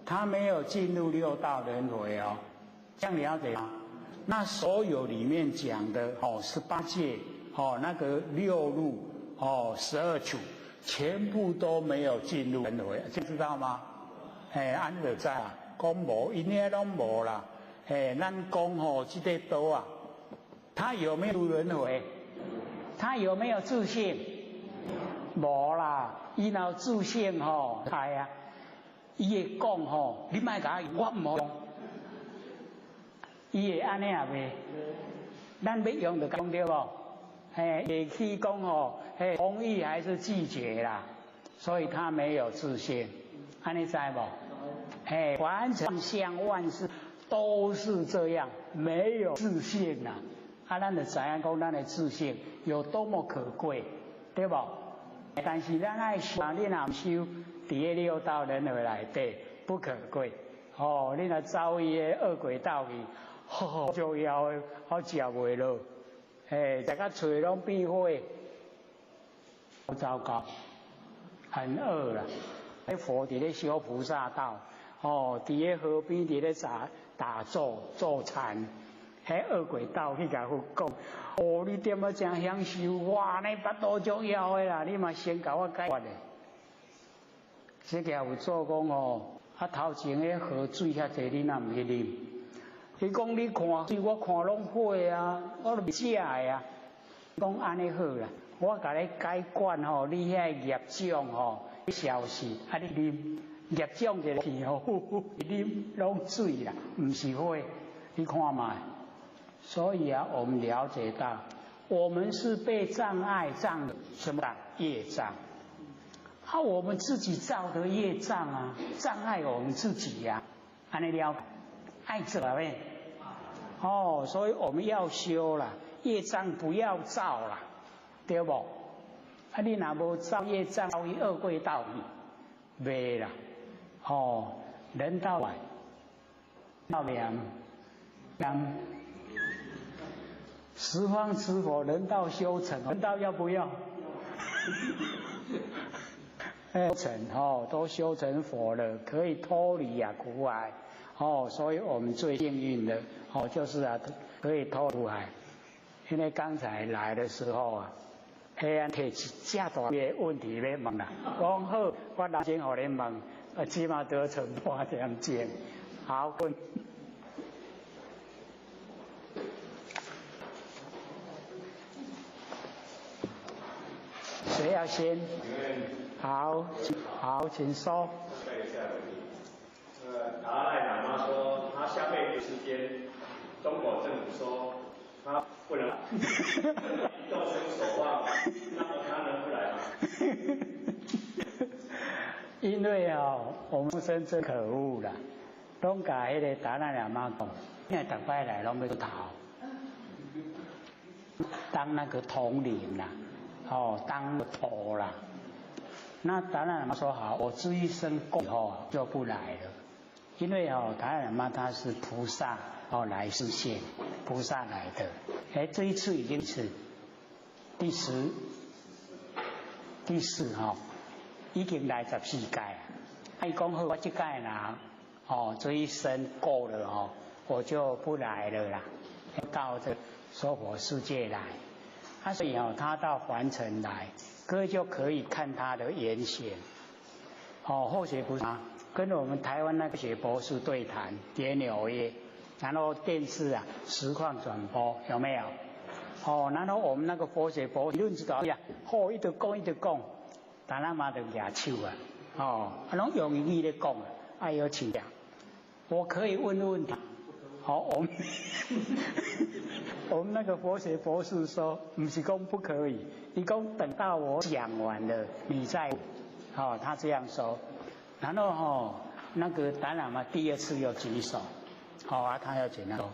他沒有進入六道輪迴哦，這樣了解嗎？那所有裡面講的哦，十八界哦，那個六入哦，十二處，全部都沒有進入輪迴，知道嗎？哎，按呢就知啊，講無，𪜶遐攏無啦。哎，咱講吼，這個道啊。他有沒有輪迴？他有沒有自性？無啦，伊若有自性吼，係啊，伊會講吼，你莫共我，我毋用。伊會按呢啊袂？咱欲用就講對無？嘿，會去講吼，嘿，同意還是拒絕啦？所以他沒有自性，按呢知無？嘿，凡塵相萬事都是這樣，沒有自性啊。啊，咱就知影講，咱的自性有多麼可貴，對無？但是咱愛修，你若毋修，佇咧六道輪迴內底不可貴。哦，你若走伊个惡鬼道去，吼，足枵的，好食袂落，嘿，食甲喙攏變火，好糟糕，很餓啦。彼佛佇咧修菩薩道，哦，佇咧河邊佇咧打打坐坐禪。彼惡鬼道去共佛講，哦，你踮仔真享受，哇，你腹肚足枵的啦，你嘛先共我解決咧。這個有做講哦，啊頭前彼河水遐濟，你若毋去啉？伊講你看水，我看攏火啊，我都袂食的啊。講按呢好啦，我共你解決吼，你遐業障吼消失，啊你啉業障一去吼，啉攏水啦，毋是火，你看覓。所以啊，我們了解到，我們是被障礙障的什麼業障？啊，我們自己造的業障啊，障礙我們自己呀，按呢了解，愛做啊咩？哦，所以我們要修啦，業障不要造啦，對無？啊，你若無造業障，走去惡鬼道去，袂啦。哦，人道來，道兩兩。十方諸佛人道修成，人道要不要？成哦，都修成佛了，可以脫離啊苦海哦，所以我們最幸運的哦，就是啊可以脫苦海。因為剛才來的時候啊，彼按提一遮大个問題欲問啦，講好，我來先予你問，啊，起碼得成半點鐘。好，問。誰要先？好，好，請說。達賴喇嘛說，他下輩子時間，中國政府說他不能，眾生所望，那麼他能不來嗎？因為哦，我們生真可惡啦，攏共彼个達賴喇嘛講，因為逐擺來攏欲逃，當那個統領啦，哦，當個頭啦。那達賴喇嘛說好，我這一生過以後就不來了，因為哦，達賴喇嘛他是菩薩哦來示現，菩薩來的。哎，這一次已經是第十、第四哈，已經來14屆。啊，伊講好，我這屆啦，哦，這一生過了哦，我就不來了啦，到這娑婆世界來。啊，所以哦，他到凡塵來，各位就可以看他的言行。哦，後學菩薩跟我們台灣那個學博士對談，在紐約，然後電視啊實況轉播，有沒有？哦，然後我們那個佛學博士論指導呀，哦，一直講一直講，達喇嘛就舉手啊，哦，啊，攏用英語咧講，哎呦，請教，我可以問問題。好，我們那個佛學博士說，不是講不可以，你講等到我講完了，你再，哦，他這樣說，然後哦，那個達喇嘛第二次又舉手，好啊，他要怎樣說？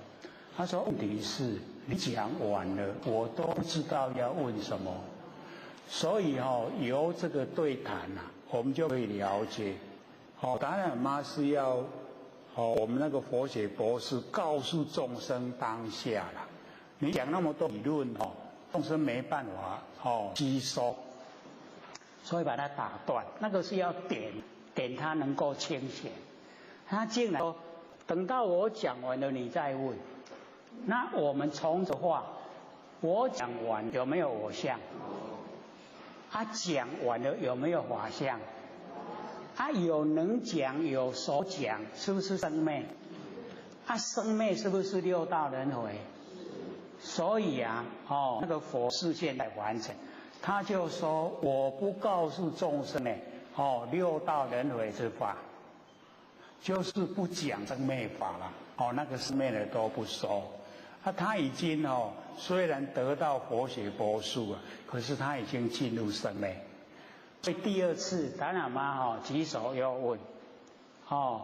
他說問題是你講完了，我都不知道要問什麼，所以哦，由這個對談啊，我們就可以了解，哦，達喇嘛是要。哦，我們那個佛學博士告訴眾生當下啦，你講那麼多理論哦，眾生沒辦法哦吸收，所以把它打斷。那個是要點點他能夠清醒。他竟然說，等到我講完了你再問。那我們從的話，我講完有沒有我相？他講完了有沒有法相？他有能講有所講，是不是生滅？啊，生滅是不是六道輪迴？所以啊，哦，那個佛示現在完成，他就說我不告訴眾生呢，哦，六道輪迴之法，就是不講生滅法了。哦，那個生滅的都不說。啊，他已經哦，雖然得到佛學博士啊，可是他已經進入生滅。所以第二次達喇嘛哦舉手又問，哦，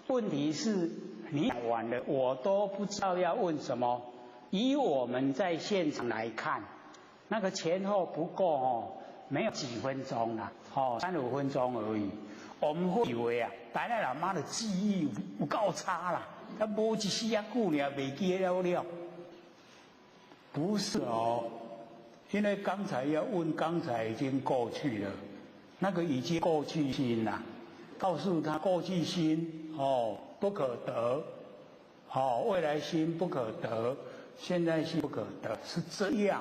問題是你講完了，我都不知道要問什麼。以我們在現場來看，那個前後不過哦，沒有幾分鐘啦，哦，3、5分鐘而已。我們會以為啊，達賴喇嘛的記憶有夠差啦，他無一時啊久爾袂記得了了。不是哦。因為剛才要問，剛才已經過去了，那個已經過去心啦，告訴他過去心哦不可得，哦未來心不可得，現在心不可得，是這樣。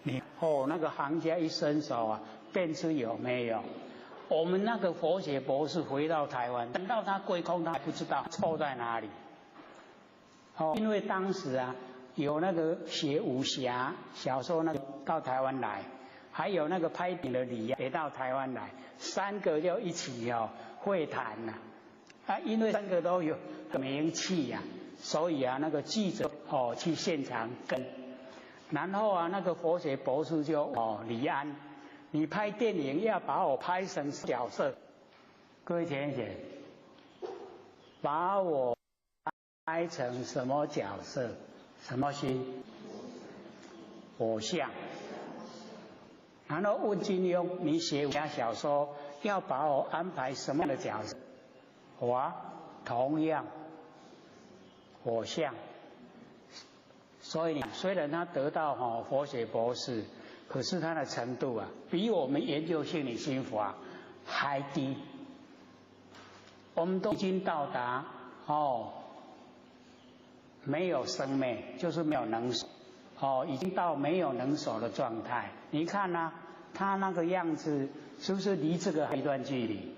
你哦那個行家一伸手啊，便知有沒有。我們那個佛學博士回到台灣，等到他歸空，他還不知道錯在哪裡。哦，因為當時啊。有那個寫武俠小說那個到台灣來，還有那個拍電影的李也到台灣來，三個就一起哦會談呐，啊，因為三個都有名氣呀，所以啊那個記者哦去現場跟，然後啊那個佛學博士就哦李安，你拍電影要把我拍成角色，各位淺顯，把我拍成什麼角色？什麼心？我相。然後問金庸，你寫武俠小說要把我安排什麼樣的角色？我同樣我相。所以雖然他得到佛學博士，可是他的程度啊，比我們研究性理心法海底，我们都已经到达哦，没有生灭，就是没有能所，哦，已经到没有能所的状态。你看呢，他那个样子，是不是离这个还一段距离？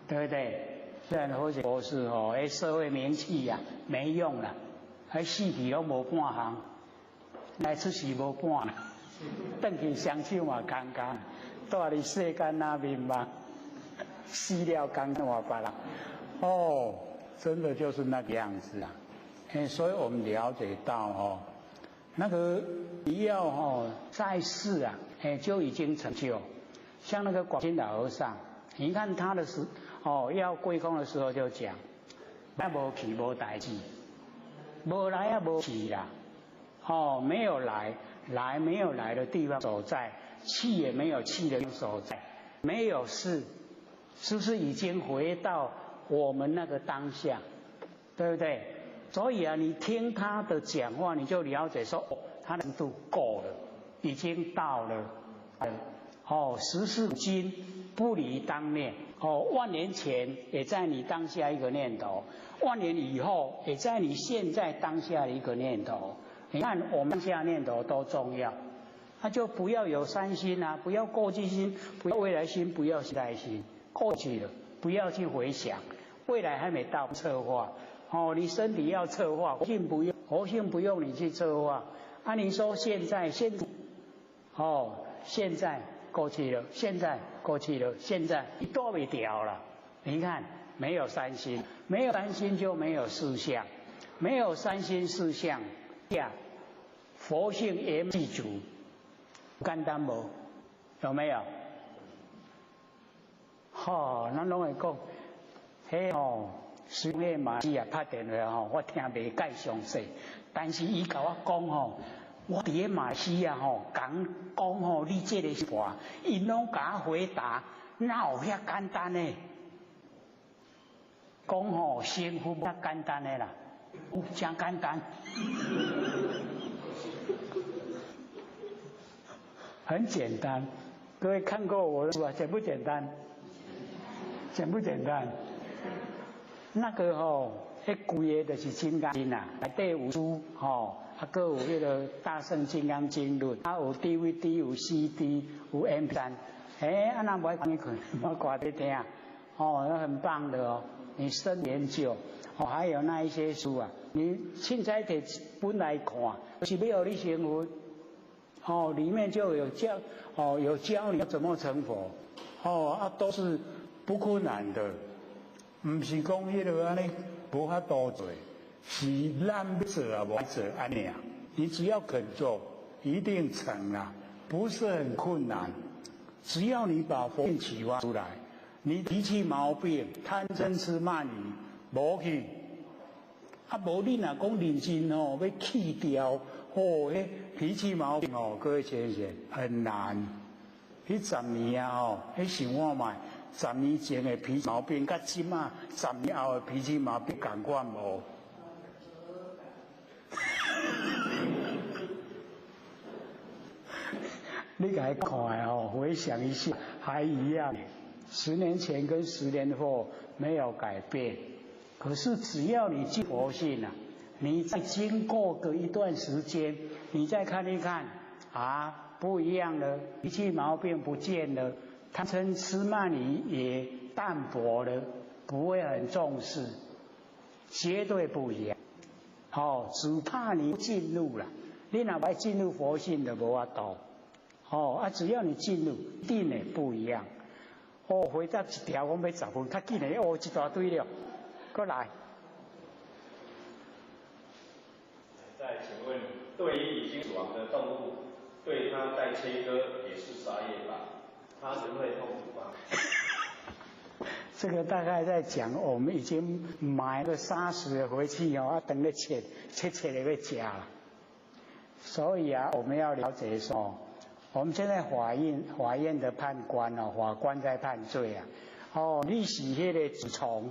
对不对？虽然何博士哦，哎，社会名气呀没用了，还死去拢无半项，来出世无半，转去双手嘛空空，蹛伫世间那面嘛，死了工换别人，哦，真的就是那个样子啊！哎，所以我们了解到哦，那个你要哦在世啊，哎就已经成就，像那个广钦老和尚，你看他的时哦要归空的时候就讲，那无去无代志，无来也无去啦，哦没有来，来没有来的地方所在，去也没有去的所在，没有事，是不是已经回到我们那个当下，对不对？所以啊，你听他的讲话，你就了解说，哦，他的程度够了，已经到了，哦，时时今不离当念，哦，万年前也在你当下一个念头，万年以后也在你现在当下的一个念头。你看我们当下念头都重要，那就不要有三心啊，不要过去心，不要未来心，不要现在心，过去了不要去回想，未来还没到策划。哦，你身体要策划，佛性不用，佛性不用你去策划。啊，你说现在现，哦，现在过去了，现在过去了，现在你躲袂掉了。你看，没有三心，没有三心就没有四相，没有三心四相下，佛性圆具足，简单无？有没有？吼，咱拢会讲，彼吼。虽然马来西亚拍电话吼，我听袂介详细，但是伊共我讲吼，我伫咧马来西亚吼，讲讲吼，你这个话，𪜶拢共我回答，哪有遐简单的？讲吼，成佛较简单的啦，真简单，很简单。各位看过我的书啊？简不简单？简不简单？那个吼，彼规个就是《金刚经》啊，内底有书吼，啊，阁有彼个《大乘金刚经论》，啊，有 DVD、有 CD、有 MP3，哎，啊，若无爱关去，我挂伫听，哦，那很棒的哦，你深研究，哦，还有那一些书啊，你凊彩提一本来看，就是欲予你成佛，哦，里面就有教，哦，有教你怎么成佛，哦，啊，都是不困难的。毋是讲彼个按呢无法度做，是咱欲做也无做按呢啊。你只要肯做，一定成啊，不是很困难。只要你把佛性启发出来，你脾气毛病、贪嗔痴慢疑无去，啊无你若讲认真吼，欲去掉，吼，彼脾气毛病哦，各位先生很难。彼十年啊吼，彼想看觅。十年前的脾气毛病，佮这马十年后的脾气毛病仝款无？你共看哦，回想一下，还一样。10年前跟10年后没有改变，可是只要你进佛性啊，你再经过个一段时间，你再看一看，啊，不一样了，脾气毛病不见了。贪嗔痴慢疑也淡薄了，不会很重视，绝对不一样。哦，只怕你进入了，你若欲进入佛性就无法度。哦，啊，只要你进入，定会不一样。哦，回答一条，讲欲10分，较紧的哦，一大堆了，阁来。再请问，对于已经死亡的动物，对它再切割也是杀业吧？他人会痛苦吗？这个大概在讲，我们已经买个杀死的回去哦，啊，等咧切切切咧欲食了。所以啊，我们要了解说，我们现在法院的判官哦，法官在判罪啊。哦，你是彼个蛀虫，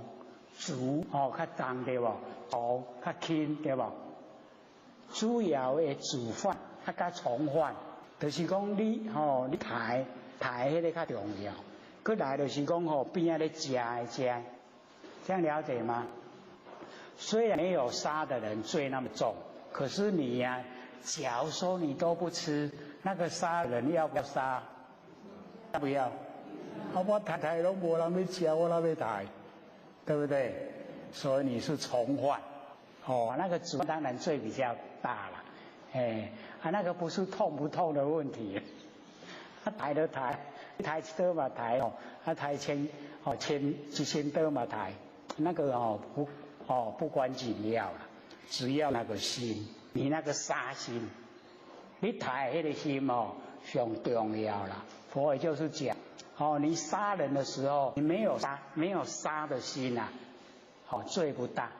蛀哦较重对无？虫较轻对无？主要的主犯较佮从犯，就是讲你吼，你刣刣彼个较重要，阁来就是讲吼，边仔咧食的食，这样了解吗？虽然没有杀的人罪那么重，可是你呀，假如说你都不吃，那个杀人要不要杀？要不要？啊，我刣刣拢无人欲食，我哪欲刣？对不对？所以你是从犯，哦，那个主当然罪比较大了，哎，啊，那个不是痛不痛的问题，啊，刣就刣，刣一刀嘛刣哦，啊，刣千哦千一千刀嘛刣，那个哦不哦不关紧要了，只要那个心，你那个杀心，你刣彼个心哦上重要了。佛也就是讲，哦，你杀人的时候，你没有杀没有杀的心呐，哦，罪不大。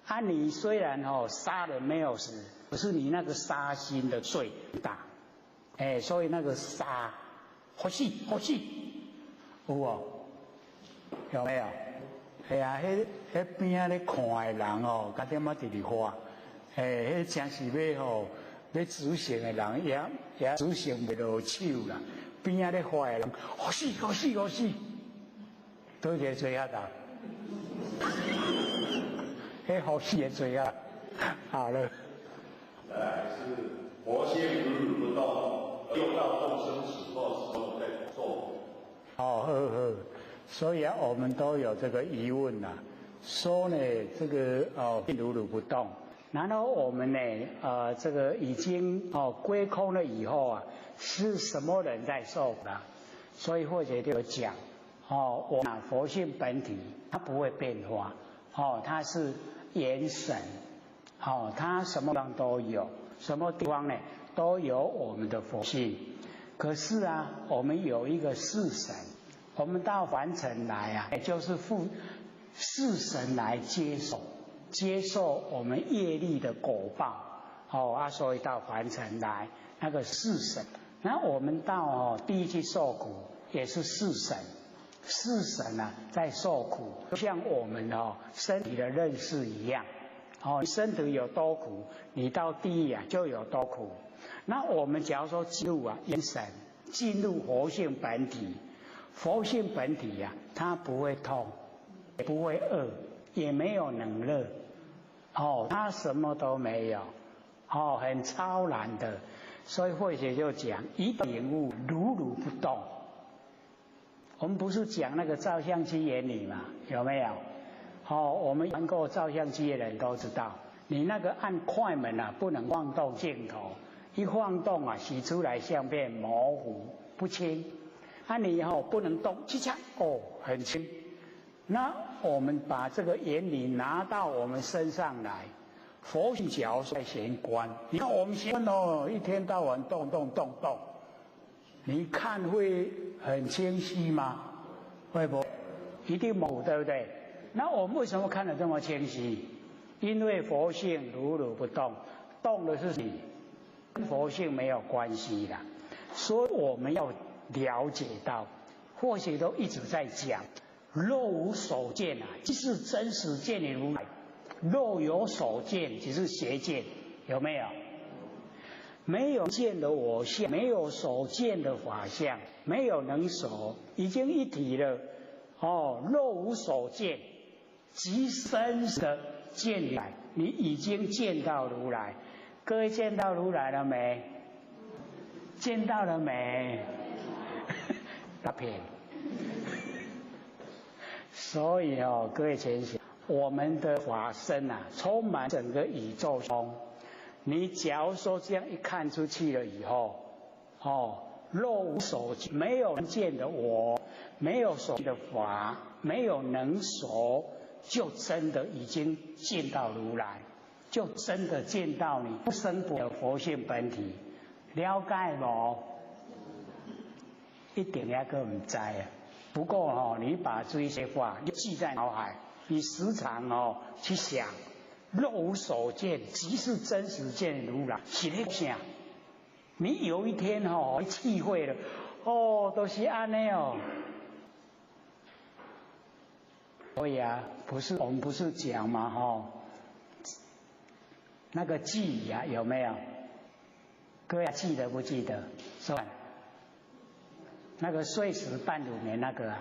啊，你虽然哦杀人没有死，可是你那个杀心的罪大，哎，所以那个杀，予死予死，有无？有没有？系啊，彼彼边仔咧看的人哦，共点仔直直喊，哎，彼真是欲吼欲执行的人也也执行袂落手啦。边仔咧喊的人，予死予死予死，佗一个罪较大？彼予死的罪啊，好了。再来是佛性如如不动，六道众生死后时候在受苦。哦，呵呵，所以啊，我们都有这个疑问呐，说呢，这个哦，如如不动，然后我们呢，这个已经哦归空了以后啊，是什么人在受苦？所以慧姐就有讲，哦，我佛性本体它不会变化，哦，它是元神，哦，它什么地方都有，什么地方呢都有我们的佛性。可是啊，我们有一个识神，我们到凡尘来啊，也就是附识神来接受，接受我们业力的果报，哦啊，所以到凡尘来那个识神，那我们到哦地狱去受苦，也是识神，识神啊在受苦，就像我们哦身体的认识一样，哦身体有多苦，你到地狱啊就有多苦。那我们假如说进入啊元神，进入佛性本体，佛性本体呀，它不会痛，也不会饿，也没有冷热，哦，它什么都没有，哦，很超然的。所以慧姐就讲，一领悟如如不动。我们不是讲那个照相机原理嘛？有没有？哦，我们玩过照相机的人都知道，你那个按快门啊，不能晃动镜头。一晃动啊，洗出来相片模糊不清。啊，你哦不能动，七枪哦很清。那我们把这个原理拿到我们身上来，佛性角在玄关。你看我们玄关哦，一天到晚动动动动，你看会很清晰吗？会不？一定模糊，对不对？那我们为什么看得这么清晰？因为佛性如如不动，动的是你。跟佛性没有关系啦，所以我们要了解到，或许都一直在讲，若无所见啊，即是真实见的如来；若有所见，即是邪见，有没有？没有见的我相，没有所见的法相，没有能所，已经一体了。哦，若无所见，即真实的见来，你已经见到如来。各位见到如来了没？见到了没？诈骗。所以哦，各位浅显，我们的法身啊，充满整个宇宙中。你假如说这样一看出去了以后，哦，若无所见，没有见的我，没有所见的法，没有能所，就真的已经见到如来。就真的见到你不生不灭的佛性本体，了解无？一定犹阁毋知啊。不过哦，你把这些话你记在脑海，你时常哦去想，若无所见，即是真实见如来，是咧啥？你有一天哦，体会了，哦，都是按呢哦。所以啊，不是我们不是讲嘛吼。那个记忆啊，有没有？各位记得不记得？说，那个睡时伴汝眠那个啊，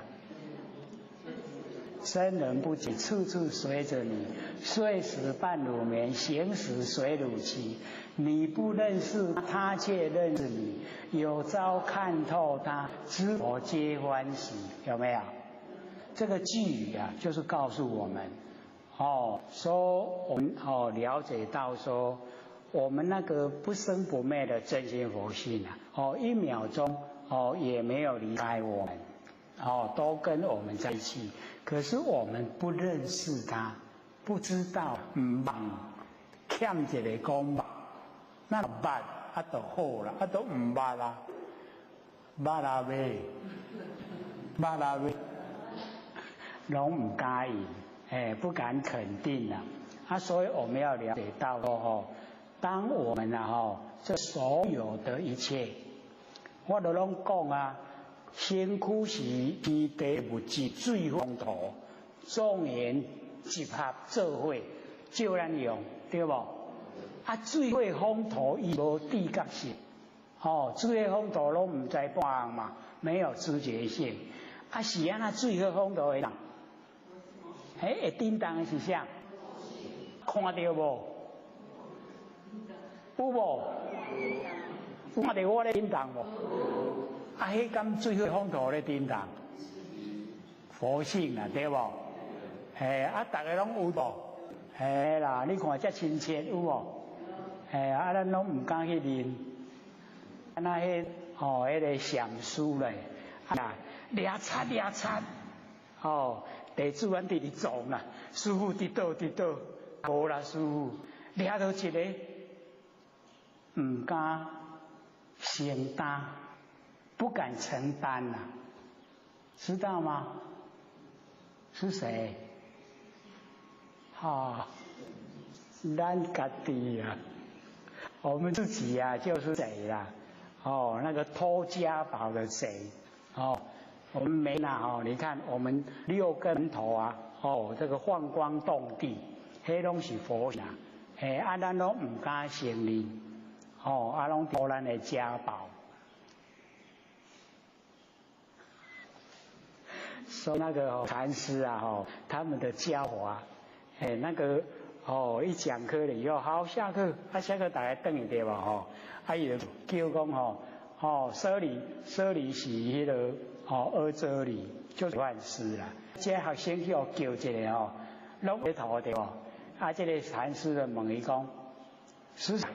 真人不解，处处随着你，睡时伴汝眠，行时随汝去。你不认识他，却认识你。有朝看透他，知佛皆欢喜，有没有？这个句语啊，就是告诉我们，哦，说我们哦了解到说，我们那个不生不灭的真心佛性啊，哦，一秒钟哦也没有离开我们，哦，都跟我们在一起。可是我们不认识他，不知道，毋捌，欠一个讲捌，那捌啊就好啦，啊都毋捌啊，捌啊未，捌啊未，攏毋敢应，哎，不敢肯定啊，啊，所以我们要了解到哦，当我们啊吼，这所有的一切，我都攏讲啊。身躯是天地物质水风土，众缘集合做伙，借咱用，对无？啊，水火风土伊无知觉性，哦，水火风土攏毋知半项嘛，没有知觉性。啊，是按怎水火风土的人？嘿，会振动的是啥？看著无？有无？有看著我咧振动无？啊，彼敢水火风土咧振动？佛性啊，对无？嘿，啊，逐个拢有无？嘿啦，你看遮亲切有无？嘿，啊，咱拢毋敢去认，啊，那彼吼，彼个禅师咧，啊，掠贼掠贼，哦，弟子阮伫伫撞啦，师父伫佗伫佗，无啦，师父掠到一个，毋敢承担，不敢承担呐，知道吗？是谁？哈，咱家己啊，我们自己呀，就是贼啦。哦，那个偷家宝的贼。哦，我们没拿哦，你看我们六根头啊，哦，这个放光动地，彼拢是佛啊，嘿，啊，咱拢毋敢承认，哦，啊，拢偷咱的家宝。说那个禅师啊，吼，他们的教法，哎，那个哦，一讲课了以后，好下课，啊下课大家转去对吧？吼，啊伊就叫讲吼，哦，舍利舍利是彼个哦，阿阇梨就是法师啦。这学生去叫一个吼，拢回头对无？啊，这个禅师就问伊讲，师长，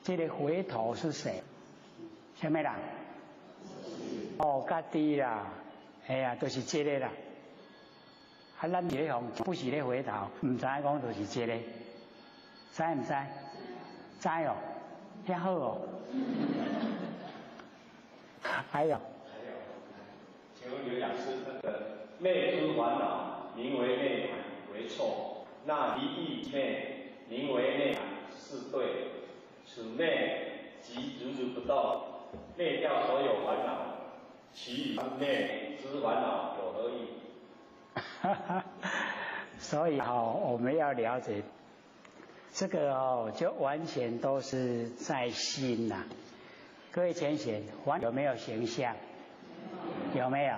这个回头是谁？啥物人？哦，家己啦。哎呀，就是这个啦。啊，咱咧互不是咧回头，毋知影讲就是这个，知毋知？知哦，遐好哦。还有。还有，请问刘讲师，那个昧诸烦恼，名为涅槃，为错；那离欲昧，名为涅槃，是对。此昧即如如不动，灭掉所有烦恼，其余灭之烦恼有何异？所以哦，我们要了解这个哦，就完全都是在心呐。各位浅显，烦有没有形象？有没有？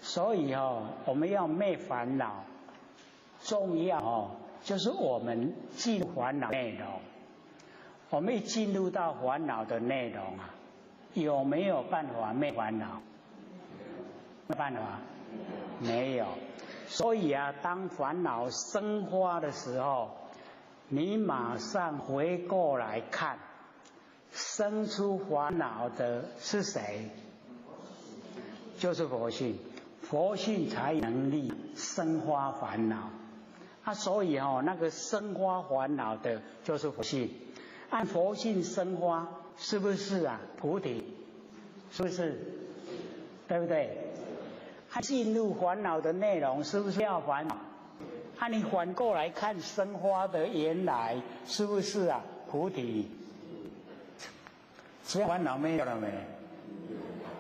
所以哦，我们要灭烦恼，重要哦，就是我们进烦恼内容。我们一进入到烦恼的内容啊，有没有办法灭烦恼？没办法，没有。所以啊，当烦恼生发的时候，你马上回过来看，生出烦恼的是谁？就是佛性，佛性才有能力生发烦恼。啊，所以哦，那个生发烦恼的就是佛性。按佛性生发，是不是啊？菩提，是不是？对不对？他进入烦恼的内容，是不是要烦恼？啊，你反过来看生发的原来，是不是啊？菩提，这烦恼没有了没？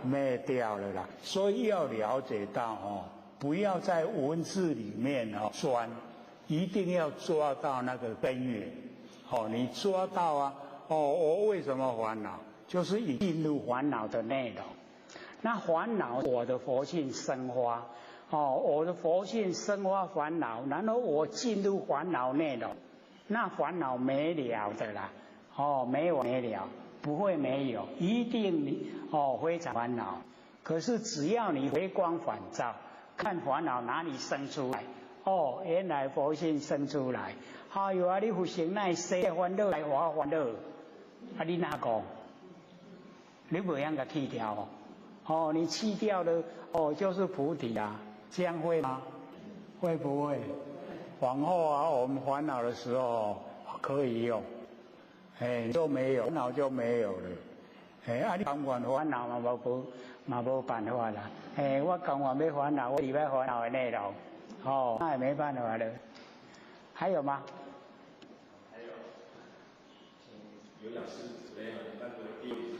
灭掉了啦。所以要了解到哦，不要在文字里面哦钻，一定要抓到那个根源。哦，你抓到啊？哦，我为什么烦恼？就是已进入烦恼的内容。那烦恼我的佛性生发，哦，我的佛性生发烦恼，然后我进入烦恼内了，那烦恼没了的啦，哦，没完没了，不会没有，一定你哦非常烦恼。可是只要你回光返照，看烦恼哪里生出来，哦，原来佛性生出来。哎哟啊，你佛性哪会生烦恼来发烦恼？啊，你哪讲？你袂晓共去掉哦？哦，你去掉了，哦，就是菩提啊，这样会吗？会不会？往后啊，我们烦恼的时候可以用，哎，就没有，烦恼就没有了。哎，啊，你甘愿烦恼嘛？无无嘛无办法啦。哎，我甘愿欲烦恼，我礼拜烦恼的内容，哦，那也没办法了。还有吗？还有，请刘讲师没有那个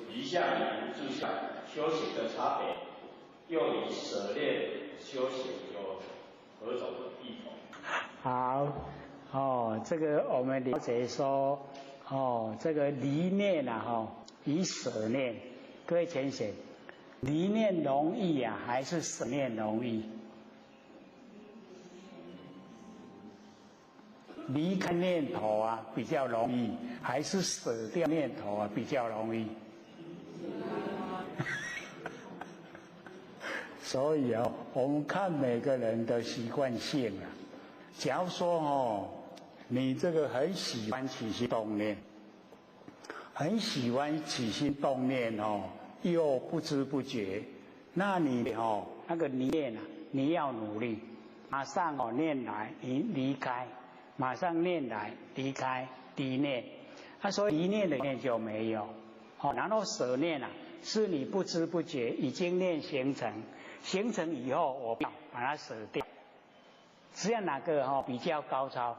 离相与无住相修行的差别，又与舍念修行有何种异同？好，哦，这个我们了解说，哦，这个离念啊，哈，与舍念，各位浅显，离念容易啊，还是舍念容易？离开念头啊比较容易，还是舍掉念头啊比较容易？所以啊，我们看每个人的习惯性啊。假如说哦，你这个很喜欢起心动念，很喜欢起心动念哦，又不知不觉，那你哦那个念啊，你要努力，马上哦念来，你离开。马上念来离开离念，他说离念的念就没有，哦，然后舍念啊，是你不知不觉已经念形成，形成以后我把它舍掉，这样哪个哈比较高超？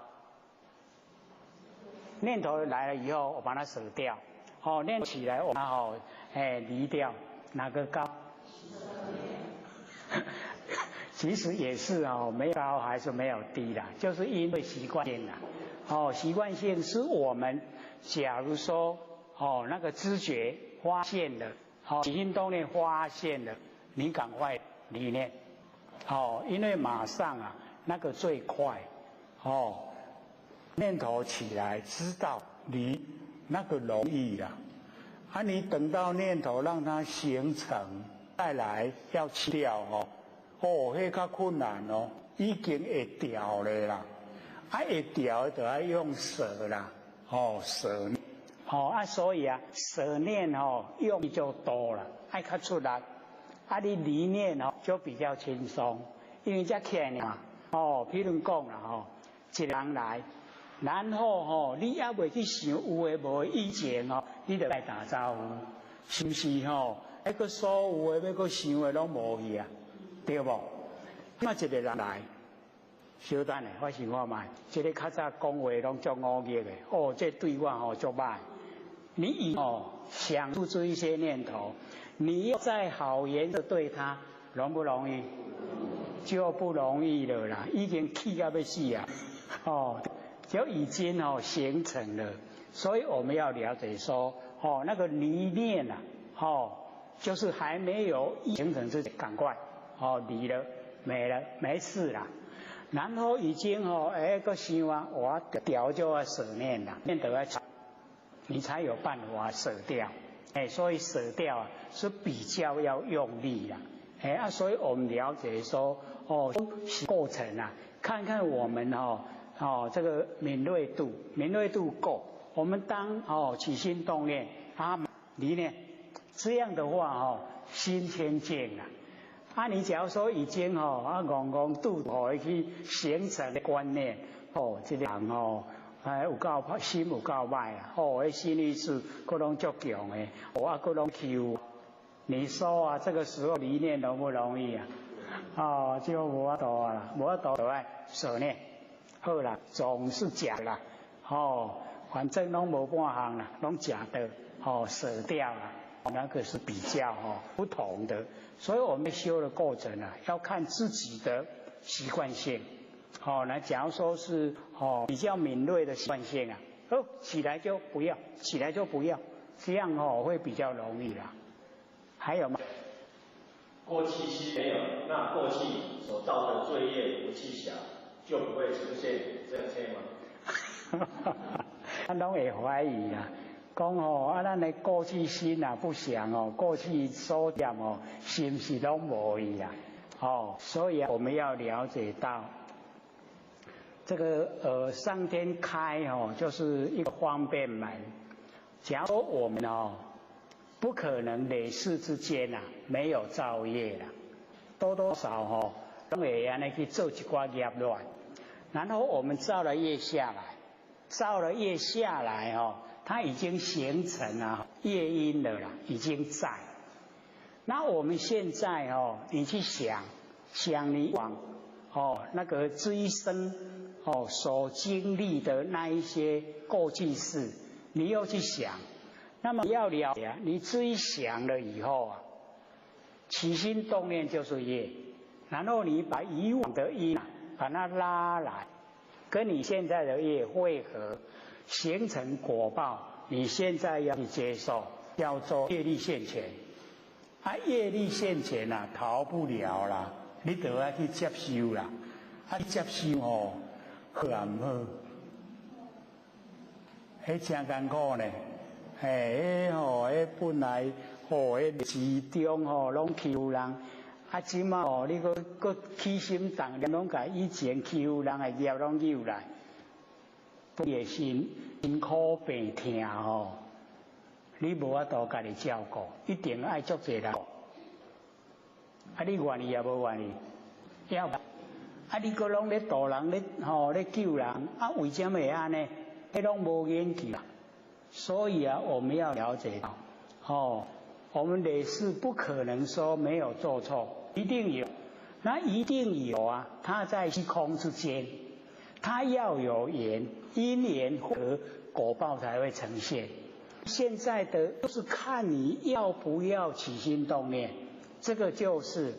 念头来了以后，我把它舍掉，哦，念起来我把它哦哎离掉，哪个高？其实也是哦，没高还是没有低啦，就是因为习惯性啦。哦，习惯性是我们，假如说哦那个知觉发现了，哦起心动念发现了，你赶快离念，哦，因为马上啊那个最快，哦念头起来知道离那个容易啦，啊你等到念头让它形成再来要去掉哦。哦，彼较困难哦，已经会掉了啦，啊会掉就爱用舍啦，哦舍，哦啊所以啊舍念哦用力就多了，爱较出力，啊你离念哦就比较轻松，因为这起来嘛，哦譬如讲啦吼，一个人来，然后吼你犹未去想有的无的以前哦，你就来打招呼，是毋是吼？彼个所有的欲阁想的拢无去啊。对无？那一个人来，小等下，我想看觅，这个较早讲话拢足恶劣的，哦，这对我吼足歹。你以哦想出这一些念头，你又再好言的对他，容不容易？就不容易了啦，已经气到欲死啊！哦，就已经哦形成了，所以我们要了解说，哦，那个离念啊，哦，就是还没有形成之前，赶快。哦，离了，没了，没事啦。然后已经哦，哎，阁想啊，我掉就要舍念啦，念得要你才有办法舍掉。哎，所以舍掉啊是比较要用力啦。哎啊，所以我们了解说，哦，过程啊，看看我们哦，哦这个敏锐度，敏锐度够，我们当哦起心动念啊离念，这样的话哦，心清净啊。啊，你假如说已经吼啊，戆戆拄予伊去形成的观念，哦，这个人哦，哎，有够心有够歹啊，哦，彼心意识阁拢足强的，哦啊，阁拢欺负。你说啊，这个时候离念容不容易啊？哦，就无法度啊，无法度就爱舍念。好啦，总是假啦，哦，反正拢无半项啦，拢假的，哦，舍掉啦。那个是比较哦不同的，所以我们修的过程啊，要看自己的习惯性。哦，那假如说是哦比较敏锐的习惯性啊，哦起来就不要，起来就不要，这样哦会比较容易啦。还有吗？過去心沒有，那過去所造的罪業不去想，就不會出現這些嗎？咱攏會懷疑啊，講吼啊，咱的過去心啊不想哦，過去所念哦，是毋是攏無去啊？哦，所以我們要了解到，這個上天開哦，就是一個方便門。假如我們哦，不可能累世之間啊，沒有造業啦，多多少吼，攏會按呢去做一寡業亂。然後我們造了業下來，造了業下來哦，它已經形成啊業因了啦，已經在。那我們現在哦，你去想，想你往哦那個這一生哦所經歷的那一些過去事，你又去想，那麼要了解，你自己想了以後啊，起心動念就是業，然後你把以往的因把它拉來，跟你現在的業匯合，形成果報，你現在要去接受，叫做業力現前。啊，業力現前啊，逃不了啦，你都要去接受啦。啊，接受哦，好啊毋好？彼真艱苦呢。嘿，彼吼，彼本來吼，彼時中吼，攏欺負人。啊，這馬吼，你閣閣起心動念，攏共以前欺負人的業攏扭來，你的心辛苦病痛吼，你無法度家己照顧，一定愛足濟人。啊，你願意也無願意？要。啊，你閣攏咧度人咧吼咧救人，啊，為啥物會按呢？彼攏無研究。所以啊，我們要了解到，哦，我們累世不可能說沒有做錯，一定有，那一定有啊。它在虛空之間，它要有緣，因緣和果報才會呈現。現在的就是看你要不要起心動念，這個就是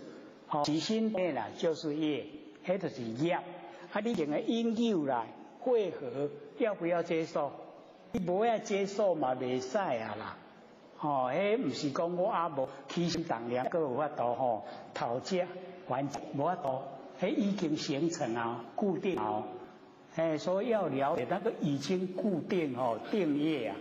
起心動念啊，就是業，彼就是業。啊，你用的因扭來匯合，要不要接受？你無愛接受嘛，袂使啊啦。吼，彼毋是講我啊無起心動念，閣有法度吼討債還無法度，彼已經形成啊，固定哦。哎，所以要了解那個已經固定吼定業啊，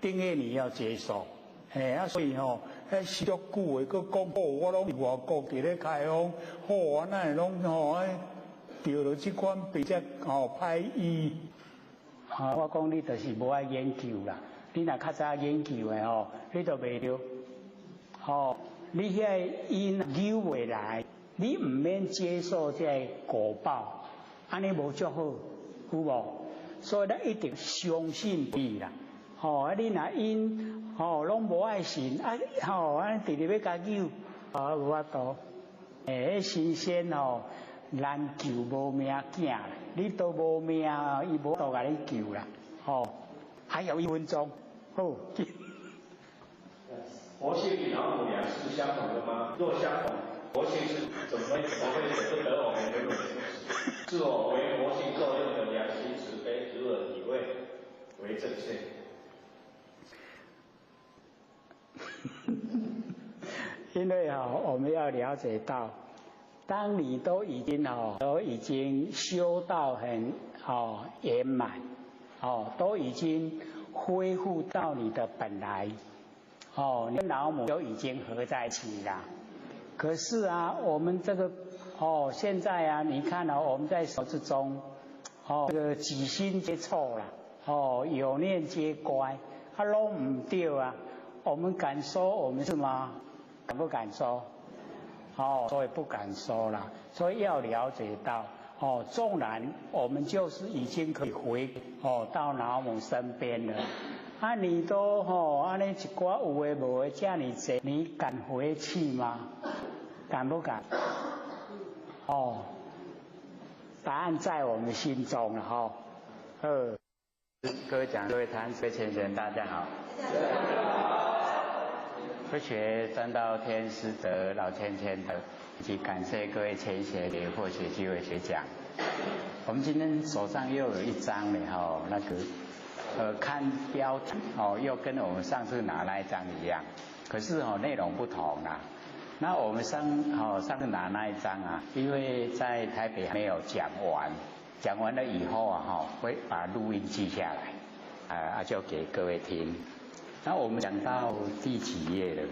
定業你要接受。嘿啊，所以吼，彼修足久的，閣講好，我攏佇外國佇咧開方，好啊，哪會攏吼著著這款病才吼歹醫。啊，我講你就是無愛研究啦。你若較早研究的吼，你就袂著。吼，你遐個因扭袂來，你毋免接受這個果報，按呢無足好，有無？所以咱一定相信伊啦。吼，啊，你若因吼攏無愛信，啊，吼，按呢直直欲共扭，啊，無法度。欸，彼神仙吼難救無命囝，你都無命，伊無法度共你救啦。吼，還有1分鐘，好。佛性與老母娘是相同的嗎？若相同，佛性是怎麼會捨不得我們的生死？是否為佛性作用的良心慈悲，如何體會為正確？因為啊，我們要了解到，當你都已經哦，都已經修到很哦圓滿，哦，都已經恢復到你的本來，哦，你跟老母都已經合在一起了。可是啊，我們這個哦，現在啊，你看哦，我們在手之中，哦，這個起心皆錯啦，哦，有念皆乖，啊，攏毋對啊，我們敢說我們是嗎？敢不敢說？哦，所以不敢說啦。所以要了解到，哦，縱然我們就是已經可以回哦到老母身邊了，啊，你都吼按呢一寡有的無的遮爾濟，你敢回去嗎？敢不敢？哦，答案在我們心中了哈。各位講，各位攤，各位前賢，大家好。佛學三道天師德老千千的，以及感謝各位前賢給獲取機會學講。我們今天手上又有一張了哈，那個看標題哦，又跟我們上次拿那一張一樣，可是哦內容不同啦。那我們上次拿那一張啊，因為在台北沒有講完，講完了以後啊，會把錄音記下來，就給各位聽。那我們講到第幾頁了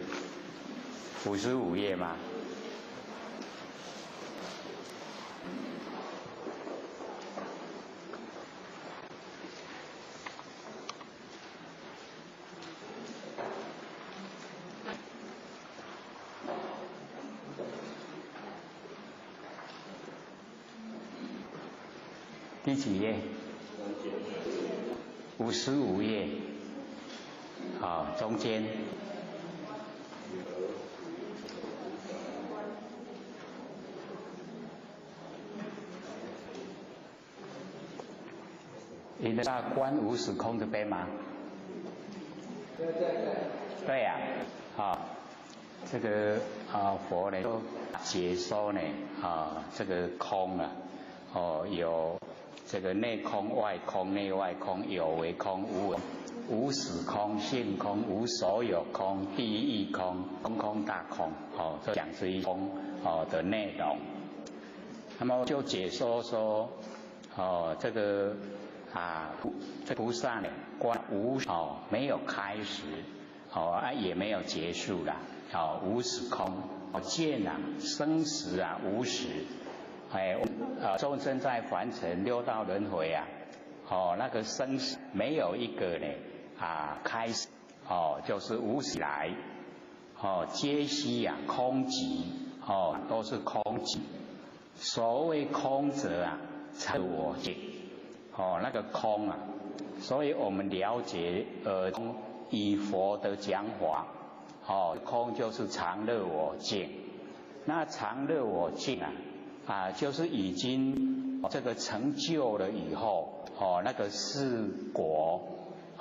？55頁嗎？第幾頁？55頁。好，中間。你的大觀無始空這邊嗎？對對對。對呀，好，這個啊佛呢都解說呢啊這個空啊，哦有。這個內空外空，內外空，有為空，無為，無始空，性空，無所有空，第一義空，空空大空，哦，這講這一空哦的內容。那麼就解說說，哦，這個啊，這菩薩呢，觀無哦，沒有開始，哦啊也沒有結束啦，哦無始空，哦見啊生死啊無始。哎，眾生在凡塵六道輪迴啊，哦，那個生死沒有一個呢啊開始，哦，就是無始來，哦，皆悉啊空寂，哦，都是空寂。所謂空者啊，常我見，哦，那個空啊，所以我們了解以佛的講法，哦，空就是常樂我淨，那常樂我淨啊。啊，就是已經這個成就了以後，哦，那個四果，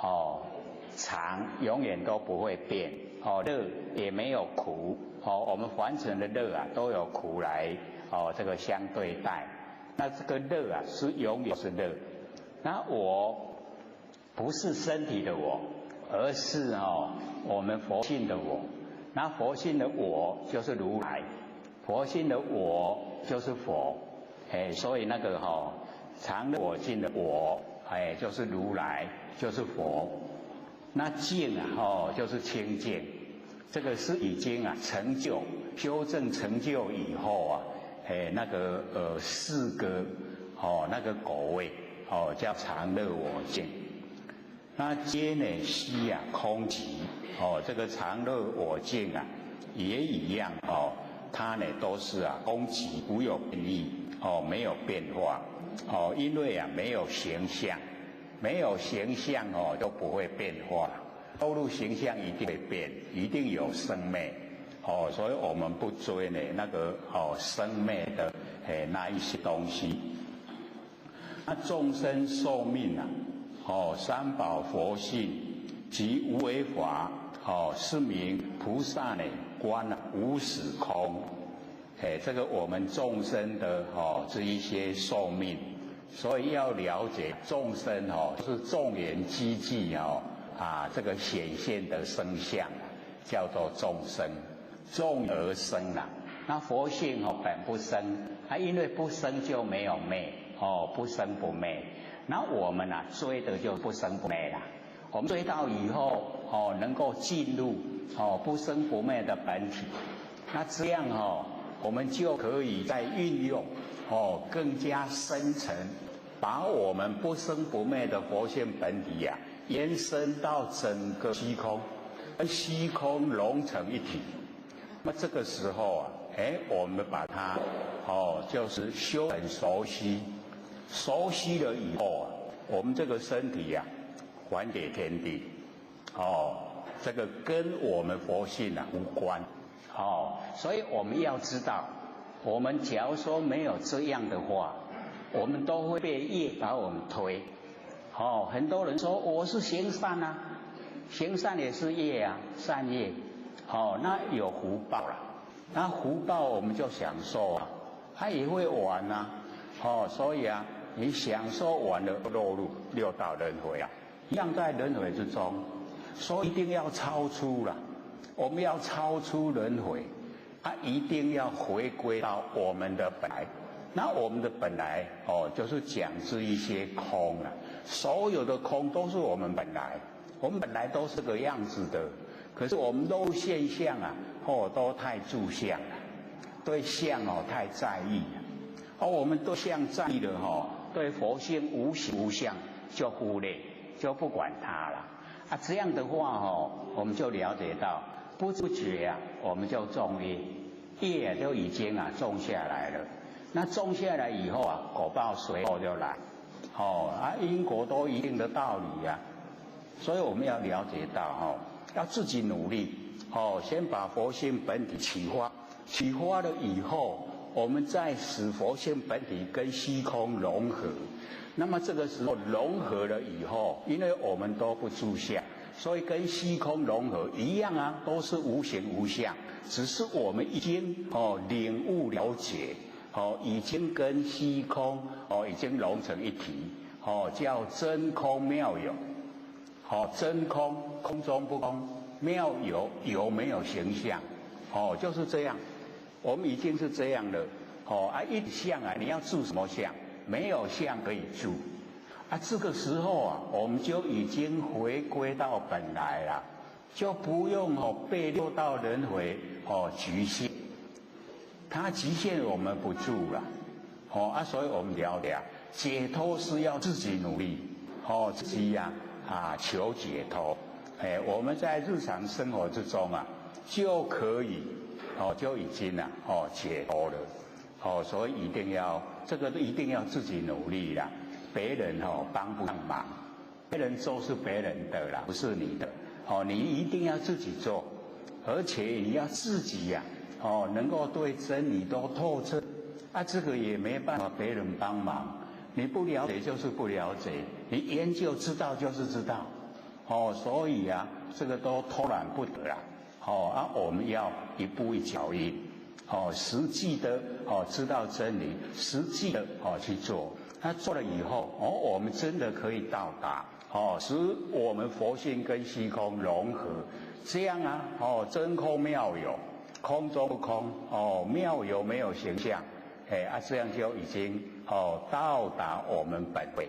哦，常永遠都不會變，哦，樂也沒有苦，哦，我們凡塵的樂啊，都有苦來，哦，這個相對待，那這個樂啊，是永遠是樂，那我不是身體的我，而是哦，我們佛性的我，那佛性的我就是如來，佛性的我。就是佛，哎，所以那個常樂我淨的我，哎，就是如來，就是佛。那淨啊，就是清淨，這個是已經啊成就、修正成就以後啊，哎，那個四個哦那個果位哦叫常樂我淨。那皆呢悉啊空寂哦，這個常樂我淨啊也一樣哦。它呢都是啊空寂無有變異哦，沒有變化哦，因為啊沒有形象，沒有形象哦都不會變化，透露形象一定會變，一定有生滅哦，所以我們不追呢那個哦生滅的那一些東西。那眾生壽命啊哦三寶佛性及無為法哦是名菩薩呢。觀無始空，哎，這個我們眾生的哦這一些壽命，所以要了解眾生哦是眾緣積聚哦啊這個顯現的生相，叫做眾生，眾而生啦。那佛性哦本不生，啊因為不生就沒有滅哦，不生不滅。那我們啊追的就不生不滅啦。我們追到以後哦，能夠進入哦不生不滅的本體，那這樣哦，我們就可以再運用哦更加深層，把我們不生不滅的佛性本體啊，延伸到整個虛空，跟虛空融成一體。那這個時候啊，哎，我們把它哦，就是修很熟悉，熟悉了以後啊，我們這個身體啊，還給天地，哦，這個跟我們佛性啊無關，哦，所以我們要知道，我們假如說沒有這樣的話，我們都會被業把我們推，哦，很多人說我是行善啊，行善也是業啊，善業，哦，那有福報了，那福報我們就享受啊，他也會玩啊，哦，所以啊，你享受完了落入六道輪迴啊。一樣在輪迴之中，所以一定要超出了。我們要超出輪迴，啊，一定要回归到我们的本来。那我们的本来哦，就是讲这一些空啊，所有的空都是我们本来，我们本来都是个样子的。可是我们都现象啊，哦，都太住相了，对相哦太在意了。而我们对相在意的哈，对佛性无形无相就忽略，就不管它了。啊，这样的话哦，我们就了解到，不知不觉啊，我们就种业，业都已经啊种下来了。那种下来以后啊，果报随后就来，哦啊，因果都一定的道理呀。所以我们要了解到哈，要自己努力，哦，先把佛性本体启发，启发了以后，我们再使佛性本体跟虚空融合。那么这个时候融合了以后，因为我们都不住相，所以跟虚空融合一样啊，都是无形无相，只是我们已经哦领悟了解。哦，已经跟虚空哦，已经融成一体，哦，叫真空妙有。哦，真空，空中不空，妙有，有没有形象？哦，就是这样，我们已经是这样了。哦啊，一相啊，你要住什么相？没有相可以住。啊，这个时候啊，我们就已经回归到本来了，就不用哦被六道轮回哦局限。它局限我们不住了，哦啊，所以我们了解，解脱是要自己努力，哦，自己呀啊求解脱，哎，我们在日常生活之中啊，就可以，哦，就已经啊，哦解脱了，哦，所以一定要这个一定要自己努力啦，别人哦帮不上忙，别人做是别人的啦，不是你的，哦，你一定要自己做，而且你要自己呀。哦，能够对真理都透彻，啊，这个也没办法别人帮忙，你不了解就是不了解，你研究知道就是知道，哦，所以啊，这个都偷懒不得啦，哦啊，我们要一步一脚印，哦，实际的哦知道真理，实际的哦去做，那做了以后，哦，我们真的可以到达，哦，使我们佛性跟虚空融合，这样啊，哦，真空妙有。空中不空哦，妙有没有形象？哎啊，这样就已经哦到达我们本位。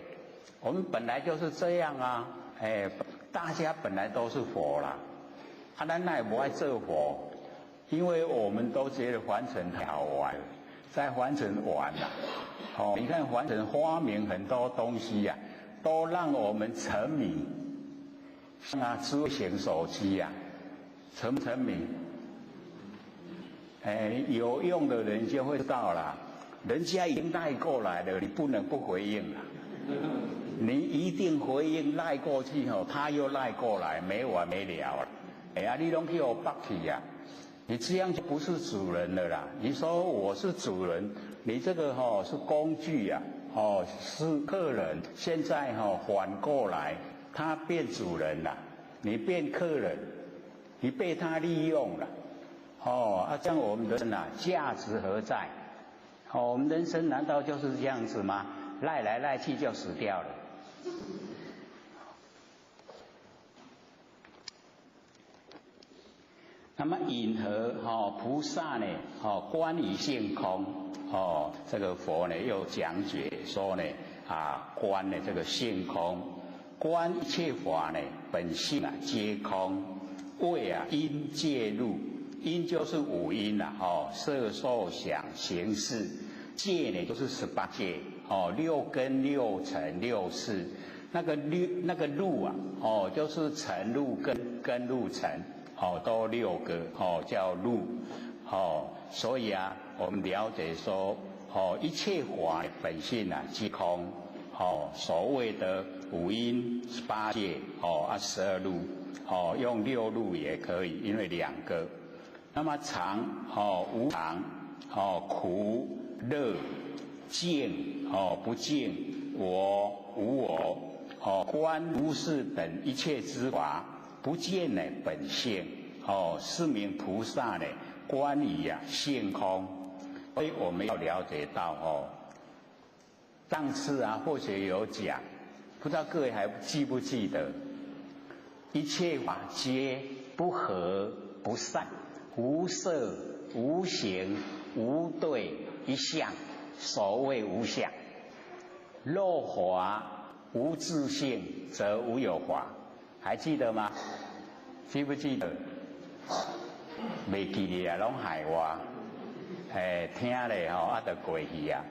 我们本来就是这样啊，哎，大家本来都是佛啦，啊，咱哪会无爱做佛？因为我们都觉得凡尘太好玩，在凡尘玩啦。哦，你看凡尘发明很多东西呀，都让我们沉迷。像啊，智慧型手机呀，沉不沉迷？哎，有用的人就会知道了，人家已经赖过来了，你不能不回应了。你一定回应赖过去哦，他又赖过来，没完没了了。哎呀，你拢去予缚去呀，你这样就不是主人了啦。你说我是主人，你这个哈是工具呀，哦是客人。现在哈反过来，他变主人了，你变客人，你被他利用了。哦，啊，这样我们的人啊，价值何在？哦，我们人生难道就是这样子吗？赖来赖去就死掉了。那么引何哦菩萨呢？哦，观于性空哦，这个佛呢又讲解说呢啊，观呢这个性空，观一切法呢本性啊皆空，谓啊因界入。因就是五阴啦，哦，色受想行识，界呢就是18界，哦，六根六尘六识，那个六那个入啊，哦，就是尘入根，根入尘，哦，都六个，哦，叫入，哦，所以啊，我们了解说，哦，一切法本性啊皆空，哦，所谓的五阴18界，哦啊12入，哦，用六入也可以，因为两个。那么常哦无常哦苦乐净哦不净我无我哦观如是等一切之法不见呢本性哦是名菩萨呢观于啊性空。所以我们要了解到哦，上次啊或许有讲，不知道各位还记不记得，一切法皆不合不散。无色无形无对一相，所谓无相。若法无自性，则无有法。还记得吗？记不记得？袂记得啊，攏害我。哎，听咧吼，啊，就过去啊。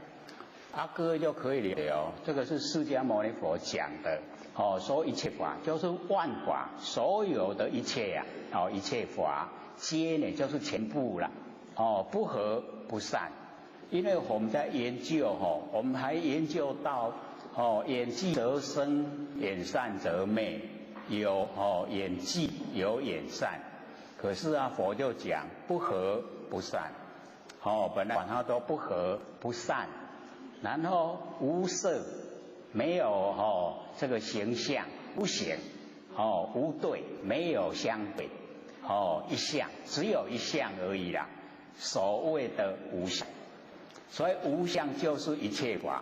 啊，各位就可以了。这个是释迦牟尼佛讲的，哦，说一切法就是万法，所有的一切呀，哦，一切法皆呢就是全部了，哦，不合不散。因为我们在研究吼，我们还研究到哦，眼聚则生，眼散则灭，有哦眼聚有眼散，可是啊，佛就讲不合不散，哦，本来它都不合不散。然后无色，没有哦这个形象，无形，哦无对，没有相对，哦一相，只有一相而已啦。所谓的无相，所以无相就是一切法，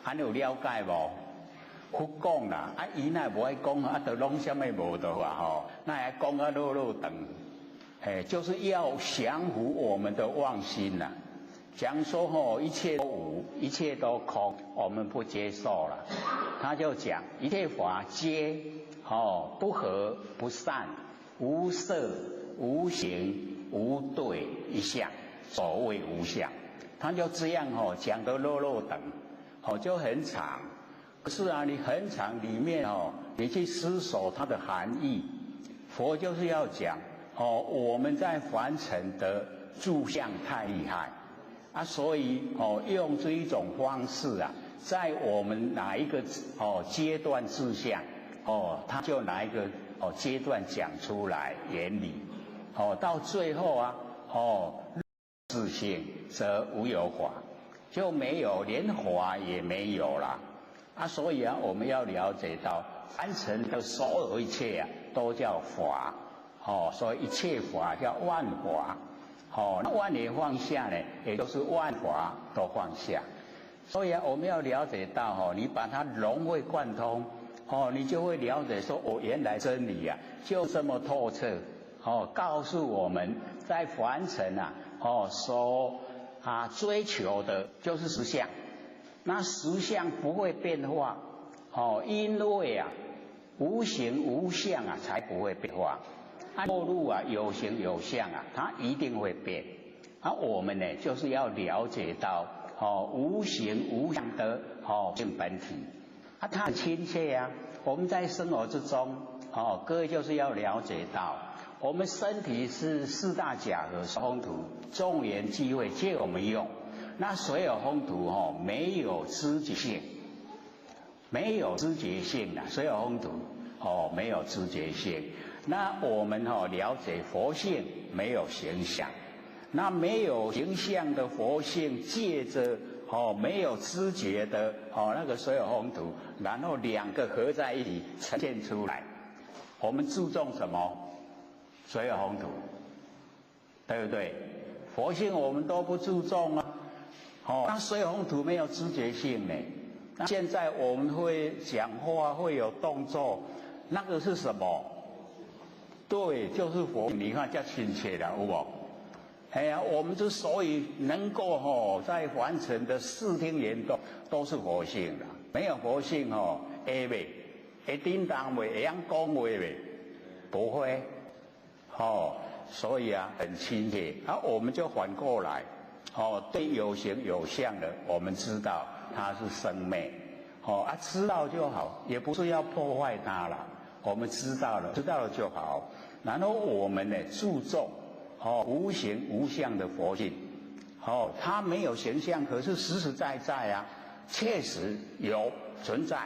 按呢有了解无？佛讲啦，啊伊若无爱讲啊，就拢啥物无的话吼，那爱讲啊落落长，哎，就是要降伏我们的妄心呐。讲说吼，一切都无，一切都空，我们不接受了。他就讲一切法皆哦不合不散，无色无形无对一相，所谓无相。他就这样吼讲得落落长，哦就很长。可是啊，你很长里面哦，你去思索它的含义，佛就是要讲哦，我们在凡尘的住相太厉害。啊，所以哦，用这一种方式啊，在我们哪一个哦阶段自相哦，他就哪一个哦阶段讲出来原理，哦，到最后啊，哦，自性则无有法，就没有连法也没有了。啊，所以啊，我们要了解到凡尘的所有一切啊，都叫法，哦，所以一切法叫万法。哦，那万念放下呢，也就是万法都放下。所以啊，我们要了解到哦，你把它融会贯通，哦，你就会了解说，哦，原来真理啊，就这么透彻。哦，告诉我们在凡尘啊，哦，所啊追求的就是实相。那实相不会变化，哦，因为啊，无形无相啊，才不会变化。落入啊，有形有相啊，它一定会变。而我们呢，就是要了解到哦，无形无相的哦性本体，啊，它很亲切啊。我们在生活之中，哦，各位就是要了解到，我们身体是四大假合风土，众缘聚会借我们用。那所有风土哦，没有知觉性，没有知觉性的，所有风土哦，没有知觉性。那我们哦了解佛性没有形象，那没有形象的佛性，借着哦没有知觉的哦那个所有风土，然后两个合在一起呈现出来。我们注重什么？所有风土，对不对？佛性我们都不注重啊。哦，那所有风土没有知觉性呢？那现在我们会讲话，会有动作，那个是什么？对，就是佛。你看遮亲切了，有无？哎呀，我们之所以能够吼在凡尘的视听言动，都是佛性的。没有佛性吼，会袂？会叮当袂？会晓讲话袂？不会。哦，所以啊，很亲切。啊，我们就反过来，哦，对有形有相的，我们知道它是生灭。哦啊，知道就好，也不是要破坏它了。我们知道了，知道了就好。然后我们呢，注重哦无形无相的佛性，哦，它没有形象，可是实实在在啊，确实有存在，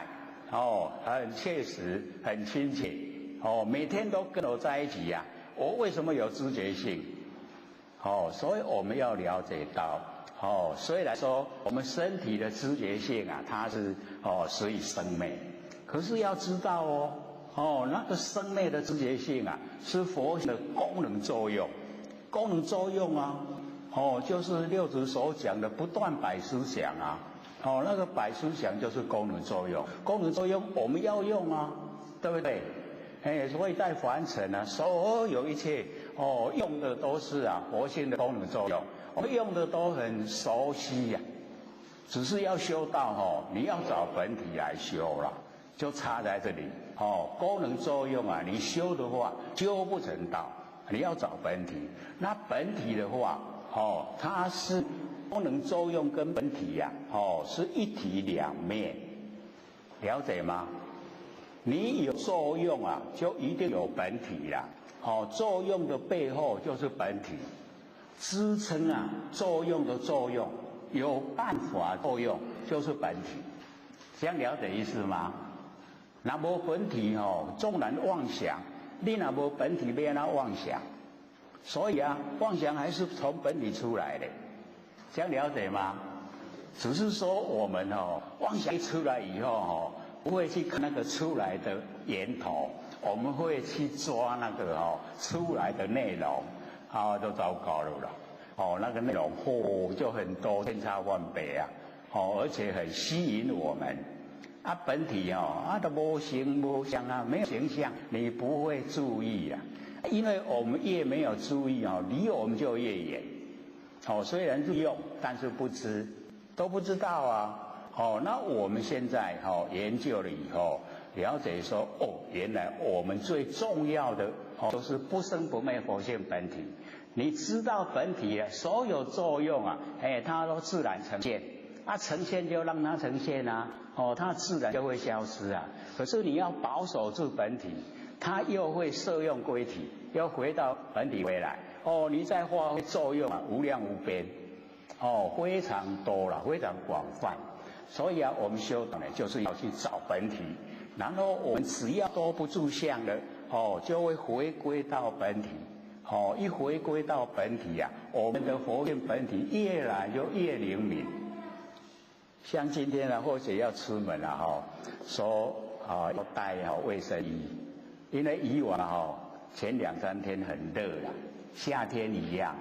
哦，很切实，很亲切，哦，每天都跟我在一起呀。我为什么有知觉性？哦，所以我们要了解到，哦，虽然说我们身体的知觉性啊，它是哦属于生灭，可是要知道哦。哦，那个生灭的知觉性啊，是佛的功能作用，功能作用啊，哦，就是六祖所讲的不断摆思想啊，哦，那个摆思想就是功能作用，功能作用我们要用啊，对不对？哎，所以在凡尘啊，所有一切哦，用的都是啊佛性的功能作用，我们用的都很熟悉呀。只是要修道哦，你要找本体来修了，就差在这里哦。功能作用啊，你修的话修不成道，你要找本体。那本体的话，哦，它是功能作用跟本体呀，哦，是一体两面，了解吗？你有作用啊，就一定有本体啦。哦，作用的背后就是本体，支撑啊作用的作用，有办法作用就是本体，这样了解意思吗？那无本体哦，纵然妄想，你若无本体，欲按怎妄想？所以啊，妄想还是从本体出来的，这样了解吗？只是说我们哦，妄想一出来以后哦，不会去看那个出来的源头，我们会去抓那个哦出来的内容，啊，就糟糕了啦。哦，那个内容嚯就很多，千差万别啊，哦，而且很吸引我们。啊，本体哦，啊都无形无相啊，没有形象，你不会注意啊，因为我们越没有注意哦，离我们就越远。哦，虽然是用，但是不知，都不知道啊。哦，那我们现在哦研究了以后，了解说哦，原来我们最重要的哦，就是不生不灭佛性本体。你知道本体啊，所有作用啊，哎，它都自然呈现。啊，呈现就让它呈现啊，哦，它自然就会消失啊。可是你要保守住本体，它又会摄用归体，又回到本体回来。哦，你在发挥作用啊，无量无边，哦，非常多了，非常广泛。所以啊，我们修道呢，就是要去找本体，然后我们只要都不住相了，哦，就会回归到本体。哦，一回归到本体啊，我们的佛性本体越来就越灵敏。像今天呢，或许要出门了哈，说啊要带好卫生衣，因为以往哈前两三天很热了，夏天一样，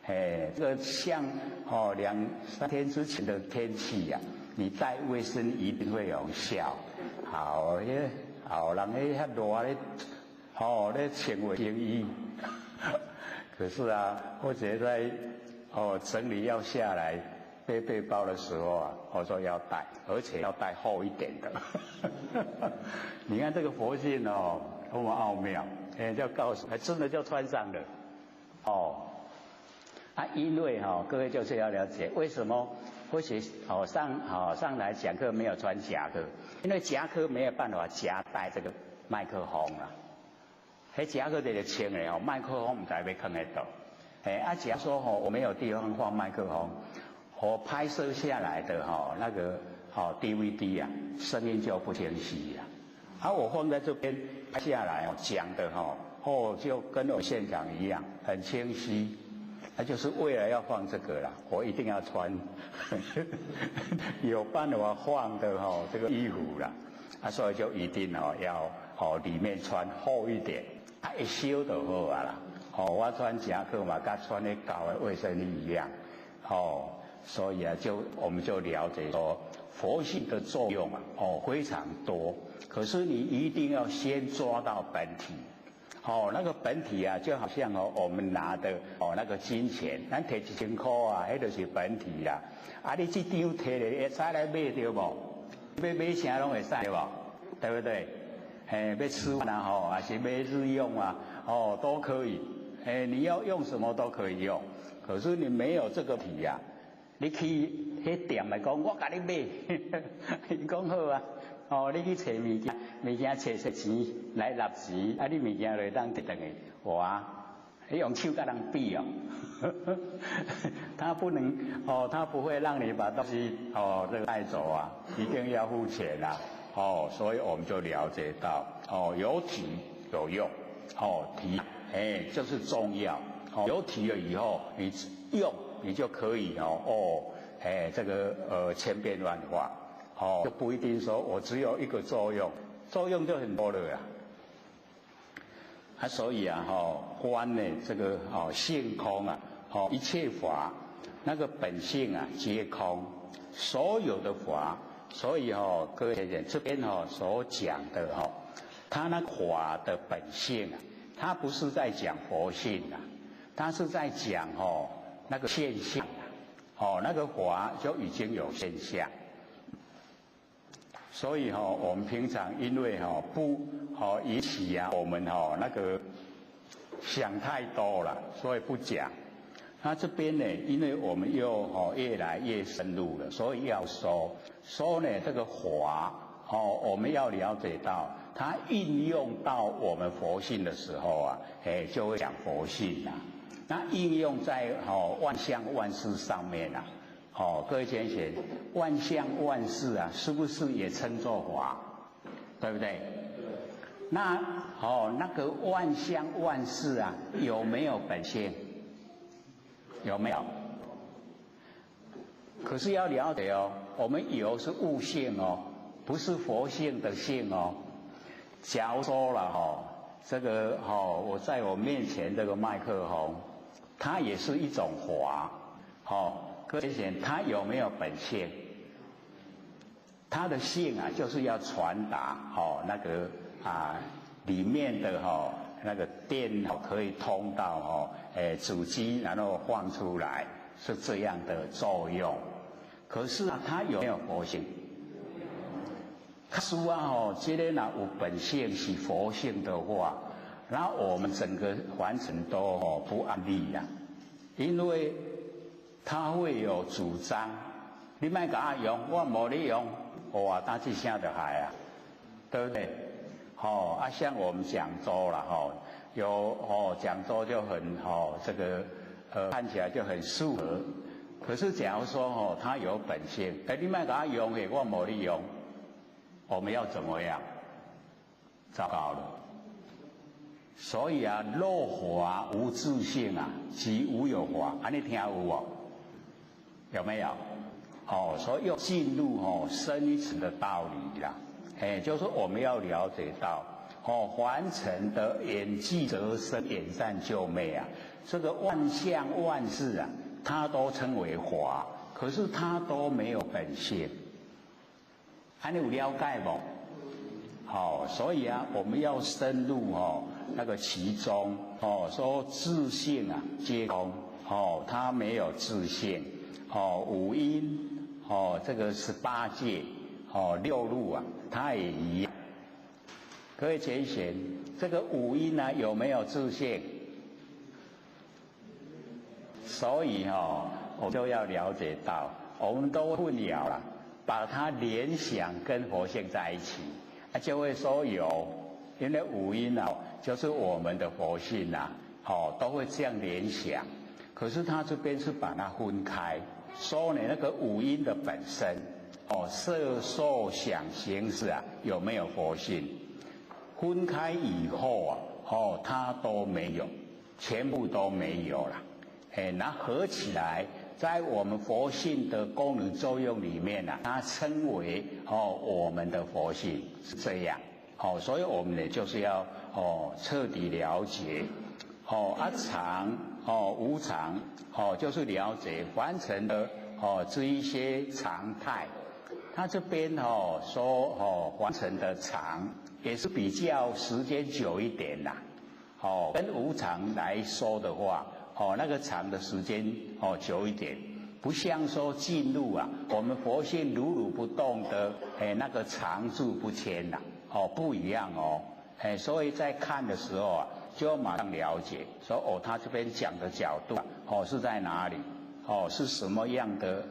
哎，这个像哦两三天之前的天气呀，你带卫生衣一定会有效。好，因为好人彼遐热咧，哦咧穿卫生衣，可是啊，或者在哦整理要下来背背包的时候啊，我说要带，而且要带厚一点的。你看这个佛性哦，多么奥妙！哎，就告诉，还真的就穿上了。哦，啊，因为哈，各位就是要了解为什么或许哦上来讲课没有穿夹克，因为夹克没有办法夹带这个麦克风啊。彼夹克就是穿的哦，麦克风毋知欲囥佗佗。哎，啊，假如说吼，我没有地方放麦克风，我拍摄下来的哈那个好 DVD 啊，声音就不清晰呀。啊，我放在这边拍下来哦，讲的哈哦，就跟我现场一样，很清晰。那就是为了要放这个啦，我一定要穿有办法放的哈这个衣服啦。啊，所以就一定哦要哦里面穿厚一点，啊会烧就好啊啦。哦，我穿夹克嘛，佮穿咧厚的卫生衣一样。哦，所以啊，就我们就了解说佛性的作用啊，哦非常多。可是你一定要先抓到本体。哦，那个本体啊，就好像哦，我们拿的哦那个金钱，咱提1000块啊，彼就是本体啦。啊，你这张提咧，会使来买对无？欲买啥拢会使对无？对不对？嘿，欲吃饭啊吼，还是欲日用啊，哦都可以。哎，你要用什么都可以用。可是你没有这个体呀，你去彼店来讲，我共你买，伊讲好啊。哦，你去揣物件，物件揣揣钱来纳钱，啊，你物件就会当提转去。哇，你用手共人比哦，他不能哦，他不会让你把东西哦这个带走啊，一定要付钱啊。哦，所以我们就了解到哦，有体有用，哦体哎就是重要，哦有体了以后，你用你就可以哦哦哎这个千变万化。哦，就不一定说我只有一个作用，作用就很多了呀。啊，所以啊，哈，观呢这个哦性空啊，哦一切法那个本性啊皆空，所有的法，所以哦各位先生这边哦所讲的哈，他那法的本性啊，他不是在讲佛性啊，他是在讲那个现象，那个法就已经有现象。所以我们平常因为不引起啊我们那个想太多了，所以不讲。那这边呢，因为我们又越来越深入了，所以要说说呢这个法我们要了解到它应用到我们佛性的时候啊，就会讲佛性啊。那应用在万象万事上面啊，各位浅显，万象万事啊，是不是也称作法？对不对？那那个万象万事啊，有没有本性？有没有？可是要了解哦，我们有是物性哦，不是佛性的性哦。假如说了这个我在我面前这个麦克风，它也是一种法，各位浅，它有没有本性？它的性啊，就是要传达那个啊里面的那个电可以通到主机，然后放出来，是这样的作用。可是啊，它有没有佛性？假使啊这个若有本性是佛性的话，那我们整个凡尘都不安利呀，因为他会有主张，你莫共我用，我无你用，哇，打这声就害啊，对不对？像我们讲座了有讲座就很这个看起来就很适合。可是假如说他有本性，你莫共我用的，我无你用，我们要怎么样？糟糕了。所以啊，若法无自性啊，即无有法。啊，你听有无？有没有？所以又进入深一层的道理啦。就是我们要了解到，凡尘的眼聚则生，眼散就灭啊。这个万象万事啊，它都称为法，可是它都没有本性。啊，你有了解无？所以啊，我们要深入那个其中说自性啊皆空它没有自性五阴这个18界六入啊，它也一样。各位浅显，这个五阴呢有没有自性？所以我就要了解到，我们都混淆了，把它联想跟佛性在一起，就会说有，因为五阴啊就是我们的佛性啊，都会这样联想。可是他这边是把它分开，说你那个五阴的本身，色受想行识啊，有没有佛性？分开以后啊，它都没有，全部都没有了。那合起来，在我们佛性的功能作用里面啊，它称为我们的佛性是这样。所以我们呢就是要彻底了解，常无常就是了解凡尘的这一些常态。他这边说凡尘的常也是比较时间久一点啦，跟无常来说的话，那个长的时间久一点，不像说进入啊我们佛性如如不动的那个常住不迁呐，不一样哦，所以在看的时候啊，就马上了解说他这边讲的角度是在哪里，是什么样的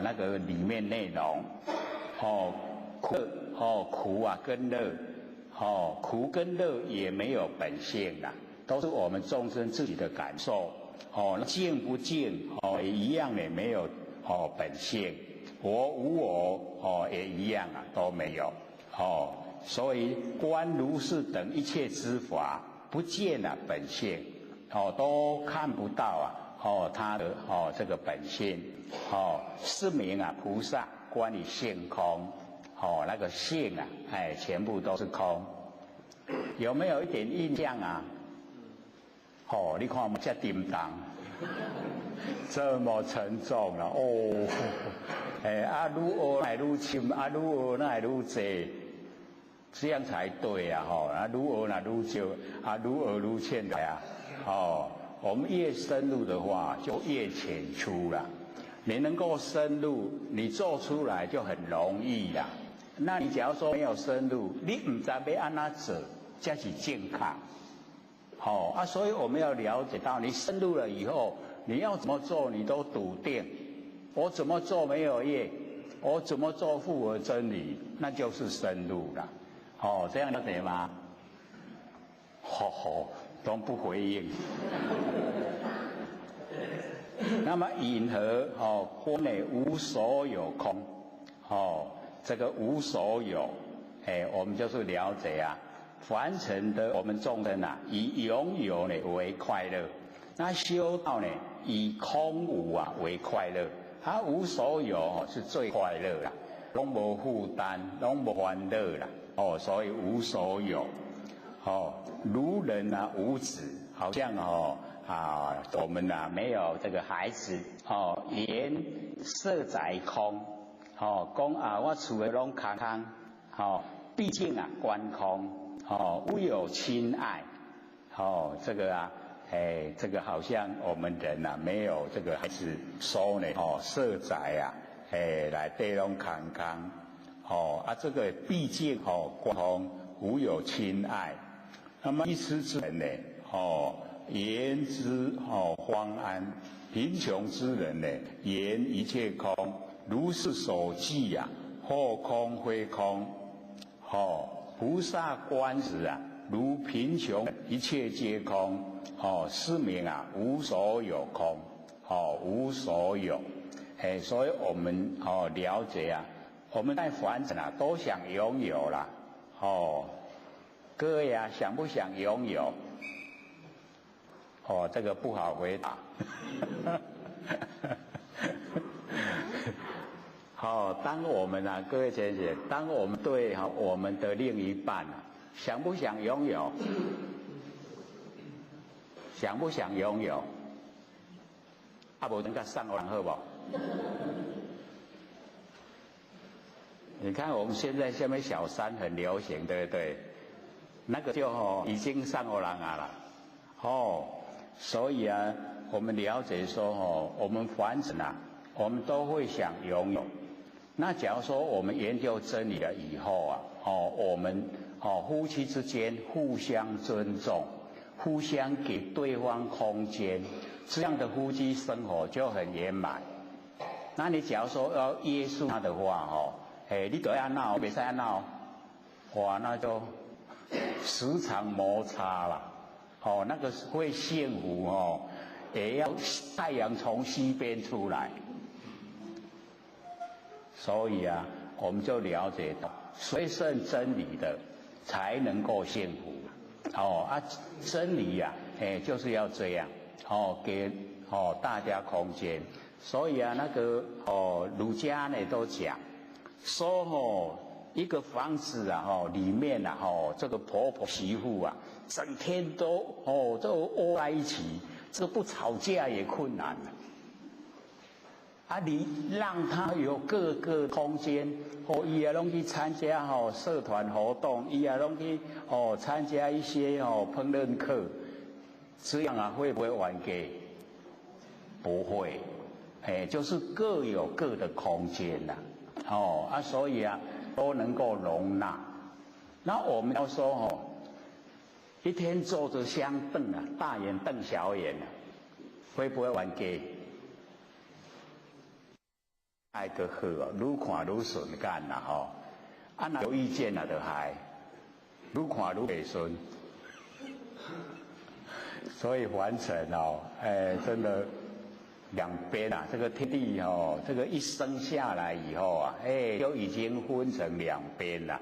那个里面内容，苦苦啊跟乐，苦跟乐也没有本性啦，都是我们众生自己的感受。净不净也一样，也没有本性。我无我也一样啊，都没有。所以观如是等一切之法，不见啊本性，都看不到啊它的这个本性。是名啊菩萨观于性空，那个性啊，全部都是空。有没有一点印象啊？你看我们这叮当，这么沉重了哦。愈学会愈深，愈学那会愈济，这样才对啊！吼，啊，愈学若愈少，啊，愈学愈浅的啊！哦，我们越深入的话，就越浅出了。你能够深入，你做出来就很容易啦。那你假如说没有深入，你毋知欲按怎做，才是正确。好啊，所以我们要了解到，你深入了以后，你要怎么做，你都笃定。我怎么做没有业，我怎么做符合真理，那就是深入了。哦，这样了解吗？好好，都不回应。那么云何哦？观呢无所有空，哦，这个无所有，哎，我们就是了解啊，凡尘的我们众生啊，以拥有呢为快乐，那修道呢以空无啊为快乐，他无所有是最快乐啦，拢无负担，拢无烦恼啦，哦，所以无所有，哦，如人啊无子，好像哦。啊，我们呐没有这个孩子，哦，言舍宅空，哦，讲啊，我厝的拢空空，哦，毕竟啊观空，哦，无有亲爱，哦，这个啊，哎，这个好像我们人呐没有这个孩子说呢，哦，舍宅啊，哎，内底拢空空，哦，啊，这个毕竟哦观空，无有亲爱，那么愚痴之人呢，哦。言之哦荒安，贫穷之人呢，言一切空，如是所记呀，或空非空，哦，菩萨观时啊，如贫穷一切皆空，哦，是名啊无所有空，哦，无所有，哎，所以我们哦了解啊，我们在凡尘啊都想拥有啦，哦，各位啊，想不想拥有？哦，这个不好回答。好，当我们啊，各位姐姐，当我们对哈我们的另一半啊，想不想拥有？想不想拥有？啊，无等下送予人好无？你看我们现在下面小三很流行，对不对？那个就吼已经送予人啊了，哦。所以啊，我们了解说哦，我们凡尘啊，我们都会想拥有。那假如说我们研究真理了以后啊，哦，我们哦夫妻之间互相尊重，互相给对方空间，这样的夫妻生活就很圆满。那你假如说要约束他的话哦，哎，你都要闹，袂使闹，哇，那就时常摩擦了。哦，那个会幸福哦，也要太阳从西边出来。所以啊，我们就了解到，随顺真理的才能够幸福。哦啊，真理呀，哎，就是要这样，哦，给哦大家空间。所以啊，那个哦，儒家呢都讲说哦，一个房子啊，哦，里面啊，哦，这个婆婆媳妇啊，整天都哦都窝在一起，这个不吵架也困难。啊，你让他有各个空间，哦，伊也拢去参加吼社团活动，伊也拢去哦参加一些哦烹饪课，这样啊会不会冤家？不会，哎，就是各有各的空间呐，哦啊，所以啊都能够容纳。那我们要说哦，一天坐着相瞪啊，大眼瞪小眼啊，会不会冤家？爱个好哦，愈看愈顺眼啦吼，啊若有意见啊，就害，愈看愈袂顺。所以凡尘哦，哎，真的两边啊，这个天地哦，这个一生下来以后啊，哎，就已经分成两边了。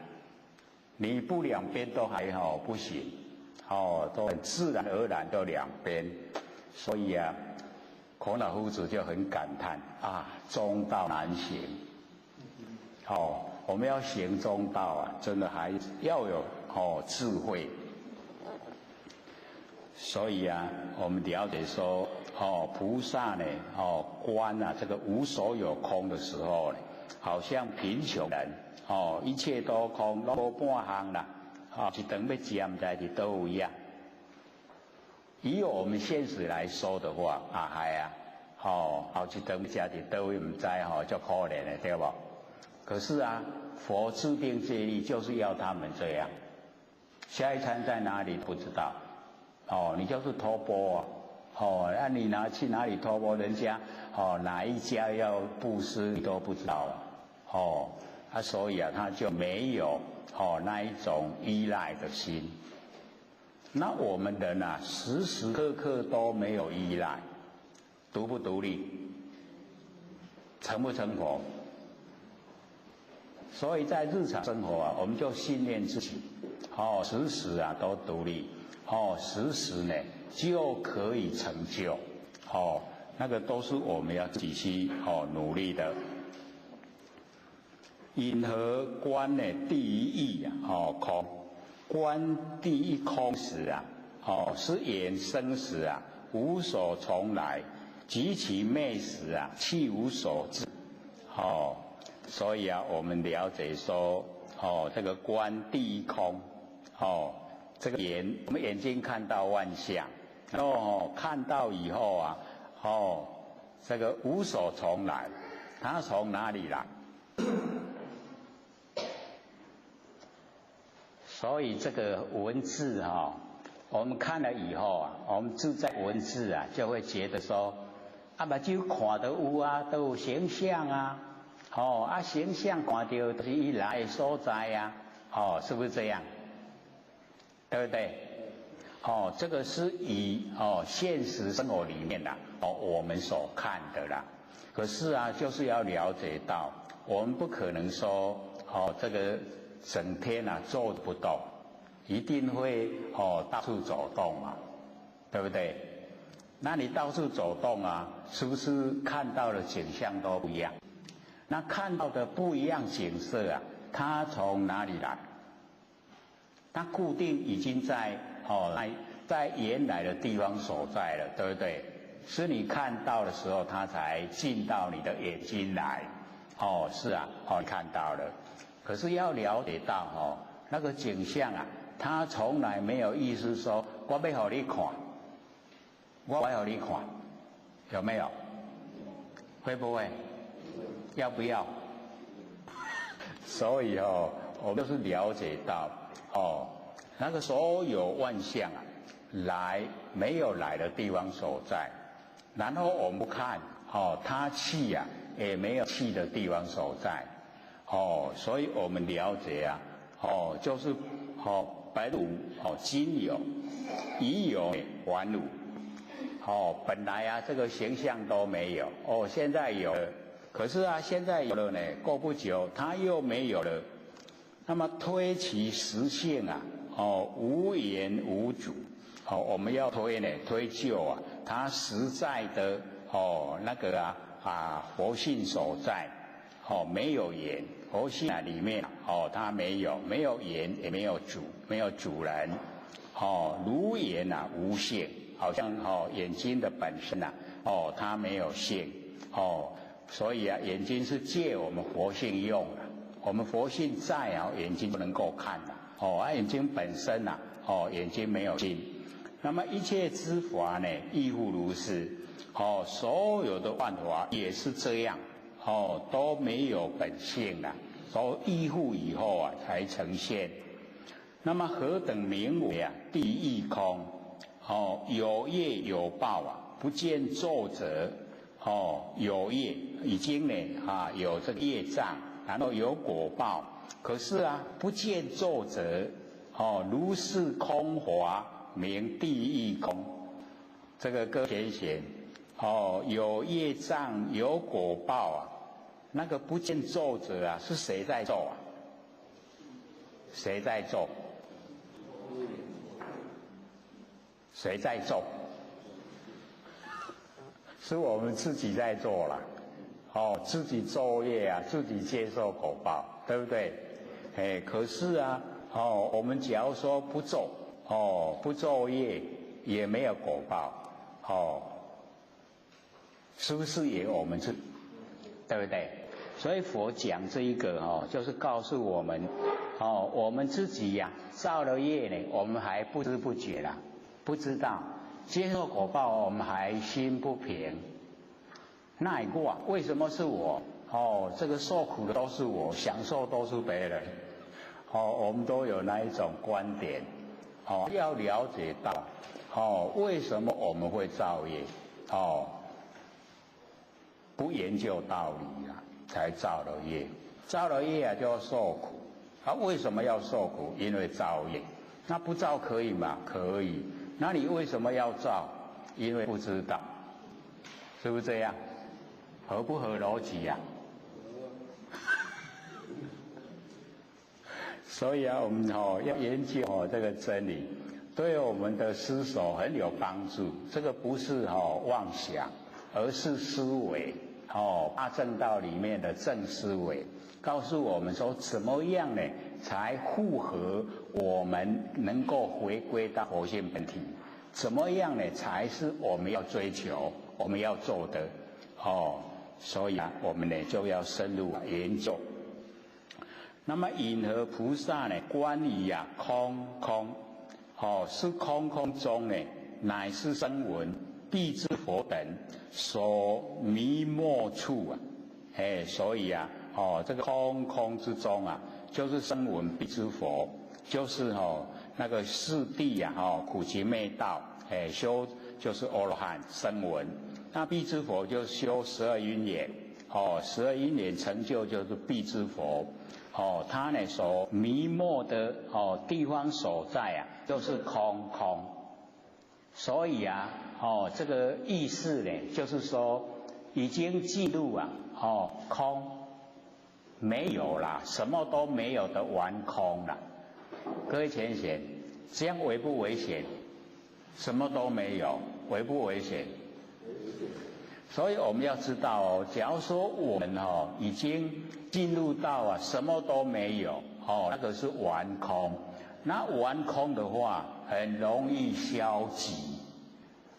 你不两边都还好不行，哦，都很自然而然都两边。所以啊，孔老夫子就很感叹啊，中道难行。哦，我们要行中道啊，真的还要有哦智慧。所以啊，我们了解说，哦，菩萨呢，哦，观啊这个无所有空的时候呢，好像贫穷人哦，一切都空，攏無半項啦，哦，一頓欲食，毋知佇佗位啊。以我們現實來說的話，啊係啊，哦，後一頓欲食佇佗位，毋知吼，足可憐的對無？可是啊，佛制定戒律就是要他們這樣，下一餐在哪裡不知道，哦，你就是托缽啊，哦，那你拿去哪裡托缽？人家哦哪一家要布施你都不知道，哦，啊，所以啊，他就沒有哦那一種依賴的心。那我們人啊，時時刻刻都沒有依賴，獨不獨立，成不成佛？所以在日常生活啊，我們就訓練自己，哦，時時啊都獨立，哦，時時呢就可以成就，哦，那個都是我們要自己去哦努力的。云何觀呢？第一義啊，哦空，觀第一空時啊，哦是緣生死啊，無所從來，及其滅時啊，去無所至，哦。所以啊，我們了解說，哦，這個觀第一空，哦，這個眼，我們眼睛看到萬象，哦，看到以後啊，哦，這個無所從來，它從哪裡來？所以這個文字哈，我們看了以後啊，我們自在文字啊，就會覺得說，啊，目睭看到有啊，都有形象啊。哦，啊，形象看到就是伊來的所在呀，哦，是不是這樣？對不對？哦，這個是以哦現實生活裡面啦，哦我們所看的啦。可是啊，就是要了解到，我們不可能說哦這個整天啊坐不動，一定會哦到處走動嘛，對不對？那你到處走動啊，是不是看到的景象都不一樣？那看到的不一樣景色啊，它從哪裡來？它固定已經在哦，在原來的地方所在了，對不對？是你看到的時候，它才進到你的眼睛來。哦，是啊，哦，看到了。可是要了解到哦，那個景象啊，它從來沒有意思說，我欲予你看，我欲予你看，有沒有？會不會？要不要？所以哦，我們就是了解到哦，那個所有萬象啊，來沒有來的地方所在，然後我們不看哦，它去呀也沒有去的地方所在，哦，所以我們了解啊，哦，就是哦，本無哦，今有，已有還無，哦，本來啊這個形象都沒有，哦，現在有了。可是啊，現在有了呢，過不久它又沒有了。那麼推其實性啊，哦，無緣無主，哦，我們要推呢，推究啊，它實在的哦，那個啊啊佛性所在，哦，沒有緣，佛性啊裡面哦，它沒有，沒有緣，也沒有主，沒有主人，哦，如眼啊無性，好像哦眼睛的本身啊，哦，它沒有性，哦。所以啊，眼睛是借我們佛性用的。我們佛性在啊，眼睛不能夠看的。哦，啊，眼睛本身啊，哦，眼睛沒有性。那麼一切之法呢，亦復如是。哦，所有的萬法也是這樣。哦，都沒有本性的，都依附以後啊才呈現。那麼何等名為啊？第一義空。哦，有業有報啊，不見作者。哦，有業已經呢啊，有這個業障，然後有果報，可是啊，不見作者，哦，如是空華名第一義空。這個各顯顯，哦，有業障有果報啊，那個不見作者啊，是誰在做啊？誰在做？誰在做？是我們自己在做啦，哦，自己作業啊，自己接受果報，對不對？哎，可是啊，哦，我們假如說不做，哦，不作業也沒有果報，哦，是不是也我們自，對不對？所以佛讲这一个哦，就是告诉我们哦，我们自己呀造了业呢，我们还不知不觉啦，不知道接受果报，我们还心不平。那一过为什么是我？哦，这个受苦的都是我，享受都是别人。哦，我们都有那一种观点。哦，要了解到，哦，为什么我们会造业？哦，不研究道理啊，才造了业。造了业啊，就要受苦。啊，为什么要受苦？因为造业。那不造可以吗？可以。那你为什么要造？因为不知道，是不是这样？合不合逻辑呀？所以啊，我们哦要研究哦这个真理，对我们的思索很有帮助。这个不是哦妄想，而是思维哦八正道里面的正思维，告诉我们说怎么样呢才符合我们能够回归到佛性本体？怎么样呢才是我们要追求、我们要做的？哦，所以啊，我们呢就要深入研究。那么引和菩萨呢？观于啊空空，哦，是空空中呢，乃是声闻、辟支佛等所迷没处啊。哎，所以啊，哦，这个空空之中啊，就是声闻、辟支佛，就是哦那个四谛呀，哦苦集灭道，哎修就是阿罗汉声闻。那辟支佛就修十二因缘，哦，十二因缘成就就是辟支佛。哦，他呢所迷没的哦地方所在啊，就是空空。所以啊，哦这个意思呢，就是说已经记录啊，哦空没有啦，什么都没有的完空了。各位浅显，这样危不危险？什么都没有，危不危险？所以我们要知道哦，假如说我们哦已经进入到啊什么都没有哦，那个是完空。那完空的话，很容易消极。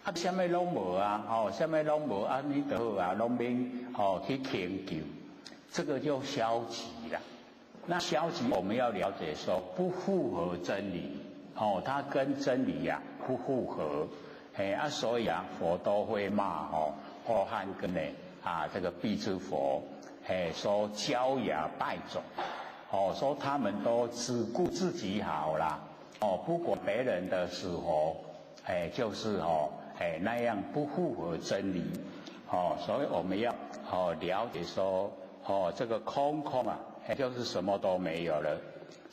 啊，啥物拢无啊，哦，啥物拢无啊，你就好啊，拢免哦去研究，这个就消极了。那消极我们要了解说不符合真理，哦，它跟真理呀不符合，哎啊，所以啊，佛都会骂哦。阿汉跟呢啊，这个辟支佛，哎，说焦芽败种，哦，说他们都只顾自己好啦，哦，不管别人的死活，哎，就是哦，哎那样不符合真理，哦，所以我们要哦了解说，哦，这个空空啊，就是什么都没有了。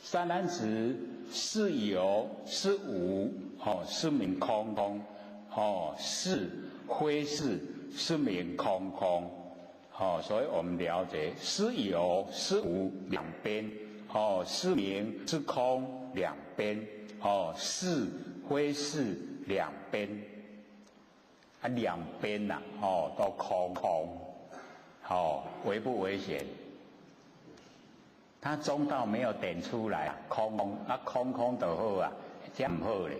三男子是有是无，哦，是名空空，哦，是非是。是名空空，哦，所以我们了解是有是无两边，哦，是名是空两边，哦，是非是两边，啊，两边呐，哦，都空空，哦，危不危险？他中道没有点出来啊，空空啊，空空就好啊，这样唔好咧。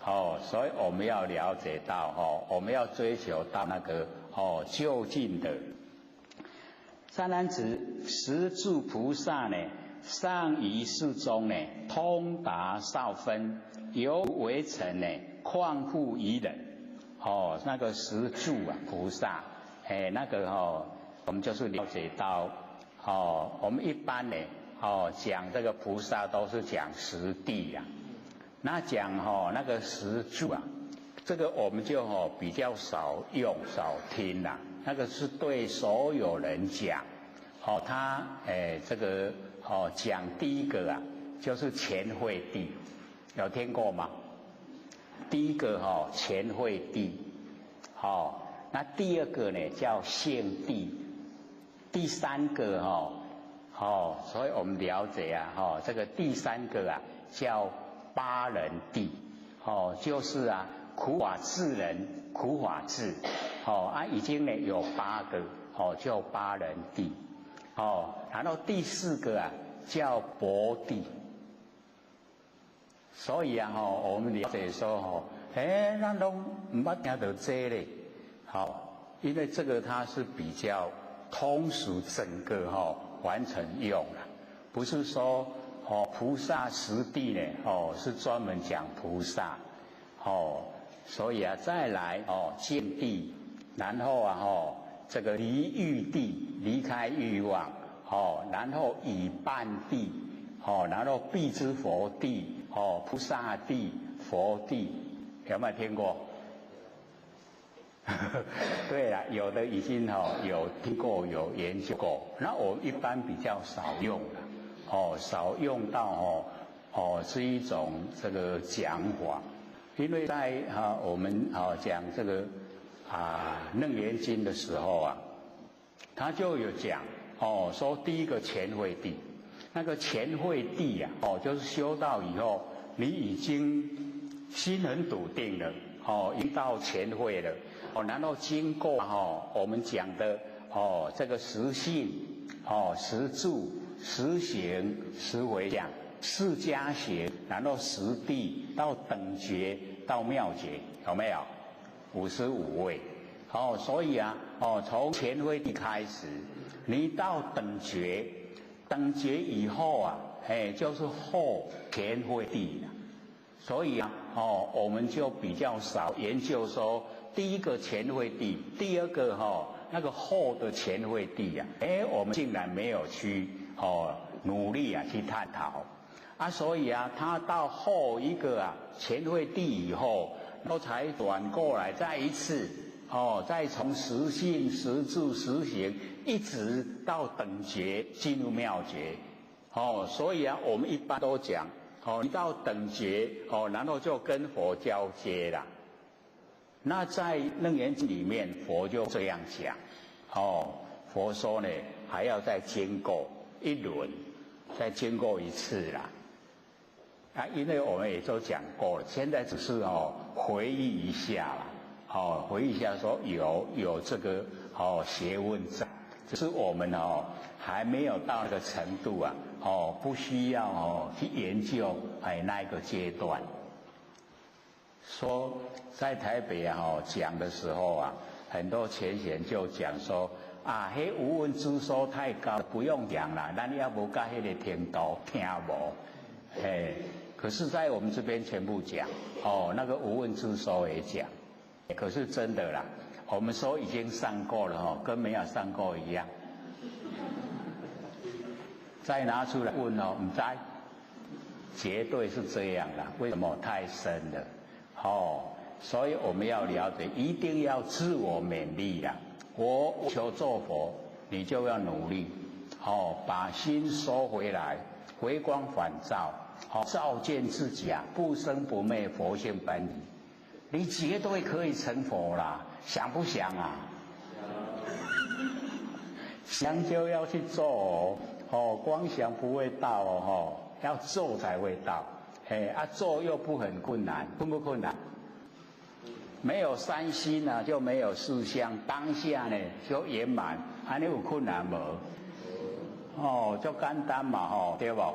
哦，所以我们要了解到哦，我们要追求到那个哦究竟的。三男子十住菩萨呢，上于世中呢，通达少分，犹为尘呢，况复于人。哦，那个十住啊，菩萨，哎，那个哦，我们就是了解到哦，我们一般呢，哦，讲这个菩萨都是讲十地呀。那讲哈那个十住啊，这个我们就哈比较少用少听啦。那个是对所有人讲，哦，他哎这个哦讲第一个啊，就是前会地，有听过吗？第一个哈前会地，好，那第二个呢叫性地，第三个哈，哦，所以我们了解啊，哈这个第三个啊叫八人地，哦，就是啊，苦法智人，苦法智，哦啊，已经呢有八个，哦，叫八人地，哦，然后第四个啊叫薄地，所以啊，吼，我们了解说，吼，哎，咱拢毋捌听到这咧，好，因为这个它是比较通俗整个哈完成用了，不是说哦菩萨十地呢哦是专门讲菩萨哦，所以啊再来哦见地，然后啊哦这个离欲地，离开欲望哦，然后以半地哦，然后辟支佛地哦，菩萨地、佛地，有没有听过？对了，有的已经哈有听过有研究过，那我一般比较少用了，哦，少用到哦哦是一种这个讲法，因为在啊我们啊讲这个啊楞严经的时候啊，他就有讲哦说第一个前慧地，那个前慧地呀哦就是修道以后你已经心很笃定了哦，已经到前慧了。哦，然后经过哈我们讲的哦这个实信哦实住实行实回向四加行，然后实地到等觉到妙觉，有没有？55位。哦，所以啊哦从前慧地开始，你到等觉，等觉以后啊，哎就是后前慧地了。所以啊哦我们就比较少研究说。第一个前慧地，第二个哈那个后的前慧地呀，哎，我们竟然没有去哦努力啊去探讨啊，所以啊，他到后一个啊前慧地以后，都才转过来再一次哦，再从实信、实住、实行，一直到等觉进入妙觉哦，所以啊，我们一般都讲哦，你到等觉哦，然后就跟佛交接了。那在楞严经里面，佛就这样讲，哦，佛说呢，还要再经过一轮，再经过一次啦。啊，因为我们也都讲过了，现在只是哦回忆一下啦，哦回忆一下说有这个哦学问在，只是我们哦还没有到那个程度啊，哦不需要哦去研究哎那一个阶段。说在台北啊，哦讲的时候啊，很多前贤就讲说啊，彼无问之说太高，不用讲了，咱也无到彼个程度，听无，嘿。可是，在我们这边全部讲，哦，那个无问之说也讲，可是真的啦，我们说已经上过了哦，跟没有上过一样。再拿出来问哦，毋知，绝对是这样啦。为什么？太深了。哦，所以我们要了解，一定要自我勉励啦。我求做佛，你就要努力，哦，把心收回来，回光返照，哦，照见自己啊，不生不灭佛性本体，你绝对可以成佛啦！想不想啊？想就要去做哦，哦，光想不会到哦，要做才会到。哎，啊，做又不很困难，困不困难？没有三心啊，就没有四相，当下呢就圆满，按呢有困难无？哦，就简单嘛，吼，对无？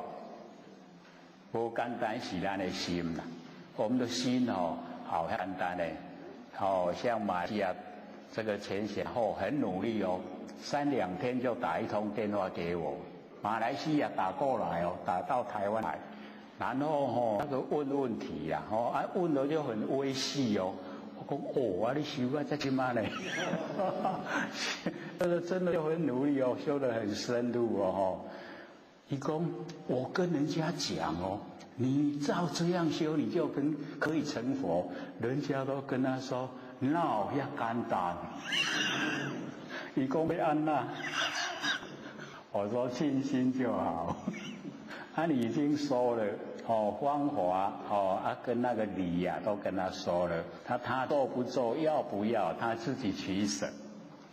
不简单是咱的心啦，我们的心哦，好简单嘞，哦，像马来西亚这个前贤后很努力哦，三两天就打一通电话给我，马来西亚打过来哦，打到台湾来。然后吼，那个问问题呀，吼啊问的就很微细哦。我讲哦，啊你修啊这么呢？这个真的就很努力哦，修得很深入哦。吼，伊讲我跟人家讲哦，你照这样修，你就跟可以成佛。人家都跟他说，哪有遐简单？伊讲欲按怎？我说信心就好。啊，你已经说了哦，方法哦啊，跟那个理呀，都跟他说了，他做不做，要不要，他自己取舍。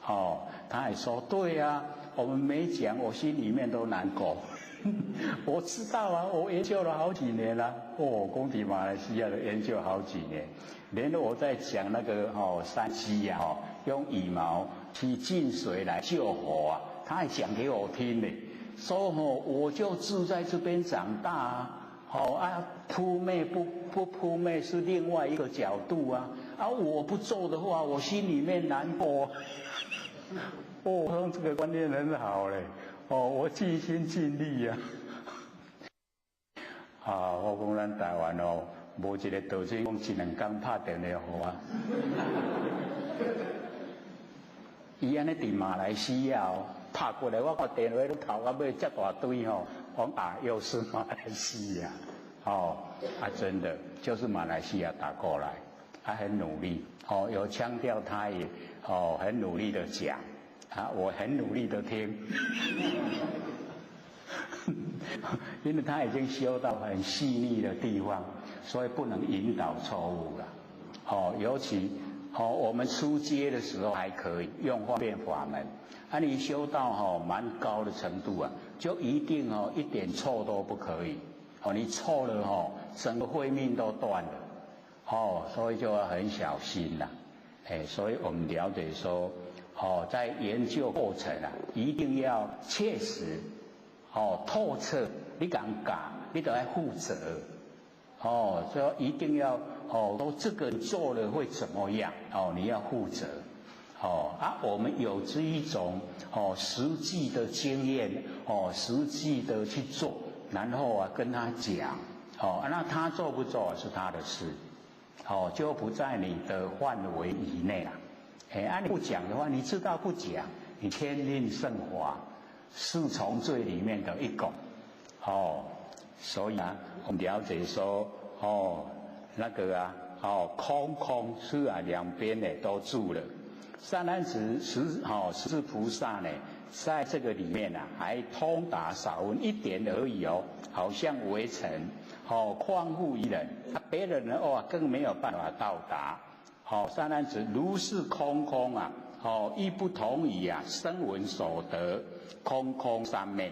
哦，他也说对呀，我们没讲，我心里面都难过。我知道啊，我研究了好几年了。哦，讲佇马来西亚的研究好几年，连我在讲那个哦山鸡呀，哦用羽毛去进水来救火啊，他还讲给我听呢。说哦，我就住在这边长大啊，好啊，扑灭不扑灭是另外一个角度啊，啊，我不做的话，我心里面难过。哦，我說這個觀念很好嘞，哦，我盡心盡力呀。啊，我講咱台灣哦，無一個道長講一兩工拍電話予我。伊按呢佇馬來西亞哦，拍過來，我看電話攏頭到尾遮大堆吼，講啊，又是馬來西亞，哦，啊，真的就是馬來西亞打過來，他很努力，哦，有腔調，他也哦很努力的講，啊，我很努力的聽，因為他已經修到很細膩的地方，所以不能引導錯誤了，哦，尤其。好，我們初階的時候還可以用方便法門，啊，你修到吼蠻高的程度啊，就一定哦一點錯都不可以，哦，你錯了吼，整個慧命都斷了，哦，所以就要很小心啦，哎，所以我們了解說，哦，在研究過程啊，一定要切實，哦，透徹，你敢教，你都要負責，哦，所以一定要。哦，說這個做了會怎麼樣？哦，你要負責。哦啊，我們有這一種哦實際的經驗，哦實際的去做，然後啊跟他講，哦，那他做不做是他的事，哦就不在你的範圍以內了。哎，啊你不講的話，你知道不講，你天命聖華四重罪裡面的一個。哦，所以啊，我們了解說，哦。那個啊，哦，空空是啊，兩邊呢都住了。善男子十哦，十菩薩呢，在這個裡面啊，還通達少分一點而已哦，好像微塵，哦，況復餘人，別的人哦更沒有辦法到達。好，善男子如是空空啊，哦，亦不同於啊聲聞所得空空三昧。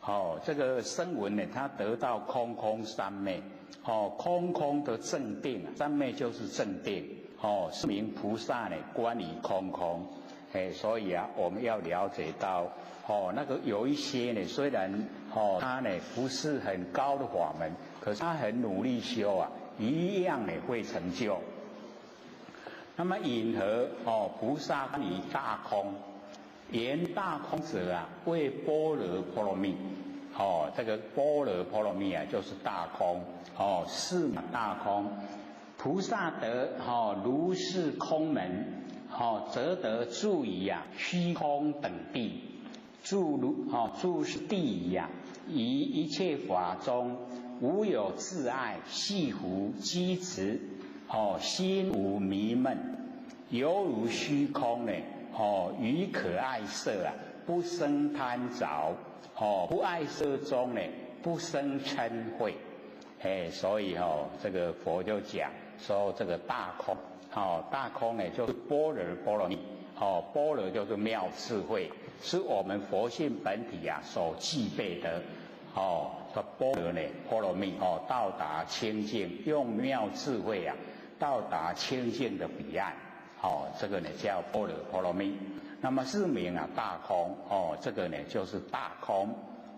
哦，這個聲聞呢，他得到空空三昧。哦，空空的正定，三昧就是正定。哦，是名菩薩呢，觀於空空。哎，所以啊，我們要了解到，哦，那個有一些呢，雖然哦，他呢不是很高的法門，可是他很努力修啊，一樣呢會成就。那麼引何哦，菩薩觀於大空，言大空者啊，謂般若波羅蜜。哦，這個般若波羅蜜啊，就是大空。哦，是大空。菩薩得哦如是空門，哦，則得住於啊虛空等地，住如哦住是地呀，於一切法中無有自愛、繫縛、積執，哦，心無迷悶，猶如虛空呢，哦，於可愛色啊，不生貪著，哦，不愛色中呢，不生嗔恚。哎，所以哦，這個佛就講說這個大空，哦，大空呢就是般若波羅蜜，哦，般若就是妙智慧，是我們佛性本體啊所具備的，哦，說般若呢波羅蜜，哦，到達清淨，用妙智慧啊到達清淨的彼岸，哦，這個呢叫般若波羅蜜。那麼是名啊大空，哦，這個呢就是大空。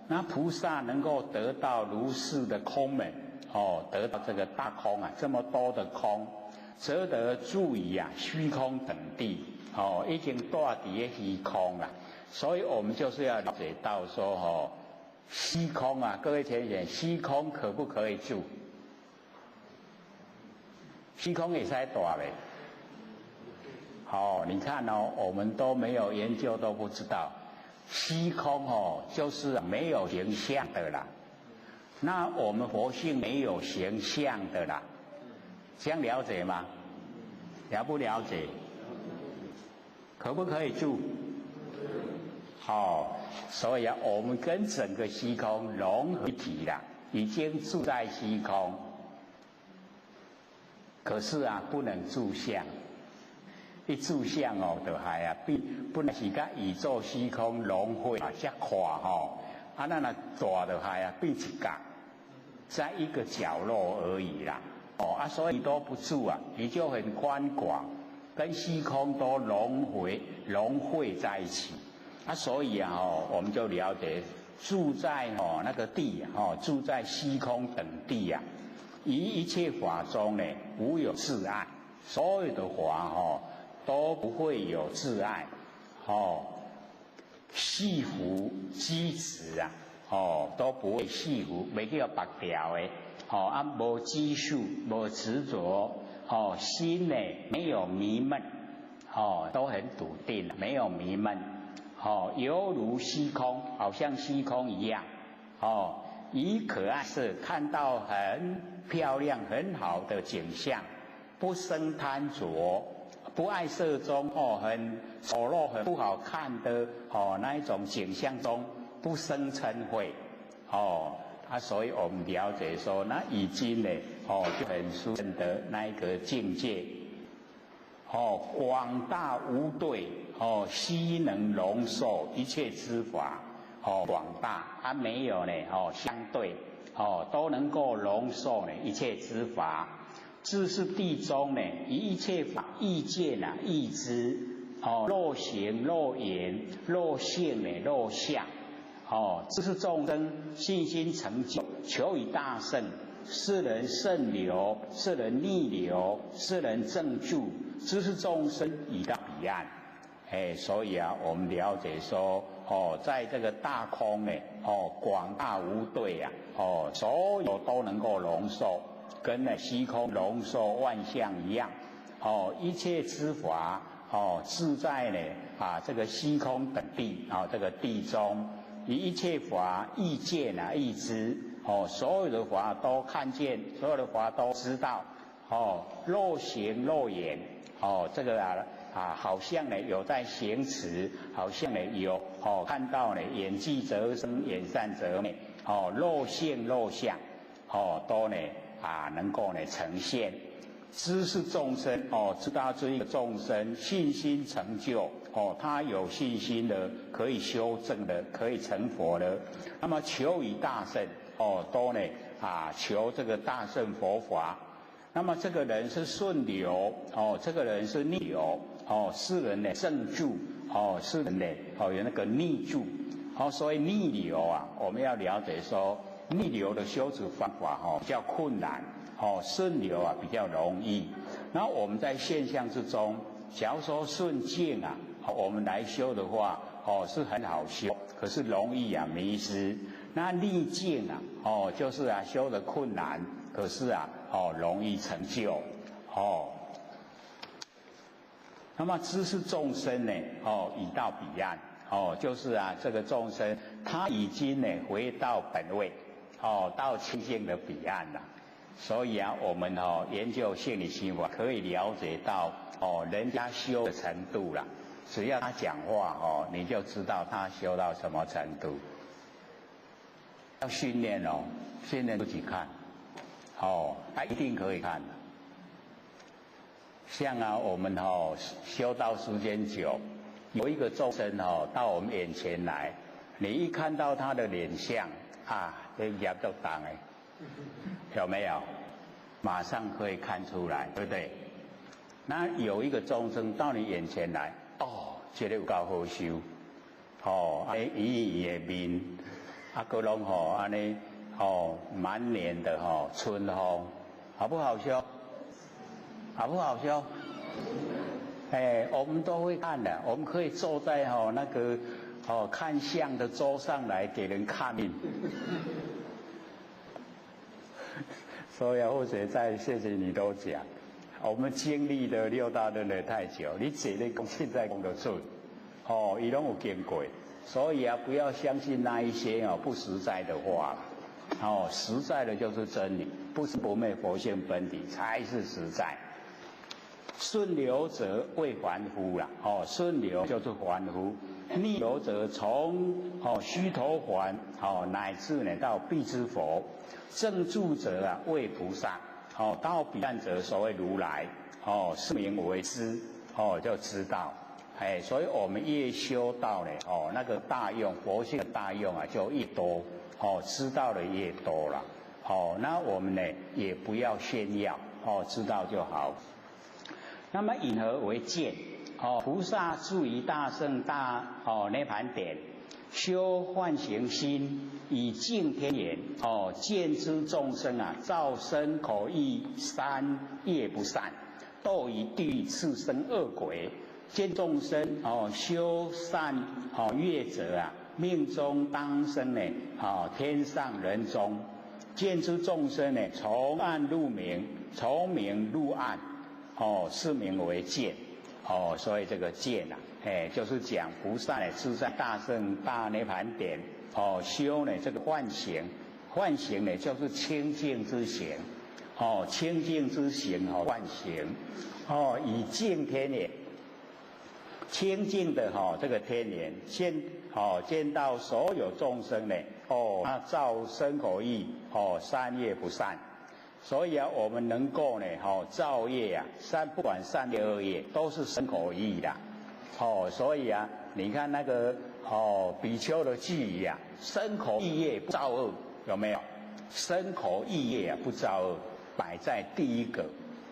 那菩薩能夠得到如是的空門。哦，得到這個大空啊，這麼多的空，則得住於啊虛空等地，哦，已經住佇咧虛空啦。所以我們就是要了解到說，哦，虛空啊，各位淺顯，虛空可不可以住？虛空會使蹛袂？哦，你看哦，我們都沒有研究，都不知道，虛空哦，就是沒有形象的啦。那我們佛性沒有形象的啦，這樣了解嗎？了不了解？可不可以住？哦，所以啊，我們跟整個虛空融合一體啦，已經住在虛空。可是啊，不能住相。一住相哦，就害啊，變本來是佮宇宙虛空融匯啊，遮闊吼，啊，咱若大就害啊，變一角，在一個角落而已啦。哦啊，所以你都不住啊，你就很寬廣，跟虛空都融匯融匯在一起。啊，所以啊，哦，我們就了解住在哦那個地哦，住在虛空等地啊，於一切法中呢，無有自愛，所有的法哦都不會有自愛，哦，系缚机持啊，哦，都不会系缚，袂叫缚牢的，哦啊，无拘束，无执着，哦，心呢没有迷闷，哦，都很笃定，没有迷闷，哦，犹如虚空，好像虚空一样，哦，以可爱色看到很漂亮、很好的景象，不生贪着。不爱色中哦，很丑陋、很不好看的哦那一种景象中，不生嗔恚哦啊，所以我们了解说，那已经呢哦就很殊胜的那一个境界哦，广大无对哦，悉能容受一切之法哦，广大啊没有呢哦相对哦都能够容受呢一切之法。自是地中呢，以一切法意见啊，意知哦，若行若言若性呢，若相哦，这是众生信心成就，求以大圣，是人顺流，是人逆流，是人正住，这是众生已到彼岸。哎，所以啊，我们了解说哦，在这个大空呢，哦，广大无对啊，哦，所有都能够容受。跟那虚空容受万象一样，哦，一切之法，哦，自在呢啊，这个虚空等地啊，这个地中，以一切法意见啊，意知，哦，所有的法都看见，所有的法都知道，哦，若行若言，哦，这个啊啊，好像呢有在行持，好像呢有哦，看到呢眼具则生，眼善则灭，哦，若现若相，哦，都呢。啊，能够呢呈现知是众生哦，知道这一个众生信心成就哦，他有信心的，可以修正的，可以成佛的。那么求以大圣哦，都呢啊求这个大圣佛法。那么这个人是顺流哦，这个人是逆流哦，是人呢正住哦，是人呢哦有那个逆住哦，所以逆流啊，我们要了解说。逆流的修持方法哦比较困难哦，顺流啊比较容易。那我们在现象之中，假如说顺境啊，我们来修的话哦是很好修，可是容易啊迷失。那逆境啊哦就是啊修的困难，可是啊哦容易成就哦。那么知是众生呢哦已到彼岸哦，就是啊这个众生他已经呢回到本位。哦，到清净的彼岸了，所以啊，我们哦研究性理心法，可以了解到哦人家修的程度了。只要他讲话哦，你就知道他修到什么程度。要训练哦，训练自己看，哦，他一定可以看的。像啊，我们哦修道时间久，有一个众生哦到我们眼前来，你一看到他的脸相啊。这业足重的，有没有？马上可以看出来，对不对？那有一个众生到你眼前来，哦，这个有够好修，哦，按呢圆圆的面，啊，阁拢吼按呢，哦，满脸的吼春风，好不好修？好不好修？哎，我们都会看的，我们可以坐在吼那个。哦，看相的桌上来给人看命，所以啊，或者在谢谢你都讲，我们经历的六大轮回太久，你这个讲现在讲得出，哦，伊拢有经过，所以啊，不要相信那一些哦不实在的话，哦，实在的就是真理，不生不灭佛性本体才是实在。顺流者为凡夫啦，哦，顺流就是凡夫；逆流者从哦须陀洹哦乃至呢到辟支佛；正住者啊为菩萨，哦到彼岸者所谓如来，哦是名为知，哦就知道，哎，所以我们越修道呢，哦那个大用佛性的大用啊就越多，哦知道的越多了，哦那我们呢也不要炫耀，哦知道就好。那么以何为见？哦，菩萨住于大圣大哦涅盘点，修梵行心，以净天眼哦见知众生啊，造身口意三业不善，堕于地狱畜生恶鬼，见众生哦修善哦业者啊，命中当生呢哦天上人中，见诸众生呢从暗入明，从明入暗，哦是名为见。哦，所以这个见啊，哎，就是讲菩萨呢是在大圣大涅盘点哦修呢这个幻行，幻行呢就是清净之行，哦清净之行哦幻行，哦以净天眼，清净的哈这个天眼见哦见到所有众生呢，哦那造身口意哦三业不善。所以啊，我们能够呢，哦，造业啊，善不管善业恶业，都是身口意的，哦，所以啊，你看那个哦，比丘的偈语啊，身口意业不造恶，有没有？身口意业啊不造恶，摆在第一个。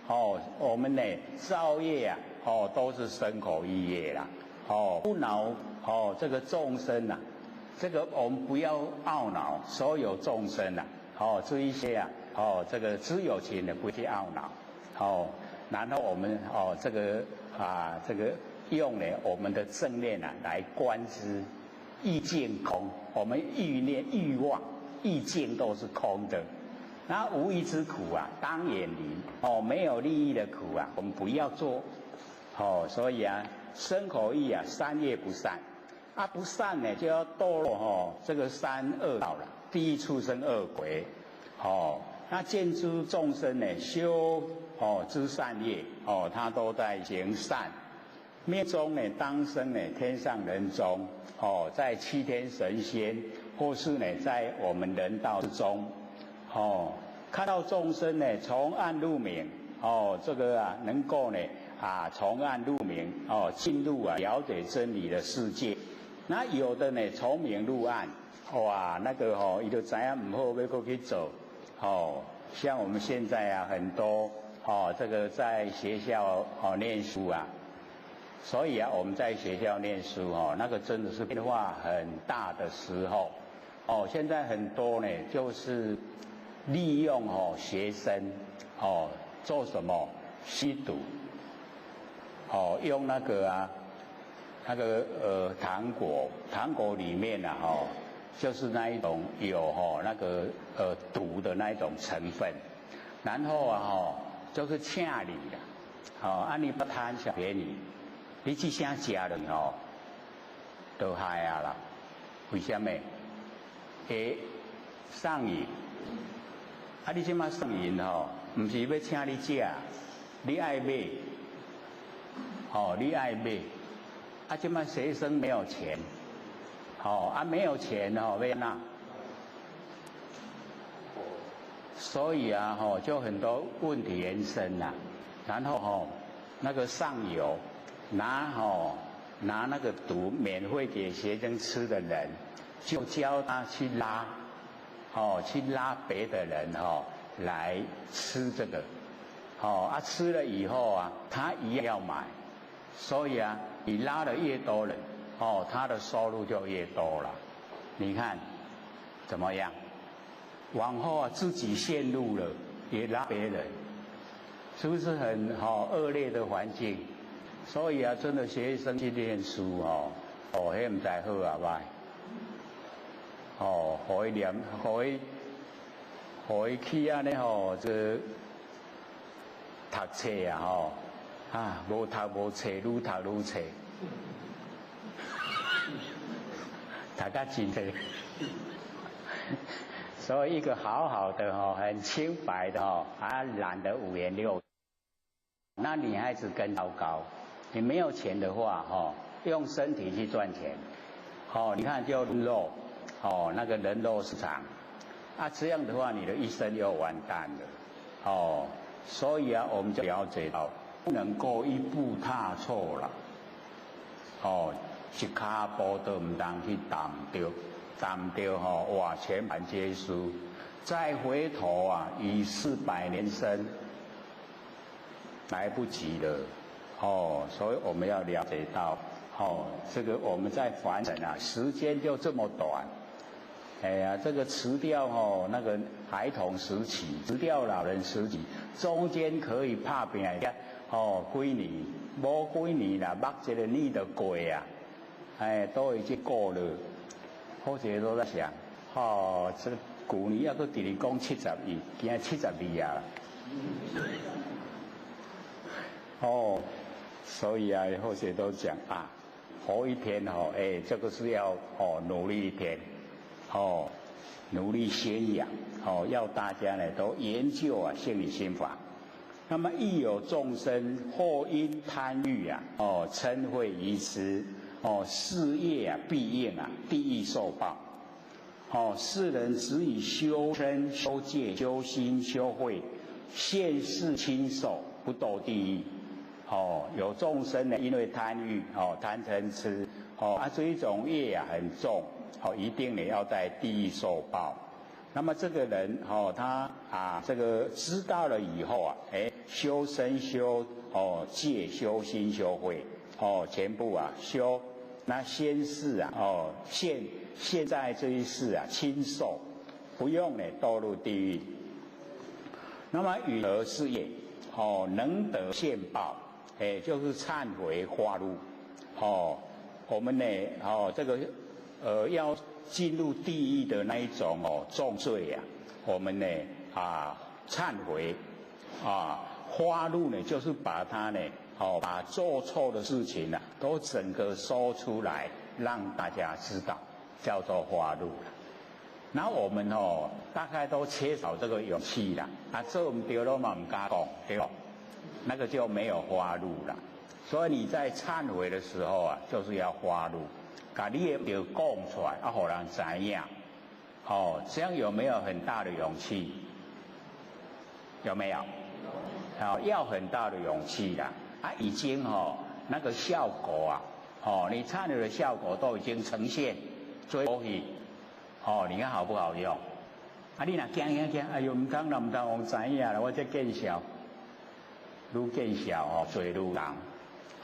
哦，我们呢造业啊，哦，都是身口意业啦，哦，不恼哦这个众生呐，这个我们不要懊恼所有众生呐，哦，这一些啊。哦，这个知有情的不去懊恼，哦，然后我们哦这个啊这个用呢我们的正念啊来观之，意境空，我们欲念欲望意境都是空的，那无义之苦啊当远离，哦没有利益的苦啊我们不要做，哦所以啊身口意啊三业不善，啊不善呢就要堕落哦这个三恶道了，第一畜生恶鬼，哦。那见诸众生呢，修哦之善业哦，他都在行善。命中呢，当生呢，天上人中哦，在七天神仙，或是呢，在我们人道之中哦，看到众生呢，从暗入明哦，这个啊，能够呢啊，从暗入明哦，进入啊了解真理的世界。那有的呢，从明入暗，哇，那个哦，伊就知影毋好，欲阁去做。哦，像我们现在啊，很多哦，这个在学校哦念书啊，所以啊，我们在学校念书哦，那个真的是变化很大的时候。哦，现在很多呢，就是利用哦学生哦做什么吸毒，哦用那个啊那个糖果，糖果里面啊哦。就是那一种有吼那个毒的那一种成分，然后啊吼就是请你啦，吼啊你不贪小便宜，你这声食了吼，都害啊啦，为什么？会上瘾，啊你这马上瘾吼，毋是欲请你食，你爱买，吼你爱买，啊这马学生没有钱。哦啊，没有钱哦，欲按怎？所以啊，吼，就很多问题延伸啦。然后吼，那个上游拿吼拿那个毒免费给学生吃的人，就教他去拉，哦，去拉别的人哦来吃这个，哦啊吃了以后啊，他一样要买，所以啊，你拉的越多人。哦，他的收入就越多了。你看怎么样？往后啊，自己陷入了，也拉别人，是不是很好恶劣的环境？所以啊，真的学生去念书哦，哦，彼毋知好啊䆀。哦，予伊念，予伊，予伊去按呢吼，这个读册啊吼，啊，无读无册，愈读愈册。大家真的，所以一个好好的哦，很清白的哦，还染得五颜六色，那女孩子更糟糕。你没有钱的话，哦，用身体去赚钱，哦，你看就肉，哦，那个人肉市场，啊，这样的话，你的一生又完蛋了，哦，所以啊，我们就了解到，不能够一步踏错了，哦。一跤步都毋通去踏著，踏著吼，哇，全盘皆输。再回头啊，已是百年身，来不及了。哦，所以我们要了解到，哦，这个我们在凡尘啊，时间就这么短。哎呀，这个辞掉吼那个孩童时期，辞掉老人时期，中间可以拍拼一下，哦，幾年，無幾年啦，目一个年就過啊，哎，都已經過了。好些都在想，哦，這舊年猶閣佇咧講71，今仔72啊。哦，所以啊，好些都講啊，活一天哦，哎，這個是要哦努力一天，哦，努力宣揚，哦，要大家呢都研究啊，心理心法。那麼亦有眾生或因貪欲啊，哦，嗔恚愚痴，哦，是業啊必應啊，地獄受報。哦，世人只以修身、修戒、修心、修慧，現世輕受，不墮地獄。哦，有眾生呢，因為貪欲，哦，貪嗔痴，哦，啊，這一種業啊很重，哦，一定呢要在地獄受報。那麼這個人，哦，他啊，這個知道了以後啊，哎，修身修哦戒修心修慧，哦，全部啊修，那先世啊，哦，現在這一世啊，輕受，不用呢墮入地獄。那麼云何是業？哦，能得現報，哎，就是懺悔發怒。哦，我們呢，哦，這個要進入地獄的那一種哦重罪啊，我們呢啊懺悔啊發怒呢，就是把它呢哦把做錯的事情啊都整個說出來，讓大家知道，叫做發怒。那我們哦大概都缺少這個勇氣啦，啊做毋對攏嘛毋敢講，對不？那個就沒有發怒了。所以你在懺悔的時候啊，就是要發怒。把你的毋對講出來，啊，予人知影，哦，這樣有沒有很大的勇氣？有沒有？好，要很大的勇氣啦！啊，已經哦，那個效果啊，哦，你懺悔的效果都已經呈現，最後去，哦，你看好不好用？啊，你若驚驚驚，哎喲，毋通啦，毋通予人知影啦，我這見笑，愈見笑哦，罪愈重，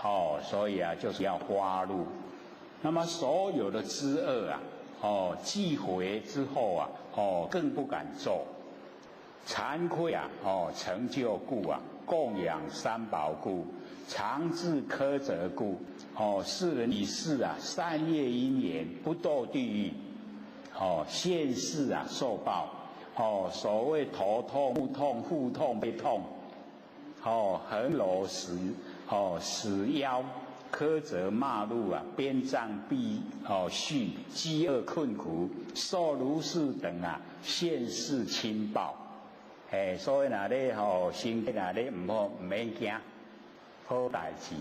哦，所以啊，就是要發怒。那麼所有的之惡啊，哦，記悔之後啊，哦，更不敢做，慚愧啊，哦，成就故啊，供養三寶故，常自苛責故，哦，世人以是啊，善業因緣不墮地獄，哦，現世啊受報，哦，所謂頭痛、目痛、腹痛、背痛，哦，橫瘻死，哦，死腰。苛責罵辱啊，鞭杖斃哦，畜飢餓困苦，受如是等啊，現世輕報。哎，所以若你吼身體若你毋好，毋免驚，好代誌。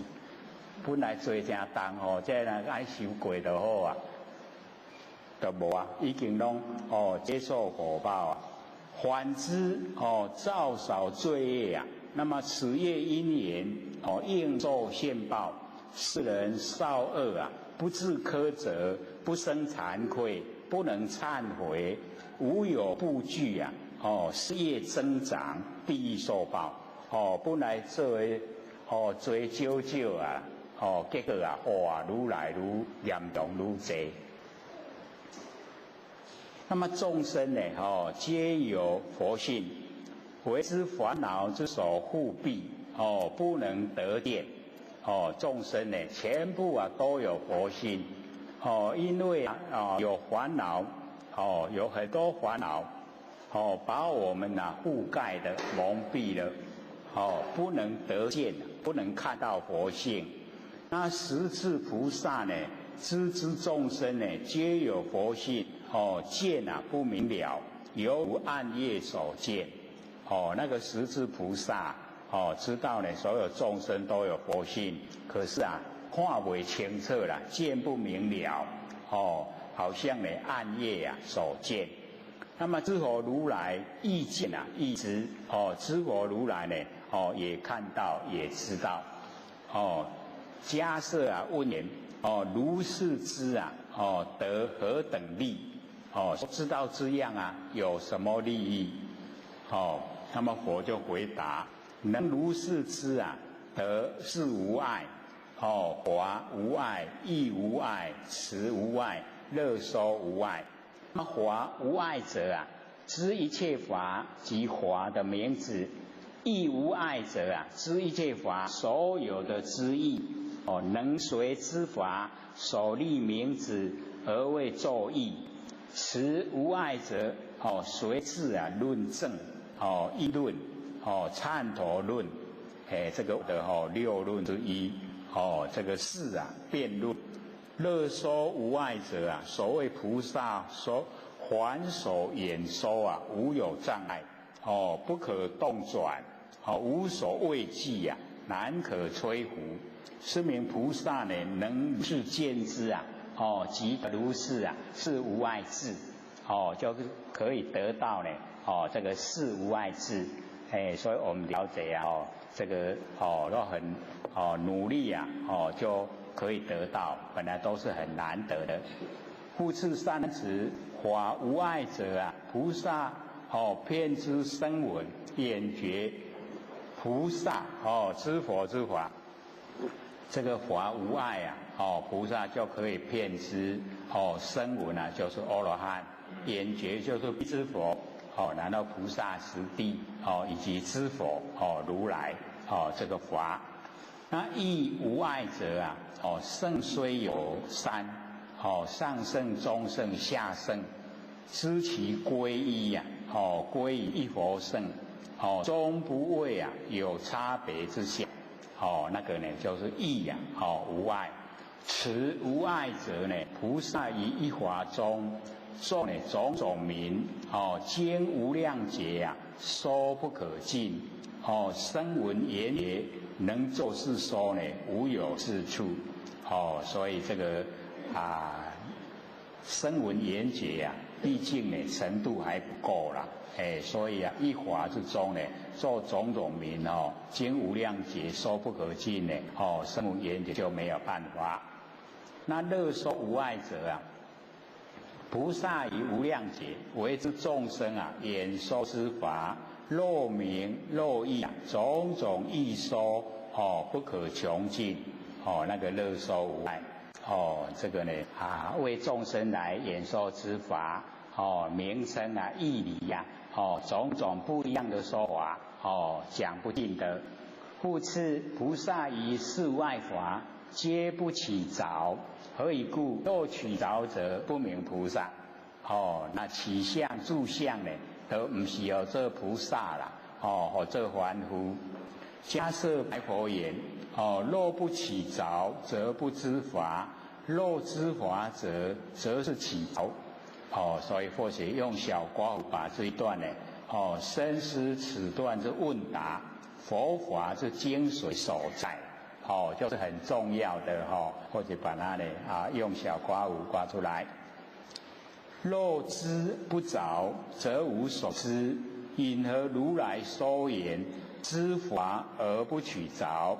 本來罪誠重吼，這若愛受過就好啊，都無啊，已經攏哦接受果報啊。反之哦，造少罪業啊，那麼此業因緣哦，應受現報。世人少惡啊，不自苛責，不生慚愧，不能懺悔，無有怖懼啊！哦，是業增長，地獄受報。哦，本來做的哦罪少少啊，哦，結果啊，哇，愈來愈嚴重，愈濟。那麼眾生呢？哦，皆有佛性，為之煩惱之所覆蔽，哦，不能得見。哦，眾生呢，全部啊都有佛性，哦，因為啊有煩惱，哦，有很多煩惱，哦，把我們啊覆蓋的蒙蔽了，哦，不能得見，不能看到佛性。那實智菩薩呢，知之眾生呢，皆有佛性，哦，見啊不明了，猶如暗夜所見。哦，那個實智菩薩。哦，知道呢，所有眾生都有佛性，可是啊，看袂清楚啦，見不明了。哦，好像呢暗夜啊所見。那麼諸佛如來亦見啊，亦知。哦，諸佛如來呢，哦，也看到，也知道。哦，迦葉啊問言：哦，如是知啊，哦，得何等利？哦，知道這樣啊，有什麼利益？哦，那麼佛就回答。能如是知啊，得智無礙，哦，法無礙，義無礙，辭無礙，樂說無礙。那麼法無礙者啊，知一切法及法的名字，义无碍者啊，知一切法所有的知义哦，能随之法所立名字而为作义。持无碍者哦，随自啊论证哦，议论哦，参陀论，哎，这个的哦六论之一哦，这个四啊辩论。乐说无碍者啊，所谓菩萨所还所演说啊，无有障碍哦，不可动转哦，无所畏惧呀，难可摧伏。是名菩萨呢，能是见之啊，哦，即如是啊，是无碍智哦，就可以得到呢，哦，这个是无碍智，哎，所以我们了解啊，哦，这个哦，都很哦努力啊，哦就可以得到，本来都是很难得的。复次三子，法无碍者啊，菩萨哦，遍知声闻缘觉，菩萨哦，知佛之法，这个法无碍啊，哦，菩萨就可以遍知哦，声闻啊，就是阿罗汉，缘觉就是辟支佛，哦，然后菩萨十地哦，以及知佛哦，如来哦，这个法。那义无碍者啊，哦，圣虽有三，哦，上圣、中圣、下圣，知其归一呀，哦，归于一佛圣，哦，终不为啊有差别之相，哦，那个呢就是义呀，哦，无碍。此无碍者呢，菩萨于一法中作呢种种名，哦，经无量劫啊，说不可尽，哦，声闻缘觉能作是说呢，无有是处，哦，所以这个啊，声闻缘觉啊，毕竟呢程度还不够啦，哎，所以啊，一法之中呢，做种种名哦，经无量劫说不可尽呢，哦，声闻缘觉就没有办法。那乐说无碍者啊，菩萨于无量劫为之众生啊，演说之法，若名若义啊，种种义说哦，不可穷尽哦。那个乐说无碍哦，这个呢啊，为众生来演说之法哦，名称啊，义理呀，哦，种种不一样的说法哦，讲不尽的。复次，菩萨于世外法皆不起着，何以故？若取着者，不名菩萨。哦，那起相住相呢，都唔是要做菩萨啦，哦，或做凡夫。迦叶白佛言：哦，若不起着，则不知法；若知法者，则是起着。哦，所以或许用小括弧把这一段呢，哦，深思此段之问答，佛法之精髓所在，哦，就是很重要的哈，或者把它呢啊用小括弧括出来。若知不着，则无所知。云何如来说言知法而不取着？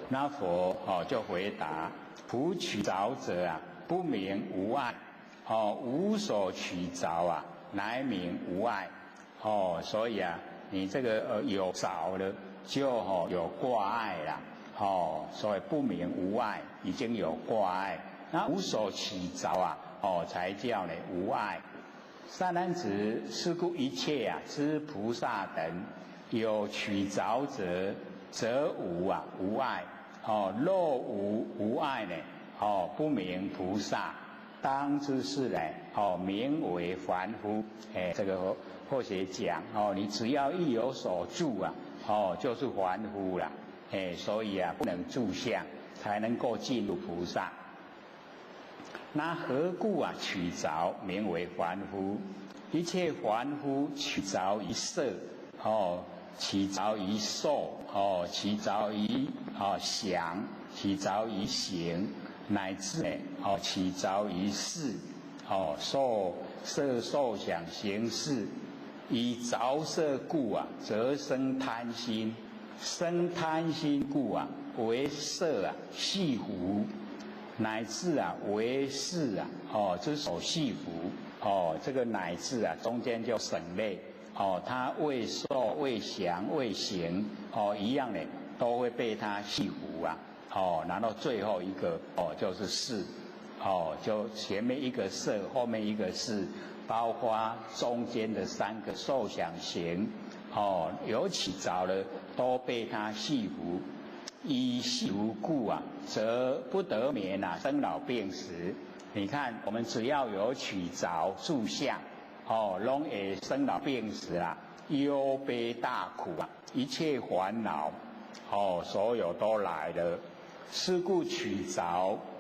那佛哦就回答：不取着者啊，不名无碍。哦，无所取着啊，乃名无碍。哦，所以啊，你这个有着了，就哦有挂碍啦。哦，所以不名无碍，已经有挂碍。那无所取着啊，哦，才叫呢无碍。善男子，是故一切啊，知菩萨等有取着者，则无啊无碍。哦，若无无碍呢，哦，不名菩萨。当知是呢，哦，名为凡夫。哎，这个或许讲哦，你只要一有所住啊，哦，就是凡夫啦。哎，所以啊，不能住相，才能够进入菩萨。那何故啊？取着名为凡夫？一切凡夫取着于色，哦，取着于受，哦，取着于哦想，取着于行，乃至呢，哦，取着于识，哦，受色受想行识，以着色故啊，则生贪心；生贪心故啊，为色啊系缚。乃至啊为识啊，哦，之所系缚，哦，这个乃至啊中间就省略，哦，他未受、未想、未行，哦，一样的都会被他系缚啊，哦，然后最后一个哦就是识，哦，就前面一个色，后面一个识，包括中间的三个受想行，哦，有取著了，都被他系缚。以系缚故啊，则不得免啊生老病死。你看，我们只要有取著住相，哦，攏會生老病死啊，憂悲大苦啊，一切煩惱，哦，所有都來了。是故取著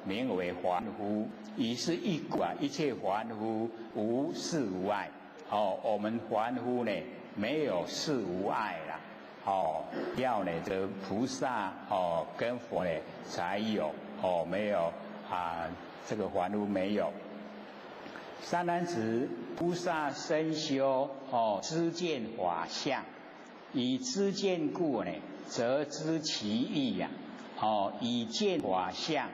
名為凡夫，以是義故啊，一切凡夫無事無礙。哦，我們凡夫呢，沒有事無礙啦。哦，要呢這個菩薩哦跟佛呢才有哦，沒有啊這個凡夫沒有。善男子，菩薩深修哦，知見法相，以知見故呢，則知其義呀。哦，以見法相，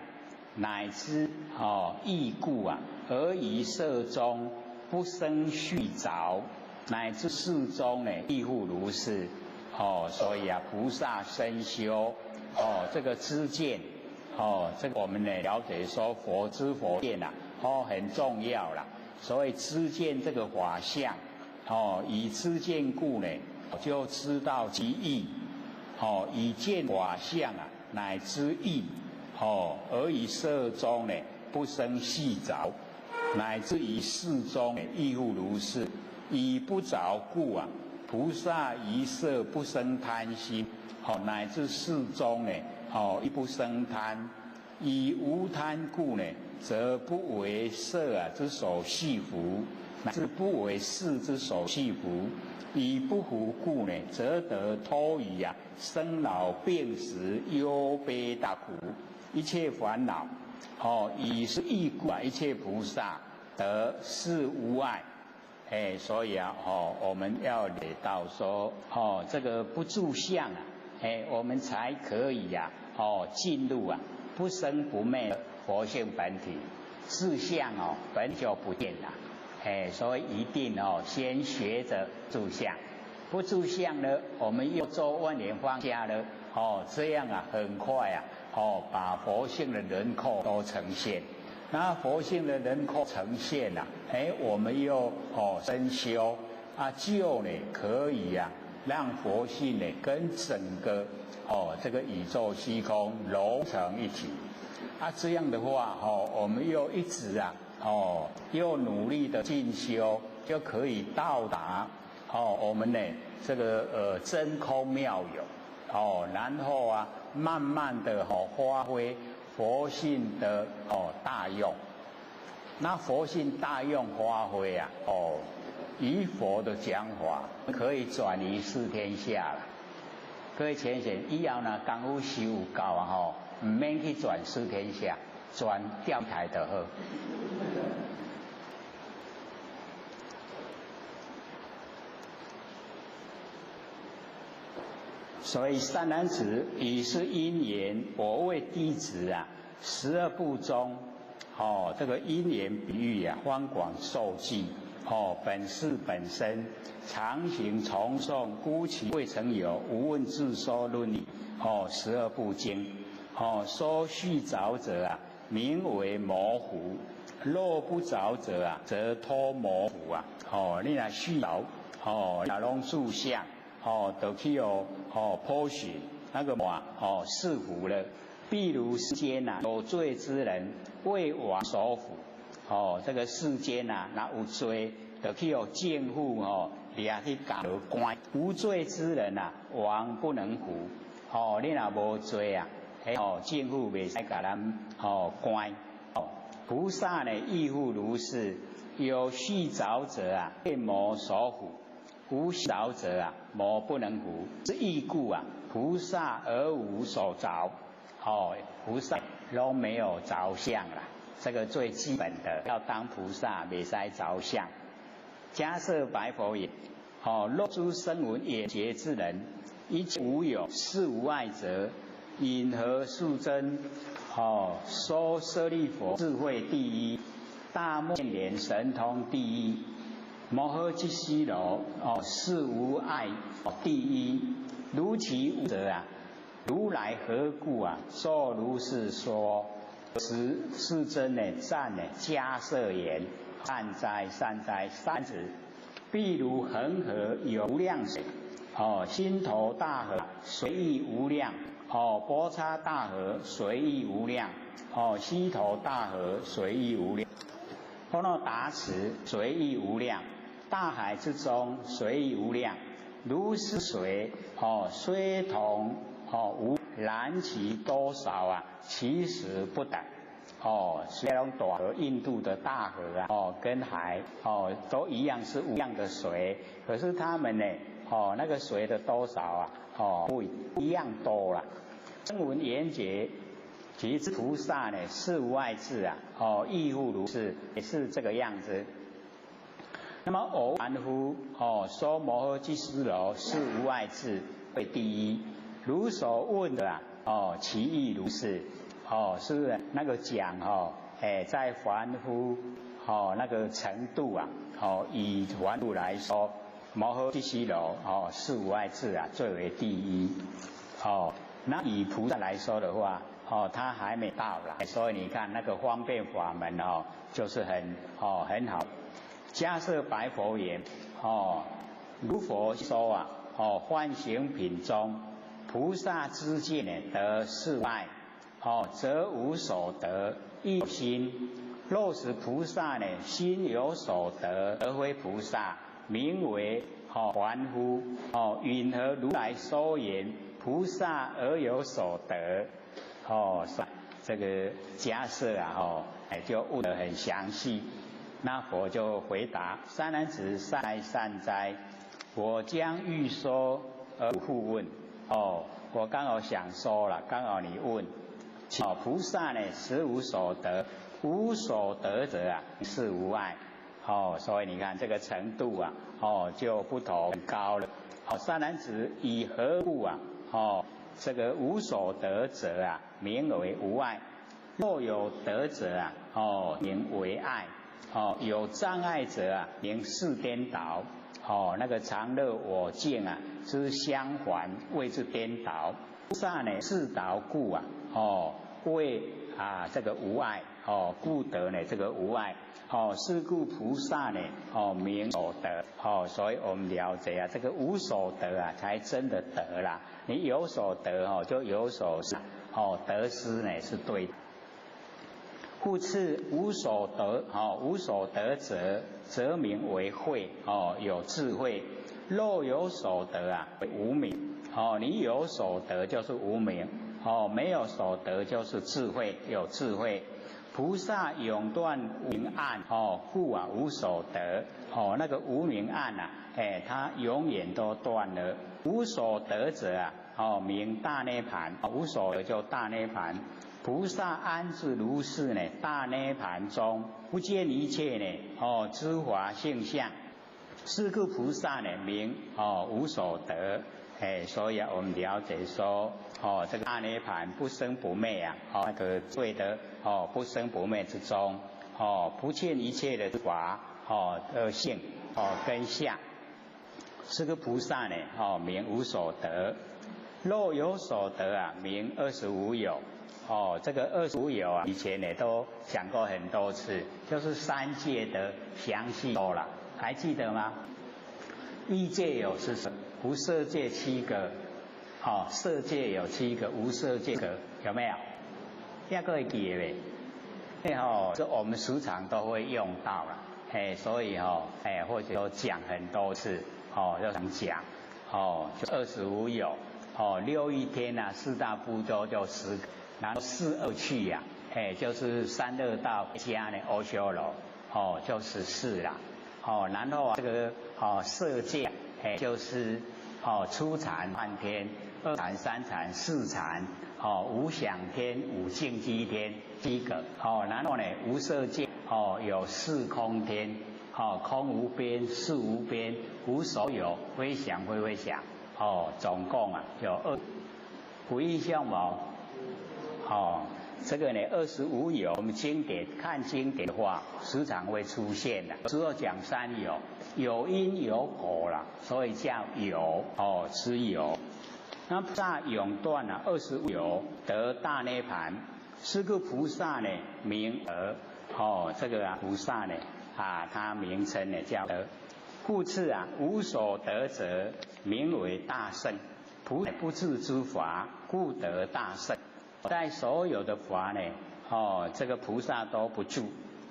乃知哦義故啊，而於色中不生續著，乃至事中呢，亦復如是。哦，所以啊，菩薩深修哦，這個知見哦，這個我們呢了解說佛知佛見啊，哦很重要啦。所以知見這個法相，哦，以知見故呢，就知道其義。哦，以見法相啊，乃知義。哦，而於色中呢，不生繫著，乃至於事中呢，亦復如是。以不著故啊，菩薩於色不生貪心。哦，乃至事中呢，哦，亦不生貪。以無貪故呢，則不為色啊之所繫縛，乃至不為事之所繫縛。以不縛故呢，則得脫於啊生老病死憂悲大苦一切煩惱。哦，以是義故啊，一切菩薩得事無礙。哎，所以啊，哦，我們要得到說，哦，這個不住相啊，哎，我們才可以呀，哦，進入啊不生不滅的佛性本體，自相哦本就不變啦。哎，所以一定哦，先學着住相，不住相呢，我們又做萬年放下了，哦，這樣啊，很快啊，哦，把佛性的輪廓都呈現。那佛性的輪廓呈現啊，哎，我們又哦深修啊，就呢可以啊，讓佛性呢跟整個哦這個宇宙虛空融成一體。啊，這樣的話哦，我們又一直啊。哦，又努力的進修，就可以到達哦，我們呢這個真空妙有哦，然後啊，慢慢的哦發揮佛性的哦大用。那佛性大用發揮啊，哦，以佛的講法可以轉移四天下啦。各位淺顯，以後呢功夫修有夠啊吼，毋免去轉四天下，轉釣台就好。所以善男子，以是因緣，我為弟子啊，十二部中，哦，這個因緣比喻啊，方廣授記，哦，本是本身常行重誦，孤其未曾有，無問自說論議，哦，十二部經，哦，說續著者啊，名為魔縛；若不著者啊，則脫魔縛啊。哦，你若續著，哦，若攏住相。哦，就去哦，哦，剖析那個嘛，哦，束縛了。譬如世間呐，有罪之人為王所縛，哦，這個世間呐，若有罪，就去予政府哦，掠去監牢關。無罪之人呐，王不能縛。哦，你若無罪啊，哦，政府袂使共咱哦關。哦，菩薩呢亦復如是，有續著者啊，被魔所縛。無著者啊，魔不能縛，是義故啊。菩薩而無所著，哦，菩薩都沒有著相啦。這個最基本的，要當菩薩，袂使著相。迦葉白佛言：哦，若諸聲聞緣覺之人，一切無有事無礙者，云何世尊？哦，說舍利弗智慧第一，大目犍連神通第一。摩訶迦濕羅哦，事無礙第一，如其無者啊，如來何故啊？作如是說？時世尊呢讚呢迦葉言：善哉善哉，善子！譬如恆河有無量水，哦，心頭大河隨意無量，哦，波叉大河隨意無量，哦，須陀大河隨意無量，波那達池隨意無量，大海之中隨意無量，如是水，哦，雖同，哦，無難其多少啊，其實不等。哦，雖然大河，印度的大河啊，哦，跟海，哦，都一樣是無量的水，可是他們呢，哦，那個水的多少啊，哦，不一樣多啦。聲聞緣覺及菩薩呢，四無礙智啊，哦，亦復如是，也是這個樣子。那麼我凡夫哦，說摩訶髻須羅四無礙智為第一，如所問的啊，哦，其義如是。哦，是那個講哦，哎，在凡夫哦那個程度啊，哦，以凡夫來說，摩訶髻須羅哦，四無礙智啊，最為第一。哦，那以菩薩來說的話，哦，他還沒到啦，所以你看那個方便法門哦，就是很哦很好。迦葉白佛言：哦，如佛說啊，哦，梵行品中，菩薩知見呢，得四無礙。哦，則無所得，亦心。若是菩薩呢，心有所得，而非菩薩，名為哦凡夫。哦，云何如來說言菩薩而有所得？哦，這個迦葉啊，哦，哎，就問得很詳細。那佛就回答：善男子，善哉善哉，我將欲說而復問。哦，我剛好想說了，剛好你問。哦，菩薩呢，實無所得，無所得者啊，是無礙。哦，所以你看這個程度啊，哦，就不同高了。哦，善男子，以何故啊？哦，這個無所得者啊，名為無礙；若有得者啊，哦，名為礙。哦，有障礙者啊，名四顛倒。哦，那個常樂我淨啊，之相反，謂之顛倒。菩薩呢，自倒故啊，哦，為啊這個無礙，哦，故得呢這個無礙，哦，是故菩薩呢，哦，名所得，哦，所以我們了解啊，這個無所得啊，才真的得啦。你有所得哦，就有所失，哦，得失呢是對的。復次無所得，哦，無所得者，則名為慧，哦，有智慧。若有所得啊，為無明。哦，你有所得就是無明，哦，沒有所得就是智慧，有智慧。菩薩永斷無明暗，哦，故啊無所得，哦，那個無明暗啊，哎，他永遠都斷了。無所得者啊，哦，名大涅槃，無所得就大涅槃。菩薩安置如是呢，大涅槃中不見一切呢，哦，諸法性相。是故菩薩呢，名哦無所得。哎，所以啊，我們了解說，哦，這個大涅槃不生不滅啊，哦，那個對的，哦，不生不滅之中，哦，不見一切的法，哦，的性，哦，跟相，這個菩薩呢，哦，名無所得。若有所得啊，名二十五有。哦，這個二十五有啊，以前呢都講過很多次，就是三界的詳細說了，還記得嗎？欲界有是什？無色界七個，哦，色界有七個，無色界個有沒有？這個會記得沒？哎吼，這我們時常都會用到啦，哎，所以吼，哎，或者都講很多次，哦，要常講，哦，就二十五有，哦，六欲天啊，四大部洲就10個，然後四惡趣呀，哎，就是三惡道加呢阿修羅，哦，就14啦，哦，然後啊這個哦色界。哎，就是哦，初禪梵天、二禪、三禪、四禪，哦，無想天、無淨居天七個，哦，然後呢，無色界，哦，有四空天，哦，空無邊、識無邊、無所有、非想非非想，哦，總共啊有二，有印象無？哦，這個呢，二十五有，我們經典看經典的話，時常會出現的。主要講三有，有因有果啦，所以叫有哦，是有。那菩薩永斷了二十五有，得大涅槃。是故菩薩呢名得哦，這個啊菩薩呢啊，他名稱呢叫得。故此啊，无所得者，名为大圣。菩不智之法，故得大圣。在所有的法呢，哦，这个菩萨都不住，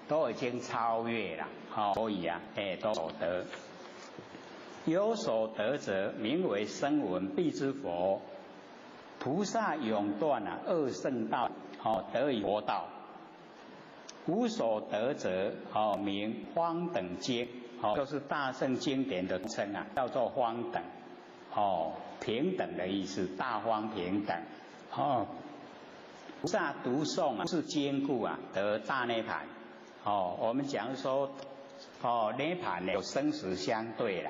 都已经超越了，哦，所以啊，哎，都所得。有所得者，名为声闻辟支佛。菩萨永断啊二圣道，哦，得以佛道。无所得者，哦，名方等经，哦，就是大乘经典的称啊，叫做方等，哦，平等的意思，大方平等，哦，菩萨读诵啊是坚固啊，得大涅槃，哦，我们讲说，哦，涅槃呢有生死相对了，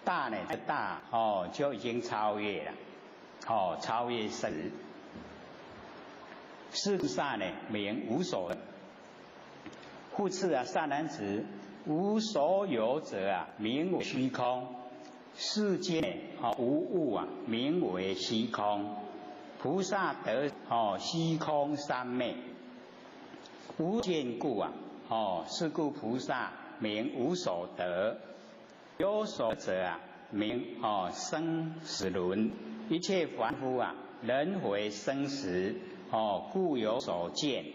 大呢大，哦，就已经超越了，哦，超越生死。事实呢名无所。复次啊，善男子，无所有者啊，名为虚空；世间啊无物啊，名为虚空。菩萨得哦虚空三昧，无见故啊，哦是故菩萨名无所得。有所者啊，名哦生死轮，一切凡夫啊，轮回生死哦，故有所见。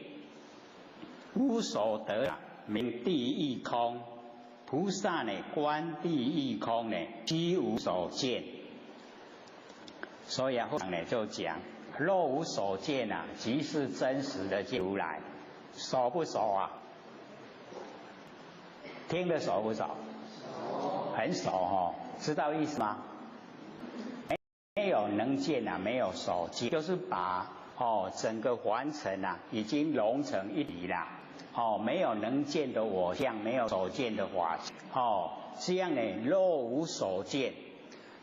无所得啊，名地义空。菩萨呢，观地义空呢，悉无所见。所以啊，后呢就讲，若无所见啊，即是真实的如来。熟不熟啊？听得熟不熟？很熟哈，知道意思吗？没有能见啊，没有所见，就是把哦整个凡尘啊，已经融成一体了。哦，没有能见的我相，没有所见的法，哦，这样呢，若无所见，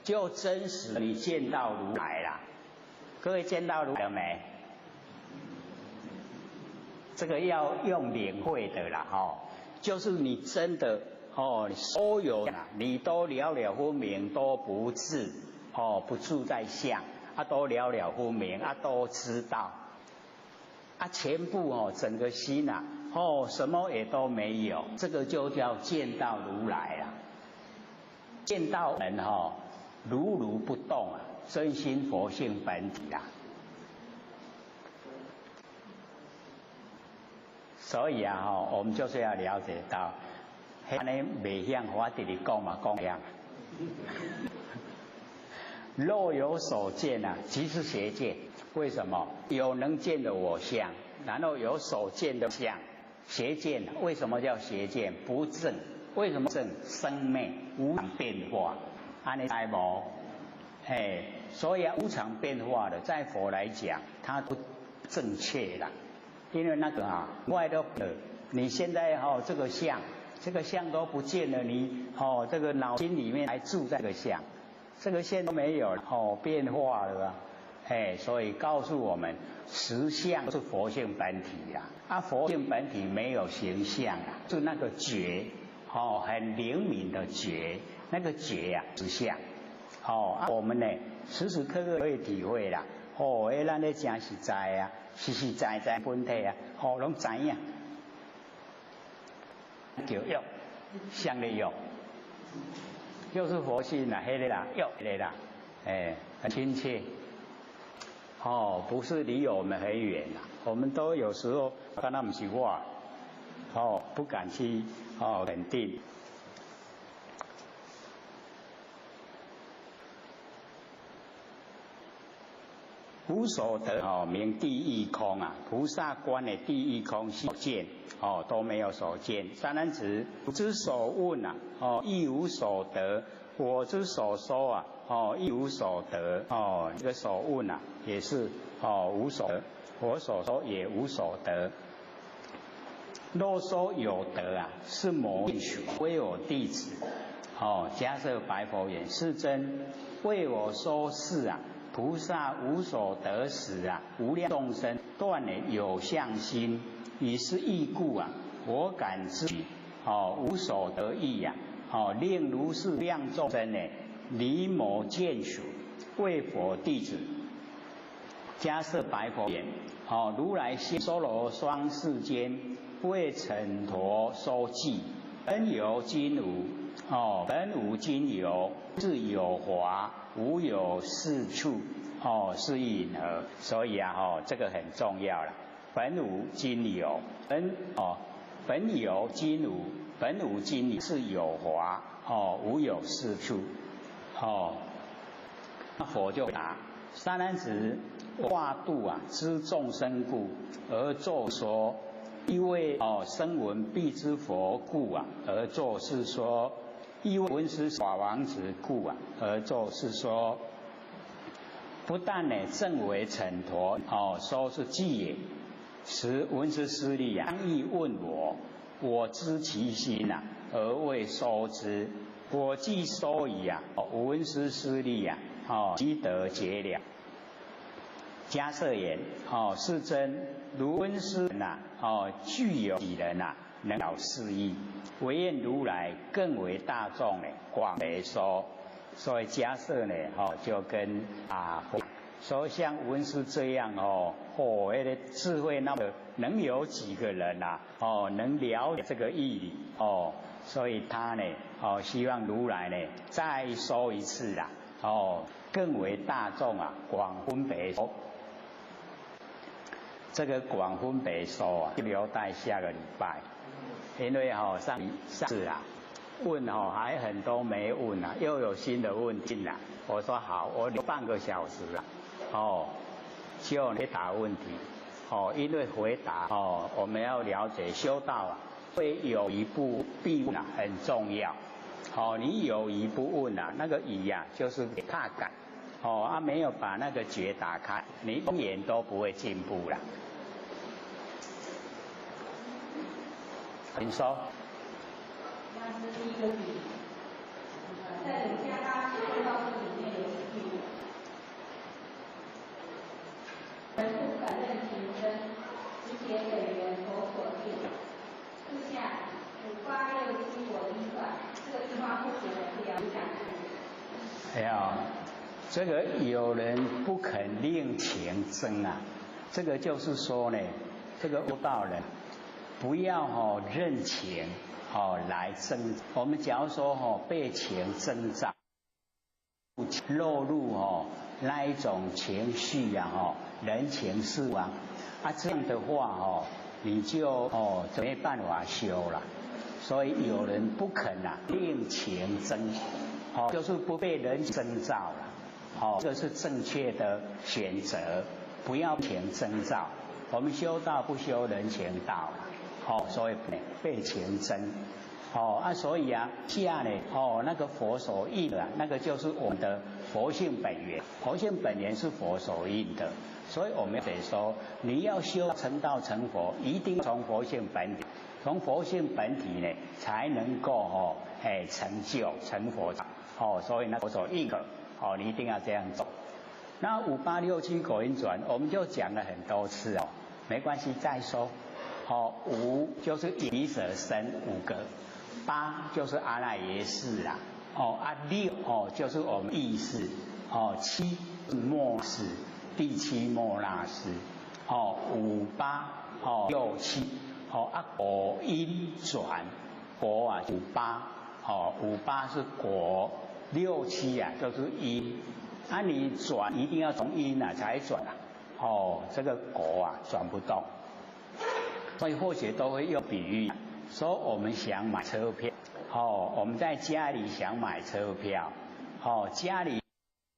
就真实你见到如来了。各位见到如来了没？这个要用领会的啦，哦，就是你真的哦，所有啊，你都了了分明，都不住，哦，不住在相，啊，都了了分明，啊，都知道，啊，全部哦，整个心啊。哦，什么也都没有，这个就叫见到如来了。见到人哈，如如不动啊，真心佛性本体啊。所以啊，哈，我们就是要了解到，按呢袂晓，我直直讲嘛讲样。若有所见啊，即是邪见。为什么？有能见的我相，然后有所见的相。邪见为什么叫邪见？不正，为什么正？生灭无常变化，按呢知无？哎，所以啊，无常变化的，在佛来讲，它不正确啦，因为那个啊，外头你现在哈这个相，这个相都不见了，你哦这个脑筋里面还住在这个相，这个相都没有哦变化了啊。哎，所以告诉我们，实相是佛性本体呀。啊，佛性本体没有形象啊，是那个觉，哦，很灵敏的觉，那个觉呀，实相。哦，啊，我们呢，时时刻刻可以体会啦。哦，哎，咱咧真实在啊，实实在在本体啊，哦，拢知影。叫欲，相的欲，就是佛性啦，彼个啦，欲个啦，哎，很亲切。哦，不是离我们很远呐，我们都有时候跟他们是话，哦，不敢去哦肯定。无所得哦，名地义空啊，菩萨观的地义空所见哦都没有所见。三男子之所问啊，哦亦无所得；我之所说啊，哦亦无所得。哦，这个所问啊也是哦无所得，我所说也无所得。若说有得啊，是魔归我弟子。哦，迦叶白佛言：世尊，为我说是啊。菩萨无所得时啊，无量众生断了有相心，以是义故啊，我感知哦无所得意呀，哦令如是量众生呢，离魔见属，为佛弟子。迦叶白佛言：哦，如来先娑罗双世间，为成陀说记，本有今無，哦，本無今有，是有華，無有是處，哦，是義云何？所以啊，哦，這個很重要了。本無今有，本有今無，本無今有是有華，哦，無有是處，哦。那佛就答：善男子，化度啊，知眾生故而作說，因為哦聲聞彼之佛故啊而作是說，亦為聞思法王子故啊而作是說。不但呢正為成陀哦，說是偈也。時聞思舍利啊，當意問我，我知其心啊，而為說之。我既說已啊，聞思舍利啊，哦，即得解了。迦葉言：哦，世尊，如聞思啊，哦，具有幾人啊，能了是義？唯願如來更為大眾呢，廣為說。所以迦葉呢，哦，就跟啊，說像聞思這樣哦，哦，那個智慧那麼能有幾個人啊？哦，能了解這個義理哦，所以他呢，哦，希望如來呢再說一次啦，哦，更為大眾啊廣分別說。這個廣分別說啊，就留待下個禮拜，因為哈上上次啊問哦還很多沒問啊，又有新的問進來，我說好，我留半個小時啊，哦，就回答問題，哦，因為回答哦，我們要了解修道啊，會有一步必問啊，很重要。哦，你有疑不問啊，那個疑啊，就是怕改，哦啊，沒有把那個結打開，你永遠都不會進步啦。請說。那是第一個題，在儒家八十六道裡面有幾句：人不肯認情真，直結本源佛所定。四下五八六七果因轉，這個地方不寫的不要講。哎呀，這個有人不肯令情真啊，這個就是說呢，這個悟道人不要哦認情哦來爭。我們假如說哦被情徵兆，落入哦那一種情緒啊，哦人情事啊，啊這樣的話哦，你就哦沒辦法修了。所以有人不肯啊令情增，哦就是不被人徵兆了，哦這是正確的選擇，不要情徵兆。我們修道不修人情道了，哦所以被情增。哦啊，所以啊，下呢，哦，那個佛所印的，那個就是我們的佛性本源，佛性本源是佛所印的，所以我們得說，你要修成道成佛，一定從佛性本體，從佛性本體呢，才能夠哦，哎成就成佛，哦，所以那佛所印的，哦，你一定要這樣做。那五八六七果因轉，我們就講了很多次哦，沒關係，再說，哦，五就是以舍身五個。八就是阿賴耶識啦，哦啊六哦就是我們意識，哦七末世，第七末那識，哦五八哦六七，哦啊果因轉果啊五八，哦五八是果，六七啊就是因，啊你轉一定要從因啊才轉啊，哦這個果啊轉不動，所以或許都會用比喻。說我們想買車票，哦，我們在家裡想買車票，哦，家裡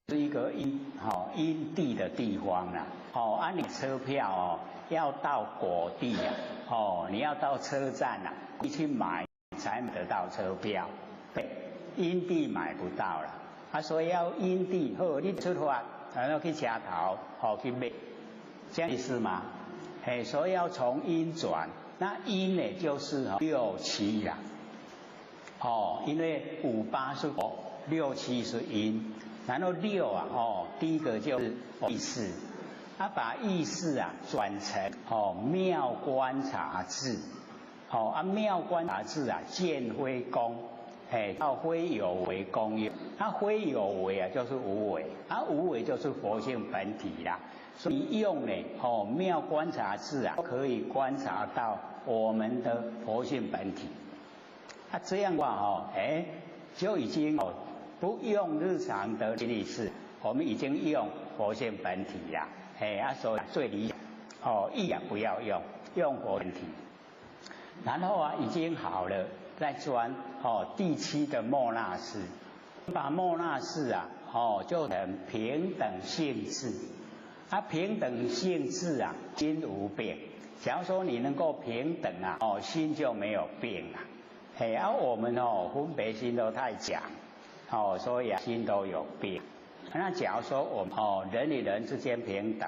是一個因，哦，因地的地方啦，哦，啊，你車票哦要到果地啊，哦，你要到車站啊，你去買才買得到車票，對，因地買不到啦，啊，所以要因地，好，你出發，然後去車頭，哦，去買，這樣意思嗎？嘿，所以要從因轉。那因呢，就是六七啦，哦，因為五八是果，六七是因，然後六啊，哦，第一個就是意識，他把意識啊轉成哦妙觀察智，哦啊妙觀察智啊見非功，哎到非有為功用，啊非有為啊就是無為，啊無為就是佛性本體啦。所以用呢，哦，妙觀察智啊，可以觀察到我們的佛性本體。啊，這樣話哦，哎，就已經哦不用日常的心意識，我們已經用佛性本體啦。哎，啊，所以最理想哦，意也不要用，用佛本體。然後啊，已經好了，再轉哦第七的末那識，把末那識啊，哦就成平等性智。啊，平等性智啊，心無病。假如說你能夠平等啊，哦，心就沒有病啊。嘿，啊，我們哦分別心都太強，哦，所以啊心都有病。那假如說我們哦人與人之間平等，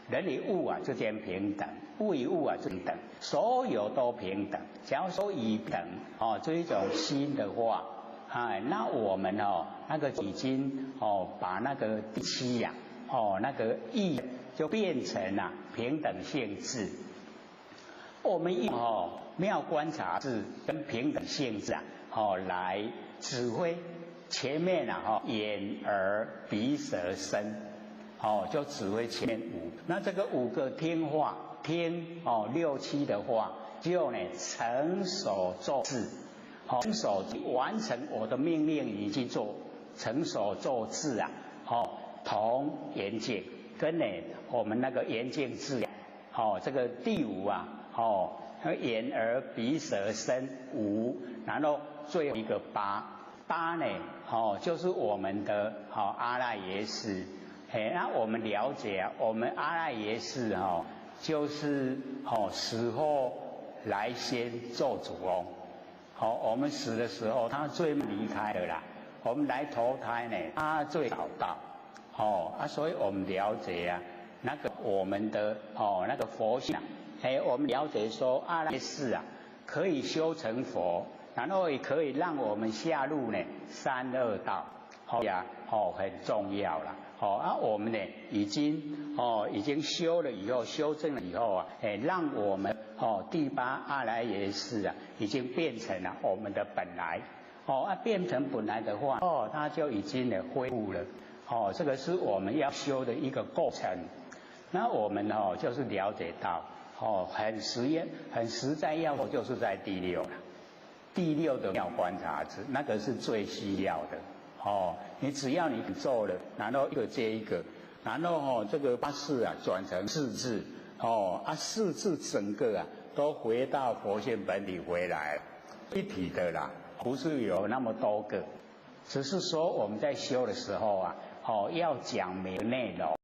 人與物啊之間平等，物與物啊平等，所有都平等。假如說以等哦這一種心的話，哎，那我們哦那個已經哦把那個第七呀，哦那個意就變成了平等性智。我們用哦妙觀察智跟平等性智啊，哦來指揮前面啊，哈眼耳鼻舌身，哦就指揮前面五，那這個五個聽話聽哦六七的話，就呢成所作智，成所完成我的命令，你去做成所作智啊，哦同圓鏡跟呢我們那個圓鏡智，哦這個第五啊。哦，眼耳鼻舌身五，然後最後一個八，八呢，哦，就是我們的哦阿賴耶識。哎，那我們了解啊，我們阿賴耶識哦，就是哦死後來先做主翁。好，我們死的時候，他最離開的啦。我們來投胎呢，他最早到。哦啊，所以我們了解啊，那個我們的哦那個佛性啊。哎，我們了解說阿賴耶識啊，可以修成佛，然後也可以讓我們下入呢三惡道，好呀，哦很重要啦。哦啊，我們呢已經哦已經修了以後，修正了以後啊，哎，讓我們哦第八阿賴耶識啊，已經變成了我們的本來，哦啊變成本來的話，哦它就已經呢恢復了，哦這個是我們要修的一個過程。那我們哦就是了解到。哦，很實驗，很實在，要就是在第六了。第六的妙觀察智，那個是最需要的。哦，你只要你做了，然後一個接一個，然後哦這個八識啊轉成四智，哦啊四智整個啊都回到佛性本體回來，一體的啦，不是有那麼多個，只是說我們在修的時候啊，哦要講明內容。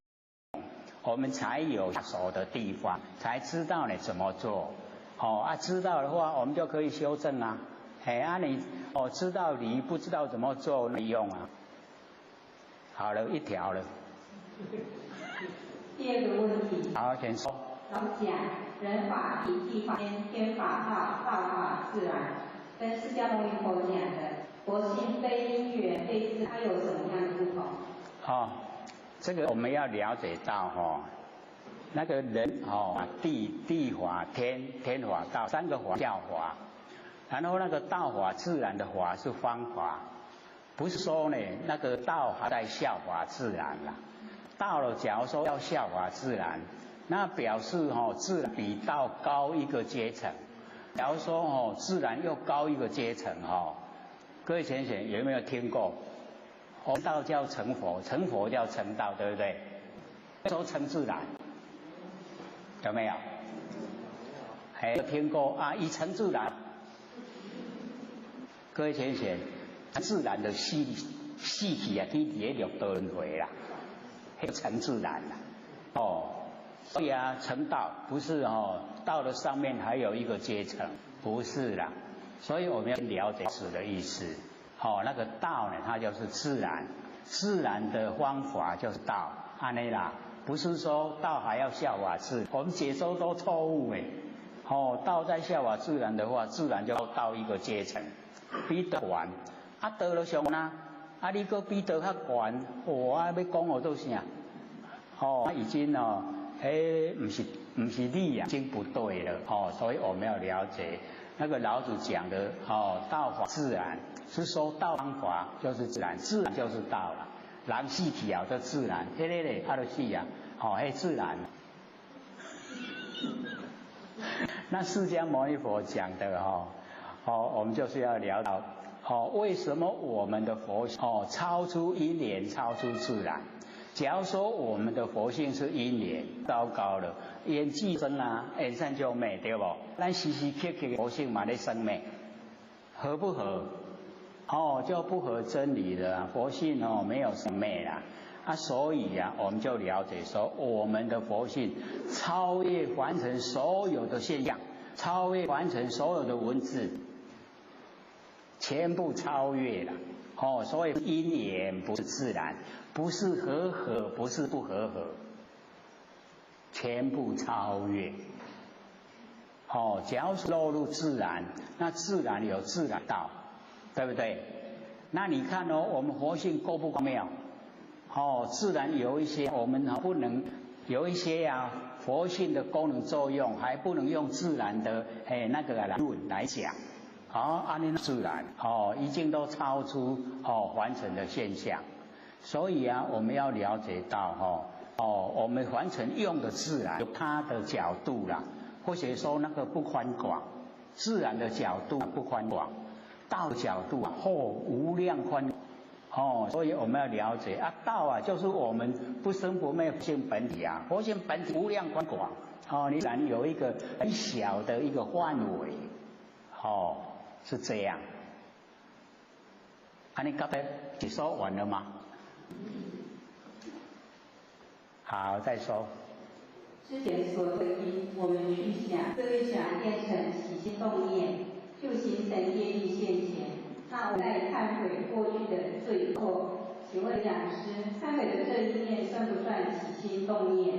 我們才有下手的地方，才知道你怎麼做。哦啊，知道的話，我們就可以修正啊。哎啊你，你哦知道理不知道怎麼做，沒用啊。好了，一條了。第二個問題。好，請說。老講人法地，地法天，天法道，道法自然，跟釋迦牟尼佛講的佛性非因緣非自，它有什麼樣的不同？好。這個我們要了解到哈，那個人哦，地地法天天法道三個法叫法，然後那個道法自然的法是方法，不是說呢那個道還在效法自然啦。到了假如說要效法自然，那表示哦自然比道高一個階層。假如說哦自然又高一個階層哈，各位淺顯有沒有聽過？道叫成佛，成佛叫成道，對不對？說成自然，有沒有？還有聽過啊？一成自然，各位淺顯，自然的死死去啊，去佇咧六道輪迴啦，成自然啦。哦，所以啊，成道不是哦，道的上面還有一個階層，不是啦。所以我們要了解此的意思。哦，那個道呢，它就是自然，自然的方法就是道，按呢啦，不是說道還要效法自然，我們解說都錯誤誒。哦，道在效法自然的話，自然就到一個階層，比道懸，啊道就上啦，啊你閣比道較懸，哇，欲講予做啥？哦，已經哦，彼毋是理啊，已經不對了，哦，所以我們要了解那個老子講的哦，道法自然。是說道方法就是自然，自然就是道了。人死去後就自然，彼個咧啊就死啊，吼，彼自然。那釋迦牟尼佛講的吼，哦，我們就是要聊到，哦，為什麼我們的佛哦超出因緣，超出自然？假如說我們的佛性是因緣，糟糕了，緣既生啊，緣散就滅，對無？咱時時刻刻佛性嘛咧生滅，合不合？哦，就不合真理了。佛性哦沒有生滅啦，啊，所以啊，我們就了解說，我們的佛性超越凡塵所有的現象，超越凡塵所有的文字，全部超越了。哦，所以因緣不是自然，不是和合，不是不和合，全部超越。哦，只要是落入自然，那自然有自然道，對不對？那你看哦，我們佛性夠不夠妙？哦，自然有一些我們不能有一些啊，佛性的功能作用還不能用自然的哎那個來論來講。哦，按呢自然哦，已經都超出哦凡塵的現象，所以啊，我們要了解到哦哦，我們凡塵用的自然有它的角度啦，或者說那個不寬廣，自然的角度不寬廣，道角度啊或無量寬哦，所以我們要了解啊，道啊就是我們不生不滅佛性本體啊，佛性本體無量寬廣哦，你然有一個很小的一個範圍哦。是這樣，啊，你剛才你說完了嗎？好，再說。之前說的因，我們去想，這個想變成起心動念，就形成業力現前。那我在懺悔過去的罪過，請問講師，懺悔的這一念算不算起心動念？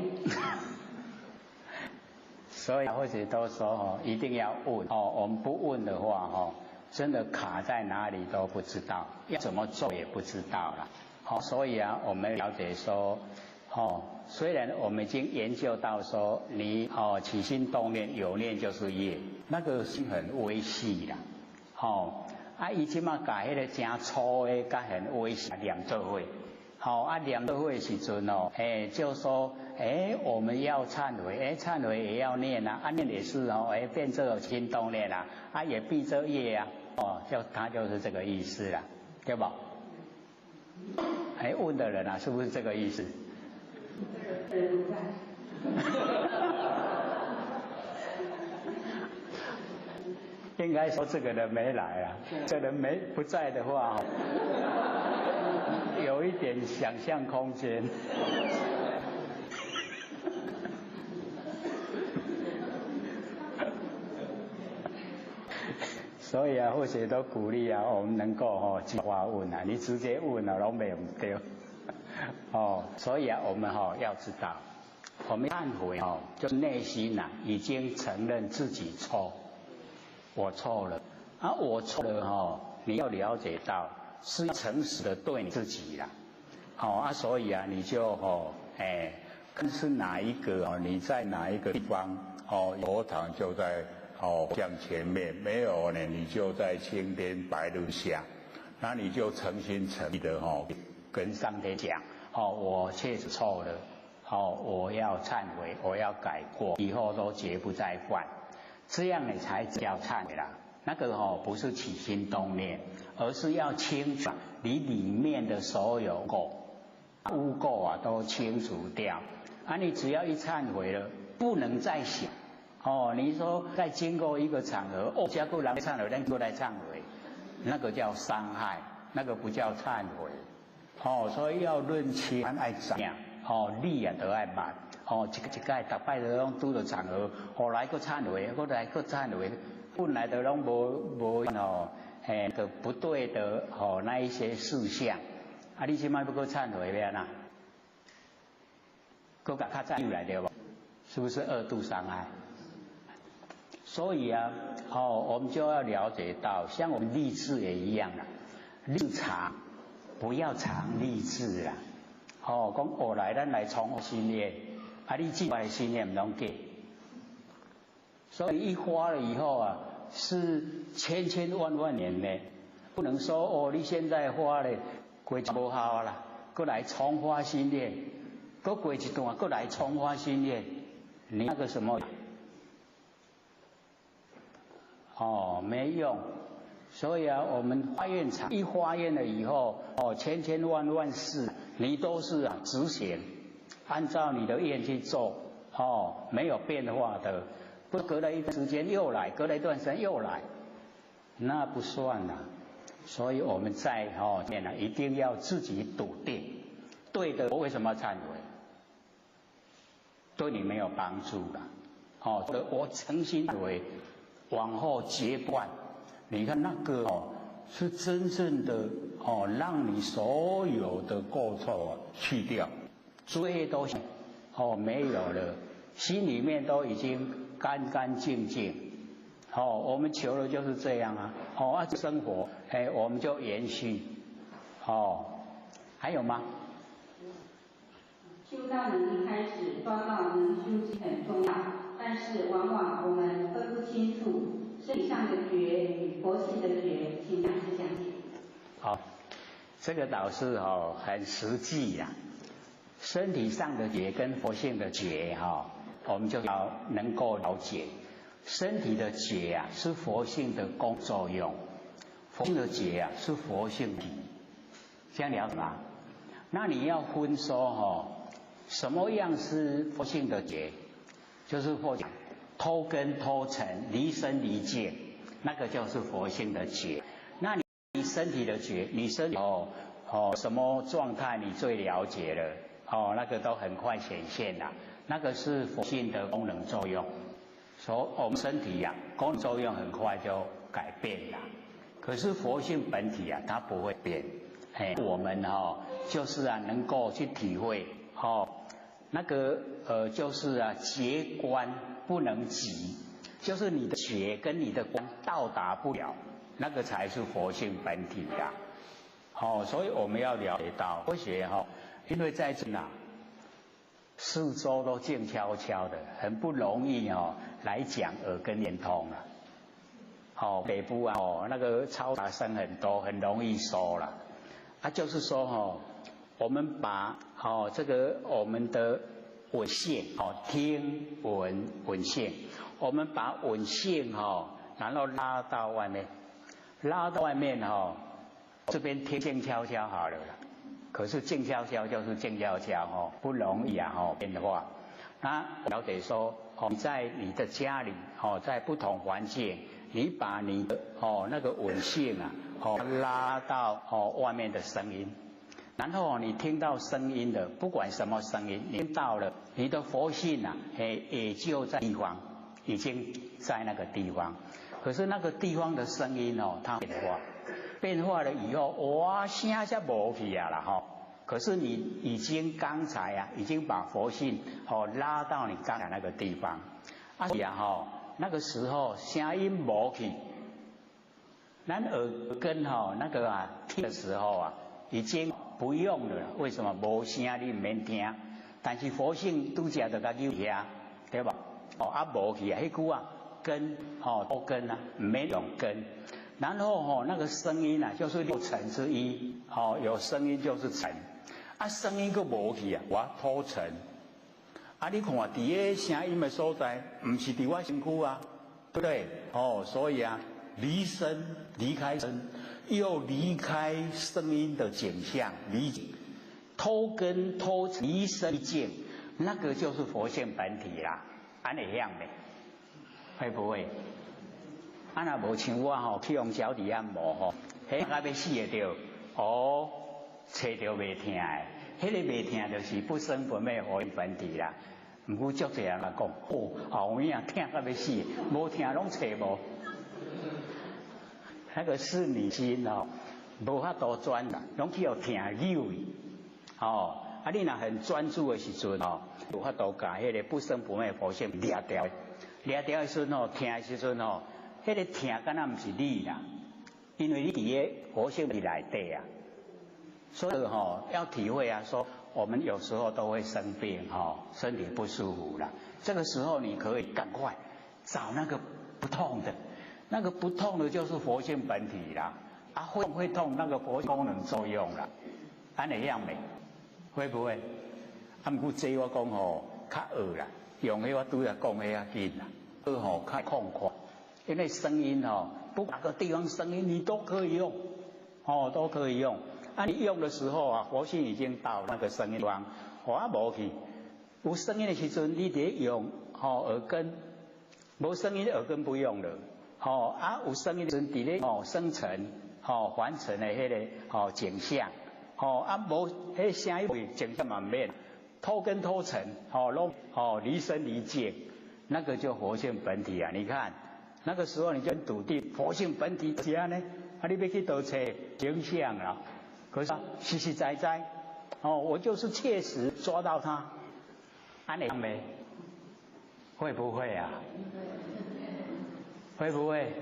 所以或者都說哦，一定要問哦，我們不問的話哦，真的卡在哪裡都不知道，要怎麼做也不知道了。好，所以啊，我們了解說，哦，雖然我們已經研究到說，你哦起心動念有念就是業，那個是很微細啦。哦，啊，伊這馬共彼個誠粗的，佮很微細連做伙。好，啊，念做伙的時陣哦，哎，就說，哎，我們要懺悔，哎，懺悔也要念啊，啊，念也是哦，哎，變做心動念啦，啊，也變做業啊，哦，就他就是這個意思啦，對不？哎，問的人啊，是不是這個意思？應該說這個人沒來啊，這個人沒不在的話，有一點想象空間。所以啊，或許都鼓勵啊，我們能夠哦直話問啊，你直接問啊，攏沒毋對。哦，所以啊，我們哈要知道，我們懺悔哦，就是內心啊已經承認自己錯，我錯了啊，我錯了哈，你要了解到是誠實的對你自己啦。好啊，所以啊，你就哦，哎，看是哪一個哦，你在哪一個地方哦，佛堂就在哦像前面，沒有呢，你就在青天白日下，那你就誠心誠意的哦，跟上帝講，哦，我確實錯了，哦，我要懺悔，我要改過，以後都絕不再犯，這樣你才叫懺悔啦。那個哦，不是起心動念，而是要清除你裡面的所有垢、污垢啊，都清除掉。啊，你只要一懺悔了，不能再想。哦，你說再經過一個場合，哦，這個人懺悔，咱閣來懺悔，那個叫傷害，那個不叫懺悔。哦，所以要論清，愛知影。哦，你也都愛捌。哦，一一擺，逐擺都攏拄著場合，後來閣懺悔，閣來閣懺悔，本來都攏無無哦，嘿，個不對的哦，那一些事項，啊，你這擺欲閣懺悔欲按怎？閣共較早又來對無？是不是二度傷害？所以啊，哦，我們就要了解到，像我們立志也一樣啦，立長不要常立志啦。哦，講後來咱來重新念，啊，你這擺心念毋攏假。所以一發了以後啊，是千千萬萬年呢，不能說哦，你現在發了，過就無效啦，閣來重發新願，閣過一段，閣來重發新願，你那個什麼？哦，沒用。所以啊，我們發願場一發願了以後，哦，千千萬萬事，你都是啊執行，按照你的願去做，哦，沒有變化的。不隔了一段時間又來，隔了一段時間又來，那不算啦。所以我們在哦，一定要自己篤定，對的，我為什麼要懺悔？對你沒有幫助啦。哦，我誠心懺悔，往後絕不犯。你看那個哦，是真正的哦，讓你所有的過錯啊去掉，罪都哦沒有了，心裡面都已經乾乾淨淨。哦，我們求的就是這樣啊。哦，啊，生活哎，我們就延續。哦，還有嗎？修道能一開始抓到能修心很重要，但是往往我們分不清楚身體上的覺與佛性的覺，請講師講解。好，這個倒是哦很實際呀。身體上的覺跟佛性的覺哈，我們就要能夠了解。身體的覺啊，是佛性的功作用；佛性的覺啊，是佛性體。這樣了解嗎？那你要分說哈，什麼樣是佛性的覺？就是佛講脫根脫塵離身離境，那個就是佛性的覺。那你身體的覺，你身體哦哦什麼狀態你最了解了？哦，那個都很快顯現了，那個是佛性的功能作用。所以我們身體呀，功能作用很快就改變了。可是佛性本體啊，它不會變。哎，我們哦，就是啊，能夠去體會哦，那個就是啊，覺觀不能及，就是你的覺跟你的觀到達不了，那個才是佛性本體呀。哦，所以我們要了解到佛學哈，因為在這哪，四周都靜悄悄的，很不容易哦來講耳根連通了。哦，北部啊，哦那個嘈雜聲很多，很容易說了。啊，就是說哦，我們把哦這個我們的聞性哦聽聞聞性，我們把聞性哦，然後拉到外面，拉到外面哦，這邊聽靜悄悄好了啦。可是靜悄悄就是靜悄悄哦，不容易啊哦變化。那了解說哦，你在你的家裡哦，在不同環境，你把你的哦那個聞性啊哦拉到哦外面的聲音，然後你聽到聲音的，不管什麼聲音，你聽到了，你的佛性啊，哎也就在地方，已經在那個地方。可是那個地方的聲音哦，它變化，變化了以後，哇，聲才無去啊啦吼。可是你已經剛才啊，已經把佛性哦拉到你剛才那個地方，啊呀吼，那個時候聲音無去，咱耳根吼那個啊聽的時候啊，已經不用了。為什麼？無聲你毋免聽，但是佛性拄才就共扭遐，對吧？哦啊無去啊，彼句啊根吼多根啊，毋免用根。然後吼那個聲音啊，就是六塵之一，哦有聲音就是塵。啊，聲音閣無去啊，我脫塵。啊，你看佇个聲音的所在，毋是佇我身軀啊，對不對？哦，所以啊，離身，離開身，又離開聲音的景象，離脫根脫離身境，那個就是佛性本體啦。按呢會曉袂？會不會？啊，若無像我吼，去予腳底按摩吼，彼甲欲死的著，哦。揣著袂疼的，彼个袂疼就是不生不滅佛本體啦。毋過足濟人來講，哦，後影疼甲欲死，無疼攏揣無。那個是你心哦，無法度專啦，攏去予疼扭去。哦，啊，你若很專注的時陣哦，有法度共彼個不生不滅佛性掠掉，掠掉的時陣哦，疼的時陣哦，彼個疼敢若毋是你啦，因為你佇个佛性佇內底啊。所以哈，要體會啊，說我們有時候都會生病哈，身體不舒服了。這個時候你可以趕快找那個不痛的，那個不痛的就是佛性本體啦。啊，會會痛那個佛功能作用啦。按呢樣袂？會不會？啊，毋過這我講吼較學啦，用彼我拄才講彼較緊啦，學吼較痛快。因為聲音哦，不管哪個地方聲音你都可以用，哦，都可以用。啊，你用的時候啊，佛性已經到那個聲音地方，我無去。有聲音的時陣，你得用吼耳根；無聲音耳根不用了。吼啊，有聲音的時陣，佇咧吼生塵、吼凡塵的彼個吼景象，吼啊無彼聲音景象嘛免，脫根脫塵，吼攏吼離身離境，那個就佛性本體啊！你看那個時候你就很篤定佛性本體是按呢，啊你欲去佗揣景象啊？可是實實在在，哦，我就是切實抓到它。按呢沒？會不會啊？會不會？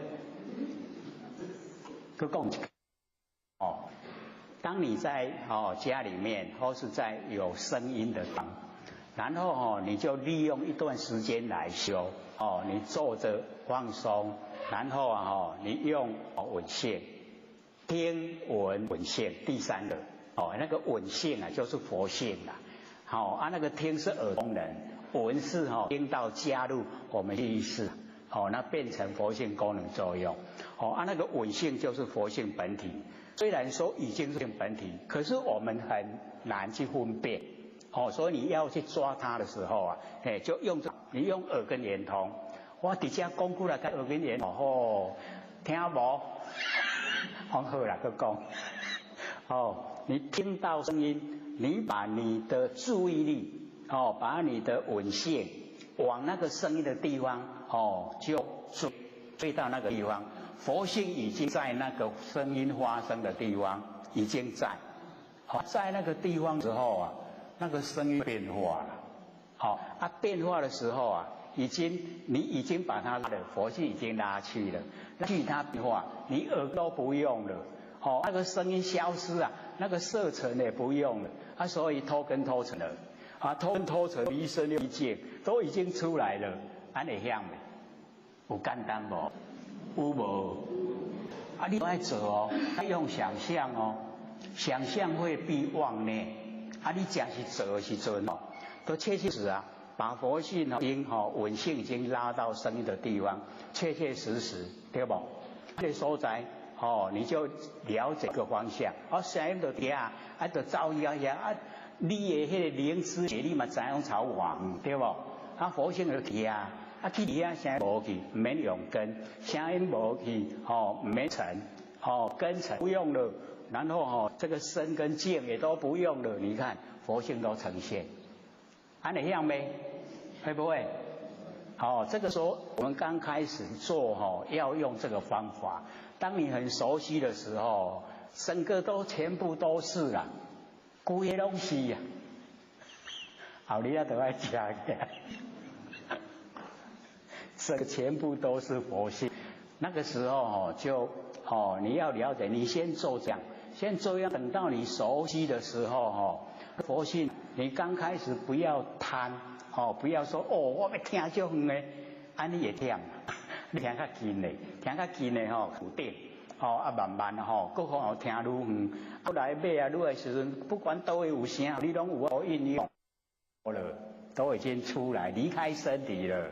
閣講一哦，當你在哦家裡面或是在有聲音的地方，然後哦你就利用一段時間來修哦，你坐着放鬆，然後啊哦你用聞性聽聞聞性第三個哦那個聞性啊就是佛性啦。好啊，那個聽是耳功能，聞是哈聽到加入我們意識，好，那變成佛性功能作用。好啊，那個聞性就是佛性本體。雖然說已經是本體，可是我們很難去分辨。哦，所以你要去抓它的時候啊，哎，就用你用耳根圓通。我佇遮講久來，佮耳根圓通，哦，聽無？好啦，閣講。哦，你聽到聲音。你把你的注意力，哦，把你的聞性往那個聲音的地方，哦，就追到那個地方，佛性已經在那個聲音發生的地方，已經在，好，在那個地方之後啊，那個聲音變化了，好啊，變化的時候啊，已經你已經把它的佛性已經拉去了，拉去它變化，你耳都不用了。哦，那個聲音消失啊，那個色塵也不用了，啊，所以脫根脫塵了，啊，脫根脫塵，離身離境都已經出來了，按呢會曉未？有簡單無？有無？啊，你愛做哦，用想象哦，想象會避妄念，啊，你真是做的時陣哦，都切切實啊，把佛性音吼聞性已經拉到聲音的地方，切切實實，對無？這個所在。哦，你就了解個方向，哦，聲音就聽，啊，就走去遐啊，你的彼個靈知覺，你嘛知影朝往，對無？啊，佛性就去啊，啊去遐聲無去，毋免用根，聲音無去，吼，毋免塵，吼，根塵不用了，然後吼，這個身跟境也都不用了，你看佛性都呈現，按呢會曉未？會不會？哦，這個時候我們剛開始做吼，要用這個方法。當你很熟悉的時候，整個都全部都是啦，規个攏是啊。後日啊，都愛食起來，這個全部都是佛性。那個時候哦，就哦，你要了解，你先做這樣，先做樣，等到你熟悉的時候哦，佛性，你剛開始不要貪哦，不要說哦，我欲聽足遠的，按呢會忝，你聽較近的，聽較近的吼有頂，吼啊慢慢吼，閣可能聽愈遠，後來尾啊，愈的時陣，不管佗位有聲，你攏有應用了，都已經出來離開身體了，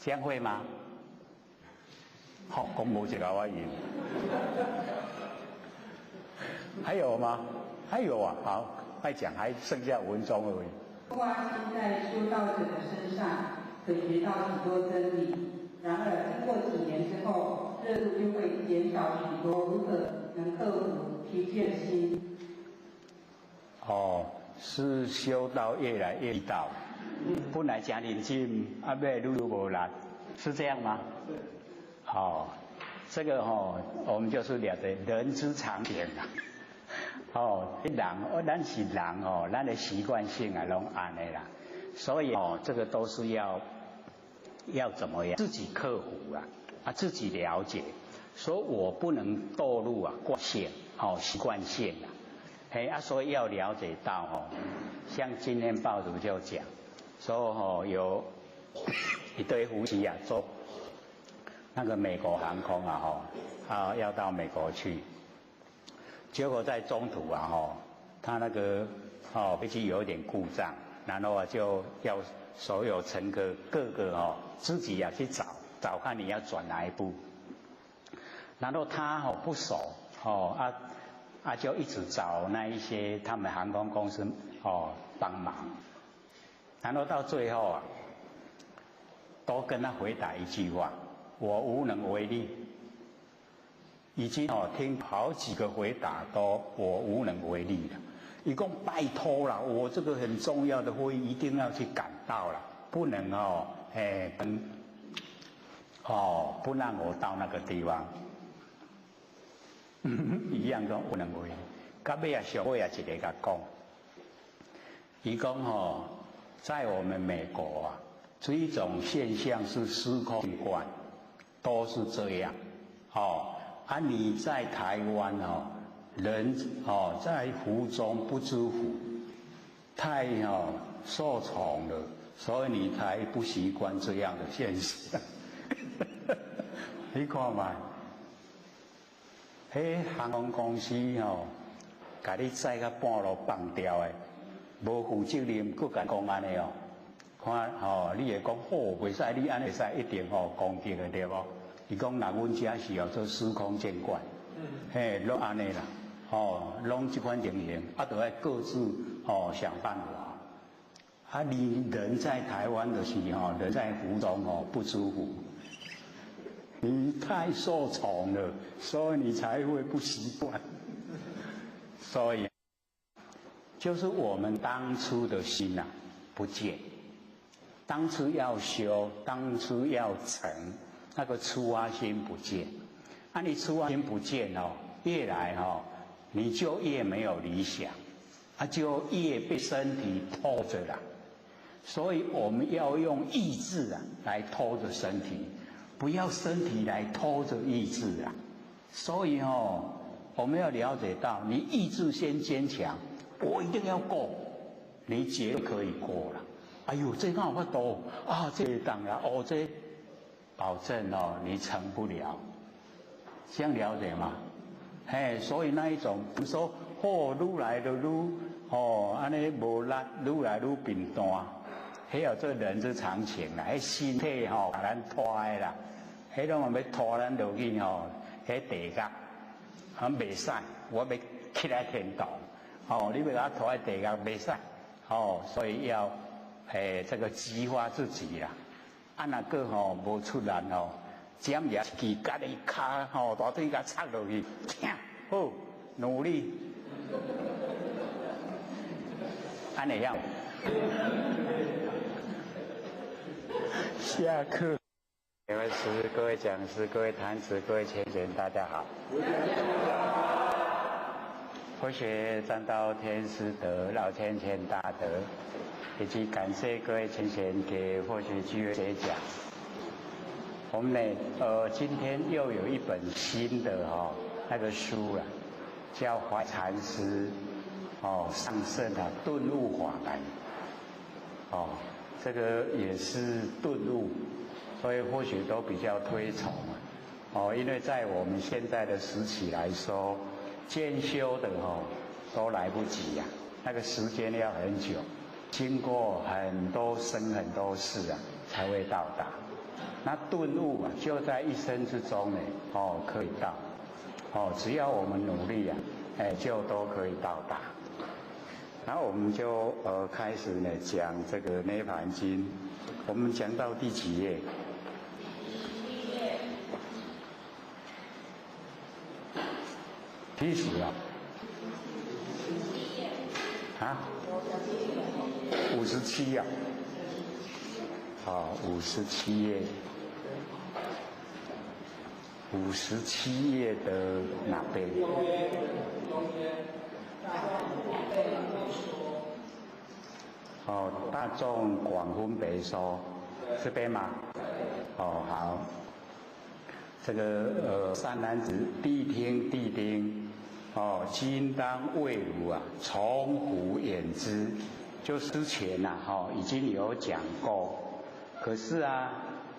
這樣會嗎？好，講無一個我應。還有嗎？還有啊，好，快講，還剩下5分鐘而已。發心在修道者的身上，可學到許多真理。然而，經過幾年之後，熱度就會減少許多。如何能克服疲倦心？哦，是修道越來越道，本來誠認真，啊，尾愈愈無力，是這樣嗎？是。哦，這個哦，我們就是了解人之常情啊。哦，人，哦，咱是人哦，咱的習慣性啊，攏按呢啦。所以哦，這個都是要怎麼樣自己克服啊，啊，自己了解，所以我不能墮入啊慣性，哦，習慣性啊，嘿啊，所以要了解到哦，像今天報主就講，說哦有一對夫妻啊，坐那個美國航空啊，吼啊要到美國去。結果在中途啊，吼，他那個哦飛機有一點故障，然後啊就要所有乘客各個哦自己啊去找找看你要转哪一部。然后他哦不熟哦啊啊就一直找那一些他们航空公司哦帮忙，然后到最后啊，都跟他回答一句话：我无能为力。已经哦听好几个回答都我无能为力了。伊讲拜托了，我这个很重要的会议一定要去赶到了，不能哦哎等哦不让我到那个地方。一样都无能为力。到尾啊，上尾啊，一个共讲，伊讲吼，在我们美国啊，这一种现象是司空见惯，都是这样。哦，啊，你在台湾哦，人哦在福中不知福，太哦受宠了，所以你才不习惯这样的现象。你看嘛。彼航空公司吼，共你载到半路放掉的，无负责任，阁共讲按呢哦。看吼，你会讲好，袂使，你按呢会使，一定吼攻击的对无？伊讲若阮遮是哦做司空见惯，嘿，拢按呢啦，吼，拢这款情形，啊，著爱各自吼想办法。啊，你人在台湾的时候，人在福中哦不知福。你太受宠了，所以你才会不习惯。所以，就是我们当初的心呐不见，当初要修，当初要成，那个出发心不见。啊，你出发心不见哦，越来哦，你就越没有理想，啊，就越被身体拖着了。所以我们要用意志啊来拖着身体。不要身体来拖着意志啊，所以哦，我们要了解到，你意志先坚强，我一定要过，你绝对可以过了。哎呦，这哪有法度啊？这当然哦，这保证哦，你成不了。这样了解吗？嘿，所以那一种，比如说，哦，愈来就愈哦，按呢无力，愈来愈贫惰，彼叫做人之常情啦。彼身体吼，共咱拖的啦。彼拢嘛欲拖咱落去吼，彼地狱，啊袂使，我欲起来天堂，哦，你欲共我拖佇地狱袂使，哦，所以要嘿这个激发自己啦。啊，若阁吼无出力吼，尖牙一支共你跤吼大腿共插落去，疼，好，努力，按呢样。下课。各位师、各位讲师、各位坛子、各位前贤，大家好。佛学占道天师德老千千大德，以及感谢各位前贤给佛学聚会讲。我们呢，今天又有一本新的哈那个书了，叫怀禅师哦上圣的顿悟法门，哦，这个也是顿悟。所以或许都比较推崇啊，哦，因为在我们现在的时期来说，渐修的哦都来不及呀，那个时间要很久，经过很多生很多世啊才会到达。那顿悟啊，就在一生之中呢，哦可以到，哦只要我们努力啊，哎就都可以到达。然后我们就开始呢讲这个《涅槃经》，我们讲到第几页？70啊？啊？57啊？好，57页。57页的哪边？哦，大众广分别说，这边吗？哦，好。这个善男子，谛听谛听，哦，今当为汝啊，从复演之。就之前呐，哦，已经有讲过，可是啊，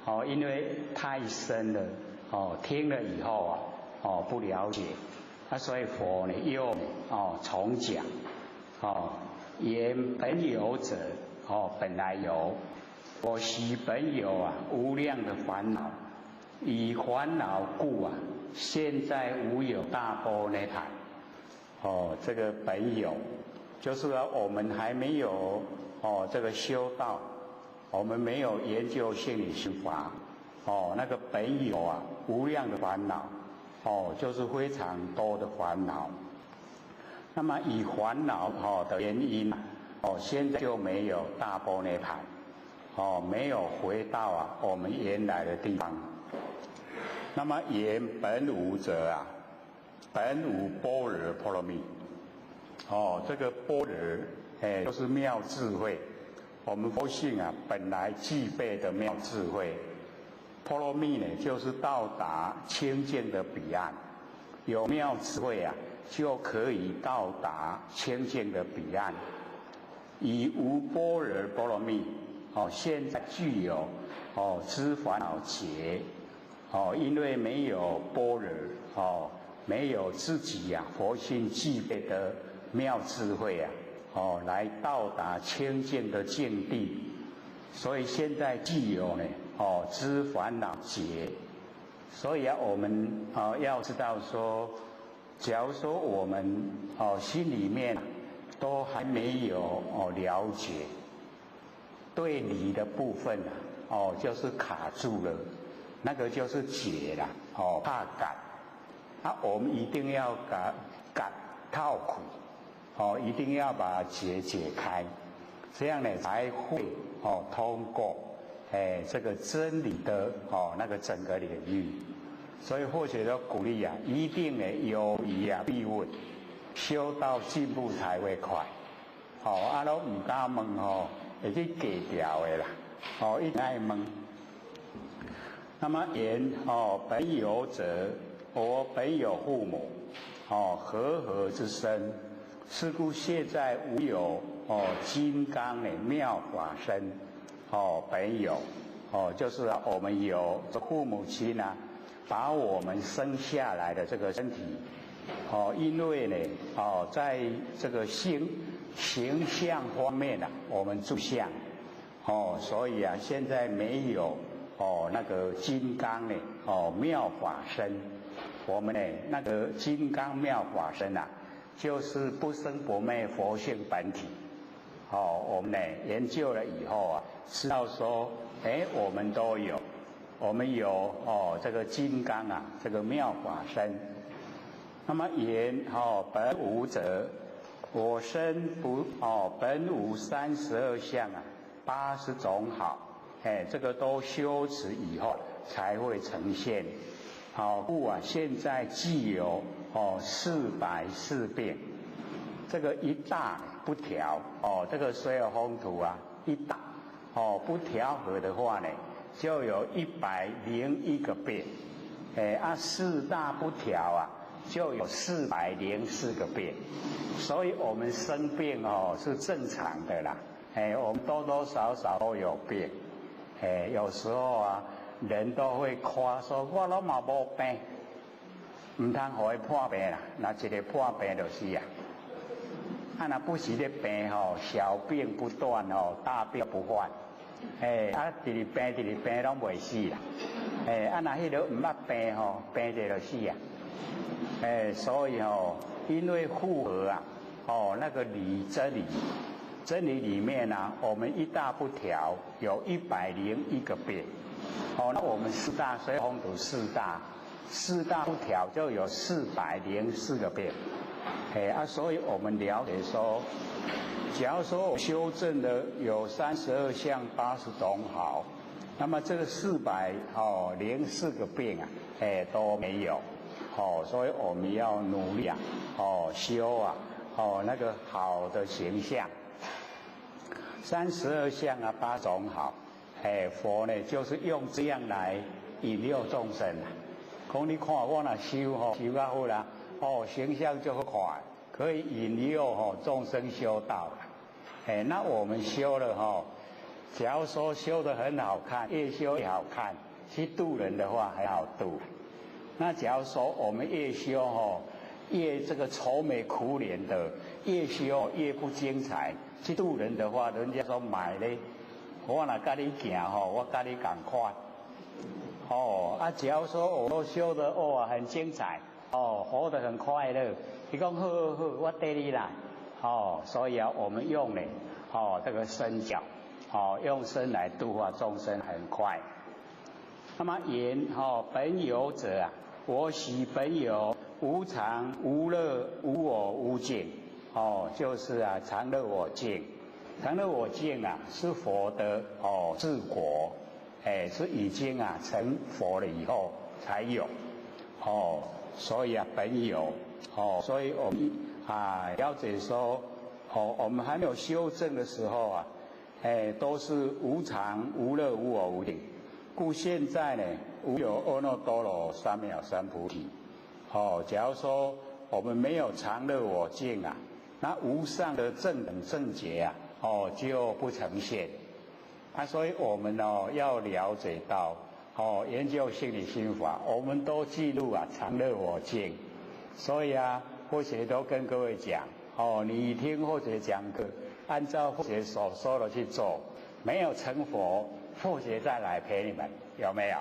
哦，因为太深了，哦，听了以后啊，哦，不了解，啊，所以佛呢又哦重讲，哦，言本有者，哦，本来有，我昔本有啊，无量的烦恼。以烦恼故啊，现在无有大般涅槃。哦，这个本有，就是说我们还没有哦这个修道，我们没有研究性理心法，哦，那个本有啊无量的烦恼，哦，就是非常多的烦恼。那么以烦恼哦的原因，哦，现在就没有大般涅槃，哦，没有回到啊我们原来的地方。那么言本无者啊，本无般若波罗蜜，哦，这个般若哎，就是妙智慧。我们佛性啊，本来具备的妙智慧，波罗蜜呢，就是到达清净的彼岸。有妙智慧啊，就可以到达清净的彼岸。以无般若波罗蜜，哦，现在具有哦知烦恼结，哦，因为没有般若，哦，没有自己呀佛性具备的妙智慧啊，哦，来到达清净的境地，所以现在具有呢，哦，知烦恼结。所以啊，我们啊要知道说，假如说我们哦心里面都还没有哦了解，对理的部分啊，哦就是卡住了，那个就是结了，哦怕改，啊我们一定要改改套苦，哦一定要把结解开，这样呢才会哦通过。哎，这个真理的哦，那个整个领域，所以或许的鼓励啊，一定呢有疑啊必问，修道进步才会快。哦，啊，拢唔敢问吼，会去过调的啦。哦，一定爱问。那么言哦，本有者，我本有父母，哦，和合之身，是故现在无有哦，金刚的妙法身。哦，本有，哦，就是我们有这父母亲呢，把我们生下来的这个身体，哦，因为呢，哦，在这个形象方面呢，我们住相，哦，所以啊，现在没有哦那个金刚呢，哦妙法身，我们呢那个金刚妙法身啊，就是不生不灭佛性本体。哦，我们呢研究了以后啊，知道说，哎，我们都有，我们有哦这个金刚啊，这个妙法身。那么言哦本无者，我身不哦本无32相啊，80种好，哎，这个都修持以后才会呈现。好，故啊现在具有哦404病，这个一大不调哦，这个所有风土啊，一大哦不调和的话呢，就有101个病，哎啊四大不调啊，就有404个病，所以我们生病哦是正常的啦，哎我们多多少少都有病，哎有时候啊人都会夸说我拢嘛无病，毋通予伊破病啦，若一个破病就是啊。啊，若不时咧病吼，小病不断吼，大病不患。哎，啊，直直病，直直病，拢袂死啦。哎，啊，若彼个毋捌病吼，病一就死啊。哎，所以吼，因为复合啊，哦，那个理真理，真理里面呢，我们一大不调，有101个病。哦，那我们四大随风土四大，四大不调就有404个病。哎啊，所以我们了解说，假如说我修正的有32相80种好，那么这个404个病啊，哎都没有，哦，所以我们要努力啊，哦修啊，哦那个好的形象，三十二相啊八种好，哎佛呢就是用这样来引诱众生啊，讲你看我若修吼修较好啦。哦，形象就好看，可以引诱吼众生修道了。哎，那我们修了哈，假如说修得很好看，越修越好看，去度人的话还好度。那假如说我们越修吼，越这个愁眉苦脸的，越修越不精彩，去度人的话，人家说买咧，我若佮你行吼，我佮你仝款。哦，啊，只要说我都修得哦很精彩，哦，活得很快乐，伊讲好好好，我缀你来，哦，所以啊，我们用呢，哦，这个身教，哦，用身来度化众生很快。那么言哦本有者啊，我许本有无常无乐无我无净，哦，就是啊常乐我净，常乐我净啊是佛的哦自果。哎，是已经啊成佛了以后才有，哦，所以啊本有，哦，所以我们啊了解说，哦，我们还没有修正的时候啊，哎，都是无常、无乐、无我、无净。故现在呢，无有阿耨多罗三藐三菩提。哦，假如说我们没有常乐我净啊，那无上的正等正觉啊，哦，就不呈现。啊，所以我们哦要了解到，哦，研究心理心法，我们都记录啊常乐我净。所以啊，佛学都跟各位讲，哦，你听佛学讲课，按照佛学所说的去做，没有成佛，佛学再来陪你们，有没有？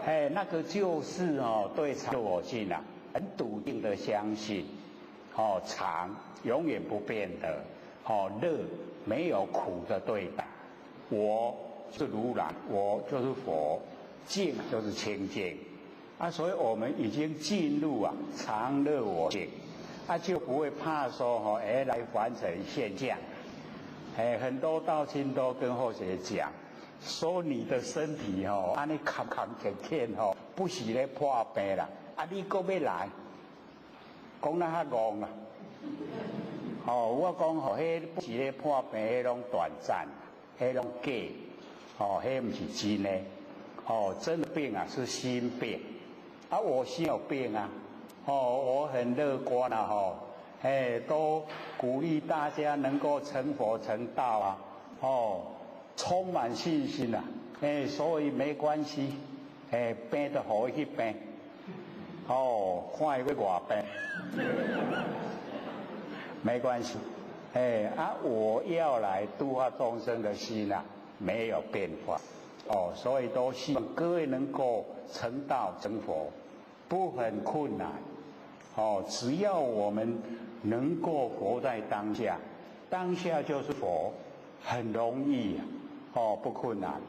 哎，那个就是哦，对常乐我净啊，很笃定的相信，哦，常永远不变的，哦，乐没有苦的对待。我是如来，我就是佛，净就是清净，啊，所以我们已经进入啊常乐我净，啊就不会怕说吼，哎来凡尘现象，哎很多道亲都跟后学讲，说你的身体吼，按呢坎坎坷坷吼，不是咧破病啦，啊你阁欲来，讲得较戆啊，哦我讲吼，彼不是咧破病，彼拢短暂。彼拢假，哦，彼毋是真的，哦，真的病啊是心病，啊，我心有病啊，哦，我很乐观啊，吼，哎，都鼓励大家能够成佛成道啊，哦，充满信心啊，哎，所以没关系，哎，病就予伊去病，哦，看伊欲偌病，没关系。哎啊！我要来度化众生的心啊，没有变化哦，所以都希望各位能够成道成佛，不很困难哦。只要我们能够活在当下，当下就是佛，很容易啊，哦，不困难。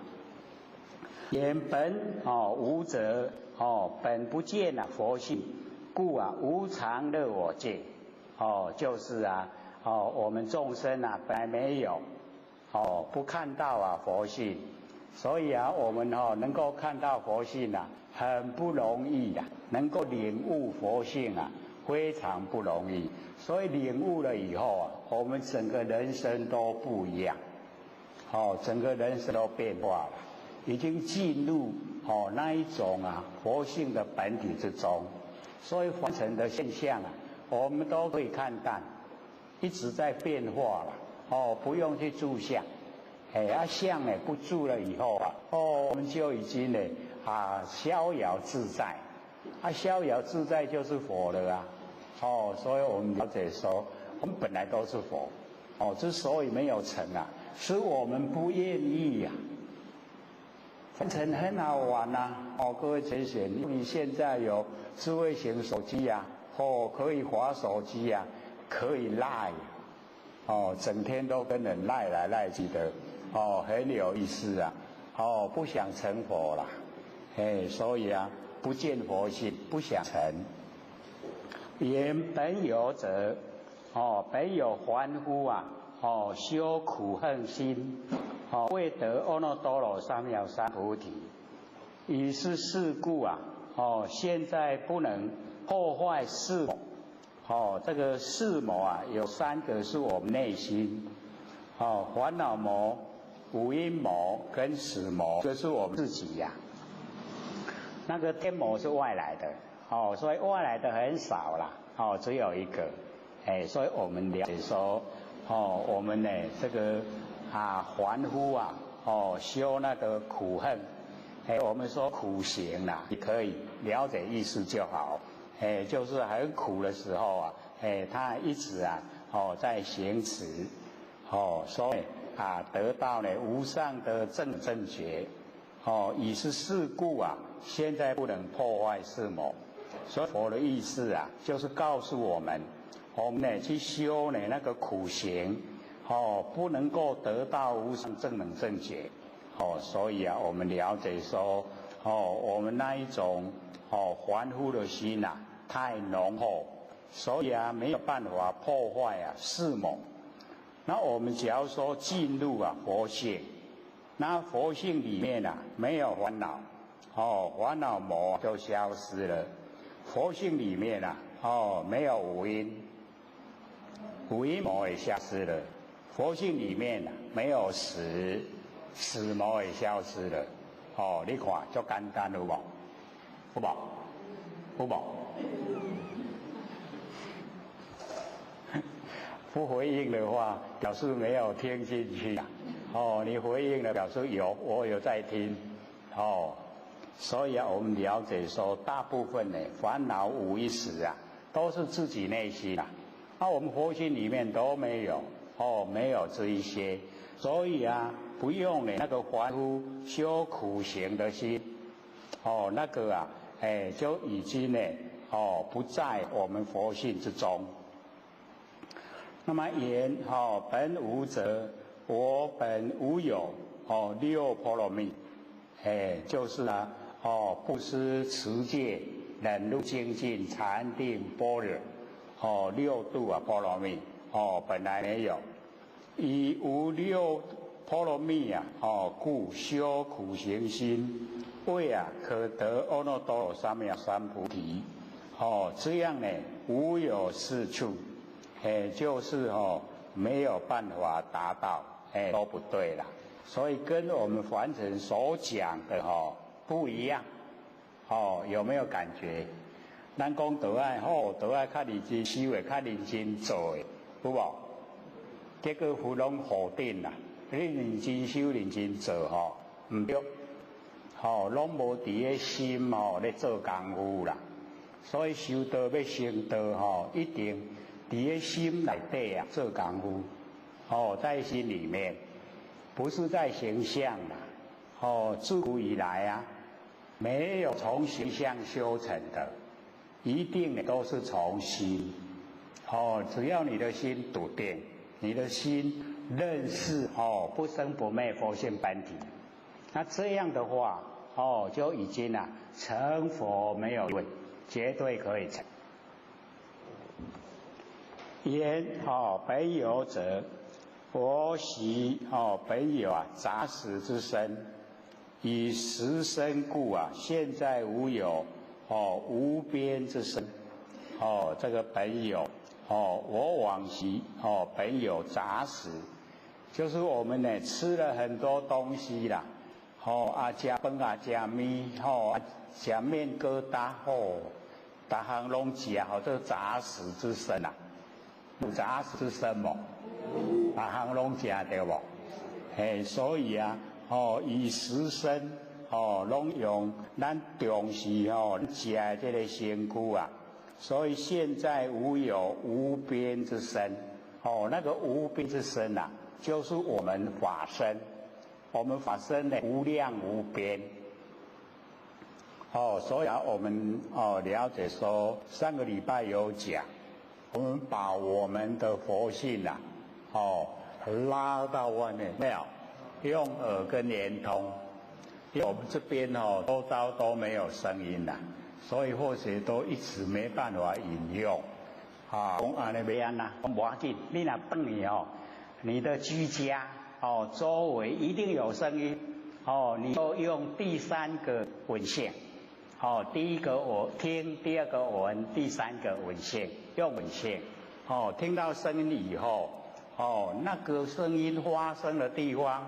言本哦无者哦，本不见啊佛性，故啊无常乐我净哦，就是啊。哦，我们众生啊，本来没有，哦，不看到啊佛性，所以啊，我们哦能够看到佛性啊，很不容易啊，能够领悟佛性啊，非常不容易。所以领悟了以后啊，我们整个人生都不一样，哦，整个人生都变化了，已经进入哦那一种啊佛性的本体之中，所以凡尘的现象啊，我们都可以看淡。一直在变化了，哦，不用去住相，哎，啊相呢不住了以后啊，哦，我们就已经呢啊逍遥自在，啊逍遥自在就是佛了啊，哦，所以我们了解说，我们本来都是佛，哦，之所以没有成啊，是我们不愿意呀。凡尘很好玩呐，哦，各位浅显，你现在有智慧型手机呀，哦，可以滑手机呀。可以赖，哦，整天都跟人赖来赖去的，哦，很有意思啊，哦，不想成佛啦，哎，所以啊，不见佛性，不想成。言本有者，哦，本有凡夫啊，哦，修苦恨心，哦，未得阿耨多罗三藐三菩提，以是事故啊，哦，现在不能破坏四。哦，这个四魔啊，有三个是我们内心，哦，烦恼魔、五阴魔跟死魔，这是我们自己呀。那个天魔是外来的，哦，所以外来的很少啦，哦，只有一个，哎，所以我们了解说，哦，我们呢这个啊凡夫啊，哦，修那个苦恨，哎，我们说苦行啦，你可以了解意思就好。哎，就是很苦的时候啊，哎，他一直啊，哦，在行持，哦，所以啊，得到呢无上的正正觉，哦。哦，以是事故啊，现在不能破坏四魔。所以佛的意思啊，就是告诉我们，我们呢去修呢那个苦行，哦，不能够得到无上正等正觉。哦，所以啊，我们了解说，哦，我们那一种哦凡夫的心呐，太浓厚，所以啊，没有办法破坏啊四魔。那我们只要说进入啊佛性，那佛性里面啊没有烦恼，哦，烦恼魔就消失了。佛性里面啊，哦，没有五阴，五阴魔也消失了。佛性里面啊，没有死，死魔也消失了。哦，你看足简单有无？有无？有无？不回应的话，表示没有听进去啊。哦，你回应了，表示有，我有在听。哦。所以啊，我们了解说，大部分呢烦恼无一时啊，都是自己内心啊。那我们佛心里面都没有哦，没有这一些。所以啊，不用呢那个凡夫修苦行的心，哦，那个啊，哎，就已经呢，哦，不在我们佛性之中。那么言哦，本无者，我本无有哦，六波罗蜜，哎，就是啊。哦，布施、持戒、忍辱、精进、禅定、般若，哦，六度啊，波罗蜜，哦，本来没有，以无六波罗蜜啊，哦，故修苦行心，为啊可得阿耨多罗三藐三菩提，哦，这样呢，无有是处，哎，就是哦，没有办法达到，哎，都不对了，所以跟我们凡尘所讲的哦。不一样，哦，有没有感觉？咱讲都爱好，都爱较认真修的，较认真做的，有无？结果佛拢否定啦。你认真修、认真做吼，毋对，吼，拢无伫个心吼咧做功夫啦。所以修道欲成道吼，一定伫个心内底啊做功夫，哦，在心里面，不是在形象啦。哦，自古以来啊。没有从形象修成的，一定都是从心。哦，只要你的心笃定，你的心认识哦不生不灭佛性本体，那这样的话哦就已经啊成佛没有问，绝对可以成。言哦本有者，我昔哦本有啊杂食之身。以实身故啊，现在无有哦无边之身哦，这个本有哦，我往昔哦本有杂食，就是我们呢吃了很多东西啦，哦啊食饭啊食面吼啊食面疙瘩吼，逐项拢食吼，这个杂食之身啊，有杂食之身无？逐项拢食对无？嘿，所以啊。哦，以食身哦，拢用咱重视哦食的这个身躯啊，所以现在无有无边之身哦，那个无边之身呐，就是我们法身，我们法身呢无量无边哦，所以啊，我们哦了解说，上个礼拜有讲，我们把我们的佛性呐，哦拉到外面没有？用耳根连通，因为我们这边哦，周遭都没有声音啦，所以或许都一直没办法引用。啊，讲按呢欲按怎，讲无要紧，你若转去哦，你的居家哦，周围一定有声音哦，你就用第三个闻性，哦，第一个我听，第二个闻，第三个闻性，用闻性，哦，听到声音以后，哦，那个声音发生的地方，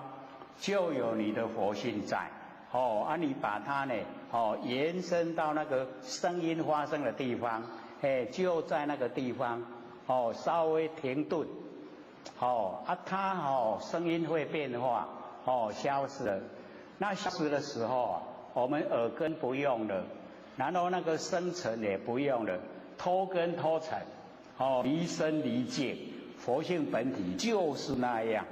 就有你的佛性在，哦，啊，你把它呢，哦，延伸到那个声音发生的地方，哎，就在那个地方，哦，稍微停顿，哦，啊，它哦，声音会变化，哦，消失了。那消失的时候啊，我们耳根不用了，然后那个声尘也不用了，脱根脱尘，哦，离身离境，佛性本体就是那样。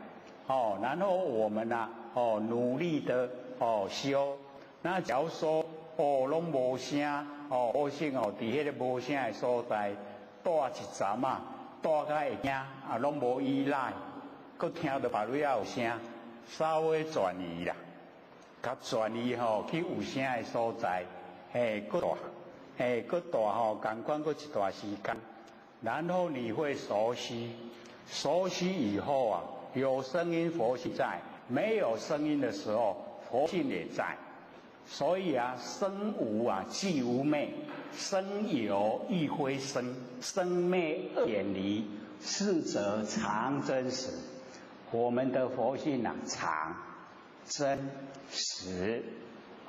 哦，然后我们呢，哦，努力的哦修。那假如说哦攏無聲哦，佛性哦，佇彼个無聲的所在，蹛一陣啊，蹛甲會驚啊，攏無依賴，閣聽著別位有聲，稍微轉移啦，共轉移吼去有聲的所在，嘿，閣蹛，嘿，閣蹛吼，仝款閣一段時間，然後你會熟悉，熟悉以後啊，有聲音佛性在，沒有聲音的時候，佛性也在。所以啊，生無啊，即無滅；生有亦非生，生滅二遠離，是則常真實。我們的佛性啊，常真實。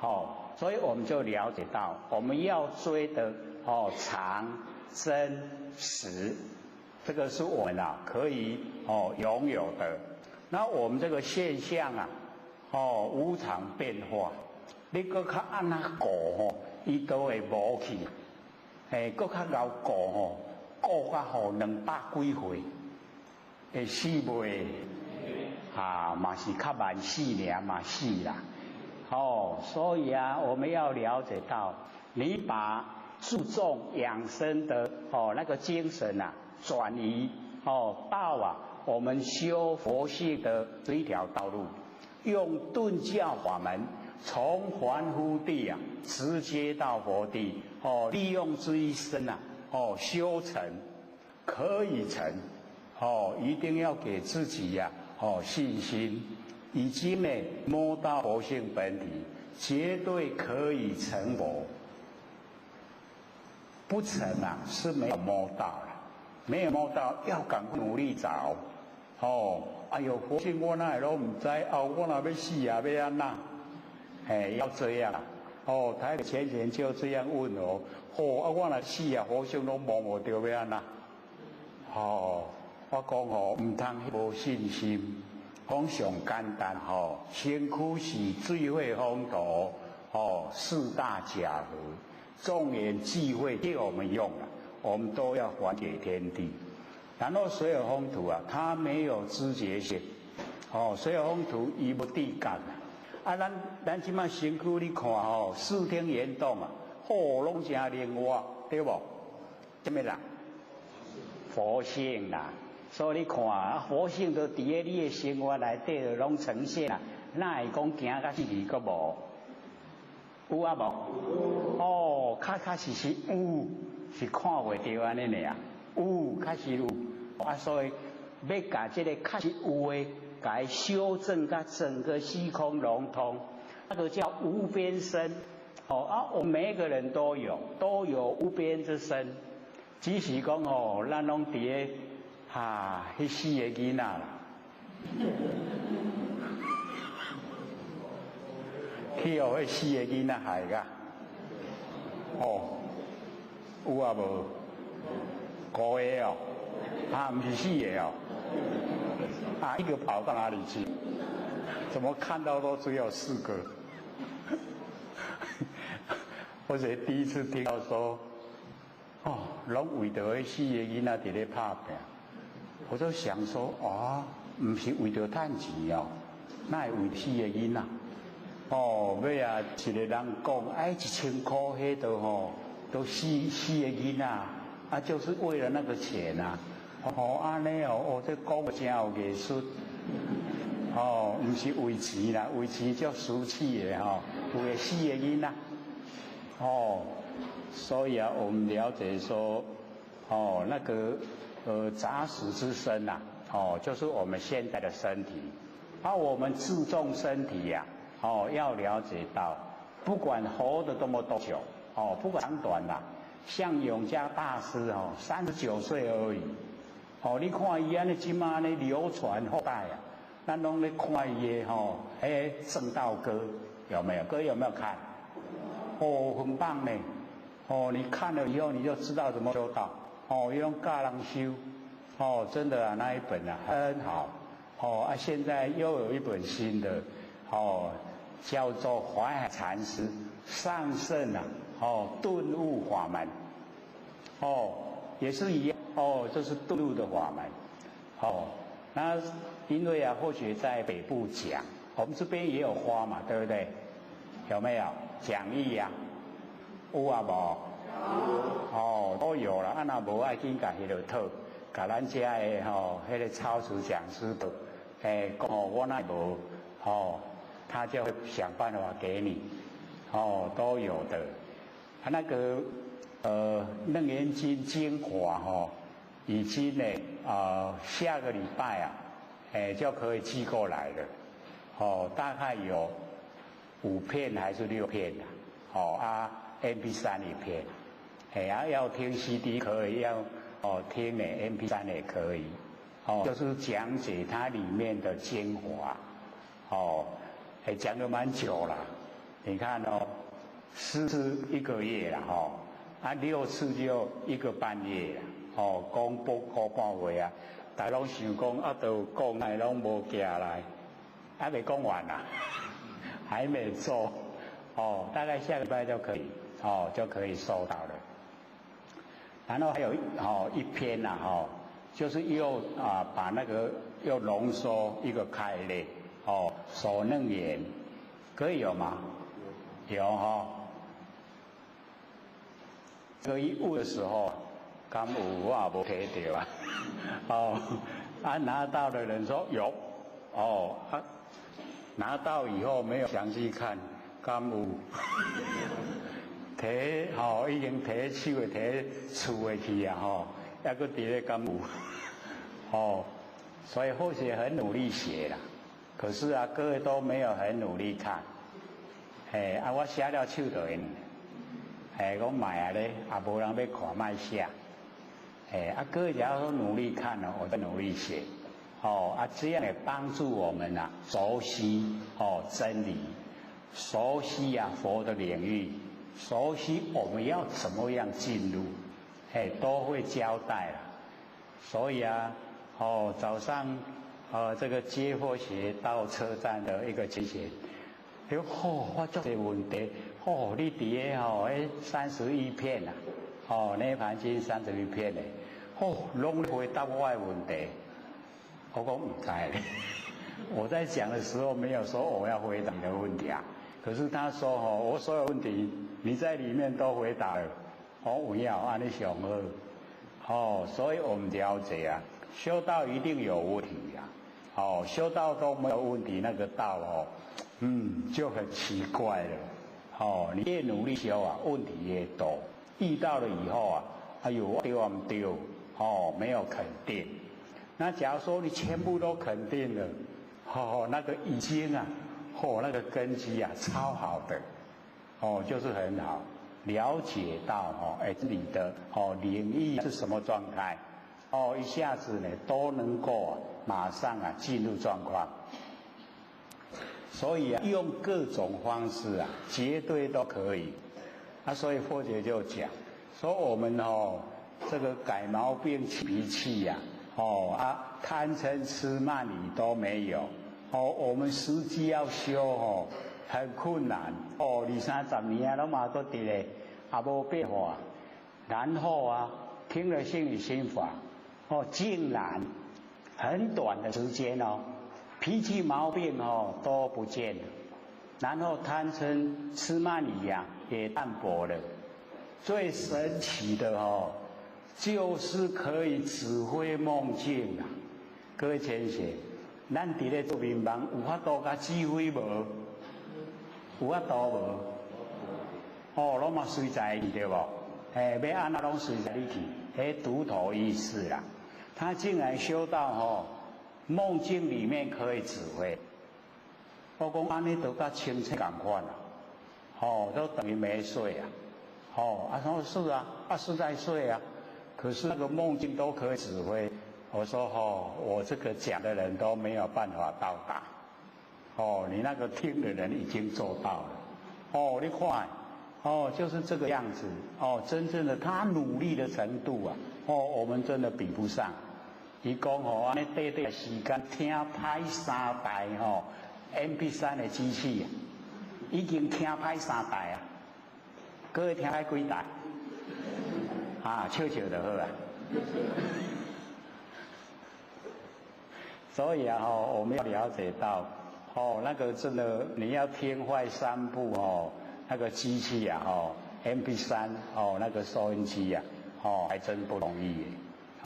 哦，所以我們就了解到，我們要追的哦，常真實，這個是我們啊可以哦擁有的。那我們這個現象啊，哦無常變化。你閣較按怎顧吼，伊都會無去。嘿，閣較𠢕顧吼，顧甲吼200幾歲，會死袂？啊，嘛是較慢死爾，嘛死啦。哦，所以啊，我們要了解到，你把注重養生的哦那個精神啊，轉移哦到啊我們修佛性的這一條道路，用頓教法門。從凡夫地啊，直接到佛地哦，利用這一生啊，哦修成可以成哦，一定要給自己呀哦信心，已經呢摸到佛性本體，絕對可以成佛。不成啊，是沒有摸到了，沒有摸到，要趕快努力找哦。哎喲，佛性我哪會攏毋知？哦，我若欲死啊，欲按怎？哎，要這樣哦！台北前前就這樣問我，哦，啊，我若死啊，佛性攏摸無著，欲按怎？哦，我講哦，毋通無信心，講上簡單吼，身軀是水火風土，哦，四大假合，眾緣聚會借我們用啊，我們都要還給天地。然後水火風土啊，它沒有知覺性，哦，水火風土伊無知覺。啊，咱這馬身軀你看吼，四天圓動啊，哦，攏誠靈活，對無？啥物啦？佛性啦，所以你看啊，佛性都佇咧你的生活內底，攏呈現啊，哪會講行甲死去閣無？有啊無？哦，確確實實有，是看袂著按呢爾，有，確實有。啊，所以欲共這个確實有的，共伊修正共整個虛空融通，那個叫無邊身。哦啊，我們每一個人都有，都有無邊之身。只是講哦，咱攏佇咧哈，彼四个囡仔啦，去予彼四个囡仔害甲。哦，有啊無？五个哦，啊，毋是四个哦。啊，一個跑到哪裡去？怎麼看到都只有四個？我是第一次聽到說，哦，攏為著彼四个囡仔佇咧拍拚。我就想說，啊，毋是為著趁錢哦，哪會為四个囡仔？哦，尾啊，一個人講，哎，1000箍彼度吼，都四個囡仔，啊，就是為了那個錢啊。哦，按呢哦，哦，這講誠有藝術。哦，毋是為錢啦，為錢足俗氣的吼，為四个囡仔。哦，所以啊，我們了解說，哦，那個雜食之身呐，哦，就是我們現在的身體。啊，我們自重身體呀，哦，要了解到，不管活得多麼多久，哦，不管長短啦，像永嘉大師哦，39歲而已。哦，你看伊按呢這馬呢流傳後代啊，咱攏咧看伊的吼，欸，證道歌有沒有？各位有沒有看？哦，很棒呢。哦，你看了以後你就知道怎麼修道。哦，用教人修。哦，真的啊，那一本啊很好。哦啊，現在又有一本新的，哦，叫做淮海禪師上聖啊，哦，頓悟法門。哦，也是一樣。哦，這是頓悟的法門。哦，那因為啊，或許在北部講，我们这边也有发嘛，对不对？有没有讲义呀？有啊无？哦，都有了。啊，若无爱紧共彼个讨，共咱遮的吼，彼个超级讲师讨，哎，讲哦，我那无，哦，他就会想办法给你，哦，都有的。啊，那个楞严经精华吼，已经呢啊，下个礼拜啊，哎，就可以寄过来了。哦，大概有五片还是六片啊？哦啊，MP3一片，哎啊，要听 CD 可以，要哦听呢 MP3也可以，哦，就是讲解它里面的精华，哦，哎，讲了蛮久了，你看哦，4次一个月了哈，啊六次就一个半月了，哦，讲八个半月啊，大家拢想讲啊，都讲来拢无寄来，还没讲完啊，还没做，哦，大概下个礼拜就可以，哦，就可以收到了。然后还有哦一篇呐，哦，就是又啊把那个又浓缩一个开列，哦，首楞严，可以有吗？有哈。这一问的时候，敢有我也无提到啊。哦，啊拿到的人说有，哦啊，拿到以后没有详细看，敢有？提吼已经提手的提厝的去啊吼，犹阁伫咧敢有？哦，所以或许很努力写啦，可是啊，各位都没有很努力看，嘿啊，我写了手就用，嘿，讲莫啊咧，也无人欲看，莫写，嘿啊，各位只要说努力看了，我就努力写，哦啊，这样也帮助我们啊，熟悉哦真理，熟悉啊佛的领域，熟悉我们要怎么样进入，嘿，都会交代了。所以啊，哦，早上，这个接佛学到车站的一个情形，哎呦，吼，我足济问题，哦，你伫个吼，彼31片啊，哦，涅槃经31片的，哦，拢回答我的问题，我讲毋知咧，我在讲的时候没有说我要回答你的问题啊，可是他说吼，我所有问题你在里面都回答了，我有影按呢上好，哦，所以我们了解啊，修道一定有问题呀，哦，修道都没有问题，那个道哦，就很奇怪了，哦，你越努力修啊，问题越多，遇到了以后啊，哎呦，对毋对？哦，没有肯定。那假如说你全部都肯定了，哦，那个已经啊，哦，那个根基啊，超好的，哦，就是很好，了解到哦，哎，你的哦领域是什么状态，哦，一下子呢都能够啊，马上啊进入状况。所以啊，用各种方式啊，绝对都可以。啊，所以佛姐就讲说，我们哦，这个改毛病、脾气呀，哦啊，贪嗔痴慢疑都没有。哦，我们实际要修哦，很困难。哦，二三十年啊，拢嘛阁伫咧，也无变化。然后啊，听了心理心法，哦，竟然很短的时间哦，脾气毛病哦都不见了，然后贪嗔痴慢疑呀也淡薄了。最神奇的哦，就是可以指挥梦境啊！各位浅显，咱伫咧做眠梦，有法度共指挥无？有法度无？哦，拢嘛随在去对无？哎，欲按怎拢随在你去，彼独头意识啦。他竟然修到吼，梦境里面可以指挥。我讲按呢都佮清醒仝款啦，哦，都等于没睡啊。哦，啊说是啊，啊是在睡啊，可是那个梦境都可以指挥。我说哦，我这个讲的人都没有办法到达。哦，你那个听的人已经做到了。哦，你看，哦，就是这个样子。哦，真正的他努力的程度啊，哦，我们真的比不上。伊讲哦，按呢短短时间听歹三台吼，MP3的机器，已经听歹三台啊。各位听歹几台？啊，笑笑就好啊。所以啊，吼，我们要了解到，哦，那个真的你要听坏三部哦，那个机器啊，哦，MP3哦，那个收音机呀，哦，还真不容易。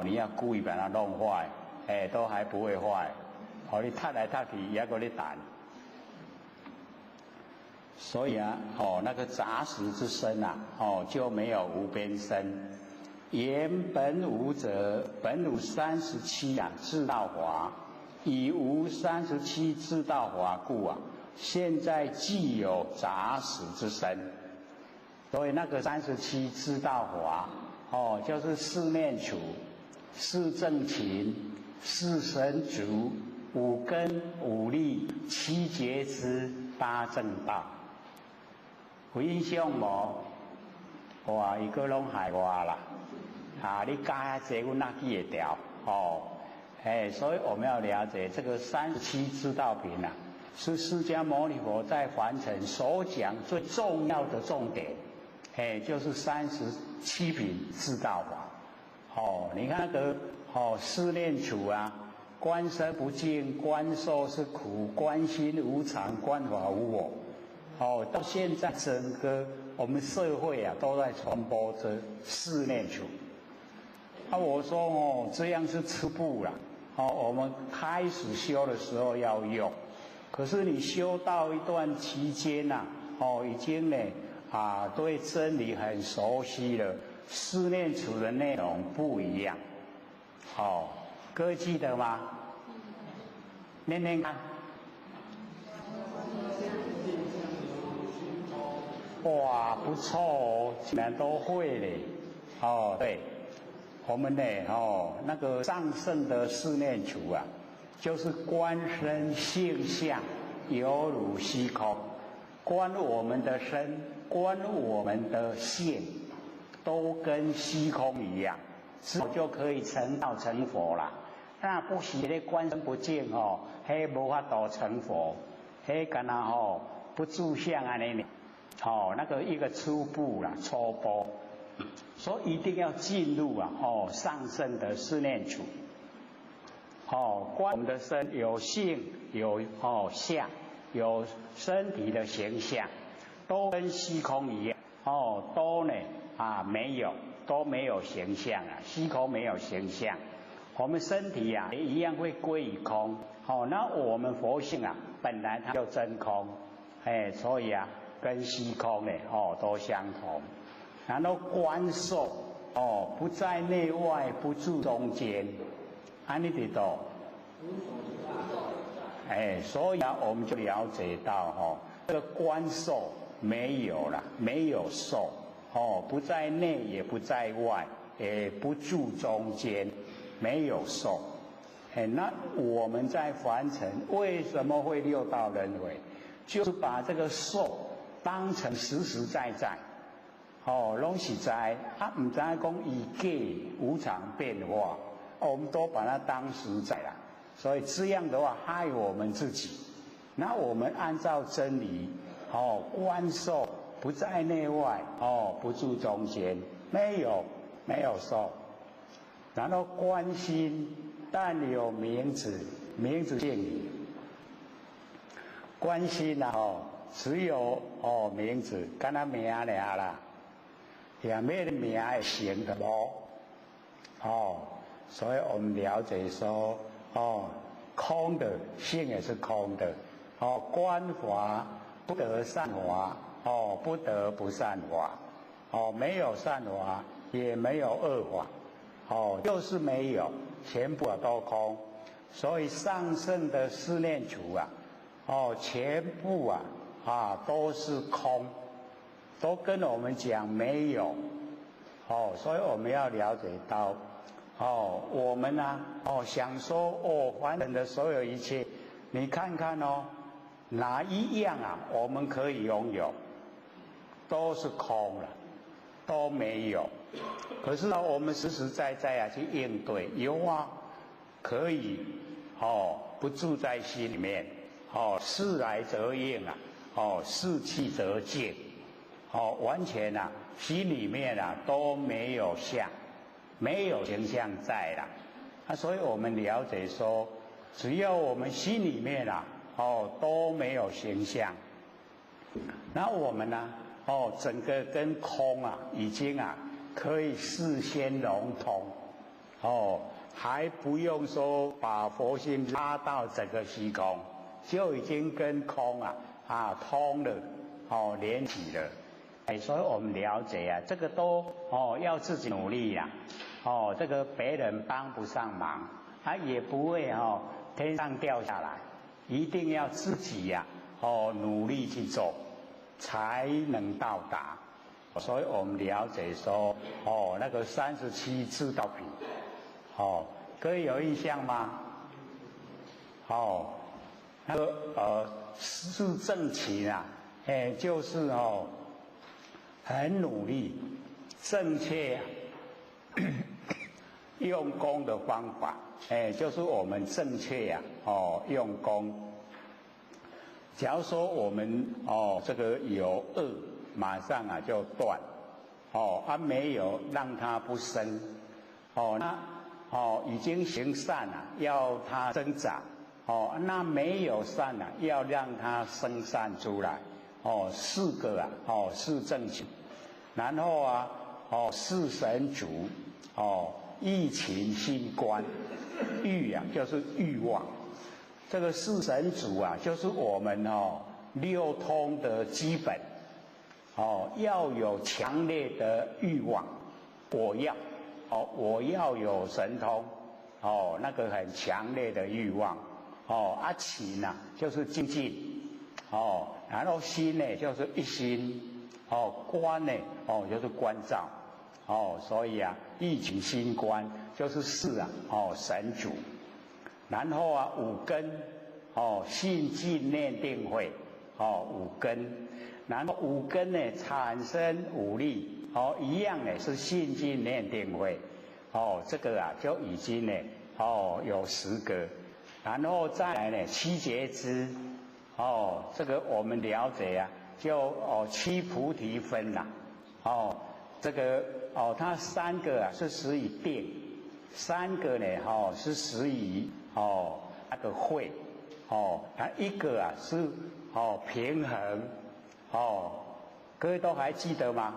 你要故意把它弄坏，哎，都还不会坏。哦，你踢来踢去，也阁咧弹。所以啊，哦，那个杂食之身啊，哦，就没有无边身。言本无者，本无三十七啊，智道华，以无三十七智道华故啊，现在既有杂食之身。所以那个三十七智道华，哦，就是四念处、四正勤、四神足、五根、五力、七觉支、八正道。有印象无？哇，伊阁拢害我啦！啊，你教遐济，阮哪记会牢？哦，哎，所以我们要了解这个三十七支道品啊，是释迦牟尼佛在凡尘所讲最重要的重点，哎，就是三十七品智道法。哦，你看那个哦，四念处啊，观身不净，观受是苦，观心无常，观法无我。哦，到现在整个我们社会啊，都在传播这四念处。啊，我说哦，这样是初步啦。哦，我们开始修的时候要用，可是你修到一段期间呐，哦，已经呢啊，对真理很熟悉了，四念处的内容不一样。哦，各位记得吗？念念看。哇，不错哦，竟然都会嘞。哦，对。我们呢，哦，那个上圣的四念处啊，就是观身性相，犹如虚空，观我们的身，观我们的性，都跟虚空一样，之后就可以成道成佛了。那不是咧观身不净哦，彼无法度成佛，彼干焦吼不住相按呢，哦，那个一个初步啦，初步。所以一定要进入啊，哦，上乘的四念处，哦，观我们的身有性有哦相，有身体的形象，都跟虚空一样，哦，都呢啊没有，都没有形象啊，虚空没有形象，我们身体啊也一样会归于空，哦，那我们佛性啊本来它就真空，哎，所以啊跟虚空呢哦都相同。然后观受哦，不在内外，不住中间，按呢伫佗？哎，所以啊，我们就了解到哦，这个观受没有了，没有受哦，不在内也不在外，也不住中间，没有受。哎，那我们在凡尘为什么会六道轮回？就是把这个受当成实实在在。哦，拢实在啊，毋知影讲伊假无常变化，我们都把它当实在了。所以这样的话害我们自己。那我们按照真理，哦，观受不在内外，哦，不住中间，没有没有受。然后观心，但有名字，名字性矣。观心啊，哦，只有哦名字，干焦名尔啦。也没名会成的无，哦，所以我们了解说，哦，空的性也是空的，哦，观法不得善法，哦，不得不善法，哦，没有善法，也没有恶法，哦，就是没有，全部都空，所以上乘的四念处啊，哦，全部啊啊都是空。都跟我们讲没有，哦，所以我们要了解到，哦，我们呢，哦，想说哦，凡尘的所有一切，你看看哦，哪一样啊，我们可以拥有，都是空了，都没有。可是呢，我们实实在在啊去应对，有啊，可以，哦，不住在心里面，哦，事来则应啊，哦，事去则净。哦，完全啊，心里面啊都没有相，没有形象在啦。啊，所以我们了解说，只要我们心里面啊，哦都沒有形象。那我們呢，哦，整個跟空啊，已經啊可以事先融通，哦，還不用說把佛性拉到整個虛空，就已經跟空啊通了，哦，連起了。哎，所以我們了解啊，這個都哦要自己努力呀，哦，這個別人幫不上忙，啊也不會哦天上掉下來，一定要自己呀，哦努力去做，才能到達。所以我們了解說，哦那個37智道品，哦，各位有印象嗎？哦，那個四正勤啊，哎就是哦。很努力，正確用功的方法，哎，就是我們正確呀，哦，用功。假如說我們哦這個有惡，馬上啊就斷，哦，啊沒有讓它不生，哦那哦已經行善了，要它增長，哦那沒有善了，要讓它生善出來。哦，四個啊，哦，四正勤，然後啊，哦，四神足，哦，欲勤心觀，欲啊就是欲望，這個四神足啊，就是我們哦六通的基本，哦，要有強烈的欲望，我要，哦，我要有神通，哦，那個很強烈的欲望，哦，啊勤啊就是精進。哦，然後心呢就是一心，哦，觀呢，哦就是觀照，哦，所以啊，欲勤心觀就是四啊，哦神足，然後啊五根，哦信進念定慧，哦五根，然後五根呢產生五力，哦一樣呢是信進念定慧，哦這個啊就已經呢，哦有10個，然後再來呢七覺支。哦，這個我們了解啊，就哦七菩提分呐，哦，這個哦，它3個啊是始於定，3個呢哦是始於哦那個慧，哦，它1個啊是哦平衡，哦，各位都還記得嗎？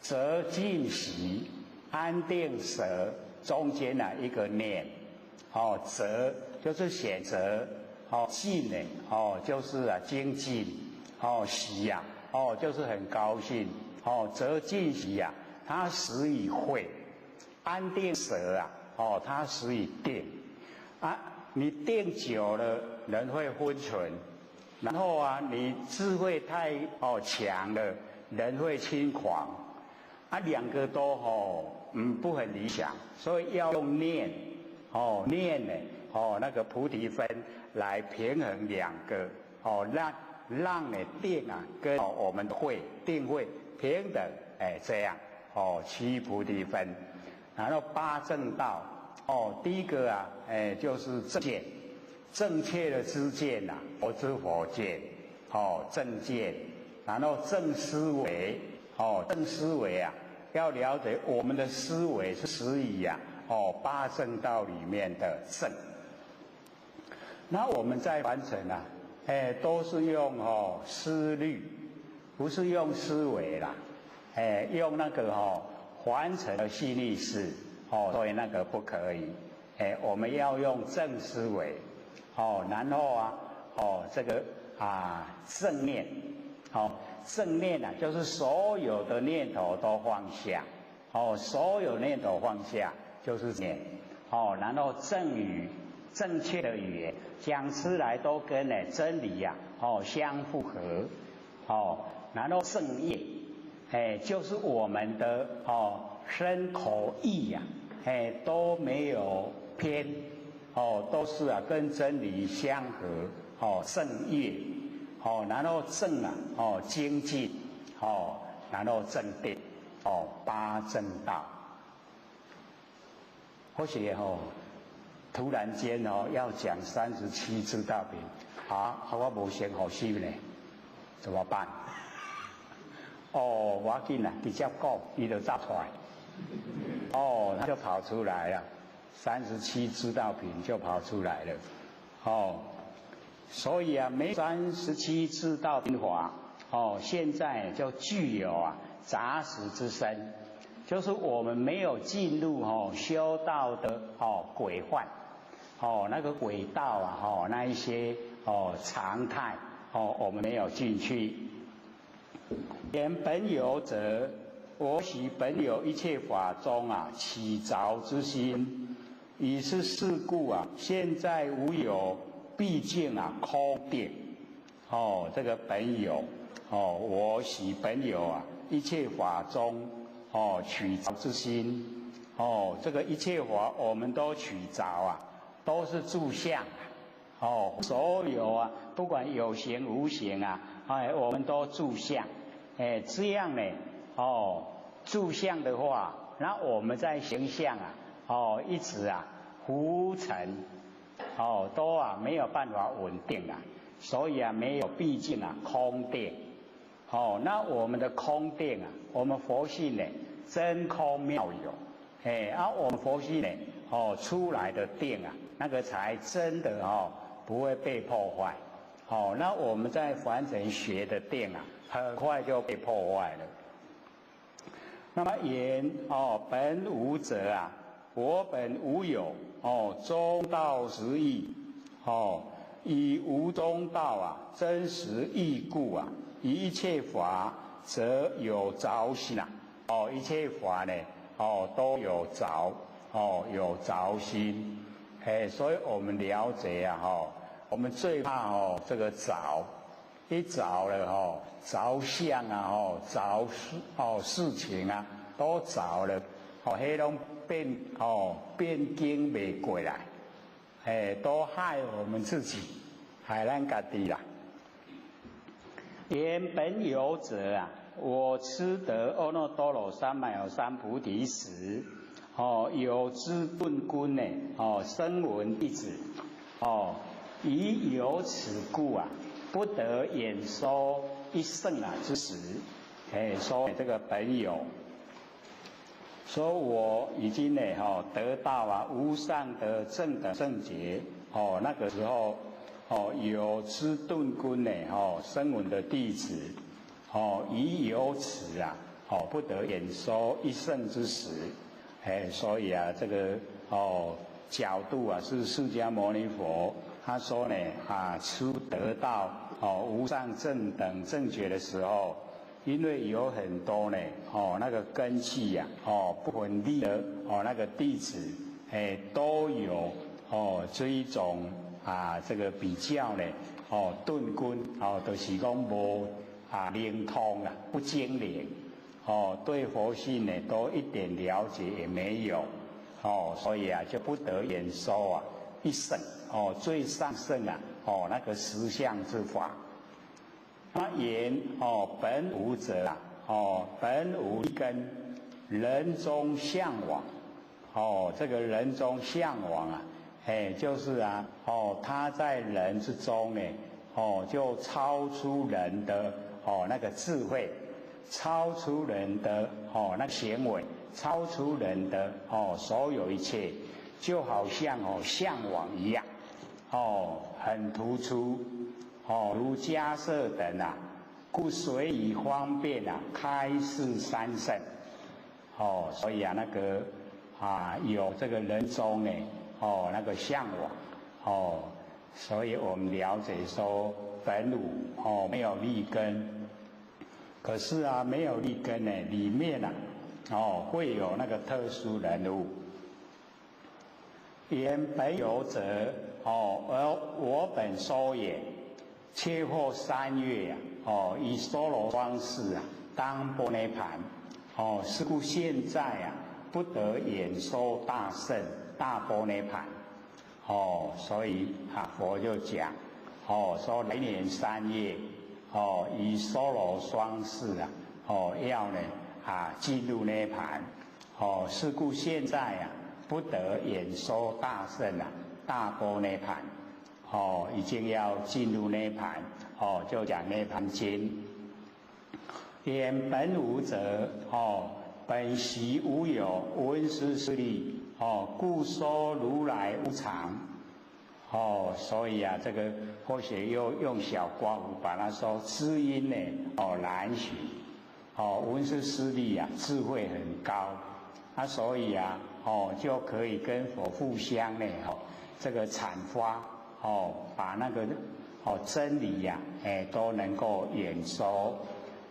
擇靜喜，安定捨，中間啊一個念，哦擇。就是選擇，哦進呢，哦就是啊精進，哦喜呀，哦就是很高興，哦擇進喜呀，它始於慧，安定捨啊，哦它始於定，啊你定久了人會昏沉，然後啊你智慧太哦強了，人會輕狂，啊兩個都哦不很理想，所以要用念，哦念呢。哦，那個菩提分來平衡兩個，哦，讓呢定啊跟我們的慧定慧平等，哎，這樣，哦，七菩提分，然後八正道，哦，第一個啊，哎，就是正見，正確的知見吶，佛知佛見，哦，正見，然後正思維，哦，正思維啊，要了解我們的思維是始於啊，哦，八正道裡面的正。那我們在傳承啊，哎，都是用哦思慮，不是用思維啦，哎，用那個哦凡塵的細膩事，哦，所以那個不可以，哎，我們要用正思維，哦，然後啊，哦，這個啊正念，哦，正念啊，就是所有的念頭都放下，哦，所有念頭放下就是念，哦，然後正語。正確的語言講出來都跟呢真理呀哦相符合，哦，然後正業，哎，就是我們的哦身口意呀，哎都沒有偏，哦都是啊跟真理相合，哦正業，哦然後正啊哦精進，哦然後正定，哦八正道，或許哦。突然間哦，要講37智道品，啊，我無先予習呢，怎麼辦？哦，無要緊啦，直接講，伊就走出來，哦，他就跑出來了。37知道品就跑出来了，哦，所以啊，没三十七知道品法，哦，现在就具有啊杂食之身，就是我们没有进入哦修道的哦轨范，哦那个轨道啊，哦那一些哦常态，哦我们没有进去。言本有者，我许本有一切法中啊起着之心。以是事故啊，现在无有，毕竟啊空定。哦，这个本有，哦，我喜本有啊，一切法中，哦，取着之心，哦，这个一切法我们都取着啊，都是住相，哦，所有啊，不管有形无形啊，哎，我们都住相，哎，这样呢，哦，住相的话，那我们在形象啊。哦，一直啊浮沉，哦，都啊没有办法稳定啊，所以啊没有毕竟啊空定，哦，那我们的空定啊，我们佛性呢真空妙有，哎，啊我们佛性呢，哦出来的定啊，那个才真的哦不会被破坏，哦，那我们在凡尘学的定啊，很快就被破坏了。那么言哦本无者啊。我本无有哦，中道实义哦，以无中道啊，真实义故啊，一切法则有着心啊，哦，一切法呢，哦，都有着哦，有着心，哎，所以我们了解啊，哈，我们最怕哦这个着，一着了哦，着相啊，哦，着事哦事情啊，都着了，哦，彼拢。变哦，变经未过来，哎，都害我们自己，害咱家己啦。言本有者啊，我吃得阿耨多罗三藐三菩提时，哦，有知顿根呢，哦，声闻弟子，哦，以有此故啊，不得演说一圣啊之时，哎，说这个本有。说我已经呢，哈，得到啊无上的正等正觉，哦，那个时候，哦，有知顿根呢，哦，声闻的弟子，哦，已有此啊，哦，不得演说一圣之时，哎，所以啊，这个哦角度啊，是释迦牟尼佛他说呢，啊，初得到哦无上正等正觉的时候。因为有很多呢，哦，那个根器呀，哦，不稳定的哦，那个弟子，哎，都有哦这一种啊，这个比较呢，哦，顿根哦，就是讲无啊灵通啊，不精灵，哦，对佛性呢都一点了解也没有，哦，所以啊就不得演说啊一圣哦最上圣啊哦那个实相之法。那言哦本无者啊，哦本无根，人中向往，哦这个人中向往啊，哎就是啊，哦他在人之中呢，哦就超出人的哦那个智慧，超出人的哦那行为，超出人的哦所有一切，就好像哦向往一样，哦很突出。哦，如迦叶等啊，故随以方便啊，开示三圣。哦，所以啊，那个啊，有这个人中呢，哦，那个向往，哦，所以我们了解说本无哦，没有立根。可是啊，没有立根呢，里面啊，哦，会有那个特殊人物。言本有者，哦，而我本说也。切破三月啊，哦，以娑罗双氏啊，当般涅盘，哦，是故现在啊，不得演说大圣大般涅盘，哦，所以啊，佛就讲，哦，说来年三月，哦，以娑罗双氏啊，哦，要呢啊进入涅盘，哦，是故现在啊，不得演说大圣啊大般涅盘。哦，已经要进入涅盘，哦，就讲涅盘经。言本无者，哦，本习无有，闻思势力，哦，故说如来无常。哦，所以啊，这个或许又用小括弧把它说知音呢，哦难寻，哦闻思思力啊，智慧很高，啊所以啊，哦就可以跟佛互相呢，哦这个阐发，哦把那个哦真理呀，哎都能够演说，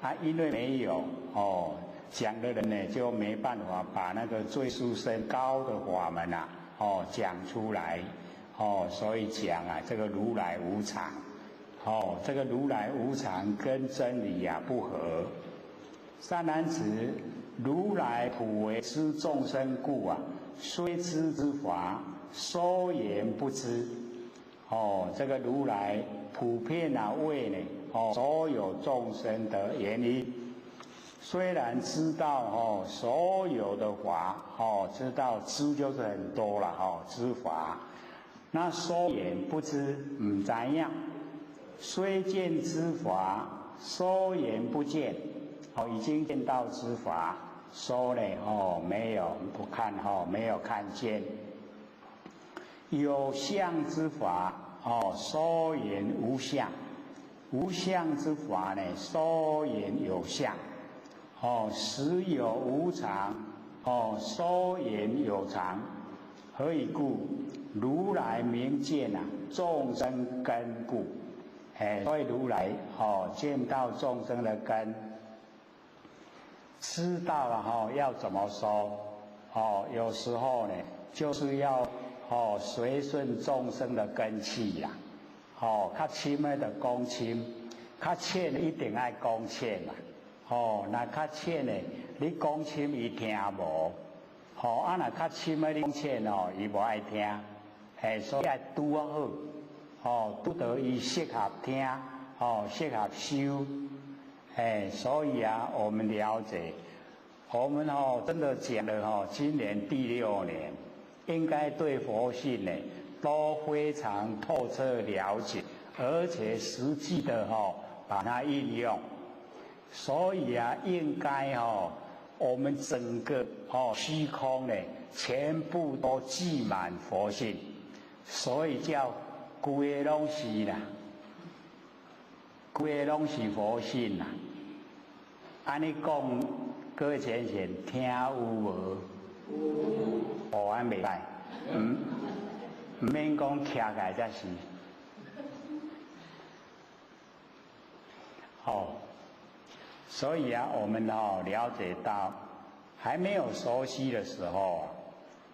啊因为没有哦讲的人呢，就没办法把那个最殊胜高的法门啊，哦讲出来。哦，所以讲啊，这个如来无常，哦，这个如来无常跟真理呀不合。善男子，如来普为知众生故啊，虽知之法，说言不知。哦，这个如来普遍啊为呢，哦，所有众生的原因，虽然知道哦所有的法，哦，知道知就是很多了哦，知法。那说言不知，毋知影；虽见之法，说言不见。哦，已经见到之法，说呢，哦，没有不看，哦，没有看见。有相之法，哦，说言无相；无相之法呢，说言有相。哦，实有无常，哦，说言有常。何以故？如来明见啊，众生根故。哎，所以如来哦，见到众生的根，知道了哈，要怎么说？哦，有时候呢，就是要哦随顺众生的根器啦。哦，较深的就讲深，较浅的一定爱讲浅啦。哦，若较浅的，你讲深伊听无。哦，啊若较深的你讲浅哦，伊无爱听。嘿，所以爱拄好，哦，拄到伊适合听，哦，适合修。哎，所以啊，我们了解，我们哦，真的讲了哦，今年第六年，应该对佛性呢都非常透彻了解，而且实际的哈把它应用。所以啊，应该哦，我们整个哦虚空呢，全部都记满佛性，所以叫规个拢是啦，规个拢是佛性啦。按呢讲，各位浅显听有无？有。哦，按袂歹，毋免讲徛起来才是。哦，所以啊，我们哦了解到还没有熟悉的时候，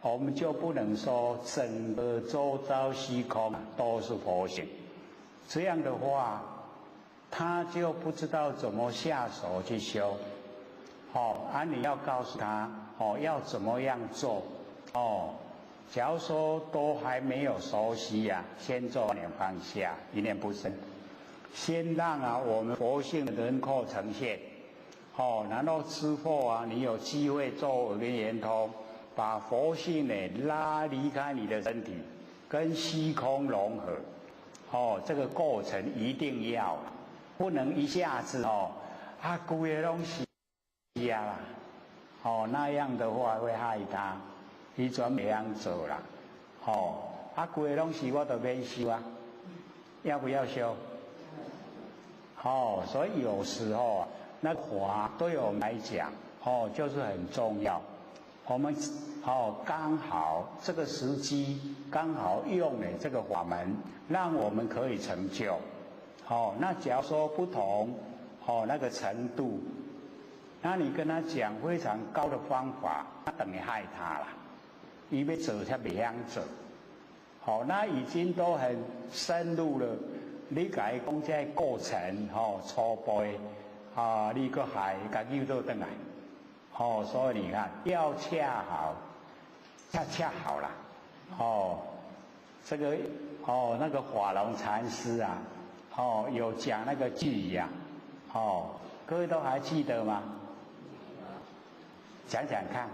我们就不能说整个周遭虚空都是佛性。这样的话，他就不知道怎么下手去修。哦，啊，你要告诉他哦，要怎么样做哦。假如说都还没有熟悉呀，先做念放下，一念不生，先让啊我们佛性的轮廓呈现。哦，然后之后啊，你有机会做耳根圆通，把佛性呢拉离开你的身体，跟虚空融合。哦，这个过程一定要，不能一下子哦，啊，规个拢是呀，哦，那样的话会害他，伊转袂晓做啦。哦，啊，规个拢是我都免修啊，要不要修？哦，所以有时候啊，那法对我们来讲，哦，就是很重要。我们哦，刚好这个时机，刚好用了这个法门，让我们可以成就。哦，那假如说不同，哦，那个程度，那你跟他讲非常高的方法，那等于害他了。伊欲做才袂晓做。好，那已经都很深入了，你共伊讲这个过程，吼，初步的，啊，你阁害共诱倒转来。哦，所以你看，要恰好，恰恰好啦。哦，这个哦，那个法龙禅师啊，哦，有讲那个句呀，哦，各位都还记得吗？讲讲看。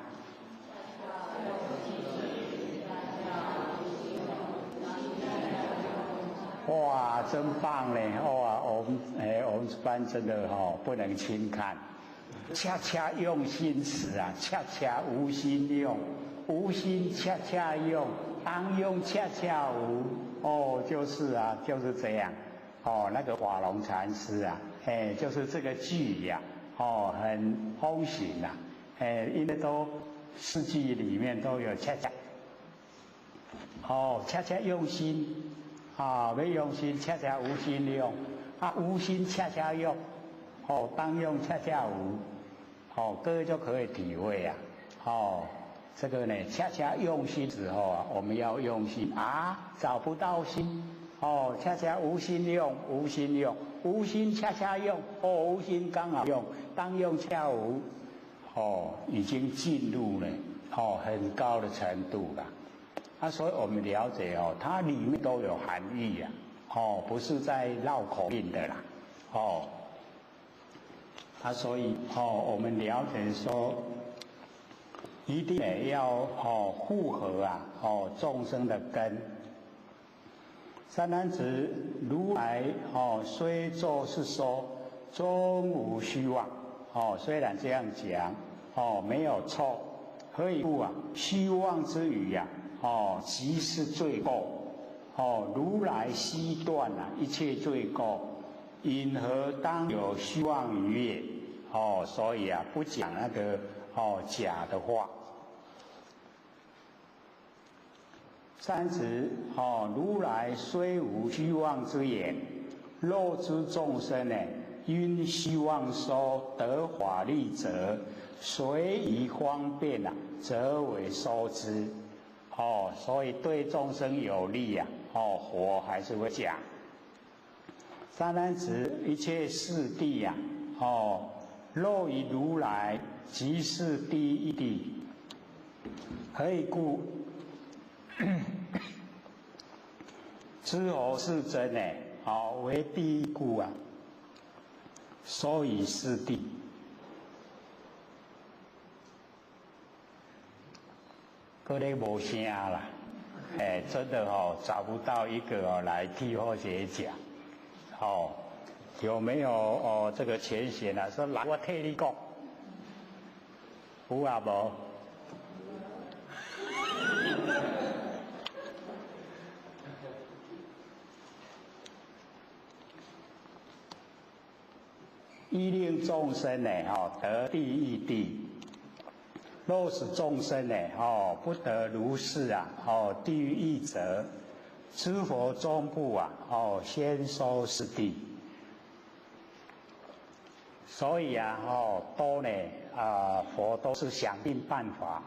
哇，真棒嘞！哇，我们哎，我们班真的哦，不能轻看。恰恰用心时啊，恰恰无心用，无心恰恰用，当用恰恰无。哦，就是啊，就是这样。哦，那个法龙禅师啊，哎，就是这个句呀，哦，很风行啊，哎，因为都四句里面都有恰恰。哦，恰恰用心，啊，没用心，恰恰无心用，啊，无心恰恰用，哦，当用恰恰无，哦，各位就可以体会啊，哦，这个呢，恰恰用心时候啊，我们要用心啊，找不到心，哦，恰恰无心用，无心用，无心恰恰用，哦，无心刚好用，当用恰无，哦，已经进入了哦很高的程度了。啊，所以我们了解哦，它里面都有含义呀，哦，不是在绕口令的啦，哦，啊，所以哦，我们了解说，一定得要哦复合啊，哦众生的根。三男子如来哦，虽作是说，终无虚妄，哦，虽然这样讲，哦，没有错，何以故啊？虚妄之语呀。哦，即是罪过。哦，如来悉断啊一切罪过，因何当有虚妄语也？哦，所以啊，不讲那个哦假的话。三子哦，如来虽无虚妄之言，若知众生呢，因虚妄说得法利者，随以方便啊，则为说之。哦，所以对众生有利呀，哦，佛还是会讲。三男子一切四谛呀，哦，若于如来，即是第一谛。何以故？知何是真呢？哦，为第一故啊，所以是谛。阁咧无声啦，哎，真的哦，找不到一个哦来替后学讲，哦，有没有哦这个浅显啊？说来我替你讲，有啊无？欲令众生呢，哦得第一谛。若使众生呢，哦，不得如是啊，哦，地狱义者，诸佛终不啊，哦，先说是谛。所以啊，哦，都呢，啊，佛都是想尽办法，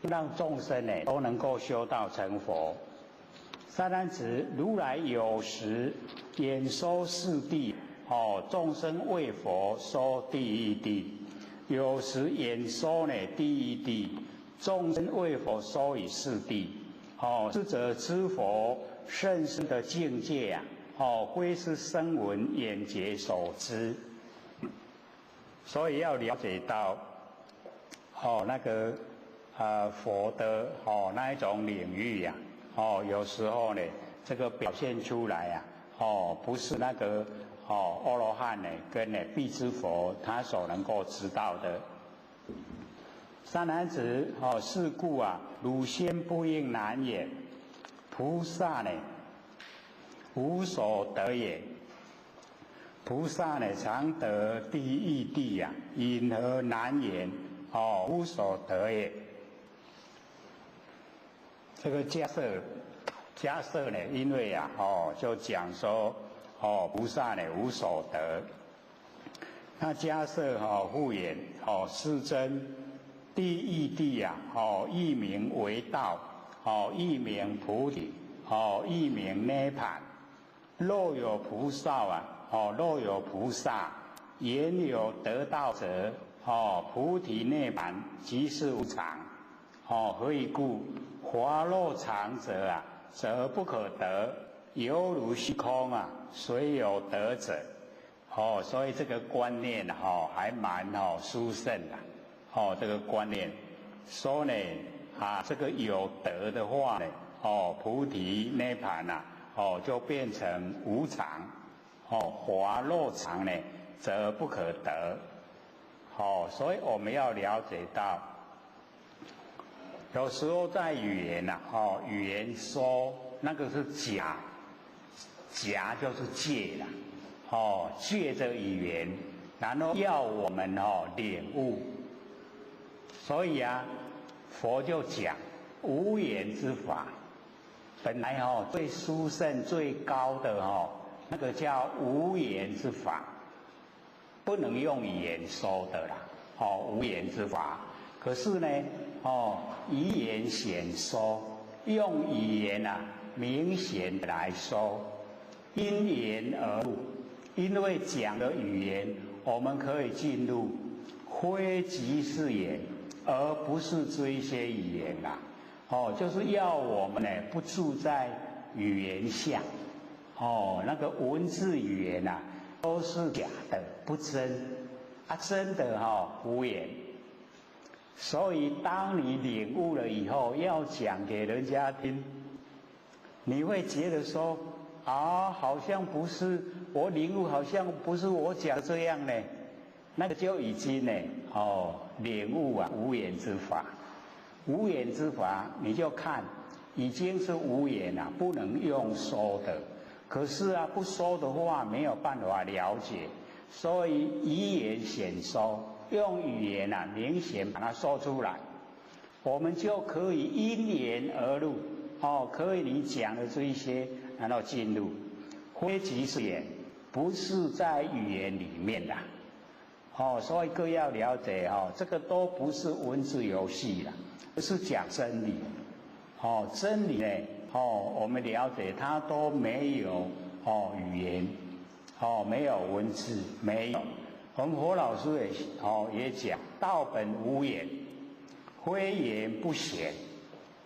让众生呢都能够修道成佛。三男子如来有时演说四谛，哦，众生为佛说第一谛。有时演说呢，第一谛，众生为佛说以四谛，哦，是者知佛甚深的境界啊，哦，非是声闻眼觉所知，所以要了解到，哦，那个佛的哦那一种领域呀，哦，有时候呢，这个表现出来啊，哦，不是那个。哦，阿罗汉呢，跟呢辟支佛他所能够知道的。三男子哦，是故啊，汝先不应难也。菩萨呢，无所得也。菩萨呢，常得第一义谛呀，因何难言？哦，无所得也。这个假设，假设呢，因为啊，哦，就讲说。哦，菩萨呢无所得。那迦叶哈复言哦，世尊，第一义谛啊，哦，亦名为道，哦，亦名菩提，哦，亦名涅槃。若有菩萨啊，哦，若有菩萨言有得道者，哦，菩提涅槃即是无常。哦，何以故？华若常者啊，则不可得；犹如虚空啊，谁有得者？哦，所以这个观念哦，还蛮哦殊胜的。哦，这个观念说呢，啊，这个有得的话呢，哦，菩提涅槃呐，哦，就变成无常。哦，华若常呢，则不可得。哦，所以我们要了解到，有时候在语言呐，哦，语言说那个是假，假就是借啦，哦，借着语言，然后要我们哦领悟。所以啊，佛就讲无言之法，本来哦最殊胜最高的哦，那个叫无言之法，不能用语言说的啦，哦，无言之法。可是呢，哦，以言显说，用语言啊明显来说，因言而入，因为讲的语言，我们可以进入，非即是言，而不是这一些语言啦。哦，就是要我们呢不住在语言下，哦，那个文字语言呐都是假的，不真，啊，真的哈无言。所以，当你领悟了以后，要讲给人家听，你会觉得说啊，好像不是我领悟，好像不是我讲这样呢，那个就已经呢，哦，领悟啊，无言之法，无言之法，你就看，已经是无言了，不能用说的。可是啊，不说的话没有办法了解，所以以言显说。用语言啊，明显把它说出来，我们就可以因言而入，哦，可以你讲的这一些，然后进入，非即是言，不是在语言里面的，哦，所以各要了解哦，这个都不是文字游戏啦，而是讲真理，哦，真理呢，哦，我们了解它都没有哦语言，哦，没有文字，没有。我们佛老师也哦也讲，道本无言，非言不显，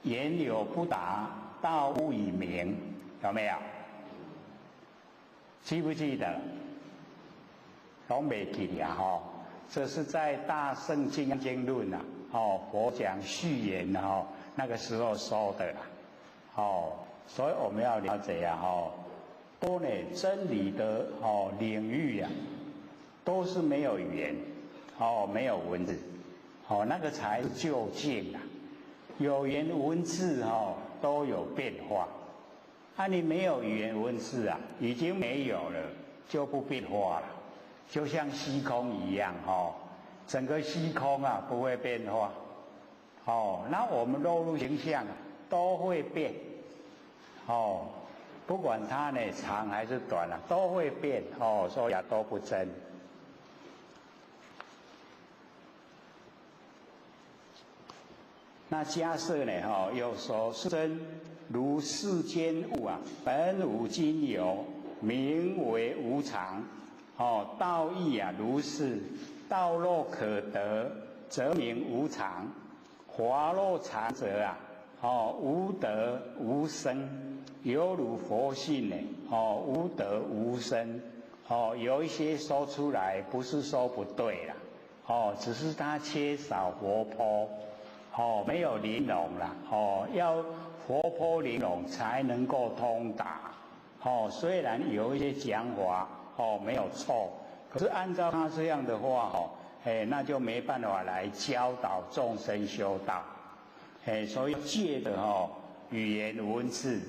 言有不达，道无以明，有没有？记不记得？拢袂记得啊！吼，这是在《大圣金经论》啊，哦，佛讲序言哦，那个时候说的啦，哦，所以我们要了解啊，吼，多呢真理的哦领域啊。都是没有语言，哦，没有文字，哦，那个才是究竟啊。有言文字哦都有变化，啊，你没有语言文字啊，已经没有了，就不变化了，就像虚空一样哦，整个虚空啊不会变化，哦，那我们落入形象都会变，哦，不管它呢长还是短啊，都会变哦，所以啊都不真。那假设呢？哈，又说世尊，如世间物啊，本无今有，名为无常。哦，道义啊，如是。道若可得，则名无常；法若常者啊，哦，无得无生，犹如佛性呢。哦，无得无生。哦，有一些说出来不是说不对啦，哦，只是他缺少活泼。哦，没有玲珑啦，哦，要活泼玲珑才能够通达。哦，虽然有一些讲法，哦，没有错，可是按照他这样的话，哦，哎，那就没办法来教导众生修道。哎，所以借的哦，语言文字，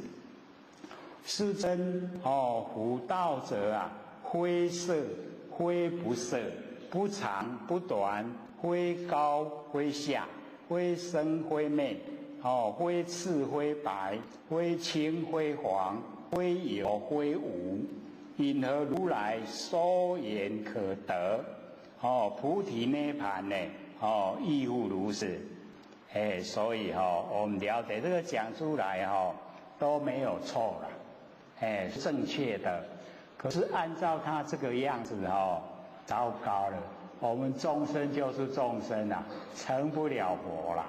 世尊哦，辅道者啊，非色非不色，不长不短，非高非下。非生非灭，哦，非赤非白，非青非黄，非有非无，因何如来说言可得？哦，菩提涅盘呢？哦，亦复如是。哎，所以哈，我们了解这个讲出来哈都没有错了，哎，正确的。可是按照他这个样子哈，糟糕了。我们众生就是众生啊，成不了佛啦，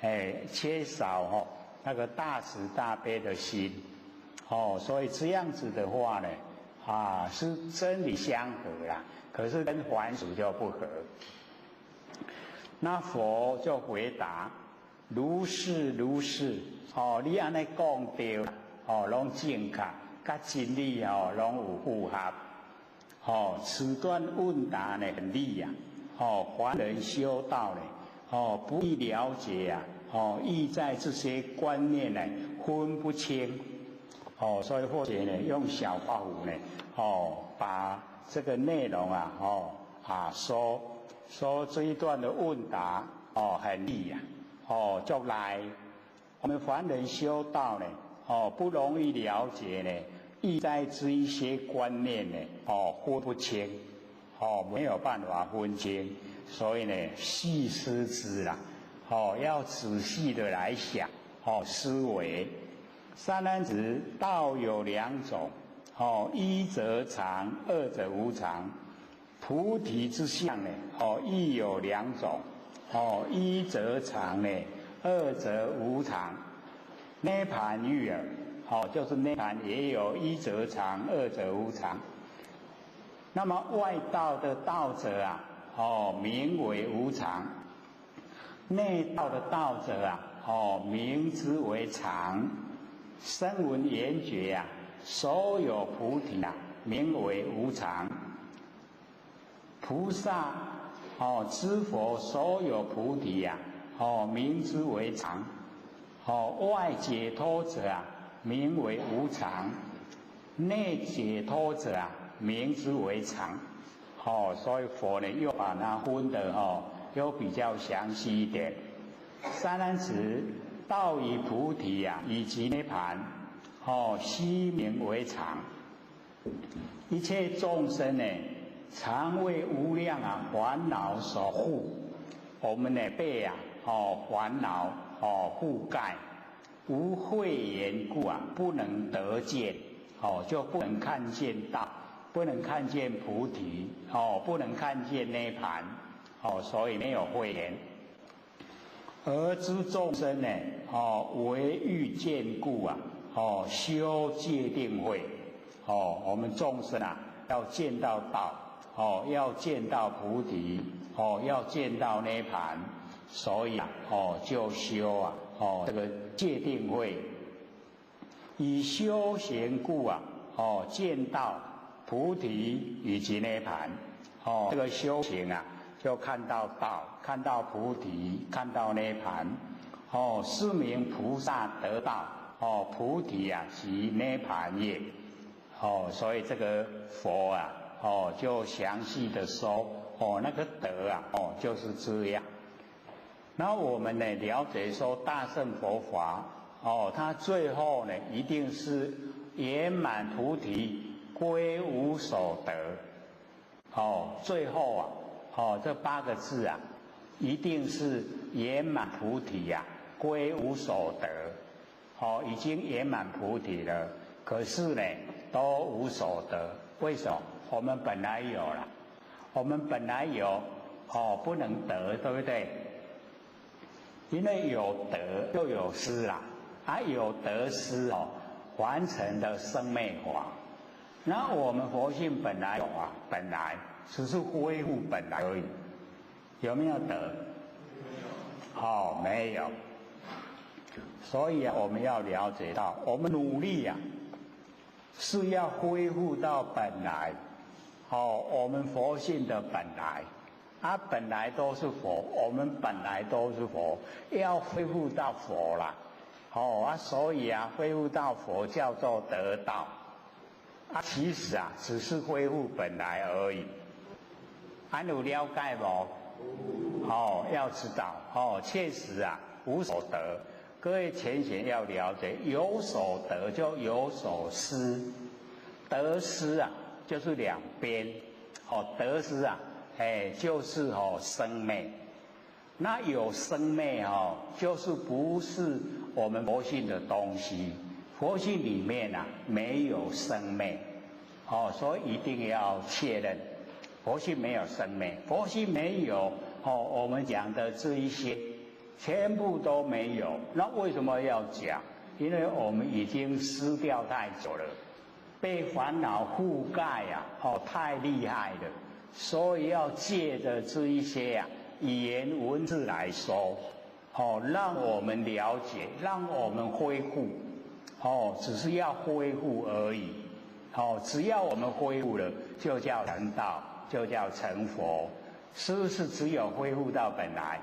哎，缺少哦那个大慈大悲的心，哦，所以这样子的话呢，啊，是真理相合啦，可是跟凡俗就不合。那佛就回答：如是如是，哦，你按呢讲对，哦，拢正确，佮真理哦，拢有符合。哦，此段问答呢很利呀，哦，凡人修道呢，哦，不易了解啊，哦，意在这些观念呢分不清，哦，所以或者呢用小画符呢，哦，把这个内容啊，哦啊说说这一段的问答，哦很易呀，哦就来，我们凡人修道呢，哦不容易了解呢，意在这一些观念呢，哦分不清，哦没有办法分清，所以呢细思之啦。哦，要仔细的来想，哦，思维。三男子道有两种，哦，一则常，二则无常。菩提之相呢，哦，亦有两种，哦，一则常呢，二则无常。涅盘欲尔，哦，就是涅盘也有一则常，二则无常。那么外道的道者啊，哦，名为无常。内道的道者啊，哦，名之为常；声闻缘觉啊，所有菩提啊，名为无常。菩萨哦，知佛所有菩提呀，哦，名之为常。哦，外解脱者啊，名为无常；内解脱者啊，名之为常。哦，所以佛呢，又把它分的哦。又比较详细一点。三男子道与菩提呀，以及涅盘，哦，悉名为常。一切众生呢，常为无量啊烦恼所覆。我们呢被啊哦烦恼哦覆盖，无慧眼故啊，不能得见，哦就不能看见道，不能看见菩提，哦不能看见涅盘。哦，所以没有慧眼，而知众生呢？哦，为欲见故啊！哦，修戒定慧。哦，我们众生啊，要见到道，哦，要见到菩提，哦，要见到涅盘，所以啊，哦，就修啊，哦，这个戒定慧，以修行故啊，哦，见到菩提以及涅盘，哦，这个修行啊。就看到道，看到菩提，看到涅盘，哦，是名菩萨得道，哦，菩提啊，即涅盘业，哦，所以这个佛啊，哦，就详细的说，哦，那个德啊，哦，就是这样。那我们呢，了解说大乘佛法，哦，它最后呢，一定是圆满菩提，归无所得，哦，最后啊。哦，这八个字啊，一定是圆满菩提呀，归无所得。哦，已经圆满菩提了，可是呢，都无所得。为什么？我们本来有了，我们本来有，哦，不能得，对不对？因为有得就有失啦，啊，有得失哦，完成的生灭法。那我们佛性本来有啊，本来。只是恢复本来而已，有没有得？哦，没有。所以啊，我们要了解到，我们努力呀，是要恢复到本来。哦，我们佛性的本来，啊，本来都是佛，我们本来都是佛，要恢复到佛啦。哦啊，所以啊，恢复到佛叫做得道。啊，其实啊，只是恢复本来而已。按有了解无？哦，要知道哦，确实啊，无所得。各位浅显要了解，有所得就有所失，得失啊，就是两边。哦，得失啊，哎，就是哦生灭。那有生灭哦，就是不是我们佛性的东西。佛性里面啊，没有生灭。哦，所以一定要确认。佛性没有生灭，佛性没有哦，我们讲的这一些全部都没有。那为什么要讲？因为我们已经失掉太久了，被烦恼覆盖呀，哦，太厉害了，所以要借着这一些啊语言文字来说，哦，让我们了解，让我们恢复，哦，只是要恢复而已，哦，只要我们恢复了，就叫成道。就叫成佛，是不是只有恢复到本来？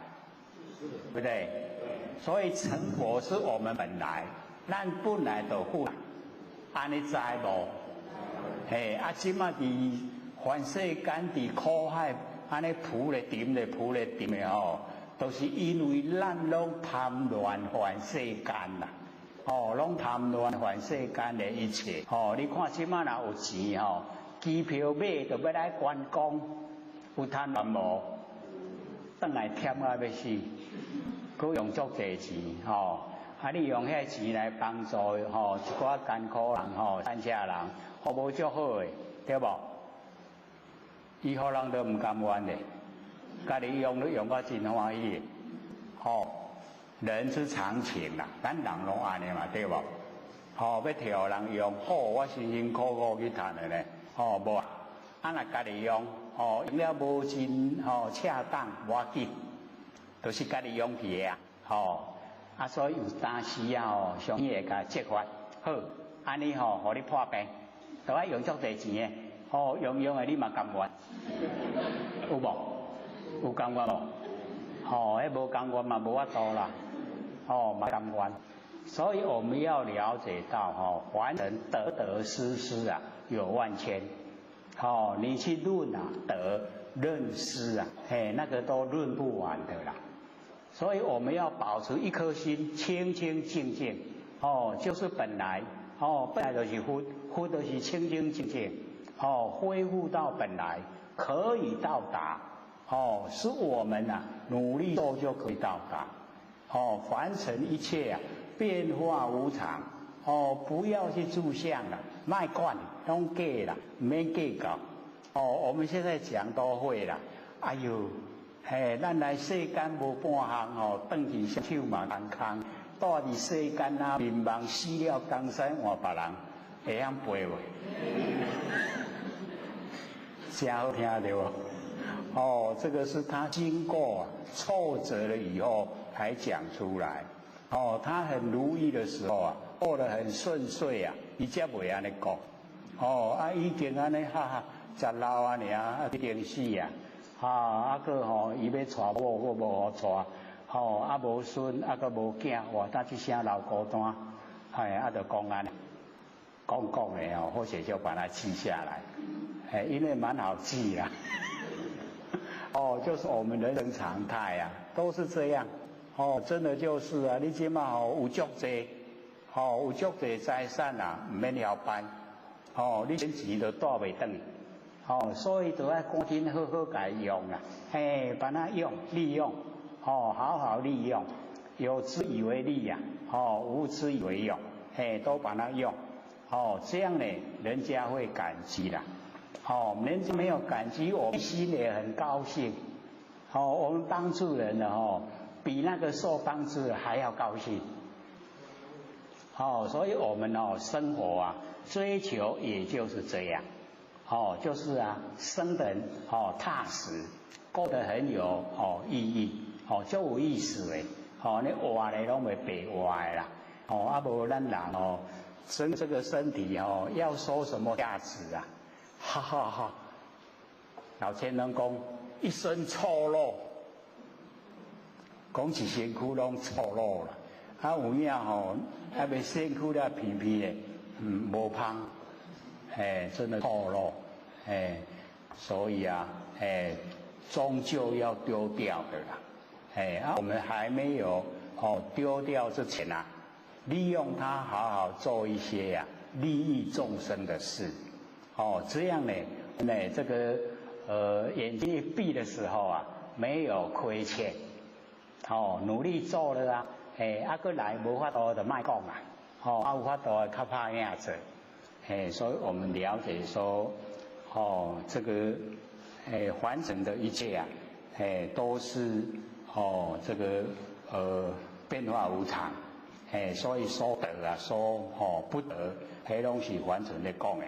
对不对？所以成佛是我們本來，咱本來就佛，按呢知無？嘿，啊，這馬佇凡世間佇苦海，按呢浮咧沉咧浮咧沉的吼，都是因為咱攏貪戀凡世間啦，哦，攏貪戀凡世間的一切，哦，你看這馬若有錢吼，機票買就欲來觀光，有貪戀無？轉來忝啊欲死，閣用足濟錢吼，啊！你用彼錢來幫助吼一寡艱苦人吼、山下人，服務足好的，對無？伊予人都毋甘願的，家己用都用甲真歡喜的，吼！人之常情啦，咱人攏按呢嘛，對無？吼，欲提予人用，好，我辛辛苦苦去趁的呢，吼，無啊？啊，若家己用，吼，用了無真吼恰當，無要緊，都是家己用去的啊，吼！啊，所以有當時啊，吼，上天會共責罰，好，按呢吼，予你破病，都愛用足濟錢的，吼，用用的你嘛甘願，有無？有甘願無？吼，彼無甘願嘛，無法度啦，吼，嘛甘願。所以我們要了解到，吼，凡人得得失失啊，有萬千，吼，你去論啊，得論失啊，嘿，那個都論不完的啦。所以我們要保持一顆心清清淨淨，哦，就是本來，哦，本來就是佛，佛就是清清淨淨，哦，恢復到本來可以到達，哦，是我們啊努力做就可以到達，哦，凡塵一切啊變化無常，哦，不要去住相啦，莫管，攏假啦，毋免計較，哦，我們現在講都會啦，哎喲。嘿，咱來世間無半項吼，轉去手嘛空空，蹛佇世間啊，眠夢死了，江山換別人，會曉背無？真好聽對無？哦，這個是他經過挫折了以後才講出來。哦，他很如意的時候啊，過得很順遂啊，伊才袂按呢講。哦，啊，已經按呢哈哈，食老啊爾，啊，已經死啊。啊，啊閣吼，伊欲娶某，閣無予娶，吼，啊無孫，啊閣無囝，哇！他這聲老孤單，嘿，啊就講按呢，講講的吼，或者就把它記下來，嘿，因為蠻好記啦。哦，就是我們人生常態啊，都是這樣。哦，真的就是啊，你這馬吼有足濟，吼有足濟財產啊，毋免曉掰，吼，你連錢都帶袂轉。哦，所以都愛趕緊好好共用啦，嘿，把它用利用，哦，好好利用，有之以為利呀，哦，無之以為用，嘿，都把它用，哦，這樣呢，人家會感激啦，哦，人家沒有感激，我們心也很高興，哦，我們幫助人的哦，比那個受幫助的還要高興，哦，所以我們哦，生活啊，追求也就是這樣。哦，就是啊，生得哦踏實，過得很有哦意義，哦足有意思的，哦你活咧攏袂白活的啦，哦啊無咱人哦，生這個身體哦，要說什麼價值啊？哈哈哈！老千攏講一身臭肉，講一身軀攏臭肉啦，啊有影吼，還袂身軀了皮皮的，無芳。哎，真的臭肉，哎，所以啊，哎，終究要丟掉的啦，哎，啊，我們還沒有哦丟掉之前啊，利用它好好做一些呀利益眾生的事，哦，這樣呢，呢這個眼睛一閉的時候啊，沒有虧欠，哦，努力做了啊，哎，啊閣來無法度就莫講啊，哦，啊有法度較拍贏做。哎，所以我們了解說，哦，這個，哎，凡塵的一切啊，哎，都是哦，這個變化無常，哎，所以說得啊，說哦不得，彼攏是凡塵咧講的。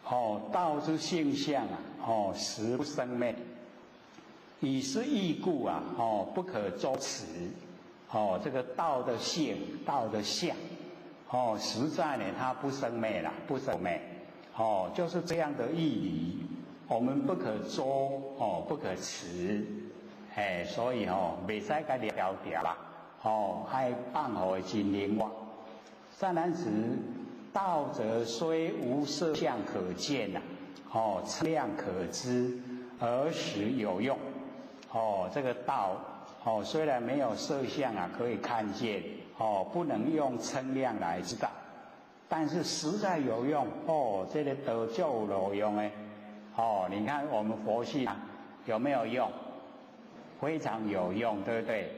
哦，道之性相啊，哦，實不生滅，以是義故啊，哦，不可捉持。哦，這個道的性，道的相。哦，實在呢，它不生滅啦，不生滅，哦，就是這樣的義理，我們不可捉，哦，不可持，哎，所以哦，袂使共掠牢牢啦，哦，愛放予真靈活。善男子，道者雖無色相可見呐，哦，稱量可知，而實有用。哦，這個道，哦，雖然沒有色相啊，可以看見，哦，不能用稱量來知道，但是實在有用。哦，這個道足有路用的。哦，你看我們佛性啊，有沒有用？非常有用，對不對？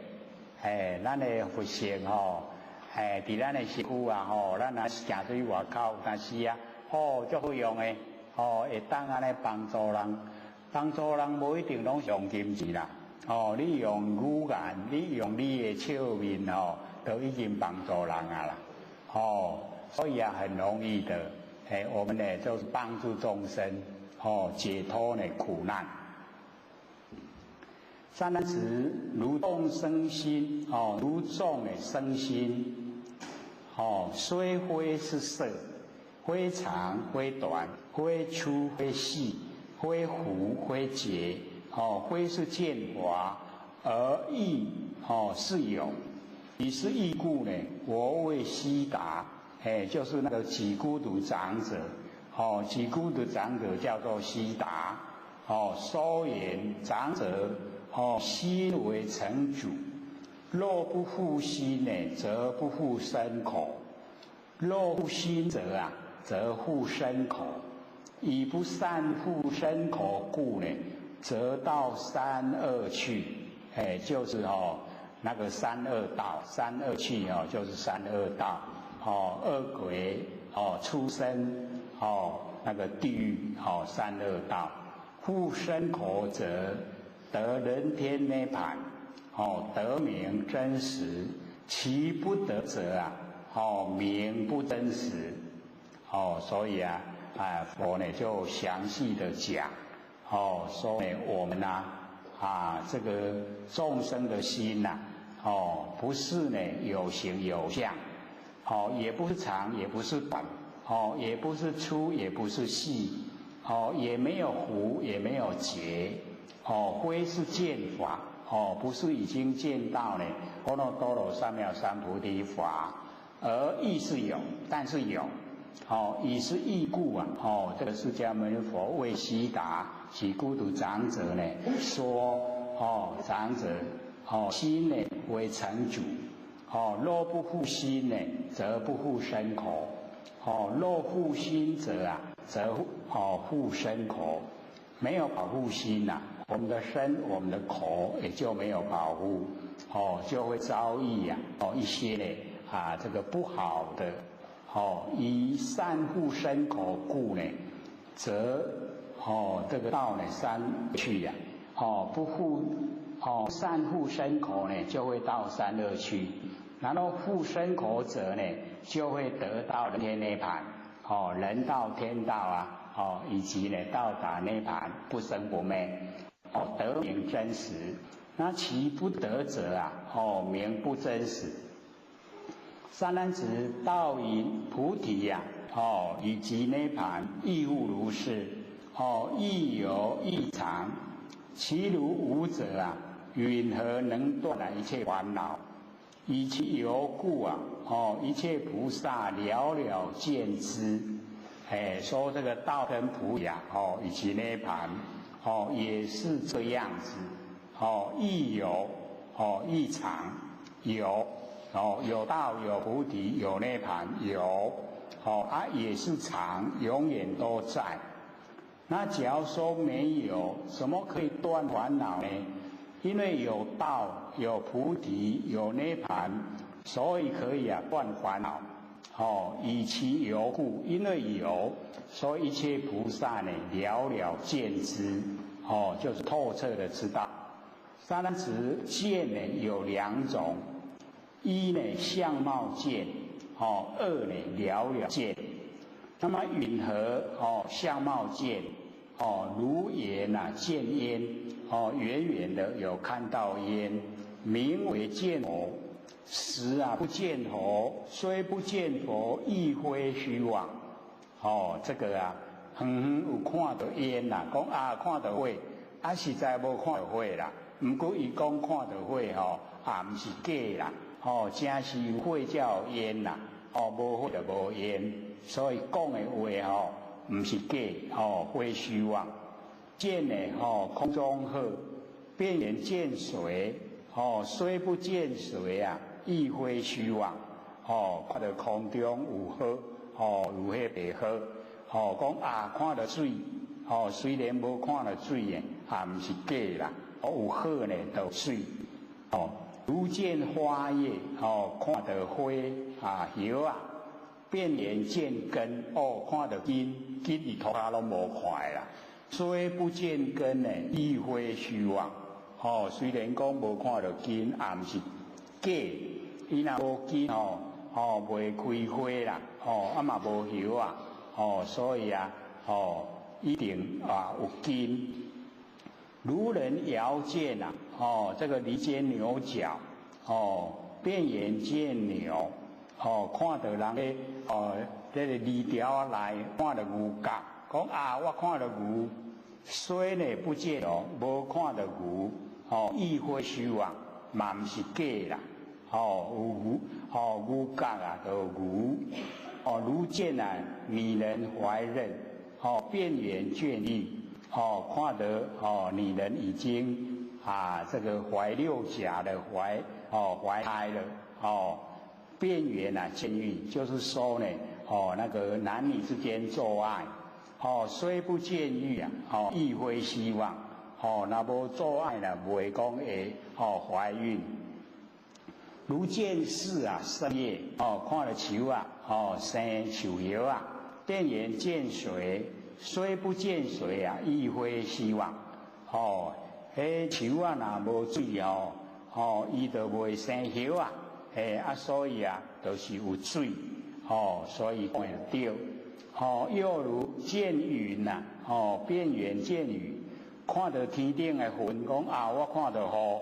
哎，咱的佛性吼，哎，佇咱的身軀啊吼，咱若行出去外口，有當時啊，哦，足好用的，哦，會當按呢幫助人，幫助人無一定攏用金錢啦，哦，你用語言，你用你的笑面吼，都已經幫助人啊啦，哦，所以啊，很容易的，哎，我們呢就是幫助眾生，哦，解脫呢苦難。善男子，如眾生心，哦，如眾的生心，哦，雖非是色，非長非短，非粗非細，非浮非結，哦，非是見法，而亦哦是有。以是義故呢，我謂悉達，哎，就是那個給孤獨長者，哦，給孤獨長者叫做悉達，哦，說言長者。哦，心為成主，若不護心呢，則不護身口；若護心者啊，則護身口。以不善護身口故呢，則到三惡趣。哎，就是哦，那個三惡道，三惡趣哦，就是三惡道。哦，惡鬼哦，畜生哦，那個地獄哦，三惡道。護身口者，得人天涅槃，哦，得名真實；其不得者啊，哦，名不真實。哦，所以啊，啊，佛呢就詳細的講，哦，說呢我們啊，啊，這個眾生的心呐，哦，不是呢有形有相，哦，也不是長，也不是短，哦，也不是粗，也不是細，哦，也沒有糊，也沒有結。哦，非是見法，哦，不是已經見到呢，阿耨多羅三藐三菩提法，而亦是有，但是有，哦，以是義故啊，哦，這個釋迦牟尼佛為悉達給孤獨長者呢，說，哦，長者，哦，心呢為成主，哦，若不護心呢，則不護身口，哦，若護心者啊，則哦護身口，沒有保護心呐。我們的身，我們的口也就沒有保護，哦，就會遭遇啊，哦一些呢啊這個不好的，哦以善護身口故呢，則哦這個到呢三趣呀，哦不護哦善護身口呢，就會到三惡趣，然後護身口者呢，就會得到人天涅槃，哦人道天道啊，哦以及呢到達涅槃不生不滅。哦，得名真實，那其不得者啊，哦，名不真實。善男子，道與菩提呀，哦，以及涅槃亦復如是，哦，亦有亦常。其如無者啊，云何能斷一切煩惱？以其有故啊，哦，一切菩薩了了見之。哎，說這個道跟菩提啊，哦，以及涅槃。哦，也是這樣子，哦，亦有，哦，亦常，有，哦，有道有菩提有涅槃有，哦啊，也是常，永遠都在。那假如說沒有，怎麼可以斷煩惱呢？因為有道有菩提有涅槃，所以可以啊斷煩惱。哦，以其有故，因為有，所以一切菩薩呢了了見之，哦，就是透徹的知道。善男子，見呢有兩種，一呢相貌見，哦，二呢了了見。那麼云何哦相貌見？哦，如眼啊見煙，哦，遠遠的有看到煙，名為見佛。實啊不見佛，雖不見佛，亦非虛妄。哦，這個啊，遠遠有看到煙啦，講啊看到火，啊實在無看到火啦。毋過伊講看到火吼，也毋是假啦。哦，真是有火才有烟啦，哦，無火就無煙，所以講的話吼，毋是假，吼，非虛妄。見呢，吼，空中鶴，便言見水，吼，雖不見水啊，亦非虛妄。吼，看到空中有鶴，吼，有彼白鶴，吼，講啊，看到水，吼，雖然無看到水的，也毋是假啦。哦，有鶴呢，就有水，吼。如見花葉，吼，看到花啊葉啊，便言見根，哦，看到根，根佇塗跤攏無看啦。雖不見根呢，亦非虛妄。吼，雖然講無看到根，也毋是假。伊若無根吼，吼，袂開花啦，吼，啊嘛無葉啊，吼，所以啊，吼，一定啊有根。如人遙見啊，哦，這個離間牛角，哦，便言見牛，哦，看到人咧，哦，這個犁條仔內看到牛角，講啊，我看到牛，雖呢不見哦，無看到牛，哦，亦非虛妄，嘛毋是假啦，哦，有牛，哦，牛角啊，就有牛，哦，如見啊，女人懷孕，哦，便言見欲。哦，看到哦，女人已經啊，這個懷六甲的懷哦懷胎了哦，便言啊見欲，就是說呢，哦那個男女之間做愛，哦雖不見欲啊，哦亦非虛妄，哦若無做愛呢，袂講會哦懷孕。如見樹啊生葉，哦看到樹啊，哦生樹葉啊，便言見水。雖不見水啊，亦非虛妄。哦，彼樹啊，若無水哦，哦，伊就袂生葉啊。嘿啊，所以啊，就是有水。哦，所以講對。哦，又如見雲呐，哦，便言見雨，看到天頂的雲，講啊，我看到雨。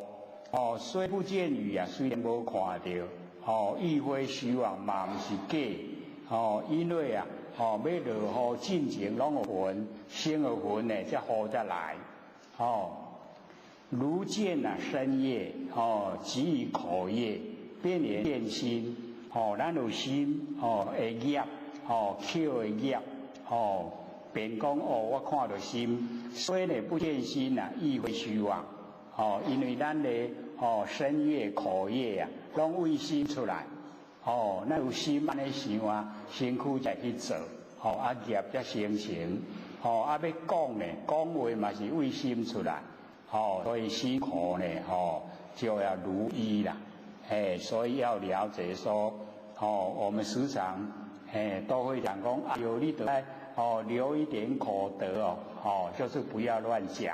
哦，雖不見雨啊，雖然無看到，哦，亦非虛妄，嘛毋是假。哦，因為啊。哦，欲落雨進前攏有雲，先有雲呢，才雨才來。哦，如見啊身業，哦，及於口業，便言見心。哦，咱有心，哦，的業，哦，口的業，哦，便講哦，我看到心，雖呢不見心啊，亦非虛妄。哦，因為咱的哦身業口業啊，攏為心出來。哦，咱有心按呢想啊，身軀才去做，吼啊業才形成，吼啊欲講呢，講話嘛是為心出來，吼所以心口呢，吼就要如一啦，嘿，所以要了解說，吼我們時常嘿都會講講，啊有你得愛哦留一點口德哦，哦就是不要亂講，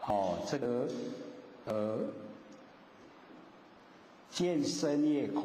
哦這個見身業口。